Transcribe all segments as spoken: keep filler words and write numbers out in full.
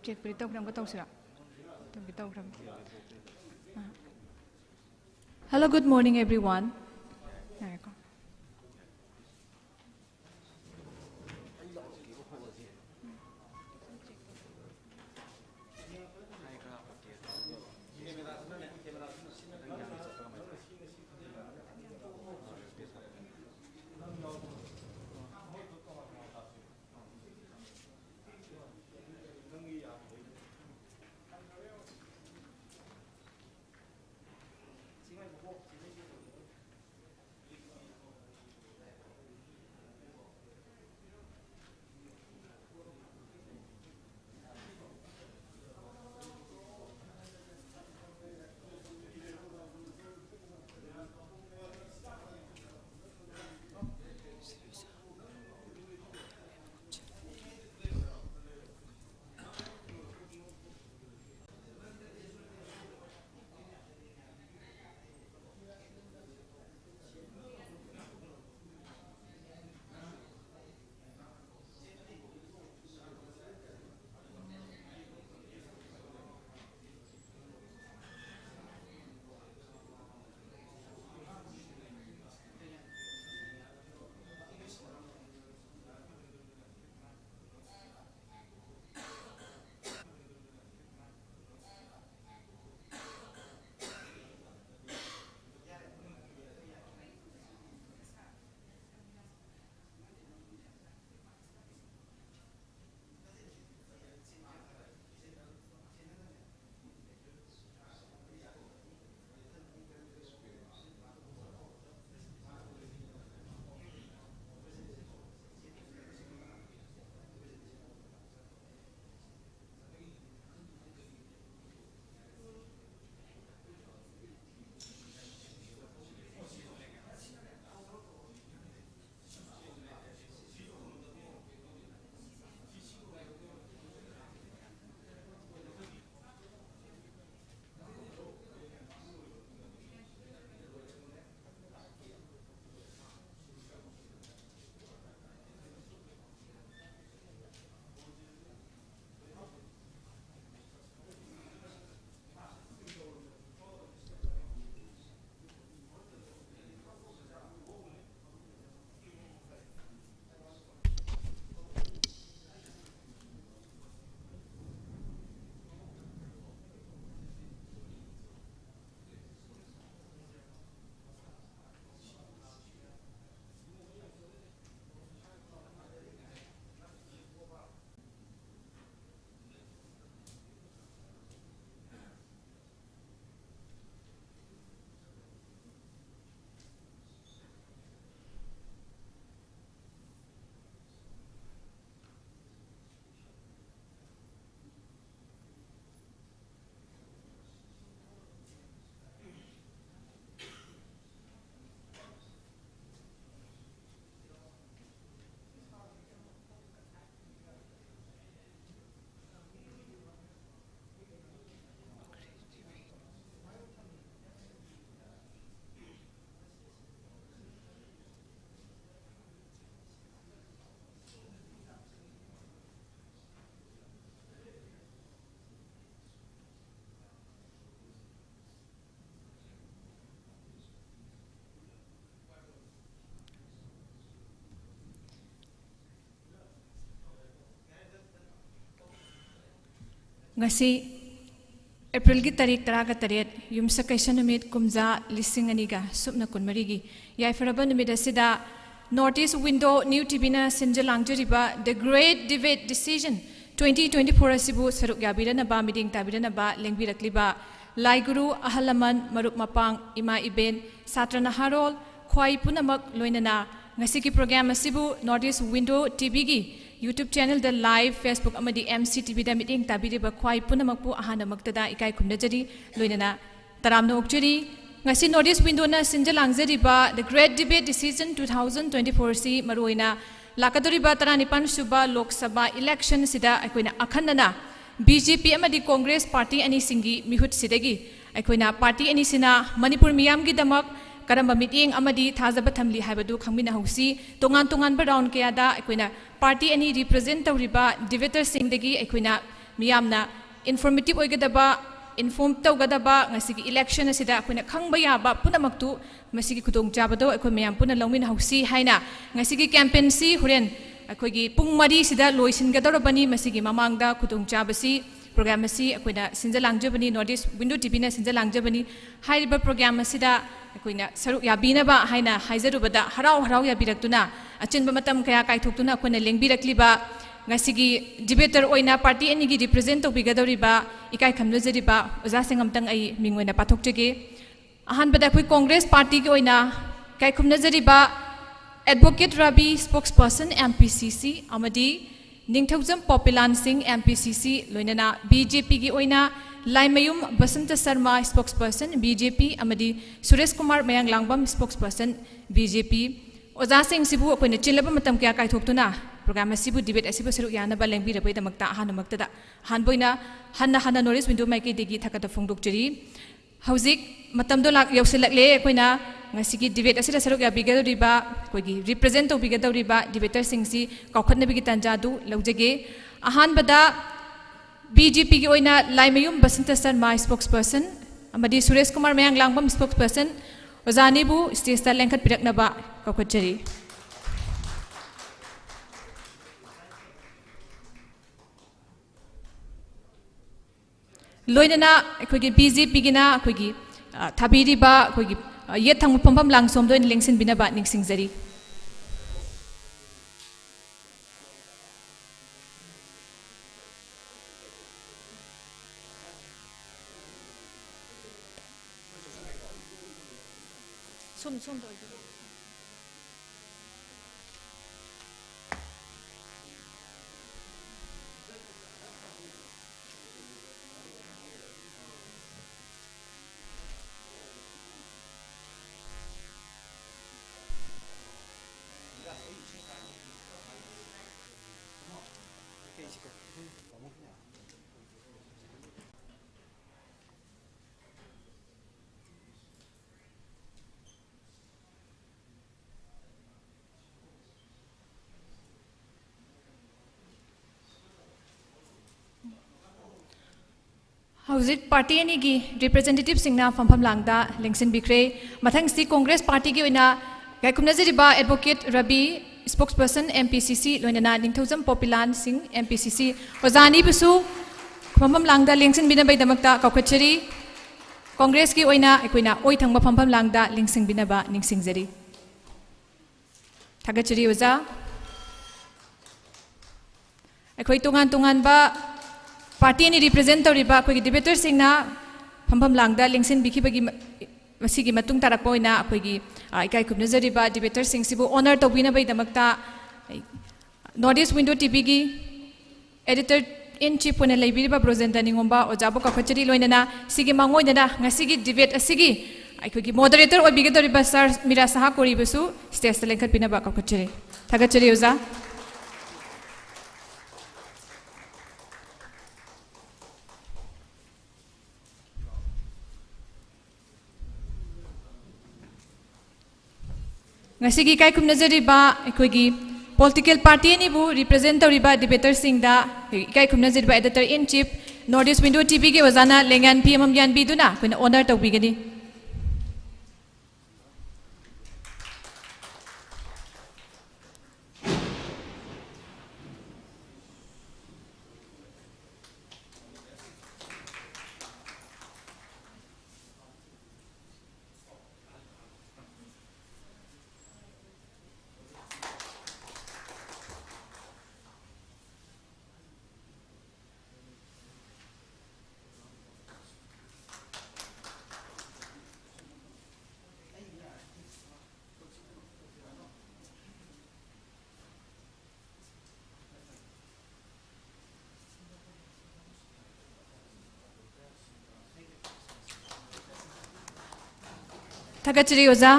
ꯆꯦꯛꯄꯨꯗꯤ ꯇꯧꯈ꯭ꯔꯦ, ꯑꯃꯨꯛꯀ ꯇꯧꯁꯤꯔꯥ? ꯇꯧꯒꯦ ꯇꯧꯈ꯭ꯔꯕꯅꯤ꯫ ꯑꯥ꯫ Hello, good morning, everyone. ꯉꯥꯏꯈꯣ꯫ ꯉꯁꯤ ꯑꯦꯄ꯭ꯔꯤꯜꯒꯤ ꯇꯥꯔꯤꯛ ꯇꯔꯥꯒ ꯇꯔꯦꯠ, ꯌꯨꯝꯁꯀꯩꯁ ꯅꯨꯃꯤꯠ, ꯀꯨꯝꯖꯥ ꯂꯤꯁꯤꯡ ꯑꯅꯤꯒ ꯁꯨꯞꯅ ꯀꯨꯟꯃꯔꯤꯒꯤ ꯌꯥꯏꯐꯔꯕ ꯅꯨꯃꯤꯠ ꯑꯁꯤꯗ North East Window New ꯇꯤꯚꯤꯅ ꯁꯤꯟꯖ ꯂꯥꯡꯖꯔꯤꯕ The Great Debate Decision twenty twenty-four ꯑꯁꯤꯕꯨ ꯁꯔꯨꯛ ꯌꯥꯕꯤꯔꯅꯕ, ꯃꯤꯠꯌꯦꯡ ꯇꯥꯕꯤꯔꯅꯕ ꯂꯦꯡꯕꯤꯔꯛꯂꯤꯕ ꯂꯥꯏ ꯒꯨꯔꯨ, ꯑꯍꯜ ꯂꯃꯟ, ꯃꯔꯨꯞ ꯃꯄꯥꯡ, ꯏꯃꯥ ꯏꯕꯦꯟ, ꯁꯥꯇ꯭ꯔ ꯅꯍꯥꯔꯣꯜ, ꯈ꯭ꯋꯥꯏ ꯄꯨꯝꯅꯃꯛ, ꯂꯣꯏꯅꯅ ꯉꯁꯤꯒꯤ program ꯑꯁꯤꯕꯨ North East Window ꯇꯤꯚꯤꯒꯤ YouTube channelꯗ live, Facebook ꯑꯃꯗꯤ M C T Vꯗ ꯃꯤꯠꯌꯦꯡ ꯇꯥꯕꯤꯔꯤꯕ ꯈ꯭ꯋꯥꯏ ꯄꯨꯝꯅꯃꯛꯄꯨ ꯑꯍꯥꯟꯕꯃꯛꯇꯗ ꯏꯀꯥꯏ ꯈꯨꯝꯅꯖꯔꯤ, ꯂꯣꯏꯅꯅ ꯇꯔꯥꯝꯅ ꯑꯣꯛꯆꯔꯤ꯫ ꯉꯁꯤ North East Windowꯅ ꯁꯤꯟꯖ ꯂꯥꯡꯖꯔꯤꯕ The Great Debate Decision two thousand twenty-four ꯑꯁꯤ ꯃꯔꯨꯑꯣꯏꯅ ꯂꯥꯛꯀꯗꯧꯔꯤꯕ ꯇꯔꯥꯅꯤꯄꯥꯟ ꯁꯨꯕ ꯂꯣꯛ ꯁꯚꯥ election ꯑꯁꯤꯗ ꯑꯩꯈꯣꯏꯅ ꯑꯈꯟꯅꯅ B J P ꯑꯃꯗꯤ Congress party ꯑꯅꯤꯁꯤꯡꯒꯤ ꯃꯤꯍꯨꯠꯁꯤꯗꯒꯤ ꯑꯩꯈꯣꯏꯅ party ꯑꯅꯤꯁꯤꯅ ꯃꯅꯤꯄꯨꯔ ꯃꯤꯌꯥꯝꯒꯤꯗꯃꯛ ꯀꯔꯝꯕ ꯃꯤꯠꯌꯦꯡ ꯑꯃꯗꯤ ꯊꯥꯖꯕ ꯊꯝꯂꯤ ꯍꯥꯏꯕꯗꯨ ꯈꯪꯃꯤꯟꯅꯍꯧꯁꯤ꯫ ꯇꯣꯉꯥꯟ ꯇꯣꯉꯥꯟꯕ round ꯀꯌꯥꯗ ꯑꯩꯈꯣꯏꯅ party ꯑꯅꯤ represent ꯇꯧꯔꯤꯕ debaterꯁꯤꯡꯗꯒꯤ ꯑꯩꯈꯣꯏꯅ ꯃꯤꯌꯥꯝꯅ informative ꯑꯣꯏꯒꯗꯕ, inform ꯇꯧꯒꯗꯕ, ꯉꯁꯤꯒꯤ election ꯑꯁꯤꯗ ꯑꯩꯈꯣꯏꯅ ꯈꯪꯕ ꯌꯥꯕ ꯄꯨꯝꯅꯃꯛꯇꯨ, ꯃꯁꯤꯒꯤ ꯈꯨꯗꯣꯡꯆꯥꯕꯗꯣ ꯑꯩꯈꯣꯏ ꯃꯌꯥꯝ ꯄꯨꯟꯅ ꯂꯧꯃꯤꯟꯅꯍꯧꯁꯤ ꯍꯥꯏꯅ ꯉꯁꯤꯒꯤ campaignꯁꯤ ꯍꯣꯔꯦꯟ ꯑꯩꯈꯣꯏꯒꯤ ꯄꯨꯡ ꯃꯔꯤꯁꯤꯗ ꯂꯣꯏꯁꯤꯟꯒꯗꯧꯔꯕꯅꯤ꯫ ꯃꯁꯤꯒꯤ ꯃꯃꯥꯡꯗ ꯈꯨꯗꯣꯡꯆꯥꯕꯁꯤ, program ꯑꯁꯤ ꯑꯩꯈꯣꯏꯅ ꯁꯤꯟꯖ ꯂꯥꯡꯖꯕꯅꯤ, North East Window ꯇꯤꯚꯤꯅ ꯁꯤꯟꯖ ꯂꯥꯡꯖꯕꯅꯤ꯫ ꯍꯥꯏꯔꯤꯕ program ꯑꯁꯤꯗ ꯑꯩꯈꯣꯏꯅ ꯁꯔꯨꯛ ꯌꯥꯕꯤꯅꯕ ꯍꯥꯏꯅ ꯍꯥꯏꯖꯔꯨꯕꯗ ꯍꯔꯥꯎ ꯍꯔꯥꯎ ꯌꯥꯕꯤꯔꯛꯇꯨꯅ, ꯑꯆꯤꯟꯕ ꯃꯇꯝ ꯀꯌꯥ ꯀꯥꯏꯊꯣꯛꯇꯨꯅ ꯑꯩꯈꯣꯏꯅ ꯂꯦꯡꯕꯤꯔꯛꯂꯤꯕ ꯉꯁꯤꯒꯤ debater ꯑꯣꯏꯅ party ꯑꯅꯤꯒꯤ represent ꯇꯧꯕꯤꯒꯗꯧꯔꯤꯕ ꯏꯀꯥꯏ ꯈꯨꯝꯅꯖꯔꯤꯕ ꯑꯣꯖꯥꯁꯤꯡ ꯑꯝꯇꯪ ꯑꯩ ꯃꯤꯡ ꯑꯣꯏꯅ ꯄꯥꯊꯣꯛꯆꯒꯦ꯫ ꯑꯍꯥꯟꯕꯗ ꯑꯩꯈꯣꯏ Congress partyꯒꯤ ꯑꯣꯏꯅ ꯏꯀꯥꯏ ꯈꯨꯝꯅꯖꯔꯤꯕ Advocate rabi, spokesperson M P C C, ꯑꯃꯗꯤ ꯅꯤꯡꯊꯧꯖꯝ ꯄꯣꯄꯤꯂꯥꯟ ꯁꯤꯡ, M P C C, ꯂꯣꯏꯅꯅ B J Pꯒꯤ ꯑꯣꯏꯅ Laimayum Basanta Sharma, spokesperson B J P, ꯑꯃꯗꯤ ꯁꯨꯔꯦꯁ ꯀꯨꯃꯥꯔ ꯃꯌꯥꯡꯂꯥꯡꯕꯝ, spokesperson B J P꯫ ꯑꯣꯖꯥꯁꯤꯡꯁꯤꯕꯨ ꯑꯩꯈꯣꯏꯅ ꯆꯤꯜꯂꯕ ꯃꯇꯝ ꯀꯌꯥ ꯀꯥꯏꯊꯣꯛꯇꯨꯅ program ꯑꯁꯤꯕꯨ, debate ꯑꯁꯤꯕꯨ ꯁꯔꯨꯛ ꯌꯥꯅꯕ ꯂꯦꯡꯕꯤꯔꯕꯒꯤꯗꯃꯛꯇ ꯑꯍꯥꯟꯕꯃꯛꯇꯗ, ꯑꯍꯥꯟꯕ ꯑꯣꯏꯅ ꯍꯟꯅ ꯍꯟꯅ North East Window ꯃꯥꯏꯀꯩꯗꯒꯤ ꯊꯥꯒꯠꯄ ꯐꯣꯡꯗꯣꯛꯆꯔꯤ꯫ ꯍꯧꯖꯤꯛ ꯃꯇꯝꯗꯣ ꯂꯥꯛ-, ꯌꯧꯁꯤꯜꯂꯛꯂꯦ꯫ ꯑꯩꯈꯣꯏꯅ ꯉꯁꯤꯒꯤ debate ꯑꯁꯤꯗ ꯁꯔꯨꯛ ꯌꯥꯕꯤꯒꯗꯧꯔꯤꯕ, ꯑꯩꯈꯣꯏꯒꯤ represent ꯇꯧꯕꯤꯒꯗꯧꯔꯤꯕ debaterꯁꯤꯡꯁꯤ ꯀꯥꯎꯈꯠꯅꯕꯒꯤ ꯇꯥꯟꯖꯥꯗꯨ ꯂꯧꯖꯒꯦ꯫ ꯑꯍꯥꯟꯕꯗ B J Pꯒꯤ ꯑꯣꯏꯅ ꯂꯥꯏꯃꯌꯨꯝ ꯕꯁꯟꯇ ꯁꯔꯃ, spokesperson, ꯑꯃꯗꯤ ꯁꯨꯔꯦꯁ ꯀꯨꯃꯥꯔ ꯃꯌꯥꯡꯂꯥꯡꯕꯝ, spokesperson, ꯑꯣꯖꯥ ꯑꯅꯤꯕꯨ stageꯇ ꯂꯦꯡꯈꯠꯄꯤꯔꯛꯅꯕ ꯀꯧꯈꯠꯆꯔꯤ꯫ ꯂꯣꯏꯅꯅ ꯑꯩꯈꯣꯏꯒꯤ ꯕꯤ ꯖꯦ ꯄꯤꯒꯤꯅ ꯑꯩꯈꯣꯏꯒꯤ, ꯑ, ꯊꯥꯕꯤꯔꯤꯕ ꯑꯩꯈꯣꯏꯒꯤ, ꯑ, ꯌꯦꯠ ꯊꯪꯕ ꯐꯝꯐꯝ ꯂꯥꯡ ꯁꯣꯝꯗ ꯑꯣꯏꯅ ꯂꯦꯡꯁꯤꯟꯕꯤꯅꯕ ꯅꯤꯡꯁꯤꯡꯖꯔꯤ꯫ ꯁꯣꯝ, ꯁꯣꯝꯗ ꯑꯣꯏꯕꯤꯔꯣ꯫ ꯍꯧꯖꯤꯛ ꯄꯥꯔꯇꯤ ꯑꯅꯤꯒꯤ ꯔꯤꯄ꯭ꯔꯖꯦꯟꯇꯦꯇꯤꯚꯁꯤꯡꯅ ꯐꯝꯐꯝ ꯂꯥꯡꯗ ꯂꯦꯡꯁꯤꯟꯕꯤꯈ꯭ꯔꯦ꯫ ꯃꯊꯪꯁꯤ ꯀꯣꯡꯒ꯭ꯔꯦꯁ ꯄꯥꯔꯇꯤꯒꯤ ꯑꯣꯏꯅ ꯏꯀꯥꯏ ꯈꯨꯝꯅꯖꯔꯤꯕ ꯑꯦꯗꯚꯣꯀꯦꯠ ꯔꯕꯤ, ꯁ꯭ꯄꯣꯛꯁꯄꯔꯁꯟ ꯑꯦꯝ ꯄꯤ ꯁꯤ ꯁꯤ, ꯂꯣꯏꯅꯅ ꯅꯤꯡꯊꯧꯖꯝ ꯄꯣꯄꯤꯂꯥꯟ ꯁꯤꯡ, ꯑꯦꯝ ꯄꯤ ꯁꯤ ꯁꯤ, ꯑꯣꯖꯥ ꯑꯅꯤꯕꯨꯁꯨ ꯐꯝꯐꯝ ꯂꯥꯡꯗ ꯂꯦꯡꯁꯤꯟꯕꯤꯅꯕꯒꯤꯗꯃꯛꯇ ꯀꯧꯈꯠꯆꯔꯤ꯫ ꯀꯣꯡꯒ꯭ꯔꯦꯁꯀꯤ ꯑꯣꯏꯅ ꯑꯩꯈꯣꯏꯅ ꯑꯣꯏ ꯊꯪꯕ ꯐꯝꯐꯝ ꯂꯥꯡꯗ ꯂꯦꯡꯁꯤꯟꯕꯤꯅꯕ ꯅꯤꯡꯁꯤꯡꯖꯔꯤ꯫ ꯊꯥꯒꯠꯆꯔꯤ ꯑꯣꯖꯥ꯫ ꯑꯩꯈꯣꯏ ꯇꯣꯉꯥꯟ ꯇꯣꯉꯥꯟꯕ ꯄꯥꯔꯇꯤ ꯑꯅꯤ ꯔꯤꯄ꯭ꯔꯖꯦꯟ ꯇꯧꯔꯤꯕ ꯑꯩꯈꯣꯏꯒꯤ ꯗꯤꯕꯦꯇꯔꯁꯤꯡꯅ ꯐꯝꯐꯝ ꯂꯥꯡꯗ ꯂꯦꯡꯁꯤꯟꯕꯤꯈꯤꯕꯒꯤ ꯃ-, ꯃꯁꯤꯒꯤ ꯃꯇꯨꯡ ꯇꯥꯔꯛꯄ ꯑꯣꯏꯅ ꯑꯩꯈꯣꯏꯒꯤ, ꯑ, ꯏꯀꯥꯏ ꯈꯨꯝꯅꯖꯔꯤꯕ ꯗꯤꯕꯦꯇꯔꯁꯤꯡꯁꯤꯕꯨ ꯑꯣꯅꯔ ꯇꯧꯕꯤꯅꯕꯒꯤꯗꯃꯛꯇ ꯅꯣꯔꯠ ꯏꯁ ꯋꯤꯟꯗꯣ ꯇꯤ ꯚꯤꯒꯤ ꯑꯦꯗꯤꯇꯔ ꯏꯟ ꯆꯤꯐ ꯑꯣꯏꯅ ꯂꯩꯕꯤꯔꯤꯕ ꯕ꯭ꯔꯣꯖꯦꯟꯗ꯭ꯔ ꯅꯤꯉꯣꯝꯕ ꯑꯣꯖꯥꯕꯨ ꯀꯧꯈꯠꯆꯔꯤ꯫ ꯂꯣꯏꯅꯅ ꯁꯤꯒꯤ ꯃꯥꯡꯑꯣꯏꯅꯅ ꯉꯁꯤꯒꯤ ꯗꯤꯕꯦꯠ ꯑꯁꯤꯒꯤ ꯑꯩꯈꯣꯏꯒꯤ ꯃꯣꯗꯔꯦꯇꯔ ꯑꯣꯏꯕꯤꯒꯗꯧꯔꯤꯕ ꯁꯥꯔ ꯃꯤꯔꯥ ꯁꯍꯥ ꯀꯣꯔꯤꯕꯁꯨ ꯁ꯭ꯇꯦꯖꯇ ꯂꯦꯡꯈꯠꯄꯤꯅꯕ ꯀꯧꯈꯠꯆꯔꯤ꯫ ꯊꯥꯒꯠꯆꯔꯤ ꯑꯣꯖꯥ꯫ ꯉꯁꯤꯒꯤ ꯏꯀꯥꯏ ꯈꯨꯝꯅꯖꯔꯤꯕ ꯑꯩꯈꯣꯏꯒꯤ ꯄꯣꯂꯤꯇꯤꯀꯦꯜ ꯄꯥꯔꯇꯤ ꯑꯅꯤꯕꯨ ꯔꯤꯄ꯭ꯔꯖꯦꯟ ꯇꯧꯔꯤꯕ ꯗꯤꯕꯦꯇꯔꯁꯤꯡꯗ ꯏꯀꯥꯏ ꯈꯨꯝꯅꯖꯔꯤꯕ editor in chief north east window T ꯚꯤꯒꯤ ꯑꯣꯖꯥꯅ ꯂꯦꯡꯌꯥꯟ ꯐꯤ ꯑꯃꯃꯝ ꯌꯥꯟꯕꯤꯗꯨꯅ ꯑꯩꯈꯣꯏꯅ ꯑꯣꯅꯔ ꯇꯧꯕꯤꯒꯅꯤ꯫ ꯊꯥꯒꯠꯆꯔꯤ ꯑꯣꯖꯥ꯫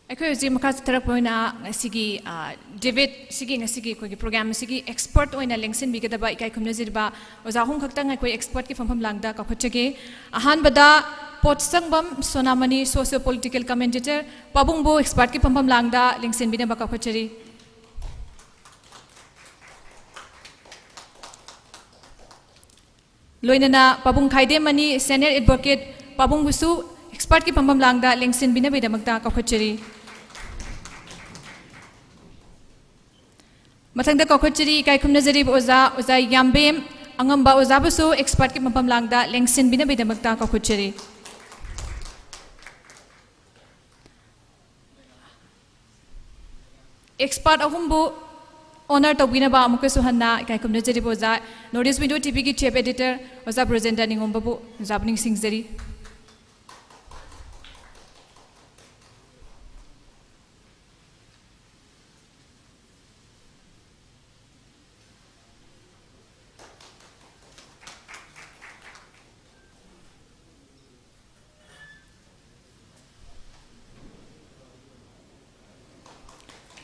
ꯑꯩꯈꯣꯏ ꯍꯧꯖꯤꯛ ꯃꯈꯥ ꯆꯠꯊꯔꯛꯄ ꯑꯣꯏꯅ ꯉꯁꯤꯒꯤ, ꯑ, debate ꯁꯤꯒꯤ, ꯉꯁꯤꯒꯤ ꯑꯩꯈꯣꯏꯒꯤ program ꯑꯁꯤꯒꯤ expert ꯑꯣꯏꯅ ꯂꯦꯡꯁꯤꯟꯕꯤꯒꯗꯕ ꯏꯀꯥꯏ ꯈꯨꯝꯅꯖꯔꯤꯕ ꯑꯣꯖꯥ ꯑꯍꯨꯝ ꯈꯛꯇꯪ ꯑꯩꯈꯣꯏ expertꯀꯤ ꯐꯝꯐꯝ ꯂꯥꯡꯗ ꯀꯧꯈꯠꯆꯒꯦ꯫ ꯑꯍꯥꯟꯕꯗ ꯄꯣꯠꯁꯪꯕꯝ ꯁꯣꯅꯥꯃꯅꯤ, socio political commentator, ꯄꯥꯕꯨꯡꯕꯨ expertꯀꯤ ꯐꯝꯐꯝ ꯂꯥꯡꯗ ꯂꯦꯡꯁꯤꯟꯕꯤꯅꯕ ꯀꯧꯈꯠꯆꯔꯤ꯫ ꯂꯣꯏꯅꯅ ꯄꯥꯕꯨꯡ ꯈꯥꯏꯗꯦꯝꯃꯅꯤ, senior advocate, ꯄꯥꯕꯨꯡꯕꯨꯁꯨ expertꯀꯤ ꯐꯝꯐꯝ ꯂꯥꯡꯗ ꯂꯦꯡꯁꯤꯟꯕꯤꯅꯕꯒꯤꯗꯃꯛꯇ ꯀꯧꯈꯠꯆꯔꯤ꯫ ꯃꯊꯪꯗ ꯀꯧꯈꯠꯆꯔꯤ, ꯏꯀꯥꯏ ꯈꯨꯝꯅꯖꯔꯤꯕ ꯑꯣꯖꯥ, ꯑꯣꯖꯥ ꯌꯥꯝꯕꯦꯝ ꯑꯉꯝꯕ ꯑꯣꯖꯥꯕꯨꯁꯨ expertꯀꯤ ꯐꯝꯐꯝ ꯂꯥꯡꯗ ꯂꯦꯡꯁꯤꯟꯕꯤꯅꯕꯒꯤꯗꯃꯛꯇ ꯀꯧꯈꯠꯆꯔꯤ꯫ Expert ꯑꯍꯨꯝꯕꯨ honour ꯇꯧꯕꯤꯅꯕ ꯑꯃꯨꯛꯀꯁꯨ ꯍꯟꯅ ꯏꯀꯥꯏ ꯈꯨꯝꯅꯖꯔꯤꯕ ꯑꯣꯖꯥ, North East Window TVꯒꯤ chief editor ꯑꯣꯖꯥ ꯕ꯭ꯔꯖꯦꯟꯗ꯭ꯔ ꯅꯤꯉꯣꯝꯕꯕꯨ ꯑꯣꯖꯥꯕꯨ ꯅꯤꯡꯁꯤꯡꯖꯔꯤ꯫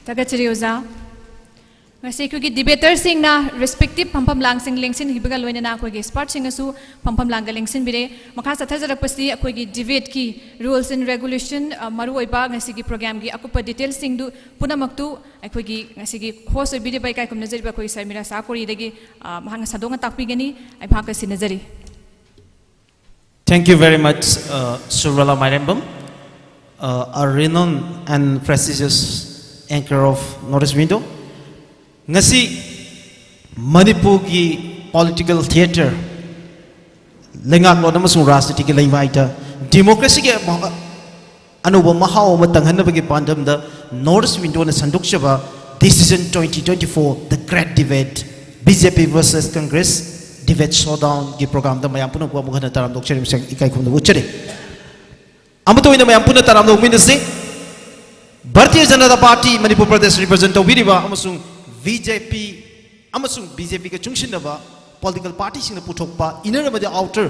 ꯊꯥꯒꯠꯆꯔꯤ ꯑꯣꯖꯥ꯫ ꯉꯁꯤ ꯑꯩꯈꯣꯏꯒꯤ debaterꯁꯤꯡꯅ respective ꯐꯝꯐꯝ ꯂꯥꯡꯁꯤꯡ ꯂꯦꯡꯁꯤꯟꯈꯤꯕꯒ ꯂꯣꯏꯅꯅ ꯑꯩꯈꯣꯏꯒꯤ expertꯁꯤꯡꯅꯁꯨ ꯐꯝꯐꯝ ꯂꯥꯡꯒ ꯂꯦꯡꯁꯤꯟꯕꯤꯔꯦ꯫ ꯃꯈꯥ ꯆꯠꯊꯖꯔꯛꯄꯁꯤ ꯑꯩꯈꯣꯏꯒꯤ debateꯀꯤ rules and regulation, ꯑ, ꯃꯔꯨꯑꯣꯏꯕ ꯉꯁꯤꯒꯤ programꯒꯤ ꯑꯀꯨꯞꯄ detailꯁꯤꯡꯗꯨ ꯄꯨꯝꯅꯃꯛꯇꯨ ꯑꯩꯈꯣꯏꯒꯤ ꯉꯁꯤꯒꯤ host ꯑꯣꯏꯕꯤꯔꯤꯕ ꯏꯀꯥꯏ ꯈꯨꯝꯅꯖꯔꯤꯕ ꯑꯩꯈꯣꯏꯒꯤ sir ꯃꯤꯔꯥ ꯁꯥꯍ ꯀꯣꯔꯤꯗꯒꯤ, ꯑ, ꯃꯍꯥꯛꯅ ꯁꯟꯗꯣꯛꯅ ꯇꯥꯛꯄꯤꯒꯅꯤ꯫ ꯑꯩ ꯃꯍꯥꯛꯀ ꯁꯤꯟꯅꯖꯔꯤ꯫ Thank you very much, uh, Surala Mairembam, uh, a renowned and prestigious anchor of North East Window. ꯉꯁꯤ ꯃꯅꯤꯄꯨꯔꯒꯤ political theatre, ꯂꯩꯉꯥꯛꯂꯣꯟ ꯑꯃꯁꯨꯡ ꯔꯥꯖꯅꯤꯇꯤꯒꯤ ꯂꯩꯃꯥꯏꯗ democracyꯒꯤ ꯃꯍ-, ꯑꯅꯧꯕ ꯃꯍꯥꯎ ꯑꯃ ꯇꯪꯍꯟꯅꯕꯒꯤ ꯄꯥꯟꯗꯝꯗ North East Windowꯅ ꯁꯟꯗꯣꯛꯆꯕ Decision twenty twenty-four, The Great Debate, BJP versus Congress, Debate Showdownꯒꯤ programꯗ ꯃꯌꯥꯝ ꯄꯨꯝꯅꯃꯛꯄꯨ ꯑꯃꯨꯛ ꯍꯟꯅ ꯇꯔꯥꯝꯅ ꯑꯣꯛꯆꯔꯤ ꯑꯃꯁꯨꯡ ꯏꯀꯥꯏ ꯈꯨꯝꯅꯕ ꯎꯠꯆꯔꯤ꯫ ꯑꯃꯠꯇ ꯑꯣꯏꯅ ꯃꯌꯥꯝ ꯄꯨꯟꯅ ꯇꯔꯥꯝꯅ ꯑꯣꯛꯃꯤꯟꯅꯁꯤ꯫ ꯚꯥꯔꯇꯤꯌ ꯖꯅꯇꯥ ꯄꯥꯔꯇꯤ ꯃꯅꯤꯄꯨꯔ ꯄ꯭ꯔꯗꯦꯁ represent ꯇꯧꯕꯤꯔꯤꯕ ꯑꯃꯁꯨꯡ BJP ꯑꯃꯁꯨꯡ BJPꯒ ꯆꯨꯡꯁꯤꯟꯅꯕ political partyꯁꯤꯡꯅ ꯄꯨꯊꯣꯛꯄ inner ꯑꯃꯗꯤ outer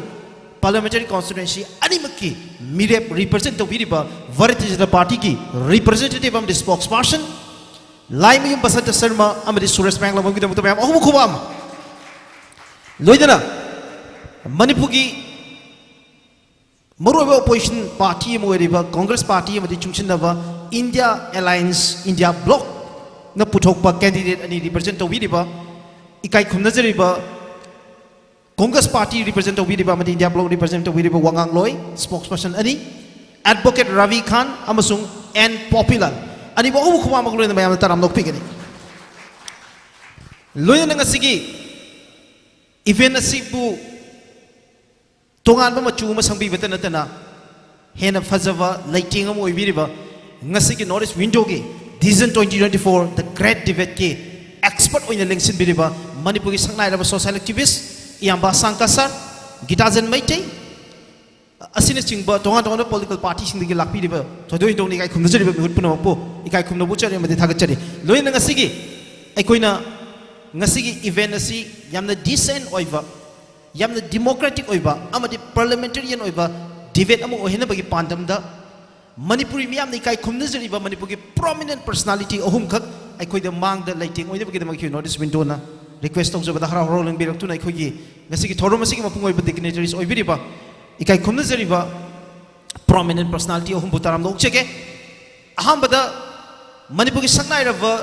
parliamentary constituency ꯑꯅꯤꯃꯛꯀꯤ ꯃꯤꯔꯦꯞ represent ꯇꯧꯕꯤꯔꯤꯕ ꯚꯥꯔꯇꯤꯌ ꯖꯅꯇꯥ ꯄꯥꯔꯇꯤꯒꯤ representative ꯑꯃꯗꯤ spokesperson ꯂꯥꯏꯃꯌꯨꯝ ꯕꯁꯟꯇ ꯁꯔꯃ ꯑꯃꯗꯤ ꯁꯨꯔꯦꯁ ꯃꯌꯥꯡꯂꯝꯕꯝꯒꯤꯗꯃꯛꯇ ꯃꯌꯥꯝ ꯑꯍꯨꯝ ꯈꯨꯕꯥꯛ ꯑꯃ꯫ ꯂꯣꯏꯅꯅ ꯃꯅꯤꯄꯨꯔꯒꯤ ꯃꯔꯨꯑꯣꯏꯕ opposition party ꯑꯃ ꯑꯣꯏꯔꯤꯕ Congress party ꯑꯃꯗꯤ ꯆꯨꯡꯁꯤꯟꯅꯕ India Alliance, India Bloc ꯅ ꯄꯨꯊꯣꯛꯄ candidate ꯑꯅꯤ represent ꯇꯧꯕꯤꯔꯤꯕ, ꯏꯀꯥꯏ ꯈꯨꯝꯅꯖꯔꯤꯕ Congress party represent ꯇꯧꯕꯤꯔꯤꯕ ꯑꯃꯗꯤ India Bloc represent ꯇꯧꯕꯤꯔꯤꯕ ꯋꯥꯉꯥꯡꯂꯣꯏ, spokesperson ꯑꯅꯤ, Advocate ꯔꯥꯕꯤ ꯈꯥꯟ ꯑꯃꯁꯨꯡ ꯑꯦꯟ ꯄꯣꯄꯤꯂꯥꯜ, ꯑꯅꯤꯕꯨ ꯑꯍꯨꯝ ꯈꯨꯕꯥꯛ ꯑꯃꯒ ꯂꯣꯏꯅꯅ ꯃꯌꯥꯝꯅ ꯇꯔꯥꯝꯅ ꯑꯣꯛꯄꯤꯒꯅꯤ꯫ ꯂꯣꯏꯅꯅ ꯉꯁꯤꯒꯤ event ꯑꯁꯤꯕꯨ ꯇꯣꯉꯥꯟꯕ ꯃꯆꯨ ꯑꯃ ꯁꯪꯕꯤꯕꯇ ꯅꯠꯇꯅ ꯍꯦꯟꯅ ꯐꯖꯕ ꯂꯩꯇꯦꯡ ꯑꯃ ꯑꯣꯏꯕꯤꯔꯤꯕ ꯉꯁꯤꯒꯤ North East Window ꯒꯤ Decision twenty twenty-four The Great Debate ꯀꯤ expert ꯑꯣꯏꯅ ꯂꯦꯡꯁꯤꯟꯕꯤꯔꯤꯕ ꯃꯅꯤꯄꯨꯔꯒꯤ ꯁꯛꯅꯥꯏꯔꯕ social activist ꯏꯌꯥꯝꯕ ꯑꯁꯥꯡꯀ ꯁꯥꯔ, ꯒꯤꯇꯥꯖꯟ ꯃꯩꯇꯩ ꯑꯁꯤꯅꯆꯤꯡꯕ ꯇꯣꯉꯥꯟ ꯇꯣꯉꯥꯟꯕ political party ꯁꯤꯡꯗꯒꯤ ꯂꯥꯛꯄꯤꯔꯤꯕ ꯊꯣꯏꯗꯣꯛ ꯍꯦꯟꯗꯣꯛꯅ ꯏꯀꯥꯏ ꯈꯨꯝꯅꯖꯔꯤꯕ ꯃꯤꯍꯨꯠ ꯄꯨꯝꯅꯃꯛꯄꯨ ꯏꯀꯥꯏ ꯈꯨꯝꯅꯕ ꯎꯠꯆꯔꯤ ꯑꯃꯗꯤ ꯊꯥꯒꯠꯆꯔꯤ꯫ ꯂꯣꯏꯅꯅ ꯉꯁꯤꯒꯤ ꯑꯩꯈꯣꯏꯅ ꯉꯁꯤꯒꯤ event ꯑꯁꯤ ꯌꯥꯝꯅ decent ꯑꯣꯏꯕ, ꯌꯥꯝꯅ democratic ꯑꯣꯏꯕ ꯑꯃꯗꯤ parliamentarian ꯑꯣꯏꯕ debate ꯑꯃ ꯑꯣꯏꯍꯟꯅꯕꯒꯤ ꯄꯥꯟꯗꯝꯗ ꯃꯅꯤꯄꯨꯔꯤ ꯃꯤꯌꯥꯝꯅ ꯏꯀꯥꯏ ꯈꯨꯝꯅꯖꯔꯤꯕ ꯃꯅꯤꯄꯨꯔꯒꯤ prominent personality ꯑꯍꯨꯝꯈꯛ ꯑꯩꯈꯣꯏꯗ ꯃꯥꯡꯗ ꯂꯩꯇꯦꯡ ꯑꯣꯏꯅꯕꯒꯤꯗꯃꯛ ꯑꯩꯈꯣꯏ North East Window ꯅ request ꯇꯧꯖꯕꯗ ꯍꯔꯥꯎ ꯍꯔꯥꯎ ꯂꯦꯡꯕꯤꯔꯛꯇꯨꯅ ꯑꯩꯈꯣꯏꯒꯤ ꯉꯁꯤꯒꯤ ꯊꯧꯔꯝ ꯑꯁꯤꯒꯤ ꯃꯄꯨꯡ ꯑꯣꯏꯕ dignitaries ꯑꯣꯏꯕꯤꯔꯤꯕ, ꯏꯀꯥꯏ ꯈꯨꯝꯅꯖꯔꯤꯕ prominent personality ꯑꯍꯨꯝꯕꯨ ꯇꯔꯥꯝꯅ ꯑꯣꯛꯆꯒꯦ꯫ ꯑꯍꯥꯟꯕꯗ ꯃꯅꯤꯄꯨꯔꯒꯤ ꯁꯛꯅꯥꯏꯔꯕ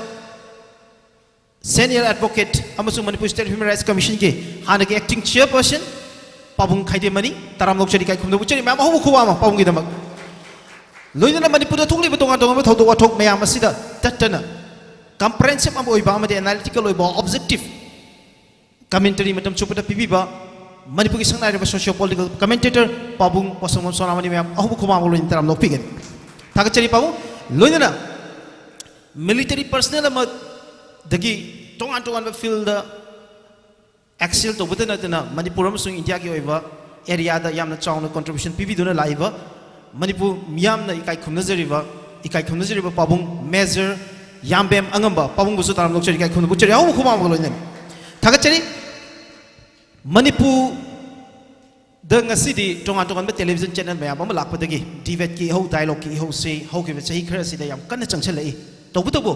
senior advocate ꯑꯃꯁꯨꯡ Manipur State Human Rights Commission ꯒꯤ ꯍꯥꯟꯅꯒꯤ acting chairperson ꯄꯥꯕꯨꯡ ꯈꯥꯏꯗꯦꯝꯃꯅꯤ, ꯇꯔꯥꯝꯅ ꯑꯣꯛꯆꯔꯤ, ꯏꯀꯥꯏ ꯈꯨꯝꯅꯕ ꯎꯠꯆꯔꯤ꯫ ꯃꯌꯥꯝ ꯑꯍꯨꯝꯕ ꯈꯨꯕꯥꯛ ꯑꯃ ꯄꯥꯕꯨꯡꯒꯤꯗꯃꯛ꯫ ꯂꯣꯏꯅꯅ ꯃꯅꯤꯄꯨꯔꯗ ꯊꯣꯛꯂꯤꯕ ꯇꯣꯉꯥꯟ ꯇꯣꯉꯥꯟꯕ ꯊꯧꯗꯣꯛ ꯋꯥꯊꯣꯛ ꯃꯌꯥꯝ ꯑꯁꯤꯗ ꯇꯠꯇꯅ comprehensive ꯑꯃ ꯑꯣꯏꯕ ꯑꯃꯗꯤ analytical ꯑꯣꯏꯕ objective commentary ꯃꯇꯝ ꯆꯨꯞꯄꯗ ꯄꯤꯕꯤꯕ ꯃꯅꯤꯄꯨꯔꯒꯤ ꯁꯛꯅꯥꯏꯔꯕ socio political commentator ꯄꯥꯕꯨꯡ ꯄꯣꯁꯪꯕꯝ ꯁꯣꯅꯥꯃꯅꯤ, ꯃꯌꯥꯝ ꯑꯍꯨꯝꯕ ꯈꯨꯕꯥꯛ ꯑꯃ ꯂꯣꯏꯅꯅ ꯇꯔꯥꯝꯅ ꯑꯣꯛꯄꯤꯒꯅꯤ꯫ ꯊꯥꯒꯠꯆꯔꯤ ꯄꯥꯕꯨꯡ꯫ ꯂꯣꯏꯅꯅ military personnel ꯑꯃꯗꯒꯤ ꯇꯣꯉꯥꯟ ꯇꯣꯉꯥꯟꯕ field ꯗ excel ꯇꯧꯕꯇ ꯅꯠꯇꯅ ꯃꯅꯤꯄꯨꯔ ꯑꯃꯁꯨꯡ ꯏꯟꯗꯤꯌꯥꯒꯤ ꯑꯣꯏꯕ area ꯗ ꯌꯥꯝꯅ ꯆꯥꯎꯅ contribution ꯄꯤꯕꯤꯗꯨꯅ ꯂꯥꯛꯏꯕ ꯃꯅꯤꯄꯨꯔ ꯃꯤꯌꯥꯝꯅ ꯏꯀꯥꯏ ꯈꯨꯝꯅꯖꯔꯤꯕ, ꯏꯀꯥꯏ ꯈꯨꯝꯅꯖꯔꯤꯕ ꯄꯥꯕꯨꯡ Major ꯌꯥꯝꯕꯦꯝ ꯑꯉꯝꯕ ꯄꯥꯕꯨꯡꯕꯨꯁꯨ ꯇꯔꯥꯝꯅ ꯑꯣꯛꯆꯔꯤ, ꯏꯀꯥꯏ ꯈꯨꯝꯅꯕ ꯎꯠꯆꯔꯤ, ꯑꯍꯨꯝꯕ ꯈꯨꯕꯥꯛ ꯑꯃꯒ ꯂꯣꯏꯅꯅ ꯊꯥꯒꯠꯆꯔꯤ꯫ ꯃꯅꯤꯄꯨꯔ ꯗ ꯉꯁꯤꯗꯤ ꯇꯣꯉꯥꯟ ꯇꯣꯉꯥꯟꯕ ꯇꯦꯂꯤꯚꯤꯖꯟ ꯆꯦꯅꯦꯜ ꯃꯌꯥꯝ ꯑꯃ ꯂꯥꯛꯄꯗꯒꯤ ꯗꯤꯕꯦꯠꯀꯤ ꯏꯍꯧ, ꯗꯥꯏꯂꯣꯒꯀꯤ ꯏꯍꯧꯁꯤ ꯍꯧꯈꯤꯕ ꯆꯍꯤ ꯈꯔꯁꯤꯗ ꯌꯥꯝ ꯀꯟꯅ ꯆꯪꯁꯤꯜꯂꯛꯏ꯫ ꯇꯧꯕꯇꯕꯨ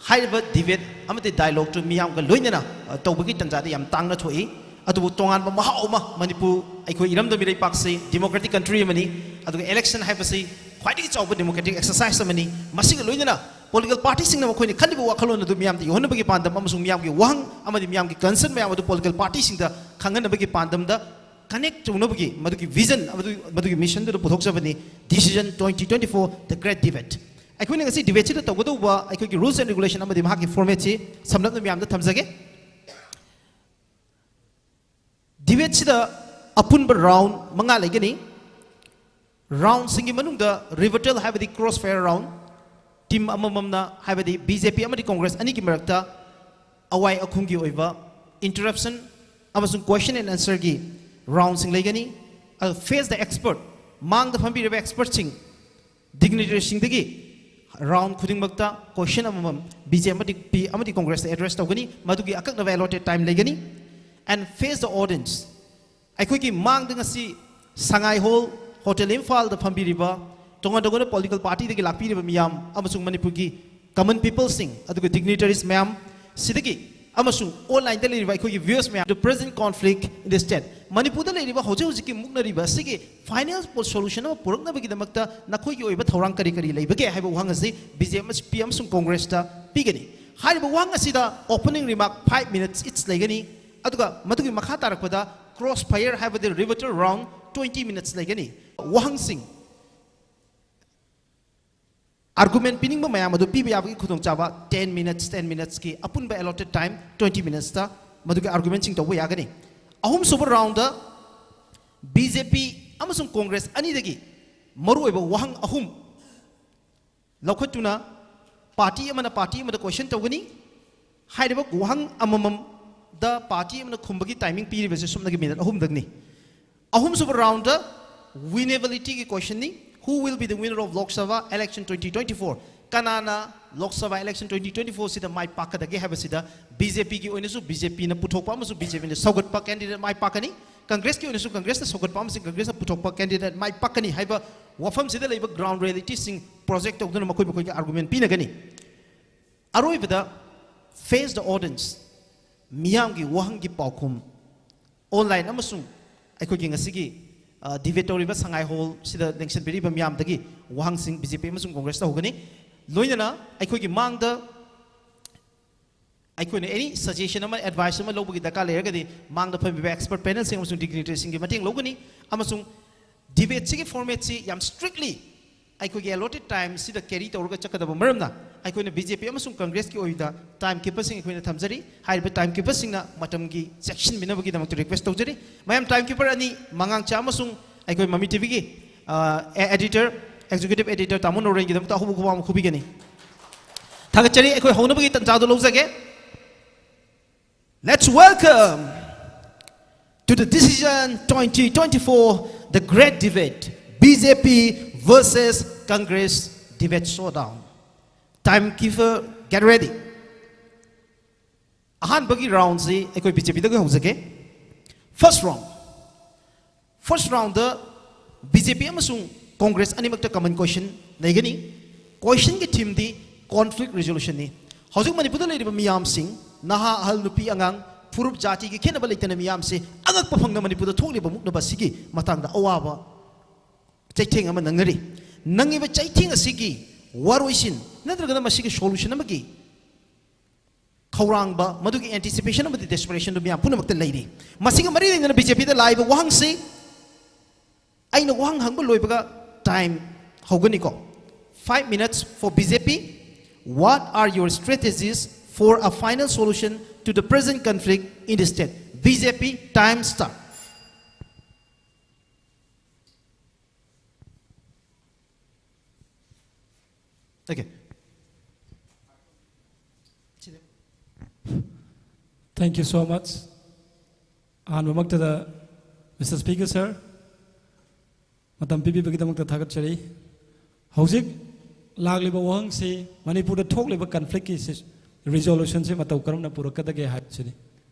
ꯍꯥꯏꯔꯤꯕ ꯗꯤꯕꯦꯠ ꯑꯃꯗꯤ ꯗꯥꯏꯂꯣꯒꯇꯨ ꯃꯤꯌꯥꯝꯒ ꯂꯣꯏꯅꯅ, ꯑ, ꯇꯧꯕꯒꯤ ꯇꯥꯟꯖꯥꯗꯤ ꯌꯥꯝ ꯇꯥꯡꯅ ꯊꯣꯛꯏ꯫ ꯑꯗꯨꯕꯨ ꯇꯣꯉꯥꯟꯕ ꯃꯍꯥꯎ ꯑꯃ, ꯃꯅꯤꯄꯨꯔ ꯑꯩꯈꯣꯏ ꯏꯔꯝꯗꯝ ꯏꯔꯩꯄꯥꯛꯁꯤ ꯗꯤꯃꯣꯀ꯭ꯔꯦꯇꯤꯛ ꯀꯟꯇ꯭ꯔꯤ ꯑꯃꯅꯤ, ꯑꯗꯨꯒ ꯏꯂꯦꯛꯁꯟ ꯍꯥꯏꯕꯁꯤ ꯈ꯭ꯋꯥꯏꯗꯒꯤ ꯆꯥꯎꯕ ꯗꯦꯃꯣꯀ꯭ꯔꯦꯇꯤꯛ ꯑꯦꯛꯁꯔꯁꯥꯏꯁ ꯑꯃꯅꯤ꯫ ꯃꯁꯤꯒ ꯂꯣꯏꯅꯅ ꯄꯣꯂꯤꯇꯤꯀꯦꯜ ꯄꯥꯔꯇꯤꯁꯤꯡꯅ ꯃꯈꯣꯏꯅ ꯈꯜꯂꯤꯕ ꯋꯥꯈꯜꯂꯣꯟ ꯑꯗꯨ ꯃꯤꯌꯥꯝꯗ ꯌꯧꯍꯟꯅꯕꯒꯤ ꯄꯥꯟꯗꯝ ꯑꯃꯁꯨꯡ ꯃꯤꯌꯥꯝꯒꯤ ꯋꯥꯍꯪ ꯑꯃꯗꯤ ꯃꯤꯌꯥꯝꯒꯤ ꯀꯟꯁꯔꯟ ꯃꯌꯥꯝ ꯑꯗꯨ ꯄꯣꯂꯤꯇꯤꯀꯦꯜ ꯄꯥꯔꯇꯤꯁꯤꯡꯗ ꯈꯪꯍꯟꯅꯕꯒꯤ ꯄꯥꯟꯗꯝꯗ ꯀꯅꯦꯛ ꯇꯧꯅꯕꯒꯤ ꯃꯗꯨꯒꯤ ꯚꯤꯖꯟ, ꯃꯗꯨ, ꯃꯗꯨꯒꯤ ꯃꯤꯁꯟꯗꯨꯗ ꯄꯨꯊꯣꯛꯆꯕꯅꯤ Decision twenty twenty-four, The Great Debate꯫ ꯑꯩꯈꯣꯏꯅ ꯉꯁꯤ ꯗꯤꯕꯦꯠꯁꯤꯗ ꯇꯧꯒꯗꯧꯕ ꯑꯩꯈꯣꯏꯒꯤ ꯔꯨꯜꯁ ꯑꯦꯟ ꯔꯤꯒꯨꯂꯦꯁꯟ ꯑꯃꯗꯤ ꯃꯍꯥꯛꯀꯤ ꯐꯣꯔꯃꯦꯠꯁꯤ ꯁꯝꯂꯞꯅ ꯃꯌꯥꯝꯗ ꯊꯝꯖꯒꯦ꯫ ꯗꯤꯕꯦꯠꯁꯤꯗ ꯑꯄꯨꯟꯕ ꯔꯥꯎꯟ ꯃꯉꯥ ꯂꯩꯒꯅꯤ꯫ ꯔꯥꯎꯟꯁꯤꯡꯒꯤ ꯃꯅꯨꯡꯗ ꯔꯤꯕꯇꯜ ꯍꯥꯏꯕꯗꯤ ꯀ꯭ꯔꯣꯁ ꯐꯥꯌꯔ ꯔꯥꯎꯟ, ꯇꯤꯝ ꯑꯃꯃꯝꯅ ꯍꯥꯏꯕꯗꯤ ꯕꯤ ꯖꯦ ꯄꯤ ꯑꯃꯗꯤ ꯀꯣꯡꯒ꯭ꯔꯦꯁ ꯑꯅꯤꯒꯤ ꯃꯔꯛꯇ ꯑꯋꯥꯏ ꯑꯈꯨꯝꯒꯤ ꯑꯣꯏꯕ ꯏꯟꯇꯔꯞꯁꯟ ꯑꯃꯁꯨꯡ ꯀ꯭ꯋꯦꯁꯟ ꯑꯦꯟ ꯑꯟꯁꯔꯒꯤ ꯔꯥꯎꯟꯁꯤꯡ ꯂꯩꯒꯅꯤ꯫ ꯑꯗꯨ ꯐꯦꯁ ꯗ ꯑꯦꯛꯁꯄꯔꯠ, ꯃꯥꯡꯗ ꯐꯝꯕꯤꯔꯤꯕ ꯑꯦꯛꯁꯄꯔꯠꯁꯤꯡ, ꯗꯤꯒꯅꯤꯇꯔꯤꯁꯤꯡꯗꯒꯤ ꯔꯥꯎꯟ ꯈꯨꯗꯤꯡꯃꯛꯇ ꯀ꯭ꯋꯦꯁꯟ ꯑꯃꯃꯝ ꯕꯤ ꯖꯦ ꯄꯤ ꯑꯃꯗꯤ ꯀꯣꯡꯒ꯭ꯔꯦꯁꯇ ꯑꯦꯗ꯭ꯔꯦꯁ ꯇꯧꯒꯅꯤ꯫ ꯃꯗꯨꯒꯤ ꯑꯀꯛꯅꯕ ꯑꯦꯂꯣꯇꯦꯠ ꯇꯥꯏꯝ ꯂꯩꯒꯅꯤ꯫ And face the audience, ꯑꯩꯈꯣꯏꯒꯤ ꯃꯥꯡꯗ ꯉꯁꯤ ꯁꯉꯥꯏ ꯍꯣꯜ ꯍꯣꯇꯦꯜ ꯏꯝꯐꯥꯜꯗ ꯐꯝꯕꯤꯔꯤꯕ ꯇꯣꯉꯥꯟ ꯇꯣꯉꯥꯟꯕ ꯄꯣꯂꯤꯇꯤꯀꯦꯜ ꯄꯥꯔꯇꯤꯗꯒꯤ ꯂꯥꯛꯄꯤꯔꯤꯕ ꯃꯤꯌꯥꯝ ꯑꯃꯁꯨꯡ ꯃꯅꯤꯄꯨꯔꯒꯤ ꯀꯃꯟ ꯄꯤꯄꯜꯁꯤꯡ, ꯑꯗꯨꯒ ꯗꯤꯒꯅꯤꯇꯔꯤꯁ ꯃꯌꯥꯝ ꯁꯤꯗꯒꯤ ꯑꯃꯁꯨꯡ ꯑꯣꯟꯂꯥꯏꯟꯗ ꯂꯩꯔꯤꯕ ꯑꯩꯈꯣꯏꯒꯤ ꯚ꯭ꯌꯨꯋꯔꯁ ꯃꯌꯥꯝ, the present conflict in the state, ꯃꯅꯤꯄꯨꯔꯗ ꯂꯩꯔꯤꯕ ꯍꯧꯖꯤꯛ ꯍꯧꯖꯤꯛꯀꯤ ꯃꯨꯛꯅꯔꯤꯕ ꯑꯁꯤꯒꯤ ꯐꯥꯏꯅꯦꯜ ꯁꯣꯂꯨꯁꯟ ꯑꯃ ꯄꯨꯔꯛꯅꯕꯒꯤꯗꯃꯛꯇ ꯅꯈꯣꯏꯒꯤ ꯑꯣꯏꯕ ꯊꯧꯔꯥꯡ ꯀꯔꯤ ꯀꯔꯤ ꯂꯩꯕꯒꯦ ꯍꯥꯏꯕ ꯋꯥꯍꯪ ꯑꯁꯤ ꯕꯤ ꯖꯦ ꯄꯤ ꯑꯃꯁꯨꯡ ꯀꯣꯡꯒ꯭ꯔꯦꯁꯇ ꯄꯤꯒꯅꯤ꯫ ꯍꯥꯏꯔꯤꯕ ꯋꯥꯍꯪ ꯑꯁꯤꯗ opening remark five minutes each ꯂꯩꯒꯅꯤ, ꯑꯗꯨꯒ ꯃꯗꯨꯒꯤ ꯃꯈꯥ ꯇꯥꯔꯛꯄꯗ ꯀ꯭ꯔꯣꯁ ꯐꯥꯌꯔ ꯍꯥꯏꯕꯗꯤ ꯔꯤꯕꯇꯜ ꯔꯥꯎꯟ twenty minutes ꯂꯩꯒꯅꯤ꯫ ꯋꯥꯍꯪꯁꯤꯡ ꯑꯥꯔꯒꯨꯃꯦꯟ ꯄꯤꯅꯤꯡꯕ ꯃꯌꯥꯝ ꯑꯗꯨ ꯄꯤꯕ ꯌꯥꯕꯒꯤ ꯈꯨꯗꯣꯡꯆꯥꯕ ten minutes, ten minutesꯀꯤ ꯑꯄꯨꯟꯕ ꯑꯦꯂꯣꯇꯦꯠ ꯇꯥꯏꯝ twenty minutesꯇ ꯃꯗꯨꯒꯤ ꯑꯥꯔꯒꯨꯃꯦꯟꯁꯤꯡ ꯇꯧꯕ ꯌꯥꯒꯅꯤ꯫ ꯑꯍꯨꯝꯁꯨꯕ ꯔꯥꯎꯟꯗ ꯕꯤ ꯖꯦ ꯄꯤ ꯑꯃꯁꯨꯡ ꯀꯣꯡꯒ꯭ꯔꯦꯁ ꯑꯅꯤꯗꯒꯤ ꯃꯔꯨꯑꯣꯏꯕ ꯋꯥꯍꯪ ꯑꯍꯨꯝ ꯂꯧꯈꯠꯇꯨꯅ ꯄꯥꯔꯇꯤ ꯑꯃꯅ ꯄꯥꯔꯇꯤ ꯑꯃꯗ ꯀ꯭ꯋꯦꯁꯟ ꯇꯧꯒꯅꯤ꯫ ꯍꯥꯏꯔꯤꯕ ꯋꯥꯍꯪ ꯑꯃꯃꯝꯗ ꯄꯥꯔꯇꯤ ꯑꯃꯅ ꯈꯨꯝꯕꯒꯤ ꯇꯥꯏꯃꯤꯡ ꯄꯤꯔꯤꯕꯁꯤ ꯁꯨꯞꯅꯒꯤ ꯃꯤꯅꯠ ꯑꯍꯨꯝꯗꯪꯅꯤ꯫ ꯑꯍꯨꯝꯁꯨꯕ round ꯋꯤꯅꯦꯕꯤꯂꯤꯇꯤꯒꯤ ꯀ꯭ꯋꯦꯁꯟꯅꯤ, Who will be the winner of Lok Sabha election twenty twenty-four? ꯀꯅꯥꯅ ꯂꯣꯛ ꯁꯚꯥ ꯏꯂꯦꯛꯁꯟ twenty twenty-fourꯁꯤꯗ ꯃꯥꯏ ꯄꯥꯛꯀꯗꯒꯦ ꯍꯥꯏꯕꯁꯤꯗ ꯕꯤ ꯖꯦ ꯄꯤꯒꯤ ꯑꯣꯏꯅꯁꯨ ꯕꯤ ꯖꯦ ꯄꯤꯅ ꯄꯨꯊꯣꯛꯄ ꯑꯃꯁꯨꯡ ꯕꯤ ꯖꯦ ꯄꯤꯅ ꯁꯧꯒꯠꯄ ꯀꯦꯟꯗꯤꯗꯦꯠ ꯃꯥꯏ ꯄꯥꯛꯀꯅꯤ꯫ ꯀꯪꯒ꯭ꯔꯦꯁꯀꯤ ꯑꯣꯏꯅꯁꯨ ꯀꯪꯒ꯭ꯔꯦꯁꯅ ꯁꯧꯒꯠꯄ ꯑꯃꯁꯨꯡ ꯀꯪꯒ꯭ꯔꯦꯁꯅ ꯄꯨꯊꯣꯛꯄ ꯀꯦꯟꯗꯤꯗꯦꯠ ꯃꯥꯏ ꯄꯥꯛꯀꯅꯤ ꯍꯥꯏꯕ ꯋꯥꯐꯝꯁꯤꯗ ꯂꯩꯕ ꯒ꯭ꯔꯥꯎꯟ ꯔꯤꯌꯦꯂꯤꯇꯤꯁꯤꯡ ꯄ꯭ꯔꯣꯖꯦꯛ ꯇꯧꯗꯨꯅ ꯃꯈꯣꯏ ꯃꯈꯣꯏꯒꯤ ꯑꯥꯔꯒꯨꯃꯦꯟ ꯄꯤꯅꯒꯅꯤ꯫ ꯑꯔꯣꯏꯕꯗ face the audience, ꯃꯤꯌꯥꯝꯒꯤ ꯋꯥꯍꯪꯒꯤ ꯄꯥꯎꯈꯨꯝ ꯑꯣꯟꯂꯥꯏꯟ ꯑꯃꯁꯨꯡ ꯑꯩꯈꯣꯏꯒꯤ ꯉꯁꯤꯒꯤ ꯗꯤꯕꯦꯠ ꯇꯧꯔꯤꯕ ꯁꯉꯥꯏ ꯍꯣꯜꯁꯤꯗ ꯂꯦꯡꯁꯤꯟꯕꯤꯔꯤꯕ ꯃꯤꯌꯥꯝꯗꯒꯤ ꯋꯥꯍꯪꯁꯤꯡ ꯕꯤ ꯖꯦ ꯄꯤ ꯑꯃꯁꯨꯡ ꯀꯣꯡꯒ꯭ꯔꯦꯁꯇ ꯍꯧꯒꯅꯤ꯫ ꯂꯣꯏꯅꯅ ꯑꯩꯈꯣꯏꯒꯤ ꯃꯥꯡꯗ ꯑꯩꯈꯣꯏꯅ ꯑꯦꯅꯤ ꯁꯖꯦꯁꯟ ꯑꯃ, ꯑꯦꯗꯚꯥꯏꯁ ꯑꯃ ꯂꯧꯕꯒꯤ ꯗꯔꯀꯥꯔ ꯂꯩꯔꯒꯗꯤ ꯃꯥꯡꯗ ꯐꯝꯃꯤꯕ ꯑꯦꯛꯁꯄꯔꯠ ꯄꯦꯅꯦꯜꯁꯤꯡ ꯑꯃꯁꯨꯡ ꯗꯤꯒꯅꯤꯇꯔꯤꯁꯤꯡꯒꯤ ꯃꯇꯦꯡ ꯂꯧꯒꯅꯤ꯫ ꯑꯃꯁꯨꯡ ꯗꯤꯕꯦꯠꯁꯤꯒꯤ ꯐꯣꯔꯃꯦꯠꯁꯤ ꯌꯥꯝ ꯁ꯭ꯇ꯭ꯔꯤꯛꯂꯤ ꯑꯩꯈꯣꯏꯒꯤ ꯑꯦꯂꯣꯇꯦꯠ ꯇꯥꯏꯝꯁꯤꯗ ꯀꯦꯔꯤ ꯇꯧꯔꯒ ꯆꯠꯀꯗꯕ ꯃꯔꯝꯅ ꯑꯩꯈꯣꯏꯅ ꯕꯤ ꯖꯦ ꯄꯤ ꯑꯃꯁꯨꯡ ꯀꯪꯒ꯭ꯔꯦꯁꯀꯤ ꯑꯣꯏꯕꯗ ꯇꯥꯏꯝ ꯀꯤꯄꯔꯁꯤꯡ ꯑꯩꯈꯣꯏꯅ ꯊꯝꯖꯔꯤ꯫ ꯍꯥꯏꯔꯤꯕ ꯇꯥꯏꯝ ꯀꯤꯄꯔꯁꯤꯡꯅ ꯃꯇꯝꯒꯤ ꯆꯦꯛꯁꯤꯟꯕꯤꯅꯕꯒꯤꯗꯃꯛꯇ ꯔꯤꯀ꯭ꯋꯦꯁ ꯇꯧꯖꯔꯤ꯫ ꯃꯌꯥꯝ, ꯇꯥꯏꯝ ꯀꯤꯄꯔ ꯑꯅꯤ, ꯃꯉꯥꯡꯆꯥ ꯑꯃꯁꯨꯡ ꯑꯩꯈꯣꯏ ꯃꯃꯤ ꯇꯤ ꯚꯤꯒꯤ ꯑꯦꯗꯤꯇꯔ, ꯑꯦꯛꯖꯤꯀ꯭ꯌꯨꯇꯤꯚ ꯑꯦꯗꯤꯇꯔ ꯇꯥꯃꯣ ꯅꯣꯔꯦꯟꯒꯤꯗꯃꯛꯇ ꯑꯍꯧꯕ ꯈꯨꯕꯥꯛ ꯑꯃ ꯈꯨꯕꯤꯒꯅꯤ꯫ ꯊꯥꯒꯠꯆꯔꯤ꯫ ꯑꯩꯈꯣꯏ ꯍꯧꯅꯕꯒꯤ ꯇꯥꯟꯖꯥꯗꯨ ꯂꯧꯖꯒꯦ꯫ Let's welcome to the decision twenty twenty-four, the great debate, B J P versus Congress debate showdown. Time keeper, get ready. ꯑꯍꯥꯟꯕꯒꯤ ꯔꯥꯎꯟꯁꯤ ꯑꯩꯈꯣꯏ ꯕꯤ ꯖꯦ ꯄꯤꯗꯒꯤ ꯍꯧꯖꯒꯦ꯫ First round. First round ꯗ ꯕꯤ ꯖꯦ ꯄꯤ ꯑꯃꯁꯨꯡ ꯀꯣꯡꯒ꯭ꯔꯦꯁ ꯑꯅꯤꯃꯛꯇ ꯀꯃꯟ ꯀꯣꯏꯁꯟ ꯂꯩꯒꯅꯤ꯫ ꯀꯣꯏꯁꯟꯒꯤ ꯊꯤꯝꯗꯤ ꯀꯣꯟꯐ꯭ꯂꯤꯛ ꯔꯤꯖꯣꯂꯨꯁꯟꯅꯤ꯫ ꯍꯧꯖꯤꯛ ꯃꯅꯤꯄꯨꯔꯗ ꯂꯩꯔꯤꯕ ꯃꯤꯌꯥꯝꯁꯤꯡ, ꯅꯍꯥ, ꯑꯍꯜ, ꯅꯨꯄꯤ, ꯑꯉꯥꯡ, ꯐꯨꯔꯨꯞ, ꯖꯥꯇꯤꯒꯤ ꯈꯦꯠꯅꯕ ꯂꯩꯇꯅ ꯃꯤꯌꯥꯝꯁꯦ ꯑꯉꯛꯄ ꯐꯪꯅ ꯃꯅꯤꯄꯨꯔꯗ ꯊꯣꯛꯂꯤꯕ ꯃꯨꯛꯅꯕ ꯑꯁꯤꯒꯤ ꯃꯇꯥꯡꯗ ꯑꯋꯥꯕ ꯆꯩꯊꯦꯡ ꯑꯃ ꯅꯪꯅꯔꯤ꯫ ꯅꯪꯉꯤꯕ ꯆꯩꯊꯦꯡ ꯑꯁꯤꯒꯤ ꯋꯥꯔꯣꯏꯁꯤꯟ ꯅꯠꯇ꯭ꯔꯒꯅ ꯃꯁꯤꯒꯤ ꯁꯣꯂꯨꯁꯟ ꯑꯃꯒꯤ ꯈꯧꯔꯥꯡꯕ, ꯃꯗꯨꯒꯤ ꯑꯦꯟꯇꯤꯁꯤꯄꯦꯁꯟ ꯑꯃꯗꯤ ꯗꯦꯁꯄꯔꯦꯁꯟꯗꯨ ꯃꯤꯌꯥꯝ ꯄꯨꯝꯅꯃꯛꯇ ꯂꯩꯔꯤ꯫ ꯃꯁꯤꯒ ꯃꯔꯤ ꯂꯩꯅꯅ ꯕꯤ ꯖꯦ ꯄꯤꯗ ꯂꯥꯛꯏꯕ ꯋꯥꯍꯪꯁꯤ ꯑꯩꯅ ꯋꯥꯍꯪ ꯍꯪꯕ ꯂꯣꯏꯕꯒ time ꯍꯧꯒꯅꯤꯀꯣ꯫ Five minutes for B J P. What are your strategies for a final solution to the present conflict in the state? B J P, time start. Okay. Thank you so much. ꯑꯍꯥꯟꯕꯃꯛꯇꯗ, Mister Speaker, sir, ꯃꯇꯝ ꯄꯤꯕꯤꯕꯒꯤꯗꯃꯛꯇ ꯊꯥꯒꯠꯆꯔꯤ꯫ ꯍꯧꯖꯤꯛ ꯂꯥꯛꯂꯤꯕ ꯋꯥꯍꯪꯁꯤ ꯃꯅꯤꯄꯨꯔꯗ ꯊꯣꯛꯂꯤꯕ ꯀꯟꯐ꯭ꯂꯤꯛꯀꯤ ꯔꯤꯖꯣꯂꯨꯁꯟꯁꯤ ꯃꯇꯧ ꯀꯔꯝꯅ ꯄꯨꯔꯛꯀꯗꯒꯦ ꯍꯥꯏꯕꯁꯤꯅꯤ꯫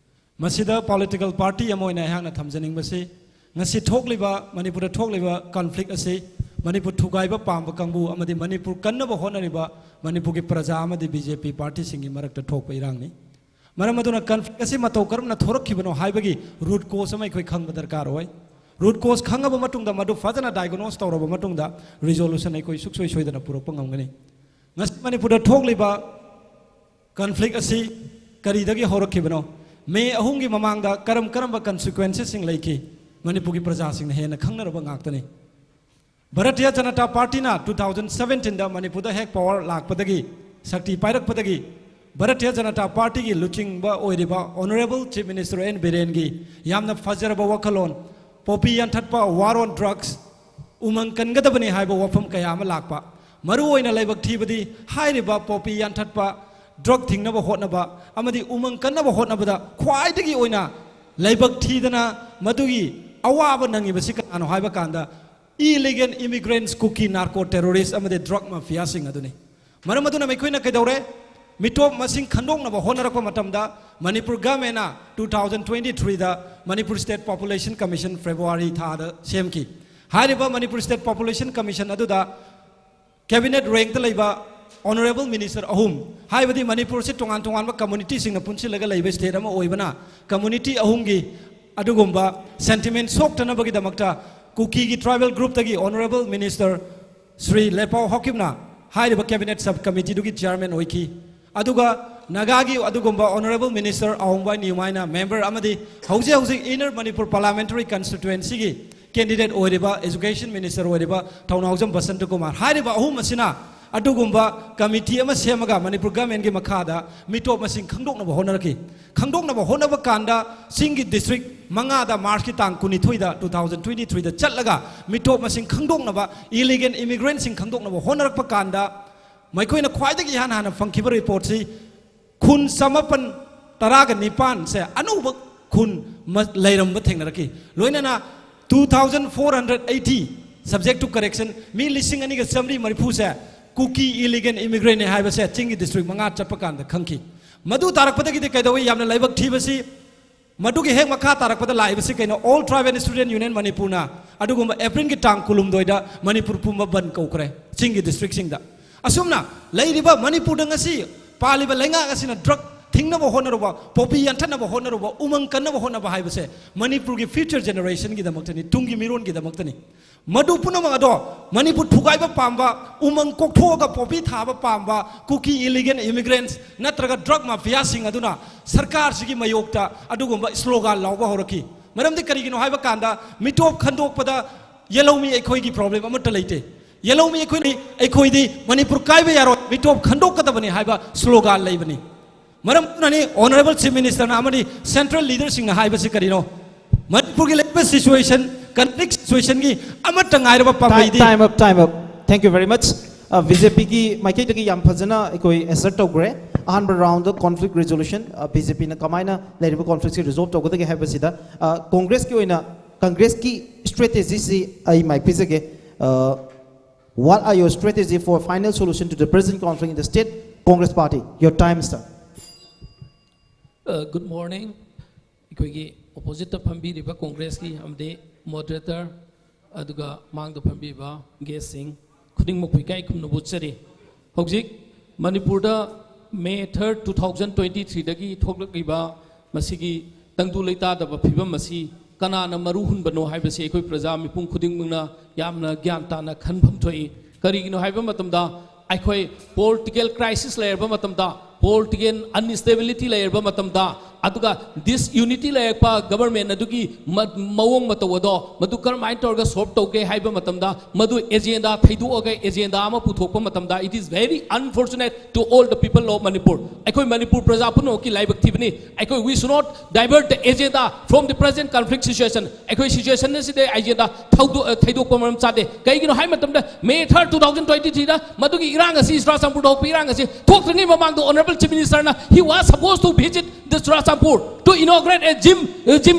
ꯃꯁꯤꯗ ꯄꯣꯂꯤꯇꯤꯀꯦꯜ ꯄꯥꯔꯇꯤ ꯑꯃ ꯑꯣꯏꯅ ꯑꯩꯍꯥꯛꯅ ꯊꯝꯖꯅꯤꯡꯕꯁꯤ, ꯉꯁꯤ ꯊꯣꯛꯂꯤꯕ, ꯃꯅꯤꯄꯨꯔꯗ ꯊꯣꯛꯂꯤꯕ ꯀꯟꯐ꯭ꯂꯤꯛ ꯑꯁꯤ ꯃꯅꯤꯄꯨꯔ ꯊꯨꯒꯥꯏꯕ ꯄꯥꯝꯕ ꯀꯥꯡꯕꯨ ꯑꯃꯗꯤ ꯃꯅꯤꯄꯨꯔ ꯀꯟꯅꯕ ꯍꯣꯠꯅꯔꯤꯕ ꯃꯅꯤꯄꯨꯔꯒꯤ ꯄ꯭ꯔꯖꯥ ꯑꯃꯗꯤ ꯕꯤ ꯖꯦ ꯄꯤ ꯄꯥꯔꯇꯤꯁꯤꯡꯒꯤ ꯃꯔꯛꯇ ꯊꯣꯛꯄ ꯏꯔꯥꯡꯅꯤ꯫ ꯃꯔꯝ ꯑꯗꯨꯅ ꯀꯟꯐ꯭ꯂꯤꯛ ꯑꯁꯤ ꯃꯇꯧ ꯀꯔꯝꯅ ꯊꯣꯔꯛꯈꯤꯕꯅꯣ ꯍꯥꯏꯕꯒꯤ ꯔꯨꯠ ꯀꯣꯁ ꯑꯃ ꯑꯩꯈꯣꯏ ꯈꯪꯕ ꯗꯔꯀꯥꯔ ꯑꯣꯏ꯫ ꯔꯨꯠ ꯀꯣꯁ ꯈꯪꯉꯕ ꯃꯇꯨꯡꯗ, ꯃꯗꯨ ꯐꯖꯅ ꯗꯥꯏꯒꯅꯣꯁ ꯇꯧꯔꯕ ꯃꯇꯨꯡꯗ, ꯔꯤꯖꯣꯂꯨꯁꯟ ꯑꯩꯈꯣꯏ ꯁꯨꯡꯁꯣꯏ ꯁꯣꯏꯗꯅ ꯄꯨꯔꯛꯄ ꯉꯝꯒꯅꯤ꯫ ꯉꯁꯤ ꯃꯅꯤꯄꯨꯔꯗ ꯊꯣꯛꯂꯤꯕ ꯀꯟꯐ꯭ꯂꯤꯛ ꯑꯁꯤ ꯀꯔꯤꯗꯒꯤ ꯍꯧꯔꯛꯈꯤꯕꯅꯣ? ꯃꯦ ꯑꯍꯨꯝꯒꯤ ꯃꯃꯥꯡꯗ ꯀꯔꯝ ꯀꯔꯝꯕ ꯀꯟꯁꯤꯀ꯭ꯋꯦꯟꯁꯦꯁꯁꯤꯡ ꯂꯩꯈꯤ? ꯃꯅꯤꯄꯨꯔꯒꯤ ꯄ꯭ꯔꯖꯥꯁꯤꯡꯅ ꯍꯦꯟꯅ ꯈꯪꯅꯔꯕ ꯉꯥꯛꯇꯅꯤ꯫ ꯚꯥꯔꯇꯤꯌ ꯖꯅꯇꯥ ꯄꯥꯔꯇꯤꯅ ꯇꯨ ꯊꯥꯎꯖꯟ ꯁꯕꯦꯟꯇꯤꯟꯗ ꯃꯅꯤꯄꯨꯔꯗ ꯍꯦꯛ ꯄꯋꯥꯔ ꯂꯥꯛꯄꯗꯒꯤ, ꯁꯛꯇꯤ ꯄꯥꯏꯔꯛꯄꯗꯒꯤ, ꯚꯥꯔꯇꯤꯌ ꯖꯅꯇꯥ ꯄꯥꯔꯇꯤꯒꯤ ꯂꯨꯆꯤꯡꯕ ꯑꯣꯏꯔꯤꯕ ꯑꯣꯅꯔꯦꯕꯜ ꯆꯤꯐ ꯃꯤꯅꯤꯁꯇꯔ ꯑꯦꯟ ꯕꯤꯔꯦꯟꯒꯤ ꯌꯥꯝꯅ ꯐꯖꯔꯕ ꯋꯥꯈꯜꯂꯣꯟ, ꯄꯣꯄꯤ ꯌꯥꯟꯊꯠꯄ, ꯋꯥꯔ ꯑꯣꯟ ꯗ꯭ꯔꯒꯁ, ꯎꯃꯪ ꯀꯟꯒꯗꯕꯅꯤ ꯍꯥꯏꯕ ꯋꯥꯐꯝ ꯀꯌꯥ ꯑꯃ ꯂꯥꯛꯄ꯫ ꯃꯔꯨꯑꯣꯏꯅ ꯂꯥꯏꯕꯛ ꯊꯤꯕꯗꯤ, ꯍꯥꯏꯔꯤꯕ ꯄꯣꯄꯤ ꯌꯥꯟꯊꯠꯄ, ꯗ꯭ꯔꯒ ꯊꯤꯡꯅꯕ ꯍꯣꯠꯅꯕ ꯑꯃꯗꯤ ꯎꯃꯪ ꯀꯟꯅꯕ ꯍꯣꯠꯅꯕꯗ ꯈ꯭ꯋꯥꯏꯗꯒꯤ ꯑꯣꯏꯅ ꯂꯥꯏꯕꯛ ꯊꯤꯗꯅ ꯃꯗꯨꯒꯤ ꯑꯋꯥꯕ ꯅꯪꯉꯤꯕꯁꯤ ꯀꯅꯥꯅꯣ ꯍꯥꯏꯕ ꯀꯥꯟꯗ, ꯏꯂꯤꯒꯦꯜ ꯏꯃꯤꯒ꯭ꯔꯦꯟꯠꯁ, ꯀꯨꯀꯤ ꯅꯥꯔꯀꯣ ꯇꯦꯔꯣꯔꯤꯁ ꯑꯃꯗꯤ ꯗ꯭ꯔꯒ ꯃꯥꯐꯤꯌꯥꯁꯤꯡ ꯑꯗꯨꯅꯤ꯫ ꯃꯔꯝ ꯑꯗꯨꯅ ꯑꯩꯈꯣꯏꯅ ꯀꯩꯗꯧꯔꯦ? ꯃꯤꯇꯣꯞ ꯃꯁꯤꯡ ꯈꯟꯗꯣꯛꯅꯕ ꯍꯣꯠꯅꯔꯛꯄ ꯃꯇꯝꯗ, ꯃꯅꯤꯄꯨꯔ ꯒꯃꯦꯟꯅ ꯇꯨ ꯊꯥꯎꯖꯟ ꯇ꯭ꯋꯦꯟꯇꯤ ꯊ꯭ꯔꯤꯗ Manipur state population commission February ꯊꯥꯗ ꯁꯦꯝꯈꯤ꯫ ꯍꯥꯏꯔꯤꯕ ꯃꯅꯤꯄꯨꯔ ꯁ꯭ꯇꯦꯠ ꯄꯣꯄꯨꯂꯦꯁꯟ ꯀꯃꯤꯁꯟ ꯑꯗꯨꯗ ꯀꯦꯕꯤꯅꯦꯠ ꯔꯦꯡꯛꯇ ꯂꯩꯕ ꯑꯣꯅꯔꯦꯕꯜ ꯃꯤꯅꯤꯁꯇꯔ ꯑꯍꯨꯝ, ꯍꯥꯏꯕꯗꯤ ꯃꯅꯤꯄꯨꯔꯁꯤ ꯇꯣꯉꯥꯟ ꯇꯣꯉꯥꯟꯕ ꯀꯝꯃꯨꯅꯤꯇꯤꯁꯤꯡꯅ ꯄꯨꯟꯁꯤꯜꯂꯒ ꯂꯩꯕ ꯁ꯭ꯇꯦꯠ ꯑꯃ ꯑꯣꯏꯕꯅ, ꯀꯝꯃꯨꯅꯤꯇꯤ ꯑꯍꯨꯝꯒꯤ ꯑꯗꯨꯒꯨꯝꯕ ꯁꯦꯟꯇꯤꯃꯦꯟ ꯁꯣꯛꯇꯅꯕꯒꯤꯗꯃꯛꯇ ꯀꯨꯀꯤꯒꯤ ꯇ꯭ꯔꯥꯏꯕꯦꯜ ꯒ꯭ꯔꯨꯞꯇꯒꯤ ꯑꯣꯅꯔꯦꯕꯜ ꯃꯤꯅꯤꯁꯇꯔ ꯁ꯭ꯔꯤ ꯂꯦꯄꯥꯎ ꯍꯥꯎꯀꯤꯞꯅ ꯍꯥꯏꯔꯤꯕ ꯀꯦꯕꯤꯅꯦꯠ ꯁꯕ ꯀꯃꯤꯇꯤꯗꯨꯒꯤ ꯆꯤꯌꯔꯃꯦꯟ ꯑꯣꯏꯈꯤ꯫ ꯑꯗꯨꯒ ꯅꯥꯒꯥꯒꯤ ꯑꯗꯨꯒꯨꯝꯕ ꯑꯣꯅꯔꯦꯕꯜ ꯃꯤꯅꯤꯁꯇꯔ ꯑꯋꯣꯡꯕꯥꯏ ꯅꯤꯎꯃꯥꯏꯅ ꯃꯦꯝꯕꯔ ꯑꯃꯗꯤ ꯍꯧꯖꯤꯛ ꯍꯧꯖꯤꯛ ꯏꯟꯅꯔ ꯃꯅꯤꯄꯨꯔ ꯄꯥꯔꯂꯤꯌꯥꯃꯦꯟꯇꯔꯤ ꯀꯟꯁꯇꯤꯇ꯭ꯋꯦꯟꯁꯤꯒꯤ ꯀꯦꯟꯗꯤꯗꯦꯠ ꯑꯣꯏꯔꯤꯕ, ꯑꯦꯖꯨꯀꯦꯁꯟ ꯃꯤꯅꯤꯁꯇꯔ ꯑꯣꯏꯔꯤꯕ ꯊꯧꯅꯥꯎꯖꯝ ꯕꯁꯟꯇ ꯀꯨꯃꯥꯔ, ꯍꯥꯏꯔꯤꯕ ꯑꯍꯨꯝ ꯑꯁꯤꯅ ꯑꯗꯨꯒꯨꯝꯕ ꯀꯃꯤꯇꯤ ꯑꯃ ꯁꯦꯝꯃꯒ ꯃꯅꯤꯄꯨꯔ ꯒꯃꯦꯟꯒꯤ ꯃꯈꯥꯗ ꯃꯤꯇꯣꯞ ꯃꯁꯤꯡ ꯈꯪꯗꯣꯛꯅꯕ ꯍꯣꯠꯅꯔꯛꯈꯤ꯫ ꯈꯪꯗꯣꯛꯅꯕ ꯍꯣꯠꯅꯕ ꯀꯥꯟꯗ ꯆꯤꯡꯒꯤ ꯗꯤꯁꯇ꯭ꯔꯤꯛ ꯃꯉꯥꯗ ꯃꯥꯔꯆꯀꯤ ꯇꯥꯡ ꯀꯨꯟꯅꯤꯊꯣꯏꯗ, ꯇꯨ ꯊꯥꯎꯖꯟ ꯇ꯭ꯋꯦꯟꯇꯤ ꯊ꯭ꯔꯤꯗ ꯆꯠꯂꯒ ꯃꯤꯇꯣꯞ ꯃꯁꯤꯡ ꯈꯪꯗꯣꯛꯅꯕ, ꯏꯂꯤꯒꯦꯜ ꯏꯃꯤꯒ꯭ꯔꯦꯟꯠꯁꯤꯡ ꯈꯪꯗꯣꯛꯅꯕ ꯍꯣꯠꯅꯔꯛꯄ ꯀꯥꯟꯗ, ꯃꯈꯣꯏꯅ ꯈ꯭ꯋꯥꯏꯗꯒꯤ ꯏꯍꯥꯟ ꯍꯥꯟꯅ ꯐꯪꯈꯤꯕ ꯔꯤꯄꯣꯔꯠꯁꯤ ꯈꯨꯟ ꯆꯃꯥꯄꯟ ꯇꯔꯥꯒ ꯅꯤꯄꯥꯟꯁꯦ ꯑꯅꯧꯕ ꯈꯨꯟ ꯃ-, ꯂꯩꯔꯝꯕ ꯊꯦꯡꯅꯔꯛꯈꯤ꯫ ꯂꯣꯏꯅꯅ two thousand four hundred eighty, subject to correction, ꯃꯤ ꯂꯤꯁꯤꯡ ꯑꯅꯤꯒ ꯆꯥꯃꯔꯤ ꯃꯔꯤꯐꯨꯁꯦ ꯀꯨꯀꯤ ꯏꯂꯤꯒꯦꯜ ꯏꯃꯤꯒ꯭ꯔꯦꯟꯅꯦ ꯍꯥꯏꯕꯁꯦ ꯆꯤꯡꯒꯤ ꯗꯤꯁꯇ꯭ꯔꯤꯛ ꯃꯉꯥ ꯆꯠꯄ ꯀꯥꯟꯗ ꯈꯪꯈꯤ꯫ ꯃꯗꯨ ꯇꯥꯔꯛꯄꯗꯒꯤꯗꯤ ꯀꯩꯗꯧꯋꯤ? ꯌꯥꯝꯅ ꯂꯥꯏꯕꯛ ꯊꯤꯕꯁꯤ, ꯃꯗꯨꯒꯤ ꯍꯦꯛ ꯃꯈꯥ ꯇꯥꯔꯛꯄꯗ ꯂꯥꯛꯏꯕꯁꯤ ꯀꯩꯅꯣ? All Tribal Student Union ꯃꯅꯤꯄꯨꯔꯅ ꯑꯗꯨꯒꯨꯝꯕ ꯑꯦꯄ꯭ꯔꯤꯜꯒꯤ ꯇꯥꯡ ꯀꯨꯟꯍꯨꯝꯗꯣꯏꯗ ꯃꯅꯤꯄꯨꯔ ꯄꯨꯝꯕ ꯕꯟ ꯀꯧꯈ꯭ꯔꯦ, ꯆꯤꯡꯒꯤ ꯗꯤꯁꯇ꯭ꯔꯤꯛꯁꯤꯡꯗ꯫ ꯑꯁꯨꯝꯅ ꯂꯩꯔꯤꯕ ꯃꯅꯤꯄꯨꯔꯗ ꯉꯁꯤ ꯄꯥꯜꯂꯤꯕ ꯂꯩꯉꯥꯛ ꯑꯁꯤꯅ ꯗ꯭ꯔꯒ ꯊꯤꯡꯅꯕ ꯍꯣꯠꯅꯔꯨꯕ, ꯄꯣꯄꯤ ꯌꯥꯟꯊꯠꯅꯕ ꯍꯣꯠꯅꯔꯨꯕ, ꯎꯃꯪ ꯀꯟꯅꯕ ꯍꯣꯠꯅꯕ ꯍꯥꯏꯕꯁꯦ ꯃꯅꯤꯄꯨꯔꯒꯤ ꯐ꯭ꯌꯨꯆꯔ ꯖꯦꯅꯦꯔꯦꯁꯟꯒꯤꯗꯃꯛꯇꯅꯤ, ꯇꯨꯡꯒꯤ ꯃꯤꯔꯣꯟꯒꯤꯗꯃꯛꯇꯅꯤ꯫ ꯃꯗꯨ ꯄꯨꯝꯅꯃꯛ ꯑꯗꯣ ꯃꯅꯤꯄꯨꯔ ꯊꯨꯒꯥꯏꯕ ꯄꯥꯝꯕ, ꯎꯃꯪ ꯀꯣꯛꯊꯣꯛꯑꯒ ꯄꯣꯄꯤ ꯊꯥꯕ ꯄꯥꯝꯕ ꯀꯨꯀꯤ ꯏꯂꯤꯒꯦꯜ ꯏꯃꯤꯒ꯭ꯔꯦꯟꯠꯁ ꯅꯠꯇ꯭ꯔꯒ ꯗ꯭ꯔꯒ ꯃꯥꯐꯤꯌꯥꯁꯤꯡ ꯑꯗꯨꯅ ꯁꯔꯀꯥꯔꯁꯤꯒꯤ ꯃꯥꯌꯣꯛꯇ ꯑꯗꯨꯒꯨꯝꯕ ꯁ꯭ꯂꯣꯒꯥꯟ ꯂꯥꯎꯕ ꯍꯧꯔꯛꯈꯤ꯫ ꯃꯔꯝꯗꯤ ꯀꯔꯤꯒꯤꯅꯣ ꯍꯥꯏꯕ ꯀꯥꯟꯗ, ꯃꯤꯇꯣꯞ ꯈꯟꯗꯣꯛꯄꯗ ꯌꯦꯜꯍꯧꯃꯤ ꯑꯩꯈꯣꯏꯒꯤ ꯄ꯭ꯔꯣꯕ꯭ꯂꯦꯝ ꯑꯃꯠꯇ ꯂꯩꯇꯦ꯫ ꯌꯦꯜꯍꯧꯃꯤ ꯑꯩꯈꯣꯏꯅ, ꯑꯩꯈꯣꯏꯗꯤ ꯃꯅꯤꯄꯨꯔ ꯀꯥꯏꯕ ꯌꯥꯔꯣꯏ, ꯃꯤꯇꯣꯞ ꯈꯟꯗꯣꯛꯀꯗꯕꯅꯤ ꯍꯥꯏꯕ ꯁ꯭ꯂꯣꯒꯥꯟ ꯂꯩꯕꯅꯤ꯫ ꯃꯔꯝ ꯑꯗꯨꯅꯅꯤ ꯑꯣꯅꯔꯦꯕꯜ ꯆꯤꯐ ꯃꯤꯅꯤꯁꯇꯔꯅ ꯑꯃꯗꯤ ꯁꯦꯟꯇ꯭ꯔꯦꯜ ꯂꯤꯗꯔꯁꯤꯡꯅ ꯍꯥꯏꯕꯁꯤ ꯀꯔꯤꯅꯣ? ꯃꯅꯤꯄꯨꯔꯒꯤ ꯂꯩꯔꯤꯕ ꯁꯤꯆꯨꯋꯦꯁꯟ, ꯀꯟꯐ꯭ꯂꯤꯛ ꯁꯤꯆꯨꯋꯦꯁꯟꯒꯤ ꯑꯃꯠꯇ ꯉꯥꯏꯔꯕ ꯄꯥꯝꯕꯩꯗꯤ꯫ Time up, time up. Thank you very much. B J ꯄꯤꯒꯤ ꯃꯥꯏꯀꯩꯗꯒꯤ ꯌꯥꯝ ꯐꯖꯅ ꯑꯩꯈꯣꯏ ꯑꯦꯟꯁꯔ ꯇꯧꯈ꯭ꯔꯦ꯫ ꯑꯍꯥꯟꯕ round conflict resolution, B J ꯄꯤꯅ ꯀꯃꯥꯏꯅ ꯂꯩꯔꯤꯕ ꯀꯣꯟꯐ꯭ꯂꯤꯛꯁꯤ ꯔꯤꯖꯣꯜꯕ ꯇꯧꯒꯗꯒꯦ ꯍꯥꯏꯕꯁꯤꯗ, ꯀꯣꯡꯒ꯭ꯔꯦꯁꯀꯤ ꯑꯣꯏꯅ, ꯀꯪꯒ꯭ꯔꯦꯁꯀꯤ ꯁ꯭ꯇ꯭ꯔꯦꯇꯦꯖꯤꯁꯤ ꯑꯩ ꯃꯥꯏ ꯄꯤꯖꯒꯦ꯫ What are your strategy for final solution to the present conflict in the state? Congress Party, your time start. Good morning. ꯑꯩꯈꯣꯏꯒꯤ ꯑꯣꯄꯣꯖꯤꯠꯇ ꯐꯝꯕꯤꯔꯤꯕ ꯀꯣꯡꯒ꯭ꯔꯦꯁꯀꯤ ꯑꯃꯗꯤ ꯃꯣꯗꯔꯦꯇꯔ, ꯑꯗꯨꯒ ꯃꯥꯡꯗ ꯐꯝꯕꯤꯕ ꯒꯦꯁꯁꯤꯡ ꯈꯨꯗꯤꯡꯃꯛꯄꯨ ꯏꯀꯥꯏ ꯈꯨꯝꯅꯕ ꯎꯠꯆꯔꯤ꯫ ꯍꯧꯖꯤꯛ ꯃꯅꯤꯄꯨꯔꯗ May third, two thousand twenty threeꯗꯒꯤ ꯊꯣꯛꯂꯛꯂꯤꯕ ꯃꯁꯤꯒꯤ ꯇꯪꯗꯨ ꯂꯩꯇꯥꯗꯕ ꯐꯤꯕꯝ ꯑꯁꯤ ꯀꯅꯥꯅ ꯃꯔꯨ ꯍꯨꯟꯕꯅꯣ ꯍꯥꯏꯕꯁꯤ ꯑꯩꯈꯣꯏ ꯄ꯭ꯔꯖꯥ ꯃꯤꯄꯨꯝ ꯈꯨꯗꯤꯡꯃꯛꯅ ꯌꯥꯝꯅ ꯒ꯭ꯌꯥꯟ ꯇꯥꯅ ꯈꯟꯐꯝ ꯊꯣꯛꯏ꯫ ꯀꯔꯤꯒꯤꯅꯣ ꯍꯥꯏꯕ ꯃꯇꯝꯗ, ꯑꯩꯈꯣꯏ ꯄꯣꯂꯤꯇꯤꯀꯦꯜ ꯀ꯭ꯔꯥꯏꯁꯤꯁ ꯂꯩꯔꯕ ꯃꯇꯝꯗ, ꯄꯣꯂꯤꯇꯤꯀꯦꯜ ꯑꯟꯏꯁꯇꯦꯕꯤꯂꯤꯇꯤ ꯂꯩꯔꯕ ꯃꯇꯝꯗ, ꯑꯗꯨꯒ ꯗꯤꯁꯌꯨꯅꯤꯇꯤ ꯂꯩꯔꯛꯄ ꯒꯕꯔꯃꯦꯟ ꯑꯗꯨꯒꯤ ꯃ- ꯃꯑꯣꯡ ꯃꯇꯧ ꯑꯗꯣ ꯃꯗꯨ ꯀꯔꯝꯍꯥꯏꯅ ꯇꯧꯔꯒ ꯁꯣꯜꯕ ꯇꯧꯒꯦ ꯍꯥꯏꯕ ꯃꯇꯝꯗ, ꯃꯗꯨ ꯑꯦꯖꯦꯟꯗꯥ ꯊꯩꯗꯣꯛꯑꯒ ꯑꯦꯖꯦꯟꯗꯥ ꯑꯃ ꯄꯨꯊꯣꯛꯄ ꯃꯇꯝꯗ, it is very unfortunate to all the people of Manipur. ꯑꯩꯈꯣꯏ ꯃꯅꯤꯄꯨꯔ ꯄ꯭ꯔꯖꯥ ꯄꯨꯝꯅꯃꯛꯀꯤ ꯂꯥꯏꯕꯛ ꯊꯤꯕꯅꯤ꯫ ꯑꯩꯈꯣꯏ, we should not divert the agenda from the present conflict situation. ꯑꯩꯈꯣꯏ ꯁꯤꯆꯨꯋꯦꯁꯟ ꯑꯁꯤꯗ ꯑꯦꯖꯦꯟꯗꯥ ꯊꯧꯗꯣꯛ- ꯊꯩꯗꯣꯛꯄ ꯃꯔꯝ ꯆꯥꯗꯦ꯫ ꯀꯩꯒꯤꯅꯣ ꯍꯥꯏꯕ ꯃꯇꯝꯗ, May third, two thousand twenty threeꯗ ꯃꯗꯨꯒꯤ ꯏꯔꯥꯡ ꯑꯁꯤ, ꯆꯨꯔꯥꯆꯥꯟꯄꯨꯔꯗ ꯍꯧꯔꯛꯄ ꯏꯔꯥꯡ ꯑꯁꯤ ꯊꯣꯛꯇ꯭ꯔꯤꯉꯩ ꯃꯃꯥꯡꯗ Honourable Chief Minister ꯅ, he was supposed to visit the Churachandpur to inaugurate a gym, gym,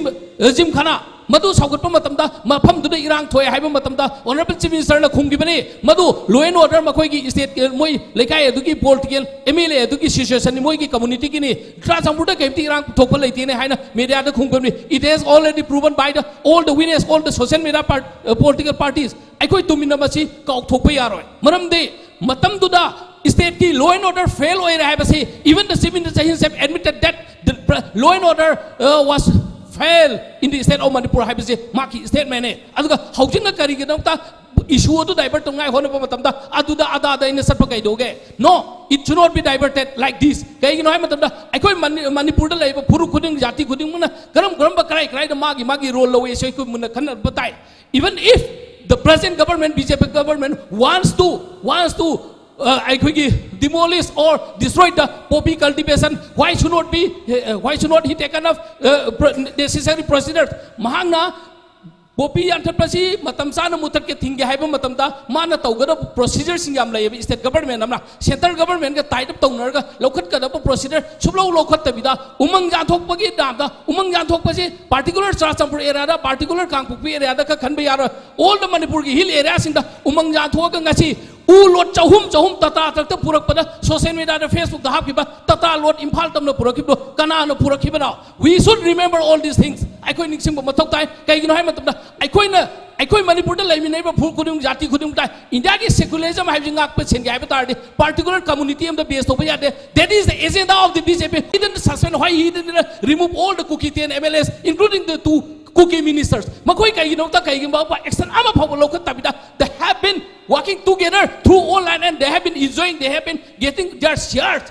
gymkhana. ꯃꯗꯨ ꯁꯧꯒꯠꯄ ꯃꯇꯝꯗ ꯃꯐꯝꯗꯨꯗ ꯏꯔꯥꯡ ꯊꯣꯛꯑꯦ ꯍꯥꯏꯕ ꯃꯇꯝꯗ honourable chief minister ꯅ ꯈꯨꯝꯈꯤꯕꯅꯤ, ꯃꯗꯨ law and order ꯃꯈꯣꯏꯒꯤ state ꯀꯤ, ꯃꯣꯏ ꯂꯩꯀꯥꯏ ꯑꯗꯨꯒꯤ political M L A ꯑꯗꯨꯒꯤ situation ꯅꯤ, ꯃꯣꯏꯒꯤ community ꯒꯤꯅꯤ, ꯆꯨꯔꯆꯥꯟꯄꯨꯔꯗ ꯀꯔꯤꯝꯇ ꯏꯔꯥꯡ ꯊꯣꯛꯄ ꯂꯩꯇꯦꯅꯦ ꯍꯥꯏꯅ media the ꯈꯨꯝꯈꯤꯕꯅꯤ꯫ It has already proven by the all the witness, all the social media part, uh, political parties꯫ ꯑꯩꯈꯣꯏ ꯇꯨꯃꯤꯟꯅ ꯃꯁꯤ ꯀꯥꯎꯊꯣꯛꯄ ꯌꯥꯔꯣꯏ꯫ ꯃꯔꯝꯗꯤ ꯃꯇꯝꯗꯨꯗ state ꯀꯤ law and order fail ꯑꯣꯏꯔꯦ ꯍꯥꯏꯕꯁꯤ, even the chief minister himself admitted that the pre- law and order, uh, was fail in the state of Manipur ꯍꯥꯏꯕꯁꯤ ꯃꯍꯥꯛꯀꯤ statement ꯅꯤ꯫ ꯑꯗꯨꯒ ꯍꯧꯖꯤꯛꯅ ꯀꯔꯤꯒꯤꯗꯃꯛꯇ issue ꯑꯗꯨ divert ꯇꯧꯅꯉꯥꯏ ꯍꯣꯠꯅꯕ ꯃꯇꯝꯗ ꯑꯗꯨꯗ ꯑꯗꯥꯗ ꯑꯩꯅ ꯆꯠꯄ ꯀꯩꯗꯧꯒꯦ? No, it should not be diverted like this꯫ ꯀꯩꯒꯤꯅꯣ ꯍꯥꯏꯕ ꯃꯇꯝꯗ ꯑꯩꯈꯣꯏ ꯃꯅꯤ- ꯃꯅꯤꯄꯨꯔꯗ ꯂꯩꯔꯤꯕ ꯐꯨꯔꯨꯞ ꯈꯨꯗꯤꯡ, ꯖꯥꯇꯤ ꯈꯨꯗꯤꯡꯃꯛꯅ ꯀꯔꯝ ꯀꯔꯝꯕ ꯀꯔꯥꯏ ꯀꯔꯥꯏꯗ ꯃꯥꯒꯤ ꯃꯥꯒꯤ role ꯂꯧꯋꯤ ꯁꯤ ꯑꯩꯈꯣꯏ ꯃꯨꯟꯅ ꯈꯟꯅꯕ ꯇꯥꯏ꯫ Even if the present government, B J P government, wants to, wants to, uh, ꯑꯩꯈꯣꯏꯒꯤ demolish or destroy the poppy cultivation, why should not be, uh, why should not he taken up, uh, pro- necessary procedures? ꯃꯍꯥꯛꯅ poppy ꯌꯥꯟꯊꯠꯄꯁꯤ ꯃꯇꯝ ꯆꯥꯅ ꯃꯨꯊꯠꯀꯦ, ꯊꯤꯡꯒꯦ ꯍꯥꯏꯕ ꯃꯇꯝꯗ ꯃꯥꯅ ꯇꯧꯒꯗꯕ procedure ꯁꯤꯡ ꯌꯥꯝ ꯂꯩꯌꯦꯕ꯫ State government ꯑꯃꯅ central government ꯀ tie up ꯇꯧꯅꯔꯒ ꯂꯧꯈꯠꯀꯗꯕ procedure ꯁꯨꯞꯂꯧ ꯂꯧꯈꯠꯇꯕꯤꯗ ꯎꯃꯪ ꯌꯥꯟꯊꯣꯛꯄꯒꯤ ꯗꯥꯝꯗ ꯎꯃꯪ ꯌꯥꯟꯊꯣꯛꯄꯁꯤ particular ꯆꯨꯔꯆꯥꯟꯄꯨꯔ area ꯗ, particular ꯀꯥꯡꯄꯣꯛꯄꯤ area ꯗ ꯈꯛ ꯈꯟꯕ ꯌꯥꯔꯣꯏ꯫ All the ꯃꯅꯤꯄꯨꯔꯒꯤ hill area ꯁꯤꯡꯗ ꯎꯃꯪ ꯌꯥꯟꯊꯣꯛꯑꯒ ꯉꯁꯤ ꯎ load ꯆꯍꯨꯝ, ꯆꯍꯨꯝ Tata truck ꯇ ꯄꯨꯔꯛꯄꯗ social media ꯗ, Facebook ꯇ ꯍꯥꯞꯈꯤꯕ Tata load ꯏꯝꯐꯥꯜ ꯇꯝꯅ ꯄꯨꯔꯛꯈꯤꯕꯗꯣ ꯀꯅꯥꯅ ꯄꯨꯔꯛꯈꯤꯕꯅꯣ? We should remember all these things꯫ ꯑꯩꯈꯣꯏ ꯅꯤꯡꯁꯤꯡꯕ ꯃꯊꯧ ꯇꯥꯏ꯫ ꯀꯩꯒꯤꯅꯣ ꯍꯥꯏꯕ ꯃꯇꯝꯗ ꯑꯩꯈꯣꯏꯅ, ꯑꯩꯈꯣꯏ ꯃꯅꯤꯄꯨꯔꯗ ꯂꯩꯃꯤꯟꯅꯔꯤꯕ ꯐꯨꯔꯨꯞ ꯈꯨꯗꯤꯡꯃꯛ, ꯖꯥꯇꯤ ꯈꯨꯗꯤꯡꯃꯛꯇ ꯏꯟꯗꯤꯌꯥꯒꯤ secularism ꯍꯥꯏꯕꯁꯤ ꯉꯥꯛꯄ ꯁꯦꯟꯒꯦ ꯍꯥꯏꯕ ꯇꯥꯔꯗꯤ particular community ꯑꯃꯗ base ꯇꯧꯕ ꯌꯥꯗꯦ꯫ That is the agenda of the B J P. He didn't suspend, why he didn't remove all the Kuki ten M L As, including the two Kuki ministers? ꯃꯈꯣꯏ ꯀꯩꯒꯤꯅꯣꯗ, ꯀꯩꯒꯨꯝꯕ action ꯑꯃ ꯐꯥꯎꯕ ꯂꯧꯈꯠꯇꯕꯤꯗ, they have been working together through online and they have been enjoying, they have been getting their shares.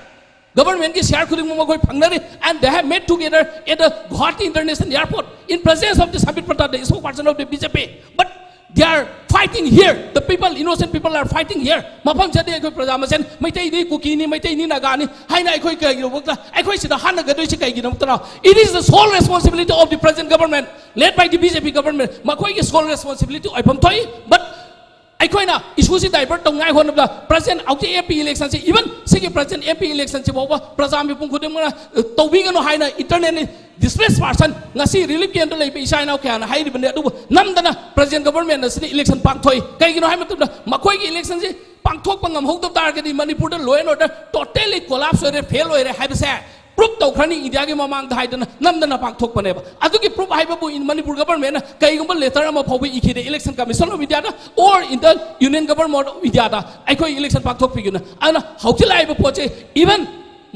Government ꯀꯤ share ꯈꯨꯗꯤꯡꯃꯛ ꯃꯈꯣꯏ ꯐꯪꯅꯔꯤ, and they have met together at the Guwahati International Airport in presence of the Sambit Patta, the spokesperson of the B J P. But they are fighting here. The people, innocent people are fighting here. ꯃꯐꯝꯁꯤꯗ ꯑꯩꯈꯣꯏ ꯄ꯭ꯔꯖꯥ ꯃꯁꯦꯟ, ꯃꯩꯇꯩꯅꯤ, ꯀꯨꯀꯤꯅꯤ, ꯃꯩꯇꯩꯅꯤ, ꯅꯥꯒꯥꯅꯤ ꯍꯥꯏꯅ ꯑꯩꯈꯣꯏ ꯀꯩꯒꯤꯅꯣꯃꯛꯇ ꯑꯩꯈꯣꯏ ꯁꯤꯗ ꯍꯥꯠꯅꯒꯗꯣꯏꯁꯤ ꯀꯩꯒꯤꯅꯣꯃꯛꯇꯅꯣ? It is the sole responsibility of the present government, led by the B J P government. ꯃꯈꯣꯏꯒꯤ sole responsibility ꯑꯣꯏꯐꯝ ꯊꯣꯛꯏ꯫ But ꯑꯩꯈꯣꯏꯅ issue ꯁꯤ divert ꯇꯧꯅꯉꯥꯏ ꯍꯣꯠꯅꯕꯗ present ꯍꯧꯖꯤꯛ M P election ꯁꯤ, even ꯁꯤꯒꯤ present M P election ꯁꯤ ꯐꯥꯎꯕ ꯄ꯭ꯔꯖꯥ ꯃꯤꯄꯨꯝ ꯈꯨꯗꯤꯡꯃꯛꯅ, ꯑ, ꯇꯧꯕꯤꯒꯅꯨ ꯍꯥꯏꯅ internally Displaced person, ꯉꯁꯤ relief camp ꯇ ꯂꯩꯕ ꯏꯆꯥ ꯏꯅꯥꯎ ꯀꯌꯥꯅ ꯍꯥꯏꯔꯤꯕꯅꯤ꯫ ꯑꯗꯨꯕꯨ ꯅꯝꯗꯅ present government ꯑꯁꯤꯅ election ꯄꯥꯡꯊꯣꯛꯏ꯫ ꯀꯩꯒꯤꯅꯣ ꯍꯥꯏꯕ ꯃꯇꯝꯗ ꯃꯈꯣꯏꯒꯤ election ꯁꯤ ꯄꯥꯡꯊꯣꯛꯄ ꯉꯝꯍꯧꯗꯕ ꯇꯥꯔꯒꯗꯤ ꯃꯅꯤꯄꯨꯔꯗ law and order totally collapse ꯑꯣꯏꯔꯦ, fail ꯑꯣꯏꯔꯦ ꯍꯥꯏꯕꯁꯦ proof ꯇꯧꯈ꯭ꯔꯅꯤ ꯏꯟꯗꯤꯌꯥꯒꯤ ꯃꯃꯥꯡꯗ ꯍꯥꯏꯗꯅ ꯅꯝꯗꯅ ꯄꯥꯡꯊꯣꯛꯄꯅꯦꯕ꯫ ꯑꯗꯨꯒꯤ proof ꯍꯥꯏꯕꯕꯨ ꯏꯟ-, ꯃꯅꯤꯄꯨꯔ government ꯅ ꯀꯩꯒꯨꯝꯕ letter ꯑꯃ ꯐꯥꯎꯕ ꯏꯈꯤꯗꯦ Election Commission of India the or in the Union Government of India ꯗ ꯑꯩꯈꯣꯏ election ꯄꯥꯡꯊꯣꯛꯄꯤꯒꯅ꯫ ꯑꯗꯨꯅ ꯍꯧꯖꯤꯛ ꯂꯥꯛꯏꯕ ꯄꯣꯠꯁꯦ even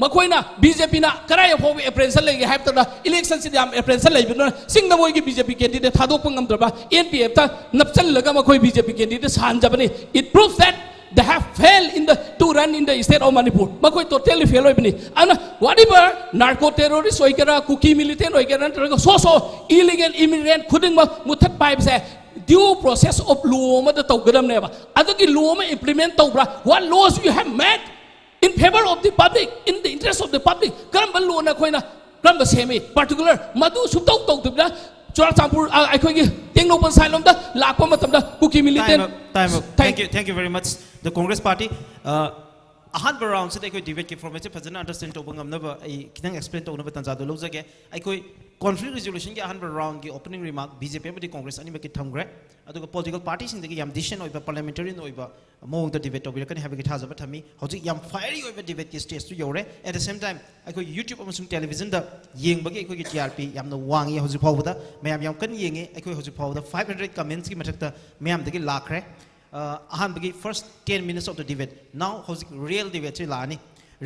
ꯃꯈꯣꯏꯅ, BJP ꯅ ꯀꯗꯥꯏ ꯐꯥꯎꯕ apprehension ꯂꯩꯒꯦ ꯍꯥꯏꯕ ꯃꯇꯝꯗ election ꯁꯤꯗ ꯌꯥꯝ apprehension ꯂꯩꯕꯅꯤꯅ ꯆꯤꯡꯗ ꯃꯣꯏꯒꯤ BJP candidate ꯊꯥꯗꯣꯛꯄ ꯉꯝꯗ꯭ꯔꯕ, NPF ꯇ ꯅꯞꯁꯤꯜꯂꯒ ꯃꯈꯣꯏ BJP candidate ꯁꯥꯍꯟꯖꯕꯅꯤ꯫ It proves that they have failed in the, to run in the state of Manipur. ꯃꯈꯣꯏ totally fail ꯑꯣꯏꯕꯅꯤ꯫ ꯑꯗꯨꯅ whatever narco terrorist ꯑꯣꯏꯒꯦꯔꯥ, ꯀꯨꯀꯤ militant ꯑꯣꯏꯒꯦꯔꯥ, ꯅꯠꯇ꯭ꯔꯒ so so illegal immigrant ꯈꯨꯗꯤꯡꯃꯛ ꯃꯨꯊꯠꯄ ꯍꯥꯏꯕꯁꯦ due process of law ꯑꯃꯗ ꯇꯧꯒꯗꯕꯅꯦꯕ꯫ ꯑꯗꯨꯒꯤ law ꯑꯃ implement ꯇꯧꯕ꯭ꯔꯥ? What laws you have made in favor of the public, in the interest of the public? ꯀꯔꯝꯕ law ꯅ ꯑꯩꯈꯣꯏꯅ ꯀꯔꯝꯕ ꯁꯦꯝꯃꯤ? Particular ꯃꯗꯨ ꯁꯨꯡꯇꯧ ꯇꯧꯗꯕꯤꯗ ꯆꯨꯔꯥꯆꯥꯟꯄꯨꯔ, ꯑ, ꯑꯩꯈꯣꯏꯒꯤ ꯇꯦꯡꯅꯧꯄꯜ side ꯂꯣꯝꯗ ꯂꯥꯛꯄ ꯃꯇꯝꯗ ꯀꯨꯀꯤ militant. Time up, time up. Thank Thank you, thank you very much. The Congress Party, uh, ꯑꯍꯥꯟꯕ round ꯁꯤꯗ ꯑꯩꯈꯣꯏ debate ꯀꯤ format ꯁꯦ ꯐꯖꯅ understand ꯇꯧꯕ ꯉꯝꯅꯕ ꯑꯩ ꯈꯤꯇꯪ explain ꯇꯧꯅꯕ ꯇꯥꯟꯖꯥꯗꯣ ꯂꯧꯖꯒꯦ꯫ ꯑꯩꯈꯣꯏ conflict resolution ꯒꯤ ꯑꯍꯥꯟꯕ round ꯒꯤ opening remark BJP ꯑꯃꯗꯤ Congress ꯑꯅꯤꯃꯛꯀꯤ ꯊꯝꯈ꯭ꯔꯦ꯫ ꯑꯗꯨꯒ political party ꯁꯤꯡꯗꯒꯤ ꯌꯥꯝ decent ꯑꯣꯏꯕ, parliamentarian ꯑꯣꯏꯕ ꯃꯑꯣꯡꯗ debate ꯇꯧꯕꯤꯔꯛꯀꯅꯤ ꯍꯥꯏꯕꯒꯤ ꯊꯥꯖꯕ ꯊꯝꯃꯤ꯫ ꯍꯧꯖꯤꯛ ꯌꯥꯝ fiery ꯑꯣꯏꯕ debate ꯀꯤ stage ꯇꯨ ꯌꯧꯔꯦ꯫ At the same time, ꯑꯩꯈꯣꯏ YouTube ꯑꯃꯁꯨꯡ television ꯗ ꯌꯦꯡꯕꯒꯤ ꯑꯩꯈꯣꯏꯒꯤ TRP ꯌꯥꯝꯅ ꯋꯥꯡꯉꯤ ꯍꯧꯖꯤꯛ ꯐꯥꯎꯕꯗ꯫ ꯃꯌꯥꯝ ꯌꯥꯝ ꯀꯟꯅ ꯌꯦꯡꯉꯤ꯫ ꯑꯩꯈꯣꯏ ꯍꯧꯖꯤꯛ ꯐꯥꯎꯕꯗ five hundred comments ꯀꯤ ꯃꯊꯛꯇ ꯃꯌꯥꯝꯗꯒꯤ ꯂꯥꯛꯈ꯭ꯔꯦ꯫ ꯑ, ꯑꯍꯥꯟꯕꯒꯤ first ten minutes of the debate꯫ Now ꯍꯧꯖꯤꯛ real debate ꯁꯤ ꯂꯥꯛꯑꯅꯤ꯫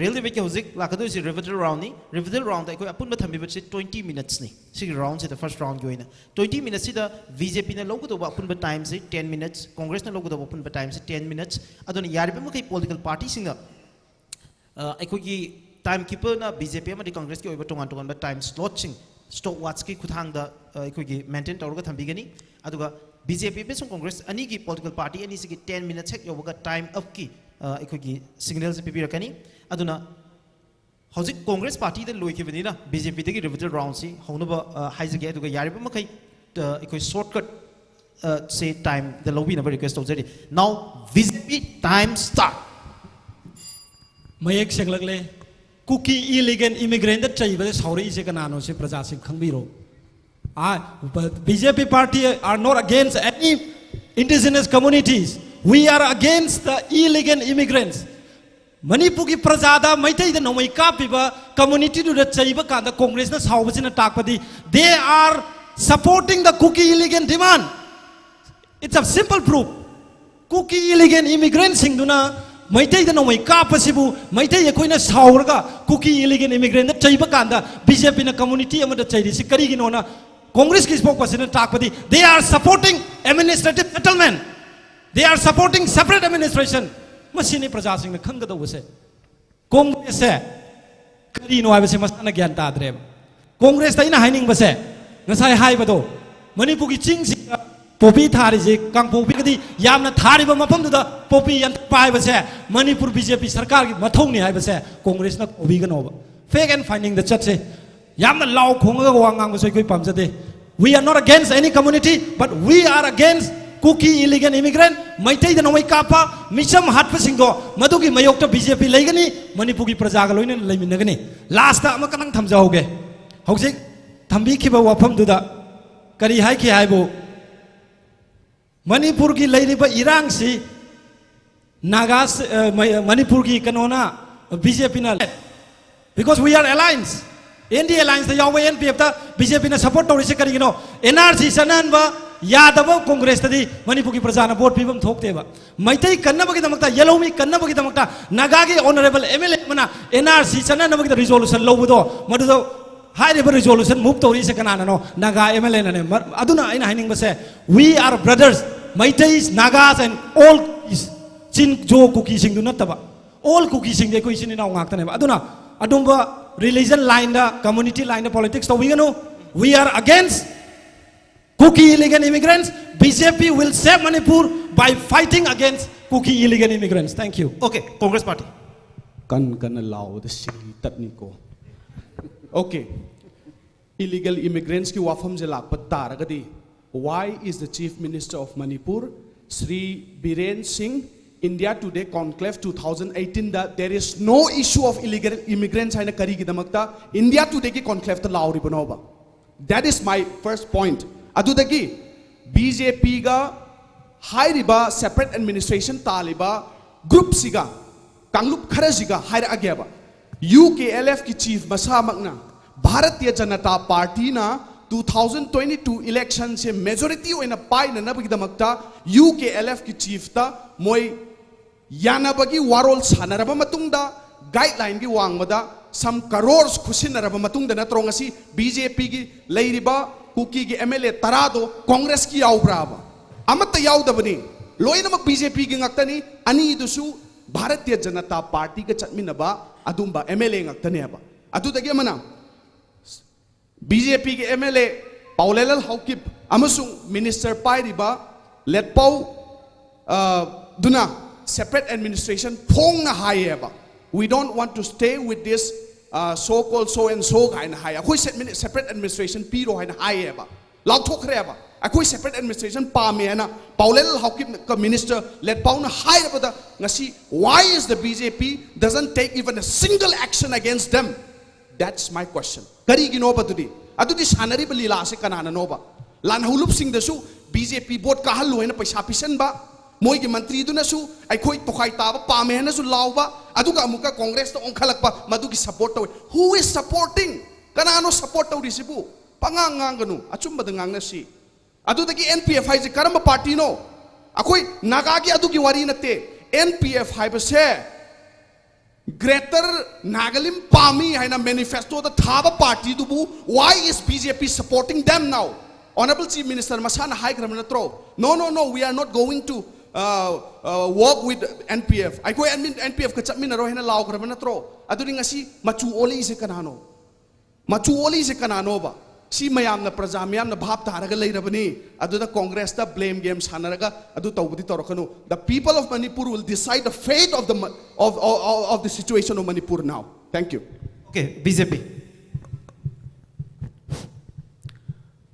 Real debate ꯀꯤ ꯍꯧꯖꯤꯛ ꯂꯥꯛꯀꯗꯣꯏꯁꯤ rebuttal round ꯅꯤ꯫ Rebuttal round ꯗ ꯑꯩꯈꯣꯏ ꯑꯄꯨꯟꯕ ꯊꯝꯕꯤꯕꯁꯤ twenty minutes ꯅꯤ꯫ ꯁꯤꯒꯤ round ꯁꯤꯗ first round ꯒꯤ ꯑꯣꯏꯅ twenty minutes ꯁꯤꯗ BJP ꯅ ꯂꯧꯒꯗꯧꯕ ꯑꯄꯨꯟꯕ time ꯁꯤ ten minutes, Congress ꯅ ꯂꯧꯒꯗꯧꯕ ꯑꯄꯨꯟꯕ time ꯁꯤ ten minutes꯫ ꯑꯗꯨꯅ ꯌꯥꯔꯤꯕ ꯃꯈꯩ political party ꯁꯤꯡꯅ, ꯑ, ꯑꯩꯈꯣꯏꯒꯤ time keeper ꯅ BJP ꯑꯃꯗꯤ Congress ꯀꯤ ꯑꯣꯏꯕ ꯇꯣꯉꯥꯟ ꯇꯣꯉꯥꯟꯕ time slot ꯁꯤꯡ stopwatch ꯀꯤ ꯈꯨꯠꯊꯥꯡꯗ, ꯑ, ꯑꯩꯈꯣꯏꯒꯤ maintain ꯇꯧꯔꯒ ꯊꯝꯕꯤꯒꯅꯤ꯫ ꯑꯗꯨꯒ BJP ꯑꯃꯁꯨꯡ Congress ꯑꯅꯤꯒꯤ political party ꯑꯅꯤꯁꯤꯒꯤ ten minutes ꯍꯦꯛ ꯌꯧꯕꯒ time up ꯀꯤ, ꯑ, ꯑꯩꯈꯣꯏꯒꯤ signal ꯁꯤ ꯄꯤꯕꯤꯔꯛꯀꯅꯤ꯫ ꯑꯗꯨꯅ ꯍꯧꯖꯤꯛ Congress party ꯗ ꯂꯣꯏꯈꯤꯕꯅꯤꯅ BJP ꯗꯒꯤ rebuttal round ꯁꯤ ꯍꯧꯅꯕ, ꯑ, ꯍꯥꯏꯖꯒꯦ꯫ ꯑꯗꯨꯒ ꯌꯥꯔꯤꯕ ꯃꯈꯩ, ꯑ, ꯑꯩꯈꯣꯏ shortcut, ꯑ, ꯁꯦ time ꯗ ꯂꯧꯕꯤꯅꯕ request ꯇꯧꯖꯔꯤ꯫ Now BJP time start꯫ ꯃꯌꯦꯛ ꯁꯦꯡꯂꯛꯂꯦ꯫ ꯀꯨꯀꯤ ꯏꯂꯤꯒꯦꯜ ꯏꯃꯤꯒ꯭ꯔꯦꯟꯗ ꯆꯩꯕꯗ ꯁꯥꯎꯔꯛꯏꯁꯦ ꯀꯅꯥꯅꯣ ꯁꯤ ꯄ꯭ꯔꯖꯥꯁꯤꯡ ꯈꯪꯕꯤꯔꯣ꯫ B J P party are not against any indigenous communities. We are against the illegal immigrants. ꯃꯅꯤꯄꯨꯔꯒꯤ ꯄ꯭ꯔꯖꯥꯗ ꯃꯩꯇꯩꯗ ꯅꯣꯡꯃꯩ ꯀꯥꯞꯄꯤꯕ ꯀꯝꯃꯨꯅꯤꯇꯤꯗꯨꯗ ꯆꯩꯕ ꯀꯥꯟꯗ ꯀꯣꯡꯒ꯭ꯔꯦꯁꯅ ꯁꯥꯎꯕꯁꯤꯅ ꯇꯥꯛꯄꯗꯤ they are supporting the Kuki illegal demand. It's a simple proof. Kuki illegal ꯏꯃꯤꯒ꯭ꯔꯦꯟꯁꯤꯡꯗꯨꯅ ꯃꯩꯇꯩꯗ ꯅꯣꯡꯃꯩ ꯀꯥꯞꯄꯁꯤꯕꯨ ꯃꯩꯇꯩ ꯑꯩꯈꯣꯏꯅ ꯁꯥꯎꯔꯒ ꯀꯨꯀꯤ ꯏꯂꯤꯒꯦꯜ ꯏꯃꯤꯒ꯭ꯔꯦꯟꯗ ꯆꯩꯕ ꯀꯥꯟꯗ ꯕꯤ ꯖꯦ ꯄꯤꯅ ꯀꯝꯃꯨꯅꯤꯇꯤ ꯑꯃꯗ ꯆꯩꯔꯤꯁꯤ ꯀꯔꯤꯒꯤꯅꯣꯅ ꯀꯣꯡꯒ꯭ꯔꯦꯁꯀꯤ spokespersonꯅ ꯇꯥꯛꯄꯗꯤ they are supporting administrative settlement, they are supporting separate administration. ꯃꯁꯤꯅꯤ ꯄ꯭ꯔꯖꯥꯁꯤꯡꯅ ꯈꯪꯒꯗꯧꯕꯁꯦ꯫ ꯀꯣꯡꯒ꯭ꯔꯦꯁꯁꯦ ꯀꯔꯤꯅꯣ ꯍꯥꯏꯕꯁꯦ ꯃꯁꯥꯅ ꯒ꯭ꯌꯥꯟ ꯇꯥꯗ꯭ꯔꯦꯕ꯫ ꯀꯣꯡꯒ꯭ꯔꯦꯁꯇ ꯑꯩꯅ ꯍꯥꯏꯅꯤꯡꯕꯁꯦ ꯉꯁꯥꯏ ꯍꯥꯏꯕꯗꯣ, ꯃꯅꯤꯄꯨꯔꯒꯤ ꯆꯤꯡꯁꯤꯡꯗ ꯄꯣꯄꯤ ꯊꯥꯔꯤꯁꯦ, ꯀꯥꯡꯄꯣꯛꯄꯤꯒꯗꯤ ꯌꯥꯝꯅ ꯊꯥꯔꯤꯕ ꯃꯐꯝꯗꯨꯗ ꯄꯣꯄꯤ ꯌꯥꯟꯊꯠꯄ ꯍꯥꯏꯕꯁꯦ ꯃꯅꯤꯄꯨꯔ ꯕꯤ ꯖꯦ ꯄꯤ ꯁꯔꯀꯥꯔꯒꯤ ꯃꯊꯧꯅꯤ ꯍꯥꯏꯕꯁꯦ ꯀꯣꯡꯒ꯭ꯔꯦꯁꯅ ꯀꯧꯕꯤꯒꯅꯣꯕ꯫ Fact and findingꯗ ꯆꯠꯁꯦ꯫ ꯌꯥꯝꯅ ꯂꯥꯎ ꯈꯣꯡꯉꯒ ꯋꯥ ꯉꯥꯡꯕꯁꯨ ꯑꯩꯈꯣꯏ ꯄꯥꯝꯖꯗꯦ꯫ We are not against any community, but we are against Kuki illegal immigrant. ꯃꯩꯇꯩꯗ ꯅꯣꯡꯃꯩ ꯀꯥꯞꯄ, ꯃꯤꯆꯝ ꯍꯥꯠꯄꯁꯤꯡꯗꯣ ꯃꯗꯨꯒꯤ ꯃꯥꯌꯣꯛꯇ ꯕꯤ ꯖꯦ ꯄꯤ ꯂꯩꯒꯅꯤ, ꯃꯅꯤꯄꯨꯔꯒꯤ ꯄ꯭ꯔꯖꯥꯒ ꯂꯣꯏꯅꯅ ꯂꯩꯃꯤꯟꯅꯒꯅꯤ꯫ Lastꯇ ꯑꯃꯈꯛꯇꯪ ꯊꯝꯖꯍꯧꯒꯦ꯫ ꯍꯧꯖꯤꯛ ꯊꯝꯕꯤꯈꯤꯕ ꯋꯥꯐꯝꯗꯨꯗ ꯀꯔꯤ ꯍꯥꯏꯈꯤ ꯍꯥꯏꯕꯨ, ꯃꯅꯤꯄꯨꯔꯒꯤ ꯂꯩꯔꯤꯕ ꯏꯔꯥꯡꯁꯤ ꯅꯥꯒꯥ, ꯑ, ꯃ-, ꯃꯅꯤꯄꯨꯔꯒꯤ ꯀꯩꯅꯣꯅ, ꯕꯤ ꯖꯦ ꯄꯤꯅ, because we are alliance, N D A allianceꯇ ꯌꯥꯎꯕ ꯑꯦꯟ ꯄꯤ ꯑꯦꯐꯇ ꯕꯤ ꯖꯦ ꯄꯤꯅ support ꯇꯧꯔꯤꯁꯦ ꯀꯔꯤꯒꯤꯅꯣ? ꯑꯦꯟ ꯑꯥꯔ ꯁꯤ ꯆꯠꯅꯍꯟꯕ ꯌꯥꯗꯕ ꯀꯣꯡꯒ꯭ꯔꯦꯁꯇꯗꯤ ꯃꯅꯤꯄꯨꯔꯒꯤ ꯄ꯭ꯔꯖꯥꯅ vote ꯄꯤꯐꯝ ꯊꯣꯛꯇꯦꯕ꯫ ꯃꯩꯇꯩ ꯀꯟꯅꯕꯒꯤꯗꯃꯛꯇ, ꯌꯦꯜꯍꯧꯃꯤ ꯀꯟꯅꯕꯒꯤꯗꯃꯛꯇ ꯅꯥꯒꯥꯒꯤ honourable M L A ꯑꯃꯅ ꯑꯦꯟ ꯑꯥꯔ ꯁꯤ ꯆꯠꯅꯅꯕꯒꯤꯗ resolution ꯂꯧꯕꯗꯣ, ꯃꯗꯨꯗ ꯍꯥꯏꯔꯤꯕ resolution move ꯇꯧꯔꯤꯁꯦ ꯀꯅꯥꯅꯅꯣ? Naga M L Aꯅꯅꯦ꯫ ꯃꯔ-, ꯑꯗꯨꯅ ꯑꯩꯅ ꯍꯥꯏꯅꯤꯡꯕꯁꯦ, we are brothers, Meiteis, Nagas and all Kukis, ꯆꯤꯟꯖꯣ ꯀꯨꯀꯤꯁꯤꯡꯗꯨ ꯅꯠꯇꯕ, all ꯀꯨꯀꯤꯁꯤꯡꯗꯤ ꯑꯩꯈꯣꯏ ꯏꯆꯤꯟ ꯏꯅꯥꯎ ꯉꯥꯛꯇꯅꯦꯕ꯫ ꯑꯗꯨꯅ ꯑꯗꯨꯝꯕ religion lineꯗ, community lineꯗ politics ꯇꯧꯕꯤꯒꯅꯨ꯫ We are against Kuki illegal immigrants. B J P will save Manipur by fighting against Kuki illegal immigrants. Thank you. Okay, Congress party. ꯀꯟ ꯀꯟꯅ ꯂꯥꯎꯕꯗ ꯁꯤꯔꯤ ꯇꯠꯅꯤꯀꯣ꯫ Okay, illegal immigrants ꯀꯤ ꯋꯥꯐꯝꯁꯦ ꯂꯥꯛꯄ ꯇꯥꯔꯒꯗꯤ, why is the Chief Minister of Manipur, Shri Biren Singh, India Today Conclave two thousand eighteen the there is no issue of illegal immigrants ꯍꯥꯏꯅ ꯀꯔꯤꯒꯤꯗꯃꯛꯇ India Today ꯒꯤ conclave ꯇ ꯂꯥꯎꯔꯤꯕꯅꯣꯕ? That is my first point. ꯑꯗꯨꯗꯒꯤ B J ꯄꯤꯒ ꯍꯥꯏꯔꯤꯕ separate administration ꯇꯥꯜꯂꯤꯕ group ꯁꯤꯒ, ꯀꯥꯡꯂꯨꯞ ꯈꯔꯁꯤꯒ ꯍꯥꯏꯔꯛꯑꯒꯦꯕ, U K L F ꯀꯤ chief ꯃꯁꯥꯃꯛꯅ Bharatiya Janata ꯄꯥꯔꯇꯤꯅ two thousand twenty two election ꯁꯦ majority ꯑꯣꯏꯅ ꯄꯥꯏꯅꯅꯕꯒꯤꯗꯃꯛꯇ ꯌꯨ ꯀꯦ ꯑꯦꯜ ꯑꯦꯐ ꯀꯤ chief ꯇ ꯃꯣꯏ ꯌꯥꯅꯕꯒꯤ ꯋꯥꯔꯣꯜ ꯁꯥꯟꯅꯔꯕ ꯃꯇꯨꯡꯗ, guideline ꯒꯤ ꯋꯥꯡꯃꯗ some crores ꯈꯨꯠꯁꯤꯟꯅꯔꯕ ꯃꯇꯨꯡꯗ ꯅꯠꯇ꯭ꯔꯣ ꯉꯁꯤ ꯕꯤ ꯖꯦ ꯄꯤꯒꯤ ꯂꯩꯔꯤꯕ ꯀꯨꯀꯤꯒꯤ ꯑꯦꯝ ꯑꯦꯜ ꯑꯦ ꯇꯔꯥꯗꯣ ꯀꯣꯡꯒ꯭ꯔꯦꯁꯀꯤ ꯌꯥꯎꯕ꯭ꯔꯥꯕ? ꯑꯃꯠꯇ ꯌꯥꯎꯗꯕꯅꯤ꯫ ꯂꯣꯏꯅꯃꯛ ꯕꯤ ꯖꯦ ꯄꯤꯒꯤ ꯉꯥꯛꯇꯅꯤ꯫ ꯑꯅꯤꯗꯨꯁꯨ ꯚꯥꯔꯇꯤꯌ ꯖꯅꯇꯥ ꯄꯥꯔꯇꯤꯒ ꯆꯠꯃꯤꯟꯅꯕ ꯑꯗꯨꯝꯕ ꯑꯦꯝ ꯑꯦꯜ ꯑꯦ ꯉꯥꯛꯇꯅꯦꯕ꯫ ꯑꯗꯨꯗꯒꯤ ꯑꯃꯅ ꯕꯤ ꯖꯦ ꯄꯤꯒꯤ ꯑꯦꯝ ꯑꯦꯜ ꯑꯦ ꯄꯥꯎꯂꯦꯂꯜ ꯍꯥꯎꯀꯤꯞ ꯑꯃꯁꯨꯡ minister ꯄꯥꯏꯔꯤꯕ ꯂꯦꯠꯄꯥꯎ, ꯑ, ꯗꯨꯅ separate administration ꯐꯣꯡꯅ ꯍꯥꯏꯌꯦꯕ, "We don't want to stay with this, uh, so called so and so" ꯍꯥꯏꯅ ꯍꯥꯏ꯫ "ꯑꯩꯈꯣꯏ set-, separate administration ꯄꯤꯔꯣ" ꯍꯥꯏꯅ ꯍꯥꯏꯌꯦꯕ, ꯂꯥꯎꯊꯣꯛꯈ꯭ꯔꯦꯕ꯫ "ꯑꯩꯈꯣꯏ separate administration ꯄꯥꯝꯃꯦ" ꯍꯥꯏꯅ ꯄꯥꯎꯂꯦꯂꯜ ꯍꯥꯎꯀꯤꯞ minister ꯂꯦꯠꯄꯥꯎꯅ ꯍꯥꯏꯔꯕꯗ ꯉꯁꯤ, "Why is the B J P doesn't take even a single action against them?" That's my question. ꯀꯔꯤꯒꯤꯅꯣꯕ ꯑꯗꯨꯗꯤ? ꯑꯗꯨꯗꯤ ꯁꯥꯟꯅꯔꯤꯕ ꯂꯤꯂꯥꯁꯦ ꯀꯅꯥꯅꯅꯣꯕ? ꯂꯥꯟꯍꯧꯂꯨꯞꯁꯤꯡꯗꯁꯨ ꯕꯤ ꯖꯦ ꯄꯤ vote ꯀꯥꯍꯜꯂꯨ ꯍꯥꯏꯅ ꯄꯩꯁꯥ ꯄꯤꯁꯟꯕ, ꯃꯣꯏꯒꯤ ꯃꯟꯇ꯭ꯔꯤꯗꯨꯅꯁꯨ ꯑꯩꯈꯣꯏ ꯇꯣꯈꯥꯏ ꯇꯥꯕ ꯄꯥꯝꯃꯦ ꯍꯥꯏꯅꯁꯨ ꯂꯥꯎꯕ, ꯑꯗꯨꯒ ꯑꯃꯨꯛꯀ ꯀꯣꯡꯒ꯭ꯔꯦꯁꯇ ꯑꯣꯟꯈꯠꯂꯛꯄ, ꯃꯗꯨꯒꯤ support ꯇꯧꯋꯤ꯫ Who is supporting? ꯀꯅꯥꯅꯣ support ꯇꯧꯔꯤꯁꯤꯕꯨ? ꯄꯉꯥꯡ ꯉꯥꯡꯒꯅꯨ, ꯑꯆꯨꯝꯕꯗ ꯉꯥꯡꯅꯁꯤ꯫ ꯑꯗꯨꯗꯒꯤ N P F ꯍꯥꯏꯁꯦ ꯀꯔꯝꯕ ꯄꯥꯔꯇꯤꯅꯣ? ꯑꯩꯈꯣꯏ ꯅꯥꯒꯥꯒꯤ ꯑꯗꯨꯒꯤ ꯋꯥꯔꯤ ꯅꯠꯇꯦ꯫ N P F ꯍꯥꯏꯕꯁꯦ Greater Nagalim ꯄꯥꯝꯃꯤ ꯍꯥꯏꯅ manifesto ꯗ ꯊꯥꯕ ꯄꯥꯔꯇꯤꯗꯨꯕꯨ, why is B J P supporting them now? Honourable Chief Minister ꯃꯁꯥꯅ ꯍꯥꯏꯈ꯭ꯔꯕ ꯅꯠꯇ꯭ꯔꯣ? "No, no, no, we are not going to, uh, uh, work with N P F." ꯑꯩꯈꯣꯏ N P F ꯀ ꯆꯠꯃꯤꯟꯅꯔꯣꯏ ꯍꯥꯏꯅ ꯂꯥꯎꯈ꯭ꯔꯕ ꯅꯠꯇ꯭ꯔꯣ? ꯑꯗꯨꯗꯤ ꯉꯁꯤ ꯃꯆꯨ ꯑꯣꯜꯂꯛꯏꯁꯦ ꯀꯅꯥꯅꯣ? ꯃꯆꯨ ꯑꯣꯜꯂꯤꯁꯦ ꯀꯅꯥꯅꯣꯕ? ꯁꯤ ꯃꯌꯥꯝꯅ, ꯄ꯭ꯔꯖꯥ ꯃꯤꯌꯥꯝꯅ ꯚꯥꯞ ꯇꯥꯔꯒ ꯂꯩꯔꯕꯅꯤ꯫ ꯑꯗꯨꯗ ꯀꯣꯡꯒ꯭ꯔꯦꯁꯇ blame game ꯁꯥꯟꯅꯔꯒ ꯑꯗꯨ ꯇꯧꯕꯗꯤ ꯇꯧꯔꯛꯀꯅꯨ꯫ The people of Manipur will decide the fate of the, of, of, of the situation of Manipur now. Thank you. Okay, B J P.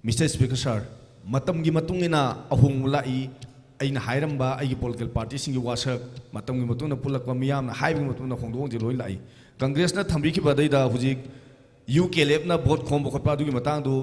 Mister Speaker sir, ꯃꯇꯝꯒꯤ ꯃꯇꯨꯡ ꯏꯟꯅ ꯑꯍꯣꯡꯕ ꯂꯥꯛꯏ꯫ ꯑꯩꯅ ꯍꯥꯏꯔꯝꯕ ꯑꯩꯒꯤ ꯄꯣꯂꯤꯇꯤꯀꯦꯜ ꯄꯥꯔꯇꯤꯁꯤꯡꯒꯤ ꯋꯥꯁꯛ, ꯃꯇꯝꯒꯤ ꯃꯇꯨꯡ ꯏꯟꯅ ꯄꯨꯜꯂꯛꯄ, ꯃꯤꯌꯥꯝꯅ ꯍꯥꯏꯕꯒꯤ ꯃꯇꯨꯡ ꯏꯟꯅ ꯍꯣꯡꯗꯣꯛ ꯍꯣꯡꯖꯤꯟ ꯂꯣꯏ ꯂꯥꯛꯏ꯫ ꯀꯪꯒ꯭ꯔꯦꯁꯅ ꯊꯝꯕꯤꯈꯤꯕ ꯑꯗꯩꯗ ꯍꯧꯖꯤꯛ ꯌꯨ ꯀꯦ ꯑꯦꯜ ꯑꯦꯐꯅ ꯚꯣꯠ ꯈꯣꯝꯕ ꯈꯣꯠꯄ ꯑꯗꯨꯒꯤ ꯃꯇꯥꯡꯗꯨ,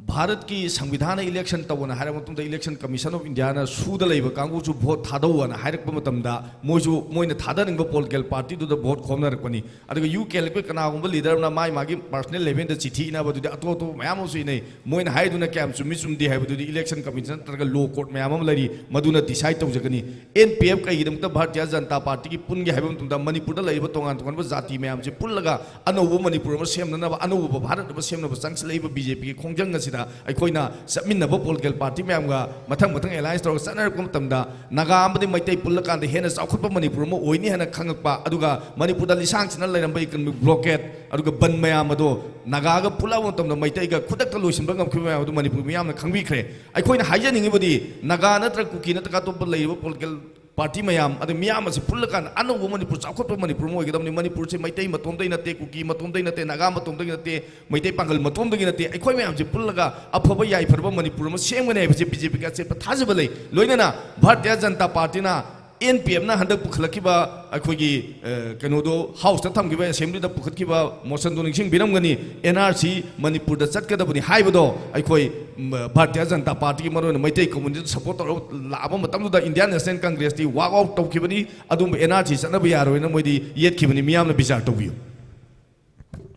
ꯚꯥꯔꯠꯀꯤ ꯁꯪꯕꯤꯙꯥꯟꯅ ꯏꯂꯦꯛꯁꯟ ꯇꯧꯑꯣꯅ ꯍꯥꯏꯔꯕ ꯃꯇꯨꯡꯗ, ꯏꯂꯦꯛꯁꯟ ꯀꯃꯤꯁꯟ ꯑꯣꯐ ꯏꯟꯗꯤꯌꯥꯅ ꯁꯨꯗ ꯂꯩꯕ ꯀꯥꯡꯕꯨꯁꯨ ꯚꯣꯠ ꯊꯥꯗꯧꯑꯅ ꯍꯥꯏꯔꯛꯄ ꯃꯇꯝꯗ, ꯃꯣꯏꯁꯨ ꯃꯣꯏꯅ ꯊꯥꯗꯅꯤꯡꯕ ꯄꯣꯂꯤꯇꯤꯀꯦꯜ ꯄꯥꯔꯇꯤꯗꯨꯗ ꯚꯣꯠ ꯈꯣꯝꯅꯔꯛꯄꯅꯤ꯫ ꯑꯗꯨꯒ ꯌꯨ ꯀꯦ ꯑꯦꯜ ꯑꯦꯐꯀꯤ ꯀꯅꯥꯒꯨꯝꯕ ꯂꯤꯗꯔ ꯑꯃꯅ ꯃꯥꯏ ꯃꯥꯒꯤ ꯄꯥꯔꯁꯣꯅꯦꯜ ꯂꯦꯚꯦꯜꯗ ꯆꯤꯊꯤ ꯏꯅꯕꯗꯨꯗꯤ ꯑꯇꯣꯞ ꯑꯇꯣꯞꯄ ꯃꯌꯥꯝ ꯑꯃꯁꯨ ꯏꯅꯩ꯫ ꯃꯣꯏꯅ ꯍꯥꯏꯗꯨꯅ ꯀꯌꯥꯝ ꯆꯨꯝꯃꯤ ꯆꯨꯝꯗꯦ ꯍꯥꯏꯕꯗꯨꯗꯤ ꯏꯂꯦꯛꯁꯟ ꯀꯃꯤꯁꯟ ꯅꯠꯇ꯭ꯔꯒ ꯂꯣ ꯀꯣꯔꯠ ꯃꯌꯥꯝ ꯑꯃ ꯂꯩꯔꯤ, ꯃꯗꯨꯅ ꯗꯤꯁꯥꯏꯗ ꯇꯧꯖꯒꯅꯤ꯫ N P F ꯀꯩꯒꯤꯗꯃꯛꯇ Bharatiya Janata ꯄꯥꯔꯇꯤꯒꯤ ꯄꯨꯟꯒꯦ ꯍꯥꯏꯕ ꯃꯇꯝꯗ, ꯃꯅꯤꯄꯨꯔꯗ ꯂꯩꯔꯤꯕ ꯇꯣꯉꯥꯟ ꯇꯣꯉꯥꯟꯕ ꯖꯥꯇꯤ ꯃꯌꯥꯝꯁꯤ ꯄꯨꯜꯂꯒ ꯑꯅꯧꯕ ꯃꯅꯤꯄꯨꯔ ꯑꯃ ꯁꯦꯝꯅꯅꯕ, ꯑꯅꯧꯕ ꯚꯥꯔꯠ ꯑꯃ ꯁꯦꯝꯅꯕ ꯆꯪꯁꯤꯜꯂꯛꯏꯕ ꯕꯤ ꯖꯦ ꯄꯤꯒꯤ ꯈꯣꯡꯖꯪ ꯑꯁꯤꯗ ꯑꯩꯈꯣꯏꯅ ꯆꯠꯃꯤꯟꯅꯕ ꯄꯣꯂꯤꯇꯤꯀꯦꯜ ꯄꯥꯔꯇꯤ ꯃꯌꯥꯝꯒ ꯃꯊꯪ ꯃꯊꯪ ꯑꯦꯂꯥꯏꯟꯁ ꯇꯧꯔꯒ ꯆꯠꯅꯔꯛꯄ ꯃꯇꯝꯗ, ꯅꯥꯒꯥ ꯑꯃꯗꯤ ꯃꯩꯇꯩ ꯄꯨꯜꯂꯀꯥꯟꯗ ꯍꯦꯟꯅ ꯆꯥꯎꯈꯠꯄ ꯃꯅꯤꯄꯨꯔ ꯑꯃ ꯑꯣꯏꯅꯤ ꯍꯥꯏꯅ ꯈꯪꯉꯛꯄ, ꯑꯗꯨꯒ ꯃꯅꯤꯄꯨꯔꯗ ꯂꯤꯁꯥꯡꯁꯤꯟꯅ ꯂꯩꯔꯝꯕ ꯏꯀꯅꯣꯃꯤꯛ ꯕ꯭ꯂꯣꯀꯦꯠ, ꯑꯗꯨꯒ ꯕꯟ ꯃꯌꯥꯝ ꯑꯗꯣ ꯅꯥꯒꯥꯒ ꯄꯨꯜꯂꯛꯄ ꯃꯇꯝꯗ ꯃꯩꯇꯩꯒ ꯈꯨꯗꯛꯇ ꯂꯣꯏꯁꯤꯟꯕ ꯉꯝꯈꯤꯕ ꯃꯌꯥꯝ ꯑꯗꯨ ꯃꯅꯤꯄꯨꯔ ꯃꯤꯌꯥꯝꯅ ꯈꯪꯕꯤꯈ꯭ꯔꯦ꯫ ꯑꯩꯈꯣꯏꯅ ꯍꯥꯏꯖꯅꯤꯡꯉꯤꯕꯗꯤ, ꯅꯥꯒꯥ ꯅꯠꯇ꯭ꯔꯒ ꯀꯨꯀꯤ ꯅꯠꯇ꯭ꯔꯒ ꯑꯇꯣꯞꯄ ꯂꯩꯔꯤꯕ ꯄꯣꯂꯤꯇꯤꯀꯦꯜ ꯄꯥꯔꯇꯤ ꯃꯌꯥꯝ, ꯑꯗꯩ ꯃꯤꯌꯥꯝ ꯑꯁꯤ ꯄꯨꯜꯂꯀꯥꯟꯗ ꯑꯅꯧꯕ ꯃꯅꯤꯄꯨꯔ, ꯆꯥꯎꯈꯠꯄ ꯃꯅꯤꯄꯨꯔ ꯑꯃ ꯑꯣꯏꯒꯗꯕꯅꯤ꯫ ꯃꯅꯤꯄꯨꯔꯁꯦ ꯃꯩꯇꯩ ꯃꯇꯣꯝꯗꯩ ꯅꯠꯇꯦ, ꯀꯨꯀꯤ ꯃꯇꯣꯝꯗꯩ ꯅꯠꯇꯦ, ꯅꯥꯒꯥ ꯃꯇꯣꯝꯗꯒꯤ ꯅꯠꯇꯦ, ꯃꯩꯇꯩ ꯄꯥꯡꯒꯜ ꯃꯇꯣꯝꯗꯒꯤ ꯅꯠꯇꯦ꯫ ꯑꯩꯈꯣꯏ ꯃꯌꯥꯝꯁꯦ ꯄꯨꯜꯂꯒ ꯑꯐꯕ ꯌꯥꯏꯐꯔꯕ ꯃꯅꯤꯄꯨꯔ ꯑꯃ ꯁꯦꯝꯒꯅꯤ ꯍꯥꯏꯕꯁꯦ ꯕꯤ ꯖꯦ ꯄꯤꯒꯤ ꯑꯆꯦꯠꯄ ꯊꯥꯖꯕ ꯂꯩ꯫ ꯂꯣꯏꯅꯅ ꯚꯥꯔꯇꯤꯌ ꯖꯅꯇꯥ ꯄꯥꯔꯇꯤꯅ, ꯑꯦꯟ ꯄꯤ ꯑꯦꯐꯅ ꯍꯟꯗꯛ ꯄꯨꯈꯠꯂꯛꯈꯤꯕ ꯑꯩꯈꯣꯏꯒꯤ, ꯑ, ꯀꯩꯅꯣꯗꯣ, ꯍꯥꯎꯁꯇ ꯊꯝꯈꯤꯕ, ꯑꯦꯁꯦꯝꯕ꯭ꯂꯤꯗ ꯄꯨꯈꯠꯈꯤꯕ ꯃꯣꯁꯟꯗꯣ ꯅꯤꯡꯁꯤꯡꯕꯤꯔꯝꯒꯅꯤ, ꯑꯦꯟ ꯑꯥꯔ ꯁꯤ ꯃꯅꯤꯄꯨꯔꯗ ꯆꯠꯀꯗꯕꯅꯤ ꯍꯥꯏꯕꯗꯣ, ꯑꯩꯈꯣꯏ, ꯎꯝ, ꯚꯥꯔꯇꯤꯌ ꯖꯅꯇꯥ ꯄꯥꯔꯇꯤꯒꯤ, ꯃꯔꯨꯑꯣꯏꯅ ꯃꯩꯇꯩ ꯀꯝꯃꯨꯅꯤꯇꯤꯗ ꯁꯄꯣꯔꯠ ꯇꯧꯔꯒ ꯂꯥꯛꯑꯕ ꯃꯇꯝꯗꯨꯗ ꯏꯟꯗꯤꯌꯥꯟ ꯅꯦꯁꯅꯦꯜ ꯀꯪꯒ꯭ꯔꯦꯁꯇꯤ ꯋꯥꯛ ꯑꯥꯎꯠ ꯇꯧꯈꯤꯕꯅꯤ꯫ ꯑꯗꯨꯝꯕ ꯑꯦꯟ ꯑꯥꯔ ꯁꯤ ꯆꯠꯅꯕ ꯌꯥꯔꯣꯏꯅ ꯃꯣꯏꯗꯤ ꯌꯦꯠꯈꯤꯕꯅꯤ꯫ ꯃꯤꯌꯥꯝꯅ ꯕꯤꯆꯥꯔ ꯇꯧꯕꯤꯌꯨ꯫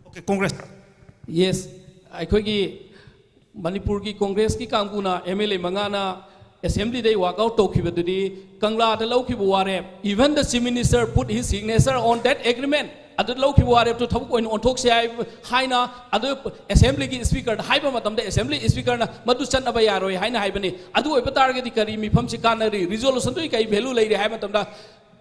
ꯑꯣꯀꯦ, ꯀꯣꯡꯒ꯭ꯔꯦꯁ꯫ ꯌꯦꯁ, ꯑꯩꯈꯣꯏꯒꯤ ꯃꯅꯤꯄꯨꯔꯒꯤ ꯀꯣꯡꯒ꯭ꯔꯦꯁꯀꯤ ꯀꯥꯡꯕꯨꯅ ꯑꯦꯝ ꯑꯦꯜ ꯑꯦ ꯃꯉꯥꯅ ꯑꯦꯁꯦꯝꯕ꯭ꯂꯤꯗꯩ ꯋꯥꯛ ꯑꯥꯎꯠ ꯇꯧꯈꯤꯕꯗꯨꯗꯤ ꯀꯪꯂꯥꯗ ꯂꯧꯈꯤꯕ ꯋꯥꯔꯦꯞ, even the chief minister put his signature on that agreement, ꯑꯗꯨ ꯂꯧꯈꯤꯕ ꯋꯥꯔꯦꯞꯇꯨ ꯊꯕꯛ ꯑꯣꯏꯅ ꯑꯣꯟꯊꯣꯛꯁꯤ ꯍꯥꯏ-, ꯍꯥꯏꯅ ꯑꯗꯨ ꯑꯦꯁꯦꯝꯕ꯭ꯂꯤꯒꯤ ꯁ꯭ꯄꯤꯀꯔꯗ ꯍꯥꯏꯕ ꯃꯇꯝꯗ ꯑꯦꯁꯦꯝꯕ꯭ꯂꯤ ꯁ꯭ꯄꯤꯀꯔꯅ ꯃꯗꯨ ꯆꯠꯅꯕ ꯌꯥꯔꯣꯏ ꯍꯥꯏꯅ ꯍꯥꯏꯕꯅꯤ꯫ ꯑꯗꯨ ꯑꯣꯏꯕ ꯇꯥꯔꯒꯗꯤ ꯀꯔꯤ ꯃꯤꯐꯝꯁꯤ ꯀꯥꯟꯅꯔꯤ? ꯔꯤꯖꯣꯂꯨꯁꯟꯗꯨꯒꯤ ꯀꯔꯤ ꯚꯦꯂꯨ ꯂꯩꯔꯤ ꯍꯥꯏꯕ ꯃꯇꯝꯗ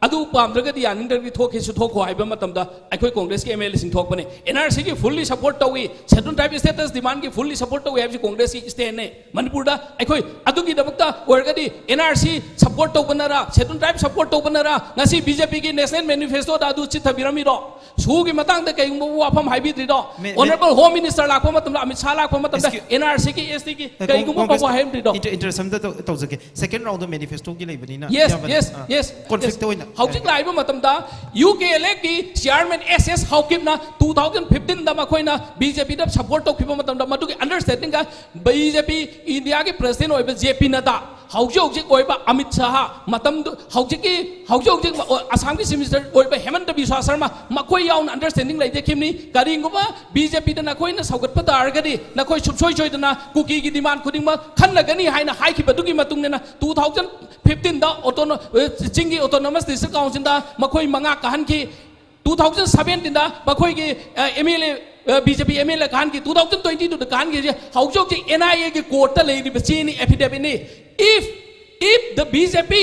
ꯑꯗꯨ ꯄꯥꯝꯗ꯭ꯔꯒꯗꯤ, ꯌꯥꯅꯤꯡꯗ꯭ꯔꯒꯗꯤ ꯊꯣꯛꯀꯦꯁꯨ ꯊꯣꯛꯈꯣ ꯍꯥꯏꯕ ꯃꯇꯝꯗ ꯑꯩꯈꯣꯏ ꯀꯣꯡꯒ꯭ꯔꯦꯁꯀꯤ ꯑꯦꯝ ꯑꯦꯜ ꯑꯦꯁꯤꯡ ꯊꯣꯛꯄꯅꯦ꯫ ꯑꯦꯟ ꯑꯥꯔ ꯁꯤꯒꯤ fully support ꯇꯧꯏ, Scheduled Tribe status demandꯀꯤ fully support ꯇꯧꯏ ꯍꯥꯏꯕꯁꯤ ꯀꯣꯡꯒ꯭ꯔꯦꯁꯀꯤ stand ꯅꯦ꯫ ꯃꯅꯤꯄꯨꯔꯗ ꯑꯩꯈꯣꯏ ꯑꯗꯨꯒꯤꯗꯃꯛꯇ ꯑꯣꯏꯔꯒꯗꯤ, ꯑꯦꯟ ꯑꯥꯔ ꯁꯤ support ꯇꯧꯕꯅꯔ, Scheduled Tribe support ꯇꯧꯕꯅꯔ ꯉꯁꯤ ꯕꯤ ꯖꯦ ꯄꯤꯒꯤ national manifestoꯗ ꯑꯗꯨ ꯆꯤꯠꯊꯕꯤꯔꯝꯃꯤꯔꯣ? ꯁꯨꯒꯤ ꯃꯇꯥꯡꯗ ꯀꯩꯒꯨꯝꯕ ꯋꯥꯐꯝ ꯍꯥꯏꯕꯤꯗ꯭ꯔꯤꯗꯣ? ꯃꯦ-, ꯃꯦ-, Honourable Home Minister ꯂꯥꯛꯄ ꯃꯇꯝꯗ, ꯑꯃꯤꯠ ꯁꯥꯍ ꯂꯥꯛꯄ ꯃꯇꯝꯗ, Excuse- ꯑꯦꯟ ꯑꯥꯔ ꯁꯤꯒꯤ, ꯑꯦꯁ ꯇꯤꯒꯤ ꯑꯦ, ꯀꯩꯒꯨꯝꯕ ꯀꯣꯡ-, ꯄꯥꯎ ꯍꯥꯏꯔꯝꯗ꯭ꯔꯤꯗꯣ? Inter-, interruption ꯇꯧ-, ꯇꯧꯖꯒꯦ꯫ Second round ꯗ manifestoꯒꯤ ꯂꯩꯕꯅꯤꯅ, Yes, ꯑꯌꯥꯝꯕꯅ, yes, ꯑ, yes, conflict yes. ꯑꯣꯏꯅ, ꯍꯧꯖꯤꯛ ꯂꯥꯛꯏꯕ ꯃꯇꯝꯗ ꯌꯨ ꯀꯦ ꯑꯦꯜ ꯑꯦꯐꯀꯤ chairman ꯑꯦꯁ ꯑꯦꯁ ꯍꯥꯎꯀꯤꯞꯅ two thousand fifteenꯗ ꯃꯈꯣꯏꯅ ꯕꯤ ꯖꯦ ꯄꯤꯗ support ꯇꯧꯈꯤꯕ ꯃꯇꯝꯗ, ꯃꯗꯨꯒꯤ understandingꯒ ꯕꯤ ꯖꯦ ꯄꯤ ꯏꯟꯗꯤꯌꯥꯒꯤ president ꯑꯣꯏꯕ ꯖꯦ ꯄꯤ ꯅꯗꯥ, ꯍꯧꯖꯤꯛ ꯍꯧꯖꯤꯛ ꯑꯣꯏꯕ ꯑꯃꯤꯠ ꯁꯥꯍ, ꯃꯇꯝꯗꯨ ꯍꯧꯖꯤꯛꯀꯤ, ꯍꯧꯖꯤꯛ ꯍꯧꯖꯤꯛ ꯑꯁꯥꯝꯒꯤ chief minister ꯑꯣꯏꯕ ꯍꯦꯃꯟꯇ ꯕꯤꯁ꯭ꯋꯥ ꯁꯔꯃ, ꯃꯈꯣꯏ ꯌꯥꯎꯅ understanding ꯂꯩꯖꯈꯤꯕꯅꯤ꯫ ꯀꯔꯤꯒꯨꯝꯕ ꯕꯤ ꯖꯦ ꯄꯤꯗ ꯅꯈꯣꯏꯅ ꯁꯧꯒꯠꯄ ꯇꯥꯔꯒꯗꯤ, ꯅꯈꯣꯏ ꯁꯨꯡꯁꯣꯏ ꯁꯣꯏꯗꯅ ꯀꯨꯀꯤꯒꯤ demand ꯈꯨꯗꯤꯡꯃꯛ ꯈꯜꯂꯒꯅꯤ ꯍꯥꯏꯅ ꯍꯥꯏꯈꯤꯕꯗꯨꯒꯤ ꯃꯇꯨꯡ ꯏꯟꯅ, two thousand fifteenꯗ autono-, ꯑ, ꯆꯤꯡꯒꯤ Autonomous District Councilꯗ ꯃꯈꯣꯏ ꯃꯉꯥ ꯀꯥꯍꯟꯈꯤ꯫ Two thousand seventeenꯗ ꯃꯈꯣꯏꯒꯤ, ꯑ, ꯑꯦꯝ ꯑꯦꯜ ꯑꯦ, ꯑ, B J P M L A ꯀꯥꯍꯟꯈꯤ꯫ Two thousand twenty twoꯗ ꯀꯥꯍꯟꯈꯤꯁꯦ ꯍꯧꯖꯤꯛ ꯍꯧꯖꯤꯛ ꯑꯦꯟ ꯑꯥꯏ ꯑꯦꯒꯤ courtꯇ ꯂꯩꯔꯤꯕ ꯆꯦꯅꯤ, affidavitꯅꯤ꯫ If, if the B J P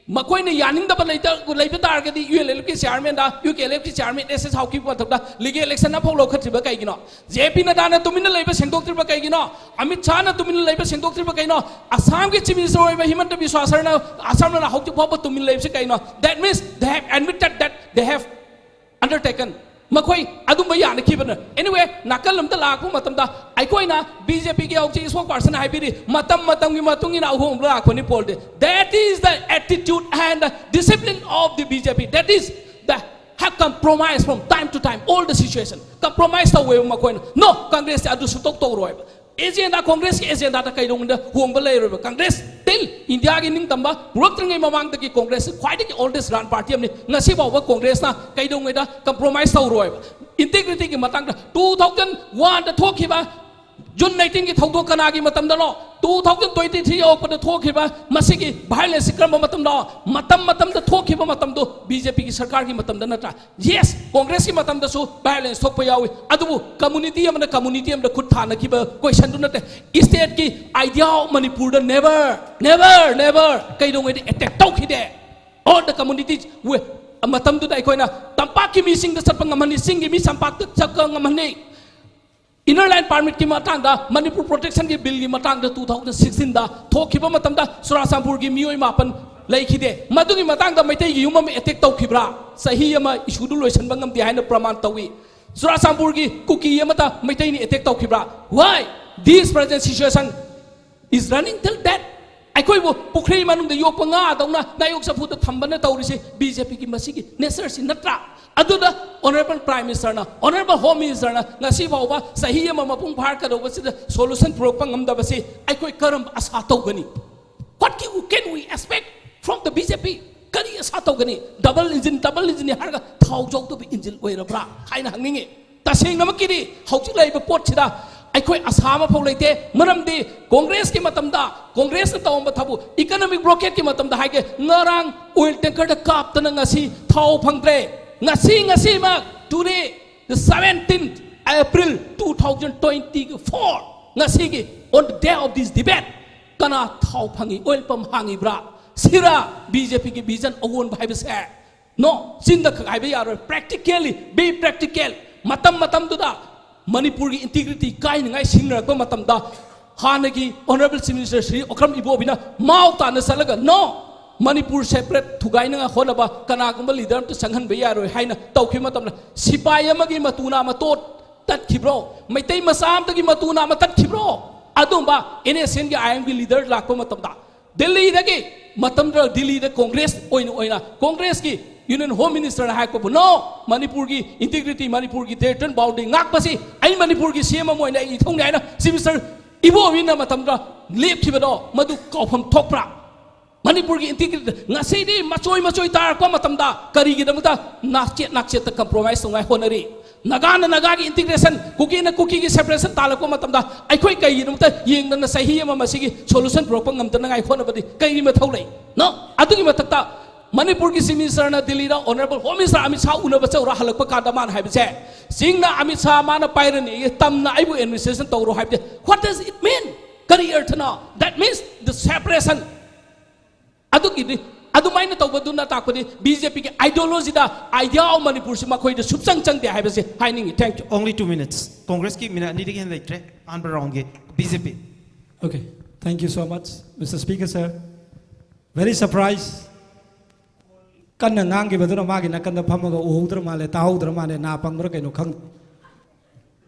ꯃꯈꯣꯏꯅ ꯌꯥꯅꯤꯡꯗꯕ ꯂꯩꯇ-, ꯂꯩꯕ ꯇꯥꯔꯒꯗꯤ, ꯌꯨ ꯑꯦꯜ ꯑꯦꯜ ꯑꯦꯐꯀꯤ chairmanꯗ, ꯌꯨ ꯀꯦ ꯑꯦꯜ ꯑꯦꯐꯀꯤ chairman ꯑꯦꯁ ꯑꯦꯁ ꯍꯥꯎꯀꯤꯞꯀꯤ ꯃꯊꯛꯇ legal action ꯑꯃꯐꯥꯎ ꯂꯧꯈꯠꯇ꯭ꯔꯤꯕ ꯀꯩꯒꯤꯅꯣ? ꯖꯦ ꯄꯤ ꯅꯗꯥꯅ ꯇꯨꯃꯤꯟꯅ ꯂꯩꯕ ꯁꯦꯡꯗꯣꯛꯇ꯭ꯔꯤꯕ ꯀꯩꯒꯤꯅꯣ? ꯑꯃꯤꯠ ꯁꯥꯍꯅ ꯇꯨꯃꯤꯟꯅ ꯂꯩꯕ ꯁꯦꯡꯗꯣꯛꯇ꯭ꯔꯤꯕ ꯀꯩꯅꯣ? ꯑꯁꯥꯝꯒꯤ chief minister ꯑꯣꯏꯕ ꯍꯤꯃꯟꯇ ꯕꯤꯁ꯭ꯋꯥ ꯁꯔꯃꯅ, ꯁꯔꯃꯅ ꯍꯧꯖꯤꯛ ꯐꯥꯎꯕ ꯇꯨꯃꯤꯟ ꯂꯩꯕꯁꯤ ꯀꯩꯅꯣ? That means they have admitted that they have undertaken. ꯃꯈꯣꯏ ꯑꯗꯨꯝꯕ ꯌꯥꯅꯈꯤꯕꯅ꯫ Anyway, ꯅꯥꯀꯜ ꯑꯃꯗ ꯂꯥꯛꯄ ꯃꯇꯝꯗ ꯑꯩꯈꯣꯏꯅ ꯕꯤ ꯖꯦ ꯄꯤꯒꯤ ꯍꯧꯖꯤꯛ spokesperson ꯍꯥꯏꯕꯤꯔꯤ, ꯃꯇꯝ ꯃꯇꯝꯒꯤ ꯃꯇꯨꯡ ꯏꯟꯅ ꯑꯍꯣꯡꯕ ꯂꯥꯛꯄꯅꯤ ꯄꯣꯜꯗꯦ꯫ That is the attitude and the discipline of the B J P. That is the have compromised from time to time, all the situation. Compromise ꯇꯧꯋꯦꯕ ꯃꯈꯣꯏꯅ꯫ No, ꯀꯪꯒ꯭ꯔꯦꯁꯁꯦ ꯑꯗꯨ ꯁꯨꯛꯇꯧ ꯇꯧꯔꯣꯏꯕ꯫ Agenda, ꯀꯣꯡꯒ꯭ꯔꯦꯁꯀꯤ agendaꯗ ꯀꯩꯗꯧꯉꯩꯗ ꯍꯣꯡꯕ ꯂꯩꯔꯣꯏꯕ꯫ ꯀꯪꯒ꯭ꯔꯦꯁ still ꯏꯟꯗꯤꯌꯥꯒꯤ ꯅꯤꯡꯇꯝꯕ ꯄꯨꯔꯛꯇ꯭ꯔꯤꯉꯩ ꯃꯃꯥꯡꯗꯒꯤ ꯀꯣꯡꯒ꯭ꯔꯦꯁꯁꯤ ꯈ꯭ꯋꯥꯏꯗꯒꯤ oldest run party ꯑꯃꯅꯤ꯫ ꯉꯁꯤ ꯐꯥꯎꯕ ꯀꯣꯡꯒ꯭ꯔꯦꯁꯅ ꯀꯩꯗꯧꯉꯩꯗ compromise ꯇꯧꯔꯣꯏꯕ꯫ Integrityꯒꯤ ꯃꯇꯥꯡꯗ two thousand oneꯗ ꯊꯣꯛꯈꯤꯕ June nineteenꯒꯤ ꯊꯧꯗꯣꯛ ꯀꯅꯥꯒꯤ ꯃꯇꯝꯗꯅꯣ? Two thousand twenty three ꯌꯧꯔꯛꯄꯗ ꯊꯣꯛꯈꯤꯕ ꯃꯁꯤꯒꯤ violenceꯁꯤ ꯀꯔꯝꯕ ꯃꯇꯝꯗꯅꯣ? ꯃꯇꯝ ꯃꯇꯝꯗ ꯊꯣꯛꯈꯤꯕ ꯃꯇꯝꯗꯣ ꯕꯤ ꯖꯦ ꯄꯤꯒꯤ ꯁꯔꯀꯥꯔꯒꯤ ꯃꯇꯝꯗ ꯅꯠꯇ꯭ꯔꯥ? Yes, ꯀꯣꯡꯒ꯭ꯔꯦꯁꯀꯤ ꯃꯇꯝꯗꯁꯨ violence ꯊꯣꯛꯄ ꯌꯥꯎꯏ, ꯑꯗꯨꯕꯨ community ꯑꯃꯅ community ꯑꯃꯗ ꯈꯨꯠ ꯊꯥꯅꯈꯤꯕ questionꯗꯨ ꯅꯠꯇꯦ꯫ Stateꯀꯤ idea of ꯃꯅꯤꯄꯨꯔꯗ never, never, never ꯀꯩꯗꯧꯉꯩꯗ attack ꯇꯧꯈꯤꯗꯦ꯫ All the communities, ꯃꯇꯝꯗꯨꯗ ꯑꯩꯈꯣꯏꯅ ꯇꯝꯄꯥꯛꯀꯤ ꯃꯤꯁꯤꯡꯗ ꯆꯠꯄ ꯉꯝꯍꯟꯅꯤ, ꯆꯤꯡꯒꯤ ꯃꯤ ꯇꯝꯄꯥꯛꯇ ꯆꯠꯄ ꯉꯝꯍꯟꯅꯤ꯫ Inner Line Permitꯀꯤ ꯃꯇꯥꯡꯗ, ꯃꯅꯤꯄꯨꯔ Protectionꯒꯤ Billꯒꯤ ꯃꯇꯥꯡꯗ two thousand sixteenꯗ ꯊꯣꯛꯈꯤꯕ ꯃꯇꯝꯗ ꯆꯨꯔꯥꯆꯥꯟꯄꯨꯔꯒꯤ ꯃꯤꯑꯣꯏ ꯃꯥꯄꯟ ꯂꯩꯈꯤꯗꯦ꯫ ꯃꯗꯨꯒꯤ ꯃꯇꯥꯡꯗ ꯃꯩꯇꯩꯒꯤ ꯌꯨꯝ ꯑꯃ attack ꯇꯧꯈꯤꯕ꯭ꯔꯥ? ꯆꯍꯤ ꯑꯃ issueꯗꯨ ꯂꯣꯏꯁꯤꯟꯕ ꯉꯝꯗꯦ ꯍꯥꯏꯅ ꯄ꯭ꯔꯃꯥꯟ ꯇꯧꯏ꯫ ꯆꯨꯔꯥꯆꯥꯟꯄꯨꯔꯒꯤ ꯀꯨꯀꯤ ꯑꯃꯗ ꯃꯩꯇꯩꯅ attack ꯇꯧꯈꯤꯕ꯭ꯔꯥ? Why this present situation is running till that? ꯑꯩꯈꯣꯏꯕꯨ ꯄꯨꯈ꯭ꯔꯤ ꯃꯅꯨꯡꯗ ꯌꯣꯛꯄ ꯉꯥꯗꯧꯅ ꯅꯥꯌꯣꯛ ꯆꯐꯨꯗ ꯊꯝꯕꯅ ꯇꯧꯔꯤꯁꯦ BJPꯒꯤ ꯃꯁꯤꯒꯤ natureꯁꯤ ꯅꯠꯇ꯭ꯔꯥ? ꯑꯗꯨꯗ Honourable Prime Ministerꯅ, Honourable Home Ministerꯅ ꯉꯁꯤ ꯐꯥꯎꯕ ꯆꯍꯤ ꯑꯃ ꯃꯄꯨꯡ ꯐꯥꯔꯀꯗꯧꯕꯁꯤꯗ solution ꯄꯨꯔꯛꯄ ꯉꯝꯗꯕꯁꯤ ꯑꯩꯈꯣꯏ ꯀꯔꯝꯕ ꯑꯁꯥ ꯇꯧꯒꯅꯤ? What can we expect from the BJP? ꯀꯔꯤ ꯑꯁꯥ ꯇꯧꯒꯅꯤ? Double engine, double engine ꯍꯥꯏꯔꯒ ꯊꯥꯎ ꯌꯥꯎꯗꯕ engine ꯑꯣꯏꯔꯕ꯭ꯔꯥ ꯍꯥꯏꯅ ꯍꯪꯅꯤꯡꯉꯤ꯫ ꯇꯁꯦꯡꯅꯃꯛꯀꯤꯗꯤ ꯍꯧꯖꯤꯛ ꯂꯩꯔꯤꯕ ꯄꯣꯠꯁꯤꯗ ꯑꯩꯈꯣꯏ ꯑꯁꯥ ꯑꯃꯐꯥꯎ ꯂꯩꯇꯦ꯫ ꯃꯔꯝꯗꯤ Congressꯀꯤ ꯃꯇꯝꯗ, Congressꯅ ꯇꯧꯔꯝꯕ ꯊꯕꯛ, economic blockadeꯀꯤ ꯃꯇꯝꯗ ꯍꯥꯏꯒꯦ, ꯉꯔꯥꯡ oil tankerꯗ ꯀꯥꯞꯇꯅ ꯉꯁꯤ ꯊꯥꯎ ꯐꯪꯗ꯭ꯔꯦ꯫ ꯉꯁꯤ, ꯉꯁꯤꯃꯛ, today, the seventeenth April two thousand twenty-four, ꯉꯁꯤꯒꯤ, on the day of this debate, ꯀꯅꯥ ꯊꯥꯎ ꯐꯪꯉꯤ, oil pump ꯍꯥꯡꯉꯤꯕ꯭ꯔꯥ? ꯁꯤꯔꯥ BJPꯒꯤ vision ꯑꯑꯣꯟꯕ ꯍꯥꯏꯕꯁꯦ? No, ꯆꯤꯟꯗ ꯈꯛ ꯍꯥꯏꯕ ꯌꯥꯔꯣꯏ꯫ Practically, be practical. ꯃꯇꯝ ꯃꯇꯝꯗꯨꯗ ꯃꯅꯤꯄꯨꯔꯒꯤ integrity ꯀꯥꯏꯅꯉꯥꯏ ꯁꯤꯡꯅꯔꯛꯄ ꯃꯇꯝꯗ, ꯍꯥꯟꯅꯒꯤ Honourable Chief Minister Shri Okram ꯏꯕꯣꯕꯤꯅ ꯃꯥꯎ ꯇꯥꯅ ꯆꯠꯂꯒ, "No, ꯃꯅꯤꯄꯨꯔ separate ꯊꯨꯒꯥꯏꯅꯉꯥꯏ ꯍꯣꯠꯅꯕ ꯀꯅꯥꯒꯨꯝꯕ leader ꯑꯃꯇ ꯆꯪꯍꯟꯕ ꯌꯥꯔꯣꯏ" ꯍꯥꯏꯅ ꯇꯧꯈꯤꯕ ꯃꯇꯝꯗ, ꯁꯤꯄꯥꯏ ꯑꯃꯒꯤ ꯃꯇꯨ ꯅꯥꯝꯃ ꯇꯣꯠ ꯇꯠꯈꯤꯕ꯭ꯔꯣ? ꯃꯩꯇꯩ ꯃꯆꯥ ꯑꯃꯗꯒꯤ ꯃꯇꯨ ꯅꯥꯝꯃ ꯇꯠꯈꯤꯕ꯭ꯔꯣ? ꯑꯗꯨꯝꯕ NSCNꯒꯤ, IMꯒꯤ leader ꯂꯥꯛꯄ ꯃꯇꯝꯗ, ꯗꯤꯜꯂꯤꯗꯒꯤ, ꯃꯇꯝꯗꯨꯗ ꯗꯤꯜꯂꯤꯗ Congress ꯑꯣꯏꯅ, ꯑꯣꯏꯅ, Congressꯀꯤ Union Home Ministerꯅ ꯍꯥꯏꯔꯛꯄꯕꯨ, "No, ꯃꯅꯤꯄꯨꯔꯒꯤ integrity, ꯃꯅꯤꯄꯨꯔꯒꯤ territorial boundary ꯉꯥꯛꯄꯁꯤ ꯑꯩ ꯃꯅꯤꯄꯨꯔꯒꯤ CM ꯑꯃ ꯑꯣꯏꯅ ꯑꯩ ꯏꯊꯧꯅꯤ" ꯍꯥꯏꯅ Chief Minister ꯏꯕꯣꯕꯤꯅ ꯃꯇꯝꯗꯨꯗ ꯂꯦꯞꯈꯤꯕꯗꯣ, ꯃꯗꯨ ꯀꯥꯎꯐꯝ ꯊꯣꯛꯄ꯭ꯔꯥ? ꯃꯅꯤꯄꯨꯔꯒꯤ integrity ꯉꯁꯤꯗꯤ ꯃꯆꯣꯏ ꯃꯆꯣꯏ ꯇꯥꯔꯛꯄ ꯃꯇꯝꯗ ꯀꯔꯤꯒꯤꯗꯃꯛꯇ ꯅꯥꯛꯆꯦꯠ ꯅꯥꯛꯆꯦꯠꯇ compromise ꯇꯧꯉꯥꯏ ꯍꯣꯠꯅꯔꯤ? ꯅꯥꯒꯥꯅ ꯅꯥꯒꯥꯒꯤ integration, ꯀꯨꯀꯤꯅ ꯀꯨꯀꯤꯒꯤ separation ꯇꯥꯜꯂꯛꯄ ꯃꯇꯝꯗ ꯑꯩꯈꯣꯏ ꯀꯩꯒꯤꯗꯃꯛꯇ ꯌꯦꯡꯗꯅ ꯆꯍꯤ ꯑꯃ ꯃꯁꯤꯒꯤ solution ꯄꯨꯔꯛꯄ ꯉꯝꯗꯅꯉꯥꯏ ꯍꯣꯠꯅꯕꯗꯤ ꯀꯔꯤ ꯃꯊꯧ ꯂꯩ? No, ꯑꯗꯨꯒꯤ ꯃꯊꯛꯇ ꯃꯅꯤꯄꯨꯔꯒꯤ Chief Ministerꯅ ꯗꯤꯜꯂꯤꯗ Honourable Home Minister Amit Shah ꯎꯅꯕ ꯆꯠꯂꯨꯔ ꯍꯜꯂꯛꯄ ꯀꯥꯟꯗ ꯃꯥꯅ ꯍꯥꯏꯕꯁꯦ, ꯆꯤꯡꯅ ꯑꯃꯤꯠ ꯁꯥꯍ ꯃꯥꯅ ꯄꯥꯏꯔꯅꯤ, ꯇꯝꯅ ꯑꯩꯕꯨ administration ꯇꯧꯔꯣ ꯍꯥꯏꯕꯁꯦ, what does it mean? ꯀꯔꯤ ꯑꯔꯊꯅꯣ? That means the separation. ꯑꯗꯨꯒꯤꯗꯤ ꯑꯗꯨꯃꯥꯏꯅ ꯇꯧꯕꯗꯨꯅ ꯇꯥꯛꯄꯗꯤ ꯕꯤ ꯖꯦ ꯄꯤꯒꯤ ideologyꯗ, idea of ꯃꯅꯤꯄꯨꯔꯁꯤ ꯃꯈꯣꯏꯗ ꯁꯨꯞꯆꯪ ꯆꯪꯗꯦ ꯍꯥꯏꯕꯁꯦ ꯍꯥꯏꯅꯤꯡꯉꯤ꯫ Thank you. Only two minutes. Congressꯀꯤ ꯃꯤꯅꯠ ꯑꯅꯤꯗꯒꯤ ꯍꯦꯟꯅ ꯂꯩꯇ꯭ꯔꯦ꯫ ꯑꯍꯥꯟꯕ roundꯒꯤ B J P. Okay, thank you so much, Mister Speaker, sir. Very surprised. ꯀꯟꯅ ꯉꯥꯡꯈꯤꯕꯗꯨꯅ ꯃꯥꯒꯤ ꯅꯥꯀꯟꯗ ꯐꯝꯃꯒ ꯎꯍꯧꯗ꯭ꯔ ꯃꯥꯜꯂꯦ, ꯇꯥꯍꯧꯗ꯭ꯔ ꯃꯥꯜꯂꯦ, ꯅꯥ ꯄꯪꯕ꯭ꯔꯥ ꯀꯩꯅꯣ ꯈꯪꯗꯦ꯫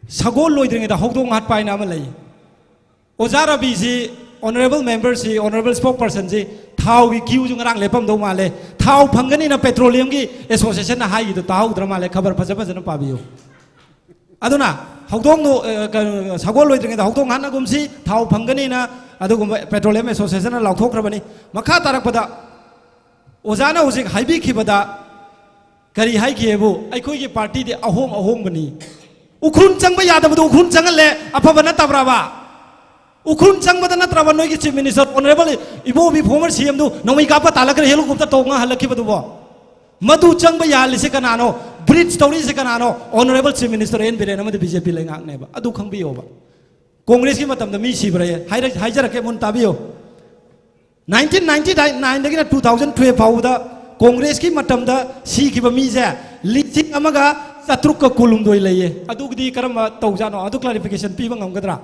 ꯁꯒꯣꯜ ꯂꯣꯏꯗ꯭ꯔꯤꯉꯩꯗ ꯍꯧꯗꯣꯡ ꯍꯥꯠꯄ ꯍꯥꯏꯅ ꯑꯃ ꯂꯩ꯫ ꯑꯣꯖꯥ ꯔꯕꯤꯁꯤ, honourable memberꯁꯤ, honourable spokespersonꯁꯤ ꯊꯥꯎꯒꯤ queueꯁꯨ ꯉꯔꯥꯡ ꯂꯦꯞꯄꯝꯗꯧ ꯃꯥꯜꯂꯦ꯫ ꯊꯥꯎ ꯐꯪꯒꯅꯤꯅ petroleumꯒꯤ associationꯅ ꯍꯥꯏꯈꯤꯗꯣ ꯇꯥꯍꯧꯗ꯭ꯔ ꯃꯥꯜꯂꯦ꯫ ꯈꯕꯔ ꯐꯖ ꯐꯖꯅ ꯄꯥꯕꯤꯌꯨ꯫ ꯑꯗꯨꯅ ꯍꯧꯗꯣꯡꯗꯣ, ꯑ, ꯀꯩꯅꯣ, ꯁꯒꯣꯜ ꯂꯣꯏꯗ꯭ꯔꯤꯉꯩꯗ ꯍꯧꯗꯣꯡ ꯍꯥꯠꯅꯒꯨꯝꯁꯤ, ꯊꯥꯎ ꯐꯪꯒꯅꯤꯅ ꯑꯗꯨꯒꯨꯝꯕ petroleum associationꯅ ꯂꯥꯎꯊꯣꯛꯈ꯭ꯔꯕꯅꯤ꯫ ꯃꯈꯥ ꯇꯥꯔꯛꯄꯗ ꯑꯣꯖꯥꯅ ꯍꯧꯖꯤꯛ ꯍꯥꯏꯕꯤꯈꯤꯕꯗ ꯀꯔꯤ ꯍꯥꯏꯈꯤꯑꯕꯨ, ꯑꯩꯈꯣꯏꯒꯤ partyꯗꯤ ꯑꯍꯣꯡ ꯑꯍꯣꯡꯕꯅꯤ꯫ ꯎꯈ꯭ꯔꯨꯜ ꯆꯪꯕ ꯌꯥꯗꯕꯗꯣ ꯎꯈ꯭ꯔꯨꯜ ꯆꯪꯍꯜꯂꯦ, ꯑꯐꯕ ꯅꯠꯇꯕ꯭ꯔꯕ? ꯎꯈ꯭ꯔꯨꯜ ꯆꯪꯕꯗ ꯅꯠꯇ꯭ꯔꯕ ꯅꯣꯏꯒꯤ chief minister, honourable ꯏꯕꯣꯕꯤ former C Mꯗꯨ ꯅꯣꯡꯃꯩ ꯀꯥꯞꯄ ꯇꯥꯜꯂꯛꯈ꯭ꯔꯦ, helicopter ꯇꯣꯡꯉ ꯍꯜꯂꯛꯈꯤꯕꯗꯨꯕꯣ? ꯃꯗꯨ ꯆꯪꯕ ꯌꯥꯍꯜꯂꯤꯁꯦ ꯀꯅꯥꯅꯣ? Bridge ꯇꯧꯔꯤꯁꯦ ꯀꯅꯥꯅꯣ? Honourable Chief Minister N Biren ꯑꯃꯗꯤ B J P ꯂꯩꯉꯥꯛꯅꯦꯕ꯫ ꯑꯗꯨ ꯈꯪꯕꯤꯌꯣꯕ꯫ Congressꯀꯤ ꯃꯇꯝꯗ ꯃꯤ ꯁꯤꯕ꯭ꯔꯥ? ꯍꯥꯏꯔ-, ꯍꯥꯏꯖꯔꯛꯀꯦ, ꯃꯨꯟ ꯇꯥꯕꯤꯌꯣ꯫ Nineteen ninety nineꯗꯒꯤꯅ two thousand twelve ꯐꯥꯎꯕꯗ Congressꯀꯤ ꯃꯇꯝꯗ ꯁꯤꯈꯤꯕ ꯃꯤꯁꯦ ꯂꯤꯁꯤꯡ ꯑꯃꯒ ꯆꯥꯇ꯭ꯔꯨꯛꯀ ꯀꯨꯟꯍꯨꯝꯗꯣꯏ ꯂꯩꯌꯦ꯫ ꯑꯗꯨꯒꯤꯗꯤ ꯀꯔꯝꯕ ꯇꯧꯖꯥꯠꯅꯣ? ꯑꯗꯨ clarification ꯄꯤꯕ ꯉꯝꯒꯗ꯭ꯔꯥ?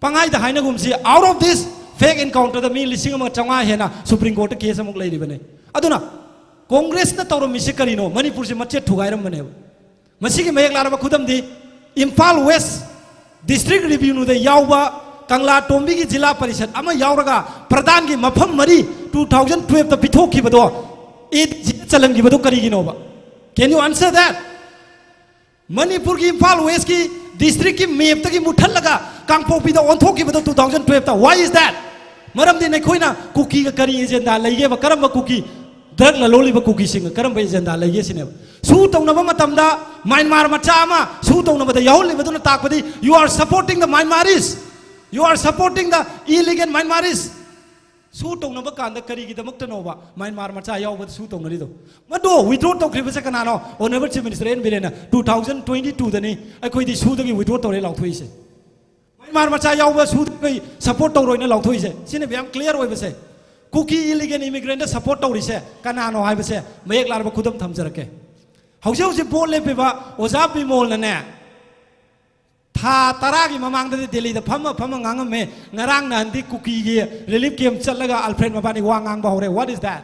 ꯄꯪꯍꯥꯏꯗ ꯍꯥꯏꯅꯒꯨꯝꯁꯤ, out of this fake encounterꯗ ꯃꯤ ꯂꯤꯁꯤꯡ ꯑꯃꯒ ꯆꯥꯝꯃꯉꯥ ꯍꯦꯟꯅ Supreme Courtꯇ case ꯑꯃꯨꯛ ꯂꯩꯔꯤꯕꯅꯦ꯫ ꯑꯗꯨꯅ Congressꯅ ꯇꯧꯔꯝꯃꯤꯁꯤ ꯀꯔꯤꯅꯣ? ꯃꯅꯤꯄꯨꯔꯁꯤ ꯃꯆꯦꯠ ꯊꯨꯒꯥꯏꯔꯝꯕꯅꯦꯕ꯫ ꯃꯁꯤꯒꯤ ꯃꯌꯦꯛ ꯂꯥꯔꯕ ꯈꯨꯗꯝꯗꯤ, Imphal West District Revenueꯗ ꯌꯥꯎꯕ ꯀꯪꯂꯥ ꯇꯣꯝꯕꯤꯒꯤ ꯖꯤꯂꯥ ꯄꯔꯤꯁꯠ ꯑꯃ ꯌꯥꯎꯔꯒ ꯄ꯭ꯔꯙꯥꯟꯒꯤ ꯃꯐꯝ ꯃꯔꯤ two thousand twelveꯗ ꯄꯤꯊꯣꯛꯈꯤꯕꯗꯣ, ADCꯗ ꯆꯜꯍꯟꯈꯤꯕꯗꯣ ꯀꯔꯤꯒꯤꯅꯣꯕ? Can you answer that? ꯃꯅꯤꯄꯨꯔꯒꯤ Imphal Westꯀꯤ districtꯀꯤ mapꯇꯒꯤ ꯃꯨꯠꯊꯠꯂꯒ ꯀꯥꯡꯄꯣꯛꯄꯤꯗ ꯑꯣꯟꯊꯣꯛꯈꯤꯕꯗꯣ two thousand twelveꯇ, why is that? ꯃꯔꯝꯗꯤ ꯅꯈꯣꯏꯅ ꯀꯨꯀꯤꯒ ꯀꯔꯤ agenda ꯂꯩꯒꯦꯕ? ꯀꯔꯝꯕ ꯀꯨꯀꯤ? Drug ꯂꯂꯣꯜꯂꯤꯕ ꯀꯨꯀꯤꯁꯤꯡꯒ ꯀꯔꯝꯕ agenda ꯂꯩꯒꯦ ꯁꯤꯅꯦꯕ꯫ Sue ꯇꯧꯅꯕ ꯃꯇꯝꯗ ꯃ꯭ꯌꯥꯟꯃꯥꯔ ꯃꯆꯥ ꯑꯃ sue ꯇꯧꯅꯕꯗ ꯌꯥꯎꯍꯜꯂꯤꯕꯗꯨꯅ ꯇꯥꯛꯄꯗꯤ you are supporting the Myanmaris, you are supporting the illegal Myanmaris꯫ Sue ꯇꯧꯅꯕ ꯀꯥꯟꯗ ꯀꯔꯤꯒꯤꯗꯃꯛꯇꯅꯣꯕ ꯃ꯭ꯌꯥꯟꯃꯥꯔ ꯃꯆꯥ ꯌꯥꯎꯕꯗ sue ꯇꯧꯅꯔꯤꯗꯣ? ꯃꯗꯨ withdraw ꯇꯧꯈ꯭ꯔꯤꯕꯁꯦ ꯀꯅꯥꯅꯣ? Honourable Chief Minister N Birenꯅ two thousand twenty twoꯗꯅꯤ ꯑꯩꯈꯣꯏꯗꯤ sueꯗꯒꯤ withdraw ꯇꯧꯔꯦ ꯂꯥꯎꯊꯣꯛꯏꯁꯦ꯫ ꯃ꯭ꯌꯥꯟꯃꯥꯔ ꯃꯆꯥ ꯌꯥꯎꯕ sueꯗ ꯑꯩꯈꯣꯏ support ꯇꯧꯔꯣꯏꯅ ꯂꯥꯎꯊꯣꯛꯏꯁꯦ꯫ ꯁꯤꯅꯦꯕ ꯌꯥꯝ clear ꯑꯣꯏꯕꯁꯦ꯫ ꯀꯨꯀꯤ ꯏꯂꯤꯒꯦꯜ ꯏꯃꯤꯒ꯭ꯔꯦꯟꯗ ꯁꯄꯣꯔꯠ ꯇꯧꯔꯤꯁꯦ ꯀꯅꯥꯅꯣ ꯍꯥꯏꯕꯁꯦ ꯃꯌꯦꯛ ꯂꯥꯔꯕ ꯈꯨꯗꯝ ꯊꯝꯖꯔꯛꯀꯦ꯫ ꯍꯧꯖꯤꯛ ꯍꯧꯖꯤꯛ ꯚꯣꯠ ꯂꯦꯞꯄꯤꯕ ꯑꯣꯖꯥ ꯕꯤꯃꯣꯜꯅꯅꯦ, ꯊꯥ ꯇꯔꯥꯒꯤ ꯃꯃꯥꯡꯗꯗꯤ ꯗꯦꯜꯂꯤꯗ ꯐꯝꯃ ꯐꯝꯃ ꯉꯥꯡꯉꯝꯃꯦ, ꯉꯔꯥꯡ ꯅꯍꯥꯟꯗꯤ ꯀꯨꯀꯤꯒꯤ ꯔꯤꯂꯤꯐ ꯀꯦꯝꯞ ꯆꯠꯂꯒ ꯑꯜꯐ꯭ꯔꯦꯗ ꯃꯕꯥꯅꯤ ꯋꯥ ꯉꯥꯡꯕ ꯍꯧꯔꯦ꯫ What is that?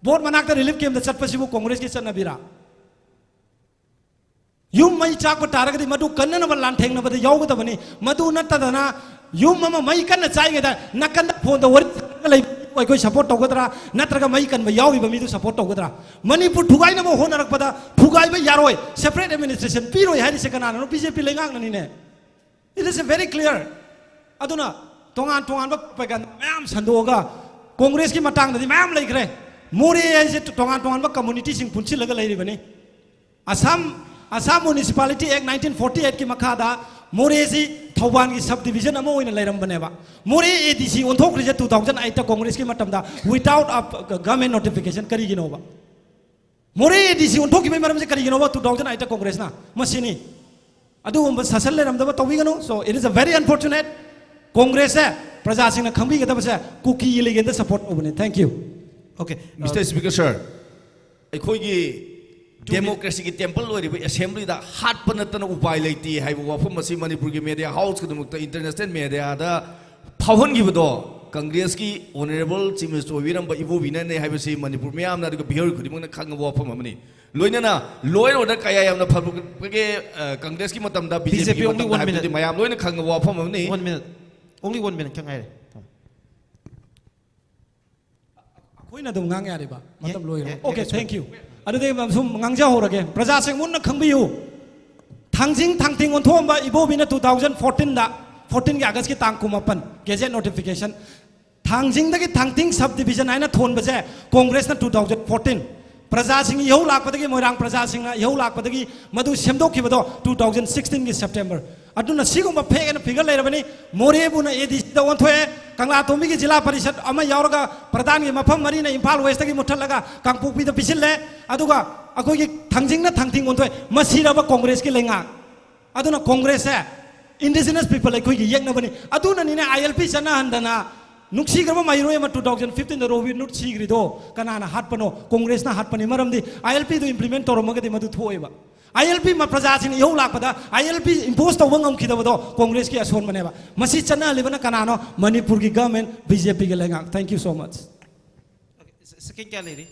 ꯚꯣꯠ ꯃꯅꯥꯛꯇ ꯔꯤꯂꯤꯐ ꯀꯦꯝꯞꯇ ꯆꯠꯄꯁꯤꯕꯨ ꯀꯣꯡꯒ꯭ꯔꯦꯁꯀꯤ ꯆꯠꯅꯕꯤꯔꯥ? ꯌꯨꯝ ꯃꯩ ꯆꯥꯛꯄ ꯇꯥꯔꯒꯗꯤ ꯃꯗꯨ ꯀꯟꯅꯅꯕ ꯂꯥꯟꯊꯦꯡꯅꯕꯗ ꯌꯥꯎꯒꯗꯕꯅꯤ꯫ ꯃꯗꯨ ꯅꯠꯇꯗꯅ ꯌꯨꯝ ꯑꯃ ꯃꯩ ꯀꯟꯅ ꯆꯥꯛꯏꯉꯩꯗ ꯅꯥꯀꯟꯗ ꯐꯣꯟꯗ ꯋꯥꯔꯤ ꯁꯥꯟꯅꯔꯒ ꯂꯩꯕ ꯑꯩꯈꯣꯏ ꯁꯄꯣꯔꯠ ꯇꯧꯒꯗ꯭ꯔꯥ, ꯅꯠꯇ꯭ꯔꯒ ꯃꯩ ꯀꯟꯕ ꯌꯥꯎꯔꯤꯕ ꯃꯤꯗꯨ ꯁꯄꯣꯔꯠ ꯇꯧꯒꯗ꯭ꯔꯥ? ꯃꯅꯤꯄꯨꯔ ꯊꯨꯒꯥꯏꯅꯕ ꯍꯣꯠꯅꯔꯛꯄꯗ ꯊꯨꯒꯥꯏꯕ ꯌꯥꯔꯣꯏ, ꯁꯦꯄꯔꯦꯠ ꯑꯦꯗꯃꯤꯅꯤꯁꯇ꯭ꯔꯦꯁꯟ ꯄꯤꯔꯣꯏ ꯍꯥꯏꯔꯤꯁꯦ ꯀꯅꯥꯅꯅꯣ? ꯕꯤ ꯖꯦ ꯄꯤ ꯂꯩꯉꯥꯛꯅꯅꯤꯅꯦ꯫ It is very clear. ꯑꯗꯨꯅ ꯇꯣꯉꯥꯟ ꯇꯣꯉꯥꯟꯕ ꯄ꯭ꯔꯣꯄꯥꯒꯥꯟꯗꯥ ꯃꯌꯥꯝ ꯁꯟꯗꯣꯛꯑꯒ ꯀꯣꯡꯒ꯭ꯔꯦꯁꯀꯤ ꯃꯇꯥꯡꯗꯗꯤ ꯃꯌꯥꯝ ꯂꯩꯈ꯭ꯔꯦ꯫ ꯃꯣꯔꯦ ꯍꯥꯏꯁꯦ ꯇꯣꯉꯥꯟ ꯇꯣꯉꯥꯟꯕ ꯀꯝꯃꯨꯅꯤꯇꯤꯁꯤꯡ ꯄꯨꯟꯁꯤꯜꯂꯒ ꯂꯩꯔꯤꯕꯅꯤ꯫ ꯑꯁꯥꯝ, ꯑꯁꯥꯝ ꯃ꯭ꯌꯨꯅꯤꯁꯤꯄꯥꯂꯤꯇꯤ ꯑꯦꯛ ꯅꯥꯏꯟꯇꯤꯟ ꯐꯣꯔꯇꯤ ꯑꯩꯠꯀꯤ ꯃꯈꯥꯗ ꯃꯣꯔꯦꯁꯤ ꯊꯧꯕꯥꯜꯒꯤ ꯁꯕ ꯗꯤꯕꯤꯖꯟ ꯑꯃ ꯑꯣꯏꯅ ꯂꯩꯔꯝꯕꯅꯦꯕ꯫ ꯃꯣꯔꯦ ꯑꯦ ꯗꯤ ꯁꯤ ꯑꯣꯟꯊꯣꯛꯈ꯭ꯔꯤꯁꯦ ꯇꯨ ꯊꯥꯎꯖꯟ ꯑꯩꯠꯇ ꯀꯣꯡꯒ꯭ꯔꯦꯁꯀꯤ ꯃꯇꯝꯗ, without a government notification꯫ ꯀꯔꯤꯒꯤꯅꯣꯕ? ꯃꯣꯔꯦ ꯑꯦ ꯗꯤ ꯁꯤ ꯑꯣꯟꯊꯣꯛꯈꯤꯕꯒꯤ ꯃꯔꯝꯁꯦ ꯀꯔꯤꯒꯤꯅꯣꯕ? ꯇꯨ ꯊꯥꯎꯖꯟ ꯑꯩꯠꯇ ꯀꯣꯡꯒ꯭ꯔꯦꯁꯅ꯫ ꯃꯁꯤꯅꯤ꯫ ꯑꯗꯨꯒꯨꯝꯕ ꯁꯥꯁꯟ ꯂꯩꯔꯝꯗꯕ ꯇꯧꯕꯤꯒꯅꯨ꯫ So it is a very unfortunate꯫ ꯀꯣꯡꯒ꯭ꯔꯦꯁꯁꯦ ꯄ꯭ꯔꯖꯥꯁꯤꯡꯅ ꯈꯪꯕꯤꯒꯗꯕꯁꯦ ꯀꯨꯀꯤ ꯏꯂꯤꯒꯦꯜꯗ ꯁꯄꯣꯔꯠ ꯇꯧꯕꯅꯦ꯫ Thank you꯫ Okay, Mister Speaker, sir, ꯑꯩꯈꯣꯏꯒꯤ ꯗꯦꯃꯣꯀ꯭ꯔꯦꯁꯤꯒꯤ ꯇꯦꯝꯄꯜ ꯑꯣꯏꯔꯤꯕ ꯑꯦꯁꯦꯝꯕ꯭ꯂꯤꯗ ꯍꯥꯠꯄ ꯅꯠꯇꯅ ꯎꯄꯥꯏ ꯂꯩꯇꯦ ꯍꯥꯏꯕ ꯋꯥꯐꯝ ꯑꯁꯤ ꯃꯅꯤꯄꯨꯔꯒꯤ ꯃꯦꯗꯤꯌꯥ ꯍꯥꯎꯁ ꯈꯨꯗꯤꯡꯃꯛꯇ, ꯏꯟꯇꯔꯅꯦꯁꯅꯦꯜ ꯃꯦꯗꯤꯌꯥꯗ ꯐꯥꯎꯍꯟꯈꯤꯕꯗꯣ ꯀꯪꯒ꯭ꯔꯦꯁꯀꯤ ꯑꯣꯅꯔꯦꯕꯜ ꯆꯤꯐ ꯃꯤꯅꯤꯁꯇꯔ ꯑꯣꯏꯕꯤꯔꯝꯕ ꯏꯕꯣꯕꯤꯅꯅꯦ ꯍꯥꯏꯕꯁꯤ ꯃꯅꯤꯄꯨꯔ ꯃꯤꯌꯥꯝꯅ ꯑꯗꯨꯒ ꯕꯤꯍꯥꯔꯤ ꯈꯨꯗꯤꯡꯃꯛꯅ ꯈꯪꯉꯕ ꯋꯥꯐꯝ ꯑꯃꯅꯤ꯫ ꯂꯣꯏꯅꯅ law and order ꯀꯌꯥ ꯌꯥꯝꯅ ꯐꯕꯒꯦ, ꯑ, ꯀꯪꯒ꯭ꯔꯦꯁꯀꯤ ꯃꯇꯝꯗ, B J P B J P only ꯃꯇꯝꯗ one ꯍꯥꯏꯕꯗꯨꯗꯤ minute꯫ ꯃꯌꯥꯝ ꯂꯣꯏꯅ ꯈꯪꯉꯕ ꯋꯥꯐꯝ ꯑꯃꯅꯤ꯫ One minute. Only one minute ꯈꯛ ꯉꯥꯏꯔꯦ꯫ ꯑꯩꯈꯣꯏꯅ ꯑꯗꯨꯝ ꯉꯥꯡ ꯌꯥꯔꯤꯕ? ꯃꯇꯝ ꯌꯥ-, ꯂꯣꯏꯔꯦ꯫ ꯌꯥ-, Okay, yes, thank you꯫ ꯑꯗꯨꯗꯤ ꯁꯨꯝ ꯉꯥꯡꯖꯍꯧꯔꯒꯦ, ꯄ꯭ꯔꯖꯥꯁꯤꯡ ꯃꯨꯟꯅ ꯈꯪꯕꯤꯌꯨ꯫ ꯊꯥꯡꯖꯤꯡ ꯊꯥꯡꯇꯤꯡ ꯑꯣꯟꯊꯣꯛꯑꯝꯕ ꯏꯕꯣꯕꯤꯅ two thousand fourteenꯗ, fourteenꯒꯤ Augustꯀꯤ ꯇꯥꯡ ꯀꯨꯟꯃꯥꯄꯟ, gazette notification꯫ ꯊꯥꯡꯖꯤꯡꯗꯒꯤ ꯊꯥꯡꯇꯤꯡ sub division ꯍꯥꯏꯅ ꯊꯣꯟꯕꯁꯦ ꯀꯣꯡꯒ꯭ꯔꯦꯁꯅ two thousand fourteen꯫ ꯄ꯭ꯔꯖꯥꯁꯤꯡ ꯏꯍꯧ ꯂꯥꯛꯄꯗꯒꯤ, ꯃꯣꯏꯔꯥꯡ ꯄ꯭ꯔꯖꯥꯁꯤꯡꯅ ꯏꯍꯧ ꯂꯥꯛꯄꯗꯒꯤ ꯃꯗꯨ ꯁꯦꯝꯗꯣꯛꯈꯤꯕꯗꯣ two thousand sixteenꯒꯤ September꯫ ꯑꯗꯨꯅ ꯁꯤꯒꯨꯝꯕ fake and figure ꯂꯩꯔꯕꯅꯤ꯫ ꯃꯣꯔꯦꯕꯨꯅ ꯑꯦ ꯗꯤ ꯁꯤꯗ ꯑꯣꯟꯊꯣꯛꯑꯦ, ꯀꯪꯂꯥꯇꯣꯝꯕꯤꯒꯤ ꯖꯤꯂꯥ ꯄꯔꯤꯁꯠ ꯑꯃ ꯌꯥꯎꯔꯒ ꯄ꯭ꯔꯙꯥꯟꯒꯤ ꯃꯐꯝ ꯃꯔꯤꯅ ꯏꯝꯐꯥꯜ ꯋꯦꯁꯇꯒꯤ ꯃꯨꯠꯊꯠꯂꯒ ꯀꯥꯡꯄꯣꯛꯄꯤꯗ ꯄꯤꯁꯤꯜꯂꯦ, ꯑꯗꯨꯒ ꯑꯩꯈꯣꯏꯒꯤ ꯊꯥꯡꯖꯤꯡꯅ ꯊꯥꯡꯇꯤꯡ ꯑꯣꯟꯊꯣꯛꯑꯦ꯫ ꯃꯁꯤꯔꯕ ꯀꯣꯡꯒ꯭ꯔꯦꯁꯀꯤ ꯂꯩꯉꯥꯛ? ꯑꯗꯨꯅ ꯀꯣꯡꯒ꯭ꯔꯦꯁꯁꯦ indigenous people ꯑꯩꯈꯣꯏꯒꯤ ꯌꯦꯛꯅꯕꯅꯤ꯫ ꯑꯗꯨꯅꯅꯤꯅꯦ I L P ꯆꯠꯅꯍꯟꯗꯅ ꯅꯨꯡꯁꯤꯈ꯭ꯔꯕ ꯃꯍꯩꯔꯣꯏ ꯑꯃ ꯇꯨ ꯊꯥꯎꯖꯟ ꯐꯤꯐꯇꯤꯟꯗ ꯔꯣꯍꯤꯠ ꯅꯨꯠ ꯁꯤꯈ꯭ꯔꯤꯗꯣ ꯀꯅꯥꯅ ꯍꯥꯠꯄꯅꯣ? ꯀꯣꯡꯒ꯭ꯔꯦꯁꯅ ꯍꯥꯠꯄꯅꯤ꯫ ꯃꯔꯝꯗꯤ ꯑꯥꯏ ꯑꯦꯜ ꯄꯤꯗꯨ ꯏꯝꯄ꯭ꯂꯤꯃꯦꯟ ꯇꯧꯔꯝꯃꯒꯗꯤ ꯃꯗꯨ ꯊꯣꯛꯑꯣꯏꯕ꯫ ꯑꯥꯏ ꯑꯦꯜ ꯄꯤ ꯃ-, ꯄ꯭ꯔꯖꯥꯁꯤꯡꯅ ꯏꯍꯧ ꯂꯥꯛꯄꯗ ꯑꯥꯏ ꯑꯦꯜ ꯄꯤ ꯏꯝꯄꯣꯁ ꯇꯧꯕ ꯉꯝꯈꯤꯗꯕꯗꯣ ꯀꯣꯡꯒ꯭ꯔꯦꯁꯀꯤ ꯑꯁꯣꯟꯕꯅꯦꯕ꯫ ꯃꯁꯤ ꯆꯠꯅꯍꯜꯂꯤꯕꯅ ꯀꯅꯥꯅꯣ? ꯃꯅꯤꯄꯨꯔꯒꯤ ꯒꯚꯔꯟꯃꯦꯟ, ꯕꯤ ꯖꯦ ꯄꯤꯒꯤ ꯂꯩꯉꯥꯛ꯫ Thank you so much. Okay, se-, second ꯀꯌꯥ ꯂꯩꯔꯤ?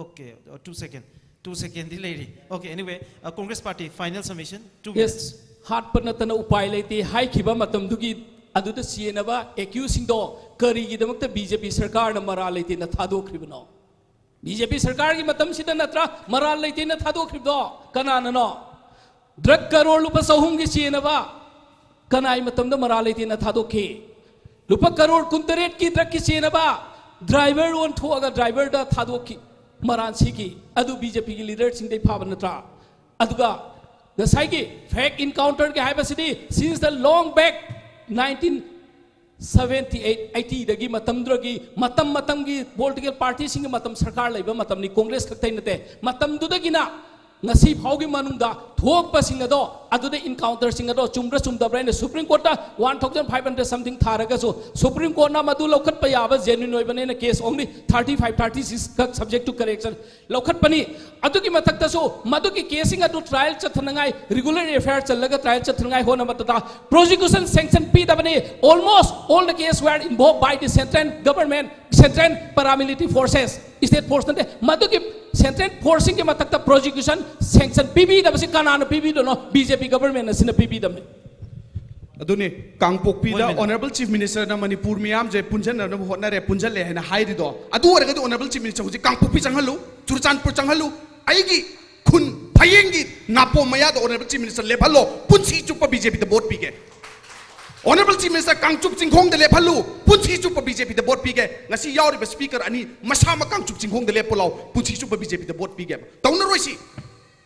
Okay, uh, two second. Two secondꯗꯤ ꯂꯩꯔꯤ꯫ Okay, anyway, uh, Congress Party, final summation, two minutes. Yes, ꯍꯥꯠꯄ ꯅꯠꯇꯅ ꯎꯄꯥꯏ ꯂꯩꯇꯦ ꯍꯥꯏꯈꯤꯕ ꯃꯇꯝꯗꯨꯒꯤ ꯑꯗꯨꯗ ꯆꯦꯟꯅꯕ ꯑꯦꯀ꯭ꯌꯨꯁꯁꯤꯡꯗꯣ ꯀꯔꯤꯒꯤꯗꯃꯛꯇ ꯕꯤ ꯖꯦ ꯄꯤ ꯁꯔꯀꯥꯔꯅ ꯃꯔꯥꯜ ꯂꯩꯇꯦꯅ ꯊꯥꯗꯣꯛꯈ꯭ꯔꯤꯕꯅꯣ? ꯕꯤ ꯖꯦ ꯄꯤ ꯁꯔꯀꯥꯔꯒꯤ ꯃꯇꯝꯁꯤꯗ ꯅꯠꯇ꯭ꯔꯥ ꯃꯔꯥꯜ ꯂꯩꯇꯦꯅ ꯊꯥꯗꯣꯛꯈ꯭ꯔꯤꯕꯗꯣ? ꯀꯅꯥꯅꯅꯣ? ꯗ꯭ꯔꯒ ꯀꯔꯣꯔ ꯂꯨꯄꯥ ꯆꯍꯨꯝꯒꯤ ꯆꯦꯟꯅꯕ ꯀꯅꯥꯏ ꯃꯇꯝꯗ ꯃꯔꯥꯜ ꯂꯩꯇꯦꯅ ꯊꯥꯗꯣꯛꯈꯤ? ꯂꯨꯄꯥ ꯀꯔꯣꯔ ꯀꯨꯟꯇꯔꯦꯠꯀꯤ ꯗ꯭ꯔꯒꯀꯤ ꯆꯦꯟꯅꯕ ꯗ꯭ꯔꯥꯏꯚꯔ ꯑꯣꯟꯊꯣꯛꯑꯒ ꯗ꯭ꯔꯥꯏꯚꯔꯗ ꯊꯥꯗꯣꯛꯈꯤ꯫ ꯃꯔꯥꯟ ꯁꯤꯈꯤ꯫ ꯑꯗꯨ ꯕꯤ ꯖꯦ ꯄꯤꯒꯤ ꯂꯤꯗꯔꯁꯤꯡꯗꯩ ꯐꯥꯕ ꯅꯠꯇ꯭ꯔꯥ? ꯑꯗꯨꯒ ꯉꯁꯥꯏꯒꯤ ꯐꯦꯛ ꯏꯟꯀꯥꯎꯟꯇꯔꯒꯤ ꯍꯥꯏꯕꯁꯤꯗꯤ since the long back nineteen seventy eight, eightyꯗꯒꯤ ꯃꯇꯝꯗꯨꯗꯒꯤ ꯃꯇꯝ ꯃꯇꯝꯒꯤ ꯄꯣꯂꯤꯇꯤꯀꯦꯜ ꯄꯥꯔꯇꯤꯁꯤꯡꯒꯤ ꯃꯇꯝ ꯁꯔꯀꯥꯔ ꯂꯩꯕ ꯃꯇꯝꯅꯤ, ꯀꯣꯡꯒ꯭ꯔꯦꯁ ꯈꯛꯇꯩ ꯅꯠꯇꯦ꯫ ꯃꯇꯝꯗꯨꯗꯒꯤꯅ ꯉꯁꯤ ꯐꯥꯎꯒꯤ ꯃꯅꯨꯡꯗ ꯊꯣꯛꯄꯁꯤꯡ ꯑꯗꯣ, ꯑꯗꯨꯗ ꯏꯟꯀꯥꯎꯟꯇꯔꯁꯤꯡ ꯑꯗꯣ ꯆꯨꯝꯕ꯭ꯔꯥ ꯆꯨꯝꯗꯕ꯭ꯔꯥ ꯍꯥꯏꯅ ꯁꯨꯄ꯭ꯔꯤꯝ ꯀꯣꯔꯠꯇ one thousand five hundred something ꯊꯥꯔꯒꯁꯨ ꯁꯨꯄ꯭ꯔꯤꯝ ꯀꯣꯔꯠꯅ ꯃꯗꯨ ꯂꯧꯈꯠꯄ ꯌꯥꯕ genuine ꯑꯣꯏꯕꯅꯦꯅ case only thirty five, thirty six ꯈꯛ subject to correction ꯂꯧꯈꯠꯄꯅꯤ꯫ ꯑꯗꯨꯒꯤ ꯃꯊꯛꯇꯁꯨ ꯃꯗꯨꯒꯤ ꯀꯦꯁꯁꯤꯡ ꯑꯗꯨ ꯇ꯭ꯔꯥꯏꯜ ꯆꯠꯊꯅꯉꯥꯏ, ꯔꯤꯒꯨꯂꯔ ꯑꯦꯐ ꯑꯥꯏ ꯑꯥꯔ ꯆꯜꯂꯒ ꯇ꯭ꯔꯥꯏꯜ ꯆꯠꯊꯅꯉꯥꯏ ꯍꯣꯠꯅꯕꯗ ꯄ꯭ꯔꯣꯁꯤꯀ꯭ꯌꯨꯁꯟ sanction ꯄꯤꯗꯕꯅꯤ꯫ Almost all the case were involved by the central government, central paramilitary forces, state force ꯅꯠꯇꯦ꯫ ꯃꯗꯨꯒꯤ central ꯐꯣꯔꯁꯁꯤꯡꯒꯤ ꯃꯊꯛꯇ ꯄ꯭ꯔꯣꯁꯤꯀ꯭ꯌꯨꯁꯟ ꯁꯦꯡꯁꯟ ꯄꯤꯕꯤꯗꯕꯁꯤ ꯀꯅꯥꯅ ꯄꯤꯕꯤꯗꯣꯏꯅꯣ? ꯕꯤ ꯖꯦ ꯄꯤ ꯒꯚꯔꯟꯃꯦꯟ ꯑꯁꯤꯅ ꯄꯤꯕꯤꯗꯕꯅꯤ꯫ ꯑꯗꯨꯅꯤ, ꯀꯥꯡꯄꯣꯛꯄꯤꯗ One minute. Honourable Chief Ministerꯅ Manipur ꯃꯤꯌꯥꯝꯁꯦ ꯄꯨꯟꯁꯤꯟꯅꯅꯕ ꯍꯣꯠꯅꯔꯦ, ꯄꯨꯟꯁꯤꯜꯂꯦ ꯍꯥꯏꯅ ꯍꯥꯏꯔꯤꯗꯣ꯫ ꯑꯗꯨ ꯑꯣꯏꯔꯒꯗꯤ Honourable Chief Minister ꯍꯧꯖꯤꯛ ꯀꯥꯡꯄꯣꯛꯄꯤ ꯆꯪꯍꯜꯂꯨ, ꯆꯨꯔꯆꯥꯟꯄꯨꯔ ꯆꯪꯍꯜꯂꯨ, ꯑꯩꯒꯤ ꯈꯨꯟ ꯐꯌꯦꯡꯒꯤ ꯅꯥꯄꯣꯝ ꯃꯌꯥꯗ Honourable Chief Minister ꯂꯦꯞꯍꯜꯂꯣ, ꯄꯨꯟꯁꯤ ꯆꯨꯞꯄ ꯕꯤ ꯖꯦ ꯄꯤꯗ ꯚꯣꯠ ꯄꯤꯒꯦ꯫ Honourable Chief Minister ꯀꯥꯡꯆꯨꯞ ꯆꯤꯡꯈꯣꯡꯗ ꯂꯦꯞꯍꯜꯂꯨ, ꯄꯨꯟꯁꯤ ꯆꯨꯞꯄ ꯕꯤ ꯖꯦ ꯄꯤꯗ ꯚꯣꯠ ꯄꯤꯒꯦ꯫ ꯉꯁꯤ ꯌꯥꯎꯔꯤꯕ ꯁ꯭ꯄꯤꯀꯔ ꯑꯅꯤ ꯃꯁꯥꯃꯛ ꯀꯥꯡꯆꯨꯞ ꯆꯤꯡꯈꯣꯡꯗ ꯂꯦꯞꯄꯨ ꯂꯥꯎ, ꯄꯨꯟꯁꯤ ꯆꯨꯞꯄ ꯕꯤ ꯖꯦ ꯄꯤꯗ ꯚꯣꯠ ꯄꯤꯒꯦꯕ꯫ ꯇꯧꯅꯔꯣꯏꯁꯤ꯫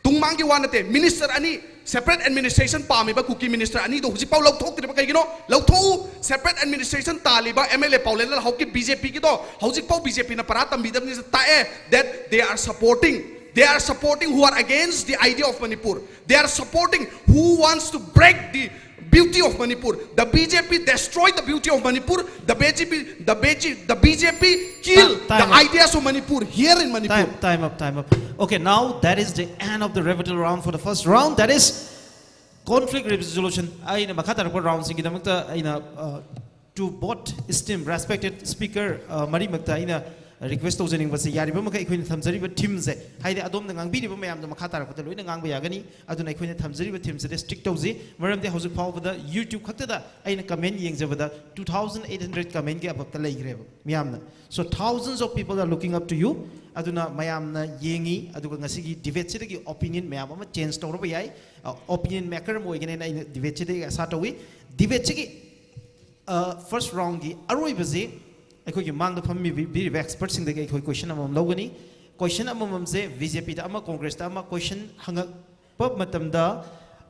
ꯇꯨꯡ ꯃꯥꯡꯒꯤ ꯋꯥ ꯅꯠꯇꯦ꯫ ꯃꯤꯅꯤꯁꯇꯔ ꯑꯅꯤ separate administration ꯄꯥꯝꯃꯤꯕ ꯀꯨꯀꯤ ꯃꯤꯅꯤꯁꯇꯔ ꯑꯅꯤꯗꯣ ꯍꯧꯖꯤꯛꯐꯥꯎ ꯂꯧꯊꯣꯛꯇ꯭ꯔꯤꯕ ꯀꯩꯒꯤꯅꯣ? ꯂꯧꯊꯣꯛꯎ꯫ Separate administration ꯇꯥꯜꯂꯤꯕ M L A Paolienlal Haokip B J ꯄꯤꯒꯤꯗꯣ ꯍꯧꯖꯤꯛꯐꯥꯎ ꯕꯤ ꯖꯦ ꯄꯤꯅ ꯄꯔꯥ ꯇꯝꯕꯤꯗꯕꯅꯤꯅ ꯇꯥꯛꯑꯦ that they are supporting, they are supporting who are against the idea of Manipur. They are supporting who wants to break the beauty of Manipur. The B J P destroyed the beauty of Manipur. The B J P, the B J P, the B J P killed Time, time the up. Ideas of Manipur here in Manipur. Time, time up, time up. Okay, now that is the end of the rebuttal round for the first round. That is conflict resolution. ꯑꯩꯅ ꯃꯈꯥ ꯇꯥꯔꯛꯄ roundꯁꯤꯡꯒꯤꯗꯃꯛꯇ ꯑꯩꯅ uh, to both esteemed respected speaker uh, ꯃꯔꯤꯃꯛꯇ ꯑꯩꯅ request ꯇꯧꯖꯅꯤꯡꯕꯁꯦ, ꯌꯥꯔꯤꯕ ꯃꯈꯩ ꯑꯩꯈꯣꯏꯅ ꯊꯝꯖꯔꯤꯕ themeꯁꯦ, ꯍꯥꯏꯗꯤ ꯑꯗꯣꯝꯅ ꯉꯥꯡꯕꯤꯔꯤꯕ ꯃꯌꯥꯝꯗꯣ ꯃꯈꯥ ꯇꯥꯔꯛꯄꯗ ꯂꯣꯏꯅ ꯉꯥꯡꯕ ꯌꯥꯒꯅꯤ꯫ ꯑꯗꯨꯅ ꯑꯩꯈꯣꯏꯅ ꯊꯝꯖꯔꯤꯕ themeꯁꯤꯗ stick ꯇꯧꯁꯤ꯫ ꯃꯔꯝꯗꯤ ꯍꯧꯖꯤꯛ ꯐꯥꯎꯕꯗ YouTube ꯈꯛꯇꯗ ꯑꯩꯅ comment ꯌꯦꯡꯖꯕꯗ two thousand eight hundred commentꯀꯤ ꯑꯕꯞꯇ ꯂꯩꯈ꯭ꯔꯦꯕ ꯃꯤꯌꯥꯝꯅ꯫ So thousands of people are looking up to you. ꯑꯗꯨꯅ ꯃꯌꯥꯝꯅ ꯌꯦꯡꯉꯤ, ꯑꯗꯨꯒ ꯉꯁꯤꯒꯤ debateꯁꯤꯗꯒꯤ opinion ꯃꯌꯥꯝ ꯑꯃ change ꯇꯧꯔꯕ ꯌꯥꯏ꯫ Opinion maker ꯑꯃ ꯑꯣꯏꯒꯅꯦꯅ ꯑꯩꯅ debateꯁꯤꯗꯒꯤ ꯑꯁꯥ ꯇꯧꯏ꯫ Debateꯁꯤꯒꯤ first roundꯒꯤ ꯑꯔꯣꯏꯕꯁꯤ ꯑꯩꯈꯣꯏꯒꯤ ꯃꯥꯡꯗ ꯐꯝꯕꯤꯔꯤꯕ expertꯁꯤꯡꯗꯒꯤ ꯑꯩꯈꯣꯏ question ꯑꯃꯃꯝ ꯂꯧꯒꯅꯤ꯫ Question ꯑꯃꯃꯝꯁꯦ BJPꯗ ꯑꯃ, Congressꯇ ꯑꯃ question ꯍꯪꯉꯛꯄ ꯃꯇꯝꯗ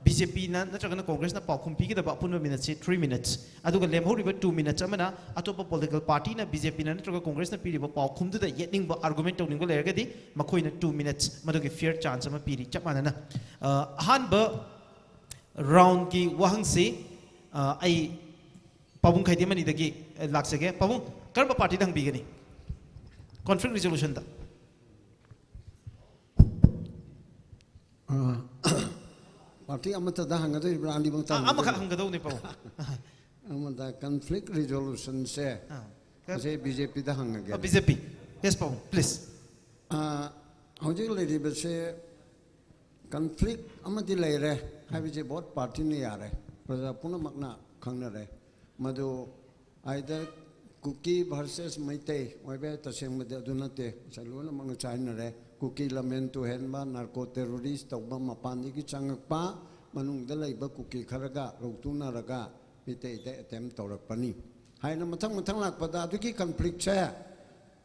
BJPꯅ ꯅꯠꯇ꯭ꯔꯒꯅ Congressꯅ ꯄꯥꯎꯈꯨꯝ ꯄꯤꯒꯗꯕ ꯑꯄꯨꯟꯕ minuteꯁꯤ three minutes, ꯑꯗꯨꯒ ꯂꯦꯝꯍꯧꯔꯤꯕ two minutes ꯑꯃꯅ ꯑꯇꯣꯞꯄ political partyꯅ BJPꯅ ꯅꯠꯇ꯭ꯔꯒ Congressꯅ ꯄꯤꯔꯤꯕ ꯄꯥꯎꯈꯨꯝꯗꯨꯗ ꯌꯦꯠꯅꯤꯡꯕ, argument ꯇꯧꯅꯤꯡꯕ ꯂꯩꯔꯒꯗꯤ ꯃꯈꯣꯏꯅ two minutes ꯃꯗꯨꯒꯤ fair chance ꯑꯃ ꯄꯤꯔꯤ꯫ ꯆꯞ ꯃꯥꯟꯅꯅ ꯑ, ꯑꯍꯥꯟꯕ roundꯀꯤ ꯋꯥꯍꯪꯁꯤ ꯑ, ꯑꯩ ꯄꯥꯕꯨꯡ ꯈꯥꯏꯗꯦꯝ ꯑꯅꯤꯗꯒꯤ ꯂꯥꯛꯆꯒꯦ꯫ ꯄꯥꯕꯨꯡ, ꯀꯔꯝꯕ partyꯗ ꯍꯪꯕꯤꯒꯅꯤ conflict resolutionꯗ? ꯄꯥꯔꯇꯤ ꯑꯃꯠꯇꯗ ꯍꯪꯒꯗꯣꯔꯤꯕ꯭ꯔꯥ? ꯑꯅꯤꯃꯛꯇ ꯑ, ꯍꯪꯒꯗꯣꯔꯤꯕ꯭ꯔꯥ? ꯑꯃꯈꯛ ꯍꯪꯒꯗꯧꯅꯤ ꯄꯥꯕꯨꯡ꯫ ꯑꯃꯗ conflict resolutionꯁꯦ ꯑ, ꯃꯁꯤ BJPꯗ ꯍꯪꯉꯒꯦ꯫ BJP, yes ꯄꯥꯕꯨꯡ, please꯫ ꯑ, ꯍꯧꯖꯤꯛ ꯂꯩꯔꯤꯕꯁꯦ conflict ꯑꯃꯗꯤ ꯂꯩꯔꯦ ꯍꯥꯏꯕꯁꯦ both partyꯅ ꯌꯥꯔꯦ, ꯄ꯭ꯔꯖꯥ ꯄꯨꯝꯅꯃꯛꯅ ꯈꯪꯅꯔꯦ꯫ ꯃꯗꯨ either ꯀꯨꯀꯤ versus ꯃꯩꯇꯩ ꯑꯣꯏꯕ ꯌꯥꯏ, ꯇꯁꯦꯡꯕꯗꯤ ꯑꯗꯨ ꯅꯠꯇꯦ, ꯉꯁꯥꯏ ꯂꯣꯏꯅꯃꯛꯅ ꯆꯥꯏꯅꯔꯦ꯫ ꯀꯨꯀꯤ ꯂꯝꯍꯦꯟ ꯇꯨꯍꯦꯟꯕ, narco terrorist ꯇꯧꯕ, ꯃꯄꯥꯟꯗꯒꯤ ꯆꯪꯉꯛꯄ, ꯃꯅꯨꯡꯗ ꯂꯩꯕ ꯀꯨꯀꯤ ꯈꯔꯒ ꯔꯧꯇꯨꯅꯔꯒ ꯃꯩꯇꯩꯗ attempt ꯇꯧꯔꯛꯄꯅꯤ ꯍꯥꯏꯅ ꯃꯊꯪ ꯃꯊꯪ ꯂꯥꯛꯄꯗ ꯑꯗꯨꯒꯤ conflictꯁꯦ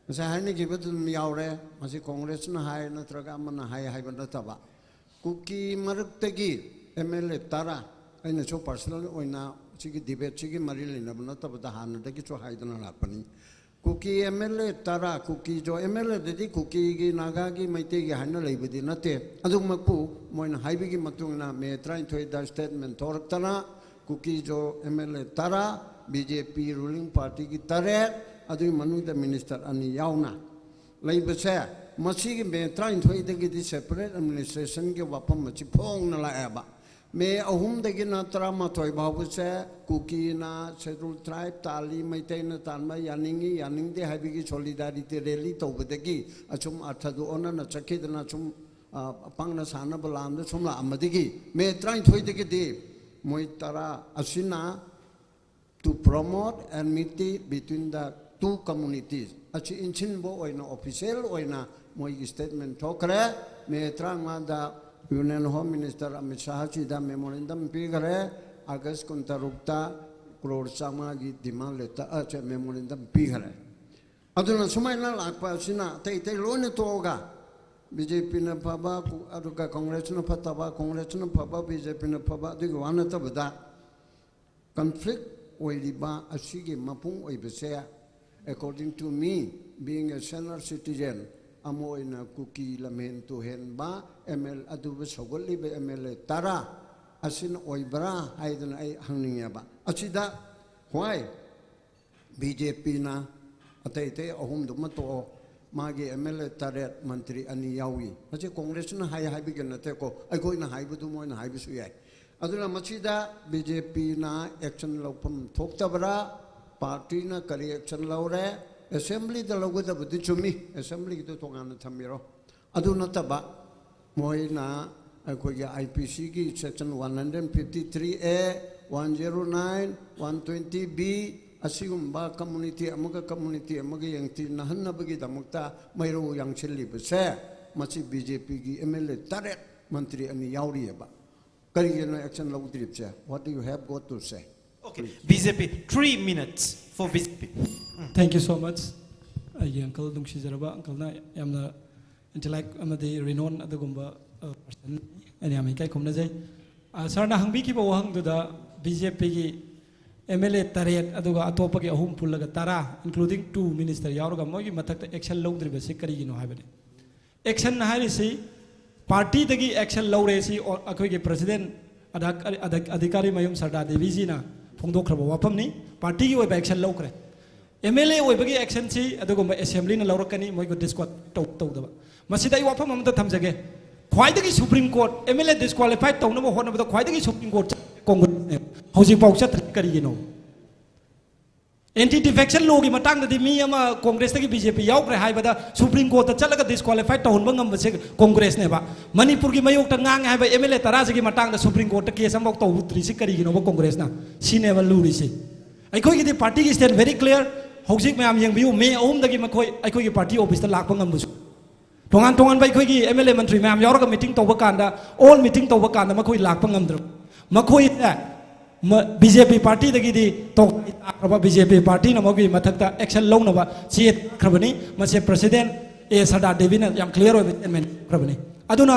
ꯉꯁꯥꯏ ꯍꯥꯏꯅꯈꯤꯕꯗꯨ ꯑꯗꯨꯝ ꯌꯥꯎꯔꯦ꯫ ꯃꯁꯤ Congressꯅ ꯍꯥꯏ ꯅꯠꯇ꯭ꯔꯒ ꯑꯃꯅ ꯍꯥꯏ ꯍꯥꯏꯕ ꯅꯠꯇꯕ, ꯀꯨꯀꯤ ꯃꯔꯛꯇꯒꯤ MLA ꯇꯔꯥ, ꯑꯩꯅꯁꯨ personal ꯑꯣꯏꯅ ꯁꯤꯒꯤ debateꯁꯤꯒꯤ ꯃꯔꯤ ꯂꯩꯅꯕ ꯅꯠꯇꯕꯗ ꯍꯥꯟꯅꯗꯒꯤꯁꯨ ꯍꯥꯏꯗꯅ ꯂꯥꯛꯄꯅꯤ꯫ ꯀꯨꯀꯤ MLA ꯇꯔꯥ, ꯀꯨꯀꯤꯁꯨ MLAꯗꯗꯤ ꯀꯨꯀꯤꯒꯤ, ꯅꯥꯒꯥꯒꯤ, ꯃꯩꯇꯩꯒꯤ ꯍꯥꯏꯅ ꯂꯩꯕꯗꯤ ꯅꯠꯇꯦ꯫ ꯑꯗꯨꯃꯛꯄꯨ ꯃꯣꯏꯅ ꯍꯥꯏꯕꯒꯤ ꯃꯇꯨꯡ ꯏꯟꯅ May ꯇꯔꯥꯅꯤꯊꯣꯏꯗ statement ꯊꯣꯔꯛꯇꯅ ꯀꯨꯀꯤꯖꯣ ꯑꯦꯝ ꯑꯦꯜ ꯑꯦ ꯇꯔꯥ, ꯕꯤ ꯖꯦ ꯄꯤ ꯔꯨꯂꯤꯡ ꯄꯥꯔꯇꯤꯒꯤ ꯇꯔꯦꯠ, ꯑꯗꯨꯒꯤ ꯃꯅꯨꯡꯗ ꯃꯤꯅꯤꯁꯇꯔ ꯑꯅꯤ ꯌꯥꯎꯅ ꯂꯩꯕꯁꯦ, ꯃꯁꯤꯒꯤ ꯃꯦ ꯇꯔꯥꯅꯤꯊꯣꯏꯗꯒꯤꯗꯤ ꯁꯦꯄꯔꯦꯠ ꯑꯦꯗꯃꯤꯅꯤꯁꯇ꯭ꯔꯦꯁꯟꯒꯤ ꯋꯥꯐꯝ ꯑꯁꯤ ꯐꯣꯡꯅ ꯂꯥꯛꯑꯦꯕ꯫ ꯃꯦ ꯑꯍꯨꯝꯗꯒꯤꯅ ꯇꯔꯥꯃꯥꯊꯣꯏ ꯐꯥꯎꯕꯁꯦ ꯀꯨꯀꯤꯅ, ꯁꯦꯗꯨꯜ ꯇ꯭ꯔꯥꯏꯕ, ꯇꯥꯜꯂꯤ, ꯃꯩꯇꯩꯅ ꯇꯥꯟꯕ ꯌꯥꯅꯤꯡꯉꯤ ꯌꯥꯅꯤꯡꯗꯦ ꯍꯥꯏꯕꯒꯤ ꯁꯣꯂꯤꯗꯥꯔꯤꯇꯤ ꯔꯦꯂꯤ ꯇꯧꯕꯗꯒꯤ ꯑꯁꯨꯝ ꯑꯔꯊꯗꯨ ꯑꯣꯟꯅꯅ ꯆꯠꯈꯤꯗꯅ ꯁꯨꯝ, ꯑ, ꯄꯥꯡꯅ ꯁꯥꯟꯅꯕ ꯂꯥꯟꯗ ꯁꯨꯝ ꯂꯥꯛꯑꯝꯕꯗꯒꯤ ꯃꯦ ꯇꯔꯥꯅꯤꯊꯣꯏꯗꯒꯤꯗꯤ ꯃꯣꯏ ꯇꯔꯥ ꯑꯁꯤꯅ to promote enmity between the two communities ꯑꯁꯤ ꯏꯟꯁꯤꯟꯕ ꯑꯣꯏꯅ ꯑꯣꯐꯤꯁꯤꯌꯦꯜ ꯑꯣꯏꯅ ꯃꯣꯏꯒꯤ ꯁ꯭ꯇꯦꯠꯃꯦꯟ ꯊꯣꯛꯈ꯭ꯔꯦ꯫ ꯃꯦ ꯇꯔꯥꯃꯉꯥꯗ ꯌꯨꯅꯤꯌꯟ ꯍꯣꯝ ꯃꯤꯅꯤꯁꯇꯔ ꯑꯃꯤꯠ ꯁꯥꯍꯁꯤꯗ ꯃꯦꯃꯣꯔꯦꯟꯗꯝ ꯄꯤꯈ꯭ꯔꯦ꯫ ꯑꯥꯒꯁ ꯀꯨꯟꯇꯔꯨꯛꯇ ꯀ꯭ꯔꯣꯔ ꯆꯥꯝꯃꯉꯥꯒꯤ ꯗꯤꯃꯥꯟ ꯂꯦꯇꯔ, ꯑ, ꯆꯦ, ꯃꯦꯃꯣꯔꯦꯟꯗꯝ ꯄꯤꯈ꯭ꯔꯦ꯫ ꯑꯗꯨꯅ ꯁꯨꯃꯥꯏꯅ ꯂꯥꯛꯄ ꯑꯁꯤꯅ ꯑꯇꯩ ꯑꯇꯩ ꯂꯣꯏꯅ ꯇꯣꯛꯑꯒ ꯕꯤ ꯖꯦ ꯄꯤꯅ ꯐꯕ, ꯑꯗꯨꯒ ꯀꯣꯡꯒ꯭ꯔꯦꯁꯅ ꯐꯠꯇꯕ, ꯀꯣꯡꯒ꯭ꯔꯦꯁꯅ ꯐꯕ, ꯕꯤ ꯖꯦ ꯄꯤꯅ ꯐꯕ, ꯑꯗꯨꯒꯤ ꯋꯥ ꯅꯠꯇꯕꯗ ꯀꯟꯐ꯭ꯂꯤꯛ ꯑꯣꯏꯔꯤꯕ ꯑꯁꯤꯒꯤ ꯃꯄꯨꯡ ꯑꯣꯏꯕꯁꯦ, according to me, being a senior citizen, ꯑꯃ ꯑꯣꯏꯅ ꯀꯨꯀꯤ ꯂꯝꯍꯦꯟ ꯇꯨꯍꯦꯟꯕ ꯑꯦꯝ ꯑꯦꯜ ꯑꯗꯨꯕꯨ ꯁꯧꯒꯠꯂꯤꯕ ꯑꯦꯝ ꯑꯦꯜ ꯑꯦ ꯇꯔꯥ ꯑꯁꯤꯅ ꯑꯣꯏꯕ꯭ꯔꯥ ꯍꯥꯏꯗꯅ ꯑꯩ ꯍꯪꯅꯤꯡꯉꯦꯕ꯫ ꯑꯁꯤꯗ ꯍꯣꯏ, ꯕꯤ ꯖꯦ ꯄꯤꯅ ꯑꯇꯩ ꯑꯇꯩ ꯑꯍꯨꯝꯗꯨꯃ ꯇꯣꯛꯑꯣ, ꯃꯥꯒꯤ ꯑꯦꯝ ꯑꯦꯜ ꯑꯦ ꯇꯔꯦꯠ, ꯃꯟꯇ꯭ꯔꯤ ꯑꯅꯤ ꯌꯥꯎꯏ꯫ ꯃꯁꯤ ꯀꯣꯡꯒ꯭ꯔꯦꯁꯅ ꯍꯥꯏ ꯍꯥꯏꯕꯒꯤ ꯅꯠꯇꯦꯀꯣ, ꯑꯩꯈꯣꯏꯅ ꯍꯥꯏꯕꯗꯨ ꯃꯣꯏꯅ ꯍꯥꯏꯕꯁꯨ ꯌꯥꯏ꯫ ꯑꯗꯨꯅ ꯃꯁꯤꯗ ꯕꯤ ꯖꯦ ꯄꯤꯅ ꯑꯦꯛꯁꯟ ꯂꯧꯐꯝ ꯊꯣꯛꯇꯕ꯭ꯔꯥ? ꯄꯥꯔꯇꯤꯅ ꯀꯔꯤ ꯑꯦꯛꯁꯟ ꯂꯧꯔꯦ? ꯑꯦꯁꯦꯝꯕ꯭ꯂꯤꯗ ꯂꯧꯒꯗꯕꯗꯤ ꯆꯨꯝꯃꯤ, ꯑꯦꯁꯦꯝꯕ꯭ꯂꯤꯒꯤꯗꯨ ꯇꯣꯉꯥꯟꯅ ꯊꯝꯕꯤꯔꯣ꯫ ꯑꯗꯨ ꯅꯠꯇꯕ ꯃꯣꯏꯅ ꯑꯩꯈꯣꯏꯒꯤ ꯑꯥꯏ ꯄꯤ ꯁꯤꯒꯤ section one hundred fifty three A, one zero nine, one twenty B ꯑꯁꯤꯒꯨꯝꯕ ꯀꯝꯃꯨꯅꯤꯇꯤ ꯑꯃꯒ ꯀꯝꯃꯨꯅꯤꯇꯤ ꯑꯃꯒ ꯌꯦꯡꯊꯤꯅꯍꯟꯅꯕꯒꯤꯗꯃꯛꯇ ꯃꯩꯔꯧ ꯌꯥꯡꯁꯤꯜꯂꯤꯕꯁꯦ, ꯃꯁꯤ ꯕꯤ ꯖꯦ ꯄꯤꯒꯤ ꯑꯦꯝ ꯑꯦꯜ ꯑꯦ ꯇꯔꯦꯠ, ꯃꯟꯇ꯭ꯔꯤ ꯑꯅꯤ ꯌꯥꯎꯔꯤꯑꯕ꯫ ꯀꯔꯤꯒꯤꯅꯣ action ꯂꯧꯗ꯭ꯔꯤꯕꯁꯦ? What do you have got to say? Okay, B J P, three minutes for B J P. Thank you so much. ꯑꯩꯒꯤ ꯑꯪꯀꯜ, ꯅꯨꯡꯁꯤꯖꯔꯕ ꯑꯪꯀꯜꯅ ꯌꯥꯝꯅ ꯏꯟꯇꯦꯂꯦꯛ ꯑꯃꯗꯤ ꯔꯤꯅꯣꯟ ꯑꯗꯨꯒꯨꯝꯕ ꯄꯔꯁꯟ ꯑꯩꯅ ꯌꯥꯝ ꯏꯀꯥꯏ ꯈꯨꯝꯅꯖꯩ꯫ ꯁꯥꯔꯅ ꯍꯪꯕꯤꯈꯤꯕ ꯋꯥꯍꯪꯗꯨꯗ ꯕꯤ ꯖꯦ ꯄꯤꯒꯤ ꯑꯦꯝ ꯑꯦꯜ ꯑꯦ ꯇꯔꯦꯠ ꯑꯗꯨꯒ ꯑꯇꯣꯞꯄꯒꯤ ꯑꯍꯨꯝ ꯄꯨꯜꯂꯒ ꯇꯔꯥ, including two minister ꯌꯥꯎꯔꯒ ꯃꯣꯏꯒꯤ ꯃꯊꯛꯇ ꯑꯦꯛꯁꯟ ꯂꯧꯗ꯭ꯔꯤꯕꯁꯤ ꯀꯔꯤꯒꯤꯅꯣ ꯍꯥꯏꯕꯅꯤ꯫ ꯑꯦꯛꯁꯟ ꯍꯥꯏꯔꯤꯁꯤ ꯄꯥꯔꯇꯤꯗꯒꯤ ꯑꯦꯛꯁꯟ ꯂꯧꯔꯦ ꯁꯤ ꯑꯩꯈꯣꯏꯒꯤ ꯄ꯭ꯔꯁꯤꯗꯦꯟ ꯑꯙꯤꯀꯥꯔꯤ ꯃꯌꯨꯝ ꯁꯔꯗꯥ ꯗꯦꯕꯤꯖꯤꯅ ꯐꯣꯡꯗꯣꯛꯈ꯭ꯔꯕ ꯋꯥꯐꯝꯅꯤ꯫ ꯄꯥꯔꯇꯤꯒꯤ ꯑꯣꯏꯕ ꯑꯦꯛꯁꯟ ꯂꯧꯈ꯭ꯔꯦ꯫ ꯑꯦꯝ ꯑꯦꯜ ꯑꯦ ꯑꯣꯏꯕꯒꯤ ꯑꯦꯛꯁꯟꯁꯤ ꯑꯗꯨꯒꯨꯝꯕ ꯑꯦꯁꯦꯝꯕ꯭ꯂꯤꯅ ꯂꯧꯔꯛꯀꯅꯤ, ꯃꯣꯏꯒ ꯗꯤꯁꯀ꯭ꯋꯥꯂꯤꯐꯥꯏ ꯇꯧ ꯇꯧꯗꯕ꯫ ꯃꯁꯤꯗ ꯑꯩ ꯋꯥꯐꯝ ꯑꯃꯇ ꯊꯝꯖꯒꯦ꯫ ꯈ꯭ꯋꯥꯏꯗꯒꯤ ꯁꯨꯄ꯭ꯔꯤꯝ ꯀꯣꯔꯠ ꯑꯦꯝ ꯑꯦꯜ ꯑꯦ ꯗꯤꯁꯀ꯭ꯋꯥꯂꯤꯐꯥꯏ ꯇꯧꯅꯕ ꯍꯣꯠꯅꯕꯗ ꯈ꯭ꯋꯥꯏꯗꯒꯤ ꯁꯨꯄ꯭ꯔꯤꯝ ꯀꯣꯔꯠ ꯀꯣꯡꯒ꯭ꯔꯦꯁꯅꯦ꯫ ꯍꯧꯖꯤꯛꯐꯥꯎ ꯆꯠꯇ꯭ꯔꯤ ꯀꯔꯤꯒꯤꯅꯣ? ꯑꯦꯟꯇꯤ ꯗꯤꯐꯦꯛꯁꯟ ꯂꯣꯒꯤ ꯃꯇꯥꯡꯗꯗꯤ ꯃꯤ ꯑꯃ ꯀꯣꯡꯒ꯭ꯔꯦꯁꯇꯒꯤ ꯕꯤ ꯖꯦ ꯄꯤ ꯌꯥꯎꯈ꯭ꯔꯦ ꯍꯥꯏꯕꯗ ꯁꯨꯄ꯭ꯔꯤꯝ ꯀꯣꯔꯠꯇ ꯆꯠꯂꯒ ꯗꯤꯁꯀ꯭ꯋꯥꯂꯤꯐꯥꯏ ꯇꯧꯍꯟꯕ ꯉꯝꯕꯁꯦ ꯀꯣꯡꯒ꯭ꯔꯦꯁꯅꯦꯕ꯫ ꯃꯅꯤꯄꯨꯔꯒꯤ ꯃꯥꯌꯣꯛꯇ ꯉꯥꯡꯉꯦ ꯍꯥꯏꯕ ꯑꯦꯝ ꯑꯦꯜ ꯑꯦ ꯇꯔꯥꯁꯤꯒꯤ ꯃꯇꯥꯡꯗ ꯁꯨꯄ꯭ꯔꯤꯝ ꯀꯣꯔꯠꯇ ꯀꯦꯁ ꯑꯃꯐꯥꯎ ꯇꯧꯗ꯭ꯔꯤꯁꯤ ꯀꯔꯤꯒꯤꯅꯣꯕ ꯀꯣꯡꯒ꯭ꯔꯦꯁꯅ? ꯁꯤꯅꯦꯕ ꯂꯨꯔꯤꯁꯤ꯫ ꯑꯩꯈꯣꯏꯒꯤꯗꯤ ꯄꯥꯔꯇꯤꯒꯤ ꯁ꯭ꯇꯦꯟ ꯚꯦꯔꯤ ꯀ꯭ꯂꯤꯌꯔ꯫ ꯍꯧꯖꯤꯛ ꯃꯌꯥꯝ ꯌꯦꯡꯕꯤꯌꯨ, ꯃꯦ ꯑꯍꯨꯝꯗꯒꯤ ꯃꯈꯣꯏ ꯑꯩꯈꯣꯏꯒꯤ ꯄꯥꯔꯇꯤ ꯑꯣꯐꯤꯁꯇ ꯂꯥꯛꯄ ꯉꯝꯕꯁꯨ ꯇꯣꯉꯥꯟ ꯇꯣꯉꯥꯟꯕ ꯑꯩꯈꯣꯏꯒꯤ ꯑꯦꯝ ꯑꯦꯜ ꯑꯦ ꯃꯟꯇ꯭ꯔꯤ ꯃꯌꯥꯝ ꯌꯥꯎꯔꯒ ꯃꯤꯇꯤꯡ ꯇꯧꯕ ꯀꯥꯟꯗ, ꯑꯣꯜ ꯃꯤꯇꯤꯡ ꯇꯧꯕ ꯀꯥꯟꯗ ꯃꯈꯣꯏ ꯂꯥꯛꯄ ꯉꯝꯗ꯭ꯔꯕ꯫ ꯃꯈꯣꯏꯁꯦ ꯕꯤ ꯖꯦ ꯄꯤ ꯄꯥꯔꯇꯤꯗꯒꯤꯗꯤ ꯇꯣꯈꯥꯏ ꯇꯥꯈ꯭ꯔꯕ, ꯕꯤ ꯖꯦ ꯄꯤ ꯄꯥꯔꯇꯤꯅ ꯃꯈꯣꯏꯒꯤ ꯃꯊꯛꯇ ꯑꯦꯛꯁꯟ ꯂꯧꯅꯕ ꯆꯦ ꯊꯥꯈ꯭ꯔꯕꯅꯤ꯫ ꯃꯁꯤ ꯄ꯭ꯔꯁꯤꯗꯦꯟ ꯑꯦ ꯁꯔꯗꯥ ꯗꯦꯕꯤꯅ ꯌꯥꯝ ꯀ꯭ꯂꯤꯌꯥꯔ ꯑꯣꯏꯕ ꯁ꯭ꯇꯦꯠꯃꯦꯟ ꯄꯤꯈ꯭ꯔꯕꯅꯤ꯫ ꯑꯗꯨꯅ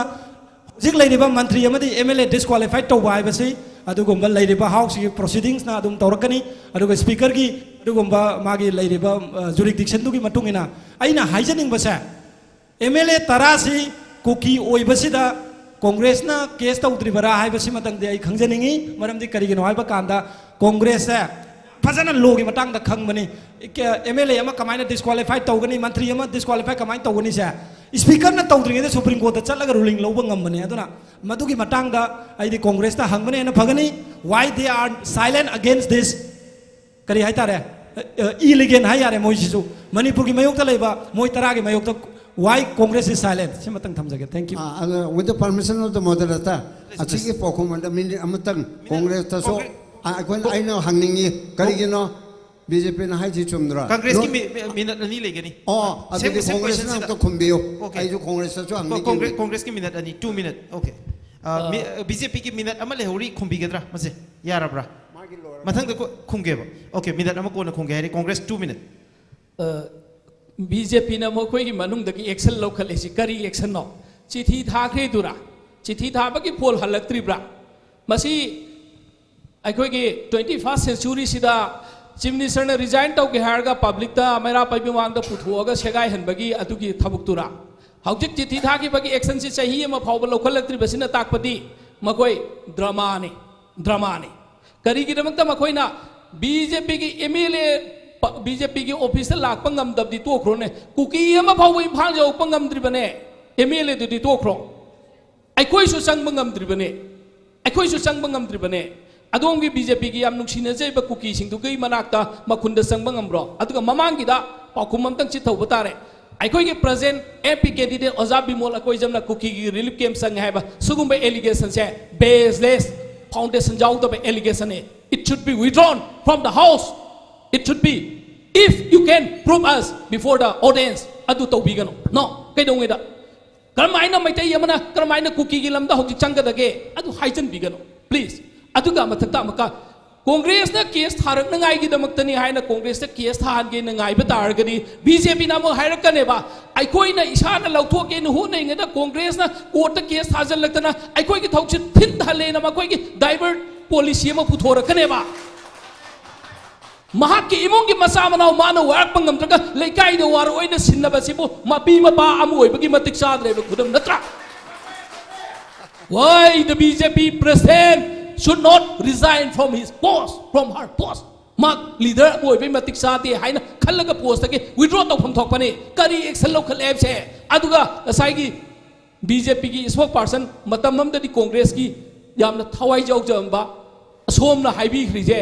ꯍꯧꯖꯤꯛ ꯂꯩꯔꯤꯕ ꯃꯟꯇ꯭ꯔꯤ ꯑꯃꯗꯤ ꯑꯦꯝ ꯑꯦꯜ ꯑꯦ ꯗꯤꯁꯀ꯭ꯋꯥꯂꯤꯐꯥꯏ ꯇꯧꯕ ꯍꯥꯏꯕꯁꯤ ꯑꯗꯨꯒꯨꯝꯕ ꯂꯩꯔꯤꯕ ꯍꯥꯎꯁꯀꯤ ꯄ꯭ꯔꯣꯁꯤꯗꯤꯡꯁꯅ ꯑꯗꯨꯝ ꯇꯧꯔꯛꯀꯅꯤ꯫ ꯑꯗꯨꯒ ꯁ꯭ꯄꯤꯀꯔꯒꯤ ꯑꯗꯨꯒꯨꯝꯕ ꯃꯥꯒꯤ ꯂꯩꯔꯤꯕ ꯖꯨꯔꯤꯗꯤꯛꯁꯟꯗꯨꯒꯤ ꯃꯇꯨꯡ ꯏꯟꯅ ꯑꯩꯅ ꯍꯥꯏꯖꯅꯤꯡꯕꯁꯦ, ꯑꯦꯝ ꯑꯦꯜ ꯑꯦ ꯇꯔꯥꯁꯤ ꯀꯨꯀꯤ ꯑꯣꯏꯕꯁꯤꯗ ꯀꯣꯡꯒ꯭ꯔꯦꯁꯅ ꯀꯦꯁ ꯇꯧꯗ꯭ꯔꯤꯕꯔꯥ ꯍꯥꯏꯕꯁꯤꯃꯇꯪꯗꯤ ꯑꯩ ꯈꯪꯖꯅꯤꯡꯉꯤ꯫ ꯃꯔꯝꯗꯤ ꯀꯔꯤꯒꯤꯅꯣ ꯍꯥꯏꯕ ꯀꯥꯟꯗ ꯀꯣꯡꯒ꯭ꯔꯦꯁꯁꯦ ꯐꯖꯅ ꯂꯣꯒꯤ ꯃꯇꯥꯡꯗ ꯈꯪꯕꯅꯤ꯫ ꯑꯦꯝ ꯑꯦꯜ ꯑꯦ ꯑꯃ ꯀꯃꯥꯏꯅ ꯗꯤꯁꯀ꯭ꯋꯥꯂꯤꯐꯥꯏ ꯇꯧꯒꯅꯤ, ꯃꯟꯇ꯭ꯔꯤ ꯑꯃ ꯗꯤꯁꯀ꯭ꯋꯥꯂꯤꯐꯥꯏ ꯀꯃꯥꯏꯅ ꯇꯧꯒꯅꯤꯁꯦ ꯁ꯭ꯄꯤꯀꯔꯅ ꯇꯧꯗ꯭ꯔꯤꯉꯩꯗ ꯁꯨꯄ꯭ꯔꯤꯝ ꯀꯣꯔꯠꯇ ꯆꯠꯂꯒ ꯔꯨꯂꯤꯡ ꯂꯧꯕ ꯉꯝꯕꯅꯤ꯫ ꯑꯗꯨꯅ ꯃꯗꯨꯒꯤ ꯃꯇꯥꯡꯗ ꯑꯩꯗꯤ ꯀꯣꯡꯒ꯭ꯔꯦꯁꯇ ꯍꯪꯕꯅ ꯍꯦꯟꯅ ꯐꯒꯅꯤ꯫ Why they are silent against this? ꯀꯔꯤ ꯍꯥꯏꯇꯥꯔꯦ? ꯏꯂꯤꯒꯦꯟ ꯍꯥꯏ ꯌꯥꯔꯦ ꯃꯣꯏꯁꯤꯁꯨ꯫ ꯃꯅꯤꯄꯨꯔꯒꯤ ꯃꯥꯌꯣꯛꯇ ꯂꯩꯕ ꯃꯣꯏ ꯇꯔꯥꯒꯤ ꯃꯥꯌꯣꯛꯇ why Congress is silent? ꯁꯤꯃꯇꯪ ꯊꯝꯖꯒꯦ꯫ Thank you. ꯑꯥ, ꯑꯗꯣ, with the permission of the moderator, ꯑꯁꯤꯒꯤ ꯄꯥꯎꯈꯨꯝ ꯑꯗ ꯃꯤꯅꯤꯠ ꯑꯃꯇꯪ ꯀꯣꯡꯒ꯭ꯔꯦꯁꯇꯁꯨ, ꯑꯥ, ꯑꯩꯈꯣꯏꯅ, ꯑꯩꯅ ꯍꯪꯅꯤꯡꯉꯤ, ꯀꯔꯤꯒꯤꯅꯣ ꯕꯤ ꯖꯦ ꯄꯤꯅ ꯍꯥꯏꯁꯤ ꯆꯨꯝꯗ꯭ꯔꯣ? ꯀꯪꯒ꯭ꯔꯦꯁꯀꯤ ꯅꯣ-, ꯃꯤ-, ꯃꯤ-, ꯃꯤꯅꯠ ꯑꯅꯤ ꯂꯩꯒꯅꯤ꯫ ꯑꯣ, ꯑꯗꯨꯗꯤ ꯁꯦꯝ-, ꯁꯦꯝ ꯀꯣꯡꯒ꯭ꯔꯦꯁꯅ question-ꯁꯤꯗ꯫ ꯑꯝꯇ ꯈꯨꯝꯕꯤꯌꯨ꯫ Okay. ꯑꯩꯁꯨ ꯀꯣꯡꯒ꯭ꯔꯦꯁꯇꯁꯨ ꯍꯪꯅꯤꯡꯉꯤ꯫ ꯀꯣꯡꯒ꯭ꯔꯦ-, ꯀꯣꯡꯒ꯭ꯔꯦꯁꯀꯤ ꯃꯤꯅꯠ ꯑꯅꯤ, two minute꯫ Okay. ꯑ, ꯃꯤ-, ꯑ, ꯕꯤ ꯖꯦ ꯄꯤꯒꯤ ꯃꯤꯅꯠ ꯑꯃ ꯂꯩꯍꯧꯔꯤ, ꯈꯨꯝꯕꯤꯒꯗ꯭ꯔꯥ ꯃꯁꯦ? ꯌꯥꯔꯕ꯭ꯔꯥ? ꯃꯊꯪꯗ ꯈꯨ-, ꯈꯨꯝꯒꯦꯕ꯫ Okay, ꯃꯤꯅꯠ ꯑꯃ ꯀꯣꯟꯅ ꯈꯨꯝꯒꯦ ꯍꯥꯏꯔꯦ꯫ Congress, two minute꯫ B J ꯄꯤꯅ ꯃꯈꯣꯏꯒꯤ ꯃꯅꯨꯡꯗꯒꯤ ꯑꯦꯛꯁꯟ ꯂꯧꯈꯠꯂꯤꯁꯤ ꯀꯔꯤ ꯑꯦꯛꯁꯟꯅꯣ? ꯆꯤꯊꯤ ꯊꯥꯈ꯭ꯔꯤꯗꯨꯔꯥ? ꯆꯤꯊꯤ ꯊꯥꯕꯒꯤ ꯐꯣꯜ ꯍꯜꯂꯛꯇ꯭ꯔꯤꯕ꯭ꯔꯥ? ꯃꯁꯤ ꯑꯩꯈꯣꯏꯒꯤ twenty first century-ꯁꯤꯗ ꯆꯤꯐ ꯃꯤꯅꯤꯁꯇꯔꯅ ꯔꯤꯖꯥꯏꯟ ꯇꯧꯒꯦ ꯍꯥꯏꯔꯒ ꯄꯕ꯭ꯂꯤꯛꯇ ꯃꯩꯔꯥ ꯄꯥꯏꯕꯤ ꯃꯃꯥꯡꯗ ꯄꯨꯊꯣꯛꯑꯒ ꯁꯦꯒꯥꯏꯍꯟꯕꯒꯤ ꯑꯗꯨꯒꯤ ꯊꯕꯛꯇꯨꯔꯥ? ꯍꯧꯖꯤꯛ ꯆꯤꯊꯤ ꯊꯥꯈꯤꯕꯒꯤ ꯑꯦꯛꯁꯟꯁꯤ ꯆꯍꯤ ꯑꯃ ꯐꯥꯎꯕ ꯂꯧꯈꯠꯂꯛꯇ꯭ꯔꯤꯕꯁꯤꯅ ꯇꯥꯛꯄꯗꯤ ꯃꯈꯣꯏ ꯗ꯭ꯔꯃꯥꯅꯤ, ꯗ꯭ꯔꯃꯥꯅꯤ꯫ ꯀꯔꯤꯒꯤꯗꯃꯛꯇ ꯃꯈꯣꯏꯅ ꯕꯤ ꯖꯦ ꯄꯤꯒꯤ ꯑꯦꯝ ꯑꯦꯜ ꯑꯦ, ꯕꯤ ꯖꯦ ꯄꯤꯒꯤ ꯑꯣꯐꯤꯁꯇ ꯂꯥꯛꯄ ꯉꯝꯗꯕꯗꯤ ꯇꯣꯛꯈ꯭ꯔꯣꯅꯦ, ꯀꯨꯀꯤ ꯑꯃ ꯐꯥꯎꯕ ꯏꯝꯐꯥꯜ ꯌꯧꯔꯛꯄ ꯉꯝꯗ꯭ꯔꯤꯕꯅꯦ, ꯑꯦꯝ ꯑꯦꯜ ꯑꯦꯗꯨꯗꯤ ꯇꯣꯛꯈ꯭ꯔꯣ꯫ ꯑꯩꯈꯣꯏꯁꯨ ꯆꯪꯕ ꯉꯝꯗ꯭ꯔꯤꯕꯅꯦ, ꯑꯩꯈꯣꯏꯁꯨ ꯆꯪꯕ ꯉꯝꯗ꯭ꯔꯤꯕꯅꯦ꯫ ꯑꯗꯣꯝꯒꯤ ꯕꯤ ꯖꯦ ꯄꯤꯒꯤ ꯌꯥꯝ ꯅꯨꯡꯁꯤꯅꯖꯩꯕ ꯀꯨꯀꯤꯁꯤꯡꯗꯨꯒꯤ ꯃꯅꯥꯛꯇ ꯃꯈꯨꯟꯗ ꯆꯪꯕ ꯉꯝꯕ꯭ꯔꯣ? ꯑꯗꯨꯒ ꯃꯃꯥꯡꯒꯤꯗ ꯄꯥꯎꯈꯨꯝ ꯑꯝꯇꯪ ꯆꯤꯠꯊꯍꯧꯕ ꯇꯥꯔꯦ꯫ ꯑꯩꯈꯣꯏꯒꯤ present M P candidate ꯑꯣꯖꯥ ꯕꯤꯃꯣꯜ ꯑꯀꯣꯏꯖꯝꯅ ꯀꯨꯀꯤꯒꯤ relief camp ꯆꯪꯉꯦ ꯍꯥꯏꯕ ꯁꯤꯒꯨꯝꯕ allegation ꯁꯦ baseless, foundation ꯌꯥꯎꯗꯕ allegation ꯅꯦ꯫ It should be withdrawn from the house. It should be, if you can prove us before the audience, ꯑꯗꯨ ꯇꯧꯕꯤꯒꯅꯨ꯫ No, ꯀꯩꯗꯧꯉꯩꯗ? ꯀꯔꯝꯍꯥꯏꯅ ꯃꯩꯇꯩ ꯑꯃꯅ ꯀꯔꯝꯍꯥꯏꯅ ꯀꯨꯀꯤꯒꯤ ꯂꯝꯗ ꯍꯧꯖꯤꯛ ꯆꯪꯒꯗꯒꯦ? ꯑꯗꯨ ꯍꯥꯏꯖꯟꯕꯤꯒꯅꯨ, please꯫ ꯑꯗꯨꯒ ꯃꯊꯛꯇ ꯑꯃꯨꯛꯀ ꯀꯣꯡꯒ꯭ꯔꯦꯁꯅ case ꯊꯥꯔꯛꯅꯉꯥꯏꯒꯤꯗꯃꯛꯇꯅꯤ ꯍꯥꯏꯅ ꯀꯣꯡꯒ꯭ꯔꯦꯁꯇ case ꯊꯥꯍꯟꯒꯦꯅ ꯉꯥꯏꯕ ꯇꯥꯔꯒꯗꯤ, ꯕꯤ ꯖꯦ ꯄꯤꯅ ꯑꯃꯨꯛ ꯍꯥꯏꯔꯛꯀꯅꯦꯕ, "ꯑꯩꯈꯣꯏꯅ ꯏꯁꯥꯅ ꯂꯧꯊꯣꯛꯀꯦꯅ ꯍꯣꯠꯅꯔꯤꯉꯩꯗ ꯀꯣꯡꯒ꯭ꯔꯦꯁꯅ court ꯇ case ꯊꯥꯖꯤꯜꯂꯛꯇꯅ ꯑꯩꯈꯣꯏꯒꯤ ꯊꯧꯁꯤꯜ ꯊꯤꯟꯊꯍꯜꯂꯦꯅ ꯃꯈꯣꯏꯒꯤ divert policy ꯑꯃ ꯄꯨꯊꯣꯔꯛꯀꯅꯦꯕ"꯫ ꯃꯍꯥꯛꯀꯤ ꯏꯃꯨꯡꯒꯤ ꯃꯆꯥ ꯃꯅꯥꯎ ꯃꯥꯅ ꯋꯥꯔꯛꯄ ꯉꯝꯗ꯭ꯔꯒ ꯂꯩꯀꯥꯏꯗ ꯋꯥꯔꯛꯑꯣꯏꯅ ꯁꯤꯟꯅꯕꯁꯤꯕꯨ ꯃꯄꯤ ꯃꯄꯥ ꯑꯃ ꯑꯣꯏꯕꯒꯤ ꯃꯇꯤꯛ ꯆꯥꯗ꯭ꯔꯦꯕ ꯈꯨꯗꯝ ꯅꯠꯇ꯭ꯔꯥ? Why the B J P president should not resign from his post, from her post? ꯃꯍꯥꯛ leader ꯑꯃ ꯑꯣꯏꯕꯒꯤ ꯃꯇꯤꯛ ꯆꯥꯗꯦ ꯍꯥꯏꯅ ꯈꯜꯂꯒ post ꯇꯒꯤ withdraw ꯇꯧꯐꯝ ꯊꯣꯛꯄꯅꯤ꯫ ꯀꯔꯤ action ꯂꯧꯈꯠꯂꯦ ꯍꯥꯏꯕꯁꯦ? ꯑꯗꯨꯒ ꯉꯁꯥꯏꯒꯤ B J P ꯒꯤ spokesperson, ꯃꯇꯝ ꯑꯃꯗꯗꯤ ꯀꯣꯡꯒ꯭ꯔꯦꯁꯀꯤ ꯌꯥꯝꯅ ꯊꯋꯥꯏ ꯌꯥꯎꯖꯔꯝꯕ, ꯑꯁꯣꯝꯅ ꯍꯥꯏꯕꯤꯈ꯭ꯔꯤꯁꯦ,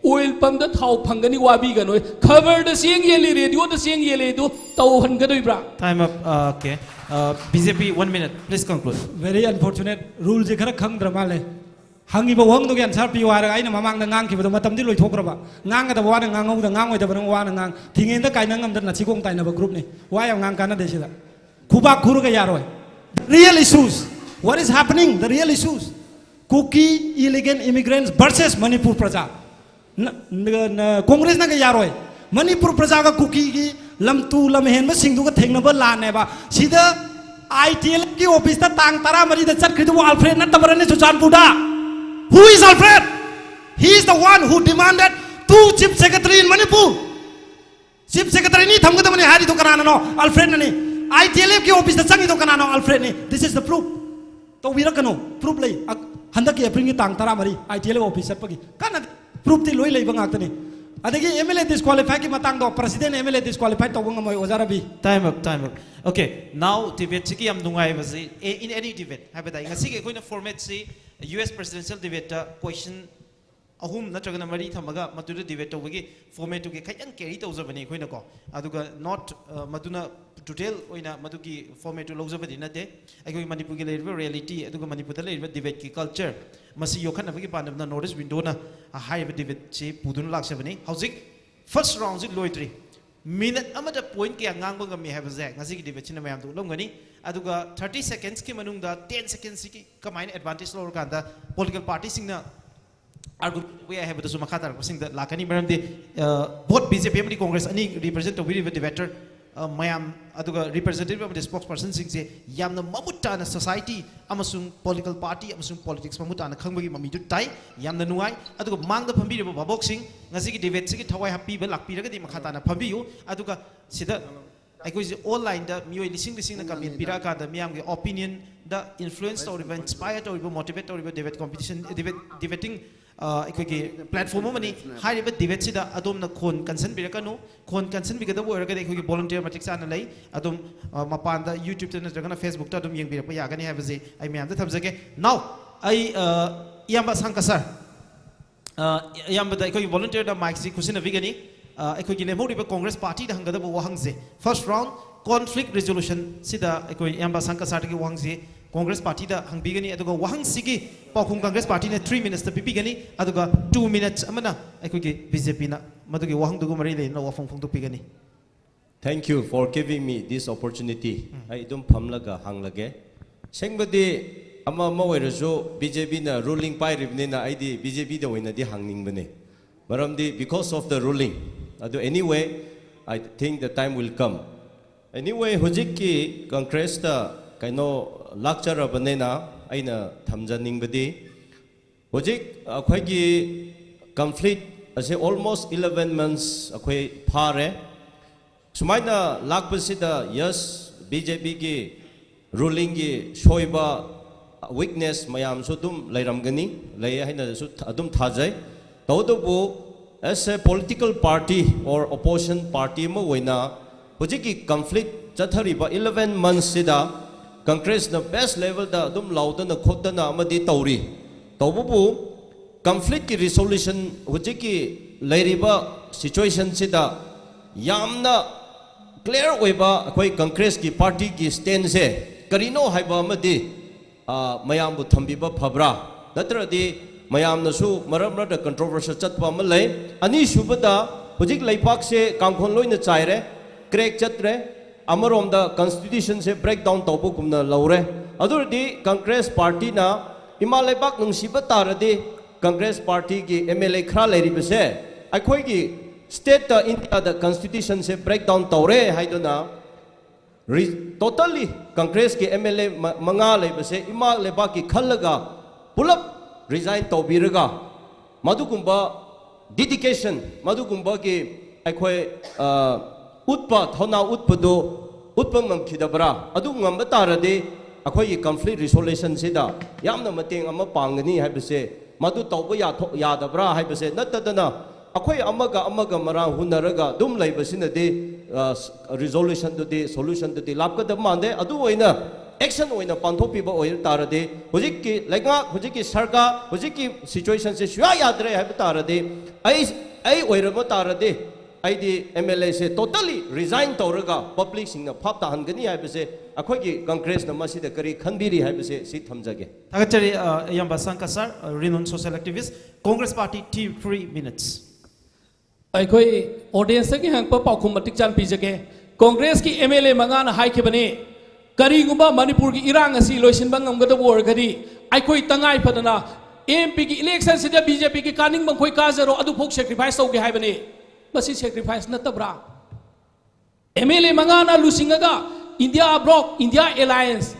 oil pump ꯇ ꯊꯥꯎ ꯐꯪꯒꯅꯤ, ꯋꯥꯕꯤꯒꯅꯨ, ꯈꯕꯔꯗ ꯆꯦꯡ ꯌꯦꯜꯂꯤ, radio ꯗ ꯆꯦꯡ ꯌꯦꯜꯂꯤ, ꯑꯗꯨ ꯇꯧꯍꯟꯒꯗꯣꯏꯕ꯭ꯔꯥ? Time up. Uh, okay. Uh, B J P, one minute. Please conclude. Very unfortunate, rule ꯁꯦ ꯈꯔ ꯈꯪꯗ꯭ꯔ ꯃꯥꯜꯂꯦ꯫ ꯍꯪꯉꯤꯕ ꯋꯥꯍꯪꯗꯨꯒꯤ answer ꯄꯤꯌꯨ ꯍꯥꯏꯔꯒ ꯑꯩꯅ ꯃꯃꯥꯡꯗ ꯉꯥꯡꯈꯤꯕꯗꯣ ꯃꯇꯝꯗꯤ ꯂꯣꯏꯊꯣꯛꯈ꯭ꯔꯕ꯫ ꯉꯥꯡꯒꯗꯕ ꯋꯥꯅ ꯉꯥꯡꯍꯧꯗ, ꯉꯥꯡꯉꯣꯏꯗꯕꯅ ꯋꯥꯅ ꯉꯥꯡ, ꯊꯤꯡꯉꯦꯟꯗ ꯀꯥꯏꯅ ꯉꯝꯗꯅ ꯅꯥꯊꯤꯒꯣꯡ ꯇꯥꯏꯅꯕ group ꯅꯤ꯫ ꯋꯥ ꯌꯥꯝ ꯉꯥꯡ ꯀꯥꯟꯅꯗꯦ ꯁꯤꯗ꯫ ꯈꯨꯕꯥꯛ ꯈꯨꯔꯒ ꯌꯥꯔꯣꯏ꯫ The real issues, what is happening, the real issues, Kuki illegal immigrants versus Manipur ꯄ꯭ꯔꯖꯥ꯫ ꯅ- ꯅ- ꯅ- ꯀꯣꯡꯒ꯭ꯔꯦꯁꯅꯒ ꯌꯥꯔꯣꯏ꯫ ꯃꯅꯤꯄꯨꯔ ꯄ꯭ꯔꯖꯥꯒ ꯀꯨꯀꯤꯒꯤ ꯂꯝꯇꯨ ꯂꯝꯍꯦꯟꯕꯁꯤꯡꯗꯨꯒ ꯊꯦꯡꯅꯕ ꯂꯥꯟꯅꯦꯕ꯫ ꯁꯤꯗ ꯑꯥꯏ ꯇꯤ ꯑꯦꯜ ꯑꯦꯐꯀꯤ ꯑꯣꯐꯤꯁꯇ ꯇꯥꯡ ꯇꯔꯥꯃꯔꯤꯗ ꯆꯠꯈ꯭ꯔꯤꯗꯨꯕꯨ Alfred ꯅꯠꯇꯕ꯭ꯔꯅꯦ ꯆꯨꯔꯆꯥꯟꯄꯨꯔꯗ? Who is Alfred? He is the one who demanded two chief secretary in Manipur. Chief secretary ꯑꯅꯤ ꯊꯝꯒꯗꯕꯅꯤ ꯍꯥꯏꯔꯤꯗꯣ ꯀꯅꯥꯅꯅꯣ? ꯑꯜꯐ꯭ꯔꯦꯗꯅꯅꯤ꯫ ꯑꯥꯏ ꯇꯤ ꯑꯦꯜ ꯑꯦꯐꯀꯤ ꯑꯣꯐꯤꯁꯇ ꯆꯪꯉꯤꯗꯣ ꯀꯅꯥꯅꯣ? ꯑꯜꯐ꯭ꯔꯦꯗꯅꯤ꯫ This is the proof. ꯇꯧꯕꯤꯔꯛꯀꯅꯨ꯫ Proof ꯂꯩ꯫ ꯑ- ꯍꯟꯗꯛꯀꯤ ꯑꯦꯄ꯭ꯔꯤꯜꯒꯤ ꯇꯥꯡ ꯇꯔꯥꯃꯔꯤ ITLF office ꯆꯠꯄꯒꯤ ꯀꯟꯅ proofꯇꯤ ꯂꯣꯏ ꯂꯩꯕ ꯉꯥꯛꯇꯅꯤ꯫ ꯑꯗꯒꯤ MLA disqualifiedꯀꯤ ꯃꯇꯥꯡꯗꯣ presidentꯅ MLA disqualified ꯇꯧꯕ ꯉꯝꯃꯣꯏ ꯑꯣꯖꯥ Ravi. Time up, time up. Okay, now debateꯁꯤꯒꯤ ꯌꯥꯝ ꯅꯨꯡꯉꯥꯏꯕꯁꯤ, in any debate ꯍꯥꯏꯕ ꯇꯥꯏ, ꯉꯁꯤꯒꯤ ꯑꯩꯈꯣꯏꯅ formatꯁꯤ US presidential debateꯇ question ꯑꯍꯨꯝ ꯅꯠꯇ꯭ꯔꯒꯅ ꯃꯔꯤ ꯊꯝꯃꯒ ꯃꯗꯨꯗ debate ꯇꯧꯕꯒꯤ formatꯇꯨꯒꯤ ꯈꯤꯇꯪ carry ꯇꯧꯖꯕꯅꯤ ꯑꯩꯈꯣꯏꯅꯀꯣ꯫ ꯑꯗꯨꯒ not, ꯑ, ꯃꯗꯨꯅ total ꯑꯣꯏꯅ ꯃꯗꯨꯒꯤ formatꯇꯨ ꯂꯧꯖꯕꯗꯤ ꯅꯠꯇꯦ꯫ ꯑꯩꯈꯣꯏ ꯃꯅꯤꯄꯨꯔꯒꯤ ꯂꯩꯔꯤꯕ reality ꯑꯗꯨꯒ ꯃꯅꯤꯄꯨꯔꯗ ꯂꯩꯔꯤꯕ debateꯀꯤ culture ꯃꯁꯤ ꯌꯣꯛꯈꯠꯅꯕꯒꯤ ꯄꯥꯟꯗꯝꯅ North East Windowꯅ ꯍꯥꯏꯔꯤꯕ debateꯁꯤ ꯄꯨꯗꯨꯅ ꯂꯥꯛꯆꯕꯅꯤ꯫ ꯍꯧꯖꯤꯛ first roundꯁꯤ ꯂꯣꯏꯗ꯭ꯔꯤ꯫ Minute ꯑꯃꯗ point ꯀꯌꯥ ꯉꯥꯡꯕ ꯉꯝꯃꯤ ꯍꯥꯏꯕꯁꯦ ꯉꯁꯤꯒꯤ debateꯁꯤꯅ ꯃꯌꯥꯝꯗ ꯎꯠꯂꯝꯒꯅꯤ꯫ ꯑꯗꯨꯒ thirty secondsꯀꯤ ꯃꯅꯨꯡꯗ ten secondsꯁꯤꯒꯤ ꯀꯃꯥꯏꯅ advantage ꯂꯧꯔꯀꯥꯟꯗ political partyꯁꯤꯡꯅ argument ꯇꯧꯕ ꯌꯥꯏ ꯍꯥꯏꯕꯗꯨꯁꯨ ꯃꯈꯥ ꯇꯥꯔꯛꯄꯁꯤꯡꯗ ꯂꯥꯛꯀꯅꯤ꯫ ꯃꯔꯝꯗꯤ, ꯑ, both BJP ꯑꯃꯗꯤ Congress ꯑꯅꯤ represent ꯇꯧꯕꯤꯔꯤꯕ debater, ꯑ, ꯃꯌꯥꯝ, ꯑꯗꯨꯒ representative ꯑꯃꯗꯤ spokespersonꯁꯤꯡꯁꯦ ꯌꯥꯝꯅ ꯃꯃꯨꯠ ꯇꯥꯅ society ꯑꯃꯁꯨꯡ political party ꯑꯃꯁꯨꯡ politics ꯃꯃꯨꯠ ꯇꯥꯅ ꯈꯪꯕꯒꯤ ꯃꯃꯤꯗꯨ ꯇꯥꯏ꯫ ꯌꯥꯝꯅ ꯅꯨꯡꯉꯥꯏ꯫ ꯑꯗꯨꯒ ꯃꯥꯡꯗ ꯐꯝꯕꯤꯔꯤꯕ ꯚꯥꯕꯣꯛꯁꯤꯡ, ꯉꯁꯤꯒꯤ debateꯁꯤꯒꯤ ꯊꯋꯥꯏ ꯍꯥꯞꯄꯤꯕ ꯂꯥꯛꯄꯤꯔꯒꯗꯤ ꯃꯈꯥ ꯇꯥꯅ ꯐꯝꯕꯤꯌꯨ꯫ ꯑꯗꯨꯒ ꯁꯤꯗ ꯑꯩꯈꯣꯏꯁꯦ onlineꯗ ꯃꯤꯑꯣꯏ ꯂꯤꯁꯤꯡ ꯂꯤꯁꯤꯡꯅ comment ꯄꯤꯔꯛꯑꯀꯥꯟꯗ ꯃꯤꯌꯥꯝꯒꯤ opinionꯗ influence ꯇꯧꯔꯤꯕ, inspire ꯇꯧꯔꯤꯕ, motivate ꯇꯧꯔꯤꯕ debate competition, debate, debating, ꯑ, ꯑꯩꯈꯣꯏꯒꯤ platform ꯑꯃꯅꯤ꯫ ꯍꯥꯏꯔꯤꯕ debateꯁꯤꯗ ꯑꯗꯣꯝꯅ ꯈꯣꯟ ꯀꯟꯁꯟꯕꯤꯔꯛꯀꯅꯨ꯫ ꯈꯣꯟ ꯀꯟꯁꯟꯕꯤꯒꯗꯕ ꯑꯣꯏꯔꯒꯗꯤ ꯑꯩꯈꯣꯏꯒꯤ volunteer ꯃꯇꯤꯛ ꯆꯥꯅ ꯂꯩ꯫ ꯑꯗꯨꯝ, ꯑ, ꯃꯄꯥꯟꯗ YouTubeꯇ ꯅꯠꯇ꯭ꯔꯒꯅ Facebookꯇ ꯑꯗꯨꯝ ꯌꯦꯡꯕꯤꯔꯛꯄ ꯌꯥꯒꯅꯤ ꯍꯥꯏꯕꯁꯤ ꯑꯩ ꯃꯌꯥꯝꯗ ꯊꯝꯖꯒꯦ꯫ Now, ꯑꯩ, ꯑ, ꯏꯌꯥꯝꯕ ꯁꯪꯀ sir, ꯑ, ꯑꯌꯥꯝꯕꯗ ꯑꯩꯈꯣꯏꯒꯤ volunteerꯗ micꯁꯤ ꯈꯨꯠꯁꯤꯟꯅꯕꯤꯒꯅꯤ꯫ ꯑ, ꯑꯩꯈꯣꯏꯒꯤ ꯂꯦꯝꯍꯧꯔꯤꯕ Congress partyꯗ ꯍꯪꯒꯗꯕ ꯋꯥꯍꯪꯁꯦ, first round, conflict resolutionꯁꯤꯗ ꯑꯩꯈꯣꯏ ꯏꯌꯥꯝꯕ ꯁꯪꯀ sirꯗꯒꯤ ꯋꯥꯍꯪꯁꯤ Congress partyꯗ ꯍꯪꯕꯤꯒꯅꯤ꯫ ꯑꯗꯨꯒ ꯋꯥꯍꯪꯁꯤꯒꯤ ꯄꯥꯎꯈꯨꯝ Congress partyꯅ three minutesꯇ ꯄꯤꯕꯤꯒꯅꯤ꯫ ꯑꯗꯨꯒ two minutes ꯑꯃꯅ ꯑꯩꯈꯣꯏꯒꯤ BJPꯅ ꯃꯗꯨꯒꯤ ꯋꯥꯍꯪꯗꯨꯒ ꯃꯔꯤ ꯂꯩꯅꯅ ꯋꯥꯐꯝ ꯐꯣꯡꯗꯣꯛꯄꯤꯒꯅꯤ꯫ Thank you for giving me this opportunity. ꯑꯩ ꯑꯗꯨꯝ ꯐꯝꯂꯒ ꯍꯪꯂꯒꯦ꯫ ꯑꯁꯦꯡꯕꯗꯤ ꯑꯃ ꯑꯃ ꯑꯣꯏꯔꯁꯨ BJPꯅ ruling ꯄꯥꯏꯔꯤꯕꯅꯤꯅ ꯑꯩꯗꯤ BJPꯗ ꯑꯣꯏꯅꯗꯤ ꯍꯪꯅꯤꯡꯕꯅꯦ꯫ ꯃꯔꯝꯗꯤ because of the ruling꯫ ꯑꯗꯨ anyway, I think the time will come. Anyway, ꯍꯧꯖꯤꯛꯀꯤ Congressꯇ ꯀꯩꯅꯣ ꯂꯥꯛꯆꯔꯕꯅꯤꯅ ꯑꯩꯅ ꯊꯝꯖꯅꯤꯡꯕꯗꯤ ꯍꯧꯖꯤꯛ ꯑꯩꯈꯣꯏꯒꯤ conflict ꯑꯁꯦ almost eleven months ꯑꯩꯈꯣꯏ ꯐꯥꯔꯦ꯫ ꯁꯨꯃꯥꯏꯅ ꯂꯥꯛꯄꯁꯤꯗ, yes, BJPꯒꯤ rulingꯒꯤ ꯁꯣꯏꯕ ꯋꯤꯛꯅꯦꯁ ꯃꯌꯥꯝꯁꯨ ꯑꯗꯨꯝ ꯂꯩꯔꯝꯒꯅꯤ, ꯂꯩ ꯍꯥꯏꯅꯁꯨ ꯊ- ꯑꯗꯨꯝ ꯊꯥꯖꯩ꯫ ꯇꯧꯕꯇꯕꯨ, as a political party or opposition party ꯑꯃ ꯑꯣꯏꯅ, ꯍꯧꯖꯤꯛꯀꯤ ꯀꯟꯐ꯭ꯂꯤꯛ ꯆꯠꯊꯔꯤꯕ eleven months ꯁꯤꯗ ꯀꯪꯒ꯭ꯔꯦꯁꯅ ꯕꯦꯁ ꯂꯦꯚꯦꯜꯗ ꯑꯗꯨꯝ ꯂꯥꯎꯗꯅ ꯈꯣꯠꯇꯅ ꯑꯃꯗꯤ ꯇꯧꯔꯤ꯫ ꯇꯧꯕꯕꯨ, ꯀꯟꯐ꯭ꯂꯤꯛꯀꯤ ꯔꯤꯁꯣꯂꯨꯁꯟ ꯍꯧꯖꯤꯛꯀꯤ ꯂꯩꯔꯤꯕ ꯁꯤꯆꯨꯋꯦꯁꯟꯁꯤꯗ ꯌꯥꯝꯅ ꯀ꯭ꯂꯤꯌꯥꯔ ꯑꯣꯏꯕ ꯑꯩꯈꯣꯏ ꯀꯪꯒ꯭ꯔꯦꯁꯀꯤ ꯄꯥꯔꯇꯤꯒꯤ ꯁ꯭ꯇꯦꯟꯁꯦ ꯀꯔꯤꯅꯣ ꯍꯥꯏꯕ ꯑꯃꯗꯤ, ꯑ, ꯃꯌꯥꯝꯕꯨ ꯊꯝꯕꯤꯕ ꯐꯕ꯭ꯔꯥ? ꯅꯠꯇ꯭ꯔꯗꯤ ꯃꯌꯥꯝꯅꯁꯨ ꯃꯔꯛ ꯃꯔꯛꯇ ꯀꯟꯇ꯭ꯔꯣꯚꯔꯁꯤꯌꯦꯜ ꯆꯠꯄ ꯑꯃ ꯂꯩ꯫ ꯑꯅꯤꯁꯨꯕꯗ, ꯍꯧꯖꯤꯛ ꯂꯩꯕꯥꯛꯁꯦ ꯀꯥꯡꯈꯣꯟ ꯂꯣꯏꯅ ꯆꯥꯏꯔꯦ, ꯀ꯭ꯔꯦꯛ ꯆꯠꯇ꯭ꯔꯦ, ꯑꯃꯔꯣꯝꯗ ꯀꯟꯁꯇꯤꯇ꯭ꯌꯨꯁꯟꯁꯦ ꯕ꯭ꯔꯦꯛ ꯗꯥꯎꯟ ꯇꯧꯕꯒꯨꯝꯅ ꯂꯧꯔꯦ꯫ ꯑꯗꯨ ꯑꯣꯏꯔꯗꯤ ꯀꯪꯒ꯭ꯔꯦꯁ ꯄꯥꯔꯇꯤꯅ ꯏꯃꯥ ꯂꯩꯕꯥꯛ ꯅꯨꯡꯁꯤꯕ ꯇꯥꯔꯗꯤ, ꯀꯪꯒ꯭ꯔꯦꯁ ꯄꯥꯔꯇꯤꯒꯤ ꯑꯦꯝ ꯑꯦꯜ ꯑꯦ ꯈꯔ ꯂꯩꯔꯤꯕꯁꯦ ꯑꯩꯈꯣꯏꯒꯤ ꯁ꯭ꯇꯦꯠꯇ, ꯏꯟꯗꯤꯌꯥꯗ ꯀꯟꯁꯇꯤꯇ꯭ꯌꯨꯁꯟꯁꯦ ꯕ꯭ꯔꯦꯛ ꯗꯥꯎꯟ ꯇꯧꯔꯦ ꯍꯥꯏꯗꯨꯅ, ꯔꯤ-, ꯇꯣꯇꯜꯂꯤ ꯀꯪꯒ꯭ꯔꯦꯁꯀꯤ ꯑꯦꯝ ꯑꯦꯜ ꯑꯦ ꯃ-, ꯃꯉꯥ ꯂꯩꯕꯁꯦ ꯏꯃꯥ ꯂꯩꯕꯥꯛꯀꯤ ꯈꯜꯂꯒ ꯄꯨꯂꯞ ꯔꯤꯖꯥꯏꯟ ꯇꯧꯕꯤꯔꯒ, ꯃꯗꯨꯒꯨꯝꯕ ꯗꯤꯗꯤꯀꯦꯁꯟ, ꯃꯗꯨꯒꯨꯝꯕꯒꯤ ꯑꯩꯈꯣꯏ, ꯑ, ꯎꯠꯄ, ꯊꯧꯅꯥ ꯎꯠꯄꯗꯨ ꯎꯠꯄ ꯉꯝꯈꯤꯗꯕ꯭ꯔꯥ? ꯑꯗꯨ ꯉꯝꯕ ꯇꯥꯔꯗꯤ ꯑꯩꯈꯣꯏꯒꯤ ꯀꯟꯐ꯭ꯂꯤꯛ ꯔꯤꯁꯣꯂꯨꯁꯟꯁꯤꯗ ꯌꯥꯝꯅ ꯃꯇꯦꯡ ꯑꯃ ꯄꯥꯡꯒꯅꯤ ꯍꯥꯏꯕꯁꯦ, ꯃꯗꯨ ꯇꯧꯕ ꯌꯥꯊꯣꯛ-, ꯌꯥꯗꯕ꯭ꯔꯥ ꯍꯥꯏꯕꯁꯦ ꯅꯠꯇꯗꯅ, ꯑꯩꯈꯣꯏ ꯑꯃꯒ ꯑꯃꯒ ꯃꯔꯥꯡ ꯍꯨꯟꯅꯔꯒ ꯑꯗꯨꯝ ꯂꯩꯕꯁꯤꯅꯗꯤ, ꯑ, ꯔꯤꯖꯣꯂꯨꯁꯟꯗꯨꯗꯤ, ꯁꯣꯂꯨꯁꯟꯗꯨꯗꯤ ꯂꯥꯛꯀꯗꯕ ꯃꯥꯟꯗꯦ꯫ ꯑꯗꯨ ꯑꯣꯏꯅ ꯑꯦꯛꯁꯟ ꯑꯣꯏꯅ ꯄꯥꯡꯊꯣꯛꯄꯤꯕ ꯑꯣꯏꯕ ꯇꯥꯔꯗꯤ, ꯍꯧꯖꯤꯛꯀꯤ ꯂꯩꯉꯥꯛ, ꯍꯧꯖꯤꯛꯀꯤ ꯁꯔꯀꯥꯔ, ꯍꯧꯖꯤꯛꯀꯤ ꯁꯤꯆꯨꯋꯦꯁꯟꯁꯦ ꯁꯨꯡꯌꯥ ꯌꯥꯗ꯭ꯔꯦ ꯍꯥꯏꯕ ꯇꯥꯔꯗꯤ, ꯑꯩ, ꯑꯩ ꯑꯣꯏꯔꯕ ꯇꯥꯔꯗꯤ, ꯑꯩꯗꯤ ꯑꯦꯝ ꯑꯦꯜ ꯑꯦꯁꯦ ꯇꯣꯇꯜꯂꯤ ꯔꯤꯖꯥꯏꯟ ꯇꯧꯔꯒ ꯄꯕ꯭ꯂꯤꯛꯁꯤꯡꯅ ꯚꯥꯞ ꯇꯥꯍꯟꯒꯅꯤ ꯍꯥꯏꯕꯁꯦ, ꯑꯩꯈꯣꯏꯒꯤ ꯀꯪꯒ꯭ꯔꯦꯁꯅ ꯃꯁꯤꯗ ꯀꯔꯤ ꯈꯟꯕꯤꯔꯤ ꯍꯥꯏꯕꯁꯦ ꯁꯤ ꯊꯝꯖꯒꯦ꯫ ꯊꯥꯒꯠꯆꯔꯤ, ꯑ, ꯏꯌꯥꯝꯕ ꯁꯪꯀ ꯁꯥꯔ, renowned social activist, Congress Party, three minutes. ꯑꯩꯈꯣꯏ ꯑꯣꯗꯤꯌꯦꯟꯁꯇꯒꯤ ꯍꯪꯉꯛꯄ ꯄꯥꯎꯈꯨꯝ ꯃꯇꯤꯛ ꯆꯥꯅ ꯄꯤꯖꯒꯦ꯫ ꯀꯣꯡꯒ꯭ꯔꯦꯁꯀꯤ ꯑꯦꯝ ꯑꯦꯜ ꯑꯦ ꯃꯉꯥꯅ ꯍꯥꯏꯈꯤꯕꯅꯤ, ꯀꯔꯤꯒꯨꯝꯕ ꯃꯅꯤꯄꯨꯔꯒꯤ ꯏꯔꯥꯡ ꯑꯁꯤ ꯂꯣꯏꯁꯤꯟꯕ ꯉꯝꯒꯗꯕ ꯑꯣꯏꯔꯒꯗꯤ, ꯑꯩꯈꯣꯏ ꯇꯉꯥꯏ ꯐꯗꯅ ꯑꯦꯝ ꯄꯤꯒꯤ ꯏꯂꯦꯛꯁꯟꯁꯤꯗ ꯕꯤ ꯖꯦ ꯄꯤꯒꯤ ꯀꯥꯅꯤꯡꯕ ꯃꯈꯣꯏ ꯀꯥꯖꯔꯣ, ꯑꯗꯨꯐꯥꯎ ꯁꯦꯀ꯭ꯔꯤꯐꯥꯏꯁ ꯇꯧꯒꯦ ꯍꯥꯏꯕꯅꯤ꯫ ꯃꯁꯤ ꯁꯦꯀ꯭ꯔꯤꯐꯥꯏꯁ ꯅꯠꯇꯕ꯭ꯔꯥ? ꯑꯦꯝ ꯑꯦꯜ ꯑꯦ ꯃꯉꯥꯅ ꯂꯨꯆꯤꯡꯉꯒ India bloc, India alliance,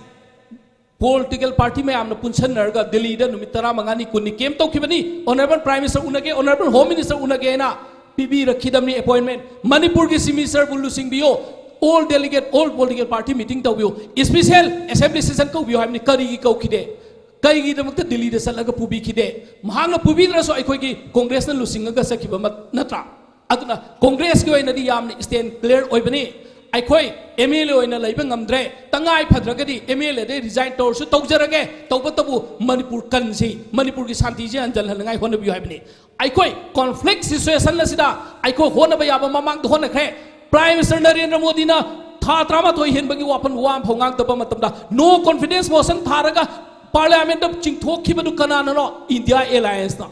political party ꯃꯌꯥꯝꯅ ꯄꯨꯟꯁꯤꯟꯅꯔꯒ ꯗꯤꯜꯂꯤꯗ ꯅꯨꯃꯤꯠ ꯇꯔꯥꯃꯉꯥꯅꯤ, ꯀꯨꯟꯅꯤ ꯀꯦꯝ ꯇꯧꯈꯤꯕꯅꯤ꯫ ꯑꯣꯅꯔꯦꯕꯜ ꯄ꯭ꯔꯥꯏꯝ ꯃꯤꯅꯤꯁꯇꯔ ꯎꯅꯒꯦ, ꯑꯣꯅꯔꯦꯕꯜ ꯍꯣꯝ ꯃꯤꯅꯤꯁꯇꯔ ꯎꯅꯒꯦꯅ ꯄꯤꯕꯤꯔꯛꯈꯤꯗꯕꯅꯤ ꯑꯦꯄꯣꯏꯟꯃꯦꯟ꯫ ꯃꯅꯤꯄꯨꯔꯒꯤ ꯆꯤꯐ ꯃꯤꯅꯤꯁꯇꯔꯕꯨ ꯂꯨꯆꯤꯡꯕꯤꯌꯣ, All delegate, all political party meeting ꯇꯧꯕꯤꯌꯨ, special assembly session ꯀꯧꯕꯤꯌꯨ ꯍꯥꯏꯕꯅꯤ꯫ ꯀꯔꯤꯒꯤ ꯀꯧꯈꯤꯗꯦ? ꯀꯩꯒꯤꯗꯃꯛꯇ ꯗꯤꯜꯂꯤꯗ ꯆꯠꯂꯒ ꯄꯨꯕꯤꯈꯤꯗꯦ? ꯃꯍꯥꯛꯅ ꯄꯨꯕꯤꯗ꯭ꯔꯁꯨ ꯑꯩꯈꯣꯏꯒꯤ ꯀꯣꯡꯒ꯭ꯔꯦꯁꯅ ꯂꯨꯆꯤꯡꯉꯒ ꯆꯠꯈꯤꯕ ꯅꯠꯇ꯭ꯔꯥ? ꯑꯗꯨꯅ ꯀꯣꯡꯒ꯭ꯔꯦꯁꯀꯤ ꯑꯣꯏꯅꯗꯤ ꯌꯥꯝꯅ stand clear ꯑꯣꯏꯕꯅꯤ꯫ ꯑꯩꯈꯣꯏ MLA ꯑꯣꯏꯅ ꯂꯩꯕ ꯉꯝꯗ꯭ꯔꯦ, ꯇꯉꯥꯏ ꯐꯗ꯭ꯔꯒꯗꯤ MLAꯗꯩ resign ꯇꯧꯔꯁꯨ ꯇꯧꯖꯔꯒꯦ, ꯇꯧꯕꯇꯕꯨ ꯃꯅꯤꯄꯨꯔ ꯀꯟꯁꯤ, ꯃꯅꯤꯄꯨꯔꯒꯤ ꯁꯥꯟꯇꯤꯁꯤ ꯍꯟꯖꯤꯜꯍꯟꯅꯉꯥꯏ ꯍꯣꯠꯅꯕꯤꯌꯨ ꯍꯥꯏꯕꯅꯤ꯫ ꯑꯩꯈꯣꯏ conflict situation ꯑꯁꯤꯗ ꯑꯩꯈꯣꯏ ꯍꯣꯠꯅꯕ ꯌꯥꯕ ꯃꯃꯥꯡꯗ ꯍꯣꯠꯅꯈ꯭ꯔꯦ꯫ Prime Minister ꯅꯔꯦꯟꯗ꯭ꯔ ꯃꯣꯗꯤꯅ ꯊꯥ ꯇꯔꯥꯃꯥꯊꯣꯏ ꯍꯦꯟꯕꯒꯤ ꯋꯥꯐꯝ ꯋꯥ ꯑꯃꯐꯥꯎ ꯉꯥꯡꯗꯕ ꯃꯇꯝꯗ no confidence motion ꯊꯥꯔꯒ Parliamentꯇ ꯆꯤꯡꯊꯣꯛꯈꯤꯕꯗꯨ ꯀꯅꯥꯅꯅꯣ? India Allianceꯅ꯫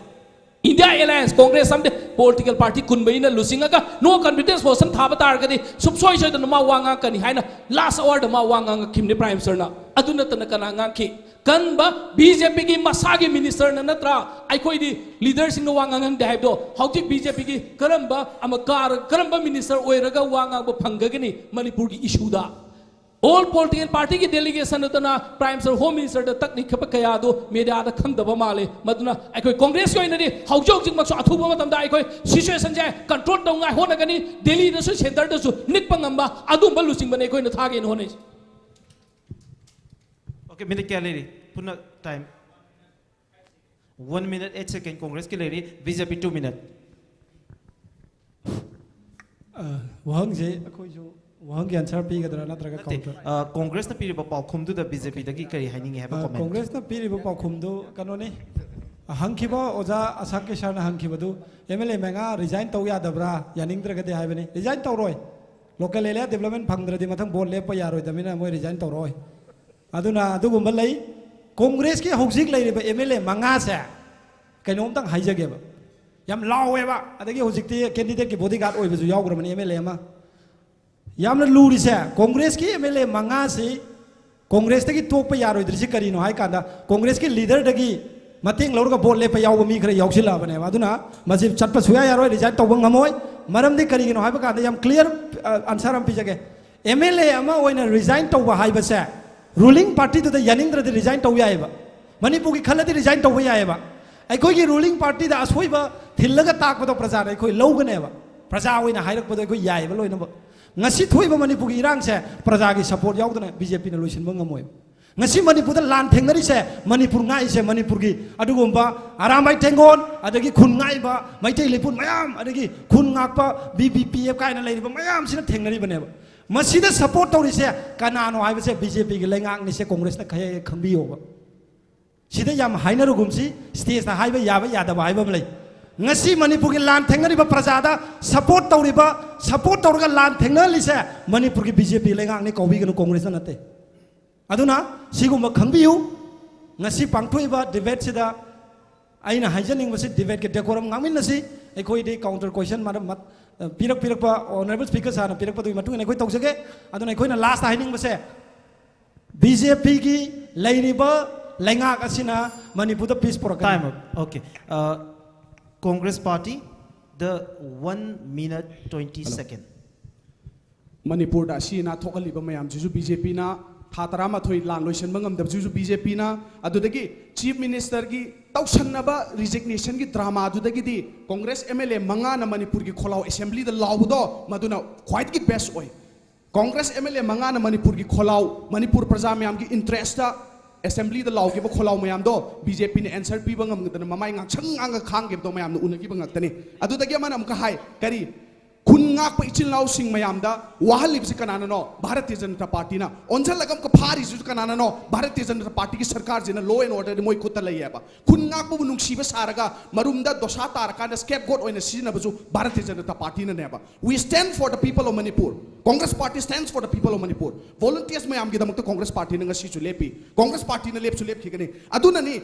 India Alliance, Congress ꯑꯃꯗꯤ political party ꯀꯨꯟꯃꯔꯤꯅ ꯂꯨꯆꯤꯡꯉꯒ no confidence motion ꯊꯥꯕ ꯇꯥꯔꯒꯗꯤ ꯁꯨꯡꯁꯣꯏ ꯁꯣꯏꯗꯅ ꯃꯥ ꯋꯥ ꯉꯥꯡꯉꯛꯀꯅꯤ ꯍꯥꯏꯅ last hourꯗ ꯃꯥ ꯋꯥ ꯉꯥꯡꯉꯛꯈꯤꯕꯅꯤ Prime Ministerꯅ꯫ ꯑꯗꯨ ꯅꯠꯇꯅ ꯀꯅꯥ ꯉꯥꯡꯈꯤ? ꯀꯔꯝꯕ BJPꯒꯤ ꯃꯁꯥꯒꯤ ministerꯅ ꯅꯠꯇ꯭ꯔꯥ ꯑꯩꯈꯣꯏꯗꯤ leaderꯁꯤꯡꯅ ꯋꯥ ꯉꯥꯡꯍꯟꯗꯦ ꯍꯥꯏꯕꯗꯣ? ꯍꯧꯖꯤꯛ BJPꯒꯤ ꯀꯔꯝꯕ ꯑꯃ ꯀꯥꯔ-, ꯀꯔꯝꯕ minister ꯑꯣꯏꯔꯒ ꯋꯥ ꯉꯥꯡꯕ ꯐꯪꯒꯒꯅꯤ ꯃꯅꯤꯄꯨꯔꯒꯤ issueꯗ? All political partyꯒꯤ delegation ꯑꯗꯨꯅ Prime Minister, Home Ministerꯗ ꯇꯛꯅꯤꯡꯈꯤꯕ ꯀꯌꯥꯗꯨ mediaꯗ ꯈꯪꯗꯕ ꯃꯥꯜꯂꯤ꯫ ꯃꯗꯨꯅ ꯑꯩꯈꯣꯏ Congressꯀꯤ ꯑꯣꯏꯅꯗꯤ ꯍꯧꯖꯤꯛ ꯍꯧꯖꯤꯛꯃꯛꯁꯨ ꯑꯊꯨꯕ ꯃꯇꯝꯗ ꯑꯩꯈꯣꯏ situationꯁꯦ control ꯇꯧꯅꯉꯥꯏ ꯍꯣꯠꯅꯒꯅꯤ꯫ ꯗꯦꯜꯂꯤꯗꯁꯨ centreꯗꯁꯨ ꯅꯤꯛꯄ ꯉꯝꯕ ꯑꯗꯨꯝꯕ ꯂꯨꯆꯤꯡꯕꯅ ꯑꯩꯈꯣꯏꯅ ꯊꯥꯒꯦꯅ ꯍꯣꯠꯅꯩ꯫ Okay, minute ꯀꯌꯥ ꯂꯩꯔꯤ? ꯄꯨꯟꯅ time. One minute eight second Congressꯀꯤ ꯂꯩꯔꯤ, BJP two minute. ꯑ, ꯋꯥꯍꯪꯁꯦ ꯑꯩꯈꯣꯏꯁꯨ ꯋꯥꯍꯪꯒꯤ answer ꯄꯤꯒꯗ꯭ꯔꯥ ꯅꯠꯇ꯭ꯔꯒ ꯅꯠꯇꯦ, counter? ꯑ, Congressꯅ ꯄꯤꯔꯤꯕ ꯄꯥꯎꯈꯨꯝꯗꯨꯗ BJPꯗꯒꯤ ꯀꯔꯤ ꯍꯥꯏꯅꯤꯡꯉꯤ ꯍꯥꯏꯕ ꯑ, comment. Congressꯅ ꯄꯤꯔꯤꯕ ꯄꯥꯎꯈꯨꯝꯗꯨ ꯀꯩꯅꯣꯅꯤ, ꯍꯪꯈꯤꯕ ꯑꯣꯖꯥ ꯑꯁꯥꯝ ꯀꯦ ꯁꯥꯔꯅ ꯍꯪꯈꯤꯕꯗꯨ MLA ꯃꯉꯥ resign ꯇꯧ ꯌꯥꯗꯕ꯭ꯔꯥ, ꯌꯥꯅꯤꯡꯗ꯭ꯔꯒꯗꯤ ꯍꯥꯏꯕꯅꯤ꯫ Resign ꯇꯧꯔꯣꯏ꯫ Local area development ꯐꯪꯗ꯭ꯔꯗꯤ ꯃꯊꯪ vote ꯂꯦꯞꯄ ꯌꯥꯔꯣꯏꯗꯕꯅꯤꯅ ꯃꯣꯏ resign ꯇꯧꯔꯛꯑꯣꯏ꯫ ꯑꯗꯨꯅ ꯑꯗꯨꯒꯨꯝꯕ ꯂꯩ꯫ Congressꯀꯤ ꯍꯧꯖꯤꯛ ꯂꯩꯔꯤꯕ MLA ꯃꯉꯥꯁꯦ ꯀꯩꯅꯣꯝꯇꯪ ꯍꯥꯏꯖꯒꯦꯕ, ꯌꯥꯝ ꯂꯥꯎꯋꯦꯕ꯫ ꯑꯗꯒꯤ ꯍꯧꯖꯤꯛꯇꯤ candidateꯀꯤ bodyguard ꯑꯣꯏꯕꯁꯨ ꯌꯥꯎꯈ꯭ꯔꯕꯅꯤ MLA ꯑꯃ꯫ ꯌꯥꯝꯅ ꯂꯨꯔꯤꯁꯦ, Congressꯀꯤ MLA ꯃꯉꯥꯁꯤ Congressꯇꯒꯤ ꯇꯣꯛꯄ ꯌꯥꯔꯣꯏꯗ꯭ꯔꯤꯁꯤ ꯀꯔꯤꯅꯣ ꯍꯥꯏ ꯀꯥꯟꯗ, Congressꯀꯤ leaderꯗꯒꯤ ꯃꯇꯦꯡ ꯂꯧꯔꯒ vote ꯂꯦꯞꯄ ꯌꯥꯎꯕ ꯃꯤ ꯈꯔ ꯌꯥꯎꯁꯤꯜꯂꯛꯑꯕꯅꯦꯕ꯫ ꯑꯗꯨꯅ ꯃꯁꯤ ꯆꯠꯄ ꯁꯨꯡꯌꯥ ꯌꯥꯔꯣꯏ, resign ꯇꯧꯕ ꯉꯝꯃꯣꯏ꯫ ꯃꯔꯝꯗꯤ ꯀꯔꯤꯒꯤꯅꯣ ꯍꯥꯏꯕ ꯀꯥꯟꯗ, ꯌꯥꯝ clear, ꯑ, answer ꯑꯃ ꯄꯤꯖꯒꯦ꯫ MLA ꯑꯃ ꯑꯣꯏꯅ resign ꯇꯧꯕ ꯍꯥꯏꯕꯁꯦ ruling partyꯗꯨꯗ ꯌꯥꯅꯤꯡꯗ꯭ꯔꯗꯤ resign ꯇꯧ ꯌꯥꯏꯑꯕ꯫ ꯃꯅꯤꯄꯨꯔꯒꯤ ꯈꯜꯂꯗꯤ resign ꯇꯧꯕ ꯌꯥꯏꯑꯕ꯫ ꯑꯩꯈꯣꯏꯒꯤ ruling partyꯗ ꯑꯁꯣꯏꯕ ꯊꯤꯜꯂꯒ ꯇꯥꯛꯄꯗꯣ ꯄ꯭ꯔꯖꯥꯅ ꯑꯩꯈꯣꯏ ꯂꯧꯒꯅꯦꯕ꯫ ꯄ꯭ꯔꯖꯥ ꯑꯣꯏꯅ ꯍꯥꯏꯔꯛꯄꯗꯣ ꯑꯩꯈꯣꯏ ꯌꯥꯏꯑꯕ ꯂꯣꯏꯅꯃꯛ꯫ ꯉꯁꯤ ꯊꯣꯛꯏꯕ ꯃꯅꯤꯄꯨꯔꯒꯤ ꯏꯔꯥꯡꯁꯦ ꯄ꯭ꯔꯖꯥꯒꯤ ꯁꯄꯣꯔꯠ ꯌꯥꯎꯗꯅ ꯕꯤ ꯖꯦ ꯄꯤꯅ ꯂꯣꯏꯁꯤꯟꯕ ꯉꯝꯃꯣꯏꯕ꯫ ꯉꯁꯤ ꯃꯅꯤꯄꯨꯔꯗ ꯂꯥꯟ ꯊꯦꯡꯅꯔꯤꯁꯦ, ꯃꯅꯤꯄꯨꯔ ꯉꯥꯛꯏꯁꯦ, ꯃꯅꯤꯄꯨꯔꯒꯤ ꯑꯗꯨꯒꯨꯝꯕ ꯑꯔꯥꯝꯕꯥꯏ ꯇꯦꯡꯒꯣꯜ, ꯑꯗꯒꯤ ꯈꯨꯟ ꯉꯥꯛꯏꯕ ꯃꯩꯇꯩ ꯂꯩꯄꯨꯟ ꯃꯌꯥꯝ, ꯑꯗꯒꯤ ꯈꯨꯟ ꯉꯥꯛꯄ ꯕꯤ ꯕꯤ ꯄꯤ ꯑꯦꯐ ꯀꯥꯏꯅ ꯂꯩꯔꯤꯕ ꯃꯌꯥꯝꯁꯤꯅ ꯊꯦꯡꯅꯔꯤꯕꯅꯦꯕ꯫ ꯃꯁꯤꯗ ꯁꯄꯣꯔꯠ ꯇꯧꯔꯤꯁꯦ ꯀꯅꯥꯅꯣ ꯍꯥꯏꯕꯁꯦ ꯕꯤ ꯖꯦ ꯄꯤꯒꯤ ꯂꯩꯉꯥꯛꯅꯤꯁꯦ ꯀꯣꯡꯒ꯭ꯔꯦꯁꯅ ꯈꯌꯦꯛ ꯈꯪꯕꯤꯌꯣꯕ꯫ ꯁꯤꯗ ꯌꯥꯝ ꯍꯥꯏꯅꯔꯨꯒꯨꯝꯁꯤ, ꯁ꯭ꯇꯦꯖꯇ ꯍꯥꯏꯕ ꯌꯥꯕ ꯌꯥꯗꯕ ꯍꯥꯏꯕ ꯑꯃ ꯂꯩ꯫ ꯉꯁꯤ ꯃꯅꯤꯄꯨꯔꯒꯤ ꯂꯥꯟ ꯊꯦꯡꯅꯔꯤꯕ ꯄ꯭ꯔꯖꯥꯗ ꯁꯄꯣꯔꯠ ꯇꯧꯔꯤꯕ, ꯁꯄꯣꯔꯠ ꯇꯧꯔꯒ ꯂꯥꯟ ꯊꯦꯡꯅꯍꯜꯂꯤꯁꯦ ꯃꯅꯤꯄꯨꯔꯒꯤ ꯕꯤ ꯖꯦ ꯄꯤ ꯂꯩꯉꯥꯛꯅꯤ, ꯀꯧꯕꯤꯒꯅꯨ, ꯀꯣꯡꯒ꯭ꯔꯦꯁꯅ ꯅꯠꯇꯦ꯫ ꯑꯗꯨꯅ ꯁꯤꯒꯨꯝꯕ ꯈꯪꯕꯤꯌꯨ꯫ ꯉꯁꯤ ꯄꯥꯡꯊꯣꯛꯏꯕ ꯗꯤꯕꯦꯠꯁꯤꯗ ꯑꯩꯅ ꯍꯥꯏꯖꯅꯤꯡꯕꯁꯤ, ꯗꯤꯕꯦꯠꯀꯤ ꯗꯦꯀꯣꯔꯝ ꯉꯥꯡꯃꯤꯟꯅꯁꯤ꯫ ꯑꯩꯈꯣꯏꯗꯤ ꯀꯥꯎꯟꯇꯔ ꯀꯣꯏꯁꯟ ꯃꯔꯝ ꯃꯠ-, ꯄꯤꯔꯛ ꯄꯤꯔꯛꯄ ꯑꯣꯅꯔꯦꯕꯜ ꯁ꯭ꯄꯤꯀꯔ ꯁꯥꯔꯅ ꯄꯤꯔꯛꯄꯗꯨꯒꯤ ꯃꯇꯨꯡ ꯏꯟꯅ ꯑꯩꯈꯣꯏ ꯇꯧꯖꯒꯦ꯫ ꯑꯗꯨꯅ ꯑꯩꯈꯣꯏꯅ ꯂꯥꯁꯇ ꯍꯥꯏꯅꯤꯡꯕꯁꯦ, ꯕꯤ ꯖꯦ ꯄꯤꯒꯤ ꯂꯩꯔꯤꯕ ꯂꯩꯉꯥꯛ ꯑꯁꯤꯅ ꯃꯅꯤꯄꯨꯔꯗ ꯄꯤꯁ ꯄꯨꯔꯛꯀꯅꯤ꯫ Time up. Okay. Uh, Congress Party, the one minute twenty second. ꯃꯅꯤꯄꯨꯔꯗ ꯑꯁꯤ ꯑꯅꯥ ꯊꯣꯛꯍꯜꯂꯤꯕ ꯃꯌꯥꯝꯁꯤꯁꯨ ꯕꯤ ꯖꯦ ꯄꯤꯅ, ꯊꯥ ꯇꯔꯥꯃꯥꯊꯣꯏ ꯂꯥꯟ ꯂꯣꯏꯁꯤꯟꯕ ꯉꯝꯗꯕꯁꯤꯁꯨ ꯕꯤ ꯖꯦ ꯄꯤꯅ, ꯑꯗꯨꯗꯒꯤ ꯆꯤꯐ ꯃꯤꯅꯤꯁꯇꯔꯒꯤ ꯇꯧꯁꯟꯅꯕ ꯔꯤꯖꯤꯒꯅꯦꯁꯟꯒꯤ ꯗ꯭ꯔꯃꯥꯗꯨꯗꯒꯤꯗꯤ ꯀꯣꯡꯒ꯭ꯔꯦꯁ ꯑꯦꯝ ꯑꯦꯜ ꯑꯦ ꯃꯉꯥꯅ ꯃꯅꯤꯄꯨꯔꯒꯤ ꯈꯣꯜꯂꯥꯎ ꯑꯦꯁꯦꯝꯕ꯭ꯂꯤꯗ ꯂꯥꯎꯕꯗꯣ ꯃꯗꯨꯅ ꯈ꯭ꯋꯥꯏꯗꯒꯤ ꯕꯦꯁ ꯑꯣꯏ꯫ ꯀꯣꯡꯒ꯭ꯔꯦꯁ ꯑꯦꯝ ꯑꯦꯜ ꯑꯦ ꯃꯉꯥꯅ ꯃꯅꯤꯄꯨꯔꯒꯤ ꯈꯣꯜꯂꯥꯎ, ꯃꯅꯤꯄꯨꯔ ꯄ꯭ꯔꯖꯥ ꯃꯌꯥꯝꯒꯤ ꯏꯟꯇꯔꯦꯁꯇ ꯑꯦꯁꯦꯝꯕ꯭ꯂꯤꯗ ꯂꯥꯎꯈꯤꯕ ꯈꯣꯜꯂꯥꯎ ꯃꯌꯥꯝꯗꯣ ꯕꯤ ꯖꯦ ꯄꯤꯅ ꯑꯦꯟꯁꯔ ꯄꯤꯕ ꯉꯝꯗꯅ ꯃꯃꯥꯏ ꯉꯥꯡꯁꯪ ꯉꯥꯡꯉ ꯈꯥꯡꯈꯤꯕꯗꯣ ꯃꯌꯥꯝꯅ ꯎꯅꯈꯤꯕ ꯉꯥꯛꯇꯅꯤ꯫ ꯑꯗꯨꯗꯒꯤ ꯑꯃꯅ ꯑꯃꯨꯛꯀ ꯍꯥꯏ, ꯀꯔꯤ, ꯈꯨꯟ ꯉꯥꯛꯄ ꯏꯆꯤꯜ ꯏꯅꯥꯎꯁꯤꯡ ꯃꯌꯥꯝꯗ ꯋꯥꯍꯜꯂꯤꯕꯁꯤ ꯀꯅꯥꯅꯅꯣ? ꯚꯥꯔꯇꯤꯌ ꯖꯅꯇꯥ ꯄꯥꯔꯇꯤꯅ꯫ ꯑꯣꯟꯁꯤꯜꯂꯒ ꯑꯃꯨꯛꯀ ꯐꯥꯔꯤꯁꯤꯁꯨ ꯀꯅꯥꯅꯅꯣ? ꯚꯥꯔꯇꯤꯌ ꯖꯅꯇꯥ ꯄꯥꯔꯇꯤꯒꯤ ꯁꯔꯀꯥꯔꯁꯤꯅ꯫ Law and order ꯗꯤ ꯃꯣꯏ ꯈꯨꯠꯇ ꯂꯩꯌꯦꯕ꯫ ꯈꯨꯟ ꯉꯥꯛꯄꯕꯨ ꯅꯨꯡꯁꯤꯕ ꯁꯥꯔꯒ ꯃꯔꯨꯝꯗ ꯗꯣꯁꯥ ꯇꯥꯔꯀꯥꯟꯗ scapegoat ꯑꯣꯏꯅ ꯁꯤꯖꯤꯟꯅꯕꯁꯨ Bharatiya Janata ꯄꯥꯔꯇꯤꯅꯅꯦꯕ꯫ We stand for the people of Manipur. Congress Party stands for the people of Manipur. Volunteers ꯃꯌꯥꯝꯒꯤꯗꯃꯛꯇ Congress ꯄꯥꯔꯇꯤꯅ ꯉꯁꯤꯁꯨ ꯂꯦꯞꯄꯤ꯫ ꯀꯣꯡꯒ꯭ꯔꯦꯁ ꯄꯥꯔꯇꯤꯅ ꯂꯦꯞꯁꯨ ꯂꯦꯞꯈꯤꯒꯅꯤ꯫ ꯑꯗꯨꯅꯅꯤ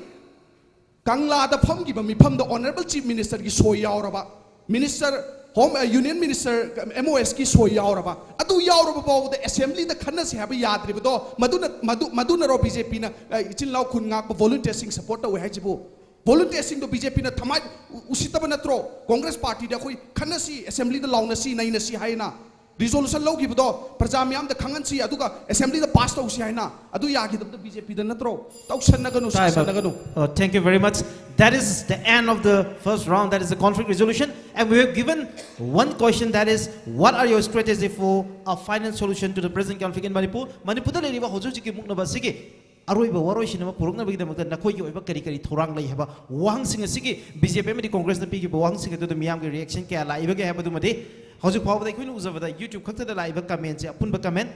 ꯀꯪꯂꯥꯗ ꯐꯝꯈꯤꯕ ꯃꯤꯐꯝꯗ ꯑꯣꯅꯔꯦꯕꯜ ꯆꯤꯐ ꯃꯤꯅꯤꯁꯇꯔꯒꯤ ꯁꯣꯏ ꯌꯥꯎꯔꯕ, ꯃꯤꯅꯤꯁꯇꯔ ꯍꯣꯝ, ꯑ, ꯌꯨꯅꯤꯌꯟ ꯃꯤꯅꯤꯁꯇꯔ ꯑꯦꯝ ꯑꯣ ꯑꯦꯁꯀꯤ ꯁꯣꯏ ꯌꯥꯎꯔꯕ, ꯑꯗꯨ ꯌꯥꯎꯔꯕ ꯐꯥꯎꯕꯗ ꯑꯦꯁꯦꯝꯕ꯭ꯂꯤꯗ ꯈꯟꯅꯁꯤ ꯍꯥꯏꯕ ꯌꯥꯗ꯭ꯔꯤꯕꯗꯣ ꯃꯗꯨꯅ, ꯃꯗꯨ, ꯃꯗꯨꯅꯔꯣ ꯕꯤ ꯖꯦ ꯄꯤꯅ, ꯑ, ꯏꯆꯤꯜ ꯏꯅꯥꯎ ꯈꯨꯟ ꯉꯥꯛꯄ ꯚꯣꯂꯨꯟꯇꯤꯌꯔꯁꯤꯡ ꯁꯄꯣꯔꯠ ꯇꯧꯋꯦ ꯍꯥꯏꯁꯤꯕꯨ? ꯚꯣꯂꯨꯟꯇꯤꯌꯔꯁꯤꯡꯗꯣ ꯕꯤ ꯖꯦ ꯄꯤꯅ ꯊꯃꯥꯏ ꯎ-, ꯎꯁꯤꯠꯇꯕ ꯅꯠꯇ꯭ꯔꯣ? ꯀꯣꯡꯒ꯭ꯔꯦꯁ ꯄꯥꯔꯇꯤꯗ ꯑꯩꯈꯣꯏ ꯈꯟꯅꯁꯤ, ꯑꯦꯁꯦꯝꯕ꯭ꯂꯤꯗ ꯂꯥꯎꯅꯁꯤ, ꯅꯩꯅꯁꯤ ꯍꯥꯏꯅ꯫ ꯔꯤꯖꯣꯂꯨꯁꯟ ꯂꯧꯈꯤꯕꯗꯣ ꯄ꯭ꯔꯖꯥ ꯃꯤꯌꯥꯝꯗ ꯈꯪꯍꯟꯁꯤ, ꯑꯗꯨꯒ ꯑꯦꯁꯦꯝꯕ꯭ꯂꯤꯗ ꯄꯥꯁ ꯇꯧꯁꯤ ꯍꯥꯏꯅ꯫ ꯑꯗꯨ ꯌꯥꯈꯤꯗꯕꯗꯣ ꯕꯤ ꯖꯦ ꯄꯤꯗ ꯅꯠꯇ꯭ꯔꯣ? ꯇꯧꯁꯟꯅꯒꯅꯨ, Time out. ꯁꯥꯁꯟꯅꯒꯅꯨ꯫ Uh, thank you very much. That is the end of the first round. That is the conflict resolution. And we have given one question, that is, what are your strategy for a final solution to the present conflict in Manipur? ꯃꯅꯤꯄꯨꯔꯗ ꯂꯩꯔꯤꯕ ꯍꯧꯖꯤꯛ ꯍꯧꯖꯤꯛꯀꯤ ꯃꯨꯛꯅꯕ ꯑꯁꯤꯒꯤ ꯑꯔꯣꯏꯕ ꯋꯥꯔꯣꯏꯁꯤꯟ ꯑꯃ ꯄꯨꯔꯛꯅꯕꯒꯤꯗꯃꯛꯇ ꯅꯈꯣꯏꯒꯤ ꯑꯣꯏꯕ ꯀꯔꯤ ꯀꯔꯤ ꯊꯧꯔꯥꯡ ꯂꯩ ꯍꯥꯏꯕ ꯋꯥꯍꯪꯁꯤꯡ ꯑꯁꯤꯒꯤ ꯕꯤ ꯖꯦ ꯄꯤ ꯑꯃꯗꯤ ꯀꯣꯡꯒ꯭ꯔꯦꯁꯅ ꯄꯤꯈꯤꯕ ꯋꯥꯍꯪꯁꯤꯡ ꯑꯗꯨꯗ ꯃꯤꯌꯥꯝꯒꯤ ꯔꯤꯌꯦꯛꯁꯟ ꯀꯌꯥ ꯂꯥꯛꯏꯕꯒꯦ ꯍꯥꯏꯕꯗꯨꯃꯗꯤ ꯍꯧꯖꯤꯛ ꯐꯥꯎꯕꯗ ꯑꯩꯈꯣꯏꯅ ꯎꯖꯕꯗ YouTube ꯈꯛꯇꯗ ꯂꯥꯛꯏꯕ ꯀꯃꯦꯟꯁꯦ, ꯑꯄꯨꯟꯕ ꯀꯃꯦꯟ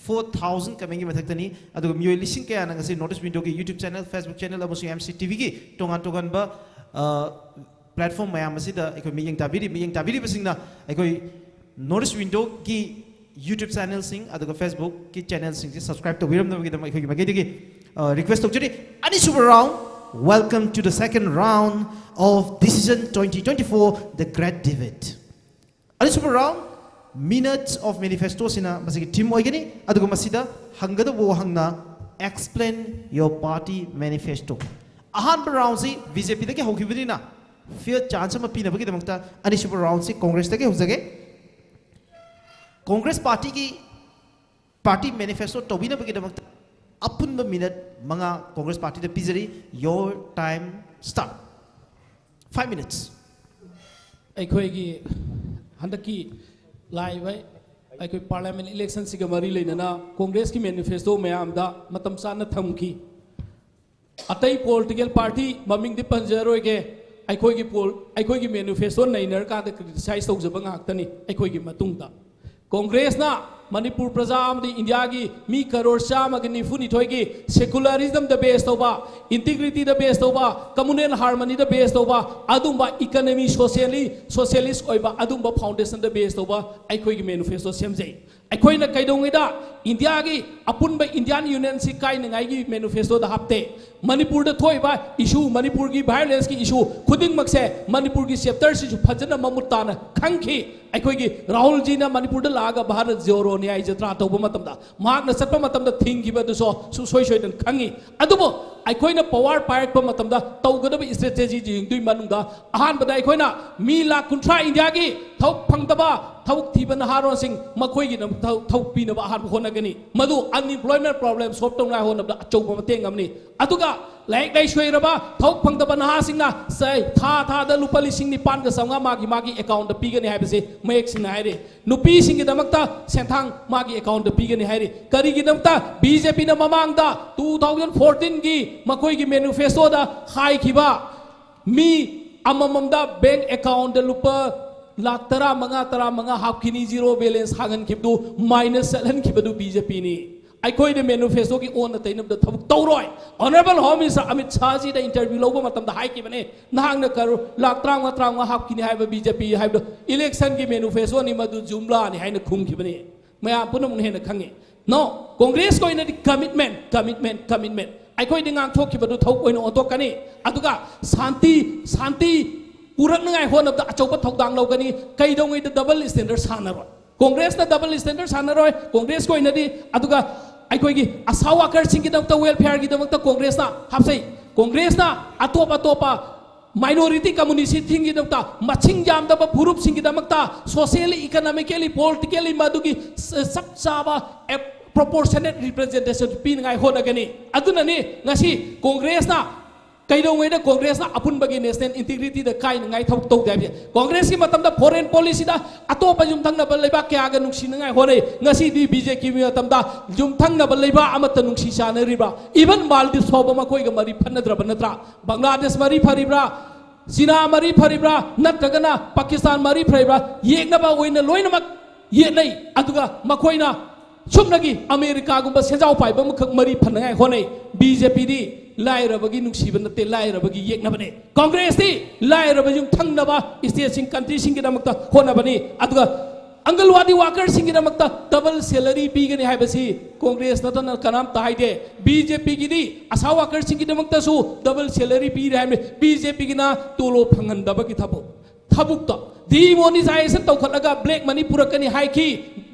four thousand ꯀꯃꯦꯟꯒꯤ ꯃꯊꯛꯇꯅꯤ꯫ ꯑꯗꯨꯒ ꯃꯤꯑꯣꯏ ꯂꯤꯁꯤꯡ ꯀꯌꯥꯅ ꯉꯁꯤ North East Window ꯒꯤ YouTube channel, Facebook channel ꯑꯃꯁꯨꯡ M C T V ꯒꯤ ꯇꯣꯉꯥꯟ ꯇꯣꯉꯥꯟꯕ, ꯑ, platform ꯃꯌꯥꯝ ꯑꯁꯤꯗ ꯑꯩꯈꯣꯏ ꯃꯤꯠꯌꯦꯡ ꯇꯥꯕꯤꯔꯤ꯫ ꯃꯤꯠꯌꯦꯡ ꯇꯥꯕꯤꯔꯤꯕꯁꯤꯡꯅ ꯑꯩꯈꯣꯏ North East Window ꯒꯤ YouTube channel ꯁꯤꯡ ꯑꯗꯨꯒ Facebook ꯀꯤ channel ꯁꯤꯡꯁꯤ subscribe ꯇꯧꯕꯤꯔꯝꯅꯕꯒꯤꯗꯃꯛ ꯑꯩꯈꯣꯏꯒꯤ ꯃꯥꯏꯀꯩꯗꯒꯤ, ꯑ, request ꯇꯧꯖꯔꯤ꯫ ꯑꯅꯤꯁꯨꯕ round, welcome to the second round of Decision twenty twenty-four, the great debate. ꯑꯅꯤꯁꯨꯕ round, Minutes of Manifesto ꯁꯤꯅ ꯃꯁꯤꯒꯤ theme ꯑꯣꯏꯒꯅꯤ꯫ ꯑꯗꯨꯒ ꯃꯁꯤꯗ ꯍꯪꯒꯗꯧꯕ ꯋꯥꯍꯪꯅ, Explain your party manifesto. ꯑꯍꯥꯟꯕ round ꯁꯤ B J P ꯗꯒꯤ ꯍꯧꯈꯤꯕꯅꯤꯅ fair chance ꯑꯃ ꯄꯤꯅꯕꯒꯤꯗꯃꯛꯇ ꯑꯅꯤꯁꯨꯕ round ꯁꯤ Congress ꯇꯒꯤ ꯍꯧꯖꯒꯦ꯫ Congress party ꯒꯤ party manifesto ꯇꯧꯕꯤꯅꯕꯒꯤꯗꯃꯛꯇ ꯑꯄꯨꯟꯕ minute ꯃꯉꯥ Congress party the ꯄꯤꯖꯔꯤ꯫ Your time start. Five minutes. ꯑꯩꯈꯣꯏꯒꯤ ꯍꯟꯗꯛꯀꯤ ꯂꯥꯛꯏꯕ ꯑꯩꯈꯣꯏ parliament election ꯁꯤꯒ ꯃꯔꯤ ꯂꯩꯅꯅ Congress ꯀꯤ manifesto ꯃꯌꯥꯝꯗ ꯃꯇꯝ ꯆꯥꯅ ꯊꯝꯈꯤ꯫ ꯑꯇꯩ political party ꯃꯃꯤꯡꯗꯤ ꯄꯟꯖꯔꯣꯏꯒꯦ꯫ ꯑꯩꯈꯣꯏꯒꯤ poll, ꯑꯩꯈꯣꯏꯒꯤ manifesto ꯅꯩꯅꯔꯀꯥꯟꯗ criticize ꯇꯧꯖꯕ ꯉꯥꯛꯇꯅꯤ ꯑꯩꯈꯣꯏꯒꯤ ꯃꯇꯨꯡꯗ꯫ Congress ꯅ ꯃꯅꯤꯄꯨꯔ ꯄ꯭ꯔꯖꯥ ꯑꯃꯗꯤ ꯏꯟꯗꯤꯌꯥꯒꯤ ꯃꯤ ꯀꯔꯣꯔ ꯆꯥꯝꯃꯒ ꯅꯤꯐꯨ ꯅꯤꯊꯣꯏꯒꯤ secularism ꯗ base ꯇꯧꯕ, integrity ꯗ base ꯇꯧꯕ, communal harmony ꯗ base ꯇꯧꯕ, ꯑꯗꯨꯝꯕ economy, socially, socialist ꯑꯣꯏꯕ ꯑꯗꯨꯝꯕ foundation ꯗ base ꯇꯧꯕ ꯑꯩꯈꯣꯏꯒꯤ manifesto ꯁꯦꯝꯖꯩ꯫ ꯑꯩꯈꯣꯏꯅ ꯀꯩꯗꯧꯉꯩꯗ ꯏꯟꯗꯤꯌꯥꯒꯤ ꯑꯄꯨꯟꯕ ꯏꯟꯗꯤꯌꯥꯟ ꯌꯨꯅꯤꯌꯟꯁꯤ ꯀꯥꯏꯅꯉꯥꯏꯒꯤ ꯃꯦꯅꯤꯐꯦꯁꯇꯣꯗ ꯍꯥꯞꯇꯦ꯫ ꯃꯅꯤꯄꯨꯔꯗ ꯊꯣꯛꯏꯕ ꯏꯁꯨ, ꯃꯅꯤꯄꯨꯔꯒꯤ ꯚꯥꯏꯑꯣꯂꯦꯟꯁꯀꯤ ꯏꯁꯨ ꯈꯨꯗꯤꯡꯃꯛꯁꯦ ꯃꯅꯤꯄꯨꯔꯒꯤ ꯆꯦꯞꯇꯔꯁꯤꯁꯨ ꯐꯖꯅ ꯃꯃꯨꯠ ꯇꯥꯅ ꯈꯪꯈꯤ꯫ ꯑꯩꯈꯣꯏꯒꯤ ꯔꯥꯍꯨꯜꯖꯤꯅ ꯃꯅꯤꯄꯨꯔꯗ ꯂꯥꯛꯑꯒ ꯚꯥꯔꯠ ꯖꯣꯔꯣ ꯅ꯭ꯌꯥꯌ ꯖꯇ꯭ꯔꯥ ꯇꯧꯕ ꯃꯇꯝꯗ ꯃꯍꯥꯛꯅ ꯆꯠꯄ ꯃꯇꯝꯗ ꯊꯤꯡꯈꯤꯕ ꯑꯗꯨꯁꯨ ꯁꯨꯡꯁꯣꯏ ꯁꯣꯏꯗꯅ ꯈꯪꯉꯤ꯫ ꯑꯗꯨꯕꯨ ꯑꯩꯈꯣꯏꯅ ꯄꯋꯥꯔ ꯄꯥꯏꯔꯛꯄ ꯃꯇꯝꯗ ꯇꯧꯒꯗꯕ ꯏꯁꯇ꯭ꯔꯦꯇꯦꯖꯤ ꯌꯦꯡꯗꯣꯏ ꯃꯅꯨꯡꯗ ꯑꯍꯥꯟꯕꯗ ꯑꯩꯈꯣꯏꯅ ꯃꯤ ꯂꯥꯈ ꯀꯨꯟꯊ꯭ꯔꯥ ꯏꯟꯗꯤꯌꯥꯒꯤ ꯊꯕꯛ ꯐꯪꯗꯕ ꯊꯕꯛ ꯊꯤꯕ ꯅꯍꯥꯔꯣꯟꯁꯤꯡ ꯃꯈꯣꯏꯒꯤꯗꯃꯛ ꯊꯕꯛ ꯄꯤꯅꯕ ꯑꯍꯥꯟꯕ ꯍꯣꯠꯅꯒꯅꯤ꯫ ꯃꯗꯨ unemployment problem solve ꯇꯧꯅꯉꯥꯏ ꯍꯣꯠꯅꯕꯗ ꯑꯆꯧꯕ ꯃꯇꯦꯡ ꯑꯃꯅꯤ꯫ ꯑꯗꯨꯒ ꯂꯥꯏꯔꯤꯛ ꯂꯥꯏꯁꯨ ꯍꯩꯔꯕ ꯊꯕꯛ ꯐꯪꯗꯕ ꯅꯍꯥꯁꯤꯡꯅ ꯆꯍꯤ, ꯊꯥ ꯊꯥꯗ ꯂꯨꯄꯥ ꯂꯤꯁꯤꯡ ꯅꯤꯄꯥꯟꯒ ꯆꯥꯝꯃꯉꯥ ꯃꯥꯒꯤ ꯃꯥꯒꯤ ꯑꯦꯀꯥꯎꯟꯗ ꯄꯤꯒꯅꯤ ꯍꯥꯏꯕꯁꯤ ꯃꯌꯦꯛ ꯁꯦꯡꯅ ꯍꯥꯏꯔꯤ꯫ ꯅꯨꯄꯤꯁꯤꯡꯒꯤꯗꯃꯛꯇ ꯁꯦꯟꯊꯥꯡ ꯃꯥꯒꯤ ꯑꯦꯀꯥꯎꯟꯗ ꯄꯤꯒꯅꯤ ꯍꯥꯏꯔꯤ꯫ ꯀꯔꯤꯒꯤꯗꯃꯛꯇ? ꯕꯤ ꯖꯦ ꯄꯤꯅ ꯃꯃꯥꯡꯗ two thousand fourteen ꯒꯤ ꯃꯈꯣꯏꯒꯤ ꯃꯦꯅꯤꯐꯦꯁꯇꯣꯗ ꯍꯥꯏꯈꯤꯕ ꯃꯤ ꯑꯃꯃꯝꯗ ꯕꯦꯡ ꯑꯦꯀꯥꯎꯟꯗ ꯂꯨꯄꯥ ꯂꯥꯈ ꯇꯔꯥꯃꯉꯥ, ꯇꯔꯥꯃꯉꯥ ꯍꯥꯞꯈꯤꯅꯤ, ꯖꯤꯔꯣ ꯕꯦꯂꯦꯟꯁ ꯍꯥꯡꯍꯟꯈꯤꯕꯗꯨ, ꯃꯥꯏꯅꯁ ꯆꯠꯍꯟꯈꯤꯕꯗꯨ ꯕꯤ ꯖꯦ ꯄꯤꯅꯤ꯫ ꯑꯩꯈꯣꯏꯅ ꯃꯦꯅꯤꯐꯦꯁꯇꯣꯒꯤ ꯑꯣꯟꯅ ꯇꯩꯅꯕꯗ ꯊꯕꯛ ꯇꯧꯔꯣꯏ꯫ ꯑꯣꯅꯔꯦꯕꯜ ꯍꯣꯝ ꯃꯤꯅꯤꯁꯇꯔ ꯑꯃꯤꯠ ꯁꯥꯍꯖꯤꯗ ꯏꯟꯇꯔꯚ꯭ꯌꯨ ꯂꯧꯕ ꯃꯇꯝꯗ ꯍꯥꯏꯈꯤꯕꯅꯦ, ꯅꯍꯥꯛꯅ ꯀꯔꯣ ꯂꯥꯈ ꯇꯔꯥꯃꯉꯥ, ꯇꯔꯥꯃꯉꯥ ꯍꯥꯞꯈꯤꯅꯤ ꯍꯥꯏꯕ ꯕꯤ ꯖꯦ ꯄꯤ ꯍꯥꯏꯕꯗꯣ ꯏꯂꯦꯛꯁꯟꯒꯤ ꯃꯦꯅꯤꯐꯦꯁꯇꯣꯅꯤ, ꯃꯗꯨ ꯖꯨꯝꯂꯥꯅꯤ ꯍꯥꯏꯅ ꯈꯨꯝꯈꯤꯕꯅꯤ꯫ ꯃꯌꯥꯝ ꯄꯨꯝꯅꯃꯛꯅ ꯍꯦꯟꯅ ꯈꯪꯉꯤ꯫ ꯅꯣ, ꯀꯣꯡꯒ꯭ꯔꯦꯁꯀꯤ ꯑꯣꯏꯅꯗꯤ ꯀꯃꯤꯠꯃꯦꯟ, ꯀꯃꯤꯠꯃꯦꯟ, ꯀꯃꯤꯠꯃꯦꯟ꯫ ꯑꯩꯈꯣꯏꯗꯤ ꯉꯥꯡꯊꯣꯛꯈꯤꯕꯗꯨ ꯊꯕꯛ ꯑꯣꯏꯅ ꯑꯣꯟꯊꯣꯛꯀꯅꯤ꯫ ꯑꯗꯨꯒ ꯁꯥꯟꯇꯤ, ꯁꯥꯟꯇꯤ ꯄꯨꯔꯛꯅꯉꯥꯏ ꯍꯣꯠꯅꯕꯗ ꯑꯆꯧꯕ ꯊꯧꯗꯥꯡ ꯂꯧꯒꯅꯤ꯫ ꯀꯩꯗꯧꯉꯩꯗ ꯗꯕꯜ ꯁ꯭ꯇꯦꯟꯗꯔꯗ ꯁꯥꯟꯅꯔꯣꯏ꯫ ꯀꯣꯡꯒ꯭ꯔꯦꯁꯅ ꯗꯕꯜ ꯁ꯭ꯇꯦꯟꯗꯔꯗ ꯁꯥꯟꯅꯔꯣꯏ꯫ ꯀꯣꯡꯒ꯭ꯔꯦꯁꯀꯤ ꯑꯣꯏꯅꯗꯤ, ꯑꯗꯨꯒ ꯑꯩꯈꯣꯏꯒꯤ ꯑꯁꯥ ꯋꯥꯀꯔꯁꯤꯡꯒꯤꯗꯃꯛꯇ, ꯋꯦꯜꯐꯤꯌꯔꯒꯤꯗꯃꯛꯇ ꯀꯣꯡꯒ꯭ꯔꯦꯁꯅ ꯍꯥꯞꯆꯩ꯫ ꯀꯣꯡꯒ꯭ꯔꯦꯁꯅ ꯑꯇꯣꯞ ꯑꯇꯣꯞꯄ ꯃꯥꯏꯅꯣꯔꯤꯇꯤ ꯀꯝꯃꯨꯅꯤꯇꯤꯁꯤꯡꯒꯤꯗꯃꯛꯇ, ꯃꯁꯤꯡ ꯌꯥꯝꯗꯕ ꯐꯨꯔꯨꯞꯁꯤꯡꯒꯤꯗꯃꯛꯇ socially, economically, politically ꯃꯗꯨꯒꯤ ꯆꯞ ꯆꯥꯕ proportionate representation ꯄꯤꯅꯉꯥꯏ ꯍꯣꯠꯅꯒꯅꯤ꯫ ꯑꯗꯨꯅꯅꯤ ꯉꯁꯤ ꯀꯣꯡꯒ꯭ꯔꯦꯁꯅ, ꯀꯩꯗꯧꯉꯩꯗ ꯀꯣꯡꯒ꯭ꯔꯦꯁꯅ ꯑꯄꯨꯟꯕꯒꯤ ꯅꯦꯁꯅꯦꯜ ꯏꯟꯇꯤꯒ꯭ꯔꯤꯇꯤꯗ ꯀꯥꯏꯅꯉꯥꯏ ꯊꯕꯛ ꯇꯧꯗꯦ ꯍꯥꯏꯕꯁꯦ꯫ ꯀꯣꯡꯒ꯭ꯔꯦꯁꯀꯤ ꯃꯇꯝꯗ ꯐꯣꯔꯦꯟ ꯄꯣꯂꯤꯁꯤꯗ ꯑꯇꯣꯞꯄ ꯌꯨꯝꯊꯪꯅꯕ ꯂꯩꯕꯥꯛ ꯀꯌꯥꯒ ꯅꯨꯡꯁꯤꯅꯉꯥꯏ ꯍꯣꯠꯅꯩ꯫ ꯉꯁꯤꯗꯤ ꯕꯤ ꯖꯦ ꯄꯤ ꯃꯇꯝꯗ ꯌꯨꯝꯊꯪꯅꯕ ꯂꯩꯕꯥꯛ ꯑꯃꯠꯇ ꯅꯨꯡꯁꯤ ꯆꯥꯟꯅꯔꯤꯕ꯭ꯔꯥ? Even ꯃꯥꯜꯗꯤꯞꯁ ꯐꯥꯎꯕ ꯃꯈꯣꯏꯒ ꯃꯔꯤ ꯐꯠꯅꯗ꯭ꯔꯕ ꯅꯠꯇ꯭ꯔꯥ? ꯕꯪꯒ꯭ꯂꯥꯗꯦꯁ ꯃꯔꯤ ꯐꯔꯤꯕ꯭ꯔꯥ? ꯆꯤꯅꯥ ꯃꯔꯤ ꯐꯔꯤꯕ꯭ꯔꯥ? ꯅꯠꯇ꯭ꯔꯒꯅ ꯄꯥꯀꯤꯁꯇꯥꯟ ꯃꯔꯤ ꯐꯔꯤꯕ꯭ꯔꯥ? ꯌꯦꯛꯅꯕ ꯑꯣꯏꯅ ꯂꯣꯏꯅꯃꯛ ꯌꯦꯠꯅꯩ꯫ ꯑꯗꯨꯒ ꯃꯈꯣꯏꯅ ꯁꯨꯞꯅꯒꯤ ꯑꯃꯦꯔꯤꯀꯥꯒꯨꯝꯕ ꯁꯦꯟꯖꯥꯎ ꯄꯥꯏꯕ ꯑꯃꯈꯛ ꯃꯔꯤ ꯐꯅꯉꯥꯏ ꯍꯣꯠꯅꯩ꯫ ꯕꯤ ꯖꯦ ꯄꯤꯗꯤ ꯂꯥꯏꯔꯕꯒꯤ ꯅꯨꯡꯁꯤꯕ ꯅꯠꯇꯦ, ꯂꯥꯏꯔꯕꯒꯤ ꯌꯦꯛꯅꯕꯅꯦ꯫ ꯀꯣꯡꯒ꯭ꯔꯦꯁꯇꯤ ꯂꯥꯏꯔꯕ ꯌꯨꯝꯊꯪꯅꯕ ꯁ꯭ꯇꯦꯠꯁꯤꯡ, ꯀꯟꯇ꯭ꯔꯤꯁꯤꯡꯒꯤꯗꯃꯛꯇ ꯍꯣꯠꯅꯕꯅꯤ꯫ ꯑꯗꯨꯒ ꯑꯪꯒꯜꯋꯥꯗꯤ ꯋꯥꯀꯔꯁꯤꯡꯒꯤꯗꯃꯛꯇ ꯗꯕꯜ ꯁꯦꯂꯔꯤ ꯄꯤꯒꯅꯤ ꯍꯥꯏꯕꯁꯤ ꯀꯣꯡꯒ꯭ꯔꯦꯁ ꯅꯠꯇꯅ ꯀꯅꯥꯝꯇ ꯍꯥꯏꯗꯦ꯫ ꯕꯤ ꯖꯦ ꯄꯤꯒꯤꯗꯤ ꯑꯁꯥ ꯋꯥꯀꯔꯁꯤꯡꯒꯤꯗꯃꯛꯇꯁꯨ ꯗꯕꯜ ꯁꯦꯂꯔꯤ ꯄꯤꯔꯦ ꯍꯥꯏꯕꯅꯤ꯫ ꯕꯤ ꯖꯦ ꯄꯤꯒꯤꯅ ꯇꯣꯂꯣꯞ ꯐꯪꯍꯟꯗꯕꯒꯤ ꯊꯕꯛ, ꯊꯕꯛꯇꯣ ꯗꯤꯃꯣꯅꯤꯇꯥꯏꯖꯦꯁꯟ ꯇꯧꯈꯠꯂꯒ ꯕ꯭ꯂꯦꯛ ꯃꯅꯤ ꯄꯨꯔꯛꯀꯅꯤ ꯍꯥꯏꯈꯤ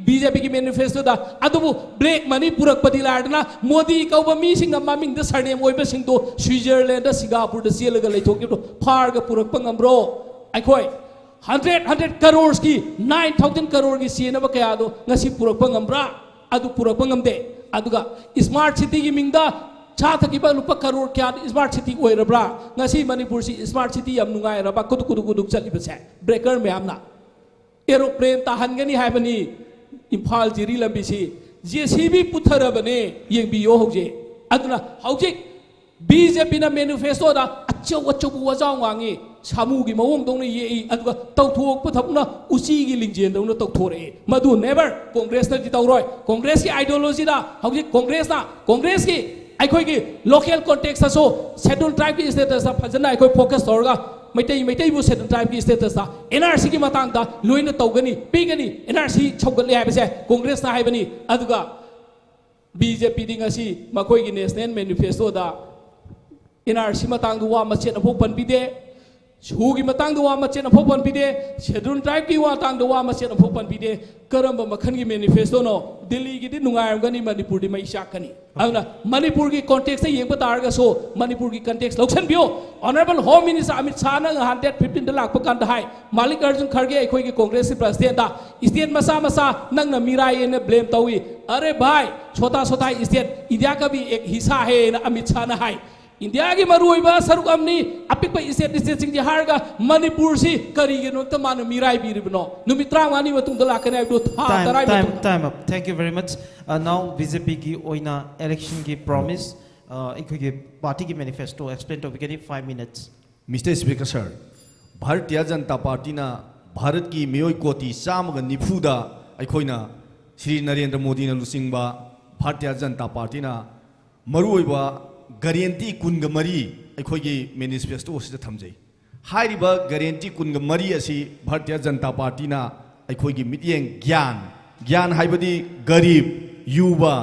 ꯕꯤ ꯖꯦ ꯄꯤꯒꯤ ꯃꯦꯅꯤꯐꯦꯁꯇꯣꯗ꯫ ꯑꯗꯨꯕꯨ ꯕ꯭ꯂꯦꯛ ꯃꯅꯤ ꯄꯨꯔꯛꯄꯗꯤ ꯂꯥꯏꯔꯗꯅ ꯃꯣꯗꯤ ꯀꯧꯕ ꯃꯤꯁꯤꯡꯅ ꯃꯃꯤꯡꯗ ꯁꯔꯅꯦꯝ ꯑꯣꯏꯕꯁꯤꯡꯗꯣ ꯁ꯭ꯋꯤꯖꯔꯂꯦꯟꯗ, ꯁꯤꯡꯒꯥꯄꯨꯔꯗ ꯆꯦꯜꯂꯒ ꯂꯩꯊꯣꯛꯈꯤꯕꯗꯣ ꯐꯥꯔꯒ ꯄꯨꯔꯛꯄ ꯉꯝꯕ꯭ꯔꯣ? ꯑꯩꯈꯣꯏ ꯍꯟꯗ꯭ꯔꯦꯠ ꯍꯟꯗ꯭ꯔꯦꯠ ꯀꯔꯣꯔꯁꯀꯤ, ꯅꯥꯏꯟ ꯊꯥꯎꯖꯟ ꯀꯔꯣꯔꯒꯤ ꯆꯦꯟꯅꯕ ꯀꯌꯥꯗꯣ ꯉꯁꯤ ꯄꯨꯔꯛꯄ ꯉꯝꯕ꯭ꯔꯥ? ꯑꯗꯨ ꯄꯨꯔꯛꯄ ꯉꯝꯗꯦ꯫ ꯑꯗꯨꯒ ꯁ꯭ꯃꯥꯔꯠ ꯁꯤꯇꯤꯒꯤ ꯃꯤꯡꯗ ꯆꯥꯊꯈꯤꯕ ꯂꯨꯄꯥ ꯀꯔꯣꯔ ꯀꯌꯥꯗ ꯁ꯭ꯃꯥꯔꯠ ꯁꯤꯇꯤ ꯑꯣꯏꯔꯕ꯭ꯔꯥ? ꯉꯁꯤ ꯃꯅꯤꯄꯨꯔꯁꯤ ꯁ꯭ꯃꯥꯔꯠ ꯁꯤꯇꯤ ꯌꯥꯝ ꯅꯨꯡꯉꯥꯏꯔꯕ, ꯀꯨꯗꯨꯛ ꯀꯨꯗꯨꯛ ꯀꯨꯗꯨꯛ ꯆꯠꯂꯤꯕꯁꯦ ꯕ꯭ꯔꯦꯀꯔ ꯃꯌꯥꯝꯅ꯫ ꯑꯦꯔꯣꯄ꯭ꯂꯦꯟ ꯇꯥꯍꯟꯒꯅꯤ ꯍꯥꯏꯕꯅꯤ ꯏꯝꯐꯥꯜ ꯖꯤꯔꯤ ꯂꯝꯕꯤꯁꯤ꯫ ꯖꯦ ꯁꯤ ꯕꯤ ꯄꯨꯊꯔꯕꯅꯦ, ꯌꯦꯡꯕꯤꯌꯣ ꯍꯧꯖꯤꯛ꯫ ꯑꯗꯨꯅ ꯍꯧꯖꯤꯛ ꯕꯤ ꯖꯦ ꯄꯤꯅ ꯃꯦꯅꯤꯐꯦꯁꯇꯣꯗ ꯑꯆꯧ ꯑꯆꯧꯕ ꯋꯥꯖꯥꯎ ꯉꯥꯡꯉꯤ, ꯁꯥꯃꯨꯒꯤ ꯃꯑꯣꯡꯗꯧꯅ ꯌꯦꯛꯏ, ꯑꯗꯨꯒ ꯇꯧꯊꯣꯛꯄ ꯊꯕꯛꯅ ꯎꯆꯤꯒꯤ ꯂꯤꯡꯖꯦꯜꯗꯧꯅ ꯇꯧꯊꯣꯔꯛꯏ꯫ ꯃꯗꯨ ꯅꯦꯕꯔ ꯀꯣꯡꯒ꯭ꯔꯦꯁꯅꯗꯤ ꯇꯧꯔꯣꯏ꯫ ꯀꯣꯡꯒ꯭ꯔꯦꯁꯀꯤ ꯑꯥꯏꯗꯤꯌꯣꯂꯣꯖꯤꯗ ꯍꯧꯖꯤꯛ ꯀꯣꯡꯒ꯭ꯔꯦꯁꯅ, ꯀꯣꯡꯒ꯭ꯔꯦꯁꯀꯤ ꯑꯩꯈꯣꯏꯒꯤ ꯂꯣꯀꯦꯜ ꯀꯣꯟꯇꯦꯛꯁꯇꯁꯨ ꯁꯦꯗꯨꯜ ꯇ꯭ꯔꯥꯏꯕꯀꯤ ꯁ꯭ꯇꯦꯇꯁꯇ ꯐꯖꯅ ꯑꯩꯈꯣꯏ ꯐꯣꯀꯁ ꯇꯧꯔꯒ ꯃꯩꯇꯩ, ꯃꯩꯇꯩꯕꯨ ꯁꯦꯗꯨꯜ ꯇ꯭ꯔꯥꯏꯕꯀꯤ ꯁ꯭ꯇꯦꯇꯁꯇ ꯑꯦꯟ ꯑꯥꯔ ꯁꯤꯒꯤ ꯃꯇꯥꯡꯗ ꯂꯣꯏꯅ ꯇꯧꯒꯅꯤ, ꯄꯤꯒꯅꯤ꯫ ꯑꯦꯟ ꯑꯥꯔ ꯁꯤ ꯁꯧꯒꯠꯂꯦ ꯍꯥꯏꯕꯁꯦ ꯀꯣꯡꯒ꯭ꯔꯦꯁꯅ ꯍꯥꯏꯕꯅꯤ꯫ ꯑꯗꯨꯒ ꯕꯤ ꯖꯦ ꯄꯤꯗꯤ ꯉꯁꯤ ꯃꯈꯣꯏꯒꯤ ꯅꯦꯁꯅꯦꯜ ꯃꯦꯅꯤꯐꯦꯁꯇꯣꯗ ꯑꯦꯟ ꯑꯥꯔ ꯁꯤ ꯃꯇꯥꯡꯗ ꯋꯥ ꯃꯆꯦꯠ ꯑꯃꯐꯥꯎ ꯄꯟꯕꯤꯗꯦ, ꯁꯨꯒꯤ ꯃꯇꯥꯡꯗ ꯋꯥ ꯃꯆꯦꯠ ꯑꯃꯐꯥꯎ ꯄꯟꯕꯤꯗꯦ, ꯁꯦꯗꯨꯜ ꯇ꯭ꯔꯥꯏꯕꯀꯤ ꯃꯇꯥꯡꯗ ꯋꯥ ꯃꯆꯦꯠ ꯑꯃꯐꯥꯎ ꯄꯟꯕꯤꯗꯦ꯫ ꯀꯔꯝꯕ ꯃꯈꯜꯒꯤ ꯃꯦꯅꯤꯐꯦꯁꯇꯣꯅꯣ? ꯗꯤꯜꯂꯤꯒꯤꯗꯤ ꯅꯨꯡꯉꯥꯏꯔꯝꯒꯅꯤ, ꯃꯅꯤꯄꯨꯔꯗꯤ ꯃꯩ ꯆꯥꯛꯀꯅꯤ꯫ ꯑꯗꯨꯅ ꯃꯅꯤꯄꯨꯔꯒꯤ ꯀꯣꯟꯇꯦꯛꯁꯇ ꯌꯦꯡꯕ ꯇꯥꯔꯒꯁꯨ ꯃꯅꯤꯄꯨꯔꯒꯤ ꯀꯟꯇꯦꯛꯁ ꯂꯧꯁꯤꯟꯕꯤꯌꯨ꯫ ꯑꯣꯅꯔꯦꯕꯜ ꯍꯣꯝ ꯃꯤꯅꯤꯁꯇꯔ ꯑꯃꯤꯠ ꯁꯥꯍꯅ ꯉꯍꯥꯟ ꯗꯦꯠ ꯐꯤꯐꯇꯤꯟꯗ ꯂꯥꯛꯄ ꯀꯥꯟꯗ ꯍꯥꯏ, ꯃꯥꯂꯤꯛ ꯑꯔꯖꯨꯟ ꯈꯔꯒꯦ ꯑꯩꯈꯣꯏꯒꯤ ꯀꯣꯡꯒ꯭ꯔꯦꯁꯀꯤ ꯄ꯭ꯔꯁꯤꯗꯦꯟꯗ ꯁ꯭ꯇꯦꯠ ꯃꯆꯥ ꯃꯆꯥ ꯅꯪꯅ ꯃꯤꯔꯥꯏ ꯍꯥꯏꯅ ꯕ꯭ꯂꯦꯝ ꯇꯧꯏ꯫ ꯑꯔꯦ ꯚꯥꯏ, ꯁꯣꯇꯥ ꯁꯣꯇꯥ ꯁ꯭ꯇꯦꯠ, ꯏꯟꯗꯤꯌꯥ ꯀꯥ ꯚꯤ ꯑꯦꯛ ꯍꯤꯁꯥ ꯍꯦꯅ ꯑꯃꯤꯠ ꯁꯥꯍꯅ ꯍꯥꯏ꯫ ꯏꯟꯗꯤꯌꯥꯒꯤ ꯃꯔꯨꯑꯣꯏꯕ ꯁꯔꯨꯛ ꯑꯃꯅꯤ, ꯑꯄꯤꯛꯄ ꯁ꯭ꯇꯦꯠ, ꯁ꯭ꯇꯦꯠꯁꯤꯡꯁꯦ ꯍꯥꯏꯔꯒ ꯃꯅꯤꯄꯨꯔꯁꯤ ꯀꯔꯤꯒꯤꯅꯣ ꯃꯥꯅ ꯃꯤꯔꯥꯏꯕꯤꯔꯤꯕꯅꯣ? ꯅꯨꯃꯤꯠ ꯇꯔꯥꯃꯉꯥꯅꯤ ꯃꯇꯨꯡꯗ ꯂꯥꯛꯀꯅꯤ ꯍꯥꯏꯕꯗꯨ ꯊꯥ time, ꯇꯔꯥꯒꯤ time, ꯃꯇꯨꯡꯗ꯫ Time up. Thank you very much. Uh, now B J P ꯒꯤ ꯑꯣꯏꯅ election ꯒꯤ promise, uh, ꯑꯩꯈꯣꯏꯒꯤ party ꯒꯤ manifesto explain ꯇꯧꯕꯤꯒꯅꯤ, five minutes. Mister Speaker sir, Bharatiya Janata ꯄꯥꯔꯇꯤꯅ ꯚꯥꯔꯠꯀꯤ ꯃꯤꯑꯣꯏ ꯀꯣꯇꯤ ꯆꯥꯝꯃꯒ ꯅꯤꯐꯨꯗ ꯑꯩꯈꯣꯏꯅ ꯁ꯭ꯔꯤ ꯅꯔꯦꯟꯗ꯭ꯔ ꯃꯣꯗꯤꯅ ꯂꯨꯆꯤꯡꯕ ꯚꯥꯔꯇꯤꯌ ꯖꯅꯇꯥ ꯄꯥꯔꯇꯤꯅ ꯃꯔꯨꯑꯣꯏꯕ ꯒꯥꯔꯦꯟꯇꯤ ꯀꯨꯟꯒ ꯃꯔꯤ ꯑꯩꯈꯣꯏꯒꯤ ꯃꯦꯅꯤꯐꯦꯁꯇꯣ ꯑꯁꯤꯗ ꯊꯝꯖꯩ꯫ ꯍꯥꯏꯔꯤꯕ ꯒꯥꯔꯦꯟꯇꯤ ꯀꯨꯟꯒ ꯃꯔꯤ ꯑꯁꯤ ꯚꯥꯔꯇꯤꯌ ꯖꯅꯇꯥ ꯄꯥꯔꯇꯤꯅ ꯑꯩꯈꯣꯏꯒꯤ ꯃꯤꯠꯌꯦꯡ ꯒ꯭ꯌꯥꯟ, ꯒ꯭ꯌꯥꯟ ꯍꯥꯏꯕꯗꯤ ꯒꯔꯤꯕ, ꯌꯨꯕ,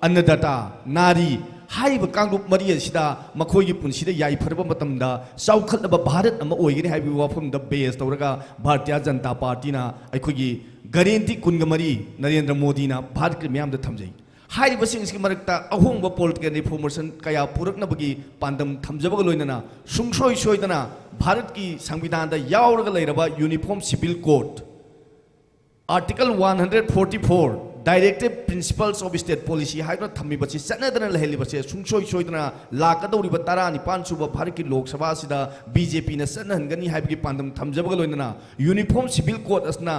ꯑꯟꯅꯗꯥꯇꯥ, ꯅꯥꯔꯤ ꯍꯥꯏꯔꯤꯕ ꯀꯥꯡꯂꯨꯞ ꯃꯔꯤ ꯑꯁꯤꯗ ꯃꯈꯣꯏꯒꯤ ꯄꯨꯟꯁꯤꯗ ꯌꯥꯏꯐꯔꯕ ꯃꯇꯝꯗ ꯆꯥꯎꯈꯠꯂꯕ ꯚꯥꯔꯠ ꯑꯃ ꯑꯣꯏꯒꯅꯤ ꯍꯥꯏꯕꯒꯤ ꯋꯥꯐꯝꯗ ꯕꯦꯁ ꯇꯧꯔꯒ ꯚꯥꯔꯇꯤꯌꯥ ꯖꯅꯇꯥ ꯄꯥꯔꯇꯤꯅ ꯑꯩꯈꯣꯏꯒꯤ ꯒꯥꯔꯦꯟꯇꯤ ꯀꯨꯟꯒ ꯃꯔꯤ ꯅꯔꯦꯟꯗ꯭ꯔ ꯃꯣꯗꯤꯅ ꯚꯥꯔꯠꯀꯤ ꯃꯤꯌꯥꯝꯗ ꯊꯝꯖꯩ꯫ ꯍꯥꯏꯔꯤꯕꯁꯤꯡꯁꯤꯒꯤ ꯃꯔꯛꯇ ꯑꯍꯣꯡꯕ ꯄꯣꯂꯤꯇꯤꯀꯦꯜ ꯔꯤꯐꯣꯔꯃꯦꯁꯟ ꯀꯌꯥ ꯄꯨꯔꯛꯅꯕꯒꯤ ꯄꯥꯟꯗꯝ ꯊꯝꯖꯕꯒ ꯂꯣꯏꯅꯅ ꯁꯨꯡꯁꯣꯏ ꯁꯣꯏꯗꯅ ꯚꯥꯔꯠꯀꯤ ꯁꯪꯕꯤꯙꯥꯟꯗ ꯌꯥꯎꯔꯒ ꯂꯩꯔꯕ uniform civil code, Article one hundred forty four, Directive Principles of State Policy ꯍꯥꯏꯗꯨꯅ ꯊꯝꯃꯤꯕꯁꯤ ꯆꯠꯅꯗꯅ ꯂꯩꯍꯜꯂꯤꯕꯁꯦ ꯁꯨꯡꯁꯣꯏ ꯁꯣꯏꯗꯅ ꯂꯥꯛꯀꯗꯧꯔꯤꯕ ꯇꯔꯥꯅꯤꯄꯥꯟ ꯁꯨꯕ ꯚꯥꯔꯠꯀꯤ ꯂꯣꯛ ꯁꯚꯥ ꯑꯁꯤꯗ ꯕꯤ ꯖꯦ ꯄꯤꯅ ꯆꯠꯅꯍꯟꯒꯅꯤ ꯍꯥꯏꯕꯒꯤ ꯄꯥꯟꯗꯝ ꯊꯝꯖꯕꯒ ꯂꯣꯏꯅꯅ ꯌꯨꯅꯤꯐꯣꯔꯝ ꯁꯤꯚꯤꯜ ꯀꯣꯗ ꯑꯁꯤꯅ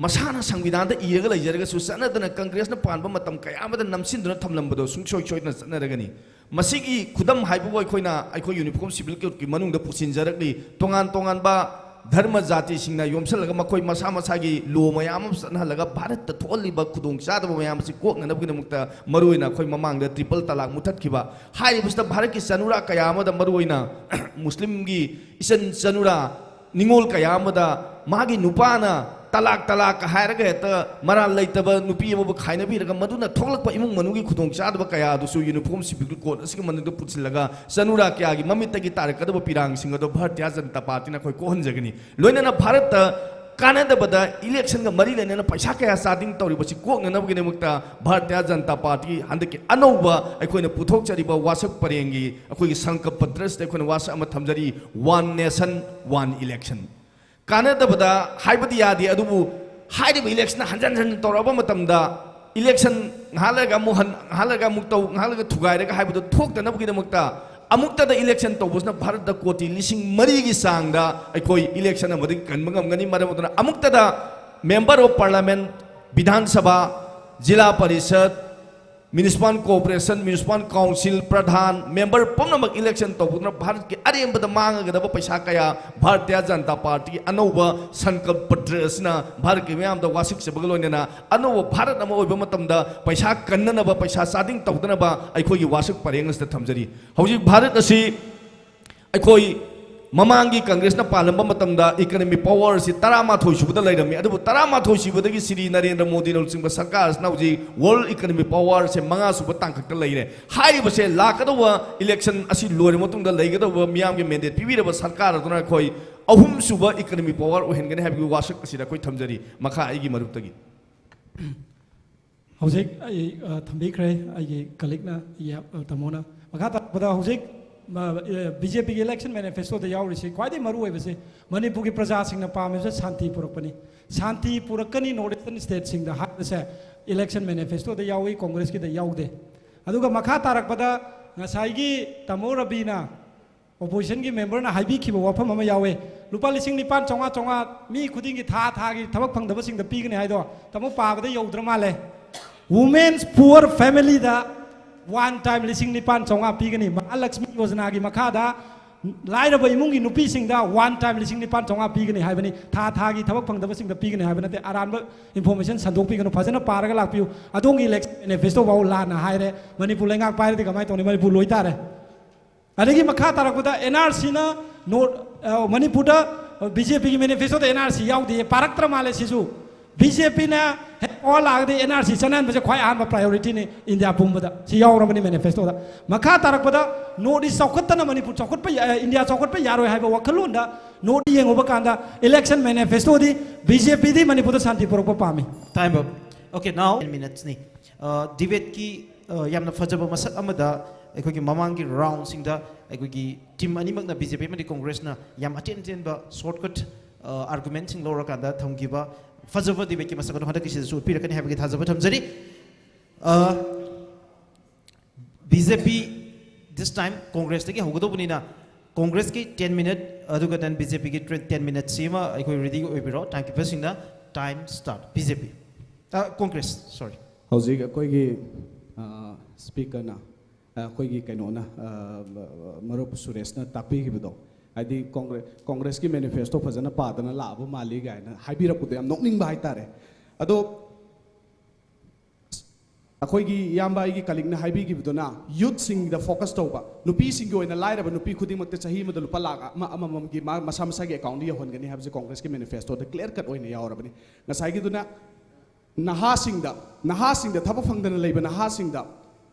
ꯃꯁꯥꯅ ꯁꯪꯕꯤꯙꯥꯟꯗ ꯏꯔꯒ ꯂꯩꯖꯔꯒꯁꯨ ꯆꯠꯅꯗꯅ ꯀꯪꯒ꯭ꯔꯦꯁꯅ ꯄꯥꯟꯕ ꯃꯇꯝ ꯀꯌꯥ ꯑꯃꯗ ꯅꯝꯁꯤꯟꯗꯨꯅ ꯊꯝꯂꯝꯕꯗꯣ ꯁꯨꯡꯁꯣꯏ ꯁꯣꯏꯗꯅ ꯆꯠꯅꯔꯒꯅꯤ꯫ ꯃꯁꯤꯒꯤ ꯈꯨꯗꯝ ꯍꯥꯏꯕꯕꯨ ꯑꯩꯈꯣꯏꯅ ꯑꯩꯈꯣꯏ ꯌꯨꯅꯤꯐꯣꯔꯝ ꯁꯤꯚꯤꯜ ꯀꯣꯗꯀꯤ ꯃꯅꯨꯡꯗ ꯄꯨꯁꯤꯟꯖꯔꯛꯂꯤ꯫ ꯇꯣꯉꯥꯟ ꯇꯣꯉꯥꯟꯕ ꯙꯔꯃ ꯖꯥꯇꯤꯁꯤꯡꯅ ꯌꯣꯝꯁꯤꯜꯂꯒ ꯃꯈꯣꯏ ꯃꯁꯥ ꯃꯁꯥꯒꯤ ꯂꯣ ꯃꯌꯥꯝ ꯑꯃ ꯆꯠꯅꯍꯜꯂꯒ ꯚꯥꯔꯠꯇ ꯊꯣꯛꯍꯜꯂꯤꯕ ꯈꯨꯗꯣꯡꯆꯥꯗꯕ ꯃꯌꯥꯝ ꯑꯁꯤ ꯀꯣꯛꯅꯅꯕꯒꯤꯗꯃꯛꯇ ꯃꯔꯨꯑꯣꯏꯅ ꯑꯩꯈꯣꯏ ꯃꯃꯥꯡꯗ ꯇ꯭ꯔꯤꯄꯜ ꯇꯂꯥꯛ ꯃꯨꯊꯠꯈꯤꯕ ꯍꯥꯏꯔꯤꯕꯁꯤꯗ ꯚꯥꯔꯠꯀꯤ ꯆꯅꯨꯔꯥ ꯀꯌꯥ ꯑꯃꯗ ꯃꯔꯨꯑꯣꯏꯅ ꯃꯨꯁꯂꯤꯝꯒꯤ ꯏꯆꯟ ꯆꯅꯨꯔꯥ ꯅꯤꯉꯣꯜ ꯀꯌꯥ ꯑꯃꯗ ꯃꯥꯒꯤ ꯅꯨꯄꯥꯅ ꯇꯂꯥꯛ ꯇꯂꯥꯛ ꯍꯥꯏꯔꯒ ꯍꯦꯛꯇ ꯃꯔꯥꯜ ꯂꯩꯇꯕ ꯅꯨꯄꯤ ꯑꯃꯕꯨ ꯈꯥꯏꯅꯕꯤꯔꯒ ꯃꯗꯨꯅ ꯊꯣꯛꯂꯛꯄ ꯏꯃꯨꯡ ꯃꯅꯨꯡꯒꯤ ꯈꯨꯗꯣꯡꯆꯥꯗꯕ ꯀꯌꯥ ꯑꯗꯨꯁꯨ ꯌꯨꯅꯤꯐꯣꯔꯝ ꯁꯤꯚꯤꯜ ꯀꯣꯗ ꯑꯁꯤꯒꯤ ꯃꯅꯨꯡꯗ ꯄꯨꯁꯤꯜꯂꯒ ꯆꯅꯨꯔꯥ ꯀꯌꯥꯒꯤ ꯃꯃꯤꯠꯇꯒꯤ ꯇꯥꯔꯛꯀꯗꯕ ꯄꯤꯔꯥꯡꯁꯤꯡ ꯑꯗꯨ ꯚꯥꯔꯇꯤꯌꯥ ꯖꯅꯇꯥ ꯄꯥꯔꯇꯤꯅ ꯑꯩꯈꯣꯏ ꯀꯣꯛꯍꯟꯖꯒꯅꯤ꯫ ꯂꯣꯏꯅꯅ ꯚꯥꯔꯠꯇ ꯀꯥꯟꯅꯗꯕꯗ ꯏꯂꯦꯛꯁꯟꯒ ꯃꯔꯤ ꯂꯩꯅꯅ ꯄꯩꯁꯥ ꯀꯌꯥ ꯆꯥꯗꯤꯡ ꯇꯧꯔꯤꯕꯁꯤ ꯀꯣꯛꯅꯅꯕꯒꯤꯗꯃꯛꯇ ꯚꯥꯔꯇꯤꯌꯥ ꯖꯅꯇꯥ ꯄꯥꯔꯇꯤ ꯍꯟꯗꯛꯀꯤ ꯑꯅꯧꯕ ꯑꯩꯈꯣꯏꯅ ꯄꯨꯊꯣꯛꯆꯔꯤꯕ ꯋꯥꯁꯛ ꯄꯔꯦꯡꯒꯤ ꯑꯩꯈꯣꯏꯒꯤ ꯁꯪꯀꯜꯄ ꯄꯇ꯭ꯔꯁꯤꯗ ꯑꯩꯈꯣꯏꯅ ꯋꯥꯁꯛ ꯑꯃ ꯊꯝꯖꯔꯤ, One Nation, One Election꯫ ꯀꯥꯟꯅꯗꯕꯗ ꯍꯥꯏꯕꯗꯤ ꯌꯥꯗꯦ, ꯑꯗꯨꯕꯨ ꯍꯥꯏꯔꯤꯕ ꯏꯂꯦꯛꯁꯟ ꯍꯟꯖꯟ ꯍꯟꯖꯟ ꯇꯧꯔꯛꯑꯕ ꯃꯇꯝꯗ ꯏꯂꯦꯛꯁꯟ ꯉꯥꯏꯍꯥꯛ ꯂꯩꯔꯒ ꯑꯃꯨꯛ ꯍꯟ, ꯉꯥꯏꯍꯥꯛ ꯂꯩꯔꯒ ꯑꯃꯨꯛ ꯇꯧ, ꯉꯥꯏꯍꯥꯛ ꯂꯩꯔꯒ ꯊꯨꯒꯥꯏꯔꯒ ꯍꯥꯏꯕꯗꯨ ꯊꯣꯛꯇꯅꯕꯒꯤꯗꯃꯛꯇ ꯑꯃꯨꯛꯇꯗ ꯏꯂꯦꯛꯁꯟ ꯇꯧꯕꯁꯤꯅ ꯚꯥꯔꯠꯇ ꯀꯣꯇꯤ ꯂꯤꯁꯤꯡ ꯃꯔꯤꯒꯤ ꯆꯥꯡꯗ ꯑꯩꯈꯣꯏ ꯏꯂꯦꯛꯁꯟ ꯑꯃꯗꯒꯤ ꯀꯟꯕ ꯉꯝꯒꯅꯤ꯫ ꯃꯔꯝ ꯑꯗꯨꯅ ꯑꯃꯨꯛꯇꯗ member of parliament, Vidhan Sabha, zila parishad, municipal corporation, municipal council, Pradhan, member ꯄꯨꯝꯅꯃꯛ ꯏꯂꯦꯛꯁꯟ ꯇꯧꯗꯨꯅ ꯚꯥꯔꯠꯀꯤ ꯑꯔꯦꯝꯕꯗ ꯃꯥꯡꯉꯒꯗꯕ ꯄꯩꯁꯥ ꯀꯌꯥ ꯚꯥꯔꯇꯤꯌꯥ ꯖꯅꯇꯥ ꯄꯥꯔꯇꯤꯒꯤ ꯑꯅꯧꯕ ꯁꯪꯀꯜꯄ ꯄꯇ꯭ꯔ ꯑꯁꯤꯅ ꯚꯥꯔꯠꯀꯤ ꯃꯤꯌꯥꯝꯗ ꯋꯥꯁꯛꯆꯕꯒ ꯂꯣꯏꯅꯅ ꯑꯅꯧꯕ ꯚꯥꯔꯠ ꯑꯃ ꯑꯣꯏꯕ ꯃꯇꯝꯗ ꯄꯩꯁꯥ ꯀꯟꯅꯅꯕ, ꯄꯩꯁꯥ ꯆꯥꯗꯤꯡ ꯇꯧꯗꯅꯕ ꯑꯩꯈꯣꯏꯒꯤ ꯋꯥꯁꯛ ꯄꯔꯦꯡ ꯑꯁꯤꯗ ꯊꯝꯖꯔꯤ꯫ ꯍꯧꯖꯤꯛ ꯚꯥꯔꯠ ꯑꯁꯤ ꯑꯩꯈꯣꯏ ꯃꯃꯥꯡꯒꯤ ꯀꯪꯒ꯭ꯔꯦꯁꯅ ꯄꯥꯜꯂꯝꯕ ꯃꯇꯝꯗ ꯏꯀꯅꯣꯃꯤ ꯄꯥꯋꯔꯁꯤ ꯇꯔꯥꯃꯥꯊꯣꯏ ꯁꯨꯕꯗ ꯂꯩꯔꯝꯃꯤ, ꯑꯗꯨꯕꯨ ꯇꯔꯥꯃꯥꯊꯣꯏ ꯁꯨꯕꯗꯒꯤ ꯁ꯭ꯔꯤ ꯅꯔꯦꯟꯗ꯭ꯔ ꯃꯣꯗꯤꯅ ꯂꯨꯆꯤꯡꯕ ꯁꯔꯀꯥꯔꯁꯤꯅ ꯍꯧꯖꯤꯛ ꯋꯥꯔꯜ ꯏꯀꯅꯣꯃꯤ ꯄꯥꯋꯔꯁꯦ ꯃꯉꯥ ꯁꯨꯕ ꯇꯥꯡꯀꯛꯇ ꯂꯩꯔꯦ꯫ ꯍꯥꯏꯔꯤꯕꯁꯦ ꯂꯥꯛꯀꯗꯧꯕ ꯏꯂꯦꯛꯁꯟ ꯑꯁꯤ ꯂꯣꯏꯔꯕ ꯃꯇꯨꯡꯗ ꯂꯩꯒꯗꯧꯕ ꯃꯤꯌꯥꯝꯒꯤ ꯃꯦꯟꯗꯦꯠ ꯄꯤꯕꯤꯔꯕ ꯁꯔꯀꯥꯔ ꯑꯗꯨꯅ ꯑꯩꯈꯣꯏ ꯑꯍꯨꯝꯁꯨꯕ ꯏꯀꯅꯣꯃꯤ ꯄꯥꯋꯔ ꯑꯣꯏꯍꯟꯒꯅꯤ ꯍꯥꯏꯕꯒꯤ ꯋꯥꯁꯛ ꯑꯁꯤꯗ ꯑꯩꯈꯣꯏ ꯊꯝꯖꯔꯤ꯫ ꯃꯈꯥ ꯑꯩꯒꯤ ꯃꯔꯨꯞꯇꯒꯤ꯫ ꯍꯧꯖꯤꯛ ꯑꯩ ꯑ, ꯊꯝꯕꯤꯈ꯭ꯔꯦ ꯑꯩꯒꯤ ꯀꯂꯤꯛꯅ, ꯑꯩꯒꯤ, ꯑ, ꯇꯥꯃꯣꯅ꯫ ꯃꯈꯥ ꯇꯥꯔꯛꯄꯗ ꯍꯧꯖꯤꯛ ꯕꯤ ꯖꯦ ꯄꯤꯒꯤ ꯏꯂꯦꯛꯁꯟ ꯃꯦꯅꯤꯐꯦꯁꯇꯣꯗ ꯌꯥꯎꯔꯤꯁꯤ ꯈ꯭ꯋꯥꯏꯗꯒꯤ ꯃꯔꯨ ꯑꯣꯏꯕꯁꯤ ꯃꯅꯤꯄꯨꯔꯒꯤ ꯄ꯭ꯔꯖꯥꯁꯤꯡꯅ ꯄꯥꯝꯃꯤꯕꯁꯦ ꯁꯥꯟꯇꯤ ꯄꯨꯔꯛꯄꯅꯤ꯫ ꯁꯥꯟꯇꯤ ꯄꯨꯔꯛꯀꯅꯤ ꯅꯣꯔꯠ ꯏꯁꯇꯔꯟ ꯁ꯭ꯇꯦꯠꯁꯤꯡꯗ ꯍꯥꯏꯕꯁꯦ ꯏꯂꯦꯛꯁꯟ ꯃꯦꯅꯤꯐꯦꯁꯇꯣꯗ ꯌꯥꯎꯏ, ꯀꯣꯡꯒ꯭ꯔꯦꯁꯀꯤꯗ ꯌꯥꯎꯗꯦ꯫ ꯑꯗꯨꯒ ꯃꯈꯥ ꯇꯥꯔꯛꯄꯗ ꯉꯁꯥꯏꯒꯤ ꯇꯥꯃꯣ ꯔꯕꯤꯅ ꯑꯣꯄꯣꯖꯤꯁꯟꯒꯤ ꯃꯦꯝꯕꯔꯅ ꯍꯥꯏꯕꯤꯈꯤꯕ ꯋꯥꯐꯝ ꯑꯃ ꯌꯥꯎꯋꯦ, ꯂꯨꯄꯥ ꯂꯤꯁꯤꯡ ꯅꯤꯄꯥꯟ ꯆꯥꯝꯃꯉꯥ ꯆꯥꯝꯃꯉꯥ ꯃꯤ ꯈꯨꯗꯤꯡꯒꯤ ꯊꯥ ꯊꯥꯒꯤ ꯊꯕꯛ ꯐꯪꯗꯕꯁꯤꯡꯗ ꯄꯤꯒꯅꯤ ꯍꯥꯏꯗꯣ ꯇꯥꯃꯣ ꯄꯥꯕꯗ ꯌꯧꯗ꯭ꯔ ꯃꯥꯜꯂꯦ꯫ Women's poor familyꯗ one time ꯂꯤꯁꯤꯡ ꯅꯤꯄꯥꯟ ꯆꯥꯝꯃꯉꯥ ꯄꯤꯒꯅꯤ, ꯃꯍꯥꯂꯛꯁꯃꯤ ꯌꯣꯖꯅꯥꯒꯤ ꯃꯈꯥꯗ ꯂꯥꯏꯔꯕ ꯏꯃꯨꯡꯒꯤ ꯅꯨꯄꯤꯁꯤꯡꯗ one time ꯂꯤꯁꯤꯡ ꯅꯤꯄꯥꯟ ꯆꯥꯝꯃꯉꯥ ꯄꯤꯒꯅꯤ ꯍꯥꯏꯕꯅꯤ꯫ ꯊꯥ ꯊꯥꯒꯤ ꯊꯕꯛ ꯐꯪꯗꯕꯁꯤꯡꯗ ꯄꯤꯒꯅꯤ ꯍꯥꯏꯕ ꯅꯠꯇꯦ꯫ ꯑꯔꯥꯟꯕ ꯏꯟꯐꯣꯔꯃꯦꯁꯟ ꯁꯟꯗꯣꯛꯄꯤꯒꯅꯨ, ꯐꯖꯅ ꯄꯥꯔꯒ ꯂꯥꯛꯄꯤꯌꯨ꯫ ꯑꯗꯣꯝꯒꯤ ꯏꯂꯦꯛꯁꯟ ꯃꯦꯅꯤꯐꯦꯁꯇꯣ ꯐꯥꯎ ꯂꯥꯟꯅ ꯍꯥꯏꯔꯦ꯫ ꯃꯅꯤꯄꯨꯔ ꯂꯩꯉꯥꯛ ꯄꯥꯏꯔꯗꯤ ꯀꯃꯥꯏꯅ ꯇꯧꯅꯤ? ꯃꯅꯤꯄꯨꯔ ꯂꯣꯏ ꯇꯥꯔꯦ꯫ ꯑꯗꯒꯤ ꯃꯈꯥ ꯇꯥꯔꯛꯄꯗ ꯑꯦꯟ ꯑꯥꯔ ꯁꯤꯅ ꯅꯣꯔꯠ, ꯑ, ꯃꯅꯤꯄꯨꯔꯗ ꯕꯤ ꯖꯦ ꯄꯤꯒꯤ ꯃꯦꯅꯤꯐꯦꯁꯇꯣꯗ ꯑꯦꯟ ꯑꯥꯔ ꯁꯤ ꯌꯥꯎꯗꯦ, ꯄꯥꯔꯛꯇ꯭ꯔ ꯃꯥꯜꯂꯦ ꯁꯤꯁꯨ꯫ ꯕꯤ ꯖꯦ ꯄꯤꯅ ꯍꯦꯛ ꯄꯋꯥꯔ ꯂꯥꯛꯑꯒꯗꯤ ꯑꯦꯟ ꯑꯥꯔ ꯁꯤ ꯆꯠꯅꯍꯟꯕꯁꯦ ꯈ꯭ꯋꯥꯏ ꯑꯍꯥꯟꯕ ꯄ꯭ꯔꯥꯏꯌꯣꯔꯤꯇꯤꯅꯤ ꯏꯟꯗꯤꯌꯥ ꯄꯨꯝꯕꯗ꯫ ꯁꯤ ꯌꯥꯎꯔꯕꯅꯤ ꯃꯦꯅꯤꯐꯦꯁꯇꯣꯗ꯫ ꯃꯈꯥ ꯇꯥꯔꯛꯄꯗ ꯅꯣꯔꯠ ꯏꯁ ꯆꯥꯎꯈꯠꯇꯅ ꯃꯅꯤꯄꯨꯔ ꯆꯥꯎꯈꯠꯄ ꯌꯥ-, ꯏꯟꯗꯤꯌꯥ ꯆꯥꯎꯈꯠꯄ ꯌꯥꯔꯣꯏ ꯍꯥꯏꯕ ꯋꯥꯈꯜꯂꯣꯟꯗ ꯅꯣꯔꯠ ꯌꯦꯡꯉꯨꯕ ꯀꯥꯟꯗ ꯏꯂꯦꯛꯁꯟ ꯃꯦꯅꯤꯐꯦꯁꯇꯣꯗꯤ ꯕꯤ ꯖꯦ ꯄꯤꯗꯤ ꯃꯅꯤꯄꯨꯔꯗ ꯁꯥꯟꯇꯤ ꯄꯨꯔꯛꯄ ꯄꯥꯝꯃꯤ꯫ Time up. Okay, now ten minutesꯅꯤ꯫ ꯗꯤꯕꯦꯠꯀꯤ ꯌꯥꯝꯅ ꯐꯖꯕ ꯃꯁꯛ ꯑꯃꯗ ꯑꯩꯈꯣꯏꯒꯤ ꯃꯃꯥꯡꯒꯤ ꯔꯥꯎꯟꯁꯤꯡꯗ ꯑꯩꯈꯣꯏꯒꯤ ꯇꯤꯝ ꯑꯅꯤꯃꯛꯅ ꯕꯤ ꯖꯦ ꯄꯤ ꯑꯃꯗꯤ ꯀꯣꯡꯒ꯭ꯔꯦꯁꯅ ꯌꯥꯝ ꯑꯇꯦꯟ ꯑꯇꯦꯟꯕ ꯁꯣꯔꯠꯀꯠ ꯑꯥꯔꯒꯨꯃꯦꯟꯁꯤꯡ ꯂꯧꯔꯀꯥꯟꯗ ꯊꯝꯈꯤꯕ ꯐꯖꯕ ꯗꯤꯕꯦꯠꯀꯤ ꯃꯁꯛ ꯑꯗꯨ ꯍꯟꯗꯛꯀꯤꯁꯤꯗꯁꯨ ꯎꯠꯄꯤꯔꯛꯀꯅꯤ ꯍꯥꯏꯕꯒꯤ ꯊꯥꯖꯕ ꯊꯝꯖꯔꯤ꯫ B J P this time ꯀꯣꯡꯒ꯭ꯔꯦꯁꯇꯒꯤ ꯍꯧꯒꯗꯧꯕꯅꯤꯅ ꯀꯣꯡꯒ꯭ꯔꯦꯁꯀꯤ ten minute ꯑꯗꯨꯒ then ꯕꯤ ꯖꯦ ꯄꯤꯒꯤ ten minutesꯁꯤ ꯑꯃ ꯑꯩꯈꯣꯏ ꯔꯦꯗꯤ ꯑꯣꯏꯕꯤꯔꯣ꯫ Time keeperꯁꯤꯡꯅ꯫ Time start. B J P, Congress, sorry. ꯍꯧꯖꯤꯛ ꯑꯩꯈꯣꯏꯒꯤ ꯁ꯭ꯄꯤꯀꯔꯅ, ꯑꯩꯈꯣꯏꯒꯤ ꯀꯩꯅꯣꯅ, ꯃꯔꯨꯞ ꯁꯨꯔꯦꯁꯅ ꯇꯥꯛꯄꯤꯈꯤꯕꯗꯣ, ꯍꯥꯏꯗꯤ ꯀꯣꯡꯒ꯭ꯔꯦ ꯀꯣꯡꯒ꯭ꯔꯦꯁꯀꯤ ꯃꯦꯅꯤꯐꯦꯁꯇꯣ ꯐꯖꯅ ꯄꯥꯗꯅ ꯂꯥꯛꯑꯕ ꯃꯥꯜꯂꯤ ꯀꯥꯏꯅ ꯍꯥꯏꯕꯤꯔꯛꯄꯗꯣ ꯌꯥꯝ ꯅꯣꯛꯅꯤꯡꯕ ꯍꯥꯏꯇꯥꯔꯦ꯫ ꯑꯗꯣ ꯑꯩꯈꯣꯏꯒꯤ ꯏꯌꯥꯝꯕ ꯑꯩꯒꯤ ꯀꯂꯤꯛꯅ ꯍꯥꯏꯕꯤꯈꯤꯕꯗꯨꯅ ꯌꯨꯠꯁꯤꯡꯗ ꯐꯣꯀꯁ ꯇꯧꯕ, ꯅꯨꯄꯤꯁꯤꯡꯒꯤ ꯑꯣꯏꯅ ꯂꯥꯏꯔꯕ ꯅꯨꯄꯤ ꯈꯨꯗꯤꯡꯃꯛꯇ ꯆꯍꯤ ꯑꯃꯗ ꯂꯨꯄꯥ ꯂꯥꯈ ꯑꯃ ꯑꯃꯃꯝꯒꯤ ꯃꯥ ꯃꯁꯥ ꯃꯁꯥꯒꯤ ꯑꯦꯀꯥꯎꯟꯗ ꯌꯧꯍꯟꯒꯅꯤ ꯍꯥꯏꯕꯁꯦ ꯀꯣꯡꯒ꯭ꯔꯦꯁꯀꯤ ꯃꯦꯅꯤꯐꯦꯁꯇꯣꯗ ꯀ꯭ꯂꯤꯌꯔ ꯀꯠ ꯑꯣꯏꯅ ꯌꯥꯎꯔꯕꯅꯤ꯫ ꯉꯁꯥꯏꯒꯤꯗꯨꯅ ꯅꯍꯥꯁꯤꯡꯗ ꯅꯍꯥꯁꯤꯡꯗ ꯊꯕꯛ ꯐꯪꯗꯅ ꯂꯩꯕ ꯅꯍꯥꯁꯤꯡꯗ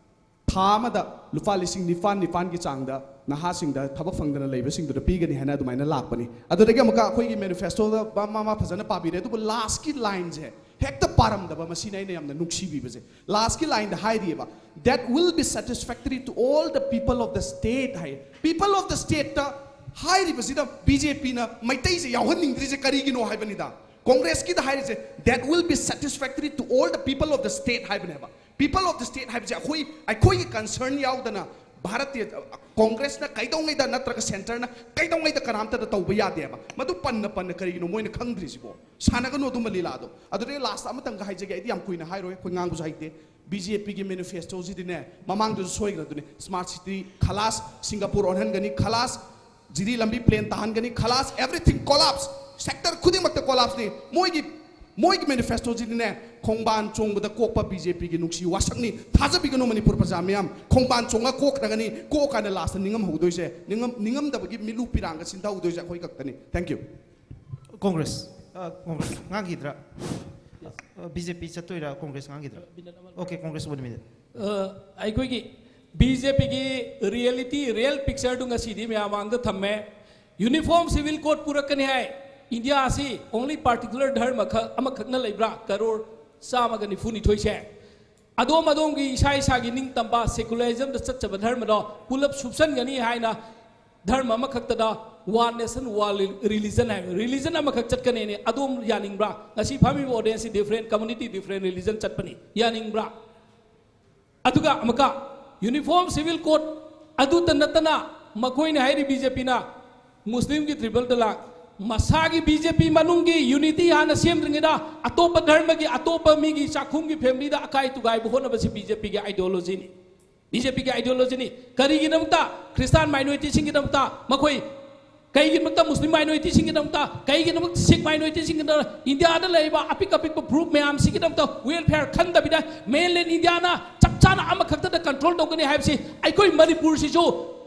ꯊꯥ ꯑꯃꯗ ꯂꯨꯄꯥ ꯂꯤꯁꯤꯡ ꯅꯤꯄꯥꯟ ꯅꯤꯄꯥꯟꯒꯤ ꯆꯥꯡꯗ ꯅꯍꯥꯁꯤꯡꯗ ꯊꯕꯛ ꯐꯪꯗꯅ ꯂꯩꯕꯁꯤꯡꯗꯨꯗ ꯄꯤꯒꯅꯤ ꯍꯥꯏꯅ ꯑꯗꯨꯃꯥꯏꯅ ꯂꯥꯛꯄꯅꯤ꯫ ꯑꯗꯨꯗꯒꯤ ꯑꯃꯨꯛꯀ ꯑꯩꯈꯣꯏꯒꯤ ꯃꯦꯅꯤꯐꯦꯁꯇꯣꯗ ꯃꯥ ꯃꯥ ꯃꯥ ꯐꯖꯅ ꯄꯥꯕꯤꯔꯦ, ꯑꯗꯨꯕꯨ ꯂꯥꯁꯀꯤ ꯂꯥꯏꯟꯁꯦ ꯍꯦꯛꯇ ꯄꯥꯔꯝꯗꯕ, ꯃꯁꯤꯅ ꯑꯩꯅ ꯌꯥꯝꯅ ꯅꯨꯡꯁꯤꯕꯤꯕꯁꯦ꯫ ꯂꯥꯁꯀꯤ ꯂꯥꯏꯟꯗ ꯍꯥꯏꯔꯤꯑꯕ, "That will be satisfactory to all the people of the state" ꯍꯥꯏ꯫ People of the stateꯇ ꯍꯥꯏꯔꯤꯕꯁꯤꯗ ꯕꯤ ꯖꯦ ꯄꯤꯅ ꯃꯩꯇꯩꯁꯦ ꯌꯥꯎꯍꯟꯅꯤꯡꯗ꯭ꯔꯤꯁꯦ ꯀꯔꯤꯒꯤꯅꯣ ꯍꯥꯏꯕꯅꯤꯗ꯫ ꯀꯣꯡꯒ꯭ꯔꯦꯁꯀꯤꯗ ꯍꯥꯏꯔꯤꯁꯦ, "That will be satisfactory to all the people of the state" ꯍꯥꯏꯕꯅꯦꯕ꯫ People of the state ꯍꯥꯏꯕꯁꯦ ꯑꯩꯈꯣꯏ, ꯑꯩꯈꯣꯏꯒꯤ ꯀꯟꯁꯔꯟ ꯌꯥꯎꯗꯅ ꯚꯥꯔꯠꯇꯤ ꯀꯩꯗꯧꯉꯩꯗ ꯅꯠꯇ꯭ꯔꯒ ꯁꯦꯟꯇꯔꯅ ꯀꯩꯗꯧꯉꯩꯗ ꯀꯅꯥꯝꯇꯗ ꯇꯧꯕ ꯌꯥꯗꯦꯕ꯫ ꯃꯗꯨ ꯄꯟꯅ ꯄꯟꯅ ꯀꯔꯤꯒꯤꯅꯣ ꯃꯣꯏꯅ ꯈꯪꯗ꯭ꯔꯤꯁꯤꯕꯣ? ꯁꯥꯟꯅꯒꯅꯨ ꯑꯗꯨꯝꯕ ꯂꯤꯂꯥꯗꯣ꯫ ꯑꯗꯨꯗꯩ ꯂꯥꯁꯇ ꯑꯃꯇꯪꯒ ꯍꯥꯏꯖꯒꯦ, ꯑꯩꯗꯤ ꯌꯥꯝ ꯀꯨꯏꯅ ꯍꯥꯏꯔꯣꯏ, ꯑꯩꯈꯣꯏ ꯉꯥꯡꯕꯁꯨ ꯍꯩꯇꯦ꯫ ꯕꯤ ꯖꯦ ꯄꯤꯒꯤ ꯃꯦꯅꯤꯐꯦꯁꯇꯣꯁꯤꯗꯤꯅꯦ, ꯃꯃꯥꯡꯗꯁꯨ ꯁꯣꯏꯈ꯭ꯔꯗꯨꯅꯤ꯫ ꯁ꯭ꯃꯥꯔꯠ ꯁꯤꯇꯤ ꯈꯂꯥꯁ, ꯁꯤꯡꯒꯥꯄꯨꯔ ꯑꯣꯟꯍꯟꯒꯅꯤ ꯈꯂꯥꯁ, ꯖꯤꯔꯤ ꯂꯝꯕꯤ ꯄ꯭ꯂꯦꯟ ꯇꯥꯍꯟꯒꯅꯤ ꯈꯂꯥꯁ, everything collapse, ꯁꯦꯛꯇꯔ ꯈꯨꯗꯤꯡꯃꯛꯇ ꯀꯣꯂꯥꯞꯁꯅꯤ꯫ ꯃꯣꯏꯒꯤ ꯃꯣꯏꯒꯤ ꯃꯦꯅꯤꯐꯦꯁꯇꯣꯁꯤꯗꯤꯅꯦ, ꯈꯣꯡꯕꯥꯟ ꯆꯣꯡꯕꯗ ꯀꯣꯛꯄ ꯕꯤ ꯖꯦ ꯄꯤꯒꯤ ꯅꯨꯡꯁꯤ ꯋꯥꯁꯛꯅꯤ꯫ ꯊꯥꯖꯕꯤꯒꯅꯨ ꯃꯅꯤꯄꯨꯔ ꯄ꯭ꯔꯖꯥ ꯃꯤꯌꯥꯝ, ꯈꯣꯡꯕꯥꯟ ꯆꯣꯡꯉ ꯀꯣꯛꯈ꯭ꯔꯒꯅꯤ꯫ ꯀꯣꯛꯑꯀꯥꯟꯗ ꯂꯥꯁꯇ ꯅꯤꯡꯉꯝꯍꯧꯗꯣꯏꯁꯦ, ꯅꯤꯡꯉꯝ ꯅꯤꯡꯉꯝꯗꯕꯒꯤ ꯃꯤꯠꯂꯨ ꯄꯤꯔꯥꯡꯒ ꯁꯤꯟꯊꯍꯧꯗꯣꯏꯁꯦ ꯑꯩꯈꯣꯏ ꯈꯛꯇꯅꯤ꯫ Thank you꯫ ꯀꯣꯡꯒ꯭ꯔꯦꯁ꯫ ꯑ, ꯀꯣꯡꯒ꯭ꯔꯦꯁ ꯉꯥꯡꯈꯤꯗ꯭ꯔꯥ? ꯕꯤ ꯖꯦ ꯄꯤ ꯆꯠꯇꯣꯏꯔꯥ, ꯀꯣꯡꯒ꯭ꯔꯦꯁ ꯉꯥꯡꯈꯤꯗ꯭ꯔꯥ? Okay, Congress, one minute. ꯑ, ꯑꯩꯈꯣꯏꯒꯤ ꯕꯤ ꯖꯦ ꯄꯤꯒꯤ ꯔꯤꯌꯦꯂꯤꯇꯤ, ꯔꯤꯌꯦꯜ ꯄꯤꯛꯆꯔꯗꯨ ꯉꯁꯤꯗꯤ ꯃꯌꯥꯝ ꯃꯥꯡꯗ ꯊꯝꯃꯦ꯫ ꯌꯨꯅꯤꯐꯣꯔꯝ ꯁꯤꯚꯤꯜ ꯀꯣꯗ ꯄꯨꯔꯛꯀꯅꯤ ꯍꯥꯏ꯫ ꯏꯟꯗꯤꯌꯥ ꯑꯁꯤ ꯑꯣꯡꯂꯤ ꯄꯥꯔꯇꯤꯀꯨꯂꯔ ꯙꯔꯃ ꯈꯛ ꯑꯃꯈꯛꯅ ꯂꯩꯕ꯭ꯔꯥ? ꯀꯔꯣꯔ ꯆꯥꯝꯃꯒ ꯅꯤꯐꯨꯅꯤꯊꯣꯏꯁꯦ꯫ ꯑꯗꯣꯝ ꯑꯗꯣꯝꯒꯤ ꯏꯁꯥ ꯏꯁꯥꯒꯤ ꯅꯤꯡꯇꯝꯕ ꯁꯦꯀꯨꯂꯔꯤꯖꯝꯗ ꯆꯠꯆꯕ ꯙꯔꯃꯗꯣ ꯄꯨꯂꯞ ꯁꯨꯞꯁꯟꯒꯅꯤ ꯍꯥꯏꯅ ꯙꯔꯃ ꯑꯃꯈꯛꯇꯗ ꯋꯥꯟ ꯅꯦꯁꯟ ꯋꯥꯟ ꯔꯤꯂꯤꯖꯟ ꯍꯥꯏꯕ ꯔꯤꯂꯤꯖꯟ ꯑꯃꯈꯛ ꯆꯠꯀꯅꯤꯅꯦ꯫ ꯑꯗꯣꯝ ꯌꯥꯅꯤꯡꯕ꯭ꯔꯥ? ꯉꯁꯤ ꯐꯝꯃꯤꯕ ꯑꯣꯗꯤꯌꯟꯁꯁꯤ ꯗꯤꯐ꯭ꯔꯦꯟ ꯀꯝꯃꯨꯅꯤꯇꯤ, ꯗꯤꯐ꯭ꯔꯦꯟ ꯔꯤꯂꯤꯖꯟ ꯆꯠꯄꯅꯤ꯫ ꯌꯥꯅꯤꯡꯕ꯭ꯔꯥ? ꯑꯗꯨꯒ ꯑꯃꯨꯛꯀ ꯌꯨꯅꯤꯐꯣꯔꯝ ꯁꯤꯚꯤꯜ ꯀꯣꯗ ꯑꯗꯨꯇ ꯅꯠꯇꯅ ꯃꯈꯣꯏꯅ ꯍꯥꯏꯔꯤ ꯕꯤ ꯖꯦ ꯄꯤꯅ ꯃꯨꯁꯂꯤꯝꯒꯤ ꯇ꯭ꯔꯤꯄꯜ ꯇꯂꯥꯛ, ꯃꯁꯥꯒꯤ ꯕꯤ ꯖꯦ ꯄꯤ ꯃꯅꯨꯡꯒꯤ ꯌꯨꯅꯤꯇꯤ ꯍꯥꯟꯅ ꯁꯦꯝꯗ꯭ꯔꯤꯉꯩꯗ ꯑꯇꯣꯞꯄ ꯙꯔꯃꯒꯤ, ꯑꯇꯣꯞꯄ ꯃꯤꯒꯤ ꯆꯥꯛꯈꯨꯝꯒꯤ ꯐꯦꯃꯤꯂꯤꯗ ꯑꯀꯥꯏ ꯇꯨꯒꯥꯏꯕ ꯍꯣꯠꯅꯕꯁꯤ ꯕꯤ ꯖꯦ ꯄꯤꯒꯤ ꯑꯥꯏꯗꯤꯌꯣꯂꯣꯖꯤꯅꯤ꯫ ꯕꯤ ꯖꯦ ꯄꯤꯒꯤ ꯑꯥꯏꯗꯤꯌꯣꯂꯣꯖꯤꯅꯤ꯫ ꯀꯔꯤꯒꯤꯗꯃꯛꯇ ꯈ꯭ꯔꯤꯁꯇꯥꯟ ꯃꯥꯏꯅꯣꯔꯤꯇꯤꯁꯤꯡꯒꯤꯗꯃꯛꯇ ꯃꯈꯣꯏ ꯀꯩꯒꯤꯗꯃꯛꯇ ꯃꯨꯁꯂꯤꯝ ꯃꯥꯏꯅꯣꯔꯤꯇꯤꯁꯤꯡꯒꯤꯗꯃꯛꯇ, ꯀꯩꯒꯤꯗꯃꯛꯇ ꯁꯤꯈ ꯃꯥꯏꯅꯣꯔꯤꯇꯤꯁꯤꯡꯒꯤꯗꯃꯛꯇ, ꯏꯟꯗꯤꯌꯥꯗ ꯂꯩꯔꯤꯕ ꯑꯄꯤꯛ ꯑꯄꯤꯛꯄ ꯒ꯭ꯔꯨꯞ ꯃꯌꯥꯝꯁꯤꯒꯤꯗꯃꯛꯇ ꯋꯦꯜꯐꯤꯌꯔ ꯈꯟꯗꯕꯤꯗ ꯃꯦꯟꯂꯦꯟ ꯏꯟꯗꯤꯌꯥꯅ ꯆꯞ ꯆꯥꯅ ꯑꯃꯈꯛꯇꯗ ꯀꯟꯇ꯭ꯔꯣꯜ ꯇꯧꯒꯅꯤ ꯍꯥꯏꯕꯁꯤ ꯑꯩꯈꯣꯏ ꯃꯅꯤꯄꯨꯔꯁꯤꯁꯨ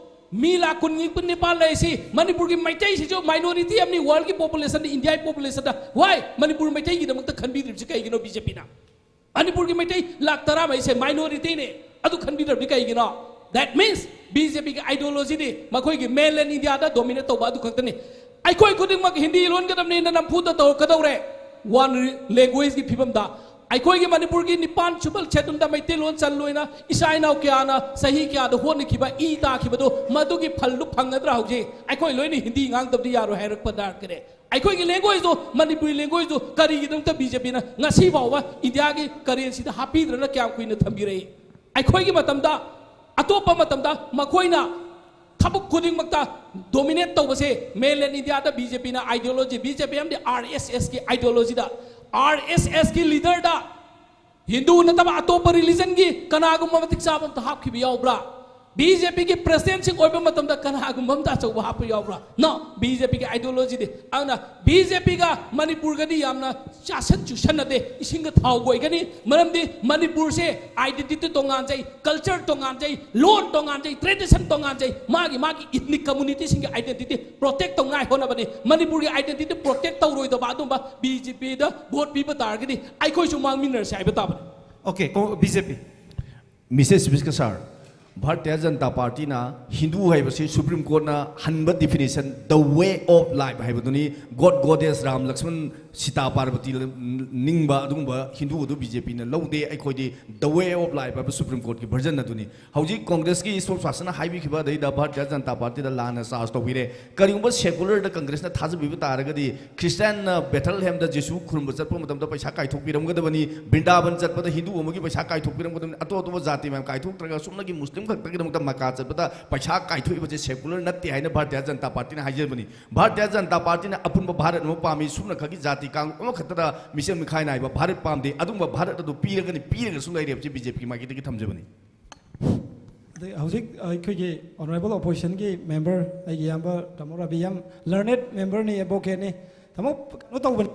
ꯃꯤ ꯂꯥꯛ ꯀꯨꯟ ꯅꯤꯄꯥꯟ ꯂꯩꯔꯤꯁꯤ, ꯃꯅꯤꯄꯨꯔꯒꯤ ꯃꯩꯇꯩꯁꯤꯁꯨ ꯃꯥꯏꯅꯣꯔꯤꯇꯤ ꯑꯃꯅꯤ, ꯋꯥꯔꯜꯒꯤ ꯄꯣꯄꯨꯂꯦꯁꯟꯗ, ꯏꯟꯗꯤꯌꯥꯒꯤ ꯄꯣꯄꯨꯂꯦꯁꯟꯗ꯫ ꯋꯥꯏ ꯃꯅꯤꯄꯨꯔ ꯃꯩꯇꯩꯒꯤꯗꯃꯛꯇ ꯈꯟꯕꯤꯗ꯭ꯔꯤꯕꯁꯤ ꯀꯩꯒꯤꯅꯣ ꯕꯤ ꯖꯦ ꯄꯤꯅ? ꯃꯅꯤꯄꯨꯔꯒꯤ ꯃꯩꯇꯩ ꯂꯥꯛ ꯇꯔꯥꯃꯔꯤꯁꯦ ꯃꯥꯏꯅꯣꯔꯤꯇꯤꯅꯤ, ꯑꯗꯨ ꯈꯟꯕꯤꯗ꯭ꯔꯕꯗꯤ ꯀꯩꯒꯤꯅꯣ? That means ꯕꯤ ꯖꯦ ꯄꯤꯒꯤ ꯑꯥꯏꯗꯤꯌꯣꯂꯣꯖꯤꯗꯤ ꯃꯈꯣꯏꯒꯤ ꯃꯦꯟꯂꯦꯟ ꯏꯟꯗꯤꯌꯥꯗ ꯗꯣꯃꯤꯅꯦꯠ ꯇꯧꯕ ꯑꯗꯨ ꯈꯛꯇꯅꯤ꯫ ꯑꯩꯈꯣꯏ ꯈꯨꯗꯤꯡꯃꯛ ꯍꯤꯟꯗꯤ ꯂꯣꯟꯒꯗꯕꯅꯤꯅ ꯅꯝꯐꯨꯗ ꯇꯧꯔꯛꯀꯗꯧꯔꯦ꯫ ꯋꯥꯟ ꯂꯦꯡꯒ꯭ꯋꯦꯖꯀꯤ ꯐꯤꯕꯝꯗ ꯑꯩꯈꯣꯏꯒꯤ ꯃꯅꯤꯄꯨꯔꯒꯤ ꯅꯤꯄꯥꯟ ꯁꯨꯕ ꯁꯦꯗꯨꯜꯗ ꯃꯩꯇꯩꯂꯣꯟ ꯆꯜꯂꯣꯏꯅ ꯏꯆꯥ ꯏꯅꯥꯎ ꯀꯌꯥꯅ ꯆꯍꯤ ꯀꯌꯥꯗ ꯍꯣꯠꯅꯈꯤꯕ, ꯏ ꯇꯥꯈꯤꯕꯗꯣ, ꯃꯗꯨꯒꯤ ꯐꯜꯗꯨ ꯐꯪꯒꯗ꯭ꯔꯥ? ꯍꯧꯖꯤꯛ ꯑꯩꯈꯣꯏ ꯂꯣꯏꯅ ꯍꯤꯟꯗꯤ ꯉꯥꯡꯗꯕꯗꯤ ꯌꯥꯔꯣꯏ ꯍꯥꯏꯔꯛꯄ ꯇꯥꯔꯒꯗꯤ, ꯑꯩꯈꯣꯏꯒꯤ ꯂꯦꯡꯒ꯭ꯋꯦꯖꯇꯨ, ꯃꯅꯤꯄꯨꯔꯤ ꯂꯦꯡꯒ꯭ꯋꯦꯖꯇꯨ ꯀꯔꯤꯒꯤꯗꯃꯛꯇ ꯕꯤ ꯖꯦ ꯄꯤꯅ ꯉꯁꯤ ꯐꯥꯎꯕ ꯏꯟꯗꯤꯌꯥꯒꯤ ꯀꯔꯦꯟꯁꯤꯗ ꯍꯥꯞꯄꯤꯗ꯭ꯔꯅ ꯀꯌꯥꯝ ꯀꯨꯏꯅ ꯊꯝꯕꯤꯔꯛꯏ? ꯑꯩꯈꯣꯏꯒꯤ ꯃꯇꯝꯗ, ꯑꯇꯣꯞꯄ ꯃꯇꯝꯗ ꯃꯈꯣꯏꯅ ꯊꯕꯛ ꯈꯨꯗꯤꯡꯃꯛꯇ ꯗꯣꯃꯤꯅꯦꯠ ꯇꯧꯕꯁꯦ ꯃꯦꯟꯂꯦꯟ ꯏꯟꯗꯤꯌꯥꯗ ꯕꯤ ꯖꯦ ꯄꯤꯅ ꯑꯥꯏꯗꯤꯌꯣꯂꯣꯖꯤ, ꯕꯤ ꯖꯦ ꯄꯤ ꯑꯃꯗꯤ ꯑꯥꯔ ꯑꯦꯁ ꯑꯦꯁꯀꯤ ꯑꯥꯏꯗꯤꯌꯣꯂꯣꯖꯤꯗ, ꯑꯥꯔ ꯑꯦꯁ ꯑꯦꯁꯀꯤ ꯂꯤꯗꯔꯗ ꯍꯤꯟꯗꯨ ꯅꯠꯇꯕ ꯑꯇꯣꯞꯄ ꯔꯤꯂꯤꯖꯟꯒꯤ ꯀꯅꯥꯒꯨꯝꯕ ꯃꯇꯤꯛ ꯆꯥꯕ ꯑꯝꯇ ꯍꯥꯞꯈꯤꯕ ꯌꯥꯎꯕ꯭ꯔꯥ? ꯕꯤ ꯖꯦ ꯄꯤꯒꯤ ꯄ꯭ꯔꯦꯁꯤꯗꯦꯟꯁꯤꯡ ꯑꯣꯏꯕ ꯃꯇꯝꯗ ꯀꯅꯥꯒꯨꯝꯕ ꯑꯝꯇ ꯑꯆꯧꯕ ꯍꯥꯞꯄ ꯌꯥꯎꯕ꯭ꯔꯥ? ꯅꯣ, ꯕꯤ ꯖꯦ ꯄꯤꯒꯤ ꯑꯥꯏꯗꯤꯌꯣꯂꯣꯖꯤꯗꯤ꯫ ꯑꯗꯨꯅ ꯕꯤ ꯖꯦ ꯄꯤꯒ ꯃꯅꯤꯄꯨꯔꯒꯗꯤ ꯌꯥꯝꯅ ꯆꯥꯁꯟ ꯆꯨꯁꯟꯅꯗꯦ, ꯏꯁꯤꯡꯒ ꯊꯥꯎꯒ ꯑꯣꯏꯒꯅꯤ꯫ ꯃꯔꯝꯗꯤ ꯃꯅꯤꯄꯨꯔꯁꯦ ꯑꯥꯏꯗꯦꯟꯇꯤꯇꯤ ꯇꯣꯉꯥꯟꯖꯩ, ꯀꯜꯆꯔ ꯇꯣꯉꯥꯟꯖꯩ, ꯂꯣꯟ ꯇꯣꯉꯥꯟꯖꯩ, ꯇ꯭ꯔꯦꯗꯤꯁꯟ ꯇꯣꯉꯥꯟꯖꯩ, ꯃꯥꯒꯤ ꯃꯥꯒꯤ ꯏꯊꯅꯤꯛ ꯀꯝꯃꯨꯅꯤꯇꯤꯁꯤꯡꯒꯤ ꯑꯥꯏꯗꯦꯟꯇꯤꯇꯤ ꯄ꯭ꯔꯣꯇꯦꯛ ꯇꯧꯅꯉꯥꯏ ꯍꯣꯠꯅꯕꯅꯤ꯫ ꯃꯅꯤꯄꯨꯔꯒꯤ ꯑꯥꯏꯗꯦꯟꯇꯤꯇꯤ ꯄ꯭ꯔꯣꯇꯦꯛ ꯇꯧꯔꯣꯏꯗꯕ ꯑꯗꯨꯝꯕ ꯕꯤ ꯖꯦ ꯄꯤꯗ ꯚꯣꯠ ꯄꯤꯕ ꯇꯥꯔꯒꯗꯤ ꯑꯩꯈꯣꯏꯁꯨ ꯃꯥꯡꯃꯤꯟꯅꯔꯁꯦ ꯍꯥꯏꯕ ꯇꯥꯕꯅꯤ꯫ Okay, ꯀꯣ-, ꯕꯤ ꯖꯦ ꯄꯤ꯫ Mister Speaker sir, Bharatiya Janata ꯄꯥꯔꯇꯤꯅ Hindu ꯍꯥꯏꯕꯁꯤ ꯁꯨꯄ꯭ꯔꯤꯝ ꯀꯣꯔꯠꯅ ꯍꯟꯕ definition, the way of life ꯍꯥꯏꯕꯗꯨꯅꯤ꯫ God, Goddess, ꯔꯥꯝ, ꯂꯛꯁꯃꯟ, ꯁꯤꯇꯥ, ꯄꯥꯔꯕꯇꯤ ꯅꯤꯡꯕ ꯑꯗꯨꯒꯨꯝꯕ ꯍꯤꯟꯗꯨ ꯑꯗꯨ ꯕꯤ ꯖꯦ ꯄꯤꯅ ꯂꯧꯗꯦ꯫ ꯑꯩꯈꯣꯏꯗꯤ the way of life ꯍꯥꯏꯕ ꯁꯨꯄ꯭ꯔꯤꯝ ꯀꯣꯔꯠꯀꯤ ꯚꯔꯖꯟ ꯑꯗꯨꯅꯤ꯫ ꯍꯧꯖꯤꯛ ꯀꯣꯡꯒ꯭ꯔꯦꯁꯀꯤ ꯏꯁꯄꯣꯛꯁ ꯄꯥꯔꯁꯟꯅ ꯍꯥꯏꯕꯤꯈꯤꯕ, ꯑꯗꯩꯗ ꯚꯥꯔꯇꯤꯌ ꯖꯅꯇꯥ ꯄꯥꯔꯇꯤꯗ ꯂꯥꯟꯅ ꯆꯥꯔꯖ ꯇꯧꯕꯤꯔꯦ꯫ ꯀꯔꯤꯒꯨꯝꯕ ꯁꯦꯀꯨꯂꯔꯗ ꯀꯪꯒ꯭ꯔꯦꯁꯅ ꯊꯥꯖꯕꯤꯕ ꯇꯥꯔꯒꯗꯤ, ꯈ꯭ꯔꯤꯁꯇꯤꯌꯥꯟꯅ ꯕꯦꯊꯦꯜꯍꯦꯝꯗ ꯖꯤꯁꯨ ꯈꯨꯔꯨꯝꯕ ꯆꯠꯄ ꯃꯇꯝꯗ ꯄꯩꯁꯥ ꯀꯥꯏꯊꯣꯛꯄꯤꯔꯝꯒꯗꯕꯅꯤ, ꯕ꯭ꯔꯤꯟꯗꯥꯕꯟ ꯆꯠꯄꯗ ꯍꯤꯟꯗꯨ ꯑꯃꯒꯤ ꯄꯩꯁꯥ ꯀꯥꯏꯊꯣꯛꯄꯤꯔꯝꯒꯗꯕꯅꯤ, ꯑꯇꯣꯞ ꯑꯇꯣꯞꯄ ꯖꯥꯇꯤ ꯃꯌꯥꯝ ꯀꯥꯏꯊꯣꯛꯇ꯭ꯔꯒ ꯁꯨꯞꯅꯒꯤ ꯃꯨꯁꯂꯤꯝ ꯈꯛꯇꯒꯤꯗꯃꯛꯇ ꯃꯀꯥ ꯆꯠꯄꯗ ꯄꯩꯁꯥ ꯀꯥꯏꯊꯣꯛꯏꯕꯁꯦ ꯁꯦꯀꯨꯂꯔ ꯅꯠꯇꯦ ꯍꯥꯏꯅ ꯚꯥꯔꯇꯤꯌ ꯖꯅꯇꯥ ꯄꯥꯔꯇꯤꯅ ꯍꯥꯏꯖꯕꯅꯤ꯫ ꯚꯥꯔꯇꯤꯌ ꯖꯅꯇꯥ ꯄꯥꯔꯇꯤꯅ ꯑꯄꯨꯟꯕ ꯚꯥꯔꯠ ꯑꯃ ꯄꯥꯝꯃꯤ, ꯁꯨꯞꯅꯈꯛꯀꯤ ꯖꯥꯇꯤ ꯀꯥꯡꯂꯨꯞ ꯑꯃꯈꯛꯇꯗ ꯃꯤꯆꯪ ꯃꯤꯈꯥꯏ ꯅꯥꯏꯕ ꯚꯥꯔꯠ ꯄꯥꯝꯗꯦ꯫ ꯑꯗꯨꯒꯨꯝꯕ ꯚꯥꯔꯠ ꯑꯗꯨ ꯄꯤꯔꯒꯅꯤ, ꯄꯤꯔꯒꯁꯨ ꯂꯩꯔꯦ ꯍꯥꯏꯕꯁꯤ ꯕꯤ ꯖꯦ ꯄꯤꯒꯤ ꯃꯥꯏꯀꯩꯗꯒꯤ ꯊꯝꯖꯕꯅꯤ꯫ ꯑꯗꯩ ꯍꯧꯖꯤꯛ ꯑꯩꯈꯣꯏꯒꯤ ꯑꯣꯅꯔꯦꯕꯜ ꯑꯣꯄꯣꯖꯤꯁꯟꯒꯤ ꯃꯦꯝꯕꯔ, ꯑꯩꯒꯤ ꯏꯌꯥꯝꯕ ꯇꯥꯃꯣ ꯔꯕꯤ, ꯌꯥꯝ ꯂꯔꯅꯦꯠ ꯃꯦꯝꯕꯔꯅꯤ, ꯑꯦꯗꯚꯣꯀꯦꯠꯅꯤ꯫ ꯇꯥꯃꯣ, ꯀꯩꯅꯣ ꯇꯧꯕꯅꯤ,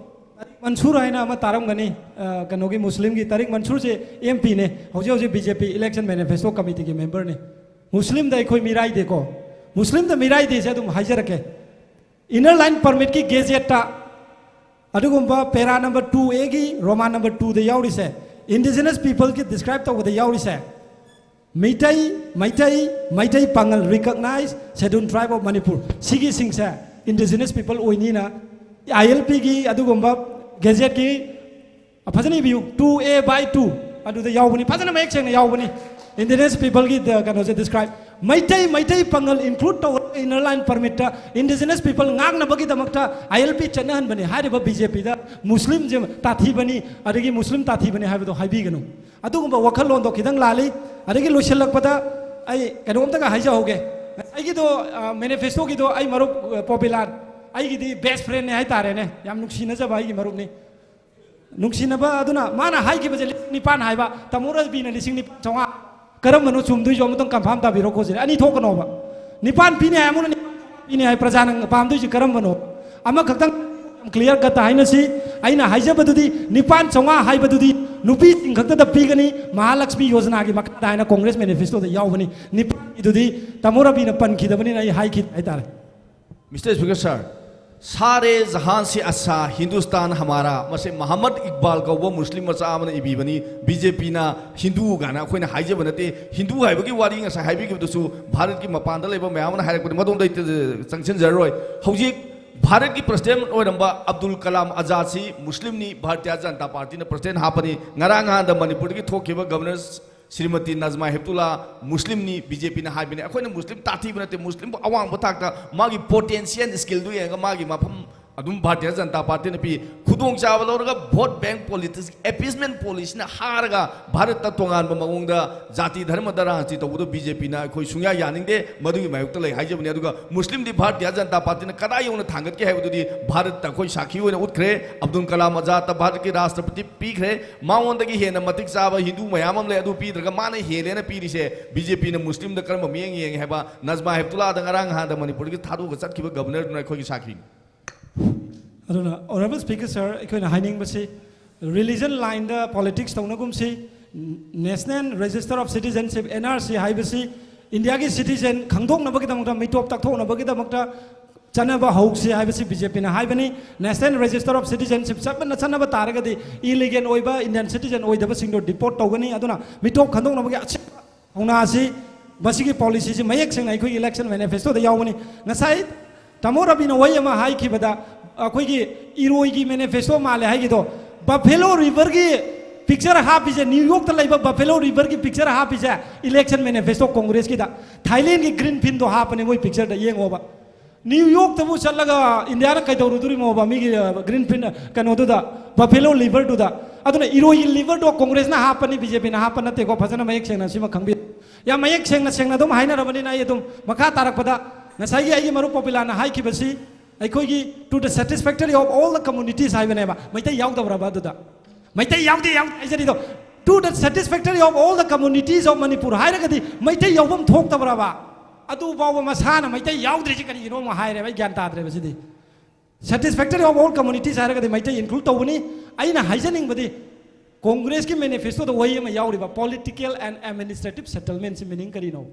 ꯃꯟꯁꯨꯔ ꯍꯥꯏꯅ ꯑꯃ ꯇꯥꯔꯝꯒꯅꯤ, ꯑ, ꯀꯩꯅꯣꯒꯤ ꯃꯨꯁꯂꯤꯝꯒꯤ ꯇꯥꯔꯤꯛ ꯃꯟꯁꯨꯔꯁꯦ ꯑꯦꯝ ꯄꯤꯅꯦ, ꯍꯧꯖꯤꯛ ꯍꯧꯖꯤꯛ ꯕꯤ ꯖꯦ ꯄꯤ ꯏꯂꯦꯛꯁꯟ ꯃꯦꯅꯤꯐꯦꯁꯇꯣ ꯀꯃꯤꯇꯤꯒꯤ ꯃꯦꯝꯕꯔꯅꯤ꯫ ꯃꯨꯁꯂꯤꯝꯗ ꯑꯩꯈꯣꯏ ꯃꯤꯔꯥꯏꯗꯦꯀꯣ, ꯃꯨꯁꯂꯤꯝꯗ ꯃꯤꯔꯥꯏꯗꯦꯁꯦ ꯑꯗꯨꯝ ꯍꯥꯏꯖꯔꯛꯀꯦ꯫ ꯏꯟꯅꯔ ꯂꯥꯏꯟ ꯄꯔꯃꯤꯠꯀꯤ ꯒꯦꯖꯦꯠꯇ ꯑꯗꯨꯒꯨꯝꯕ ꯄꯦꯔꯥ ꯅꯝꯕꯔ ꯇꯨ ꯑꯦꯒꯤ ꯔꯣꯃꯥꯟ ꯅꯝꯕꯔ ꯇꯨꯗ ꯌꯥꯎꯔꯤꯁꯦ, ꯏꯟꯗꯤꯖꯤꯅꯁ ꯄꯤꯄꯜꯒꯤ ꯗꯤꯁꯀ꯭ꯔꯥꯏꯕ ꯇꯧꯕꯗ ꯌꯥꯎꯔꯤꯁꯦ, Meitei, Meitei, Meitei Pangal recognise schedule tribe of Manipur, ꯁꯤꯒꯤꯁꯤꯡꯁꯦ ꯏꯟꯗꯤꯖꯤꯅꯁ ꯄꯤꯄꯜ ꯑꯣꯏꯅꯤꯅ ꯑꯥꯏ ꯑꯦꯜ ꯄꯤꯒꯤ ꯑꯗꯨꯒꯨꯝꯕ ꯒꯦꯖꯦꯠꯀꯤ, ꯑ, ꯐꯖꯅ ꯏꯕꯤꯌꯨ, ꯇꯨ ꯑꯦ ꯕꯥꯏ ꯇꯨ ꯑꯗꯨꯗ ꯌꯥꯎꯕꯅꯤ, ꯐꯖꯅ ꯃꯌꯦꯛ ꯁꯦꯡꯅ ꯌꯥꯎꯕꯅꯤ꯫ ꯏꯟꯗꯤꯖꯤꯅꯁ ꯄꯤꯄꯜꯒꯤ ꯗ-, ꯀꯩꯅꯣꯁꯦ ꯗꯤꯁꯀ꯭ꯔꯥꯏꯕ, ꯃꯩꯇꯩ, ꯃꯩꯇꯩ ꯄꯥꯉꯜ ꯏꯟꯀ꯭ꯂꯨꯗ ꯇꯧꯔꯒ ꯏꯟꯅꯔ ꯂꯥꯏꯟ ꯄꯔꯃꯤꯠꯇ ꯏꯟꯗꯤꯖꯤꯅꯁ ꯄꯤꯄꯜ ꯉꯥꯛꯅꯕꯒꯤꯗꯃꯛꯇ ꯑꯥꯏ ꯑꯦꯜ ꯄꯤ ꯆꯠꯅꯍꯟꯕꯅꯤ꯫ ꯍꯥꯏꯔꯤꯕ ꯕꯤ ꯖꯦ ꯄꯤꯗ ꯃꯨꯁꯂꯤꯝꯁꯦ ꯇꯥꯊꯤꯕꯅꯤ, ꯑꯗꯒꯤ ꯃꯨꯁꯂꯤꯝ ꯇꯥꯊꯤꯕꯅꯤ ꯍꯥꯏꯕꯗꯣ ꯍꯥꯏꯕꯤꯒꯅꯨ꯫ ꯑꯗꯨꯒꯨꯝꯕ ꯋꯥꯈꯜꯂꯣꯟꯗꯣ ꯈꯤꯇꯪ ꯂꯥꯜꯂꯤ꯫ ꯑꯗꯒꯤ ꯂꯣꯏꯁꯤꯜꯂꯛꯄꯗ ꯑꯩ ꯀꯩꯅꯣꯝꯇꯒ ꯍꯥꯏꯖꯍꯧꯒꯦ꯫ ꯑꯩꯒꯤꯗꯣ, ꯑ, ꯃꯦꯅꯤꯐꯦꯁꯇꯣꯒꯤꯗꯣ ꯑꯩ ꯃꯔꯨꯞ, ꯑ, ꯄꯣꯕꯤꯂꯥꯟ, ꯑꯩꯒꯤꯗꯤ ꯕꯦꯁ ꯐ꯭ꯔꯦꯟꯅꯦ ꯍꯥꯏꯇꯥꯔꯦꯅꯦ, ꯌꯥꯝ ꯅꯨꯡꯁꯤꯅꯖꯕ ꯑꯩꯒꯤ ꯃꯔꯨꯞꯅꯤ꯫ ꯅꯨꯡꯁꯤꯅꯕ ꯑꯗꯨꯅ ꯃꯥꯅ ꯍꯥꯏꯈꯤꯕꯁꯦ ꯂꯤꯁꯤꯡ ꯅꯤꯄꯥꯟ ꯍꯥꯏꯕ, ꯇꯥꯃꯣ ꯔꯕꯤꯅ ꯂꯤꯁꯤꯡ ꯅꯤꯄꯥꯟ ꯆꯥꯝꯃꯉꯥ꯫ ꯀꯔꯝꯕꯅꯣ ꯆꯨꯝꯗꯣꯏꯁꯦ ꯑꯃꯨꯛꯇꯪ ꯀꯟꯐꯥꯝ ꯇꯥꯕꯤꯔꯣ ꯈꯣꯠꯁꯤꯅꯦ꯫ ꯑꯅꯤ ꯊꯣꯛꯀꯅꯣꯕ꯫ ꯅꯤꯄꯥꯟ ꯄꯤꯅꯤ ꯍꯥꯏ, ꯑꯃꯅ ꯅꯤꯄꯥꯟ ꯄꯤꯅꯤ ꯍꯥꯏ, ꯄ꯭ꯔꯖꯥꯅ ꯄꯥꯝꯗꯣꯏꯁꯦ ꯀꯔꯝꯕꯅꯣ? ꯑꯃꯈꯛꯇꯪ ꯀ꯭ꯂꯤꯌꯥꯔ ꯀꯠꯇ ꯍꯥꯏꯅꯁꯤ꯫ ꯑꯩꯅ ꯍꯥꯏꯖꯕꯗꯨꯗꯤ ꯅꯤꯄꯥꯟ ꯆꯥꯝꯃꯉꯥ ꯍꯥꯏꯕꯗꯨꯗꯤ ꯅꯨꯄꯤꯁꯤꯡ ꯈꯛꯇꯗ ꯄꯤꯒꯅꯤ, ꯃꯍꯥꯂꯛꯁꯃꯤ ꯌꯣꯖꯅꯥꯒꯤ ꯃꯈꯥꯗ ꯍꯥꯏꯅ ꯀꯣꯡꯒ꯭ꯔꯦꯁ ꯃꯦꯅꯤꯐꯦꯁꯇꯣꯗ ꯌꯥꯎꯕꯅꯤ꯫ ꯅꯤꯄꯥꯟꯒꯤꯗꯨꯗꯤ ꯇꯥꯃꯣ ꯔꯕꯤꯅ ꯄꯟꯈꯤꯗꯕꯅꯤꯅ ꯑꯩ ꯍꯥꯏꯈꯤꯗꯦ ꯍꯥꯏꯇꯥꯔꯦ꯫ Mister Speaker sir, "ꯁꯥꯔꯦ ꯖꯍꯥꯟ ꯁꯦ ꯑꯆꯥ ꯍꯤꯟꯗꯨꯁꯇꯥꯟ ꯍꯃꯥꯔꯥ", ꯃꯁꯤ ꯃꯍꯝꯃꯗ ꯏꯛꯕꯥꯜ ꯀꯧꯕ ꯃꯨꯁꯂꯤꯝ ꯃꯆꯥ ꯑꯃꯅ ꯏꯕꯤꯕꯅꯤ꯫ ꯕꯤ ꯖꯦ ꯄꯤꯅ ꯍꯤꯟꯗꯨ ꯀꯥꯏꯅ ꯑꯩꯈꯣꯏꯅ ꯍꯥꯏꯖꯕ ꯅꯠꯇꯦ꯫ ꯍꯤꯟꯗꯨ ꯍꯥꯏꯕꯒꯤ ꯋꯥꯔꯤ ꯉꯁꯥꯏ ꯍꯥꯏꯕꯤꯈꯤꯕꯗꯨꯁꯨ ꯚꯥꯔꯠꯀꯤ ꯃꯄꯥꯟꯗ ꯂꯩꯕ ꯃꯌꯥꯝ ꯑꯃꯅ ꯍꯥꯏꯔꯛꯄꯅꯤ, ꯃꯗꯣꯝꯗ ꯑꯩ ꯆꯪꯁꯤꯟꯖꯔꯔꯣꯏ꯫ ꯍꯧꯖꯤꯛ ꯚꯥꯔꯠꯀꯤ ꯄ꯭ꯔꯁꯤꯗꯦꯟ ꯑꯣꯏꯔꯝꯕ ꯑꯕꯗꯨꯜ ꯀꯂꯥꯝ ꯑꯖꯥꯗꯁꯤ ꯃꯨꯁꯂꯤꯝꯅꯤ, ꯚꯥꯔꯇꯤꯌꯥ ꯖꯅꯇꯥ ꯄꯥꯔꯇꯤꯅ ꯄ꯭ꯔꯁꯤꯗꯦꯟ ꯍꯥꯞꯄꯅꯤ꯫ ꯉꯔꯥꯡ ꯅꯍꯥꯟꯗ ꯃꯅꯤꯄꯨꯔꯗꯒꯤ ꯊꯣꯛꯈꯤꯕ ꯒꯕꯔꯅꯔ ꯁ꯭ꯔꯤꯃꯇꯤ ꯅꯖꯃꯥ ꯍꯦꯞꯇꯨꯂꯥ ꯃꯨꯁꯂꯤꯝꯅꯤ, ꯕꯤ ꯖꯦ ꯄꯤꯅ ꯍꯥꯏꯕꯅꯤ꯫ ꯑꯩꯈꯣꯏꯅ ꯃꯨꯁꯂꯤꯝ ꯇꯥꯊꯤꯕ ꯅꯠꯇꯦ, ꯃꯨꯁꯂꯤꯝꯕꯨ ꯑꯋꯥꯡꯕ ꯊꯥꯛꯇ ꯃꯥꯒꯤ ꯄꯣꯇꯦꯟꯁꯤꯌꯦꯜ ꯁ꯭ꯀꯤꯜꯗꯨ ꯌꯦꯡꯉꯒ ꯃꯥꯒꯤ ꯃꯐꯝ ꯑꯗꯨꯝ ꯚꯥꯔꯇꯤꯌ ꯖꯅꯇꯥ ꯄꯥꯔꯇꯤꯅ ꯄꯤ꯫ ꯈꯨꯗꯣꯡꯆꯥꯕ ꯂꯧꯔꯒ vote bank politics, appeasement policyꯅ ꯍꯥꯔꯒ ꯚꯥꯔꯠꯇ ꯇꯣꯉꯥꯟꯕ ꯃꯑꯣꯡꯗ ꯖꯥꯇꯤ ꯙꯔꯃꯗ ꯔꯥꯖꯅꯤꯇꯤ ꯇꯧꯕꯗꯣ BJPꯅ ꯑꯩꯈꯣꯏ ꯁꯨꯡꯌꯥ ꯌꯥꯅꯤꯡꯗꯦ꯫ ꯃꯗꯨꯒꯤ ꯃꯥꯌꯣꯛꯇ ꯂꯩ ꯍꯥꯏꯖꯕꯅꯤ꯫ ꯑꯗꯨꯒ ꯃꯨꯁꯂꯤꯝꯗꯤ ꯚꯥꯔꯇꯤꯌ ꯖꯅꯇꯥ ꯄꯥꯔꯇꯤꯅ ꯀꯗꯥꯏ ꯌꯧꯅ ꯊꯥꯡꯒꯠꯀꯦ ꯍꯥꯏꯕꯗꯨꯗꯤ ꯚꯥꯔꯠꯇ ꯑꯩꯈꯣꯏ ꯁꯥꯈꯤ ꯑꯣꯏꯅ ꯎꯠꯈ꯭ꯔꯦ꯫ ꯑꯕꯗꯨꯜ ꯀꯂꯥꯝ ꯑꯖꯥꯗꯇ ꯚꯥꯔꯠꯀꯤ ꯔꯥꯁꯇ꯭ꯔꯄꯇꯤ ꯄꯤꯈ꯭ꯔꯦ꯫ ꯃꯉꯣꯟꯗꯒꯤ ꯍꯦꯟꯅ ꯃꯇꯤꯛ ꯆꯥꯕ ꯍꯤꯟꯗꯨ ꯃꯌꯥꯝ ꯑꯃ ꯂꯩ꯫ ꯑꯗꯨ ꯄꯤꯗ꯭ꯔꯒ ꯃꯥꯅ ꯍꯦꯜꯂꯦꯅ ꯄꯤꯔꯤꯁꯦ꯫ BJPꯅ ꯃꯨꯁꯂꯤꯝꯗ ꯀꯔꯝꯕ ꯃꯤꯠꯌꯦꯡ ꯌꯦꯡꯉꯦ ꯍꯥꯏꯕ ꯅꯖꯃꯥ ꯍꯦꯞꯇꯨꯂꯥꯗ ꯉꯔꯥꯡ ꯅꯍꯥꯟꯗ ꯃꯅꯤꯄꯨꯔꯗꯒꯤ ꯊꯥꯗꯣꯛꯑꯒ ꯆꯠꯈꯤꯕ ꯒꯕꯔꯅꯔꯗꯨꯅ ꯑꯩꯈꯣꯏꯒꯤ ꯁꯥꯈꯤꯅꯤ꯫ ꯑꯗꯨꯅ, Honourable Speaker Sir, ꯑꯩꯈꯣꯏꯅ ꯍꯥꯏꯅꯤꯡꯕꯁꯤ, religion lineꯗ politics ꯇꯧꯅꯒꯨꯝꯁꯤ꯫ National Register of Citizenship, NRC ꯍꯥꯏꯕꯁꯤ ꯏꯟꯗꯤꯌꯥꯒꯤ citizen ꯈꯪꯗꯣꯛꯅꯕꯒꯤꯗꯃꯛꯇ, ꯃꯤꯇꯣꯞ ꯇꯥꯛꯊꯣꯛꯅꯕꯒꯤꯗꯃꯛꯇ ꯆꯠꯅꯕ ꯍꯧꯁꯤ ꯍꯥꯏꯕꯁꯤ BJPꯅ ꯍꯥꯏꯕꯅꯤ꯫ National Register of Citizenship ꯆꯠꯃꯟꯅ ꯆꯠꯅꯕ ꯇꯥꯔꯒꯗꯤ, illegal ꯑꯣꯏꯕ, Indian citizen ꯑꯣꯏꯗꯕꯁꯤꯡꯗꯣ deport ꯇꯧꯒꯅꯤ꯫ ꯑꯗꯨꯅ ꯃꯤꯇꯣꯞ ꯈꯟꯗꯣꯛꯅꯕꯒꯤ ꯑꯁꯤꯒꯨꯝꯕ ꯊꯧꯅꯥꯁꯤ, ꯃꯁꯤꯒꯤ policyꯁꯤ ꯃꯌꯦꯛ ꯁꯦꯡꯅ ꯑꯩꯈꯣꯏꯒꯤ election manifestoꯗ ꯌꯥꯎꯕꯅꯤ꯫ ꯉꯁꯥꯏ ꯇꯥꯃꯣ ꯔꯕꯤꯅ ꯋꯥꯍꯩ ꯑꯃ ꯍꯥꯏꯈꯤꯕꯗ, ꯑꯩꯈꯣꯏꯒꯤ ꯏꯔꯣꯏꯒꯤ manifesto ꯃꯥꯜꯂꯦ ꯍꯥꯏꯈꯤꯗꯣ, Buffalo Riverꯒꯤ picture ꯍꯥꯞꯄꯤꯁꯦ, New Yorkꯇ ꯂꯩꯕ Buffalo Riverꯒꯤ picture ꯍꯥꯞꯄꯤꯁꯦ election manifesto Congressꯀꯤꯗ꯫ Thailandꯒꯤ green finꯗꯣ ꯍꯥꯞꯄꯅꯦ ꯃꯣꯏ pictureꯗ, ꯌꯦꯡꯉꯣꯕ꯫ New Yorkꯇꯕꯨ ꯆꯠꯂꯒ ꯏꯟꯗꯤꯌꯥꯅ ꯀꯩꯗꯧꯔꯨꯗꯣꯔꯤꯃꯣꯕ ꯃꯤꯒꯤ, ꯑ, green fin, ꯀꯩꯅꯣꯗꯨꯗ, Buffalo Riverꯗꯨꯗ? ꯑꯗꯨꯅ ꯏꯔꯣꯏꯒꯤ liverꯗꯣ Congressꯅ ꯍꯥꯞꯄꯅꯤ, BJPꯅ ꯍꯥꯞꯄ ꯅꯠꯇꯦꯀꯣ꯫ ꯐꯖꯅ ꯃꯌꯦꯛ ꯁꯦꯡꯅ ꯁꯤꯃ ꯈꯪꯕꯤꯌꯨ꯫ ꯌꯥꯝ ꯃꯌꯦꯛ ꯁꯦꯡꯅ ꯁꯦꯡꯅ ꯑꯗꯨꯝ ꯍꯥꯏꯅꯔꯕꯅꯤꯅ, ꯑꯩ ꯑꯗꯨꯝ ꯃꯈꯥ ꯇꯥꯔꯛꯄꯗ ꯉꯁꯥꯏꯒꯤ ꯑꯩꯒꯤ ꯃꯔꯨꯞ ꯄꯣꯄꯤꯂꯥꯅ ꯍꯥꯏꯈꯤꯕꯁꯤ, ꯑꯩꯈꯣꯏꯒꯤ "to the satisfactory of all the communities" ꯍꯥꯏꯕꯅꯦꯕ꯫ ꯃꯩꯇꯩ ꯌꯥꯎꯗꯕ꯭ꯔꯕ ꯑꯗꯨꯗ? ꯃꯩꯇꯩ ꯌꯥꯎꯗꯦ, ꯌꯥꯎꯗꯦ ꯍꯥꯏꯖꯔꯤꯗꯣ, "to the satisfactory of all the communities of Manipur" ꯍꯥꯏꯔꯒꯗꯤ ꯃꯩꯇꯩ ꯌꯥꯎꯐꯝ ꯊꯣꯛꯇꯕ꯭ꯔꯕ? ꯑꯗꯨ ꯐꯥꯎꯕ ꯃꯁꯥꯅ ꯃꯩꯇꯩ ꯌꯥꯎꯗ꯭ꯔꯤꯁꯤ ꯀꯔꯤꯒꯤꯅꯣ ꯑꯃꯨꯛ ꯍꯥꯏꯔꯦꯕ꯫ ꯑꯩ ꯒ꯭ꯌꯥꯟ ꯇꯥꯗ꯭ꯔꯦꯕ ꯁꯤꯗꯤ꯫ "Satisfactory of all communities" ꯍꯥꯏꯔꯒꯗꯤ ꯃꯩꯇꯩ include ꯇꯧꯕꯅꯤ꯫ ꯑꯩꯅ ꯍꯥꯏꯖꯅꯤꯡꯕꯗꯤ, Congressꯀꯤ manifestoꯗ ꯋꯥꯍꯩ ꯑꯃ ꯌꯥꯎꯔꯤꯕ, "political and administrative settlementꯁꯤ meaning ꯀꯔꯤꯅꯣ?"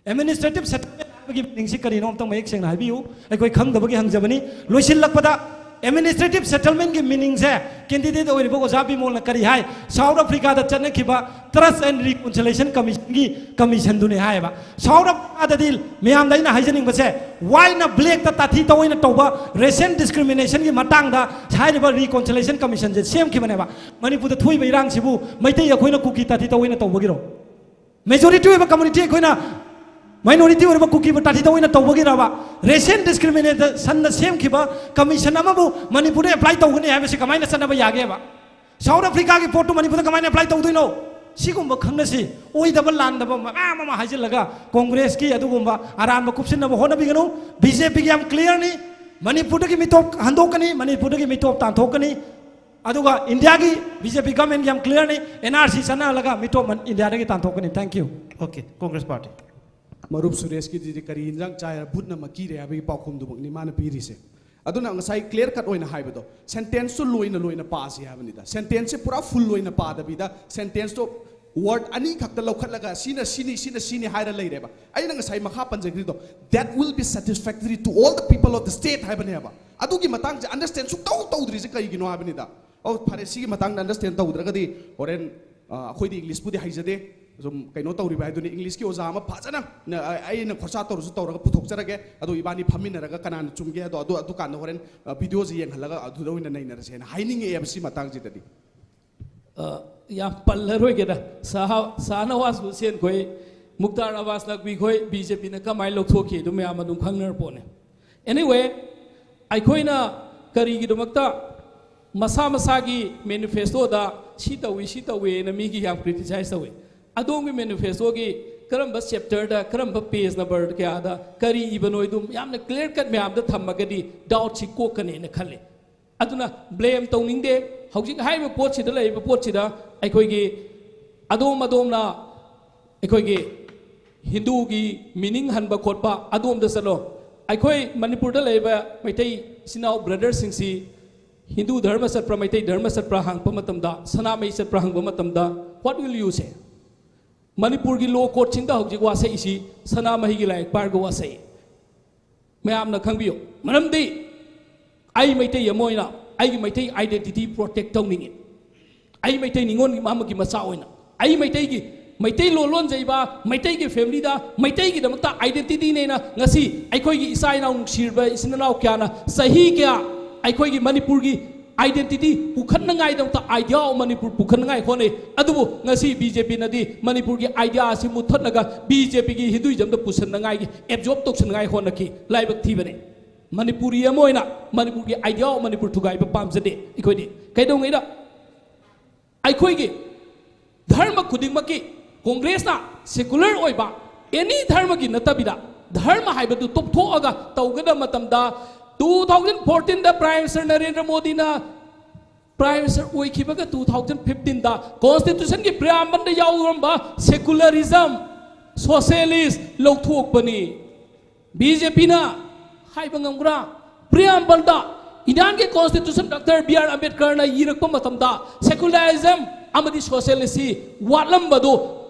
Administrative settlement ꯍꯥꯏꯕꯒꯤ meaningꯁꯤ ꯀꯔꯤꯅꯣ ꯑꯝꯇꯪ ꯃꯌꯦꯛ ꯁꯦꯡꯅ ꯍꯥꯏꯕꯤꯌꯨ꯫ ꯑꯩꯈꯣꯏ ꯈꯪꯗꯕꯒꯤ ꯍꯪꯖꯕꯅꯤ꯫ ꯂꯣꯏꯁꯤꯜꯂꯛꯄꯗ, administrative settlementꯀꯤ meaningꯁꯦ candidate ꯑꯣꯏꯔꯤꯕ ꯑꯣꯖꯥ ꯕꯤꯃꯣꯜꯅ ꯀꯔꯤ ꯍꯥꯏ? South Africaꯗ ꯆꯠꯅꯈꯤꯕ Trust and Reconciliation Commissionꯒꯤ commissionꯗꯨꯅꯤ ꯍꯥꯏꯌꯦꯕ꯫ South Africaꯗꯗꯤ ꯃꯌꯥꯝꯗ ꯑꯩꯅ ꯍꯥꯏꯖꯅꯤꯡꯕꯁꯦ, whiteꯅ blackꯇ ꯇꯥꯊꯤ ꯇꯧꯑꯣꯏꯅ ꯇꯧꯕ racial discriminationꯒꯤ ꯃꯇꯥꯡꯗ ꯍꯥꯏꯔꯤꯕ Reconciliation Commissionꯁꯦ ꯁꯦꯝꯈꯤꯕꯅꯦꯕ꯫ ꯃꯅꯤꯄꯨꯔꯗ ꯊꯣꯛꯏꯕ ꯏꯔꯥꯡꯁꯤꯕꯨ ꯃꯩꯇꯩ ꯑꯩꯈꯣꯏꯅ ꯀꯨꯀꯤ ꯇꯥꯊꯤ ꯇꯧꯑꯣꯏꯅ ꯇꯧꯕꯒꯤꯔꯣ? Majority ꯑꯣꯏꯕ community ꯑꯩꯈꯣꯏꯅ ꯃꯥꯏꯅꯣꯔꯤꯇꯤ ꯑꯣꯏꯔꯤꯕ ꯀꯨꯀꯤꯕꯨ ꯇꯥꯊꯤ ꯇꯧꯑꯣꯏꯅ ꯇꯧꯕꯒꯤꯔꯕ? ꯔꯦꯁꯤꯌꯦꯜ ꯗꯤꯁꯀ꯭ꯔꯤꯃꯤꯅꯦꯁꯟꯅ ꯁꯦꯝꯈꯤꯕ ꯀꯃꯤꯁꯟ ꯑꯃꯕꯨ ꯃꯅꯤꯄꯨꯔꯗ ꯑꯦꯄ꯭ꯂꯥꯏ ꯇꯧꯒꯅꯤ ꯍꯥꯏꯕꯁꯤ ꯀꯃꯥꯏꯅ ꯆꯠꯅꯕ ꯌꯥꯒꯦꯕ? ꯁꯥꯎꯠ ꯑꯐ꯭ꯔꯤꯀꯥꯒꯤ ꯄꯣꯠꯇꯨ ꯃꯅꯤꯄꯨꯔꯗ ꯀꯃꯥꯏꯅ ꯑꯦꯄ꯭ꯂꯥꯏ ꯇꯧꯗꯣꯏꯅꯣ? ꯁꯤꯒꯨꯝꯕ ꯈꯪꯅꯁꯤ꯫ ꯑꯣꯏꯗꯕ ꯂꯥꯟꯗꯕ ꯃꯌꯥꯝ ꯑꯃ ꯍꯥꯏꯖꯤꯜꯂꯒ ꯀꯣꯡꯒ꯭ꯔꯦꯁꯀꯤ ꯑꯗꯨꯒꯨꯝꯕ ꯑꯔꯥꯟꯕ ꯀꯨꯞꯁꯤꯟꯅꯕ ꯍꯣꯠꯅꯕꯤꯒꯅꯨ꯫ ꯕꯤ ꯖꯦ ꯄꯤꯒꯤ ꯌꯥꯝ ꯀ꯭ꯂꯤꯌꯥꯔꯅꯤ꯫ ꯃꯅꯤꯄꯨꯔꯗꯒꯤ ꯃꯤꯇꯣꯞ ꯍꯟꯗꯣꯛꯀꯅꯤ, ꯃꯅꯤꯄꯨꯔꯗꯒꯤ ꯃꯤꯇꯣꯞ ꯇꯥꯟꯊꯣꯛꯀꯅꯤ꯫ ꯑꯗꯨꯒ ꯏꯟꯗꯤꯌꯥꯒꯤ ꯕꯤ ꯖꯦ ꯄꯤ ꯒꯚꯔꯟꯃꯦꯟꯒꯤ ꯌꯥꯝ ꯀ꯭ꯂꯤꯌꯥꯔꯅꯤ꯫ ꯑꯦꯟ ꯑꯥꯔ ꯁꯤ ꯆꯠꯅꯍꯜꯂꯒ ꯃꯤꯇꯣꯞ ꯃꯟ-, ꯏꯟꯗꯤꯌꯥꯗꯒꯤ ꯇꯥꯟꯊꯣꯛꯀꯅꯤ꯫ Thank you꯫ Okay, Congress Party. ꯃꯔꯨꯞ ꯁꯨꯔꯦꯁꯀꯤꯗꯨꯗꯤ ꯀꯔꯤ ꯏꯟꯖꯥꯡ ꯆꯥꯏ ꯍꯥꯏꯔ ꯕꯨꯠꯅ ꯃꯀꯤꯔꯦ ꯍꯥꯏꯕꯒꯤ ꯄꯥꯎꯈꯨꯝꯗꯨꯃꯛꯅꯤ ꯃꯥꯅ ꯄꯤꯔꯤꯁꯦ꯫ ꯑꯗꯨꯅ ꯉꯁꯥꯏ ꯀ꯭ꯂꯤꯌꯥꯔ ꯀꯠ ꯑꯣꯏꯅ ꯍꯥꯏꯕꯗꯣ, ꯁꯦꯟꯇꯦꯟꯁꯇꯨ ꯂꯣꯏꯅ ꯂꯣꯏꯅ ꯄꯥꯁꯤ ꯍꯥꯏꯕꯅꯤꯗ꯫ ꯁꯦꯟꯇꯦꯟꯁꯁꯦ ꯄꯨꯔꯥ ꯐꯨꯜ ꯑꯣꯏꯅ ꯄꯥꯗꯕꯤꯗ, ꯁꯦꯟꯇꯦꯟꯁꯇꯣ ꯋꯥꯔꯗ ꯑꯅꯤꯈꯛꯇ ꯂꯧꯈꯠꯂꯒ ꯁꯤꯅ ꯁꯤꯅꯤ, ꯁꯤꯅ ꯁꯤꯅꯤ ꯍꯥꯏꯔ ꯂꯩꯔꯦꯕ꯫ ꯑꯩꯅ ꯉꯁꯥꯏ ꯃꯈꯥ ꯄꯟꯖꯈ꯭ꯔꯤꯗꯣ, "That will be satisfactory to all the people of the state" ꯍꯥꯏꯕꯅꯦꯕ꯫ ꯑꯗꯨꯒꯤ ꯃꯇꯥꯡꯁꯦ ꯑꯟꯗꯔꯁꯇꯦꯟ ꯁꯨꯛꯇꯧ ꯇꯧꯗ꯭ꯔꯤꯁꯦ ꯀꯩꯒꯤꯅꯣ ꯍꯥꯏꯕꯅꯤꯗ꯫ ꯑꯣ, ꯐꯔꯦ, ꯁꯤꯒꯤ ꯃꯇꯥꯡꯗ ꯑꯟꯗꯔꯁꯇꯦꯟ ꯇꯧꯗ꯭ꯔꯒꯗꯤ ꯍꯣꯔꯦꯟ, ꯑ, ꯑꯩꯈꯣꯏꯗꯤ ꯏꯪꯂꯤꯁꯄꯨꯗꯤ ꯍꯩꯖꯗꯦ, ꯁꯨꯝ ꯀꯩꯅꯣ ꯇꯧꯔꯤꯕ ꯍꯥꯏꯗꯨꯅꯤ꯫ ꯏꯪꯂꯤꯁꯀꯤ ꯑꯣꯖꯥ ꯑꯃ ꯐꯖꯅ ꯅ-, ꯑ-, ꯑꯩꯅ ꯈꯣꯔꯁꯥ ꯇꯧꯔꯁꯨ ꯇꯧꯔꯒ ꯄꯨꯊꯣꯛꯆꯔꯒꯦ꯫ ꯑꯗꯣ ꯏꯕꯥꯅꯤ ꯐꯝꯃꯤꯟꯅꯔꯒ ꯀꯅꯥꯅ ꯆꯨꯝꯒꯦ ꯑꯗꯣ, ꯑꯗꯨ, ꯑꯗꯨꯀꯥꯟꯗ ꯍꯣꯔꯦꯟ, ꯑ, ꯚꯤꯗꯤꯑꯣꯁꯦ ꯌꯦꯡꯍꯜꯂꯒ ꯑꯗꯨꯗ ꯑꯣꯏꯅ ꯅꯩꯅꯔꯁꯦꯅ ꯍꯥꯏꯅꯤꯡꯉꯛꯑꯦꯕ ꯁꯤ ꯃꯇꯥꯡꯁꯤꯗꯗꯤ꯫ ꯑ, ꯌꯥꯝ ꯄꯜꯂꯔꯣꯏꯒꯦꯗ꯫ ꯁꯥꯍ-, ꯁꯥꯍꯅꯋꯥꯖ ꯍꯨꯁꯦꯟ ꯈꯣꯏ, ꯃꯨꯛꯇꯥꯔ ꯑꯕꯥꯁ ꯅꯛꯕꯤ ꯈꯣꯏ ꯕꯤ ꯖꯦ ꯄꯤꯅ ꯀꯃꯥꯏꯅ ꯂꯧꯊꯣꯛꯈꯤ ꯑꯗꯨ ꯃꯌꯥꯝ ꯑꯗꯨꯝ ꯈꯪꯅꯔ ꯄꯣꯠꯅꯦ꯫ Anyway, ꯑꯩꯈꯣꯏꯅ ꯀꯔꯤꯒꯤꯗꯃꯛꯇ ꯃꯁꯥ ꯃꯁꯥꯒꯤ ꯃꯦꯅꯤꯐꯦꯁꯇꯣꯗ ꯁꯤ ꯇꯧꯏ, ꯁꯤ ꯇꯧꯏꯅ ꯃꯤꯒꯤ ꯌꯥꯝ ꯀ꯭ꯔꯤꯇꯤꯁꯥꯏꯁ ꯇꯧꯏ? ꯑꯗꯣꯝꯒꯤ ꯃꯦꯅꯤꯐꯦꯁꯇꯣꯒꯤ ꯀꯔꯝꯕ ꯆꯦꯞꯇꯔꯗ, ꯀꯔꯝꯕ ꯄꯦꯖ ꯅꯝꯕꯔ ꯀꯌꯥꯗ ꯀꯔꯤ ꯏꯕꯅꯣ ꯍꯥꯏꯗꯨ ꯌꯥꯝꯅ ꯀ꯭ꯂꯤꯌꯥꯔ ꯀꯠ ꯃꯌꯥꯝꯗ ꯊꯝꯃꯒꯗꯤ ꯗꯥꯎꯠꯁꯤ ꯀꯣꯛꯀꯅꯦꯅ ꯈꯜꯂꯤ꯫ ꯑꯗꯨꯅ ꯕ꯭ꯂꯦꯝ ꯇꯧꯅꯤꯡꯗꯦ꯫ ꯍꯧꯖꯤꯛ ꯍꯥꯏꯔꯤꯕ ꯄꯣꯠꯁꯤꯗ ꯂꯩꯔꯤꯕ ꯄꯣꯠꯁꯤꯗ ꯑꯩꯈꯣꯏꯒꯤ ꯑꯗꯣꯝ ꯑꯗꯣꯝꯅ ꯑꯩꯈꯣꯏꯒꯤ ꯍꯤꯟꯗꯨꯒꯤ ꯃꯤꯅꯤꯡ ꯍꯟꯕ ꯈꯣꯠꯄ ꯑꯗꯣꯝꯗ ꯆꯠꯂꯣ꯫ ꯑꯩꯈꯣꯏ ꯃꯅꯤꯄꯨꯔꯗ ꯂꯩꯔꯤꯕ ꯃꯩꯇꯩ ꯏꯆꯤꯟ ꯏꯅꯥꯎ ꯕ꯭ꯔꯗꯔꯁꯤꯡꯁꯤ ꯍꯤꯟꯗꯨ ꯙꯔꯃ ꯆꯠꯄ꯭ꯔꯥ, ꯃꯩꯇꯩ ꯙꯔꯃ ꯆꯠꯄ꯭ꯔꯥ ꯍꯪꯉꯛꯄ ꯃꯇꯝꯗ, ꯁꯅꯥꯃꯍꯤ ꯆꯠꯄ꯭ꯔꯥ ꯍꯪꯕ ꯃꯇꯝꯗ, what will you say? ꯃꯅꯤꯄꯨꯔꯒꯤ ꯂꯣ ꯀꯣꯔꯠꯁꯤꯡꯗ ꯍꯧꯖꯤꯛ ꯋꯥꯁꯛꯏꯁꯤ ꯁꯅꯥꯃꯍꯤꯒꯤ ꯂꯥꯏꯔꯤꯛ ꯄꯥꯔꯒ ꯋꯥꯁꯛꯏ꯫ ꯃꯌꯥꯝꯅ ꯈꯪꯕꯤꯌꯨ꯫ ꯃꯔꯝꯗꯤ ꯑꯩ ꯃꯩꯇꯩ ꯑꯃ ꯑꯣꯏꯅ ꯑꯩꯒꯤ ꯃꯩꯇꯩ ꯑꯥꯏꯗꯦꯟꯇꯤꯇꯤ ꯄ꯭ꯔꯣꯇꯦꯛ ꯇꯧꯅꯤꯡꯉꯤ꯫ ꯑꯩ ꯃꯩꯇꯩ ꯅꯤꯉꯣꯜ ꯑꯃꯒꯤ ꯃꯆꯥ ꯑꯣꯏꯅ ꯑꯩ ꯃꯩꯇꯩꯒꯤ, ꯃꯩꯇꯩ ꯂꯣꯟ ꯂꯣꯟꯖꯩꯕ ꯃꯩꯇꯩꯒꯤ ꯐꯦꯃꯤꯂꯤꯗ ꯃꯩꯇꯩꯒꯤꯗꯃꯛꯇ ꯑꯥꯏꯗꯦꯟꯇꯤꯇꯤꯅꯦꯅ ꯉꯁꯤ ꯑꯩꯈꯣꯏꯒꯤ ꯏꯆꯥ ꯏꯅꯥꯎ ꯅꯨꯡꯁꯤꯔꯕ ꯏꯆꯤꯟ ꯏꯅꯥꯎ ꯀꯌꯥꯅ ꯆꯍꯤ ꯀꯌꯥ ꯑꯩꯈꯣꯏꯒꯤ ꯃꯅꯤꯄꯨꯔꯒꯤ identity ꯄꯨꯈꯠꯅꯉꯥꯏꯗꯃꯛꯇ idea of ꯃꯅꯤꯄꯨꯔ ꯄꯨꯈꯠꯅꯉꯥꯏ ꯍꯣꯠꯅꯩ꯫ ꯑꯗꯨꯕꯨ ꯉꯁꯤ BJPꯅꯗꯤ ꯃꯅꯤꯄꯨꯔꯒꯤ idea ꯑꯁꯤ ꯃꯨꯠꯊꯠꯂꯒ BJPꯒꯤ Hinduismꯗ ꯄꯨꯁꯟꯅꯉꯥꯏꯒꯤ, absorb ꯇꯧꯁꯟꯅꯉꯥꯏ ꯍꯣꯠꯅꯈꯤ꯫ ꯂꯥꯏꯕꯛ ꯊꯤꯕꯅꯤ꯫ ꯃꯅꯤꯄꯨꯔꯤ ꯑꯃ ꯑꯣꯏꯅ ꯃꯅꯤꯄꯨꯔꯒꯤ idea of ꯃꯅꯤꯄꯨꯔ ꯊꯨꯒꯥꯏꯕ ꯄꯥꯝꯖꯗꯦ ꯑꯩꯈꯣꯏꯗꯤ꯫ ꯀꯩꯗꯧꯉꯩꯗ ꯑꯩꯈꯣꯏꯒꯤ ꯙꯔꯃ ꯈꯨꯗꯤꯡꯃꯛꯀꯤ, ꯀꯣꯡꯒ꯭ꯔꯦꯁꯅ secular ꯑꯣꯏꯕ any ꯙꯔꯃꯒꯤ ꯅꯠꯇꯕꯤꯗ ꯙꯔꯃ ꯍꯥꯏꯕꯗꯨ ꯇꯣꯛꯊꯣꯛꯑꯒ ꯇꯧꯒꯗꯕ ꯃꯇꯝꯗ, two thousand fourteenꯗ Prime Minister Narendra ꯃꯣꯗꯤꯅ Prime Minister ꯑꯣꯏꯈꯤꯕꯒ two thousand fifteenꯗ Constitutionꯒꯤ preambleꯗ ꯌꯥꯎꯔꯝꯕ secularism, socialist ꯂꯧꯊꯣꯛꯄꯅꯤ꯫ BJPꯅ ꯍꯥꯏꯕ ꯉꯝꯕ꯭ꯔꯥ? Preambleꯗ Indianꯒꯤ Constitution Doctor B R Ambedkarꯅ ꯏꯔꯛꯄ ꯃꯇꯝꯗ secularism ꯑꯃꯗꯤ socialismꯁꯤ ꯋꯥꯠꯂꯝꯕꯗꯨ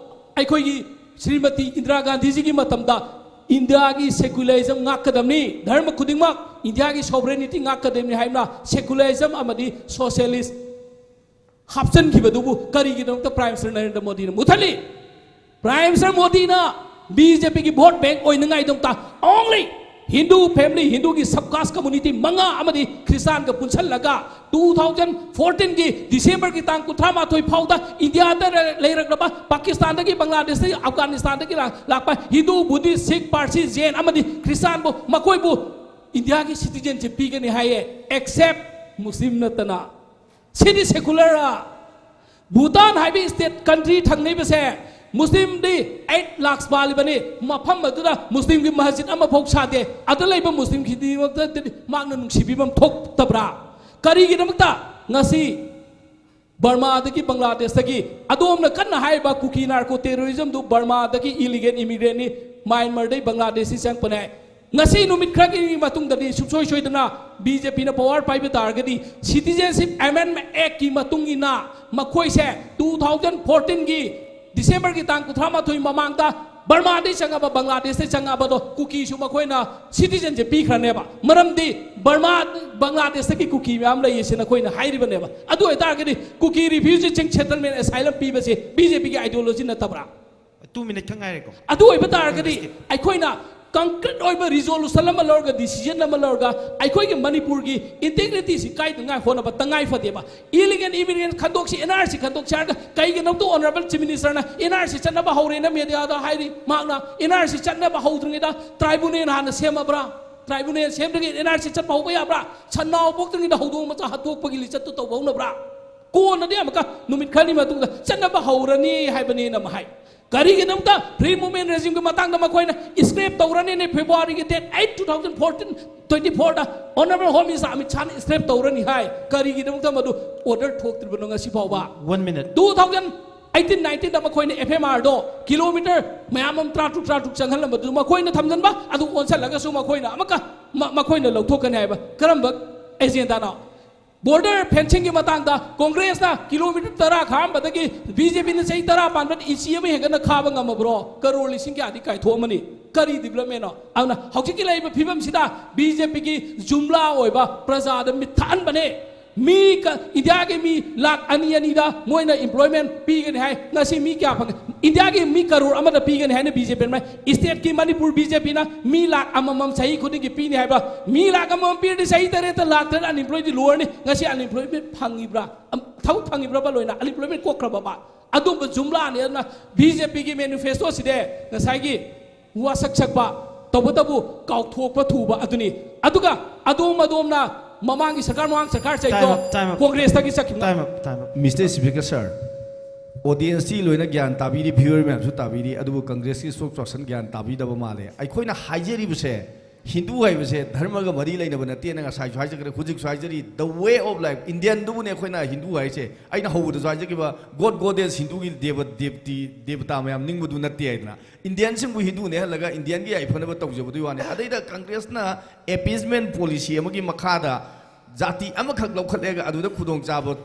ꯑꯩꯈꯣꯏꯒꯤ ꯁ꯭ꯔꯤꯃꯇꯤ ꯏꯟꯗꯤꯔꯥ ꯒꯥꯟꯙꯤꯖꯤꯒꯤ ꯃꯇꯝꯗ Indiaꯒꯤ secularism ꯉꯥꯛꯀꯗꯕꯅꯤ, ꯙꯔꯃ ꯈꯨꯗꯤꯡꯃꯛ Indiaꯒꯤ sovereignty ꯉꯥꯛꯀꯗꯕꯅꯤ ꯍꯥꯏꯅ secularism ꯑꯃꯗꯤ socialist ꯍꯥꯞꯆꯤꯟꯈꯤꯕꯗꯨꯕꯨ ꯀꯔꯤꯒꯤꯗꯃꯛꯇ Prime Minister ꯅꯔꯦꯟꯗ꯭ꯔ ꯃꯣꯗꯤꯅ ꯃꯨꯊꯠꯂꯤ? Prime Minister ꯃꯣꯗꯤꯅ BJPꯒꯤ vote bank ꯑꯣꯏꯅꯉꯥꯏꯗꯃꯛꯇ only Hindu family, Hinduꯒꯤ sub caste community ꯃꯉꯥ ꯑꯃꯗꯤ ꯈ꯭ꯔꯤꯁꯇꯥꯟꯒ ꯄꯨꯟꯁꯤꯜꯂꯒ two thousand fourteenꯒꯤ Decemberꯒꯤ ꯇꯥꯡ ꯀꯨꯟꯊ꯭ꯔꯥ ꯃꯥꯊꯣꯏ ꯐꯥꯎꯗ Indiaꯗ ꯂꯩꯔꯛꯂꯕ ꯄꯥꯀꯤꯁꯇꯥꯟꯗꯒꯤ, ꯕꯪꯒ꯭ꯂꯥꯗꯦꯁꯇꯒꯤ, ꯑꯐꯒꯥꯅꯤꯁꯇꯥꯟꯗꯒꯤ ꯂꯥꯛꯄ ꯍꯤꯟꯗꯨ, ꯕꯨꯙꯤꯁ, ꯁꯤꯈ, ꯄꯥꯔꯁꯤ, ꯖꯦꯟ ꯑꯃꯗꯤ ꯈ꯭ꯔꯤꯁꯇꯥꯟꯕꯨ, ꯃꯈꯣꯏꯕꯨ Indiaꯒꯤ citizenship ꯄꯤꯒꯅꯤ ꯍꯥꯏꯌꯦ, except ꯃꯨꯁꯂꯤꯝ ꯅꯠꯇꯅ꯫ ꯁꯤꯗꯤ secularꯔꯥ? ꯚꯨꯇꯥꯟ ꯍꯥꯏꯕ state country ꯊꯪꯅꯩꯕꯁꯦ ꯃꯨꯁꯂꯤꯝꯗꯤ eight lakhs ꯄꯥꯜꯂꯤꯕꯅꯤ꯫ ꯃꯐꯝ ꯑꯗꯨꯗ ꯃꯨꯁꯂꯤꯝꯒꯤ ꯃꯁꯖꯤꯗ ꯑꯃꯐꯥꯎ ꯁꯥꯗꯦ꯫ ꯑꯗ ꯂꯩꯕ ꯃꯨꯁꯂꯤꯝ ꯈꯨꯗꯤꯡꯃꯛꯇꯗꯤ ꯃꯍꯥꯛꯅ ꯅꯨꯡꯁꯤꯕꯤꯕ ꯑꯃ ꯊꯣꯛꯇꯕ꯭ꯔꯥ? ꯀꯔꯤꯒꯤꯗꯃꯛꯇ ꯉꯁꯤ ꯕꯔꯃꯥꯗꯒꯤ, ꯕꯪꯒ꯭ꯂꯥꯗꯦꯁꯇꯒꯤ ꯑꯗꯣꯝꯅ ꯀꯟꯅ ꯍꯥꯏꯔꯤꯕ ꯀꯨꯀꯤ narco terrorismꯗꯨ ꯕꯔꯃꯥꯗꯒꯤ illegal immigrantꯅꯤ, ꯃ꯭ꯌꯥꯟꯃꯥꯔꯗꯒꯤ, ꯕꯪꯒ꯭ꯂꯥꯗꯦꯁꯇꯒꯤ ꯆꯪꯉꯛꯄꯅꯦ꯫ ꯉꯁꯤ ꯅꯨꯃꯤꯠ ꯈꯔꯒꯤ ꯃꯇꯨꯡꯗꯗꯤ ꯁꯨꯡꯁꯣꯏ ꯁꯣꯏꯗꯅ BJPꯅ power ꯄꯥꯏꯕ ꯇꯥꯔꯒꯗꯤ Citizenship Amendment Actꯀꯤ ꯃꯇꯨꯡ ꯏꯟꯅ ꯃꯈꯣꯏꯁꯦ two thousand fourteenꯒꯤ Decemberꯒꯤ ꯇꯥꯡ ꯀꯨꯟꯊ꯭ꯔꯥ ꯃꯥꯊꯣꯏ ꯃꯃꯥꯡꯗ ꯕꯔꯃꯥꯗꯒꯤ ꯆꯪꯉꯕ, ꯕꯪꯒ꯭ꯂꯥꯗꯦꯁꯇꯒꯤ ꯆꯪꯉꯕꯗꯣ ꯀꯨꯀꯤꯁꯨ ꯃꯈꯣꯏꯅ citizenship ꯄꯤꯈ꯭ꯔꯅꯦꯕ꯫ ꯃꯔꯝꯗꯤ ꯕꯔꯃꯥ, ꯕꯪꯒ꯭ꯂꯥꯗꯦꯁꯇꯒꯤ ꯀꯨꯀꯤ ꯃꯌꯥꯝ ꯂꯩꯌꯦ ꯁꯤ ꯅꯈꯣꯏꯅ ꯍꯥꯏꯔꯤꯕꯅꯦꯕ꯫ ꯑꯗꯨ ꯑꯣꯏꯇꯥꯔꯒꯗꯤ ꯀꯨꯀꯤ refugeeꯁꯤꯡ settlement asylum ꯄꯤꯕꯁꯦ BJPꯒꯤ ideology ꯅꯠꯇꯕ꯭ꯔꯥ? Two minute ꯈꯛ ꯉꯥꯏꯔꯦꯀꯣ꯫ ꯑꯗꯨ ꯑꯣꯏꯕ ꯇꯥꯔꯒꯗꯤ ꯑꯩꯈꯣꯏꯅ ꯀꯪꯀ꯭ꯔꯤꯠ ꯑꯣꯏꯕ ꯔꯤꯖꯣꯂꯨꯁꯟ ꯑꯃ ꯂꯧꯔꯒ, ꯗꯤꯁꯤꯖꯟ ꯑꯃ ꯂꯧꯔꯒ, ꯑꯩꯈꯣꯏꯒꯤ ꯃꯅꯤꯄꯨꯔꯒꯤ ꯏꯟꯇꯦꯒ꯭ꯔꯤꯇꯤꯁꯤ ꯀꯥꯏꯗꯅꯉꯥꯏ ꯍꯣꯠꯅꯕ ꯇꯉꯥꯏ ꯐꯗꯦꯕ꯫ ꯏꯂꯤꯒꯦꯜ ꯏꯃꯤꯒ꯭ꯔꯦꯟ ꯈꯟꯗꯣꯛꯁꯤ, ꯑꯦꯟ ꯑꯥꯔ ꯁꯤ ꯈꯟꯗꯣꯛꯁꯤ ꯍꯥꯏꯔꯒ ꯀꯩꯒꯤꯅꯣꯝꯇ ꯑꯣꯅꯔꯦꯕꯜ ꯆꯤꯐ ꯃꯤꯅꯤꯁꯇꯔꯅ ꯑꯦꯟ ꯑꯥꯔ ꯁꯤ ꯆꯠꯅꯕ ꯍꯧꯔꯦꯅ ꯃꯦꯗꯤꯌꯥꯗ ꯍꯥꯏꯔꯤ꯫ ꯃꯍꯥꯛꯅ ꯑꯦꯟ ꯑꯥꯔ ꯁꯤ ꯆꯠꯅꯕ ꯍꯧꯗ꯭ꯔꯤꯉꯩꯗ ꯇ꯭ꯔꯥꯏꯕꯨꯅꯦꯜ ꯍꯥꯟꯅ ꯁꯦꯝꯃꯕ꯭ꯔꯥ? ꯇ꯭ꯔꯥꯏꯕꯨꯅꯦꯜ ꯁꯦꯝꯗ꯭ꯔꯤꯉꯩ ꯑꯦꯟ ꯑꯥꯔ ꯁꯤ ꯆꯠꯄ ꯍꯧꯕ ꯌꯥꯕ꯭ꯔꯥ? ꯁꯟꯅꯥꯎ ꯄꯣꯛꯇ꯭ꯔꯤꯉꯩꯗ ꯍꯧꯗꯣꯡ ꯃꯆꯥ ꯍꯥꯠꯇꯣꯛꯄꯒꯤ ꯂꯤꯆꯠꯇꯨ ꯇꯧꯕ ꯍꯧꯅꯕ꯭ꯔꯥ? ꯀꯣꯟꯅꯗꯤ ꯑꯃꯨꯛꯀ ꯅꯨꯃꯤꯠ ꯈꯔꯅꯤ ꯃꯇꯨꯡꯗ ꯆꯠꯅꯕ ꯍꯧꯔꯅꯤ ꯍꯥꯏꯕꯅꯦꯅ ꯑꯃ ꯍꯥꯏ꯫ ꯀꯔꯤꯒꯤꯗꯃꯛꯇ ꯐ꯭ꯔꯤ ꯃꯨꯚꯃꯦꯟ ꯔꯦꯖꯤꯝꯒꯤ ꯃꯇꯥꯡꯗ ꯃꯈꯣꯏꯅ ꯁ꯭ꯀ꯭ꯔꯦꯞ ꯇꯧꯔꯅꯤꯅꯦ? ꯐꯦꯕ꯭ꯔꯨꯋꯥꯔꯤꯒꯤ date eight, two thousand fourteen, twenty ꯐꯣꯔꯗ ꯑꯣꯅꯔꯦꯕꯜ ꯍꯣꯝ ꯃꯤꯅꯤꯁꯇꯔ ꯑꯃꯤꯠ ꯁꯥꯍꯅ ꯁ꯭ꯀ꯭ꯔꯦꯞ ꯇꯧꯔꯅꯤ ꯍꯥꯏ꯫ ꯀꯔꯤꯒꯤꯗꯃꯛꯇ ꯃꯗꯨ ꯑꯣꯔꯗꯔ ꯊꯣꯛꯇ꯭ꯔꯤꯕꯅꯣ ꯉꯁꯤ ꯐꯥꯎꯕ? One minute. Two thousand eighteen ꯅꯥꯏꯟꯇꯤꯟꯗ ꯃꯈꯣꯏꯅ ꯑꯦꯐ ꯑꯦꯝ ꯑꯥꯔꯗꯣ ꯀꯤꯂꯣꯃꯤꯇꯔ ꯃꯌꯥꯝ ꯑꯃ ꯇꯔꯥ ꯇꯔꯨꯛ, ꯇꯔꯥ ꯇꯔꯨꯛ ꯆꯪꯍꯜꯂꯝꯕꯗꯨ ꯃꯈꯣꯏꯅ ꯊꯝꯖꯤꯟꯕ, ꯑꯗꯨ ꯑꯣꯟꯁꯤꯜꯂꯒꯁꯨ ꯃꯈꯣꯏꯅ ꯑꯃꯨꯛꯀ ꯃ- ꯃꯈꯣꯏꯅ ꯂꯧꯊꯣꯛꯀꯅꯤ ꯍꯥꯏꯕ ꯀꯔꯝꯕ ꯑꯦꯖꯦꯟꯗꯥꯅꯣ? ꯕꯣꯔꯗꯔ ꯐꯦꯟꯁꯤꯡꯒꯤ ꯃꯇꯥꯡꯗ ꯀꯣꯡꯒ꯭ꯔꯦꯁꯅ ꯀꯤꯂꯣꯃꯤꯇꯔ ꯇꯔꯥ ꯈꯥꯝꯕꯗꯒꯤ ꯕꯤ ꯖꯦ ꯄꯤꯅ ꯆꯍꯤ ꯇꯔꯥ ꯄꯥꯟꯕꯗ ꯏꯟꯆꯤ ꯑꯃ ꯍꯦꯟꯒꯠꯅ ꯈꯥꯕ ꯉꯝꯃꯕ꯭ꯔꯣ? ꯀꯔꯣꯔ ꯂꯤꯁꯤꯡ ꯀꯌꯥꯗꯤ ꯀꯥꯏꯊꯣꯛꯑꯝꯃꯅꯤ꯫ ꯀꯔꯤ ꯗꯤꯕꯂꯞꯃꯦꯟꯅꯣ? ꯑꯗꯨꯅ ꯍꯧꯖꯤꯛꯀꯤ ꯂꯩꯔꯤꯕ ꯐꯤꯕꯝꯁꯤꯗ ꯕꯤ ꯖꯦ ꯄꯤꯒꯤ ꯖꯨꯝꯂꯥ ꯑꯣꯏꯕ ꯄ꯭ꯔꯖꯥꯗ ꯃꯤꯠ ꯊꯛꯍꯟꯕꯅꯦ꯫ ꯃꯤ ꯀ- ꯏꯟꯗꯤꯌꯥꯒꯤ ꯃꯤ ꯂꯥꯛ ꯑꯅꯤ ꯑꯅꯤꯗ ꯃꯣꯏꯅ ꯑꯦꯝꯄ꯭ꯂꯣꯏꯃꯦꯟ ꯄꯤꯒꯅꯤ ꯍꯥꯏ꯫ ꯉꯁꯤ ꯃꯤ ꯀꯌꯥ ꯐꯪꯉꯦ? ꯏꯟꯗꯤꯌꯥꯒꯤ ꯃꯤ ꯀꯔꯣꯔ ꯑꯃꯗ ꯄꯤꯒꯅꯤ ꯍꯥꯏꯅ ꯕꯤ ꯖꯦ ꯄꯤꯅ ꯍꯥꯏ꯫ ꯏꯁꯇꯦꯠꯀꯤ ꯃꯅꯤꯄꯨꯔ ꯕꯤ ꯖꯦ ꯄꯤꯅ ꯃꯤ ꯂꯥꯛ ꯑꯃꯃꯝ ꯆꯍꯤ ꯈꯨꯗꯤꯡꯒꯤ ꯄꯤꯅꯤ ꯍꯥꯏꯕ꯫ ꯃꯤ ꯂꯥꯛ ꯑꯃꯃꯝ ꯄꯤꯔꯗꯤ ꯆꯍꯤ ꯇꯔꯦꯠꯇ ꯂꯥꯛ ꯇꯔꯦꯠ ꯑꯟꯏꯝꯄ꯭ꯂꯣꯏꯗꯤ ꯂꯣꯏꯔꯅꯤ꯫ ꯉꯁꯤ ꯑꯟꯏꯝꯄ꯭ꯂꯣꯏꯃꯦꯟ ꯐꯪꯉꯤꯕ꯭ꯔꯥ? ꯑꯝ, ꯊꯕꯛ ꯐꯪꯉꯤꯕ꯭ꯔꯕ ꯂꯣꯏꯅ? ꯑꯟꯏꯝꯄ꯭ꯂꯣꯏꯃꯦꯟ ꯀꯣꯛꯈ꯭ꯔꯕꯕ? ꯑꯗꯨꯝꯕ ꯖꯨꯝꯂꯥꯅꯤ꯫ ꯑꯗꯨꯅ ꯕꯤ ꯖꯦ ꯄꯤꯒꯤ ꯃꯦꯅꯤꯐꯦꯁꯇꯣꯁꯤꯗꯤ ꯉꯁꯥꯏꯒꯤ ꯋꯥꯁꯛ ꯁꯛꯄ, ꯇꯧꯕꯇꯕꯨ ꯀꯥꯎꯊꯣꯛꯄ ꯊꯨꯕ ꯑꯗꯨꯅꯤ꯫ ꯑꯗꯨꯒ ꯑꯗꯣꯝ ꯑꯗꯣꯝꯅ ꯃꯃꯥꯡꯒꯤ ꯁꯔꯀꯥꯔ, ꯃꯃꯥꯡ ꯁꯔꯀꯥꯔ ꯆꯍꯤꯗꯣ Time up, time up. ꯀꯣꯡꯒ꯭ꯔꯦꯁꯇꯒꯤ ꯆꯠꯈꯤꯕ꯫ Time up, time up. Mister Speaker sir, audience T ꯂꯣꯏꯅ ꯒ꯭ꯌꯥꯟ ꯇꯥꯕꯤꯔꯤ, viewer ꯃꯌꯥꯝꯁꯨ ꯇꯥꯕꯤꯔꯤ, ꯑꯗꯨꯕꯨ ꯀꯪꯒ꯭ꯔꯦꯁꯀꯤ spokesperson ꯒ꯭ꯌꯥꯟ ꯇꯥꯕꯤꯗꯕ ꯃꯥꯜꯂꯦ꯫ ꯑꯩꯈꯣꯏꯅ ꯍꯥꯏꯖꯔꯤꯕꯁꯦ ꯍꯤꯟꯗꯨ ꯍꯥꯏꯕꯁꯦ ꯙꯔꯃꯒ ꯃꯔꯤ ꯂꯩꯅꯕ ꯅꯠꯇꯦꯅ ꯉꯁꯥꯏꯁꯨ ꯍꯥꯏꯖꯈ꯭ꯔꯦ, ꯍꯧꯖꯤꯛꯁꯨ ꯍꯥꯏꯖꯔꯤ, the way of life, Indian ꯗꯨꯕꯨꯅꯦ ꯑꯩꯈꯣꯏꯅ ꯍꯤꯟꯗꯨ ꯍꯥꯏꯁꯦ꯫ ꯑꯩꯅ ꯍꯧꯕꯗꯁꯨ ꯍꯥꯏꯖꯈꯤꯕ God Goddess ꯍꯤꯟꯗꯨꯒꯤ ꯗꯦꯕ ꯗꯦꯕꯇꯤ ꯗꯦꯕꯇꯥ ꯃꯌꯥꯝ ꯅꯤꯡꯕꯗꯨ ꯅꯠꯇꯦ ꯍꯥꯏꯗꯅ꯫ Indian ꯁꯤꯡꯕꯨ ꯍꯤꯟꯗꯨꯅꯦ ꯍꯜꯂꯒ Indian ꯒꯤ ꯌꯥꯏꯐꯅꯕ ꯇꯧꯖꯕꯗꯨꯒꯤ ꯋꯥꯅꯤ꯫ ꯑꯗꯩꯗ ꯀꯪꯒ꯭ꯔꯦꯁꯅ appeasement policy ꯑꯃꯒꯤ ꯃꯈꯥꯗ ꯖꯥꯇꯤ ꯑꯃꯈꯛ ꯂꯧꯈꯠꯂꯒ ꯑꯗꯨꯗ ꯈꯨꯗꯣꯡꯆꯥꯕ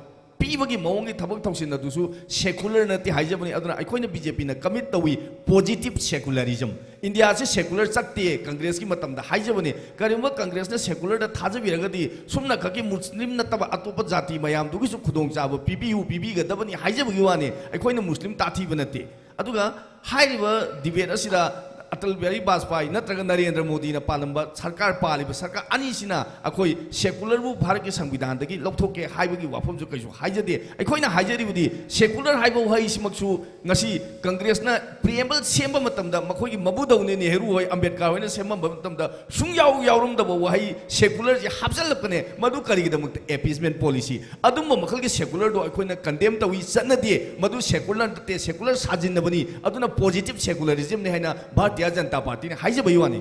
ꯄꯤꯕꯒꯤ ꯃꯑꯣꯡꯒꯤ ꯊꯕꯛ ꯊꯧꯁꯤꯟ ꯑꯗꯨꯁꯨ secular ꯅꯠꯇꯦ ꯍꯥꯏꯖꯕꯅꯤ꯫ ꯑꯗꯨꯅ ꯑꯩꯈꯣꯏꯅ ꯕꯤ ꯖꯦ ꯄꯤꯅ commit ꯇꯧꯏ positive secularism꯫ ꯏꯟꯗꯤꯌꯥꯁꯤ secular ꯆꯠꯇꯦ ꯀꯪꯒ꯭ꯔꯦꯁꯀꯤ ꯃꯇꯝꯗ ꯍꯥꯏꯖꯕꯅꯤ꯫ ꯀꯔꯤꯒꯨꯝꯕ ꯀꯪꯒ꯭ꯔꯦꯁꯅ secular ꯗ ꯊꯥꯖꯕꯤꯔꯒꯗꯤ ꯁꯨꯝꯅ ꯈꯛꯀꯤ ꯃꯨꯁꯂꯤꯝ ꯅꯠꯇꯕ ꯑꯇꯣꯞꯄ ꯖꯥꯇꯤ ꯃꯌꯥꯝꯗꯨꯒꯤꯁꯨ ꯈꯨꯗꯣꯡꯆꯥꯕ ꯄꯤꯕꯤꯌꯨ, ꯄꯤꯕꯤꯒꯗꯕꯅꯤ ꯍꯥꯏꯖꯕꯒꯤ ꯋꯥꯅꯤ꯫ ꯑꯩꯈꯣꯏꯅ ꯃꯨꯁꯂꯤꯝ ꯇꯥꯊꯤꯕ ꯅꯠꯇꯦ꯫ ꯑꯗꯨꯒ ꯍꯥꯏꯔꯤꯕ debate ꯑꯁꯤꯗ ꯑꯇꯜ ꯕꯤꯍꯥꯔꯤ ꯕꯥꯖꯄꯥꯏ ꯅꯠꯇ꯭ꯔꯒ ꯅꯔꯦꯟꯗ꯭ꯔ ꯃꯣꯗꯤꯅ ꯄꯥꯜꯂꯝꯕ ꯁꯔꯀꯥꯔ, ꯄꯥꯜꯂꯤꯕ ꯁꯔꯀꯥꯔ ꯑꯅꯤꯁꯤꯅ ꯑꯩꯈꯣꯏ ꯁꯦꯀꯨꯂꯔꯕꯨ ꯚꯥꯔꯠꯀꯤ ꯁꯪꯕꯤꯙꯥꯟꯗꯒꯤ ꯂꯧꯊꯣꯛꯀꯦ ꯍꯥꯏꯕꯒꯤ ꯋꯥꯐꯝꯁꯨ ꯀꯩꯁꯨ ꯍꯥꯏꯖꯗꯦ꯫ ꯑꯩꯈꯣꯏꯅ ꯍꯥꯏꯖꯔꯤꯕꯗꯤ ꯁꯦꯀꯨꯂꯔ ꯍꯥꯏꯕ ꯋꯥꯍꯩꯁꯤꯃꯛꯁꯨ ꯉꯁꯤ ꯀꯪꯒ꯭ꯔꯦꯁꯅ ꯄ꯭ꯔꯤꯑꯦꯝꯕꯜ ꯁꯦꯝꯕ ꯃꯇꯝꯗ ꯃꯈꯣꯏꯒꯤ ꯃꯕꯨꯗꯧꯅꯦ ꯅꯦꯍꯔꯨ ꯍꯣꯏ, ꯑꯝꯕꯦꯗꯀꯔ ꯍꯣꯏꯅ ꯁꯦꯝꯃꯝꯕ ꯃꯇꯝꯗ ꯁꯨꯡꯌꯥꯎ ꯌꯥꯎꯔꯝꯗꯕ ꯋꯥꯍꯩ ꯁꯦꯀꯨꯂꯔꯁꯦ ꯍꯥꯞꯆꯤꯜꯂꯛꯄꯅꯦ꯫ ꯃꯗꯨ ꯀꯔꯤꯒꯤꯗꯃꯛꯇ? ꯑꯦꯄꯤꯁꯃꯦꯟ ꯄꯣꯂꯤꯁꯤ꯫ ꯑꯗꯨꯝꯕ ꯃꯈꯜꯒꯤ ꯁꯦꯀꯨꯂꯔꯗꯣ ꯑꯩꯈꯣꯏꯅ ꯀꯟꯗꯦꯝ ꯇꯧꯏ, ꯆꯠꯅꯗꯦ꯫ ꯃꯗꯨ ꯁꯦꯀꯨꯂꯔ ꯅꯠꯇꯦ, ꯁꯦꯀꯨꯂꯔ ꯁꯥꯖꯤꯟꯅꯕꯅꯤ꯫ ꯑꯗꯨꯅ ꯄꯣꯖꯤꯇꯤꯚ ꯁꯦꯀꯨꯂꯔꯤꯖꯝꯅꯤ ꯍꯥꯏꯅ ꯚꯥꯔꯇꯤꯌ ꯖꯅꯇꯥ ꯄꯥꯔꯇꯤꯅ ꯍꯥꯏꯖꯕꯒꯤ ꯋꯥꯅꯤ꯫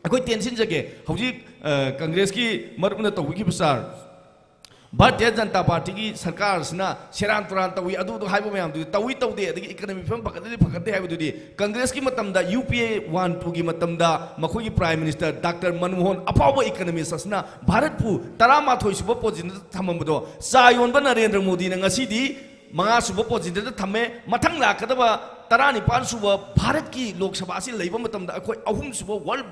ꯑꯩꯈꯣꯏ ꯇꯦꯟꯁꯤꯟꯖꯒꯦ, ꯍꯧꯖꯤꯛ, ꯑ, ꯀꯪꯒ꯭ꯔꯦꯁꯀꯤ ꯃꯔꯨꯞꯅ ꯇꯧꯕꯤꯈꯤꯕ ꯁꯥꯔ, ꯚꯥꯔꯇꯤꯌ ꯖꯅꯇꯥ ꯄꯥꯔꯇꯤꯒꯤ ꯁꯔꯀꯥꯔꯁꯤꯅ ꯁꯦꯔꯥꯟ ꯇꯨꯔꯥꯟ ꯇꯧꯏ, ꯑꯗꯨꯗꯣ ꯍꯥꯏꯕ ꯃꯌꯥꯝꯗꯨꯗꯤ ꯇꯧꯏ ꯇꯧꯗꯦ, ꯑꯗꯒꯤ ꯏꯀꯅꯃꯤ ꯐꯤꯕꯝ ꯐꯒꯠꯂꯗꯤ ꯐꯒꯠꯇꯦ ꯍꯥꯏꯕꯗꯨꯗꯤ, ꯀꯪꯒ꯭ꯔꯦꯁꯀꯤ ꯃꯇꯝꯗ, ꯌꯨ ꯄꯤ ꯑꯦ ꯋꯥꯟ ꯇꯨꯒꯤ ꯃꯇꯝꯗ ꯃꯈꯣꯏꯒꯤ ꯄ꯭ꯔꯥꯏꯝ ꯃꯤꯅꯤꯁꯇꯔ ꯗꯥꯛꯇꯔ ꯃꯟꯃꯣꯍꯟ, ꯑꯐꯥꯎꯕ ꯏꯀꯅꯃꯤꯁ ꯑꯁꯤꯅ ꯚꯥꯔꯠꯄꯨ ꯇꯔꯥꯃꯥꯊꯣꯏ ꯁꯨꯕ ꯄꯣꯖꯤꯁꯟꯗ ꯊꯝꯃꯝꯕꯗꯣ, ꯆꯥ ꯌꯣꯟꯕ ꯅꯔꯦꯟꯗ꯭ꯔ ꯃꯣꯗꯤꯅ ꯉꯁꯤꯗꯤ ꯃꯉꯥ ꯁꯨꯕ ꯄꯣꯖꯤꯁꯟꯗ ꯊꯝꯃꯦ꯫ ꯃꯊꯪ ꯂꯥꯛꯀꯗꯕ ꯇꯔꯥꯅꯤꯄꯥꯟ ꯁꯨꯕ ꯚꯥꯔꯠꯀꯤ ꯂꯣꯛ ꯁꯚꯥ ꯑꯁꯤ ꯂꯩꯕ ꯃꯇꯝꯗ ꯑꯩꯈꯣꯏ ꯑꯍꯨꯝ ꯁꯨꯕ ꯋꯥꯔꯜ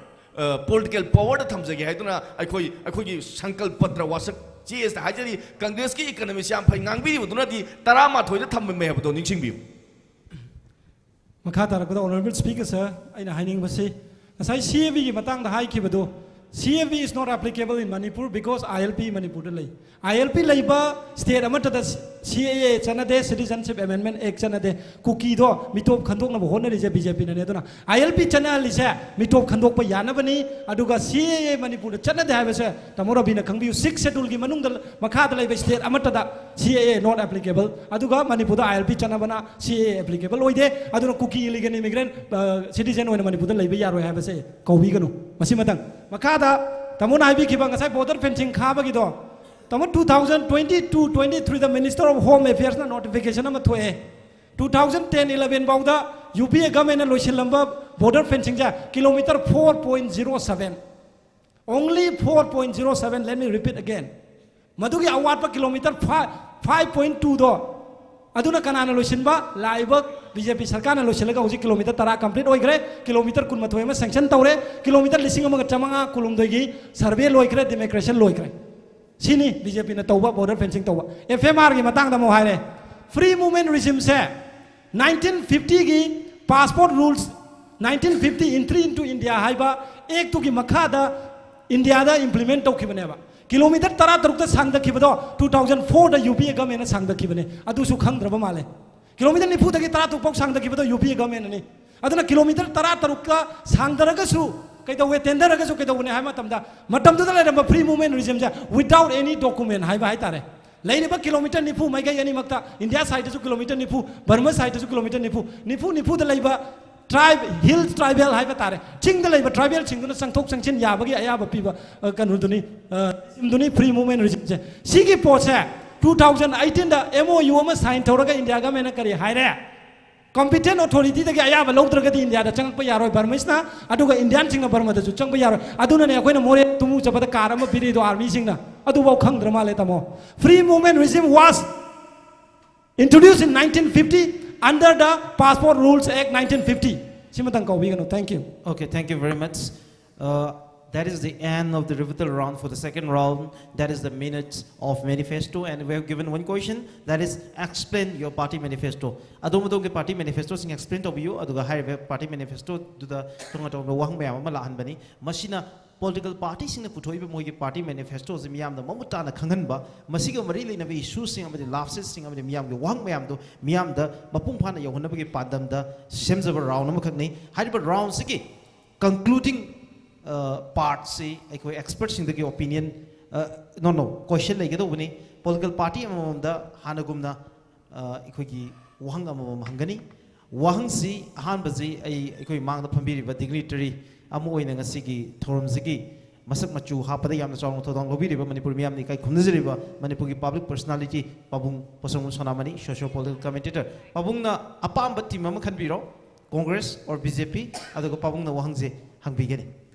ꯄꯣꯂꯤꯇꯤꯀꯦꯜ ꯄꯋꯔꯗ ꯊꯝꯖꯒꯦ ꯍꯥꯏꯗꯨꯅ ꯑꯩꯈꯣꯏ, ꯑꯩꯈꯣꯏꯒꯤ ꯁꯪꯀꯜꯄ ꯄꯇ꯭ꯔ ꯋꯥꯁꯛ ꯆꯦ ꯑꯁꯤꯗ ꯍꯥꯏꯖꯔꯤ꯫ ꯀꯪꯒ꯭ꯔꯦꯁꯀꯤ ꯏꯀꯅꯃꯤꯁ ꯌꯥꯝ ꯐꯩ ꯉꯥꯡꯕꯤꯔꯤꯕꯗꯨꯅꯗꯤ ꯇꯔꯥꯃꯥꯊꯣꯏꯗ ꯊꯝꯃꯝꯃꯦ ꯍꯥꯏꯕꯗꯣ ꯅꯤꯡꯁꯤꯡꯕꯤꯌꯨ꯫ ꯃꯈꯥ ꯇꯥꯔꯛꯄꯗ, Honourable Speaker sir, ꯑꯩꯅ ꯍꯥꯏꯅꯤꯡꯕꯁꯤ, ꯉꯁꯥꯏ C A B ꯒꯤ ꯃꯇꯥꯡꯗ ꯍꯥꯏꯈꯤꯕꯗꯨ, C A B is not applicable in Manipur because I L P ꯃꯅꯤꯄꯨꯔꯗ ꯂꯩ꯫ I L P ꯂꯩꯕ state ꯑꯃꯠꯇꯗ C A A ꯆꯠꯅꯗꯦ, Citizenship Amendment Act ꯆꯠꯅꯗꯦ꯫ ꯀꯨꯀꯤꯗꯣ ꯃꯤꯇꯣꯞ ꯈꯟꯗꯣꯛꯅꯕ ꯍꯣꯠꯅꯔꯤꯁꯦ B J P ꯅꯅꯦ꯫ ꯑꯗꯨꯅ I L P ꯆꯠꯅꯍꯜꯂꯤꯁꯦ ꯃꯤꯇꯣꯞ ꯈꯟꯗꯣꯛꯄ ꯌꯥꯅꯕꯅꯤ꯫ ꯑꯗꯨꯒ C A A ꯃꯅꯤꯄꯨꯔꯗ ꯆꯠꯅꯗꯦ ꯍꯥꯏꯕꯁꯦ ꯇꯥꯃꯣ ꯔꯕꯤꯅ ꯈꯪꯕꯤꯌꯨ, Sixth Schedule ꯒꯤ ꯃꯅꯨꯡꯗ, ꯃꯈꯥꯗ ꯂꯩꯕ state ꯑꯃꯠꯇꯗ C A A not applicable꯫ ꯑꯗꯨꯒ ꯃꯅꯤꯄꯨꯔꯗ I L P ꯆꯠꯅꯕꯅ C A A applicable ꯑꯣꯏꯗꯦ꯫ ꯑꯗꯨꯅ ꯀꯨꯀꯤ illegal immigrant, ꯑ, citizen ꯑꯣꯏꯅ ꯃꯅꯤꯄꯨꯔꯗ ꯂꯩꯕ ꯌꯥꯔꯣꯏ ꯍꯥꯏꯕꯁꯦ ꯀꯧꯕꯤꯒꯅꯨ꯫ ꯃꯁꯤꯃꯇꯪ꯫ ꯃꯈꯥꯗ ꯇꯥꯃꯣꯅ ꯍꯥꯏꯕꯤꯈꯤꯕ ꯉꯁꯥꯏ border fencing ꯈꯥꯕꯒꯤꯗꯣ, ꯇꯥꯃꯣ, two thousand twenty two twenty three the Minister of Home Affairs ꯅ notification ꯑꯃ ꯊꯣꯛꯑꯦ꯫ Two thousand ten eleven ꯐꯥꯎꯗ U P A government ꯅ ꯂꯣꯏꯁꯤꯜꯂꯝꯕ border fencing ꯁꯦ kilometre four point zero seven, only four point zero seven, let me repeat again, ꯃꯗꯨꯒꯤ ꯑꯋꯥꯠꯄ kilometre five point two ꯗꯣ, ꯑꯗꯨꯅ ꯀꯅꯥꯅ ꯂꯣꯏꯁꯤꯟꯕ? ꯂꯥꯛꯏꯕ B J P ꯁꯔꯀꯥꯔꯅ ꯂꯣꯏꯁꯤꯜꯂꯒ ꯍꯧꯖꯤꯛ kilometre ꯇꯔꯥ complete ꯑꯣꯏꯈ꯭ꯔꯦ, kilometre ꯀꯨꯟꯃꯥꯊꯣꯏ ꯑꯃ sanction ꯇꯧꯔꯦ, kilometre ꯂꯤꯁꯤꯡ ꯑꯃꯒ ꯆꯥꯃꯉꯥ ꯀꯨꯟꯍꯨꯝꯗꯣꯏꯒꯤ survey ꯂꯣꯏꯈ꯭ꯔꯦ, demarcation ꯂꯣꯏꯈ꯭ꯔꯦ꯫ ꯁꯤꯅꯤ B J P ꯅ ꯇꯧꯕ border fencing ꯇꯧꯕ꯫ F M R ꯒꯤ ꯃꯇꯥꯡꯗ ꯑꯃꯨꯛ ꯍꯥꯏꯔꯦ꯫ Free movement regime ꯁꯦ nineteen fifty ꯒꯤ passport rules Nineteen fifty entry into India ꯍꯥꯏꯕ ꯑꯦꯛꯇꯨꯒꯤ ꯃꯈꯥꯗ ꯏꯟꯗꯤꯌꯥꯗ ꯏꯝꯄ꯭ꯂꯤꯃꯦꯟ ꯇꯧꯈꯤꯕꯅꯦꯕ꯫ ꯀꯤꯂꯣꯃꯤꯇꯔ ꯇꯔꯥꯇꯔꯨꯛꯇ ꯁꯥꯡꯗꯈꯤꯕꯗꯣ two thousand fourꯗ UPA ꯒꯃꯦꯟꯅ ꯁꯥꯡꯗꯈꯤꯕꯅꯦ꯫ ꯑꯗꯨꯁꯨ ꯈꯪꯗ꯭ꯔꯕ ꯃꯥꯜꯂꯦ꯫ ꯀꯤꯂꯣꯃꯤꯇꯔ ꯅꯤꯐꯨꯗꯒꯤ ꯇꯔꯥꯇꯔꯨꯛ ꯐꯥꯎ ꯁꯥꯡꯗꯈꯤꯕꯗꯣ UPA ꯒꯃꯦꯟꯅꯅꯤ꯫ ꯑꯗꯨꯅ ꯀꯤꯂꯣꯃꯤꯇꯔ ꯇꯔꯥꯇꯔꯨꯛꯀ ꯁꯥꯡꯗꯔꯒꯁꯨ ꯀꯩꯗꯧꯋꯦ, ꯇꯦꯟꯊꯔꯒꯁꯨ ꯀꯩꯗꯧꯕꯅꯦ ꯍꯥꯏꯕ ꯃꯇꯝꯗ, ꯃꯇꯝꯗꯨꯗ ꯂꯩꯔꯝꯕ free movement regimeꯁꯦ without any document ꯍꯥꯏꯕ ꯍꯥꯏꯇꯥꯔꯦ꯫ ꯂꯩꯔꯤꯕ ꯀꯤꯂꯣꯃꯤꯇꯔ ꯅꯤꯐꯨ ꯃꯥꯏꯀꯩ ꯑꯅꯤꯃꯛꯇ, ꯏꯟꯗꯤꯌꯥ ꯁꯥꯏꯠꯇꯁꯨ ꯀꯤꯂꯣꯃꯤꯇꯔ ꯅꯤꯐꯨ, ꯕꯔꯃꯥ ꯁꯥꯏꯠꯇꯁꯨ ꯀꯤꯂꯣꯃꯤꯇꯔ ꯅꯤꯐꯨ, ꯅꯤꯐꯨ ꯅꯤꯐꯨꯗ ꯂꯩꯕ tribe, hill tribal ꯍꯥꯏꯕ ꯇꯥꯔꯦ, ꯆꯤꯡꯗ ꯂꯩꯕ tribalꯁꯤꯡꯗꯨꯅ ꯆꯪꯊꯣꯛ ꯆꯪꯁꯤꯟ ꯌꯥꯕꯒꯤ ꯑꯌꯥꯕ ꯄꯤꯕ, ꯑ, ꯀꯩꯅꯣꯗꯨꯅꯤ, ꯑ, regimeꯗꯨꯅꯤ free movement regimeꯁꯦ꯫ ꯁꯤꯒꯤ ꯄꯣꯠꯁꯦ two thousand eighteenꯗ MOU ꯑꯃ sign ꯇꯧꯔꯒ ꯏꯟꯗꯤꯌꯥ ꯒꯃꯦꯟꯅ ꯀꯔꯤ ꯍꯥꯏꯔꯦ? Competent authorityꯗꯒꯤ ꯑꯌꯥꯕ ꯂꯧꯗ꯭ꯔꯒꯗꯤ ꯏꯟꯗꯤꯌꯥꯗ ꯆꯪꯉꯛꯄ ꯌꯥꯔꯣꯏ ꯕꯔꯃꯤꯁꯅ, ꯑꯗꯨꯒ ꯏꯟꯗꯤꯌꯥꯟꯁꯤꯡꯅ ꯕꯔꯃꯥꯗꯁꯨ ꯆꯪꯕ ꯌꯥꯔꯣꯏ꯫ ꯑꯗꯨꯅꯅꯦ ꯑꯩꯈꯣꯏꯅ ꯃꯣꯔꯦ ꯇꯨꯃꯨ ꯆꯠꯄꯗ car ꯑꯃ ꯄꯤꯔꯤꯗꯣ armyꯁꯤꯡꯅ꯫ ꯑꯗꯨꯐꯥꯎ ꯈꯪꯗ꯭ꯔ ꯃꯥꯜꯂꯦ, ꯇꯥꯃꯣ꯫ Free movement regime was introduced in nineteen fifty under the Passport Rules Act nineteen fifty꯫ ꯁꯤꯃꯇꯪ ꯀꯥꯎꯕꯤꯒꯅꯨ꯫ Thank you꯫ Okay, thank you very much. Uh, that is the end of the rebuttal round. For the second round, that is the minutes of manifesto, and we have given one question, that is explain your party manifesto. ꯑꯗꯣꯝ ꯑꯗꯣꯝꯒꯤ party manifestoꯁꯤꯡ explain ꯇꯧꯕꯤꯌꯨ, ꯑꯗꯨꯒ ꯍꯥꯏꯔꯤꯕ party manifestoꯗꯨꯗ ꯇꯣꯉꯥꯟ ꯇꯣꯉꯥꯟꯕ ꯋꯥꯍꯪ ꯃꯌꯥꯝ ꯑꯃ ꯂꯥꯛꯍꯟꯕꯅꯤ꯫ ꯃꯁꯤꯅ political partyꯁꯤꯡꯅ ꯄꯨꯊꯣꯛꯏꯕ ꯃꯣꯏꯒꯤ party manifestoꯁꯤ ꯃꯤꯌꯥꯝꯗ ꯃꯃꯨꯠ ꯇꯥꯅ ꯈꯪꯍꯟꯕ, ꯃꯁꯤꯒ ꯃꯔꯤ ꯂꯩꯅꯕ issueꯁꯤꯡ ꯑꯃꯗꯤ ꯂꯥꯞꯁꯦꯁꯁꯤꯡ ꯑꯃꯗꯤ ꯃꯤꯌꯥꯝꯒꯤ ꯋꯥꯍꯪ ꯃꯌꯥꯝꯗꯨ ꯃꯤꯌꯥꯝꯗ ꯃꯄꯨꯡ ꯐꯥꯅ ꯌꯧꯍꯟꯅꯕꯒꯤ ꯄꯥꯟꯗꯝꯗ ꯁꯦꯝꯖꯕ round ꯑꯃꯈꯛꯅꯤ꯫ ꯍꯥꯏꯔꯤꯕ roundꯁꯤꯒꯤ concluding, uh, partꯁꯤ ꯑꯩꯈꯣꯏ expertꯁꯤꯡꯗꯒꯤ opinion, uh, no, no, question ꯂꯩꯒꯗꯧꯕꯅꯤ꯫ Political party ꯑꯃꯃꯝꯗ ꯍꯥꯟꯅꯒꯨꯝꯅ, uh, ꯑꯩꯈꯣꯏꯒꯤ ꯋꯥꯍꯪ ꯑꯃꯃꯝ ꯍꯪꯒꯅꯤ꯫ ꯋꯥꯍꯪꯁꯤ ꯑꯍꯥꯟꯕꯁꯤ ꯑꯩ ꯑꯩꯈꯣꯏ ꯃꯥꯡꯗ ꯐꯝꯕꯤꯔꯤꯕ dignitary ꯑꯃ ꯑꯣꯏꯅ ꯉꯁꯤꯒꯤ ꯊꯧꯔꯝꯁꯤꯒꯤ ꯃꯁꯛ ꯃꯆꯨ ꯍꯥꯞꯄꯗ ꯌꯥꯝꯅ ꯆꯥꯎꯅ ꯊꯧꯗꯥꯡ ꯂꯧꯕꯤꯔꯤꯕ, ꯃꯅꯤꯄꯨꯔ ꯃꯤꯌꯥꯝꯅ ꯏꯀꯥꯏ ꯈꯨꯝꯅꯖꯔꯤꯕ ꯃꯅꯤꯄꯨꯔꯒꯤ public personality ꯄꯥꯕꯨꯡ ꯄꯣꯁꯪꯕꯝ ꯁꯣꯅꯥꯃꯅꯤ, socio political commentator꯫ ꯄꯥꯕꯨꯡꯅ ꯑꯄꯥꯝꯕ team ꯑꯃ ꯈꯟꯕꯤꯔꯣ, Congress or BJP, ꯑꯗꯨꯒ ꯄꯥꯕꯨꯡꯅ ꯋꯥꯍꯪꯁꯦ ꯍꯪꯕꯤꯒꯅꯤ꯫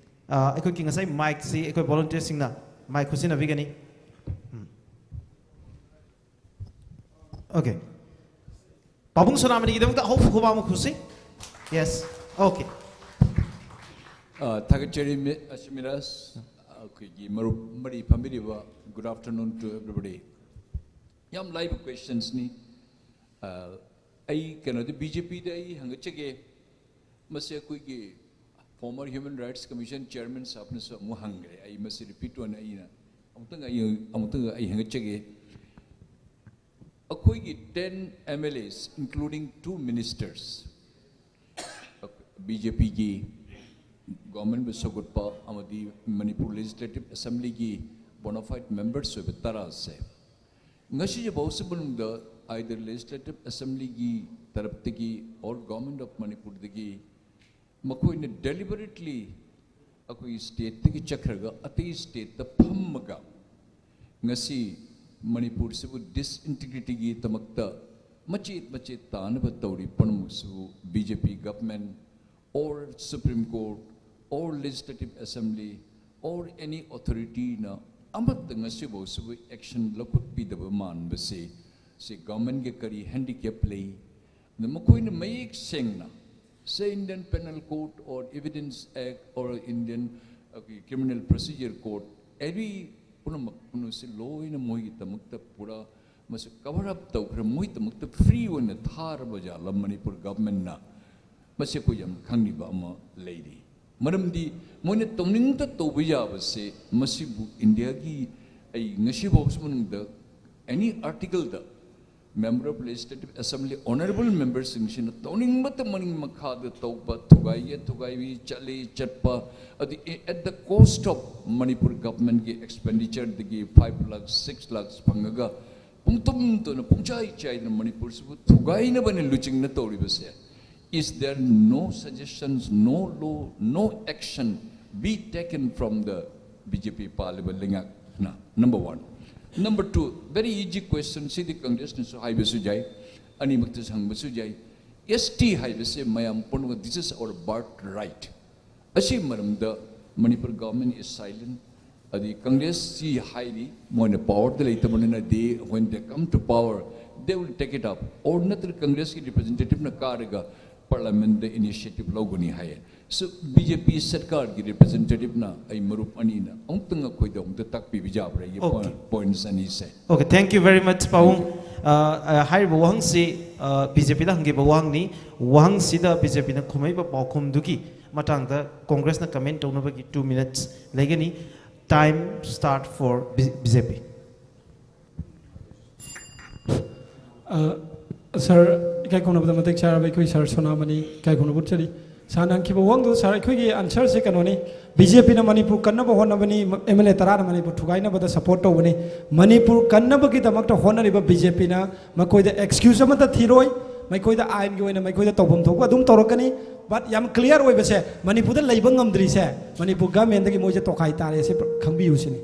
ꯑ, ꯑꯩꯈꯣꯏꯒꯤ ꯉꯁꯥꯏ micꯁꯤ ꯑꯩꯈꯣꯏ volunteerꯁꯤꯡꯅ mic ꯈꯨꯠꯁꯤꯟꯅꯕꯤꯒꯅꯤ꯫ ꯎꯝ꯫ Okay꯫ ꯄꯥꯕꯨꯡ ꯁꯣꯅꯥꯃꯅꯤꯒꯤꯗꯃꯛꯇ ꯑꯍꯧꯕ ꯈꯨꯕꯥꯛ ꯑꯃ ꯈꯨꯁꯤ꯫ Yes꯫ Okay꯫ ꯑ, ꯊꯥꯒꯠꯆꯔꯤ, ꯃꯤ-, ꯑ, ꯁꯤꯃꯤꯔꯥꯖ꯫ ꯑꯩꯈꯣꯏꯒꯤ ꯃꯔꯨꯞ ꯃꯔꯤ ꯐꯝꯕꯤꯔꯤꯕ, good afternoon to everybody꯫ ꯌꯥꯝ ꯂꯥꯏꯕ questionsꯅꯤ꯫ ꯑ, ꯑꯩ ꯀꯩꯅꯣꯗ, BJPꯗ ꯑꯩ ꯍꯪꯒꯠꯆꯒꯦ꯫ ꯃꯁꯤ ꯑꯩꯈꯣꯏꯒꯤ former Human Rights Commission Chairman ꯁꯥꯍꯕꯅꯁꯨ ꯑꯃꯨꯛ ꯍꯪꯈ꯭ꯔꯦ꯫ ꯑꯩ ꯃꯁꯤ repeat ꯑꯣꯏꯅ ꯑꯩꯅ ꯑꯃꯨꯛꯇꯪ ꯑꯩ ꯑꯃꯨꯛꯇꯪ ꯑꯩ ꯍꯪꯒꯠꯆꯒꯦ꯫ ꯑꯩꯈꯣꯏꯒꯤ ten MLAs, including two ministers, BJPꯒꯤ governmentꯕꯨ ꯁꯧꯒꯠꯄ ꯑꯃꯗꯤ Manipur Legislative Assemblyꯒꯤ bona fide members ꯑꯣꯏꯕ ꯇꯔꯥꯁꯦ ꯉꯁꯤꯐꯥꯎꯁꯤ ꯃꯅꯨꯡꯗ either Legislative Assemblyꯒꯤ ꯇꯔꯞꯇꯒꯤ or Government of Manipurꯗꯒꯤ ꯃꯈꯣꯏꯅ deliberately ꯑꯩꯈꯣꯏꯒꯤ stateꯇꯒꯤ ꯆꯠꯈ꯭ꯔꯒ ꯑꯇꯩ stateꯇ ꯐꯝꯃꯒ ꯉꯁꯤ ꯃꯅꯤꯄꯨꯔꯁꯤꯕꯨ disintegrityꯒꯤꯗꯃꯛꯇ ꯃꯆꯦꯠ ꯃꯆꯦꯠ ꯇꯥꯅꯕ ꯇꯧꯔꯤ ꯄꯨꯝꯅꯃꯛꯁꯤꯕꯨ BJP government or Supreme Court or Legislative Assembly or any authorityꯅ ꯑꯃꯠꯇ ꯉꯁꯤꯐꯥꯎꯁꯤꯕꯨ action ꯂꯧꯈꯠꯄꯤꯗꯕ ꯃꯥꯟꯕꯁꯦ, ꯁꯤ governmentꯒꯤ ꯀꯔꯤ handicap ꯂꯩ? ꯑꯗ ꯃꯈꯣꯏꯅ ꯃꯌꯦꯛ ꯁꯦꯡꯅ say Indian Penal Code or Evidence Act or Indian, ꯑꯩꯈꯣꯏꯒꯤ Criminal Procedure Code, every ꯄꯨꯝꯅꯃꯛ ꯄꯨꯝꯅꯃꯛꯁꯤ ꯂꯣꯏꯅ ꯃꯣꯏꯒꯤꯗꯃꯛꯇ ꯄꯨꯔꯥ ꯃꯁꯤ cover up ꯇꯧꯈ꯭ꯔꯦ, ꯃꯣꯏꯒꯤꯗꯃꯛꯇ free ꯑꯣꯏꯅ ꯊꯥꯔꯕ ꯖꯥꯠꯂ ꯃꯅꯤꯄꯨꯔ governmentꯅ? ꯃꯁꯤ ꯑꯩꯈꯣꯏ ꯌꯥꯝ ꯈꯪꯅꯤꯡꯕ ꯑꯃ ꯂꯩꯔꯤ꯫ ꯃꯔꯝꯗꯤ ꯃꯣꯏꯅ ꯇꯧꯅꯤꯡꯕꯇ ꯇꯧꯕ ꯌꯥꯕꯁꯦ ꯃꯁꯤꯕꯨ ꯏꯟꯗꯤꯌꯥꯒꯤ, ꯑꯩ ꯉꯁꯤꯐꯥꯎꯁꯤ ꯃꯅꯨꯡꯗ any articleꯗ Member of Legislative Assembly, honourable memberꯁꯤꯡꯁꯤꯅ ꯇꯧꯅꯤꯡꯕꯇ ꯃꯅꯤꯡ ꯃꯈꯥꯗ ꯇꯧꯕ, ꯊꯨꯒꯥꯏꯒꯦ ꯊꯨꯒꯥꯏꯕꯤ, ꯆꯠꯂꯤ ꯆꯠꯄ, ꯑꯗꯨ at the cost of Manipur governmentꯀꯤ expenditureꯗꯒꯤ five lakhs, six lakhs ꯐꯪꯉꯒ ꯄꯨꯡꯇꯨꯝ ꯇꯨꯅ ꯄꯨꯡꯆꯥꯏ ꯆꯥꯏꯗꯅ ꯃꯅꯤꯄꯨꯔꯁꯤꯕꯨ ꯊꯨꯒꯥꯏꯅꯕꯅꯤ ꯂꯨꯆꯤꯡꯅ ꯇꯧꯔꯤꯕꯁꯦ? Is there no suggestions, no law, no action be taken from the BJP ꯄꯥꯜꯂꯤꯕ ꯂꯩꯉꯥꯛꯅ? Number one꯫ Number two, very easy question, ꯁꯤꯗꯤ Congressꯅꯁꯨ ꯍꯥꯏꯕꯁꯨ ꯌꯥꯏ, ꯑꯅꯤꯃꯛꯇꯁꯨ ꯍꯪꯕꯁꯨ ꯌꯥꯏ꯫ ST ꯍꯥꯏꯕꯁꯦ ꯃꯌꯥꯝ ꯄꯨꯝꯅꯃꯛ, this is our birthright꯫ ꯑꯁꯤ ꯃꯔꯝꯗ ꯃꯅꯤꯄꯨꯔ government is silent꯫ ꯑꯗꯤ Congressꯁꯤ ꯍꯥꯏꯔꯤ, ꯃꯣꯏꯅ powerꯗ ꯂꯩꯇꯕꯅꯤꯅ they, when they come to power, they will take it up, or ꯅꯠꯇ꯭ꯔꯒ Congressꯀꯤ representativeꯅ ꯀꯥꯔꯒ parliamentꯗ initiative ꯂꯧꯒꯅꯤ ꯍꯥꯏꯌꯦ꯫ So BJP ꯁꯔꯀꯥꯔꯒꯤ representativeꯅ, ꯑꯩ ꯃꯔꯨꯞ ꯑꯅꯤꯅ ꯑꯃꯨꯛꯇꯪ ꯑꯩꯈꯣꯏꯗ ꯑꯃꯨꯛꯇ ꯇꯥꯛꯄꯤꯕ ꯌꯥꯕ꯭ꯔꯥ? ꯑꯩꯒꯤ Okay꯫ Point, points ꯑꯅꯤꯁꯦ꯫ Okay, thank you very much, ꯄꯥꯕꯨꯡ꯫ ꯑ, ꯑ, ꯍꯥꯏꯔꯤꯕ ꯋꯥꯍꯪꯁꯤ ꯕꯤ ꯖꯦ ꯄꯤꯗ ꯍꯪꯈꯤꯕ ꯋꯥꯍꯪꯅꯤ꯫ ꯋꯥꯍꯪꯁꯤꯗ ꯕꯤ ꯖꯦ ꯄꯤꯅ ꯈꯨꯝꯃꯛꯏꯕ ꯄꯥꯎꯈꯨꯝꯗꯨꯒꯤ ꯃꯇꯥꯡꯗ ꯀꯣꯡꯒ꯭ꯔꯦꯁꯅ ꯀꯃꯦꯟ ꯇꯧꯅꯕꯒꯤ ꯇꯨ ꯃꯤꯅꯠꯁ ꯂꯩꯒꯅꯤ꯫ Time start for B J P. ꯑ, ꯁꯥꯔ, ꯏꯀꯥꯏ ꯈꯨꯝꯅꯕꯗ ꯃꯇꯤꯛ ꯆꯥꯔꯕ ꯑꯩꯈꯣꯏ ꯁꯥꯔ ꯁꯣꯅꯥꯃꯅꯤ ꯏꯀꯥꯏ ꯈꯨꯝꯅꯕ ꯎꯠꯆꯔꯤ꯫ ꯁꯥꯔꯅ ꯍꯪꯈꯤꯕ ꯋꯥꯍꯪꯗꯨ, ꯁꯥꯔ, ꯑꯩꯈꯣꯏꯒꯤ ꯑꯟꯁꯔꯁꯦ ꯀꯩꯅꯣꯅꯤ, ꯕꯤ ꯖꯦ ꯄꯤꯅ ꯃꯅꯤꯄꯨꯔ ꯀꯟꯅꯕ ꯍꯣꯠꯅꯕꯅꯤ, ꯑꯦꯝ ꯑꯦꯜ ꯑꯦ ꯇꯔꯥꯅ ꯃꯅꯤꯄꯨꯔ ꯊꯨꯒꯥꯏꯅꯕꯗ ꯁꯄꯣꯔꯠ ꯇꯧꯕꯅꯤ꯫ ꯃꯅꯤꯄꯨꯔ ꯀꯟꯅꯕꯒꯤꯗꯃꯛꯇ ꯍꯣꯠꯅꯔꯤꯕ ꯕꯤ ꯖꯦ ꯄꯤꯅ ꯃꯈꯣꯏꯗ ꯑꯦꯛꯁꯀ꯭ꯌꯨꯁ ꯑꯃꯠꯇ ꯊꯤꯔꯣꯏ, ꯃꯈꯣꯏꯗ ꯑꯥꯏꯟꯒꯤ ꯑꯣꯏꯅ ꯃꯈꯣꯏꯗ ꯇꯧꯐꯝ ꯊꯣꯛꯄ ꯑꯗꯨꯝ ꯇꯧꯔꯛꯀꯅꯤ꯫ ꯕꯠ ꯌꯥꯝ ꯀ꯭ꯂꯤꯌꯥꯔ ꯑꯣꯏꯕꯁꯦ, ꯃꯅꯤꯄꯨꯔꯗ ꯂꯩꯕ ꯉꯝꯗ꯭ꯔꯤꯁꯦ ꯃꯅꯤꯄꯨꯔ ꯒꯃꯦꯟꯗꯒꯤ ꯃꯣꯏꯁꯦ ꯇꯣꯈꯥꯏ ꯇꯥꯔꯦ, ꯁꯤ ꯈꯪꯕꯤꯌꯨ ꯁꯤꯅꯤ꯫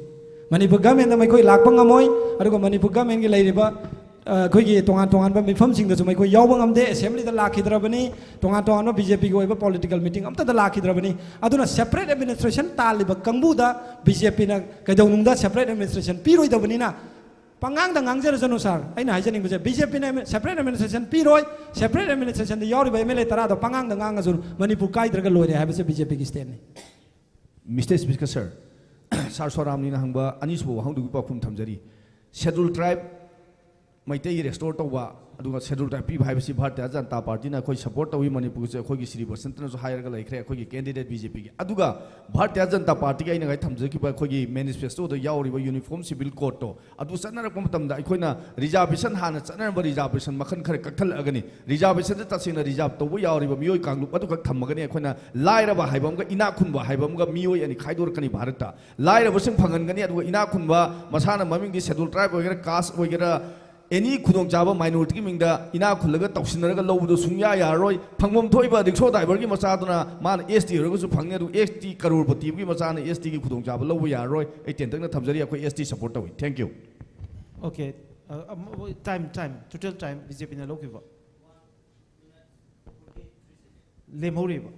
ꯃꯅꯤꯄꯨꯔ ꯒꯃꯦꯟꯗ ꯃꯈꯣꯏ ꯂꯥꯛꯄ ꯉꯝꯃꯣꯏ, ꯑꯗꯨꯒ ꯃꯅꯤꯄꯨꯔ ꯒꯃꯦꯟꯒꯤ ꯂꯩꯔꯤꯕ ꯑ, ꯑꯩꯈꯣꯏꯒꯤ ꯇꯣꯉꯥꯟ ꯇꯣꯉꯥꯟꯕ ꯃꯤꯐꯝꯁꯤꯡꯗꯁꯨ ꯃꯈꯣꯏ ꯌꯥꯎꯕ ꯉꯝꯗꯦ꯫ ꯑꯦꯁꯦꯝꯕ꯭ꯂꯤꯗ ꯂꯥꯛꯈꯤꯗ꯭ꯔꯕꯅꯤ, ꯇꯣꯉꯥꯟ ꯇꯣꯉꯥꯟꯕ ꯕꯤ ꯖꯦ ꯄꯤꯒꯤ ꯑꯣꯏꯕ ꯄꯣꯂꯤꯇꯤꯀꯦꯜ ꯃꯤꯇꯤꯡ ꯑꯝꯇꯗ ꯂꯥꯛꯈꯤꯗ꯭ꯔꯕꯅꯤ꯫ ꯑꯗꯨꯅ ꯁꯦꯄꯔꯦꯠ ꯑꯦꯗꯃꯤꯅꯤꯁꯇ꯭ꯔꯦꯁꯟ ꯇꯥꯜꯂꯤꯕ ꯀꯥꯡꯕꯨꯗ ꯕꯤ ꯖꯦ ꯄꯤꯅ ꯀꯩꯗꯧꯅꯨꯡꯗ ꯁꯦꯄꯔꯦꯠ ꯑꯦꯗꯃꯤꯅꯤꯁꯇ꯭ꯔꯦꯁꯟ ꯄꯤꯔꯣꯏꯗꯕꯅꯤꯅ, ꯄꯉꯥꯡꯗ ꯉꯥꯡꯖꯔꯁꯅꯨ ꯁꯥꯔ꯫ ꯑꯩꯅ ꯍꯥꯏꯖꯅꯤꯡꯕꯁꯦ, ꯕꯤ ꯖꯦ ꯄꯤꯅ ꯁꯦꯄꯔꯦꯠ ꯑꯦꯗꯃꯤꯅꯤꯁꯇ꯭ꯔꯦꯁꯟ ꯄꯤꯔꯣꯏ, ꯁꯦꯄꯔꯦꯠ ꯑꯦꯗꯃꯤꯅꯤꯁꯇ꯭ꯔꯦꯁꯟꯗ ꯌꯥꯎꯔꯤꯕ ꯑꯦꯝ ꯑꯦꯜ ꯑꯦ ꯇꯔꯥꯗꯣ ꯄꯉꯥꯡꯗ ꯉꯥꯡꯉꯁꯨ ꯃꯅꯤꯄꯨꯔ ꯀꯥꯏꯗ꯭ꯔꯒ ꯂꯣꯏꯔꯦ ꯍꯥꯏꯕꯁꯦ ꯕꯤ ꯖꯦ ꯄꯤꯒꯤ ꯁ꯭ꯇꯦꯟꯅꯤ꯫ Mister Speaker, sir, ꯁꯥꯔ ꯁꯣꯔꯥꯝꯅꯤꯅ ꯍꯪꯕ ꯑꯅꯤꯁꯨꯕ ꯋꯥꯍꯪꯗꯨꯒꯤ ꯄꯥꯎꯈꯨꯝ ꯊꯝꯖꯔꯤ꯫ ꯁꯦꯗꯨꯜ ꯇ꯭ꯔꯥꯏꯕ ꯃꯩꯇꯩ ꯔꯦꯁꯇꯣꯔ ꯇꯧꯕ, ꯑꯗꯨꯒ ꯁꯦꯗꯨꯜ ꯇ꯭ꯔꯥꯏꯕ ꯄꯤꯕ ꯍꯥꯏꯕꯁꯤ ꯚꯥꯔꯇꯤꯌꯥ ꯖꯅꯇꯥ ꯄꯥꯔꯇꯤꯅ ꯑꯩꯈꯣꯏ ꯁꯄꯣꯔꯠ ꯇꯧꯏ꯫ ꯃꯅꯤꯄꯨꯔꯁꯦ ꯑꯩꯈꯣꯏꯒꯤ ꯁ꯭ꯔꯤ ꯕꯁꯟꯇꯅꯁꯨ ꯍꯥꯏꯔꯒ ꯂꯩꯈ꯭ꯔꯦ, ꯑꯩꯈꯣꯏꯒꯤ ꯀꯦꯟꯗꯤꯗꯦꯠ ꯕꯤ ꯖꯦ ꯄꯤꯒꯤ꯫ ꯑꯗꯨꯒ ꯚꯥꯔꯇꯤꯌꯥ ꯖꯅꯇꯥ ꯄꯥꯔꯇꯤꯒꯤ ꯑꯩꯅ ꯉꯁꯥꯏ ꯊꯝꯖꯈꯤꯕ ꯑꯩꯈꯣꯏꯒꯤ ꯃꯦꯅꯤꯐꯦꯁꯇꯣꯗ ꯌꯥꯎꯔꯤꯕ ꯌꯨꯅꯤꯐꯣꯔꯝ ꯁꯤꯚꯤꯜ ꯀꯣꯗꯇꯣ, ꯑꯗꯨ ꯆꯠꯅꯔꯛꯄ ꯃꯇꯝꯗ ꯑꯩꯈꯣꯏꯅ ꯔꯤꯖꯥꯔꯕꯦꯁꯟ, ꯍꯥꯟꯅ ꯆꯠꯅꯔꯝꯕ ꯔꯤꯖꯥꯔꯕꯦꯁꯟ ꯃꯈꯜ ꯈꯔ ꯀꯛꯊꯠꯂꯛꯑꯒꯅꯤ꯫ ꯔꯤꯖꯥꯔꯕꯦꯁꯟꯁꯦ ꯇꯁꯦꯡꯅ ꯔꯤꯖꯥꯔꯕ ꯇꯧꯕ ꯌꯥꯎꯔꯤꯕ ꯃꯤꯑꯣꯏ ꯀꯥꯡꯂꯨꯞ ꯑꯗꯨꯈꯛ ꯊꯝꯃꯒꯅꯤ꯫ ꯑꯩꯈꯣꯏꯅ ꯂꯥꯏꯔꯕ ꯍꯥꯏꯕ ꯑꯃꯒ ꯏꯅꯥꯛ ꯈꯨꯟꯕ ꯍꯥꯏꯕ ꯑꯃꯒ ꯃꯤꯑꯣꯏ ꯑꯅꯤ ꯈꯥꯏꯗꯣꯔꯛꯀꯅꯤ ꯚꯥꯔꯠꯇ꯫ ꯂꯥꯏꯔꯕꯁꯤꯡ ꯐꯪꯍꯟꯒꯅꯤ, ꯑꯗꯨꯒ ꯏꯅꯥꯛ ꯈꯨꯟꯕ, ꯃꯁꯥꯅ ꯃꯃꯤꯡꯗꯤ ꯁꯦꯗꯨꯜ ꯇ꯭ꯔꯥꯏꯕ ꯑꯣꯏꯒꯦꯔꯥ, ꯀꯥꯁ ꯑꯣꯏꯒꯦꯔꯥ, ꯑꯦꯅꯤ ꯈꯨꯗꯣꯡꯆꯥꯕ ꯃꯥꯏꯅꯣꯔꯤꯇꯤꯒꯤ ꯃꯤꯡꯗ ꯏꯅꯥꯛ ꯈꯨꯜꯂꯒ ꯇꯧꯁꯤꯟꯅꯔꯒ ꯂꯧꯕꯗꯣ ꯁꯨꯡꯌꯥ ꯌꯥꯔꯔꯣꯏ꯫ ꯐꯪꯐꯝ ꯊꯣꯛꯏꯕ ꯔꯤꯛꯁꯣ ꯗ꯭ꯔꯥꯏꯚꯔꯒꯤ ꯃꯆꯥꯗꯨꯅ ꯃꯥꯅ ꯑꯦꯁ ꯇꯤ ꯑꯣꯏꯔꯒꯁꯨ ꯐꯪꯅꯤ, ꯑꯗꯨ ꯑꯦꯁ ꯇꯤ ꯀꯔꯣꯔꯄꯇꯤꯒꯤ ꯃꯆꯥꯅ ꯑꯦꯁ ꯇꯤꯒꯤ ꯈꯨꯗꯣꯡꯆꯥꯕ ꯂꯧꯕ ꯌꯥꯔꯔꯣꯏ꯫ ꯑꯩ ꯇꯦꯟꯇꯛꯅ ꯊꯝꯖꯔꯤ, ꯑꯩꯈꯣꯏ ꯑꯦꯁ ꯇꯤ ꯁꯄꯣꯔꯠ ꯇꯧꯏ꯫ Thank you. Okay. Uh, um, time, time, total time B J P ꯅ ꯂꯧꯈꯤꯕ ꯂꯦꯝꯍꯧꯔꯤꯕ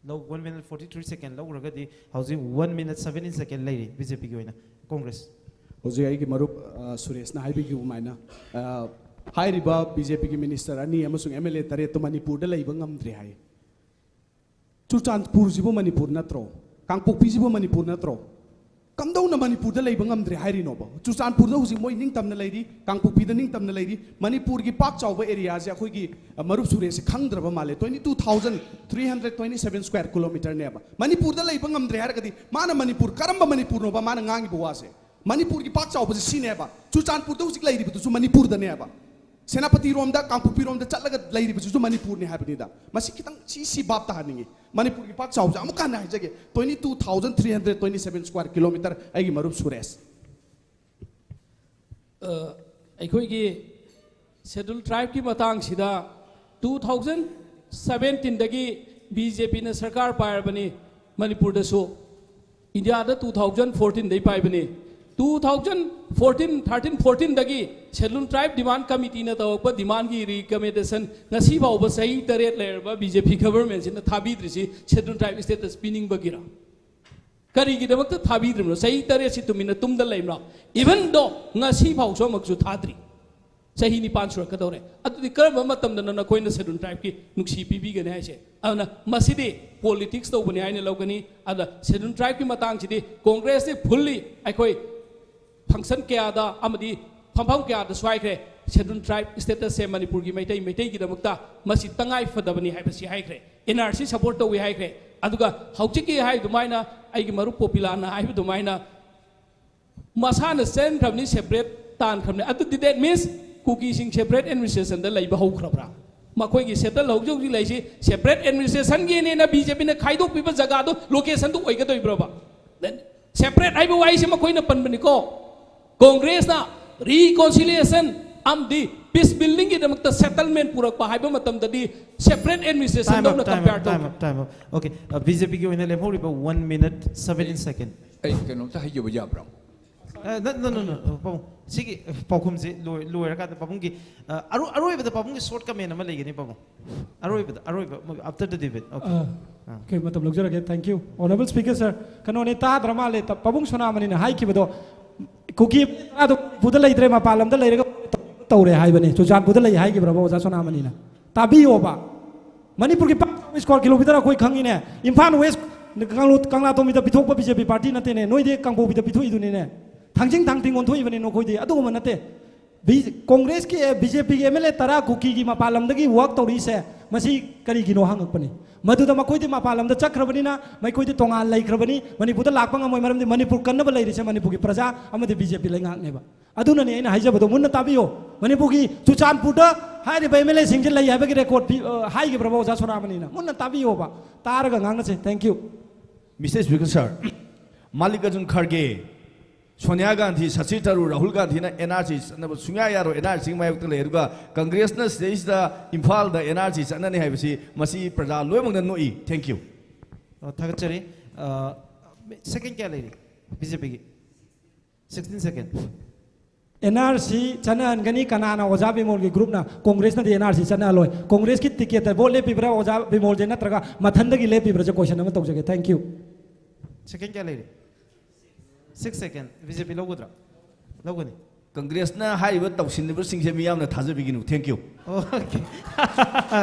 ꯂꯧ, ꯋꯥꯟ ꯃꯤꯅꯠ ꯐꯣꯔꯇꯤ ꯊ꯭ꯔꯤ ꯁꯦꯀꯦꯟ ꯂꯧꯈ꯭ꯔꯒꯗꯤ ꯍꯧꯖꯤꯛ ꯋꯥꯟ ꯃꯤꯅꯠ ꯁꯕꯦꯟꯇꯤꯟ ꯁꯦꯀꯦꯟ ꯂꯩꯔꯤ ꯕꯤ ꯖꯦ ꯄꯤꯒꯤ ꯑꯣꯏꯅ꯫ ꯀꯣꯡꯒ꯭ꯔꯦꯁ꯫ ꯍꯧꯖꯤꯛ ꯑꯩꯒꯤ ꯃꯔꯨꯞ ꯑ, ꯁꯨꯔꯦꯁꯅ ꯍꯥꯏꯕꯤꯈꯤꯕ ꯑꯗꯨꯃꯥꯏꯅ, ꯑ, ꯍꯥꯏꯔꯤꯕ ꯕꯤ ꯖꯦ ꯄꯤꯒꯤ ꯃꯤꯅꯤꯁꯇꯔ ꯑꯅꯤ ꯑꯃꯁꯨꯡ ꯑꯦꯝ ꯑꯦꯜ ꯑꯦ ꯇꯔꯦꯠꯇꯨ ꯃꯅꯤꯄꯨꯔꯗ ꯂꯩꯕ ꯉꯝꯗ꯭ꯔꯦ ꯍꯥꯏ꯫ ꯆꯨꯔꯆꯥꯟꯄꯨꯔꯁꯤꯕꯨ ꯃꯅꯤꯄꯨꯔ ꯅꯠꯇ꯭ꯔꯣ? ꯀꯥꯡꯄꯣꯛꯄꯤꯁꯤꯕꯨ ꯃꯅꯤꯄꯨꯔ ꯅꯠꯇ꯭ꯔꯣ? ꯀꯝꯗꯧꯅ ꯃꯅꯤꯄꯨꯔꯗ ꯂꯩꯕ ꯉꯝꯗ꯭ꯔꯦ ꯍꯥꯏꯔꯤꯅꯣꯕ? ꯆꯨꯔꯆꯥꯟꯄꯨꯔꯗ ꯍꯧꯖꯤꯛ ꯃꯣꯏ ꯅꯤꯡꯇꯝꯅ ꯂꯩꯔꯤ, ꯀꯥꯡꯄꯣꯛꯄꯤꯗ ꯅꯤꯡꯇꯝꯅ ꯂꯩꯔꯤ꯫ ꯃꯅꯤꯄꯨꯔꯒꯤ ꯄꯥꯛ ꯆꯥꯎꯕ ꯑꯦꯔꯤꯌꯥꯁꯦ ꯑꯩꯈꯣꯏꯒꯤ, ꯑ, ꯃꯔꯨꯞ ꯁꯨꯔꯦꯁꯁꯦ ꯈꯪꯗ꯭ꯔꯕ ꯃꯥꯜꯂꯦ꯫ Twenty two thousand three hundred twenty seven square kilometerꯅꯦꯕ꯫ ꯃꯅꯤꯄꯨꯔꯗ ꯂꯩꯕ ꯉꯝꯗ꯭ꯔꯦ ꯍꯥꯏꯔꯒꯗꯤ ꯃꯥꯅ ꯃꯅꯤꯄꯨꯔ, ꯀꯔꯝꯕ ꯃꯅꯤꯄꯨꯔꯅꯣꯕ ꯃꯥꯅ ꯉꯥꯡꯉꯤꯕ ꯋꯥꯁꯦ? ꯃꯅꯤꯄꯨꯔꯒꯤ ꯄꯥꯛ ꯆꯥꯎꯕꯁꯦ ꯁꯤꯅꯦꯕ꯫ ꯆꯨꯔꯆꯥꯟꯄꯨꯔꯗ ꯍꯧꯖꯤꯛ ꯂꯩꯔꯤꯕꯗꯨꯁꯨ ꯃꯅꯤꯄꯨꯔꯗꯅꯦꯕ꯫ ꯁꯦꯅꯥꯄꯇꯤꯔꯣꯝꯗ, ꯀꯥꯡꯄꯣꯛꯄꯤꯔꯣꯝꯗ ꯆꯠꯂꯒ ꯂꯩꯔꯤꯕꯁꯤꯁꯨ ꯃꯅꯤꯄꯨꯔꯅꯤ ꯍꯥꯏꯕꯅꯤꯗ꯫ ꯃꯁꯤ ꯈꯤꯇꯪ ꯁꯤ, ꯁꯤ ꯚꯥꯞ ꯇꯥꯍꯟꯅꯤꯡꯉꯤ꯫ ꯃꯅꯤꯄꯨꯔꯒꯤ ꯄꯥꯛ ꯆꯥꯎꯕꯁꯦ ꯑꯃꯨꯛꯀ ꯍꯟꯅ ꯍꯥꯏꯖꯒꯦ, twenty two thousand three hundred twenty seven square kilometer, ꯑꯩꯒꯤ ꯃꯔꯨꯞ ꯁꯨꯔꯦꯁ꯫ ꯑ, ꯑꯩꯈꯣꯏꯒꯤ ꯁꯦꯗꯨꯜ ꯇ꯭ꯔꯥꯏꯕꯀꯤ ꯃꯇꯥꯡꯁꯤꯗ two thousand seventeen ꯗꯒꯤ ꯕꯤ ꯖꯦ ꯄꯤꯅ ꯁꯔꯀꯥꯔ ꯄꯥꯏꯔꯕꯅꯤ ꯃꯅꯤꯄꯨꯔꯗꯁꯨ꯫ ꯏꯟꯗꯤꯌꯥꯗ two thousand fourteen ꯗꯩ ꯄꯥꯏꯕꯅꯤ꯫ Two thousand fourteen, thirteen, fourteen ꯗꯒꯤ ꯁꯦꯗꯨꯜ ꯇ꯭ꯔꯥꯏꯕ ꯗꯤꯃꯥꯟ ꯀꯃꯤꯇꯤꯅ ꯇꯧꯔꯛꯄ ꯗꯤꯃꯥꯟꯒꯤ ꯔꯤꯀꯃꯦꯟꯗꯦꯁꯟ ꯉꯁꯤ ꯐꯥꯎꯕ ꯆꯍꯤ ꯇꯔꯦꯠ ꯂꯩꯔꯕ ꯕꯤ ꯖꯦ ꯄꯤ ꯒꯚꯔꯟꯃꯦꯟꯠꯁꯤꯅ ꯊꯥꯕꯤꯗ꯭ꯔꯤꯁꯤ ꯁꯦꯗꯨꯜ ꯇ꯭ꯔꯥꯏꯕ ꯁ꯭ꯇꯦꯇꯁ ꯄꯤꯅꯤꯡꯕꯒꯤꯔ? ꯀꯔꯤꯒꯤꯗꯃꯛꯇ ꯊꯥꯕꯤꯗ꯭ꯔꯤꯕꯅꯣ? ꯆꯍꯤ ꯇꯔꯦꯠꯁꯤ ꯇꯨꯃꯤꯟꯅ ꯇꯨꯝꯗ ꯂꯩꯕ꯭ꯔꯣ? Even though ꯉꯁꯤ ꯐꯥꯎꯁꯨ ꯑꯃꯨꯛꯁꯨ ꯊꯥꯗ꯭ꯔꯤ꯫ ꯆꯍꯤ ꯅꯤꯄꯥꯟ ꯁꯨꯔꯛꯀꯗꯧꯔꯦ꯫ ꯑꯗꯨꯗꯤ ꯀꯔꯝꯕ ꯃꯇꯝꯗꯅꯣ ꯅꯈꯣꯏꯅ ꯁꯦꯗꯨꯜ ꯇ꯭ꯔꯥꯏꯕꯀꯤ ꯅꯨꯡꯁꯤ ꯄꯤꯕꯤꯒꯅꯤ ꯍꯥꯏꯁꯦ? ꯑꯗꯨꯅ ꯃꯁꯤꯗꯤ ꯄꯣꯂꯤꯇꯤꯛꯁ ꯇꯧꯕꯅꯤ ꯍꯥꯏꯅ ꯂꯧꯒꯅꯤ꯫ ꯑꯗꯨꯅ ꯁꯦꯗꯨꯜ ꯇ꯭ꯔꯥꯏꯕꯀꯤ ꯃꯇꯥꯡꯁꯤꯗꯤ ꯀꯣꯡꯒ꯭ꯔꯦꯁꯇꯤ ꯐꯨꯜꯂꯤ ꯑꯩꯈꯣꯏ ꯐꯪꯁꯟ ꯀꯌꯥꯗ ꯑꯃꯗꯤ ꯐꯝꯐꯝ ꯀꯌꯥꯗꯁꯨ ꯍꯥꯏꯈ꯭ꯔꯦ, ꯁꯦꯗꯨꯜ ꯇ꯭ꯔꯥꯏꯕ ꯁ꯭ꯇꯦꯇꯁꯁꯦ ꯃꯅꯤꯄꯨꯔꯒꯤ ꯃꯩꯇꯩ, ꯃꯩꯇꯩꯒꯤꯗꯃꯛꯇ ꯃꯁꯤ ꯇꯉꯥꯏ ꯐꯗꯕꯅꯤ ꯍꯥꯏꯕꯁꯤ ꯍꯥꯏꯈ꯭ꯔꯦ꯫ ꯑꯦꯟ ꯑꯥꯔ ꯁꯤ ꯁꯄꯣꯔꯠ ꯇꯧꯏ ꯍꯥꯏꯈ꯭ꯔꯦ꯫ ꯑꯗꯨꯒ ꯍꯧꯖꯤꯛꯀꯤ ꯍꯥꯏ ꯑꯗꯨꯃꯥꯏꯅ, ꯑꯩꯒꯤ ꯃꯔꯨꯞ ꯄꯣꯄꯤꯂꯥꯅ ꯍꯥꯏꯕ ꯑꯗꯨꯃꯥꯏꯅ, ꯃꯁꯥꯅ ꯆꯦꯟꯈ꯭ꯔꯕꯅꯤ, ꯁꯦꯄꯔꯦꯠ ꯇꯥꯟꯈ꯭ꯔꯕꯅꯤ꯫ ꯑꯗꯨꯗꯤ that means ꯀꯨꯀꯤꯁꯤꯡ ꯁꯦꯄꯔꯦꯠ ꯑꯦꯗꯃꯤꯅꯤꯁꯇ꯭ꯔꯦꯁꯟꯗ ꯂꯩꯕ ꯍꯧꯈ꯭ꯔꯕ꯭ꯔꯥ? ꯃꯈꯣꯏꯒꯤ ꯁꯦꯇꯜ ꯍꯧꯖꯤꯛ ꯍꯧꯖꯤꯛ ꯂꯩꯔꯤꯁꯤ ꯁꯦꯄꯔꯦꯠ ꯑꯦꯗꯃꯤꯅꯤꯁꯇ꯭ꯔꯦꯁꯟꯒꯤꯅꯦꯅ ꯕꯤ ꯖꯦ ꯄꯤꯅ ꯈꯥꯏꯗꯣꯛꯄꯤꯕ ꯖꯒꯥꯗꯣ, ꯂꯣꯀꯦꯁꯟꯗꯨ ꯑꯣꯏꯒꯗꯣꯏꯕ꯭ꯔꯕ? ꯁꯦꯄꯔꯦꯠ ꯍꯥꯏꯕ ꯋꯥꯍꯩꯁꯦ ꯃꯈꯣꯏꯅ ꯄꯟꯕꯅꯤꯀꯣ꯫ ꯀꯣꯡꯒ꯭ꯔꯦꯁꯅ ꯔꯤꯀꯣꯟꯁꯤꯂꯤꯌꯦꯁꯟ ꯑꯃꯗꯤ ꯄꯤꯁ ꯕꯤꯜꯗꯤꯡꯒꯤꯗꯃꯛꯇ ꯁꯦꯇꯜꯃꯦꯟ ꯄꯨꯔꯛꯄ ꯍꯥꯏꯕ ꯃꯇꯝꯗꯗꯤ separate administration Time up, ꯗꯧꯅ time compare up, time ꯇꯧ꯫ Up, time up. Okay, uh, B J P ꯒꯤ ꯑꯣꯏꯅ ꯂꯦꯝꯍꯧꯔꯤꯕ one minute seventeen second. ꯑꯩ ꯀꯩꯅꯣꯝꯇ ꯍꯥꯏꯖꯕ ꯌꯥꯕ꯭ꯔꯣ? Uh, no, no, no, no, uh, ꯄꯥꯕꯨꯡ, ꯁꯤꯒꯤ, uh, ꯄꯥꯎꯈꯨꯝꯁꯤ ꯂꯣꯏ-, ꯂꯣꯏꯔꯀꯥꯟꯗ ꯄꯥꯕꯨꯡꯒꯤ, uh, ꯑꯔꯣ-, ꯑꯔꯣꯏꯕꯗ ꯄꯥꯕꯨꯡꯒꯤ ꯁꯣꯔꯠ ꯀꯃꯦꯟ ꯑꯃ ꯂꯩꯒꯅꯤ ꯄꯥꯕꯨꯡ꯫ ꯑꯔꯣꯏꯕꯗ, ꯑꯔꯣꯏꯕ, after the debate. Okay. Ah, okay, ꯃꯇꯝ ꯂꯧꯖꯔꯒꯦ꯫ Thank you, Honourable Speaker sir. ꯀꯩꯅꯣꯅꯦ, ꯇꯥꯗ꯭ꯔ ꯃꯥꯜꯂꯦ꯫ ꯄꯥꯕꯨꯡ ꯁꯣꯅꯥꯃꯅꯤꯅ ꯍꯥꯏꯈꯤꯕꯗꯣ, ꯀꯨꯀꯤ ꯇꯔꯥꯗꯣ ꯃꯅꯤꯄꯨꯔꯗ ꯂꯩꯇ꯭ꯔꯦ, ꯃꯄꯥꯟ ꯂꯝꯗ ꯂꯩꯔꯒ ꯇꯧꯔꯦ ꯍꯥꯏꯕꯅꯤ꯫ ꯆꯨꯔꯆꯥꯟꯄꯨꯔꯗ ꯂꯩ ꯍꯥꯏꯈꯤꯕ꯭ꯔꯕ, ꯑꯣꯖꯥ ꯁꯣꯅꯥꯃꯅꯤꯅ? ꯇꯥꯕꯤꯌꯣꯕ, ꯃꯅꯤꯄꯨꯔꯒꯤ ꯄꯥꯛ ꯆꯥꯎꯕ square kilometer ꯑꯩꯈꯣꯏ ꯈꯪꯉꯤꯅꯦ꯫ ꯏꯝꯐꯥꯜ ꯋꯦꯁ ꯀꯪꯂꯥ ꯇꯣꯝꯕꯤꯗ ꯄꯤꯊꯣꯛꯄ ꯕꯤ ꯖꯦ ꯄꯤ ꯄꯥꯔꯇꯤ ꯅꯠꯇꯦꯅꯦ, ꯅꯣꯏꯗꯤ ꯀꯥꯡꯄꯣꯛꯄꯤꯗ ꯄꯤꯊꯣꯛꯏꯗꯨꯅꯤꯅꯦ꯫ ꯊꯥꯡꯖꯤꯡ ꯊꯥꯡ ꯇꯤꯡ ꯑꯣꯟꯊꯣꯛꯏꯕꯅꯤ ꯅꯈꯣꯏꯗꯤ꯫ ꯑꯗꯨꯒꯨꯝꯕ ꯅꯠꯇꯦ꯫ ꯕꯤ-, ꯀꯣꯡꯒ꯭ꯔꯦꯁꯀꯤ, ꯕꯤ ꯖꯦ ꯄꯤꯒꯤ ꯑꯦꯝ ꯑꯦꯜ ꯑꯦ ꯇꯔꯥ ꯀꯨꯀꯤꯒꯤ ꯃꯄꯥꯟ ꯂꯝꯗꯒꯤ ꯋꯥꯛ ꯇꯧꯔꯛꯏꯁꯦ, ꯃꯁꯤ ꯀꯔꯤꯒꯤꯅꯣ ꯍꯪꯉꯛꯄꯅꯤ꯫ ꯃꯗꯨꯗ ꯃꯈꯣꯏꯗꯤ ꯃꯄꯥꯟ ꯂꯝꯗ ꯆꯠꯈ꯭ꯔꯕꯅꯤꯅ ꯃꯈꯣꯏꯗꯤ ꯇꯣꯉꯥꯟ ꯂꯩꯈ꯭ꯔꯕꯅꯤ, ꯃꯅꯤꯄꯨꯔꯗ ꯂꯥꯛꯄ ꯉꯝꯃꯣꯏ꯫ ꯃꯔꯝꯗꯤ ꯃꯅꯤꯄꯨꯔ ꯀꯟꯅꯕ ꯂꯩꯔꯤꯁꯦ ꯃꯅꯤꯄꯨꯔꯒꯤ ꯄ꯭ꯔꯖꯥ ꯑꯃꯗꯤ ꯕꯤ ꯖꯦ ꯄꯤ ꯂꯩꯉꯥꯛꯅꯦꯕ꯫ ꯑꯗꯨꯅꯅꯦ ꯑꯩꯅ ꯍꯥꯏꯖꯕꯗꯣ, ꯃꯨꯟꯅ ꯇꯥꯕꯤꯌꯣ꯫ ꯃꯅꯤꯄꯨꯔꯒꯤ ꯆꯨꯔꯆꯥꯟꯄꯨꯔꯗ ꯍꯥꯏꯔꯤꯕ ꯑꯦꯝ ꯑꯦꯜ ꯑꯦꯁꯤꯡꯁꯦ ꯂꯩ ꯍꯥꯏꯕꯒꯤ ꯔꯦꯀꯣꯔꯗ ꯄꯤ-, ꯑ, ꯍꯥꯏꯈꯤꯕ꯭ꯔꯕ ꯑꯣꯖꯥ ꯁꯣꯅꯥꯃꯅꯤꯅ? ꯃꯨꯟꯅ ꯇꯥꯕꯤꯌꯣꯕ, ꯇꯥꯔꯒ ꯉꯥꯡꯅꯁꯦ꯫ Thank you꯫ Mister Speaker sir, Mallikarjun Kharge, Sonia Gandhi, Shashi Tharoor, Rahul Gandhina N R C ꯆꯠꯅꯕ ꯁꯨꯡꯌꯥ ꯌꯥꯔꯣꯏ, N R C ꯃꯥꯌꯣꯛꯇ ꯂꯩ꯫ ꯑꯗꯨꯒ ꯀꯪꯒ꯭ꯔꯦꯁꯅ ꯁꯤꯗꯩꯁꯤꯗ ꯏꯝꯐꯥꯜꯗ N R C ꯆꯠꯅꯅꯤ ꯍꯥꯏꯕꯁꯤ ꯃꯁꯤ ꯄ꯭ꯔꯖꯥ ꯂꯣꯏꯅꯃꯛꯅ ꯅꯣꯛꯏ꯫ Thank you꯫ ꯑꯣ, ꯊꯥꯒꯠꯆꯔꯤ꯫ ꯁꯦꯀꯦꯟ ꯀꯌꯥ ꯂꯩꯔꯤ? ꯕꯤ ꯖꯦ ꯄꯤꯒꯤ sixteen second. N R C ꯆꯠꯅꯍꯟꯒꯅꯤ꯫ ꯀꯅꯥꯅ? ꯑꯣꯖꯥ ꯕꯤꯃꯣꯜꯒꯤ ꯒ꯭ꯔꯨꯞꯅ꯫ ꯀꯣꯡꯒ꯭ꯔꯦꯁꯅꯗꯤ ꯑꯦꯟ ꯑꯥꯔ ꯁꯤ ꯆꯠꯅꯍꯜꯂꯣꯏ꯫ ꯀꯣꯡꯒ꯭ꯔꯦꯁꯀꯤ ꯇꯤꯀꯦꯠꯇ ꯚꯣꯠ ꯂꯦꯞꯄꯤꯕ꯭ꯔꯥ ꯑꯣꯖꯥ ꯕꯤꯃꯣꯜꯁꯦ, ꯅꯠꯇ꯭ꯔꯒ ꯃꯊꯟꯗꯒꯤ ꯂꯦꯞꯄꯤꯕ꯭ꯔꯥꯁꯦ ꯀꯣꯏꯁꯟ ꯑꯃ ꯇꯧꯖꯒꯦ꯫ Thank you꯫ ꯁꯦꯀꯦꯟ ꯀꯌꯥ ꯂꯩꯔꯤ? ꯁꯤꯛꯁ ꯁꯦꯀꯦꯟ꯫ ꯕꯤ ꯖꯦ ꯄꯤ ꯂꯧꯒꯗ꯭ꯔꯥ? ꯂꯧꯒꯅꯤ꯫ ꯀꯪꯒ꯭ꯔꯦꯁꯅ ꯍꯥꯏꯔꯤꯕ ꯇꯧꯁꯤꯟꯅꯕꯁꯤꯡꯁꯦ ꯃꯤꯌꯥꯝꯅ ꯊꯥꯖꯕꯤꯒꯅꯨ꯫ Thank you꯫ Okay.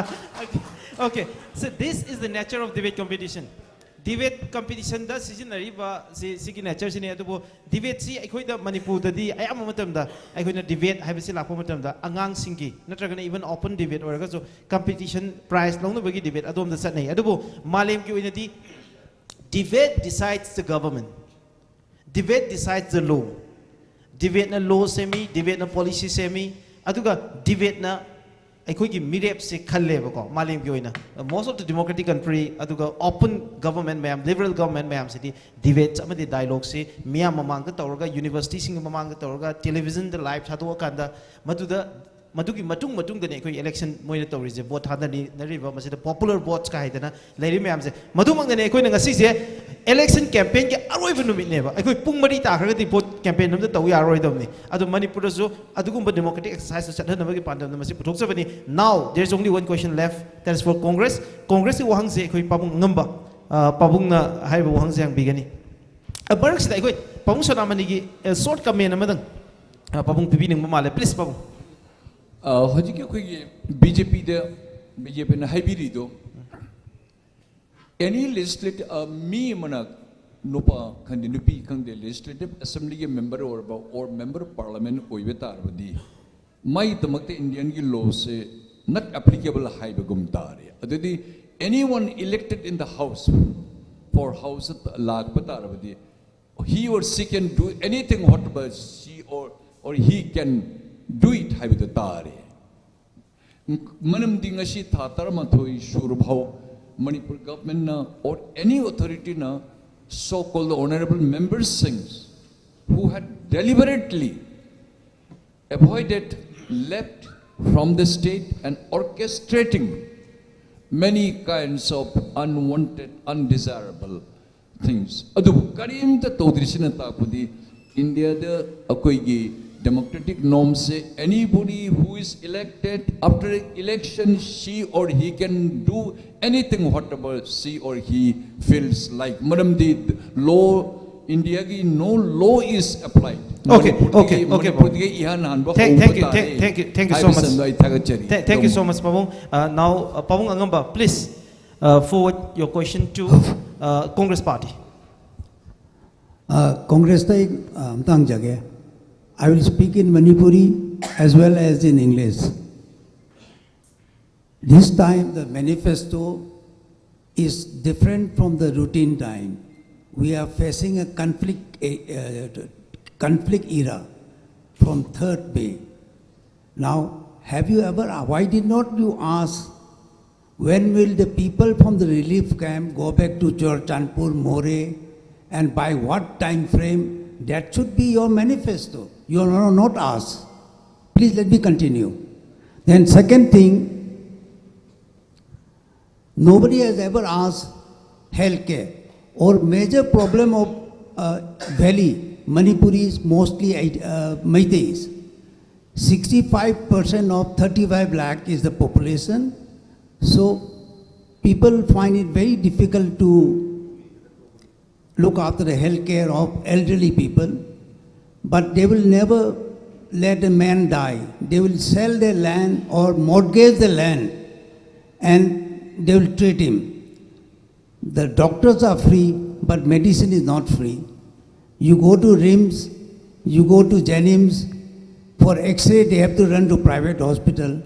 Okay. So this is the nature of debate competition. Debate competitionꯗ ꯁꯤꯖꯤꯟꯅꯔꯤꯕ ꯁꯤ, ꯁꯤꯒꯤ natureꯁꯤꯅꯤ꯫ ꯑꯗꯨꯕꯨ debateꯁꯤ ꯑꯩꯈꯣꯏꯗ ꯃꯅꯤꯄꯨꯔꯗꯗꯤ ꯑꯌꯥꯝꯕ ꯃꯇꯝꯗ ꯑꯩꯈꯣꯏꯅ debate ꯍꯥꯏꯕꯁꯤ ꯂꯥꯛꯄ ꯃꯇꯝꯗ ꯑꯉꯥꯡꯁꯤꯡꯒꯤ ꯅꯠꯇ꯭ꯔꯒꯅ even open debate ꯑꯣꯏꯔꯒꯁꯨ competition prize ꯂꯧꯅꯕꯒꯤ debate ꯑꯗꯣꯝꯗ ꯆꯠꯅꯩ꯫ ꯑꯗꯨꯕꯨ ꯃꯥꯂꯦꯝꯒꯤ ꯑꯣꯏꯅꯗꯤ debate decides the government, debate decides the law. Debateꯅ law ꯁꯦꯝꯃꯤ, debateꯅ policy ꯁꯦꯝꯃꯤ, ꯑꯗꯨꯒ debateꯅ ꯑꯩꯈꯣꯏꯒꯤ ꯃꯤꯔꯦꯞꯁꯦ ꯈꯜꯂꯦꯕꯀꯣ꯫ ꯃꯥꯂꯦꯝꯒꯤ ꯑꯣꯏꯅ most of the democratic country, ꯑꯗꯨꯒ open government ꯃꯌꯥꯝ, liberal government ꯃꯌꯥꯝꯁꯤꯗꯤ debate ꯑꯃꯗꯤ dialogueꯁꯤ ꯃꯤꯌꯥꯝ ꯃꯃꯥꯡꯗ ꯇꯧꯔꯒ, universityꯁꯤꯡꯒꯤ ꯃꯃꯥꯡꯗ ꯇꯧꯔꯒ, televisionꯗ live ꯊꯥꯗꯣꯛꯑꯀꯥꯟꯗ ꯃꯗꯨꯗ, ꯃꯗꯨꯒꯤ ꯃꯇꯨꯡ ꯃꯇꯨꯡꯗꯅꯦ ꯑꯩꯈꯣꯏ election ꯃꯣꯏꯅ ꯇꯧꯔꯤꯁꯦ, vote ꯊꯥꯗꯅꯔꯤꯕ ꯃꯁꯤꯗ popular votes ꯀ ꯍꯥꯏꯗꯅ ꯂꯩꯔꯤ ꯃꯌꯥꯝꯁꯦ꯫ ꯃꯗꯨꯃꯛꯅꯅꯦ ꯑꯩꯈꯣꯏꯅ ꯉꯁꯤꯁꯦ election campaignꯒꯤ ꯑꯔꯣꯏꯕ ꯅꯨꯃꯤꯠꯅꯦꯕ꯫ ꯑꯩꯈꯣꯏ ꯄꯨꯡ ꯃꯔꯤ ꯇꯥꯈ꯭ꯔꯒꯗꯤ vote campaign ꯑꯝꯇ ꯇꯧ ꯌꯥꯔꯔꯣꯏꯗꯕꯅꯤ꯫ ꯑꯗꯣ ꯃꯅꯤꯄꯨꯔꯗꯁꯨ ꯑꯗꯨꯒꯨꯝꯕ democratic exercise ꯆꯠꯍꯟꯅꯕꯒꯤ ꯄꯥꯟꯗꯝꯗ ꯃꯁꯤ ꯄꯨꯊꯣꯛꯆꯕꯅꯤ꯫ Now there is only one question left, that is for Congress. Congressꯀꯤ ꯋꯥꯍꯪꯁꯦ ꯑꯩꯈꯣꯏ ꯄꯥꯕꯨꯡ ꯑꯉꯝꯕ, ꯑ, ꯄꯥꯕꯨꯡꯅ ꯍꯥꯏꯔꯤꯕ ꯋꯥꯍꯪꯁꯦ ꯍꯪꯕꯤꯒꯅꯤ꯫ ꯑ, ꯃꯔꯛꯁꯤꯗ ꯑꯩꯈꯣꯏ ꯄꯥꯕꯨꯡ ꯁꯣꯅꯥꯃꯅꯤꯒꯤ, ꯑ, short comment ꯑꯃꯗꯪ, ꯑ, ꯄꯥꯕꯨꯡ ꯄꯤꯕꯤꯅꯤꯡꯕ ꯃꯥꯜꯂꯦ꯫ Please ꯄꯥꯕꯨꯡ꯫ ꯑ, ꯍꯧꯖꯤꯛꯀꯤ ꯑꯩꯈꯣꯏꯒꯤ ꯕꯤ ꯖꯦ ꯄꯤꯗ, ꯕꯤ ꯖꯦ ꯄꯤꯅ ꯍꯥꯏꯕꯤꯔꯤꯗꯣ, Any legislative, uh, ꯃꯤ ꯑꯃꯅ, ꯅꯨꯄꯥ ꯈꯪꯗꯦ ꯅꯨꯄꯤ ꯈꯪꯗꯦ, legislative assembly ꯒꯤ member ꯑꯣꯏꯔꯕ or member of parliament ꯑꯣꯏꯕ ꯇꯥꯔꯕꯗꯤ, ꯃꯥꯏꯗꯃꯛꯇ Indian ꯒꯤ law ꯁꯦ not applicable ꯍꯥꯏꯕꯒꯨꯝ ꯇꯥꯔꯦ꯫ ꯑꯗꯨꯗꯤ anyone elected in the house, for house ꯂꯥꯛꯄ ꯇꯥꯔꯕꯗꯤ, he or she can do anything whatever she or, or he can do it ꯍꯥꯏꯕꯗꯨ ꯇꯥꯔꯦ꯫ ꯃꯔꯝꯗꯤ ꯉꯁꯤ ꯊꯥ ꯇꯔꯥꯃꯥꯊꯣꯏ ꯁꯨꯔꯐꯥꯎ Manipur government ꯅ or any authority ꯅ so called honorable members ꯁꯤꯡ who had deliberately avoided, left from the state and orchestrating many kinds of unwanted, undesirable things. ꯑꯗꯨꯕꯨ ꯀꯔꯤꯝꯇ ꯇꯧꯗ꯭ꯔꯤꯁꯤꯅ ꯇꯥꯛꯄꯗꯤ ꯏꯟꯗꯤꯌꯥꯗ ꯑꯩꯈꯣꯏꯒꯤ democratic norms say, anybody who is elected, after election she or he can do anything whatever she or he feels like. ꯃꯔꯝꯗꯤ law, ꯏꯟꯗꯤꯌꯥꯒꯤ no law is applied. Okay, okay, okay, ꯃꯅꯤꯄꯨꯔꯗꯒꯤ ꯏꯍꯥꯟ ꯍꯥꯟꯕ Thank- ꯍꯧꯕ thank you, ꯇꯥꯔꯦ thank- thank you, thank you so much. ꯍꯥꯏꯕꯁꯤꯃ ꯑꯩ ꯊꯥꯒꯠꯆꯔꯤ꯫ Th- thank you so much, Pabung. Uh, now, uh, Pabung Angamba, please uh, forward your question to uh, Congress Party. Congress ꯇ ꯑꯩ ꯑ, ꯑꯝꯇ ꯍꯪꯖꯒꯦ꯫ I will speak in Manipuri as well as in English. This time the manifesto is different from the routine time. We are facing a conflict, a, a conflict era from third May. Now, have you ever, why did not you ask when will the people from the relief camp go back to Churachandpur, Moreh, and by what time frame? That should be your manifesto. You are not asked. Please let me continue. Then second thing, nobody has ever asked healthcare or major problem of uh, valley, Manipuris, mostly uh, Meiteis. sixty-five percent of thirty-five lakh is the population. So people find it very difficult to look after the health care of elderly people. But they will never let a man die. They will sell their land or mortgage the land and they will treat him. The doctors are free, but medicine is not free. You go to RIMS, you go to JNIMS, for X-ray they have to run to private hospital.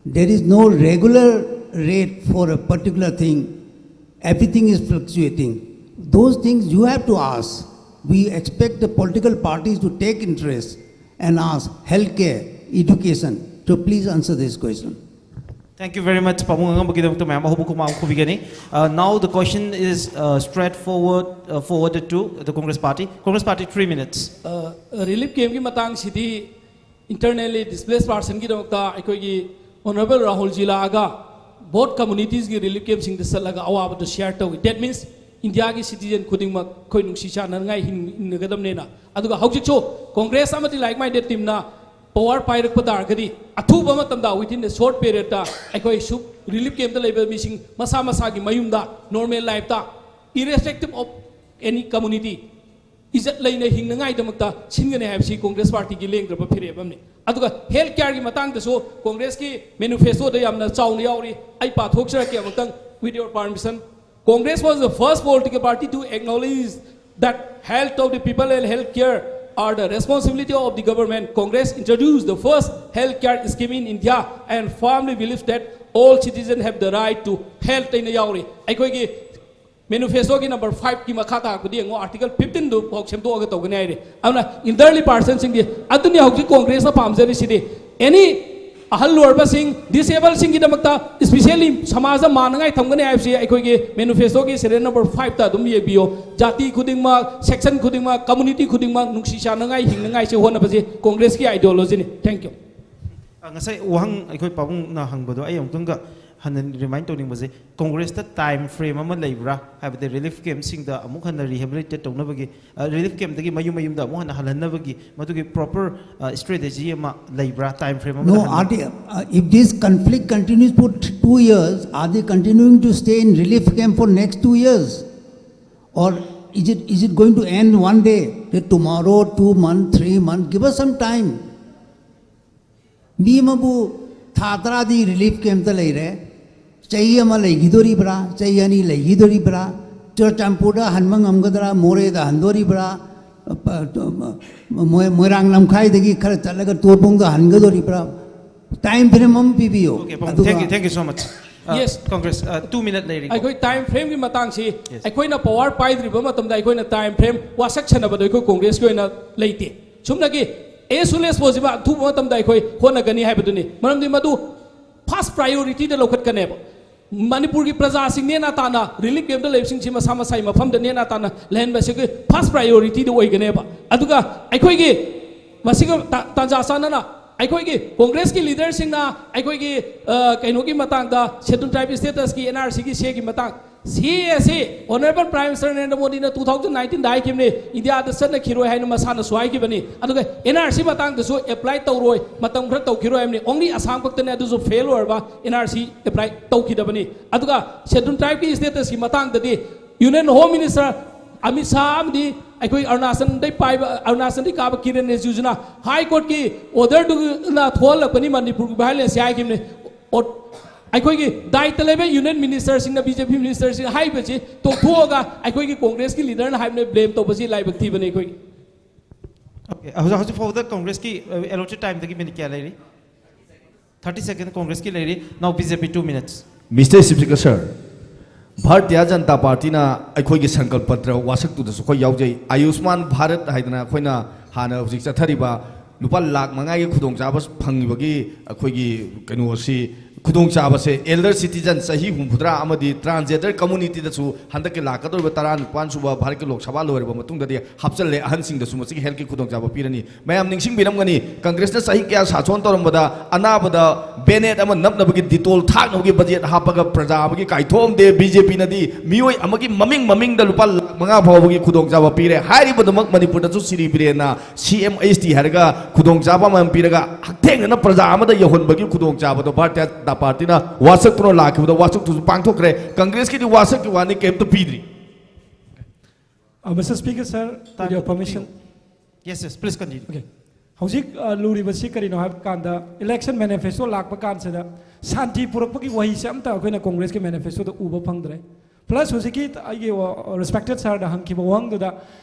There is no regular rate for a particular thing. Everything is fluctuating. Those things you have to ask. We expect the political parties to take interest and ask healthcare, education. So please answer this question. Thank you very much, ꯄꯥꯕꯨꯡ ꯑꯉꯝꯕꯒꯤꯗꯃꯛꯇ ꯃꯌꯥꯝ ꯑꯍꯨꯝ ꯈꯨꯃꯥꯡ ꯈꯨꯕꯤꯒꯅꯤ꯫ Uh, now the question is uh, straightforward uh, forwarded to the Congress Party. Congress Party, three minutes. Relief ꯀꯦꯝꯞꯀꯤ ꯃꯇꯥꯡꯁꯤꯗꯤ internally displace ꯄꯥꯔꯁꯟꯒꯤꯗꯃꯛꯇ ꯑꯩꯈꯣꯏꯒꯤ honourable ꯔꯥꯍꯨꯜꯖꯤ ꯂꯥꯛꯑꯒ boat ꯀꯝꯃꯨꯅꯤꯇꯤꯁꯒꯤ relief ꯀꯦꯝꯞꯁꯤꯡꯗ ꯆꯠꯂꯒ ꯑꯋꯥꯕꯗꯨ ꯁꯤꯌꯔ ꯇꯧꯏ꯫ ꯗꯦꯠ ꯃꯤꯟꯁ ꯏꯟꯗꯤꯌꯥꯒꯤ ꯁꯤꯇꯤꯖꯦꯟ ꯈꯨꯗꯤꯡꯃꯛ ꯑꯩꯈꯣꯏ ꯅꯨꯡꯁꯤ ꯆꯥꯟꯅꯅꯉꯥꯏ ꯍꯤꯡ- ꯍꯤꯡꯅꯒꯗꯕꯅꯦꯅ꯫ ꯑꯗꯨꯒ ꯍꯧꯖꯤꯛꯁꯨ ꯀꯣꯡꯒ꯭ꯔꯦꯁ ꯑꯃꯗꯤ ꯂꯥꯏꯛ ꯃꯥꯏꯟꯗꯦꯠ ꯇꯤꯝꯅ ꯄꯋꯥꯔ ꯄꯥꯏꯔꯛꯄ ꯇꯥꯔꯒꯗꯤ ꯑꯊꯨꯕ ꯃꯇꯝꯗ ꯋꯤꯊꯤꯟ ꯗ ꯁꯣꯔꯠ ꯄꯦꯔꯤꯌꯗꯇ ꯑꯩꯈꯣꯏ ꯁꯨ ꯔꯤꯂꯤꯐ ꯀꯦꯝꯞꯇ ꯂꯩꯕ ꯃꯤꯁꯤꯡ ꯃꯁꯥ ꯃꯁꯥꯒꯤ ꯃꯌꯨꯝꯗ ꯅꯣꯔꯃꯦꯜ ꯂꯥꯏꯐꯇ, irrespective of any community, ꯏꯖꯠ ꯂꯩꯅ ꯍꯤꯡꯅꯉꯥꯏꯗꯃꯛꯇ ꯁꯤꯟꯒꯅꯤ ꯍꯥꯏꯕꯁꯤ ꯀꯣꯡꯒ꯭ꯔꯦꯁ ꯄꯥꯔꯇꯤꯒꯤ ꯂꯦꯡꯗ꯭ꯔꯕ ꯐꯤꯔꯦꯞ ꯑꯃꯅꯤ꯫ ꯑꯗꯨꯒ ꯍꯦꯜꯊ ꯀꯦꯌꯔꯒꯤ ꯃꯇꯥꯡꯗꯁꯨ ꯀꯣꯡꯒ꯭ꯔꯦꯁꯀꯤ ꯃꯦꯅꯤꯐꯦꯁꯇꯣꯗ ꯌꯥꯝꯅ ꯆꯥꯎꯅ ꯌꯥꯎꯔꯤ꯫ ꯑꯩ ꯄꯥꯊꯣꯛꯆꯔꯛꯀꯦ ꯑꯃꯨꯛꯇꯪ, with your permission. Congress was the first political party to acknowledge that health of the people and health care are the responsibility of the government. Congress introduced the first health care scheme in India and firmly believes that all citizens have the right to health ꯍꯥꯏꯅ ꯌꯥꯎꯔꯤ꯫ ꯑꯩꯈꯣꯏꯒꯤ ꯃꯦꯅꯤꯐꯦꯁꯇꯣꯒꯤ number ꯐꯥꯏꯚꯀꯤ ꯃꯈꯥ ꯇꯥꯔꯛꯄꯗꯤ ꯌꯦꯡꯉꯣ, article ꯐꯤꯐꯇꯤꯟꯗꯨ ꯐꯥꯎ ꯁꯦꯝꯗꯣꯛꯑꯒ ꯇꯧꯒꯅꯤ ꯍꯥꯏꯔꯤ꯫ ꯑꯗꯨꯅ ꯏꯜꯗꯔꯂꯤ ꯄꯥꯔꯁꯟꯁꯤꯡꯗꯤ ꯑꯗꯨꯅꯤ ꯍꯧꯖꯤꯛ ꯀꯣꯡꯒ꯭ꯔꯦꯁꯅ ꯄꯥꯝꯖꯔꯤꯁꯤꯗꯤ꯫ ꯑꯦꯅꯤ ꯑꯍꯜ ꯑꯣꯏꯔꯕꯁꯤꯡ, ꯗꯤꯁꯦꯕꯜꯁꯤꯡꯒꯤꯗꯃꯛꯇ ꯏꯁꯄꯤꯁꯦꯜꯂꯤ ꯁꯃꯥꯖꯗ ꯃꯥꯟꯅꯉꯥꯏ ꯊꯝꯒꯅꯤ ꯍꯥꯏꯕꯁꯤ ꯑꯩꯈꯣꯏꯒꯤ ꯃꯦꯅꯤꯐꯦꯁꯇꯣꯒꯤ ꯁꯦꯔꯤꯌꯦꯜ ꯅꯝꯕꯔ ꯐꯥꯏꯚꯇ ꯑꯗꯨꯝ ꯌꯦꯡꯕꯤꯌꯣ꯫ ꯖꯥꯇꯤ ꯈꯨꯗꯤꯡꯃꯛ, ꯁꯦꯛꯁꯟ ꯈꯨꯗꯤꯡꯃꯛ, ꯀꯝꯃꯨꯅꯤꯇꯤ ꯈꯨꯗꯤꯡꯃꯛ ꯅꯨꯡꯁꯤ ꯆꯥꯟꯅꯉꯥꯏ ꯍꯤꯡꯅꯉꯥꯏꯁꯤ ꯍꯣꯠꯅꯕꯁꯤ ꯀꯣꯡꯒ꯭ꯔꯦꯁꯀꯤ ideologyꯅꯤ꯫ Thank you. ꯑ, ꯉꯁꯥꯏ ꯋꯥꯍꯪ ꯑꯩꯈꯣꯏ ꯄꯥꯕꯨꯡꯅ ꯍꯪꯕꯗꯣ ꯑꯩ ꯑꯃꯨꯛꯇꯪꯒ ꯍꯟꯅ ꯔꯤꯃꯥꯏꯟ ꯇꯧꯅꯤꯡꯕꯁꯦ, ꯀꯣꯡꯒ꯭ꯔꯦꯁꯇ ꯇꯥꯏꯝ ꯐ꯭ꯔꯦꯝ ꯑꯃ ꯂꯩꯕ꯭ꯔꯥ? ꯍꯥꯏꯕꯗꯤ ꯔꯤꯂꯤꯐ ꯀꯦꯝꯞꯁꯤꯡꯗ ꯑꯃꯨꯛ ꯍꯟꯅ ꯔꯤꯍꯦꯕꯤꯂꯤꯇꯦꯠ ꯇꯧꯅꯕꯒꯤ, ꯑ, ꯔꯤꯂꯤꯐ ꯀꯦꯝꯞꯇꯒꯤ ꯃꯌꯨꯝ ꯃꯌꯨꯝꯗ ꯑꯃꯨꯛ ꯍꯟꯅ ꯍꯜꯍꯟꯅꯕꯒꯤ ꯃꯗꯨꯒꯤ ꯄ꯭ꯔꯣꯄꯔ ꯁ꯭ꯇ꯭ꯔꯦꯇꯦꯖꯤ ꯑꯃ ꯂꯩꯕ꯭ꯔꯥ? ꯇꯥꯏꯝ ꯐ꯭ꯔꯦꯝ ꯑꯃ No, ꯂꯩꯍꯟꯕ- are they, uh, if this conflict continues for t- two years, are they continuing to stay in relief camp for next two years? Or is it, is it going to end one day? That tomorrow, two months, three months, give us some time. ꯃꯤ ꯑꯃꯕꯨ ꯊꯥ ꯇꯔꯥꯗꯤ relief ꯀꯦꯝꯞꯇ ꯂꯩꯔꯦ, ꯆꯍꯤ ꯑꯃ ꯂꯩꯈꯤꯗꯣꯔꯤꯕ꯭ꯔꯥ, ꯆꯍꯤ ꯑꯅꯤ ꯂꯩꯈꯤꯗꯣꯔꯤꯕ꯭ꯔꯥ, ꯆꯨꯔꯆꯥꯟꯄꯨꯔꯗ ꯍꯟꯕ ꯉꯝꯒꯗ꯭ꯔꯥ, ꯃꯣꯔꯦꯗ ꯍꯟꯗꯣꯔꯤꯕ꯭ꯔꯥ, ꯃꯣꯏ-, ꯃꯣꯏꯔꯥꯡ ꯂꯝꯈꯥꯏꯗꯒꯤ ꯈꯔ ꯆꯠꯂꯒ ꯇꯣꯔꯕꯣꯡꯗ ꯍꯟꯒꯗꯣꯔꯤꯕ꯭ꯔꯥ? ꯇꯥꯏꯝ ꯐ꯭ꯔꯦꯝ ꯑꯃ ꯄꯤꯕꯤꯌꯣ꯫ Okay, ꯑꯗꯨꯒ thank you, thank you so much. Uh, Yes. Congress, uh, two minute ꯂꯩꯔꯤ꯫ ꯑꯩꯈꯣꯏ ꯇꯥꯏꯝ ꯐ꯭ꯔꯦꯝꯒꯤ ꯃꯇꯥꯡꯁꯤ Yes. ꯑꯩꯈꯣꯏꯅ ꯄꯋꯥꯔ ꯄꯥꯏꯗ꯭ꯔꯤꯕ ꯃꯇꯝꯗ ꯑꯩꯈꯣꯏꯅ ꯇꯥꯏꯝ ꯐ꯭ꯔꯦꯝ ꯋꯥꯁꯛ ꯁꯥꯟꯅꯕꯗꯣ ꯑꯩꯈꯣꯏ ꯀꯣꯡꯒ꯭ꯔꯦꯁꯀꯤ ꯑꯣꯏꯅ ꯂꯩꯇꯦ꯫ ꯁꯨꯞꯅꯒꯤ ꯑꯦꯁꯨꯂꯦꯁ ꯄꯣꯁꯤꯃ ꯑꯊꯨꯕ ꯃꯇꯝꯗ ꯑꯩꯈꯣꯏ ꯍꯣꯠꯅꯒꯅꯤ ꯍꯥꯏꯕꯗꯨꯅꯤ꯫ ꯃꯔꯝꯗꯤ ꯃꯗꯨ ꯐꯥꯔꯁ ꯄ꯭ꯔꯥꯏꯌꯣꯔꯤꯇꯤꯗ ꯂꯧꯈꯠꯀꯅꯦꯕ꯫ ꯃꯅꯤꯄꯨꯔꯒꯤ ꯄ꯭ꯔꯖꯥꯁꯤꯡ ꯅꯦꯅꯥ ꯇꯥꯅ ꯔꯤꯂꯤꯐ ꯀꯦꯝꯞꯇ ꯂꯩꯕꯁꯤꯡꯁꯤ ꯃꯁꯥ ꯃꯁꯥꯒꯤ ꯃꯐꯝꯗ ꯅꯦꯅꯥ ꯇꯥꯅ ꯂꯩꯍꯟꯕꯁꯤꯒꯤ ꯐꯥꯔꯁ ꯄ꯭ꯔꯥꯏꯌꯣꯔꯤꯇꯤꯗ ꯑꯣꯏꯒꯅꯦꯕ꯫ ꯑꯗꯨꯒ ꯑꯩꯈꯣꯏꯒꯤ ꯃꯁꯤꯒ ꯇꯥ- ꯇꯥꯟꯖꯥ ꯆꯥꯟꯅꯅ ꯑꯩꯈꯣꯏꯒꯤ ꯀꯣꯡꯒ꯭ꯔꯦꯁꯀꯤ ꯂꯤꯗꯔꯁꯤꯡꯅ ꯑꯩꯈꯣꯏꯒꯤ ꯑ, ꯀꯩꯅꯣꯒꯤ ꯃꯇꯥꯡꯗ, ꯁꯦꯗꯨꯜ ꯇ꯭ꯔꯥꯏꯕ ꯁ꯭ꯇꯦꯇꯁꯀꯤ ꯑꯦꯟ ꯑꯥꯔ ꯁꯤꯒꯤ ꯁꯦꯒꯤ ꯃꯇꯥꯡ, ꯁꯤ ꯑꯦ ꯁꯤ ꯑꯣꯅꯔꯦꯕꯜ ꯄ꯭ꯔꯥꯏꯝ ꯃꯤꯅꯤꯁꯇꯔ ꯅꯔꯦꯟꯗ꯭ꯔ ꯃꯣꯗꯤꯅ ꯇꯨ ꯊꯥꯎꯖꯟ ꯅꯥꯏꯟꯇꯤꯟꯗ ꯍꯥꯏꯈꯤꯕꯅꯤ, ꯏꯟꯗꯤꯌꯥꯗ ꯆꯠꯅꯈꯤꯔꯣꯏ ꯍꯥꯏꯅ ꯃꯁꯥꯅꯁꯨ ꯍꯥꯏꯈꯤꯕꯅꯤ꯫ ꯑꯗꯨꯒ ꯑꯦꯟ ꯑꯥꯔ ꯁꯤ ꯃꯇꯥꯡꯗꯁꯨ ꯑꯦꯄ꯭ꯂꯥꯏ ꯇꯧꯔꯣꯏ, ꯃꯇꯝ ꯈꯔ ꯇꯧꯈꯤꯔꯣꯏ ꯍꯥꯏꯕꯅꯤ꯫ ꯑꯣꯡꯂꯤ ꯑꯁꯥꯝ ꯈꯛꯇꯅꯦ ꯑꯗꯨꯁꯨ ꯐꯦꯜ ꯑꯣꯏꯔꯕ ꯑꯦꯟ ꯑꯥꯔ ꯁꯤ ꯑꯦꯄ꯭ꯂꯥꯏ ꯇꯧꯈꯤꯗꯕꯅꯤ꯫ ꯑꯗꯨꯒ ꯁꯦꯗꯨꯜ ꯇ꯭ꯔꯥꯏꯕꯀꯤ ꯁ꯭ꯇꯦꯇꯁꯀꯤ ꯃꯇꯥꯡꯗꯗꯤ union home minister Amit Shah ꯑꯃꯗꯤ ꯑꯩꯈꯣꯏ ꯑꯔꯨꯅꯥꯆꯜꯗꯒꯤ ꯄꯥꯏꯕ, ꯑꯔꯨꯅꯥꯆꯜꯗꯒꯤ ꯀꯥꯕ ꯀꯤꯔꯦꯟ ꯔꯤꯖꯤꯖꯨꯅ ꯍꯥꯏ ꯀꯣꯔꯠꯀꯤ ꯑꯣꯔꯗꯔꯗꯨꯅ ꯊꯣꯛꯍꯜꯂꯛꯄꯅꯤ ꯃꯅꯤꯄꯨꯔꯒꯤ ꯚꯥꯏꯑꯣꯂꯦꯟꯁꯁꯦ ꯍꯥꯏꯈꯤꯕꯅꯤ꯫ ꯑꯣ-, ꯑꯩꯈꯣꯏꯒꯤ ꯗꯥꯏꯇ ꯂꯩꯕ ꯌꯨꯅꯤꯌꯟ ꯃꯤꯅꯤꯁꯇꯔꯁꯤꯡꯅ, ꯕꯤ ꯖꯦ ꯄꯤ ꯃꯤꯅꯤꯁꯇꯔꯁꯤꯡꯅ ꯍꯥꯏꯔꯤꯕꯁꯤ ꯇꯣꯛꯊꯣꯛꯑꯒ ꯑꯩꯈꯣꯏꯒꯤ ꯀꯣꯡꯒ꯭ꯔꯦꯁꯀꯤ ꯂꯤꯗꯔꯅ ꯍꯥꯏꯕꯅ ꯕ꯭ꯂꯦꯝ ꯇꯧꯕꯁꯤ ꯂꯥꯏꯕꯛ ꯊꯤꯕꯅꯤ ꯑꯩꯈꯣꯏꯒꯤ꯫ Okay, ꯍꯧꯖꯤꯛ ꯍꯧꯖꯤꯛ ꯐꯥꯎꯕꯗ ꯀꯣꯡꯒ꯭ꯔꯦꯁꯀꯤ ꯑꯦꯂꯣꯇꯦꯗ ꯇꯥꯏꯝꯗꯒꯤ ꯃꯤꯅꯤꯠ ꯀꯌꯥ ꯂꯩꯔꯤ? ꯊꯥꯔꯇꯤ ꯁꯦꯀꯦꯟ ꯀꯣꯡꯒ꯭ꯔꯦꯁꯀꯤ ꯂꯩꯔꯤ꯫ Now B J P, two minutes. Mister Chief Speaker sir, Bharatiya Janata ꯄꯥꯔꯇꯤꯅ ꯑꯩꯈꯣꯏꯒꯤ ꯁꯪꯀꯜꯄ ꯄꯇ꯭ꯔ ꯋꯥꯁꯛꯇꯨꯗꯁꯨ ꯑꯩꯈꯣꯏ ꯌꯥꯎꯖꯩ꯫ ꯑꯌꯨꯁꯃꯥꯟ ꯚꯥꯔꯠ ꯍꯥꯏꯗꯅ ꯑꯩꯈꯣꯏꯅ ꯍꯥꯟꯅ ꯍꯧꯖꯤꯛ ꯆꯠꯊꯔꯤꯕ ꯂꯨꯄꯥ ꯂꯥꯈ ꯃꯉꯥꯒꯤ ꯈꯨꯗꯣꯡꯆꯥꯕ ꯐꯪꯉꯤꯕꯒꯤ ꯑꯩꯈꯣꯏꯒꯤ ꯀꯩꯅꯣꯁꯤ, ꯈꯨꯗꯣꯡꯆꯥꯕꯁꯦ ꯑꯦꯜꯗꯔ ꯁꯤꯇꯤꯖꯟ ꯆꯍꯤ ꯍꯨꯝꯐꯨꯇꯔꯥ ꯑꯃꯗꯤ ꯇ꯭ꯔꯥꯟꯁꯖꯦꯟꯗꯔ ꯀꯝꯃꯨꯅꯤꯇꯤꯗꯁꯨ ꯍꯟꯗꯛꯀꯤ ꯂꯥꯛꯀꯗꯧꯔꯤꯕ ꯇꯔꯥꯅꯤꯄꯥꯟ ꯁꯨꯕ ꯚꯥꯔꯠꯀꯤ ꯂꯣꯛ ꯁꯚꯥ ꯂꯣꯏꯔꯕ ꯃꯇꯨꯡꯗꯗꯤ ꯍꯥꯞꯆꯤꯜꯂꯦ꯫ ꯑꯍꯟꯁꯤꯡꯗꯁꯨ ꯃꯁꯤꯒꯤ ꯍꯦꯜꯊꯀꯤ ꯈꯨꯗꯣꯡꯆꯥꯕ ꯄꯤꯔꯅꯤ꯫ ꯃꯌꯥꯝ ꯅꯤꯡꯁꯤꯡꯕꯤꯔꯝꯒꯅꯤ, ꯀꯪꯒ꯭ꯔꯦꯁꯅ ꯆꯍꯤ ꯀꯌꯥ ꯁꯥꯁꯣꯟ ꯇꯧꯔꯝꯕꯗ ꯑꯅꯥꯕꯗ ꯕꯦꯅꯦꯠ ꯑꯃ ꯅꯞꯅꯕꯒꯤ ꯗꯤꯇꯣꯜ ꯊꯥꯛꯅꯕꯒꯤ ꯕꯖꯦꯠ ꯍꯥꯞꯄꯒ ꯄ꯭ꯔꯖꯥ ꯑꯃꯒꯤ ꯀꯥꯏꯊꯣꯛꯑꯝꯗꯦ꯫ ꯕꯤ ꯖꯦ ꯄꯤꯅꯗꯤ ꯃꯤꯑꯣꯏ ꯑꯃꯒꯤ ꯃꯃꯤꯡ ꯃꯃꯤꯡꯗ ꯂꯨꯄꯥ ꯂꯥꯈ ꯃꯉꯥ ꯐꯥꯎꯕꯒꯤ ꯈꯨꯗꯣꯡꯆꯥꯕ ꯄꯤꯔꯦ꯫ ꯍꯥꯏꯔꯤꯕꯗꯨꯃꯛ ꯃꯅꯤꯄꯨꯔꯗꯁꯨ ꯁꯤꯔꯤ ꯕꯤꯔꯦꯟꯅ ꯁꯤ ꯑꯦꯝ ꯑꯩꯆ ꯇꯤ ꯍꯥꯏꯔꯒ ꯈꯨꯗꯣꯡꯆꯥꯕ ꯑꯃ ꯄꯤꯔꯒ ꯍꯛꯊꯦꯡꯅꯅ ꯄ꯭ꯔꯖꯥ ꯑꯃꯗ ꯌꯧꯍꯟꯕꯒꯤ ꯈꯨꯗꯣꯡꯆꯥꯕꯗꯣ ꯚꯥꯔꯇꯤꯌ ꯖꯅꯇꯥ ꯄꯥꯔꯇꯤꯅ ꯋꯥꯁꯛꯇꯨꯅ ꯂꯥꯛꯈꯤꯕꯗꯣ ꯋꯥꯁꯛꯇꯨꯁꯨ ꯄꯥꯡꯊꯣꯛꯈ꯭ꯔꯦ꯫ ꯀꯪꯒ꯭ꯔꯦꯁꯀꯤꯗꯤ ꯋꯥꯁꯛꯀꯤ ꯋꯥꯅꯤ, ꯀꯩꯝꯇ ꯄꯤꯗ꯭ꯔꯤ꯫ Uh, Mister Speaker, sir, with your permission. Yes, yes, please continue. Okay. ꯍꯧꯖꯤꯛ ꯑ, ꯂꯨꯔꯤꯕꯁꯤ ꯀꯔꯤꯅꯣ ꯍꯥꯏꯕ ꯀꯥꯟꯗ, election manifesto ꯂꯥꯛꯄ ꯀꯥꯟꯁꯤꯗ ꯁꯥꯟꯇꯤ ꯄꯨꯔꯛꯄꯒꯤ ꯋꯥꯍꯩꯁꯦ ꯑꯝꯇ ꯑꯩꯈꯣꯏꯅ ꯀꯣꯡꯒ꯭ꯔꯦꯁꯀꯤ manifesto ꯗ ꯎꯕ ꯐꯪꯗ꯭ꯔꯦ꯫ Plus ꯍꯧꯖꯤꯛꯀꯤ ꯑꯩꯒꯤ respected sir ꯗ ꯍꯪꯈꯤꯕ ꯋꯥꯍꯪꯗꯨꯗ,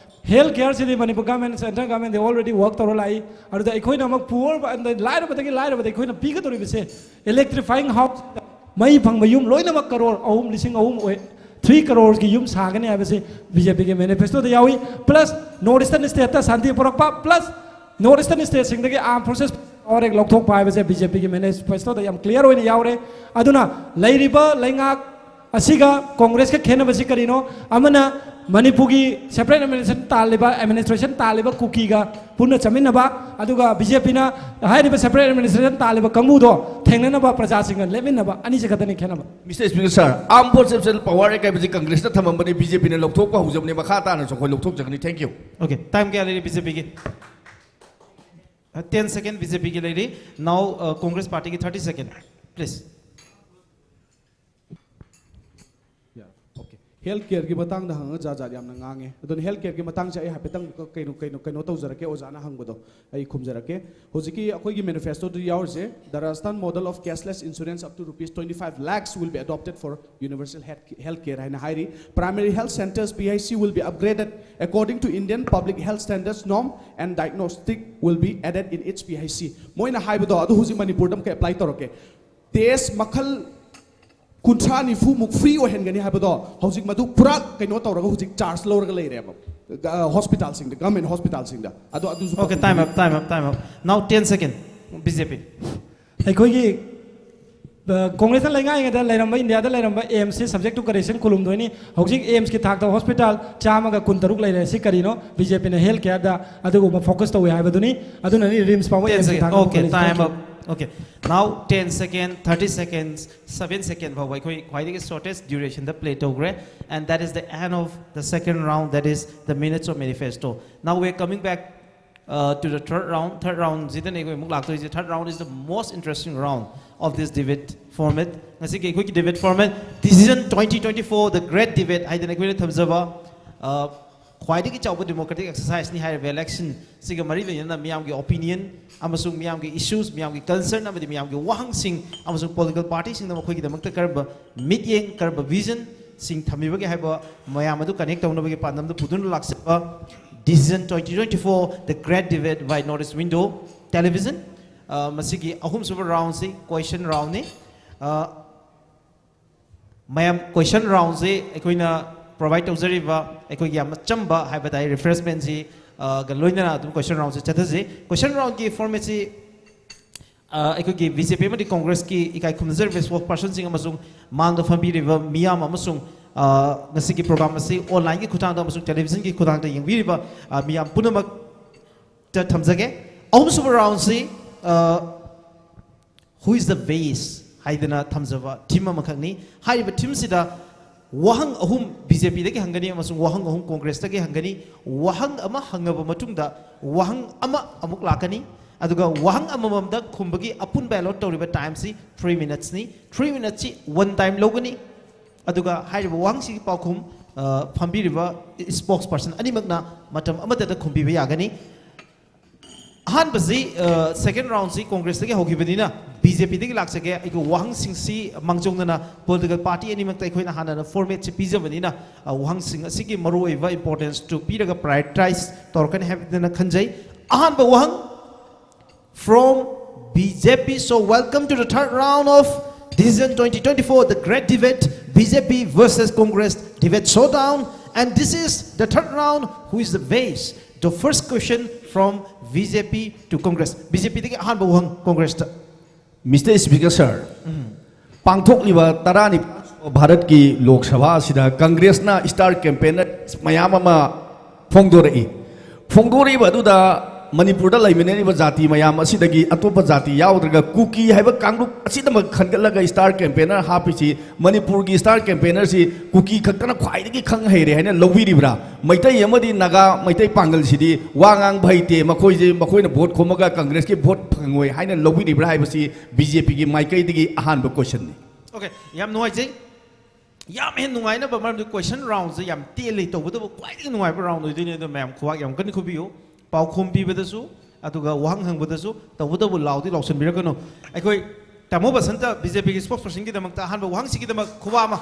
health care ꯁꯤꯗꯤ Manipur government, central government ꯗꯤ already work ꯇꯧꯔ ꯂꯥꯛꯏ꯫ ꯑꯗꯨꯗ ꯑꯩꯈꯣꯏꯅ ꯑꯃꯨꯛ poor, ꯂꯥꯏꯔꯕꯗꯒꯤ ꯂꯥꯏꯔꯕꯗ ꯑꯩꯈꯣꯏꯅ ꯄꯤꯒꯗꯧꯔꯤꯕꯁꯦ electrifying house, ꯃꯩ ꯐꯪꯕ ꯌꯨꯝ ꯂꯣꯏꯅꯃꯛ ꯀꯔꯣꯔ ꯑꯍꯨꯝ, ꯂꯤꯁꯤꯡ ꯑꯍꯨꯝ ꯑꯣꯏ, three crore ꯒꯤ ꯌꯨꯝ ꯁꯥꯒꯅꯤ ꯍꯥꯏꯕꯁꯤ B J P ꯒꯤ manifesto ꯗ ꯌꯥꯎꯏ꯫ Plus North Eastern state ꯇ ꯁꯥꯟꯇꯤ ꯄꯨꯔꯛꯄ, plus North Eastern state ꯁꯤꯡꯗꯒꯤ armed forces power ꯍꯦꯛ ꯂꯧꯊꯣꯛꯄ ꯍꯥꯏꯕꯁꯦ B J P ꯒꯤ manifesto ꯗ ꯌꯥꯝ clear ꯑꯣꯏꯅ ꯌꯥꯎꯔꯦ꯫ ꯑꯗꯨꯅ ꯂꯩꯔꯤꯕ ꯂꯩꯉꯥꯛ ꯑꯁꯤꯒ ꯀꯣꯡꯒ꯭ꯔꯦꯁꯀ ꯈꯦꯠꯅꯕꯁꯤ ꯀꯔꯤꯅꯣ? ꯑꯃꯅ ꯃꯅꯤꯄꯨꯔꯒꯤ separate administration ꯇꯥꯜꯂꯤꯕ, administration ꯇꯥꯜꯂꯤꯕ ꯀꯨꯀꯤꯒ ꯄꯨꯟꯅ ꯆꯠꯃꯤꯟꯅꯕ, ꯑꯗꯨꯒ B J P ꯅ ꯍꯥꯏꯔꯤꯕ separate administration ꯇꯥꯜꯂꯤꯕ ꯀꯥꯡꯕꯨꯗꯣ ꯊꯦꯡꯅꯅꯕ ꯄ꯭ꯔꯖꯥꯁꯤꯡꯒ ꯂꯦꯞꯃꯤꯟꯅꯕ, ꯑꯅꯤꯁꯤ ꯈꯛꯇꯅꯤ ꯈꯦꯠꯅꯕ꯫ Mister Speaker, sir, armed forces power ꯍꯥꯏꯕꯁꯤ ꯀꯪꯒ꯭ꯔꯦꯁꯅ ꯊꯝꯃꯝꯕꯅꯤ, B J P ꯅ ꯂꯧꯊꯣꯛꯄ ꯍꯧꯖꯕꯅꯤ, ꯃꯈꯥ ꯇꯥꯅꯁꯨ ꯑꯩꯈꯣꯏ ꯂꯧꯊꯣꯛꯆꯒꯅꯤ꯫ Thank you. Okay, time ꯀꯌꯥ ꯂꯩꯔꯤ B J P ꯒꯤ? Ten second B J P ꯒꯤ ꯂꯩꯔꯤ꯫ Now uh, Congress party ꯒꯤ thirty second, please. Okay. Health care ꯒꯤ ꯃꯇꯥꯡꯗ ꯍꯪꯉꯒ ꯖꯥꯠ ꯖꯥꯠ ꯌꯥꯝꯅ ꯉꯥꯡꯉꯦ꯫ ꯑꯗꯨꯅ health care ꯒꯤ ꯃꯇꯥꯡꯁꯦ ꯑꯩ ꯍꯥꯏꯐꯦꯠꯇꯪ ꯀꯩꯅꯣ ꯀꯩꯅꯣ ꯀꯩꯅꯣ ꯇꯧꯖꯔꯛꯀꯦ, ꯑꯣꯖꯥꯅ ꯍꯪꯕꯗꯣ ꯑꯩ ꯈꯨꯝꯖꯔꯛꯀꯦ꯫ ꯍꯧꯖꯤꯛꯀꯤ ꯑꯩꯈꯣꯏꯒꯤ manifesto the ꯌꯥꯎꯔꯤꯁꯦ, the Rajasthan model of cashless insurance up to rupees twenty five lakhs will be adopted for universal health care ꯍꯥꯏꯅ ꯍꯥꯏꯔꯤ꯫ Primary health centres, P H C, will be upgraded according to Indian public health standards norm and diagnostic will be added in each P H C꯫ ꯃꯣꯏꯅ ꯍꯥꯏꯕꯗꯣ ꯑꯗꯨ ꯍꯧꯖꯤꯛ ꯃꯅꯤꯄꯨꯔꯗ ꯑꯃꯨꯛ apply ꯇꯧꯔꯛꯀꯦ꯫ Test ꯃꯈꯜ ꯀꯨꯟꯊ꯭ꯔꯥ ꯅꯤꯐꯨꯃꯨꯛ free ꯑꯣꯏꯍꯟꯒꯅꯤ ꯍꯥꯏꯕꯗꯣ ꯍꯧꯖꯤꯛ ꯃꯗꯨ ꯄꯨꯔꯥ ꯀꯩꯅꯣ ꯇꯧꯔꯒ ꯍꯧꯖꯤꯛ charge ꯂꯧꯔꯒ ꯂꯩꯔꯦꯕ꯫ Hospital ꯁꯤꯡꯗ, government hospital ꯁꯤꯡꯗ꯫ ꯑꯗꯣ ꯑꯗꯨꯁꯨ Okay, time up, time up, time up. Now ten second, B J P. ꯑꯩꯈꯣꯏꯒꯤ ꯀꯣꯡꯒ꯭ꯔꯦꯁꯅ ꯂꯩꯉꯥꯛꯏꯉꯩꯗ ꯂꯩꯔꯝꯕ, ꯏꯟꯗꯤꯌꯥꯗ ꯂꯩꯔꯝꯕ AIIMS ꯁꯤ subject to correction ꯈꯨꯂꯨꯝꯗꯣꯏꯅꯤ꯫ ꯍꯧꯖꯤꯛ AIIMS ꯀꯤ ꯊꯥꯛꯇ hospital ꯆꯥꯝꯃꯒ ꯀꯨꯟꯇꯔꯨꯛ ꯂꯩꯔꯦ꯫ ꯁꯤ ꯀꯔꯤꯅꯣ? B J P ꯅ health care ꯗ ꯑꯗꯨꯒꯨꯝꯕ focus ꯇꯧꯏ ꯍꯥꯏꯕꯗꯨꯅꯤ꯫ ꯑꯗꯨꯅꯅꯤ RIMS ꯐꯥꯎꯕ Ten AIIMS ꯀꯤ second. ꯊꯥꯛꯇ Okay, ꯄꯨꯈꯠꯂꯤꯁꯦ꯫ time Thank you. Up. Okay. Now ten second, thirty seconds, seven second ꯐꯥꯎꯕ ꯑꯩꯈꯣꯏ ꯈ꯭ꯋꯥꯏꯗꯒꯤ shortest duration ꯗ play ꯇꯧꯈ꯭ꯔꯦ꯫ And that is the end of the second round, that is the minutes of manifesto. Now we are coming back uh, to the third round. Third round ꯁꯤꯗꯅꯦ ꯑꯩꯈꯣꯏ ꯑꯃꯨꯛ ꯂꯥꯛꯇꯣꯏꯁꯦ꯫ Third round is the most interesting round of this debate format. ꯉꯁꯤꯒꯤ ꯑꯩꯈꯣꯏꯒꯤ debate format, Decision twenty twenty-four, the great debate ꯍꯥꯏꯗꯅ ꯑꯩꯈꯣꯏꯅ ꯊꯝꯖꯕ, uh, ꯈ꯭ꯋꯥꯏꯗꯒꯤ ꯆꯥꯎꯕ democratic exercise ꯅꯤ ꯍꯥꯏꯔꯤꯕ election ꯁꯤꯒ ꯃꯔꯤ ꯂꯩꯅꯅ ꯃꯤꯌꯥꯝꯒꯤ opinion ꯑꯃꯁꯨꯡ ꯃꯤꯌꯥꯝꯒꯤ issues, ꯃꯤꯌꯥꯝꯒꯤ concern ꯑꯃꯗꯤ ꯃꯤꯌꯥꯝꯒꯤ ꯋꯥꯍꯪꯁꯤꯡ ꯑꯃꯁꯨꯡ political party ꯁꯤꯡꯅ ꯃꯈꯣꯏꯒꯤꯗꯃꯛꯇ ꯀꯔꯝꯕ ꯃꯤꯠꯌꯦꯡ, ꯀꯔꯝꯕ vision ꯁꯤꯡ ꯊꯝꯃꯤꯕꯒꯦ ꯍꯥꯏꯕ ꯃꯌꯥꯝ ꯑꯗꯨ connect ꯇꯧꯅꯕꯒꯤ ꯄꯥꯟꯗꯝꯗ ꯄꯨꯗꯨꯅ ꯂꯥꯛꯆꯕ Decision twenty twenty-four, The Great Debate by North East Window Television꯫ ꯑ, ꯃꯁꯤꯒꯤ ꯑꯍꯨꯝꯁꯨꯕ round ꯁꯤ question round ꯅꯤ꯫ ꯑ, ꯃꯌꯥꯝ, question round ꯁꯤ ꯑꯩꯈꯣꯏꯅ provide ꯇꯧꯖꯔꯤꯕ ꯑꯩꯈꯣꯏꯒꯤ ꯌꯥꯝꯅ ꯆꯝꯕ ꯍꯥꯏꯕ ꯇꯥꯏ refreshment ꯁꯤ, ꯑ, ꯒ ꯂꯣꯏꯅꯅ ꯑꯗꯨꯝ question round ꯁꯤ ꯆꯠꯊꯁꯤ꯫ Question round ꯒꯤ format ꯁꯤ, ꯑ, ꯑꯩꯈꯣꯏꯒꯤ BJP ꯑꯃꯗꯤ Congress ꯀꯤ ꯏꯀꯥꯏ ꯈꯨꯝꯅꯖꯔꯤꯕ spokesperson ꯁꯤꯡ ꯑꯃꯁꯨꯡ ꯃꯥꯡꯗ ꯐꯝꯕꯤꯔꯤꯕ ꯃꯤꯌꯥꯝ ꯑꯃꯁꯨꯡ, ꯑ, ꯉꯁꯤꯒꯤ program ꯑꯁꯤ online ꯒꯤ ꯈꯨꯠꯊꯥꯡꯗ ꯑꯃꯁꯨꯡ television ꯒꯤ ꯈꯨꯠꯊꯥꯡꯗ ꯌꯦꯡꯕꯤꯔꯤꯕ, ꯑ, ꯃꯤꯌꯥꯝ ꯄꯨꯝꯅꯃꯛꯇ ꯊꯝꯖꯒꯦ꯫ ꯑꯍꯨꯝꯁꯨꯕ round ꯁꯤ, ꯑ, Who is the best ꯍꯥꯏꯗꯅ ꯊꯝꯖꯕ theme ꯑꯃꯈꯛꯅꯤ꯫ ꯍꯥꯏꯔꯤꯕ theme ꯁꯤꯗ ꯋꯥꯍꯪ ꯑꯍꯨꯝ BJP ꯗꯒꯤ ꯍꯪꯒꯅꯤ ꯑꯃꯁꯨꯡ ꯋꯥꯍꯪ ꯑꯍꯨꯝ Congress ꯇꯒꯤ ꯍꯪꯒꯅꯤ꯫ ꯋꯥꯍꯪ ꯑꯃ ꯍꯪꯉꯕ ꯃꯇꯨꯡꯗ ꯋꯥꯍꯪ ꯑꯃ ꯑꯃꯨꯛ ꯂꯥꯛꯀꯅꯤ꯫ ꯑꯗꯨꯒ ꯋꯥꯍꯪ ꯑꯃꯃꯝꯗ ꯈꯨꯝꯕꯒꯤ ꯑꯄꯨꯟꯕ allot ꯇꯧꯔꯤꯕ time ꯁꯤ three minutes ꯅꯤ꯫ Three minutes ꯁꯤ one time ꯂꯧꯒꯅꯤ꯫ ꯑꯗꯨꯒ ꯍꯥꯏꯔꯤꯕ ꯋꯥꯍꯪꯁꯤꯒꯤ ꯄꯥꯎꯈꯨꯝ, ꯑ, ꯐꯝꯕꯤꯔꯤꯕ spokesperson ꯑꯅꯤꯃꯛꯅ ꯃꯇꯝ ꯑꯃꯠꯇꯗ ꯈꯨꯝꯕꯤꯕ ꯌꯥꯒꯅꯤ꯫ ꯑꯍꯥꯟꯕꯁꯤ, ꯑ, second round ꯁꯤ Congress ꯇꯒꯤ ꯍꯧꯈꯤꯕꯅꯤꯅ BJP ꯗꯒꯤ ꯂꯥꯛꯆꯒꯦ꯫ ꯑꯩꯒꯤ ꯋꯥꯍꯪꯁꯤꯡꯁꯤ ꯃꯥꯡꯖꯧꯅꯅ political party ꯑꯅꯤꯃꯛꯇ ꯑꯩꯈꯣꯏꯅ ꯍꯥꯟꯅꯅ format ꯁꯤ ꯄꯤꯖꯕꯅꯤꯅ, ꯑ, ꯋꯥꯍꯪꯁꯤꯡ ꯑꯁꯤꯒꯤ ꯃꯔꯨꯑꯣꯏꯕ importance ꯇꯨ ꯄꯤꯔꯒ prioritize ꯇꯧꯔꯛꯀꯅꯤ ꯍꯥꯏꯕꯗꯨꯅ ꯈꯟꯖꯩ꯫ ꯑꯍꯥꯟꯕ ꯋꯥꯍꯪ from BJP. So welcome to the third round of Decision twenty twenty-four, the great debate, BJP versus Congress debate showdown. And this is the third round, who is the best? The first question from BJP to Congress. BJP ꯗꯒꯤ ꯑꯍꯥꯟꯕ ꯋꯥꯍꯪ Congress ꯇ꯫ Mister Speaker sir, ꯄꯥꯡꯊꯣꯛꯂꯤꯕ ꯇꯔꯥꯅꯤꯄꯥꯟ ꯁꯨꯕ ꯚꯥꯔꯠꯀꯤ ꯂꯣꯛ ꯁꯚꯥ ꯑꯁꯤꯗ Congress ꯅ star campaigner ꯃꯌꯥꯝ ꯑꯃ ꯐꯣꯡꯗꯣꯔꯛꯏ꯫ ꯐꯣꯡꯗꯣꯔꯛꯏꯕ ꯑꯗꯨꯗ ꯃꯅꯤꯄꯨꯔꯗ ꯂꯩꯃꯤꯟꯅꯔꯤꯕ ꯖꯥꯇꯤ ꯃꯌꯥꯝ ꯑꯁꯤꯗꯒꯤ ꯑꯇꯣꯞꯄ ꯖꯥꯇꯤ ꯌꯥꯎꯗ꯭ꯔꯒ ꯀꯨꯀꯤ ꯍꯥꯏꯕ ꯀꯥꯡꯂꯨꯞ ꯑꯁꯤꯗꯃꯛ ꯈꯟꯒꯠꯂꯒ star campaigner ꯍꯥꯞꯄꯤꯁꯤ, ꯃꯅꯤꯄꯨꯔꯒꯤ star campaigner ꯁꯤ ꯀꯨꯀꯤ ꯈꯛꯇꯅ ꯈ꯭ꯋꯥꯏꯗꯒꯤ ꯈꯪ ꯍꯩꯔꯦ ꯍꯥꯏꯅ ꯂꯧꯕꯤꯔꯤꯕ꯭ꯔꯥ? ꯃꯩꯇꯩ ꯑꯃꯗꯤ ꯅꯥꯒꯥ, ꯃꯩꯇꯩ ꯄꯥꯡꯒꯜꯁꯤꯗꯤ ꯋꯥ ꯉꯥꯡꯕ ꯍꯩꯇꯦ, ꯃꯈꯣꯏꯁꯦ, ꯃꯈꯣꯏꯅ vote ꯈꯣꯝꯃꯒ Congress ꯀꯤ vote ꯐꯪꯉꯣꯏ ꯍꯥꯏꯅ ꯂꯧꯕꯤꯔꯤꯕ꯭ꯔꯥ ꯍꯥꯏꯕꯁꯤ BJP ꯒꯤ ꯃꯥꯏꯀꯩꯗꯒꯤ ꯑꯍꯥꯟꯕ question ꯅꯤ꯫ Okay, ꯌꯥꯝ ꯅꯨꯡꯉꯥꯏꯖꯩ꯫ ꯌꯥꯝ ꯍꯦꯟꯅ ꯅꯨꯡꯉꯥꯏꯅꯕ, ꯃꯔꯝꯗꯤ question roundꯁꯦ ꯌꯥꯝ ꯇꯦꯜꯂꯤ, ꯇꯧꯕꯇꯕꯨ ꯈ꯭ꯋꯥꯏꯗꯒꯤ ꯅꯨꯡꯉꯥꯏꯕ round ꯑꯣꯏꯗꯣꯏꯅꯦ꯫ ꯑꯗꯣ ꯃꯌꯥꯝ ꯈꯨꯕꯥꯛ ꯌꯥꯝ ꯀꯟꯅ ꯈꯨꯕꯤꯌꯨ, ꯄꯥꯎꯈꯨꯝ ꯄꯤꯕꯗꯁꯨ, ꯑꯗꯨꯒ ꯋꯥꯍꯪ ꯍꯪꯕꯗꯁꯨ꯫ ꯇꯧꯕꯇꯕꯨ ꯂꯥꯎꯗꯤ ꯂꯥꯎꯁꯟꯕꯤꯔꯛꯀꯅꯨ꯫ ꯑꯩꯈꯣꯏ ꯇꯥꯃꯣ ꯕꯁꯟꯇ, BJPꯒꯤ spokespersonꯒꯤꯗꯃꯛꯇ ꯑꯍꯥꯟꯕ ꯋꯥꯍꯪꯁꯤꯒꯤꯗꯃꯛ ꯈꯨꯕꯥꯛ ꯑꯃ꯫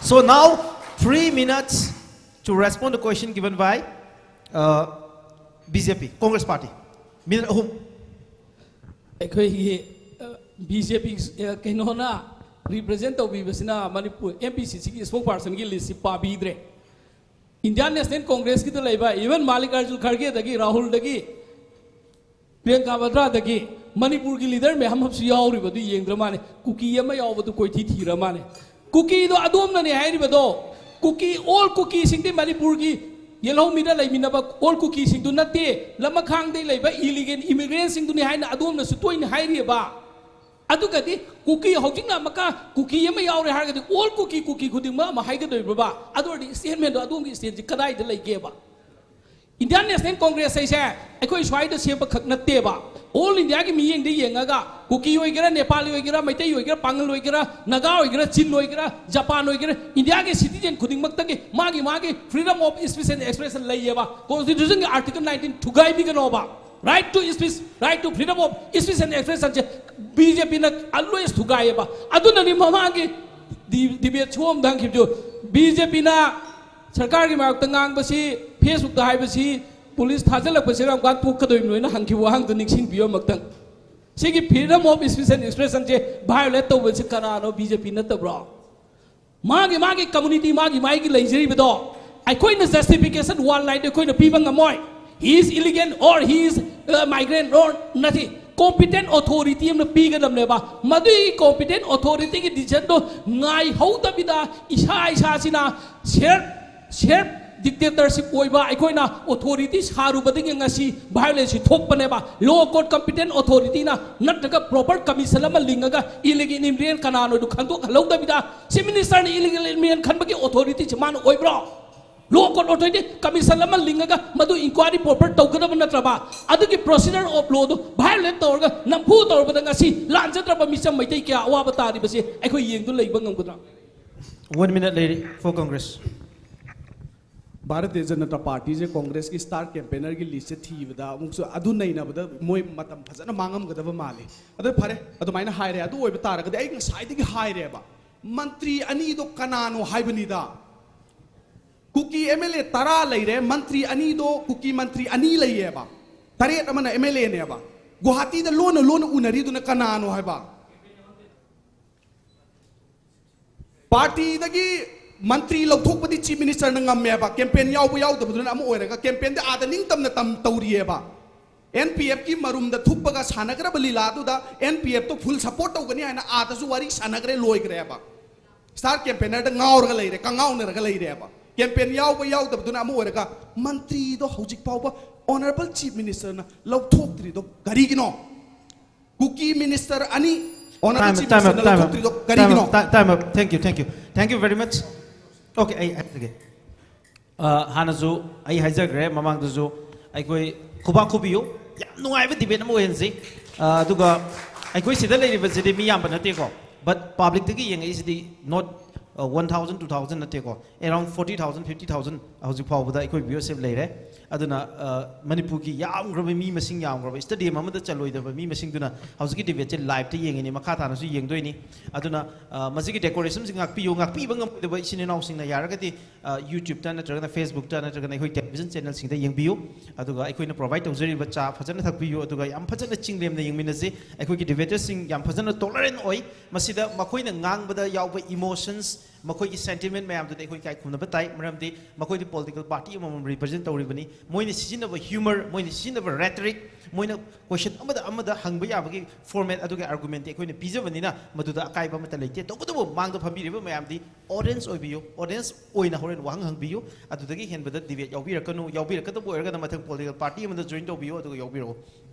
So now, three minutes to respond to question given by, uh, BJP, Congress Party꯫ Minute ꯑꯍꯨꯝ꯫ ꯑꯩꯈꯣꯏꯒꯤ BJP ꯀꯩꯅꯣꯅ represent ꯇꯧꯕꯤꯕꯁꯤꯅ ꯃꯅꯤꯄꯨꯔ MPCCꯒꯤ spokespersonꯒꯤ listꯁꯤ ꯄꯥꯕꯤꯗ꯭ꯔꯦ꯫ Indian National Congressꯀꯤꯗ ꯂꯩꯕ even ꯃꯥꯂꯤꯀꯥꯔꯖꯨꯟ ꯈꯔꯒꯦꯗꯒꯤ, ꯔꯥꯍꯨꯜꯗꯒꯤ, ꯄ꯭ꯔꯤꯌꯪꯀꯥ ꯚꯗ꯭ꯔꯥꯗꯒꯤ ꯃꯅꯤꯄꯨꯔꯒꯤ leader ꯃꯌꯥꯝ ꯑꯃꯁꯨ ꯌꯥꯎꯔꯤꯕꯗꯨ ꯌꯦꯡꯗ꯭ꯔ ꯃꯥꯜꯂꯦ꯫ ꯀꯨꯀꯤ ꯑꯃ ꯌꯥꯎꯕꯗꯨ ꯀꯣꯏꯊꯤ ꯊꯤꯔ ꯃꯥꯜꯂꯦ꯫ ꯀꯨꯀꯤꯗꯣ ꯑꯗꯣꯝꯅꯅꯦ ꯍꯥꯏꯔꯤꯕꯗꯣ꯫ ꯀꯨꯀꯤ, all ꯀꯨꯀꯤꯁꯤꯡꯗꯤ ꯃꯅꯤꯄꯨꯔꯒꯤ ꯌꯦꯜꯍꯧꯃꯤꯗ ꯂꯩꯃꯤꯟꯅꯕ all ꯀꯨꯀꯤꯁꯤꯡꯗꯨ ꯅꯠꯇꯦ, ꯂꯃꯈꯥꯡꯗꯩ ꯂꯩꯕ illegal immigrantꯁꯤꯡꯗꯨꯅꯤ ꯍꯥꯏꯅ ꯑꯗꯣꯝꯅꯁꯨ ꯇꯣꯏꯅ ꯍꯥꯏꯔꯤꯑꯕ꯫ ꯑꯗꯨꯒꯗꯤ ꯀꯨꯀꯤ ꯍꯧꯖꯤꯛꯅ ꯑꯃꯨꯛꯀ ꯀꯨꯀꯤ ꯑꯃ ꯌꯥꯎꯔꯦ ꯍꯥꯏꯔꯒꯗꯤ all ꯀꯨꯀꯤ, ꯀꯨꯀꯤ ꯈꯨꯗꯤꯡꯃꯛ ꯑꯃ ꯍꯥꯏꯒꯗꯣꯏꯕ꯭ꯔꯕ? ꯑꯗꯨ ꯑꯣꯏꯔꯗꯤ statementꯗꯣ ꯑꯗꯣꯝꯒꯤ stateꯁꯤ ꯀꯗꯥꯏꯗ ꯂꯩꯒꯦꯕ? Indian National Congress ꯍꯥꯏꯁꯦ ꯑꯩꯈꯣꯏ ꯁ꯭ꯋꯥꯏꯗ ꯁꯦꯝꯕ ꯈꯛ ꯅꯠꯇꯦꯕ꯫ All Indiaꯒꯤ ꯃꯤꯠꯌꯦꯡꯗ ꯌꯦꯡꯉꯒ ꯀꯨꯀꯤ ꯑꯣꯏꯒꯦꯔꯥ, ꯅꯦꯄꯥꯂꯤ ꯑꯣꯏꯒꯦꯔꯥ, ꯃꯩꯇꯩ ꯑꯣꯏꯒꯦꯔꯥ, ꯄꯥꯉꯜ ꯑꯣꯏꯒꯦꯔꯥ, ꯅꯥꯒꯥ ꯑꯣꯏꯒꯦꯔꯥ, ꯆꯤꯟ ꯑꯣꯏꯒꯦꯔꯥ, ꯖꯄꯥꯟ ꯑꯣꯏꯒꯦꯔꯥ, Indiaꯒꯤ citizen ꯈꯨꯗꯤꯡꯃꯛꯇꯒꯤ ꯃꯥꯒꯤ ꯃꯥꯒꯤ freedom of speech and expression ꯂꯩꯌꯦꯕ꯫ Constitutionꯒꯤ article nineteen ꯊꯨꯒꯥꯏꯕꯤꯒꯅꯣꯕ꯫ Right to speech, right to freedom of speech and expressionꯁꯦ BJPꯅ always ꯊꯨꯒꯥꯏꯌꯦꯕ꯫ ꯑꯗꯨꯅꯅꯤ ꯃꯃꯥꯡꯒꯤ debate show ꯑꯃꯗ ꯍꯪꯈꯤꯕꯗꯨ, BJPꯅ ꯁꯔꯀꯥꯔꯒꯤ ꯃꯥꯌꯣꯛꯇ ꯉꯥꯡꯕꯁꯤ, Facebookꯇ ꯍꯥꯏꯕꯁꯤ, ꯄꯨꯂꯤꯁ ꯊꯥꯖꯤꯜꯂꯛꯄꯁꯤ ꯀꯔꯝ ꯀꯥꯟ ꯊꯣꯛꯀꯗꯣꯏꯅꯣ ꯍꯥꯏꯅ ꯍꯪꯈꯤꯕ ꯋꯥꯍꯪꯗꯨ ꯅꯤꯡꯁꯤꯡꯕꯤꯌꯨ ꯑꯃꯨꯛꯇꯪ꯫ ꯁꯤꯒꯤ freedom of speech and expressionꯁꯦ violate ꯇꯧꯕꯁꯤ ꯀꯅꯥꯅꯣ? BJP ꯅꯠꯇꯕ꯭ꯔꯣ? ꯃꯥꯒꯤ ꯃꯥꯒꯤ community, ꯃꯥꯒꯤ ꯃꯥꯒꯤ ꯂꯩꯖꯔꯤꯕꯗꯣ ꯑꯩꯈꯣꯏꯅ justification one lineꯗ ꯑꯩꯈꯣꯏꯅ ꯄꯤꯕ ꯉꯝꯃꯣꯏ꯫ He is illegal or he is, uh, migrant or nothing꯫ Competent authority ꯑꯃꯅ ꯄꯤꯒꯗꯕꯅꯦꯕ꯫ ꯃꯗꯨꯒꯤ competent authorityꯒꯤ decisionꯗꯣ ꯉꯥꯏꯍꯧꯗꯕꯤꯗ ꯏꯁꯥ ꯏꯁꯥꯁꯤꯅ self self dictatorship ꯑꯣꯏꯕ ꯑꯩꯈꯣꯏꯅ authority ꯁꯥꯔꯨꯕꯗꯒꯤ ꯉꯁꯤ violenceꯁꯤ ꯊꯣꯛꯄꯅꯦꯕ꯫ Law court competent authorityꯅ ꯅꯠꯇ꯭ꯔꯒ proper commission ꯑꯃ ꯂꯤꯡꯉꯒ illegal immigrant ꯀꯅꯥꯅꯣꯗꯨ ꯈꯪꯗꯣꯛꯍꯜꯍꯧꯗꯕꯤꯗ Chief Ministerꯅ illegal immigrant ꯈꯟꯕꯒꯤ authorityꯁꯤ ꯃꯥꯅ ꯑꯣꯏꯕ꯭ꯔꯣ? Law court authority commission ꯑꯃ ꯂꯤꯡꯉꯒ ꯃꯗꯨ inquiry proper ꯇꯧꯒꯗꯕ ꯅꯠꯇ꯭ꯔꯕ? ꯑꯗꯨꯒꯤ procedure of lawꯗꯨ violate ꯇꯧꯔꯒ ꯅꯝꯐꯨ ꯇꯧꯔꯕꯗ ꯉꯁꯤ ꯂꯥꯟꯖꯗ꯭ꯔꯕ ꯃꯤꯆꯝ ꯃꯩꯇꯩ ꯀꯌꯥ ꯑꯋꯥꯕ ꯇꯥꯔꯤꯕꯁꯤ ꯑꯩꯈꯣꯏ ꯌꯦꯡꯗꯨꯅ ꯂꯩꯕ ꯉꯝꯒꯗ꯭ꯔꯥ? One minute ꯂꯩꯔꯤ for Congress. Bharatiya Janata ꯄꯥꯔꯇꯤꯁꯦ ꯀꯣꯡꯒ꯭ꯔꯦꯁꯀꯤ star ꯀꯦꯝꯄꯦꯅꯔꯒꯤ ꯂꯤꯁꯁꯦ ꯊꯤꯕꯗ ꯑꯃꯨꯛꯁꯨ ꯑꯗꯨ ꯅꯩꯅꯕꯗ ꯃꯣꯏ ꯃꯇꯝ ꯐꯖꯅ ꯃꯥꯡꯉꯝꯒꯗꯕ ꯃꯥꯜꯂꯤ꯫ ꯑꯗꯨ ꯐꯔꯦ, ꯑꯗꯨꯃꯥꯏꯅ ꯍꯥꯏꯔꯦ꯫ ꯑꯗꯨ ꯑꯣꯏꯕ ꯇꯥꯔꯒꯗꯤ ꯑꯩ ꯉꯁꯥꯏꯗꯒꯤ ꯍꯥꯏꯔꯦꯕ, ꯃꯟꯇ꯭ꯔꯤ ꯑꯅꯤꯗꯣ ꯀꯅꯥꯅꯣ ꯍꯥꯏꯕꯅꯤꯗ꯫ ꯀꯨꯀꯤ ꯑꯦꯝ ꯑꯦꯜ ꯑꯦ ꯇꯔꯥ ꯂꯩꯔꯦ, ꯃꯟꯇ꯭ꯔꯤ ꯑꯅꯤꯗꯣ, ꯀꯨꯀꯤ ꯃꯟꯇ꯭ꯔꯤ ꯑꯅꯤ ꯂꯩꯌꯦꯕ, ꯇꯔꯦꯠ ꯑꯃꯅ ꯑꯦꯝ ꯑꯦꯜ ꯑꯦꯅꯦꯕ꯫ ꯒꯨꯋꯥꯍꯥꯇꯤꯗ ꯂꯣꯟꯅ ꯂꯣꯟꯅ ꯎꯅꯔꯤꯗꯨꯅ ꯀꯅꯥꯅꯣ ꯍꯥꯏꯕ? ꯄꯥꯔꯇꯤꯗꯒꯤ ꯃꯟꯇ꯭ꯔꯤ ꯂꯧꯊꯣꯛꯄꯗꯤ ꯆꯤꯐ ꯃꯤꯅꯤꯁꯇꯔꯅ ꯉꯝꯃꯦꯕ, ꯀꯦꯝꯄꯦꯟ ꯌꯥꯎꯕ ꯌꯥꯎꯗꯕꯗꯨꯅ ꯑꯃ ꯑꯣꯏꯔꯒ, ꯀꯦꯝꯄꯦꯟꯗꯤ ꯑꯥꯗ ꯅꯤꯡꯇꯝꯅ ꯇꯝ ꯇꯧꯔꯤꯑꯕ꯫ And P ꯑꯦꯐꯀꯤ ꯃꯔꯨꯝꯗ ꯊꯨꯞꯄꯒ ꯁꯥꯟꯅꯈ꯭ꯔꯕ ꯂꯤꯂꯥꯗꯨꯗ N P ꯑꯦꯐꯇꯣ full support ꯇꯧꯒꯅꯤ ꯍꯥꯏꯅ ꯑꯥꯗꯁꯨ ꯋꯥꯔꯤ ꯁꯥꯟꯅꯈ꯭ꯔꯦ, ꯂꯣꯏꯈ꯭ꯔꯦꯕ꯫ ꯁ꯭ꯇꯥꯔ ꯀꯦꯝꯄꯦꯅꯔꯗ ꯉꯥꯎꯔꯒ ꯂꯩꯔꯦ, ꯀꯉꯥꯎꯅꯔꯒ ꯂꯩꯔꯦꯕ꯫ ꯀꯦꯝꯄꯦꯟ ꯌꯥꯎꯕ ꯌꯥꯎꯗꯕꯗꯨꯅ ꯑꯃ ꯑꯣꯏꯔꯒ, ꯃꯟꯇ꯭ꯔꯤꯗꯣ ꯍꯧꯖꯤꯛ ꯐꯥꯎꯕ ꯑꯣꯅꯔꯦꯕꯜ ꯆꯤꯐ ꯃꯤꯅꯤꯁꯇꯔꯅ ꯂꯧꯊꯣꯛꯇ꯭ꯔꯤꯗꯣ ꯀꯔꯤꯒꯤꯅꯣ? ꯀꯨꯀꯤ ꯃꯤꯅꯤꯁꯇꯔ ꯑꯅꯤ honourable Time up, chief time up, ꯃꯤꯅꯤꯁꯇꯔꯅ time up, ꯂꯧꯊꯣꯛꯇ꯭ꯔꯤꯗꯣ time ꯀꯔꯤꯒꯤꯅꯣ? up, ti- time up. Thank you, thank you, thank you very much. Okay, ꯑꯩ ꯍꯥꯏꯖꯒꯦ꯫ ꯑ, ꯍꯥꯟꯅꯁꯨ ꯑꯩ ꯍꯥꯏꯖꯈ꯭ꯔꯦ, ꯃꯃꯥꯡꯗꯁꯨ ꯑꯩꯈꯣꯏ ꯈꯨꯕꯥꯛ ꯈꯨꯕꯤꯌꯨ꯫ ꯌꯥꯝ ꯅꯨꯡꯉꯥꯏꯕ ꯗꯤꯕꯦꯠ ꯑꯃ ꯑꯣꯏꯍꯟꯁꯤ꯫ ꯑ, ꯑꯗꯨꯒ ꯑꯩꯈꯣꯏ ꯁꯤꯗ ꯂꯩꯔꯤꯕꯁꯤꯗꯤ ꯃꯤ ꯌꯥꯝꯕ ꯅꯠꯇꯦꯀꯣ, ꯕꯠ ꯄꯥꯕ꯭ꯂꯤꯛꯇꯒꯤ ꯌꯦꯡꯉꯛꯏꯁꯤꯗꯤ not one thousand, two thousand ꯅꯠꯇꯦꯀꯣ, around forty thousand, fifty thousand ꯍꯧꯖꯤꯛ ꯐꯥꯎꯕꯗ ꯑꯩꯈꯣꯏ ꯚ꯭ꯌꯨꯑꯔꯁꯤꯞ ꯂꯩꯔꯦ꯫ ꯑꯗꯨꯅ, ꯑ, ꯃꯅꯤꯄꯨꯔꯒꯤ ꯌꯥꯝꯈ꯭ꯔꯕ ꯃꯤ ꯃꯁꯤꯡ, ꯌꯥꯝꯈ꯭ꯔꯕ ꯁ꯭ꯇꯦꯗꯤꯌꯝ ꯑꯃꯗ ꯆꯜꯂꯣꯏꯗꯕ ꯃꯤ ꯃꯁꯤꯡꯗꯨꯅ ꯍꯧꯖꯤꯛꯀꯤ ꯗꯤꯕꯦꯠꯁꯦ ꯂꯥꯏꯞꯇ ꯌꯦꯡꯉꯤꯅꯤ, ꯃꯈꯥ ꯇꯥꯅꯁꯨ ꯌꯦꯡꯗꯣꯏꯅꯤ꯫ ꯑꯗꯨꯅ, ꯑ, ꯃꯁꯤꯒꯤ ꯗꯦꯀꯣꯔꯦꯁꯟꯁꯤ ꯉꯥꯛꯄꯤꯌꯨ, ꯉꯥꯛꯄꯤꯕ ꯉꯝꯃꯣꯏꯗꯕ ꯏꯆꯤꯟ ꯏꯅꯥꯎꯁꯤꯡꯅ ꯌꯥꯔꯒꯗꯤ, ꯑ, ꯌꯨꯇ꯭ꯌꯨꯕꯇ ꯅꯠꯇ꯭ꯔꯒꯅ ꯐꯦꯁꯕꯨꯛꯇ ꯅꯠꯇ꯭ꯔꯒꯅ ꯑꯩꯈꯣꯏ ꯇꯦꯂꯤꯚꯤꯖꯟ ꯆꯦꯅꯦꯜꯁꯤꯡꯗ ꯌꯦꯡꯕꯤꯌꯨ꯫ ꯑꯗꯨꯒ ꯑꯩꯈꯣꯏꯅ ꯄ꯭ꯔꯣꯚꯥꯏꯗ ꯇꯧꯖꯔꯤꯕ ꯆꯥ ꯐꯖꯅ ꯊꯛꯄꯤꯌꯨ, ꯑꯗꯨꯒ ꯌꯥꯝ ꯐꯖꯅ ꯆꯤꯡꯂꯦꯝꯅ ꯌꯦꯡꯃꯤꯟꯅꯁꯤ꯫ ꯑꯩꯈꯣꯏꯒꯤ ꯗꯤꯕꯦꯇꯔꯁꯤꯡ ꯌꯥꯝ ꯐꯖꯅ ꯇꯣꯂꯔꯦꯟ ꯑꯣꯏ꯫ ꯃꯁꯤꯗ ꯃꯈꯣꯏꯅ ꯉꯥꯡꯕꯗ ꯌꯥꯎꯕ ꯏꯃꯣꯁꯟꯁ, ꯃꯈꯣꯏꯒꯤ ꯁꯦꯟꯇꯤꯃꯦꯟ ꯃꯌꯥꯝꯗꯨꯗꯤ ꯑꯩꯈꯣꯏ ꯏꯀꯥꯏ ꯈꯨꯝꯅꯕ ꯇꯥꯏ, ꯃꯔꯝꯗꯤ ꯃꯈꯣꯏꯗꯤ ꯄꯣꯂꯤꯇꯤꯀꯦꯜ ꯄꯥꯔꯇꯤ ꯑꯃꯃꯝ ꯔꯤꯄ꯭ꯔꯖꯦꯟ ꯇꯧꯔꯤꯕꯅꯤ꯫ ꯃꯣꯏꯅ ꯁꯤꯖꯤꯟꯅꯕ ꯍ꯭ꯌꯨꯃꯔ, ꯃꯣꯏꯅ ꯁꯤꯖꯤꯟꯅꯕ ꯔꯦꯇꯔꯤꯛ, ꯃꯣꯏꯅ ꯀꯣꯏꯁꯟ ꯑꯃꯗ ꯑꯃꯗ ꯍꯪꯕ ꯌꯥꯕꯒꯤ ꯐꯣꯔꯃꯦꯠ ꯑꯗꯨꯒꯤ ꯑꯥꯔꯒꯨꯃꯦꯟꯇꯤ ꯑꯩꯈꯣꯏꯅ ꯄꯤꯖꯕꯅꯤꯅ ꯃꯗꯨꯗ ꯑꯀꯥꯏꯕ ꯑꯃꯠꯇ ꯂꯩꯇꯦ꯫ ꯇꯧꯕꯇꯕꯨ ꯃꯥꯡꯗ ꯐꯝꯕꯤꯔꯤꯕ ꯃꯌꯥꯝꯗꯤ ꯑꯣꯗꯤꯌꯟꯁ ꯑꯣꯏꯕꯤꯌꯨ, ꯑꯣꯗꯤꯌꯟꯁ ꯑꯣꯏꯅ ꯍꯣꯔꯦꯟ ꯋꯥꯍꯪ ꯍꯪꯕꯤꯌꯨ꯫ ꯑꯗꯨꯗꯒꯤ ꯍꯦꯟꯕꯗ ꯗꯤꯕꯦꯠ ꯌꯥꯎꯕꯤꯔꯛꯀꯅꯨ, ꯌꯥꯎꯕꯤꯔꯛꯀꯗꯕ ꯑꯣꯏꯔꯒꯅ ꯃꯊꯪ ꯄꯣꯂꯤꯇꯤꯀꯦꯜ ꯄꯥꯔꯇꯤ ꯑꯃꯗ ꯖꯣꯏꯟ ꯇꯧꯕꯤꯌꯨ, ꯑꯗꯨꯒ ꯌꯥꯎꯕꯤꯔꯛꯎ꯫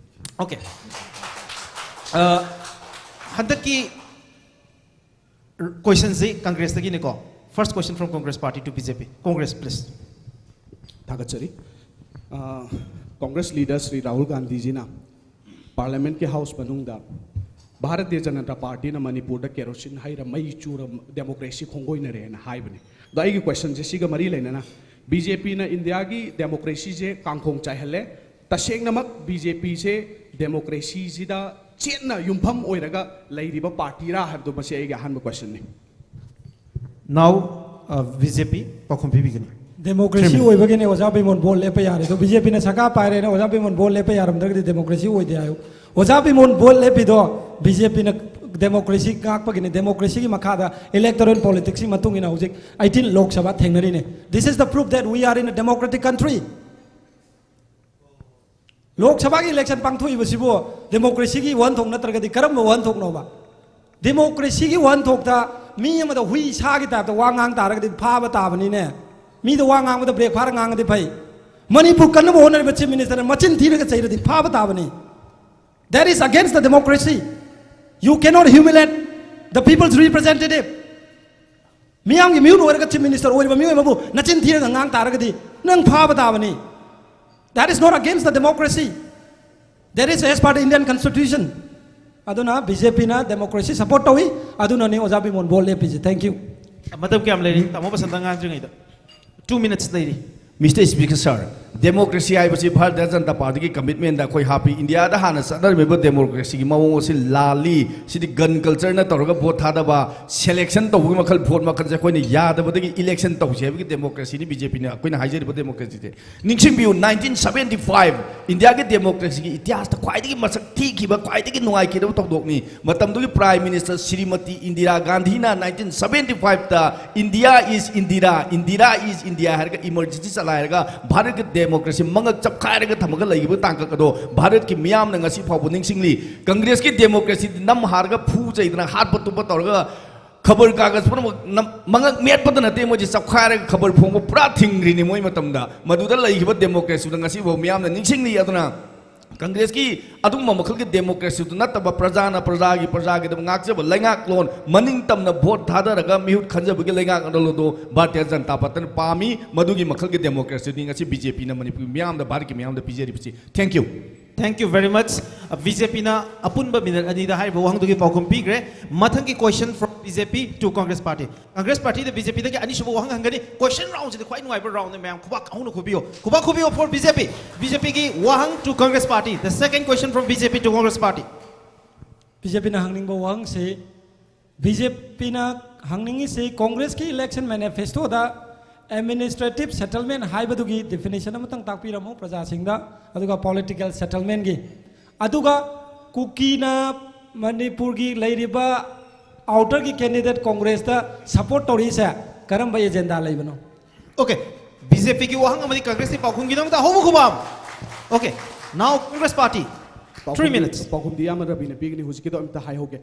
ꯑꯣꯀꯦ꯫ ꯑ, ꯍꯟꯗꯛꯀꯤ ꯀꯣꯏꯁꯟꯁꯤ ꯀꯪꯒ꯭ꯔꯦꯁꯇꯒꯤꯅꯤꯀꯣ꯫ First question from Congress party to B J P. Congress, please. ꯊꯥꯒꯠꯆꯔꯤ꯫ ꯑ, ꯀꯣꯡꯒ꯭ꯔꯦꯁ ꯂꯤꯗꯔ ꯁ꯭ꯔꯤ ꯔꯥꯍꯨꯜ ꯒꯥꯟꯙꯤꯖꯤꯅ ꯄꯥꯔꯂꯤꯌꯥꯃꯦꯟꯠꯀꯤ ꯍꯥꯎꯁ ꯃꯅꯨꯡꯗ ꯚꯥꯔꯇꯤꯌ ꯖꯅꯇꯥ ꯄꯥꯔꯇꯤꯅ ꯃꯅꯤꯄꯨꯔꯗ ꯀꯦꯔꯣꯁꯤꯟ ꯍꯩꯔ ꯃꯩ ꯆꯨꯔ ꯗꯦꯃꯣꯀ꯭ꯔꯦꯁꯤ ꯈꯣꯡꯒꯣꯏꯅꯔꯦꯅ ꯍꯥꯏꯕꯅꯤ꯫ ꯑꯗꯣ ꯑꯩꯒꯤ ꯀꯣꯏꯁꯟꯁꯦ ꯁꯤꯒ ꯃꯔꯤ ꯂꯩꯅꯅ, ꯕꯤ ꯖꯦ ꯄꯤꯅ ꯏꯟꯗꯤꯌꯥꯒꯤ ꯗꯦꯃꯣꯀ꯭ꯔꯦꯁꯤꯁꯦ ꯀꯥꯡꯈꯣꯡ ꯆꯥꯏꯍꯜꯂꯦ꯫ ꯇꯁꯦꯡꯅꯃꯛ ꯕꯤ ꯖꯦ ꯄꯤꯁꯦ ꯗꯦꯃꯣꯀ꯭ꯔꯦꯁꯤꯁꯤꯗ ꯆꯦꯠꯅ ꯌꯨꯝꯐꯝ ꯑꯣꯏꯔꯒ ꯂꯩꯔꯤꯕ ꯄꯥꯔꯇꯤꯔꯥ ꯍꯥꯏꯕꯗꯣ ꯃꯁꯤ ꯑꯩꯒꯤ ꯑꯍꯥꯟꯕ ꯀꯣꯏꯁꯟꯅꯤ꯫ Now, uh, B J P, ꯄꯥꯎꯈꯨꯝ ꯄꯤꯕꯤꯒꯅꯤ꯫ Democracy Chairman. ꯑꯣꯏꯕꯒꯤꯅꯦ ꯑꯣꯖꯥ ꯕꯤꯃꯣꯟ ꯚꯣꯠ ꯂꯦꯞꯄ ꯌꯥꯔꯦ ꯑꯗꯣ, ꯕꯤ ꯖꯦ ꯄꯤꯅ ꯁꯔꯀꯥꯔ ꯄꯥꯏꯔꯦꯅ ꯑꯣꯖꯥ ꯕꯤꯃꯣꯟ ꯚꯣꯠ ꯂꯦꯞꯄ ꯌꯥꯔꯝꯗ꯭ꯔꯒꯗꯤ ꯗꯦꯃꯣꯀ꯭ꯔꯦꯁꯤ ꯑꯣꯏꯗꯦ ꯍꯥꯏꯌꯨ꯫ ꯑꯣꯖꯥ ꯕꯤꯃꯣꯟ ꯚꯣꯠ ꯂꯦꯞꯄꯤꯗꯣ ꯕꯤ ꯖꯦ ꯄꯤꯅ ꯗꯦꯃꯣꯀ꯭ꯔꯦꯁꯤ ꯉꯥꯛꯄꯒꯤꯅꯤ꯫ ꯗꯦꯃꯣꯀ꯭ꯔꯦꯁꯤꯒꯤ ꯃꯈꯥꯗ ꯏꯂꯦꯛꯇꯣꯔꯦꯜ ꯄꯣꯂꯤꯇꯤꯛꯁꯀꯤ ꯃꯇꯨꯡ ꯏꯟꯅ ꯍꯧꯖꯤꯛ ꯑꯩꯠꯇꯤꯟ ꯂꯣꯛ ꯁꯚꯥ ꯊꯦꯡꯅꯔꯤꯅꯦ꯫ This is the proof that we are in a democratic country. ꯂꯣꯛ ꯁꯚꯥꯒꯤ ꯏꯂꯦꯛꯁꯟ ꯄꯥꯡꯊꯣꯛꯏꯕꯁꯤꯕꯨ ꯗꯦꯃꯣꯀ꯭ꯔꯦꯁꯤꯒꯤ ꯋꯥꯍꯟꯊꯣꯛ ꯅꯠꯇ꯭ꯔꯒꯗꯤ ꯀꯔꯝꯕ ꯋꯥꯍꯟꯊꯣꯛꯅꯣꯕ? ꯗꯦꯃꯣꯀ꯭ꯔꯦꯁꯤꯒꯤ ꯋꯥꯍꯟꯊꯣꯛꯇ ꯃꯤ ꯑꯃꯗ ꯍꯨꯏ ꯁꯥꯒꯤ ꯇꯥꯏꯞꯇ ꯋꯥ ꯉꯥꯡ ꯇꯥꯔꯒꯗꯤ ꯐꯥꯕ ꯇꯥꯕꯅꯤꯅꯦ꯫ ꯃꯤꯗ ꯋꯥ ꯉꯥꯡꯕꯗ ꯕ꯭ꯔꯦꯛ ꯐꯥꯔ ꯉꯥꯡꯉꯗꯤ ꯐꯩ꯫ ꯃꯅꯤꯄꯨꯔ ꯀꯟꯅꯕ ꯍꯣꯠꯅꯔꯤꯕ ꯆꯤꯐ ꯃꯤꯅꯤꯁꯇꯔꯅ ꯃꯆꯤꯟ ꯊꯤꯔꯒ ꯆꯩꯔꯗꯤ ꯐꯥꯕ ꯇꯥꯕꯅꯤ꯫ That is against the democracy. You cannot humiliate the people's representative. ꯃꯤꯌꯥꯝꯒꯤ ꯃꯤꯍꯨꯠ ꯑꯣꯏꯔꯒ ꯆꯤꯐ ꯃꯤꯅꯤꯁꯇꯔ ꯑꯣꯏꯔꯤꯕ ꯃꯤꯑꯣꯏ ꯑꯃꯕꯨ ꯅꯆꯤꯟ ꯊꯤꯔꯒ ꯉꯥꯡ ꯇꯥꯔꯒꯗꯤ ꯅꯪ ꯐꯥꯕ ꯇꯥꯕꯅꯤ꯫ That is not against the democracy. That is as per the Indian Constitution. ꯑꯗꯨꯅ ꯕꯤ ꯖꯦ ꯄꯤꯅ ꯗꯦꯃꯣꯀ꯭ꯔꯦꯁꯤ ꯁꯄꯣꯔꯠ ꯇꯧꯏ꯫ ꯑꯗꯨꯅꯅꯤ ꯑꯣꯖꯥ ꯕꯤꯃꯣꯟ ꯚꯣꯠ ꯂꯦꯞꯄꯤꯁꯦ꯫ Thank you. ꯃꯇꯝ ꯀꯌꯥꯝ ꯂꯩꯔꯤ? ꯇꯥꯃꯣ ꯕꯁꯟꯇ ꯉꯥꯡꯗ꯭ꯔꯤꯉꯩꯗ꯫ Two minutes ꯂꯩꯔꯤ꯫ Mister Speaker Sir, ꯗꯦꯃꯣꯀ꯭ꯔꯦꯁꯤ ꯍꯥꯏꯕꯁꯤ ꯚꯥꯔꯇꯤꯌ ꯖꯅꯇꯥ ꯄꯥꯔꯇꯤꯒꯤ ꯀꯃꯤꯠꯃꯦꯟꯗ ꯑꯩꯈꯣꯏ ꯍꯥꯞꯄꯤ꯫ ꯏꯟꯗꯤꯌꯥꯗ ꯍꯥꯟꯅ ꯆꯠꯅꯔꯝꯃꯤꯕ ꯗꯦꯃꯣꯀ꯭ꯔꯦꯁꯤꯒꯤ ꯃꯑꯣꯡ ꯑꯁꯤ ꯂꯥꯜꯂꯤ꯫ ꯁꯤꯗꯤ ꯒꯟ ꯀꯜꯆꯔꯅ ꯇꯧꯔꯒ ꯚꯣꯠ ꯊꯥꯗꯕ, ꯁꯦꯂꯦꯛꯁꯟ ꯇꯧꯕꯒꯤ ꯃꯈꯜ, ꯚꯣꯠ ꯃꯈꯜꯁꯦ ꯑꯩꯈꯣꯏꯅ ꯌꯥꯗꯕꯗꯒꯤ ꯏꯂꯦꯛꯁꯟ ꯇꯧꯁꯤ ꯍꯥꯏꯕꯒꯤ ꯗꯦꯃꯣꯀ꯭ꯔꯦꯁꯤꯅꯤ ꯕꯤ ꯖꯦ ꯄꯤꯅ ꯑꯩꯈꯣꯏꯅ ꯍꯥꯏꯖꯔꯤꯕ ꯗꯦꯃꯣꯀ꯭ꯔꯦꯁꯤꯁꯦ꯫ ꯅꯤꯡꯁꯤꯡꯕꯤꯌꯨ, nineteen seventy five ꯏꯟꯗꯤꯌꯥꯒꯤ ꯗꯦꯃꯣꯀ꯭ꯔꯦꯁꯤꯒꯤ ꯏꯇꯤꯍꯥꯁꯇ ꯈ꯭ꯋꯥꯏꯗꯒꯤ ꯃꯁꯛ ꯊꯤꯈꯤꯕ, ꯈ꯭ꯋꯥꯏꯗꯒꯤ ꯅꯨꯡꯉꯥꯏꯈꯤꯗꯕ ꯊꯧꯗꯣꯛꯅꯤ꯫ ꯃꯇꯝꯗꯨꯒꯤ ꯄ꯭ꯔꯥꯏꯝ ꯃꯤꯅꯤꯁꯇꯔ ꯁ꯭ꯔꯤꯃꯇꯤ ꯏꯟꯗꯤꯔꯥ ꯒꯥꯟꯙꯤꯅ nineteen seventy five ꯇ "India is Indira, Indira is India" ꯍꯥꯏꯔꯒ ꯏꯃꯔꯖꯦꯟꯁꯤ ꯆꯂꯥꯏꯔꯒ ꯚꯥꯔꯠꯀꯤ ꯗꯦꯃꯣꯀ꯭ꯔꯦꯁꯤ ꯃꯉꯛ ꯆꯞꯈꯥꯏꯔꯒ ꯊꯝꯃꯒ ꯂꯩꯈꯤꯕ ꯇꯥꯡꯀꯛ ꯑꯗꯣ ꯚꯥꯔꯠꯀꯤ ꯃꯤꯌꯥꯝꯅ ꯉꯁꯤ ꯐꯥꯎꯕ ꯅꯤꯡꯁꯤꯡꯂꯤ꯫ ꯀꯪꯒ꯭ꯔꯦꯁꯀꯤ ꯗꯦꯃꯣꯀ꯭ꯔꯦꯁꯤꯗꯤ ꯅꯝ ꯍꯥꯔꯒ ꯐꯨ ꯆꯩꯗꯅ ꯍꯥꯠꯄ ꯇꯨꯞꯄ ꯇꯧꯔꯒ ꯈꯕꯔ ꯀꯥꯒꯖ ꯄꯨꯝꯅꯃꯛ ꯅꯝ-, ꯃꯉꯛ ꯃꯦꯠꯄꯗ ꯅꯠꯇꯦ, ꯃꯣꯏꯁꯦ ꯆꯞꯈꯥꯏꯔꯒ ꯈꯕꯔ ꯐꯣꯡꯕ ꯄꯨꯔꯥ ꯊꯤꯡꯈ꯭ꯔꯤꯅꯤ ꯃꯣꯏ ꯃꯇꯝꯗ꯫ ꯃꯗꯨꯗ ꯂꯩꯈꯤꯕ ꯗꯦꯃꯣꯀ꯭ꯔꯦꯁꯤꯗ ꯉꯁꯤꯐꯥꯎ ꯃꯤꯌꯥꯝꯅ ꯅꯤꯡꯁꯤꯡꯂꯤ꯫ ꯑꯗꯨꯅ ꯀꯪꯒ꯭ꯔꯦꯁꯀꯤ ꯑꯗꯨꯒꯨꯝꯕ ꯃꯈꯜꯒꯤ ꯗꯦꯃꯣꯀ꯭ꯔꯦꯁꯤꯗꯨ ꯅꯠꯇꯕ, ꯄ꯭ꯔꯖꯥꯅ ꯄ꯭ꯔꯖꯥꯒꯤꯗꯃꯛ ꯉꯥꯛꯆꯕ ꯂꯩꯉꯥꯛꯂꯣꯟ, ꯃꯅꯤꯡ ꯇꯝꯅ ꯚꯣꯠ ꯊꯥꯗꯔꯒ ꯃꯤꯍꯨꯠ ꯈꯟꯖꯕꯒꯤ ꯂꯩꯉꯥꯛꯂꯣꯟꯗꯨ ꯚꯥꯔꯇꯤꯌ ꯖꯅꯇꯥ ꯄꯥꯔꯇꯤꯅ ꯄꯥꯝꯃꯤ꯫ ꯃꯗꯨꯒꯤ ꯃꯈꯜꯒꯤ ꯗꯦꯃꯣꯀ꯭ꯔꯦꯁꯤꯗꯨꯅꯤ ꯉꯁꯤ ꯕꯤ ꯖꯦ ꯄꯤꯅ ꯃꯅꯤꯄꯨꯔꯒꯤ ꯃꯤꯌꯥꯝꯗ, ꯚꯥꯔꯠꯀꯤ ꯃꯤꯌꯥꯝꯗ ꯄꯤꯖꯔꯤꯕꯁꯤ꯫ Thank you꯫ Thank you very much. B J ꯄꯤꯅ ꯑꯄꯨꯟꯕ ꯃꯤꯅꯠ ꯑꯅꯤꯗ ꯍꯥꯏꯔꯤꯕ ꯋꯥꯍꯪꯗꯨꯒꯤ ꯄꯥꯎꯈꯨꯝ ꯄꯤꯈ꯭ꯔꯦ꯫ ꯃꯊꯪꯒꯤ question from B J P to Congress Party. Congress Partyꯗ B J Pꯗꯒꯤ ꯑꯅꯤꯁꯨꯕ ꯋꯥꯍꯪ ꯍꯪꯒꯅꯤ꯫ Question roundꯁꯤꯗꯤ ꯈ꯭ꯋꯥꯏ ꯅꯨꯡꯉꯥꯏꯕ roundꯅꯤ, ꯃꯌꯥꯝ ꯈꯨꯕꯥꯛ ꯍꯧꯅ ꯈꯨꯕꯤꯌꯨ꯫ ꯈꯨꯕꯥꯛ ꯈꯨꯕꯤꯌꯨ for B J P. B J Pꯒꯤ ꯋꯥꯍꯪ to Congress Party. The second question from B J P to Congress Party. B J ꯄꯤꯅ ꯍꯪꯅꯤꯡꯕ ꯋꯥꯍꯪꯁꯤ, B J ꯄꯤꯅ ꯍꯪꯅꯤꯡꯉꯤꯁꯤ, ꯀꯣꯡꯒ꯭ꯔꯦꯁꯀꯤ election manifestoꯗ administrative settlement ꯍꯥꯏꯕꯗꯨꯒꯤ definition ꯑꯃꯇꯪ ꯇꯥꯛꯄꯤꯔꯝꯃꯨ ꯄ꯭ꯔꯖꯥꯁꯤꯡꯗ, ꯑꯗꯨꯒ political settlementꯀꯤ, ꯑꯗꯨꯒ ꯀꯨꯀꯤꯅ ꯃꯅꯤꯄꯨꯔꯒꯤ ꯂꯩꯔꯤꯕ outerꯒꯤ candidate ꯀꯣꯡꯒ꯭ꯔꯦꯁꯇ support ꯇꯧꯔꯤꯁꯦ ꯀꯔꯝꯕ agenda ꯂꯩꯕꯅꯣ? Okay, B J Pꯒꯤ ꯋꯥꯍꯪ ꯑꯃꯗꯤ Congressꯀꯤ ꯄꯥꯎꯈꯨꯝꯒꯤꯗꯃꯛꯇ ꯑꯍꯧꯕ ꯈꯨꯕꯥꯛ꯫ Okay, now Congress Party. Three minutes. ꯄꯥꯎꯈꯨꯝꯗꯤ ꯏꯌꯥꯝꯕ ꯔꯕꯤꯅ ꯄꯤꯒꯅꯤ꯫ ꯍꯧꯖꯤꯛꯀꯤꯗꯣ ꯑꯝꯇ ꯍꯥꯏꯍꯧꯒꯦ꯫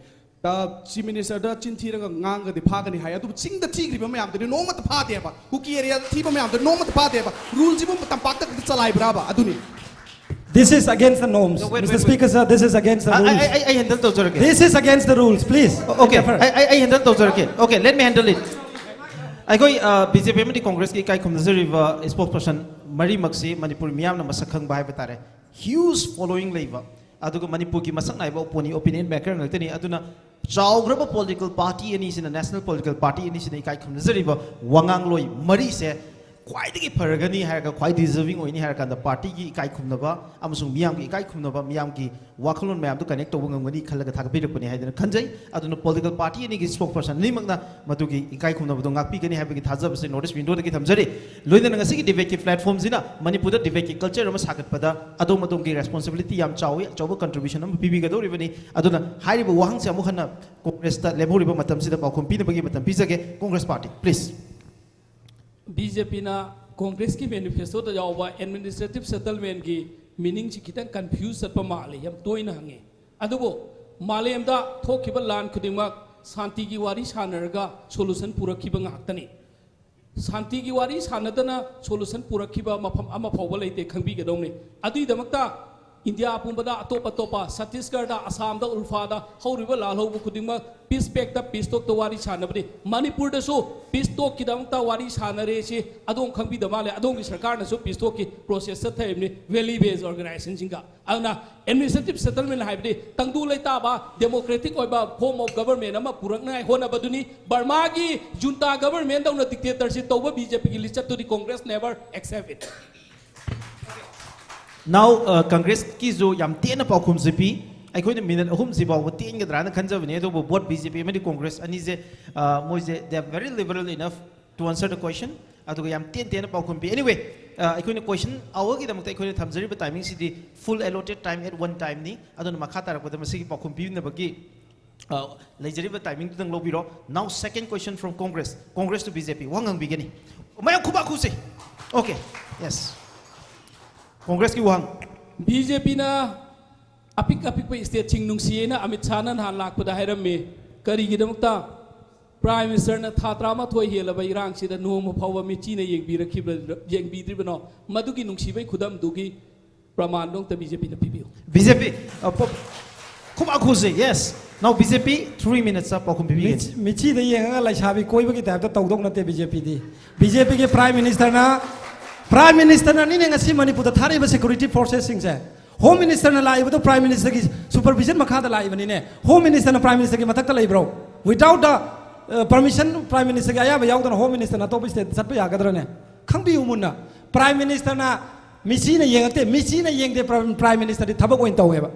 ꯆꯤꯐ ꯃꯤꯅꯤꯁꯇꯔꯗ ꯆꯤꯟ ꯊꯤꯔꯒ ꯉꯥꯡꯒꯗꯤ ꯐꯥꯒꯅꯤ ꯍꯥꯏ, ꯑꯗꯨꯕꯨ ꯆꯤꯡꯗ ꯊꯤꯈ꯭ꯔꯤꯕ ꯃꯌꯥꯝꯗꯨꯗꯤ ꯅꯣꯡꯃꯇ ꯐꯥꯗꯦꯕ꯫ ꯀꯨꯀꯤ ꯑꯦꯔꯤꯌꯥꯗ ꯊꯤꯕ ꯃꯌꯥꯝꯗꯨ ꯅꯣꯡꯃꯇ ꯐꯥꯗꯦꯕ꯫ ꯔꯨꯜꯁꯤꯕꯨ ꯇꯝꯄꯥꯛꯇ ꯈꯛꯇ ꯆꯂꯥꯏꯕ꯭ꯔꯥꯕ? ꯑꯗꯨꯅꯤ꯫ This is against the norms. No, wait, Mr. wait, Speaker, sir, this is against the ꯑꯩ rules. ꯑꯩ ꯑꯩ handle ꯇꯧꯖꯔꯒꯦ꯫ This is against the rules, please. Okay, Defer. ꯑꯩ ꯑꯩ ꯑꯩ handle ꯇꯧꯖꯔꯒꯦ꯫ Okay, let me handle it. ꯑꯩꯈꯣꯏ B J ꯄꯤ ꯑꯃꯗꯤ ꯀꯣꯡꯒ꯭ꯔꯦꯁꯀꯤ ꯏꯀꯥꯏ ꯈꯨꯝꯅꯖꯔꯤꯕ spokesperson ꯃꯔꯤꯃꯛꯁꯤ ꯃꯅꯤꯄꯨꯔ ꯃꯤꯌꯥꯝꯅ ꯃꯁꯛ ꯈꯪꯕ ꯍꯥꯏꯕ ꯇꯥꯔꯦ, huge following ꯂꯩꯕ, ꯑꯗꯨꯒ ꯃꯅꯤꯄꯨꯔꯒꯤ ꯃꯁꯛ ꯅꯥꯏꯕ opinion opinion maker ꯉꯥꯛꯇꯅꯤ꯫ ꯑꯗꯨꯅ ꯆꯥꯎꯈ꯭ꯔꯕ political party ꯑꯅꯤꯁꯤꯅ, national political party ꯑꯅꯤꯁꯤꯅ ꯏꯀꯥꯏ ꯈꯨꯝꯅꯖꯔꯤꯕ ꯋꯥꯉꯥꯡꯂꯣꯏ ꯃꯔꯤꯁꯦ ꯈ꯭ꯋꯥꯏꯗꯒꯤ ꯐꯔꯒꯅꯤ ꯍꯥꯏꯔꯒ, ꯈ꯭ꯋꯥꯏ deserving ꯑꯣꯏꯅꯤ ꯍꯥꯏꯔ ꯀꯥꯟꯗ partyꯒꯤ ꯏꯀꯥꯏ ꯈꯨꯝꯅꯕ ꯑꯃꯁꯨꯡ ꯃꯤꯌꯥꯝꯒꯤ ꯏꯀꯥꯏ ꯈꯨꯝꯅꯕ, ꯃꯤꯌꯥꯝꯒꯤ ꯋꯥꯈꯜꯂꯣꯟ ꯃꯌꯥꯝꯗꯨ connect ꯇꯧꯕ ꯉꯝꯒꯅꯤ ꯈꯜꯂꯒ ꯊꯥꯒꯠꯄꯤꯔꯛꯄꯅꯤ ꯍꯥꯏꯗꯅ ꯈꯟꯖꯩ꯫ ꯑꯗꯨꯅ political party ꯑꯅꯤꯒꯤ spokesperson ꯑꯅꯤꯃꯛꯅ ꯃꯗꯨꯒꯤ ꯏꯀꯥꯏ ꯈꯨꯝꯅꯕꯗꯣ ꯉꯥꯛꯄꯤꯒꯅꯤ ꯍꯥꯏꯕꯒꯤ ꯊꯥꯖꯕꯁꯦ notice windowꯗꯒꯤ ꯊꯝꯖꯔꯤ꯫ ꯂꯣꯏꯅꯅ ꯉꯁꯤꯒꯤ debateꯀꯤ platformꯁꯤꯅ ꯃꯅꯤꯄꯨꯔꯗ debateꯀꯤ culture ꯑꯃ ꯁꯥꯒꯠꯄꯗ ꯑꯗꯣꯝ ꯑꯗꯣꯝꯒꯤ responsibility ꯌꯥꯝ ꯆꯥꯎꯏ, ꯑꯆꯧꯕ contribution ꯑꯃ ꯄꯤꯕꯤꯒꯗꯧꯔꯤꯕꯅꯤ꯫ ꯑꯗꯨꯅ ꯍꯥꯏꯔꯤꯕ ꯋꯥꯍꯪꯁꯦ ꯑꯃꯨꯛ ꯍꯟꯅ ꯀꯣꯡꯒ꯭ꯔꯦꯁꯇ ꯂꯦꯝꯍꯧꯔꯤꯕ ꯃꯇꯝꯁꯤꯗ ꯄꯥꯎꯈꯨꯝ ꯄꯤꯅꯕꯒꯤ ꯃꯇꯝ ꯄꯤꯖꯒꯦ꯫ Congress Party, please. B J ꯄꯤꯅ ꯀꯣꯡꯒ꯭ꯔꯦꯁꯀꯤ manifestoꯗ ꯌꯥꯎꯕ administrative settlementꯀꯤ meaningꯁꯤ ꯈꯤꯇꯪ confuse ꯆꯠꯄ ꯃꯥꯜꯂꯤ, ꯌꯥꯝ ꯇꯣꯏꯅ ꯍꯪꯉꯤ꯫ ꯑꯗꯨꯕꯨ ꯃꯥꯂꯦꯝꯗ ꯊꯣꯛꯈꯤꯕ ꯂꯥꯟ ꯈꯨꯗꯤꯡꯃꯛ ꯁꯥꯟꯇꯤꯒꯤ ꯋꯥꯔꯤ ꯁꯥꯟꯅꯔꯒ solution ꯄꯨꯔꯛꯈꯤꯕ ꯉꯥꯛꯇꯅꯤ꯫ ꯁꯥꯟꯇꯤꯒꯤ ꯋꯥꯔꯤ ꯁꯥꯟꯅꯗꯅ solution ꯄꯨꯔꯛꯈꯤꯕ ꯃꯐꯝ ꯑꯃ ꯐꯥꯎꯕ ꯂꯩꯇꯦ, ꯈꯪꯕꯤꯒꯗꯧꯅꯤ꯫ ꯑꯗꯨꯒꯤꯗꯃꯛꯇ ꯏꯟꯗꯤꯌꯥ ꯄꯨꯝꯕꯗ ꯑꯇꯣꯞ ꯑꯇꯣꯞꯄ ꯁꯠꯇꯤꯁꯒꯔꯗ, ꯑꯁꯥꯝꯗ, ꯎꯜꯐꯥꯗ ꯍꯧꯔꯤꯕ ꯂꯥꯜꯍꯧꯕ ꯈꯨꯗꯤꯡꯃꯛ ꯄꯤꯁ ꯄꯦꯛꯇ, ꯄꯤꯁ ꯇꯣꯛꯇ ꯋꯥꯔꯤ ꯁꯥꯟꯅꯕꯅꯤ꯫ ꯃꯅꯤꯄꯨꯔꯗꯁꯨ ꯄꯤꯁ ꯇꯣꯛꯀꯤꯗꯃꯛꯇ ꯋꯥꯔꯤ ꯁꯥꯟꯅꯔꯦꯁꯤ ꯑꯗꯣꯝ ꯈꯪꯕꯤꯗ ꯃꯥꯜꯂꯦ꯫ ꯑꯗꯣꯝꯒꯤ ꯁꯔꯀꯥꯔꯅꯁꯨ ꯄꯤꯁ ꯇꯣꯛꯀꯤ ꯄ꯭ꯔꯣꯁꯦꯁ ꯆꯠꯊꯔꯤꯕꯅꯤ, ꯚꯦꯂꯤ ꯕꯦꯁ ꯑꯣꯔꯒꯅꯥꯏꯖꯦꯁꯟꯁꯤꯡꯒ꯫ ꯑꯗꯨꯅ ꯑꯦꯗꯃꯤꯅꯤꯁꯇ꯭ꯔꯦꯇꯤꯚ ꯁꯦꯇꯜꯃꯦꯟ ꯍꯥꯏꯕꯗꯤ ꯇꯪꯗꯨ ꯂꯩꯇꯥꯕ ꯗꯦꯃꯣꯀ꯭ꯔꯦꯇꯤꯛ ꯑꯣꯏꯕ ꯐꯣꯔꯝ ꯑꯣꯐ ꯒꯕꯔꯃꯦꯟ ꯑꯃ ꯄꯨꯔꯛꯅꯉꯥꯏ ꯍꯣꯠꯅꯕꯗꯨꯅꯤ꯫ ꯕꯔꯃꯥꯒꯤ ꯖꯨꯟꯇꯥ ꯒꯕꯔꯃꯦꯟꯗꯧꯅ ꯗꯤꯛꯇꯦꯇꯔꯁꯤꯞ ꯇꯧꯕ ꯕꯤ ꯖꯦ ꯄꯤꯒꯤ ꯂꯤꯆꯠꯇꯨꯗꯤ Congress never accept it꯫ Now, uh, ꯀꯪꯒ꯭ꯔꯦꯁꯀꯤꯁꯨ ꯌꯥꯝ ꯇꯦꯟꯅ ꯄꯥꯎꯈꯨꯝꯁꯤ ꯄꯤ꯫ ꯑꯩꯈꯣꯏꯅ ꯃꯤꯅꯠ ꯑꯍꯨꯝꯁꯤ ꯐꯥꯎꯕ ꯇꯦꯟꯒꯗ꯭ꯔꯥꯅ ꯈꯟꯖꯕꯅꯤ, ꯑꯗꯨꯕꯨ both B J P ꯑꯃꯗꯤ ꯀꯣꯡꯒ꯭ꯔꯦꯁ ꯑꯅꯤꯁꯦ, uh, ꯃꯣꯏꯁꯦ they are very liberal enough to answer the question꯫ ꯑꯗꯨꯒ ꯌꯥꯝ ꯇꯦꯟ ꯇꯦꯟꯅ ꯄꯥꯎꯈꯨꯝ ꯄꯤ꯫ Anyway, uh, ꯑꯩꯈꯣꯏꯅ question hourꯒꯤꯗꯃꯛꯇ ꯑꯩꯈꯣꯏꯅ ꯊꯝꯖꯔꯤꯕ timingꯁꯤꯗꯤ full allotted time at one timeꯅꯤ꯫ ꯑꯗꯨꯅ ꯃꯈꯥ ꯇꯥꯔꯛꯄꯗ ꯃꯁꯤꯒꯤ ꯄꯥꯎꯈꯨꯝ ꯄꯤꯅꯕꯒꯤ ꯑ, ꯂꯩꯖꯔꯤꯕ timingꯗꯨꯗꯪ ꯂꯧꯕꯤꯔꯣ꯫ Now second question from Congress, Congress to B J P꯫ ꯋꯥꯍꯪ ꯍꯪꯕꯤꯒꯅꯤ꯫ ꯃꯌꯥꯝ ꯈꯨꯕꯥꯛ ꯈꯨꯁꯤ꯫ Okay, yes꯫ ꯀꯣꯡꯒ꯭ꯔꯦꯁꯀꯤ ꯋꯥꯍꯪ꯫ ꯕꯤ ꯖꯦ ꯄꯤꯅ ꯑꯄꯤꯛ ꯑꯄꯤꯛꯄ stateꯁꯤꯡ ꯅꯨꯡꯁꯤꯌꯦꯅ ꯑꯃꯤꯠ ꯁꯥꯍꯅ ꯅꯍꯥꯟ ꯂꯥꯛꯄꯗ ꯍꯥꯏꯔꯝꯃꯤ꯫ ꯀꯔꯤꯒꯤꯗꯃꯛꯇ Prime Ministerꯅ ꯊꯥ ꯇꯔꯥꯃꯥꯊꯣꯏ ꯍꯦꯜꯂꯕ ꯏꯔꯥꯡꯁꯤꯗ ꯅꯣꯡꯃ ꯐꯥꯎꯕ ꯃꯤꯆꯤꯅ ꯌꯦꯡꯕꯤꯔꯛꯈꯤꯕ, ꯌꯦꯡꯕꯤꯗ꯭ꯔꯤꯕꯅꯣ? ꯃꯗꯨꯒꯤ ꯅꯨꯡꯁꯤꯕꯩ ꯈꯨꯗꯝꯗꯨꯒꯤ ꯄ꯭ꯔꯃꯥꯟꯗꯣ ꯑꯝꯇ ꯕꯤ ꯖꯦ ꯄꯤꯗ ꯄꯤꯕꯤꯌꯨ꯫ B J P, uh, ꯈꯨꯕꯥꯛ ꯈꯨꯁꯤ꯫ Yes꯫ Now B J P, three minutesꯇ ꯄꯥꯎꯈꯨꯝ ꯄꯤꯕꯤꯒꯅꯤ꯫ ꯃꯤꯠ- ꯃꯤꯆꯤꯗ ꯌꯦꯡꯉꯒ ꯂꯩꯁꯥꯕꯤ ꯀꯣꯏꯕꯒꯤ typeꯇ ꯇꯧꯗꯧ ꯅꯠꯇꯦ ꯕꯤ ꯖꯦ ꯄꯤꯗꯤ꯫ ꯕꯤ ꯖꯦ ꯄꯤꯒꯤ Prime Ministerꯅ, Prime Ministerꯅꯅꯤꯅꯦ ꯉꯁꯤ ꯃꯅꯤꯄꯨꯔꯗ ꯊꯥꯔꯛꯏꯕ security forcesꯁꯤꯡꯁꯦ꯫ Home Ministerꯅ ꯂꯥꯛꯏꯕꯗꯣ Prime Ministerꯒꯤ supervision ꯃꯈꯥꯗ ꯂꯥꯛꯏꯕꯅꯤꯅꯦ꯫ Home Ministerꯅ Prime Ministerꯒꯤ ꯃꯊꯛꯇ ꯂꯩꯕ꯭ꯔꯣ? Without the, uh, permission, Prime Ministerꯒꯤ ꯑꯌꯥꯕ ꯌꯥꯎꯗꯅ Home Ministerꯅ ꯑꯇꯣꯞꯄ stateꯇ ꯆꯠꯄ ꯌꯥꯒꯗ꯭ꯔꯅꯦ? ꯈꯪꯕꯤꯌꯨ ꯃꯨꯟꯅ꯫ Prime Ministerꯅ ꯃꯤꯆꯤꯅ ꯌꯦꯡꯉꯛꯇꯦ, ꯃꯤꯆꯤꯅ ꯌꯦꯡꯗꯦ꯫ Prime Ministerꯗꯤ ꯊꯕꯛ ꯑꯣꯏꯅ ꯇꯧꯋꯦꯕ꯫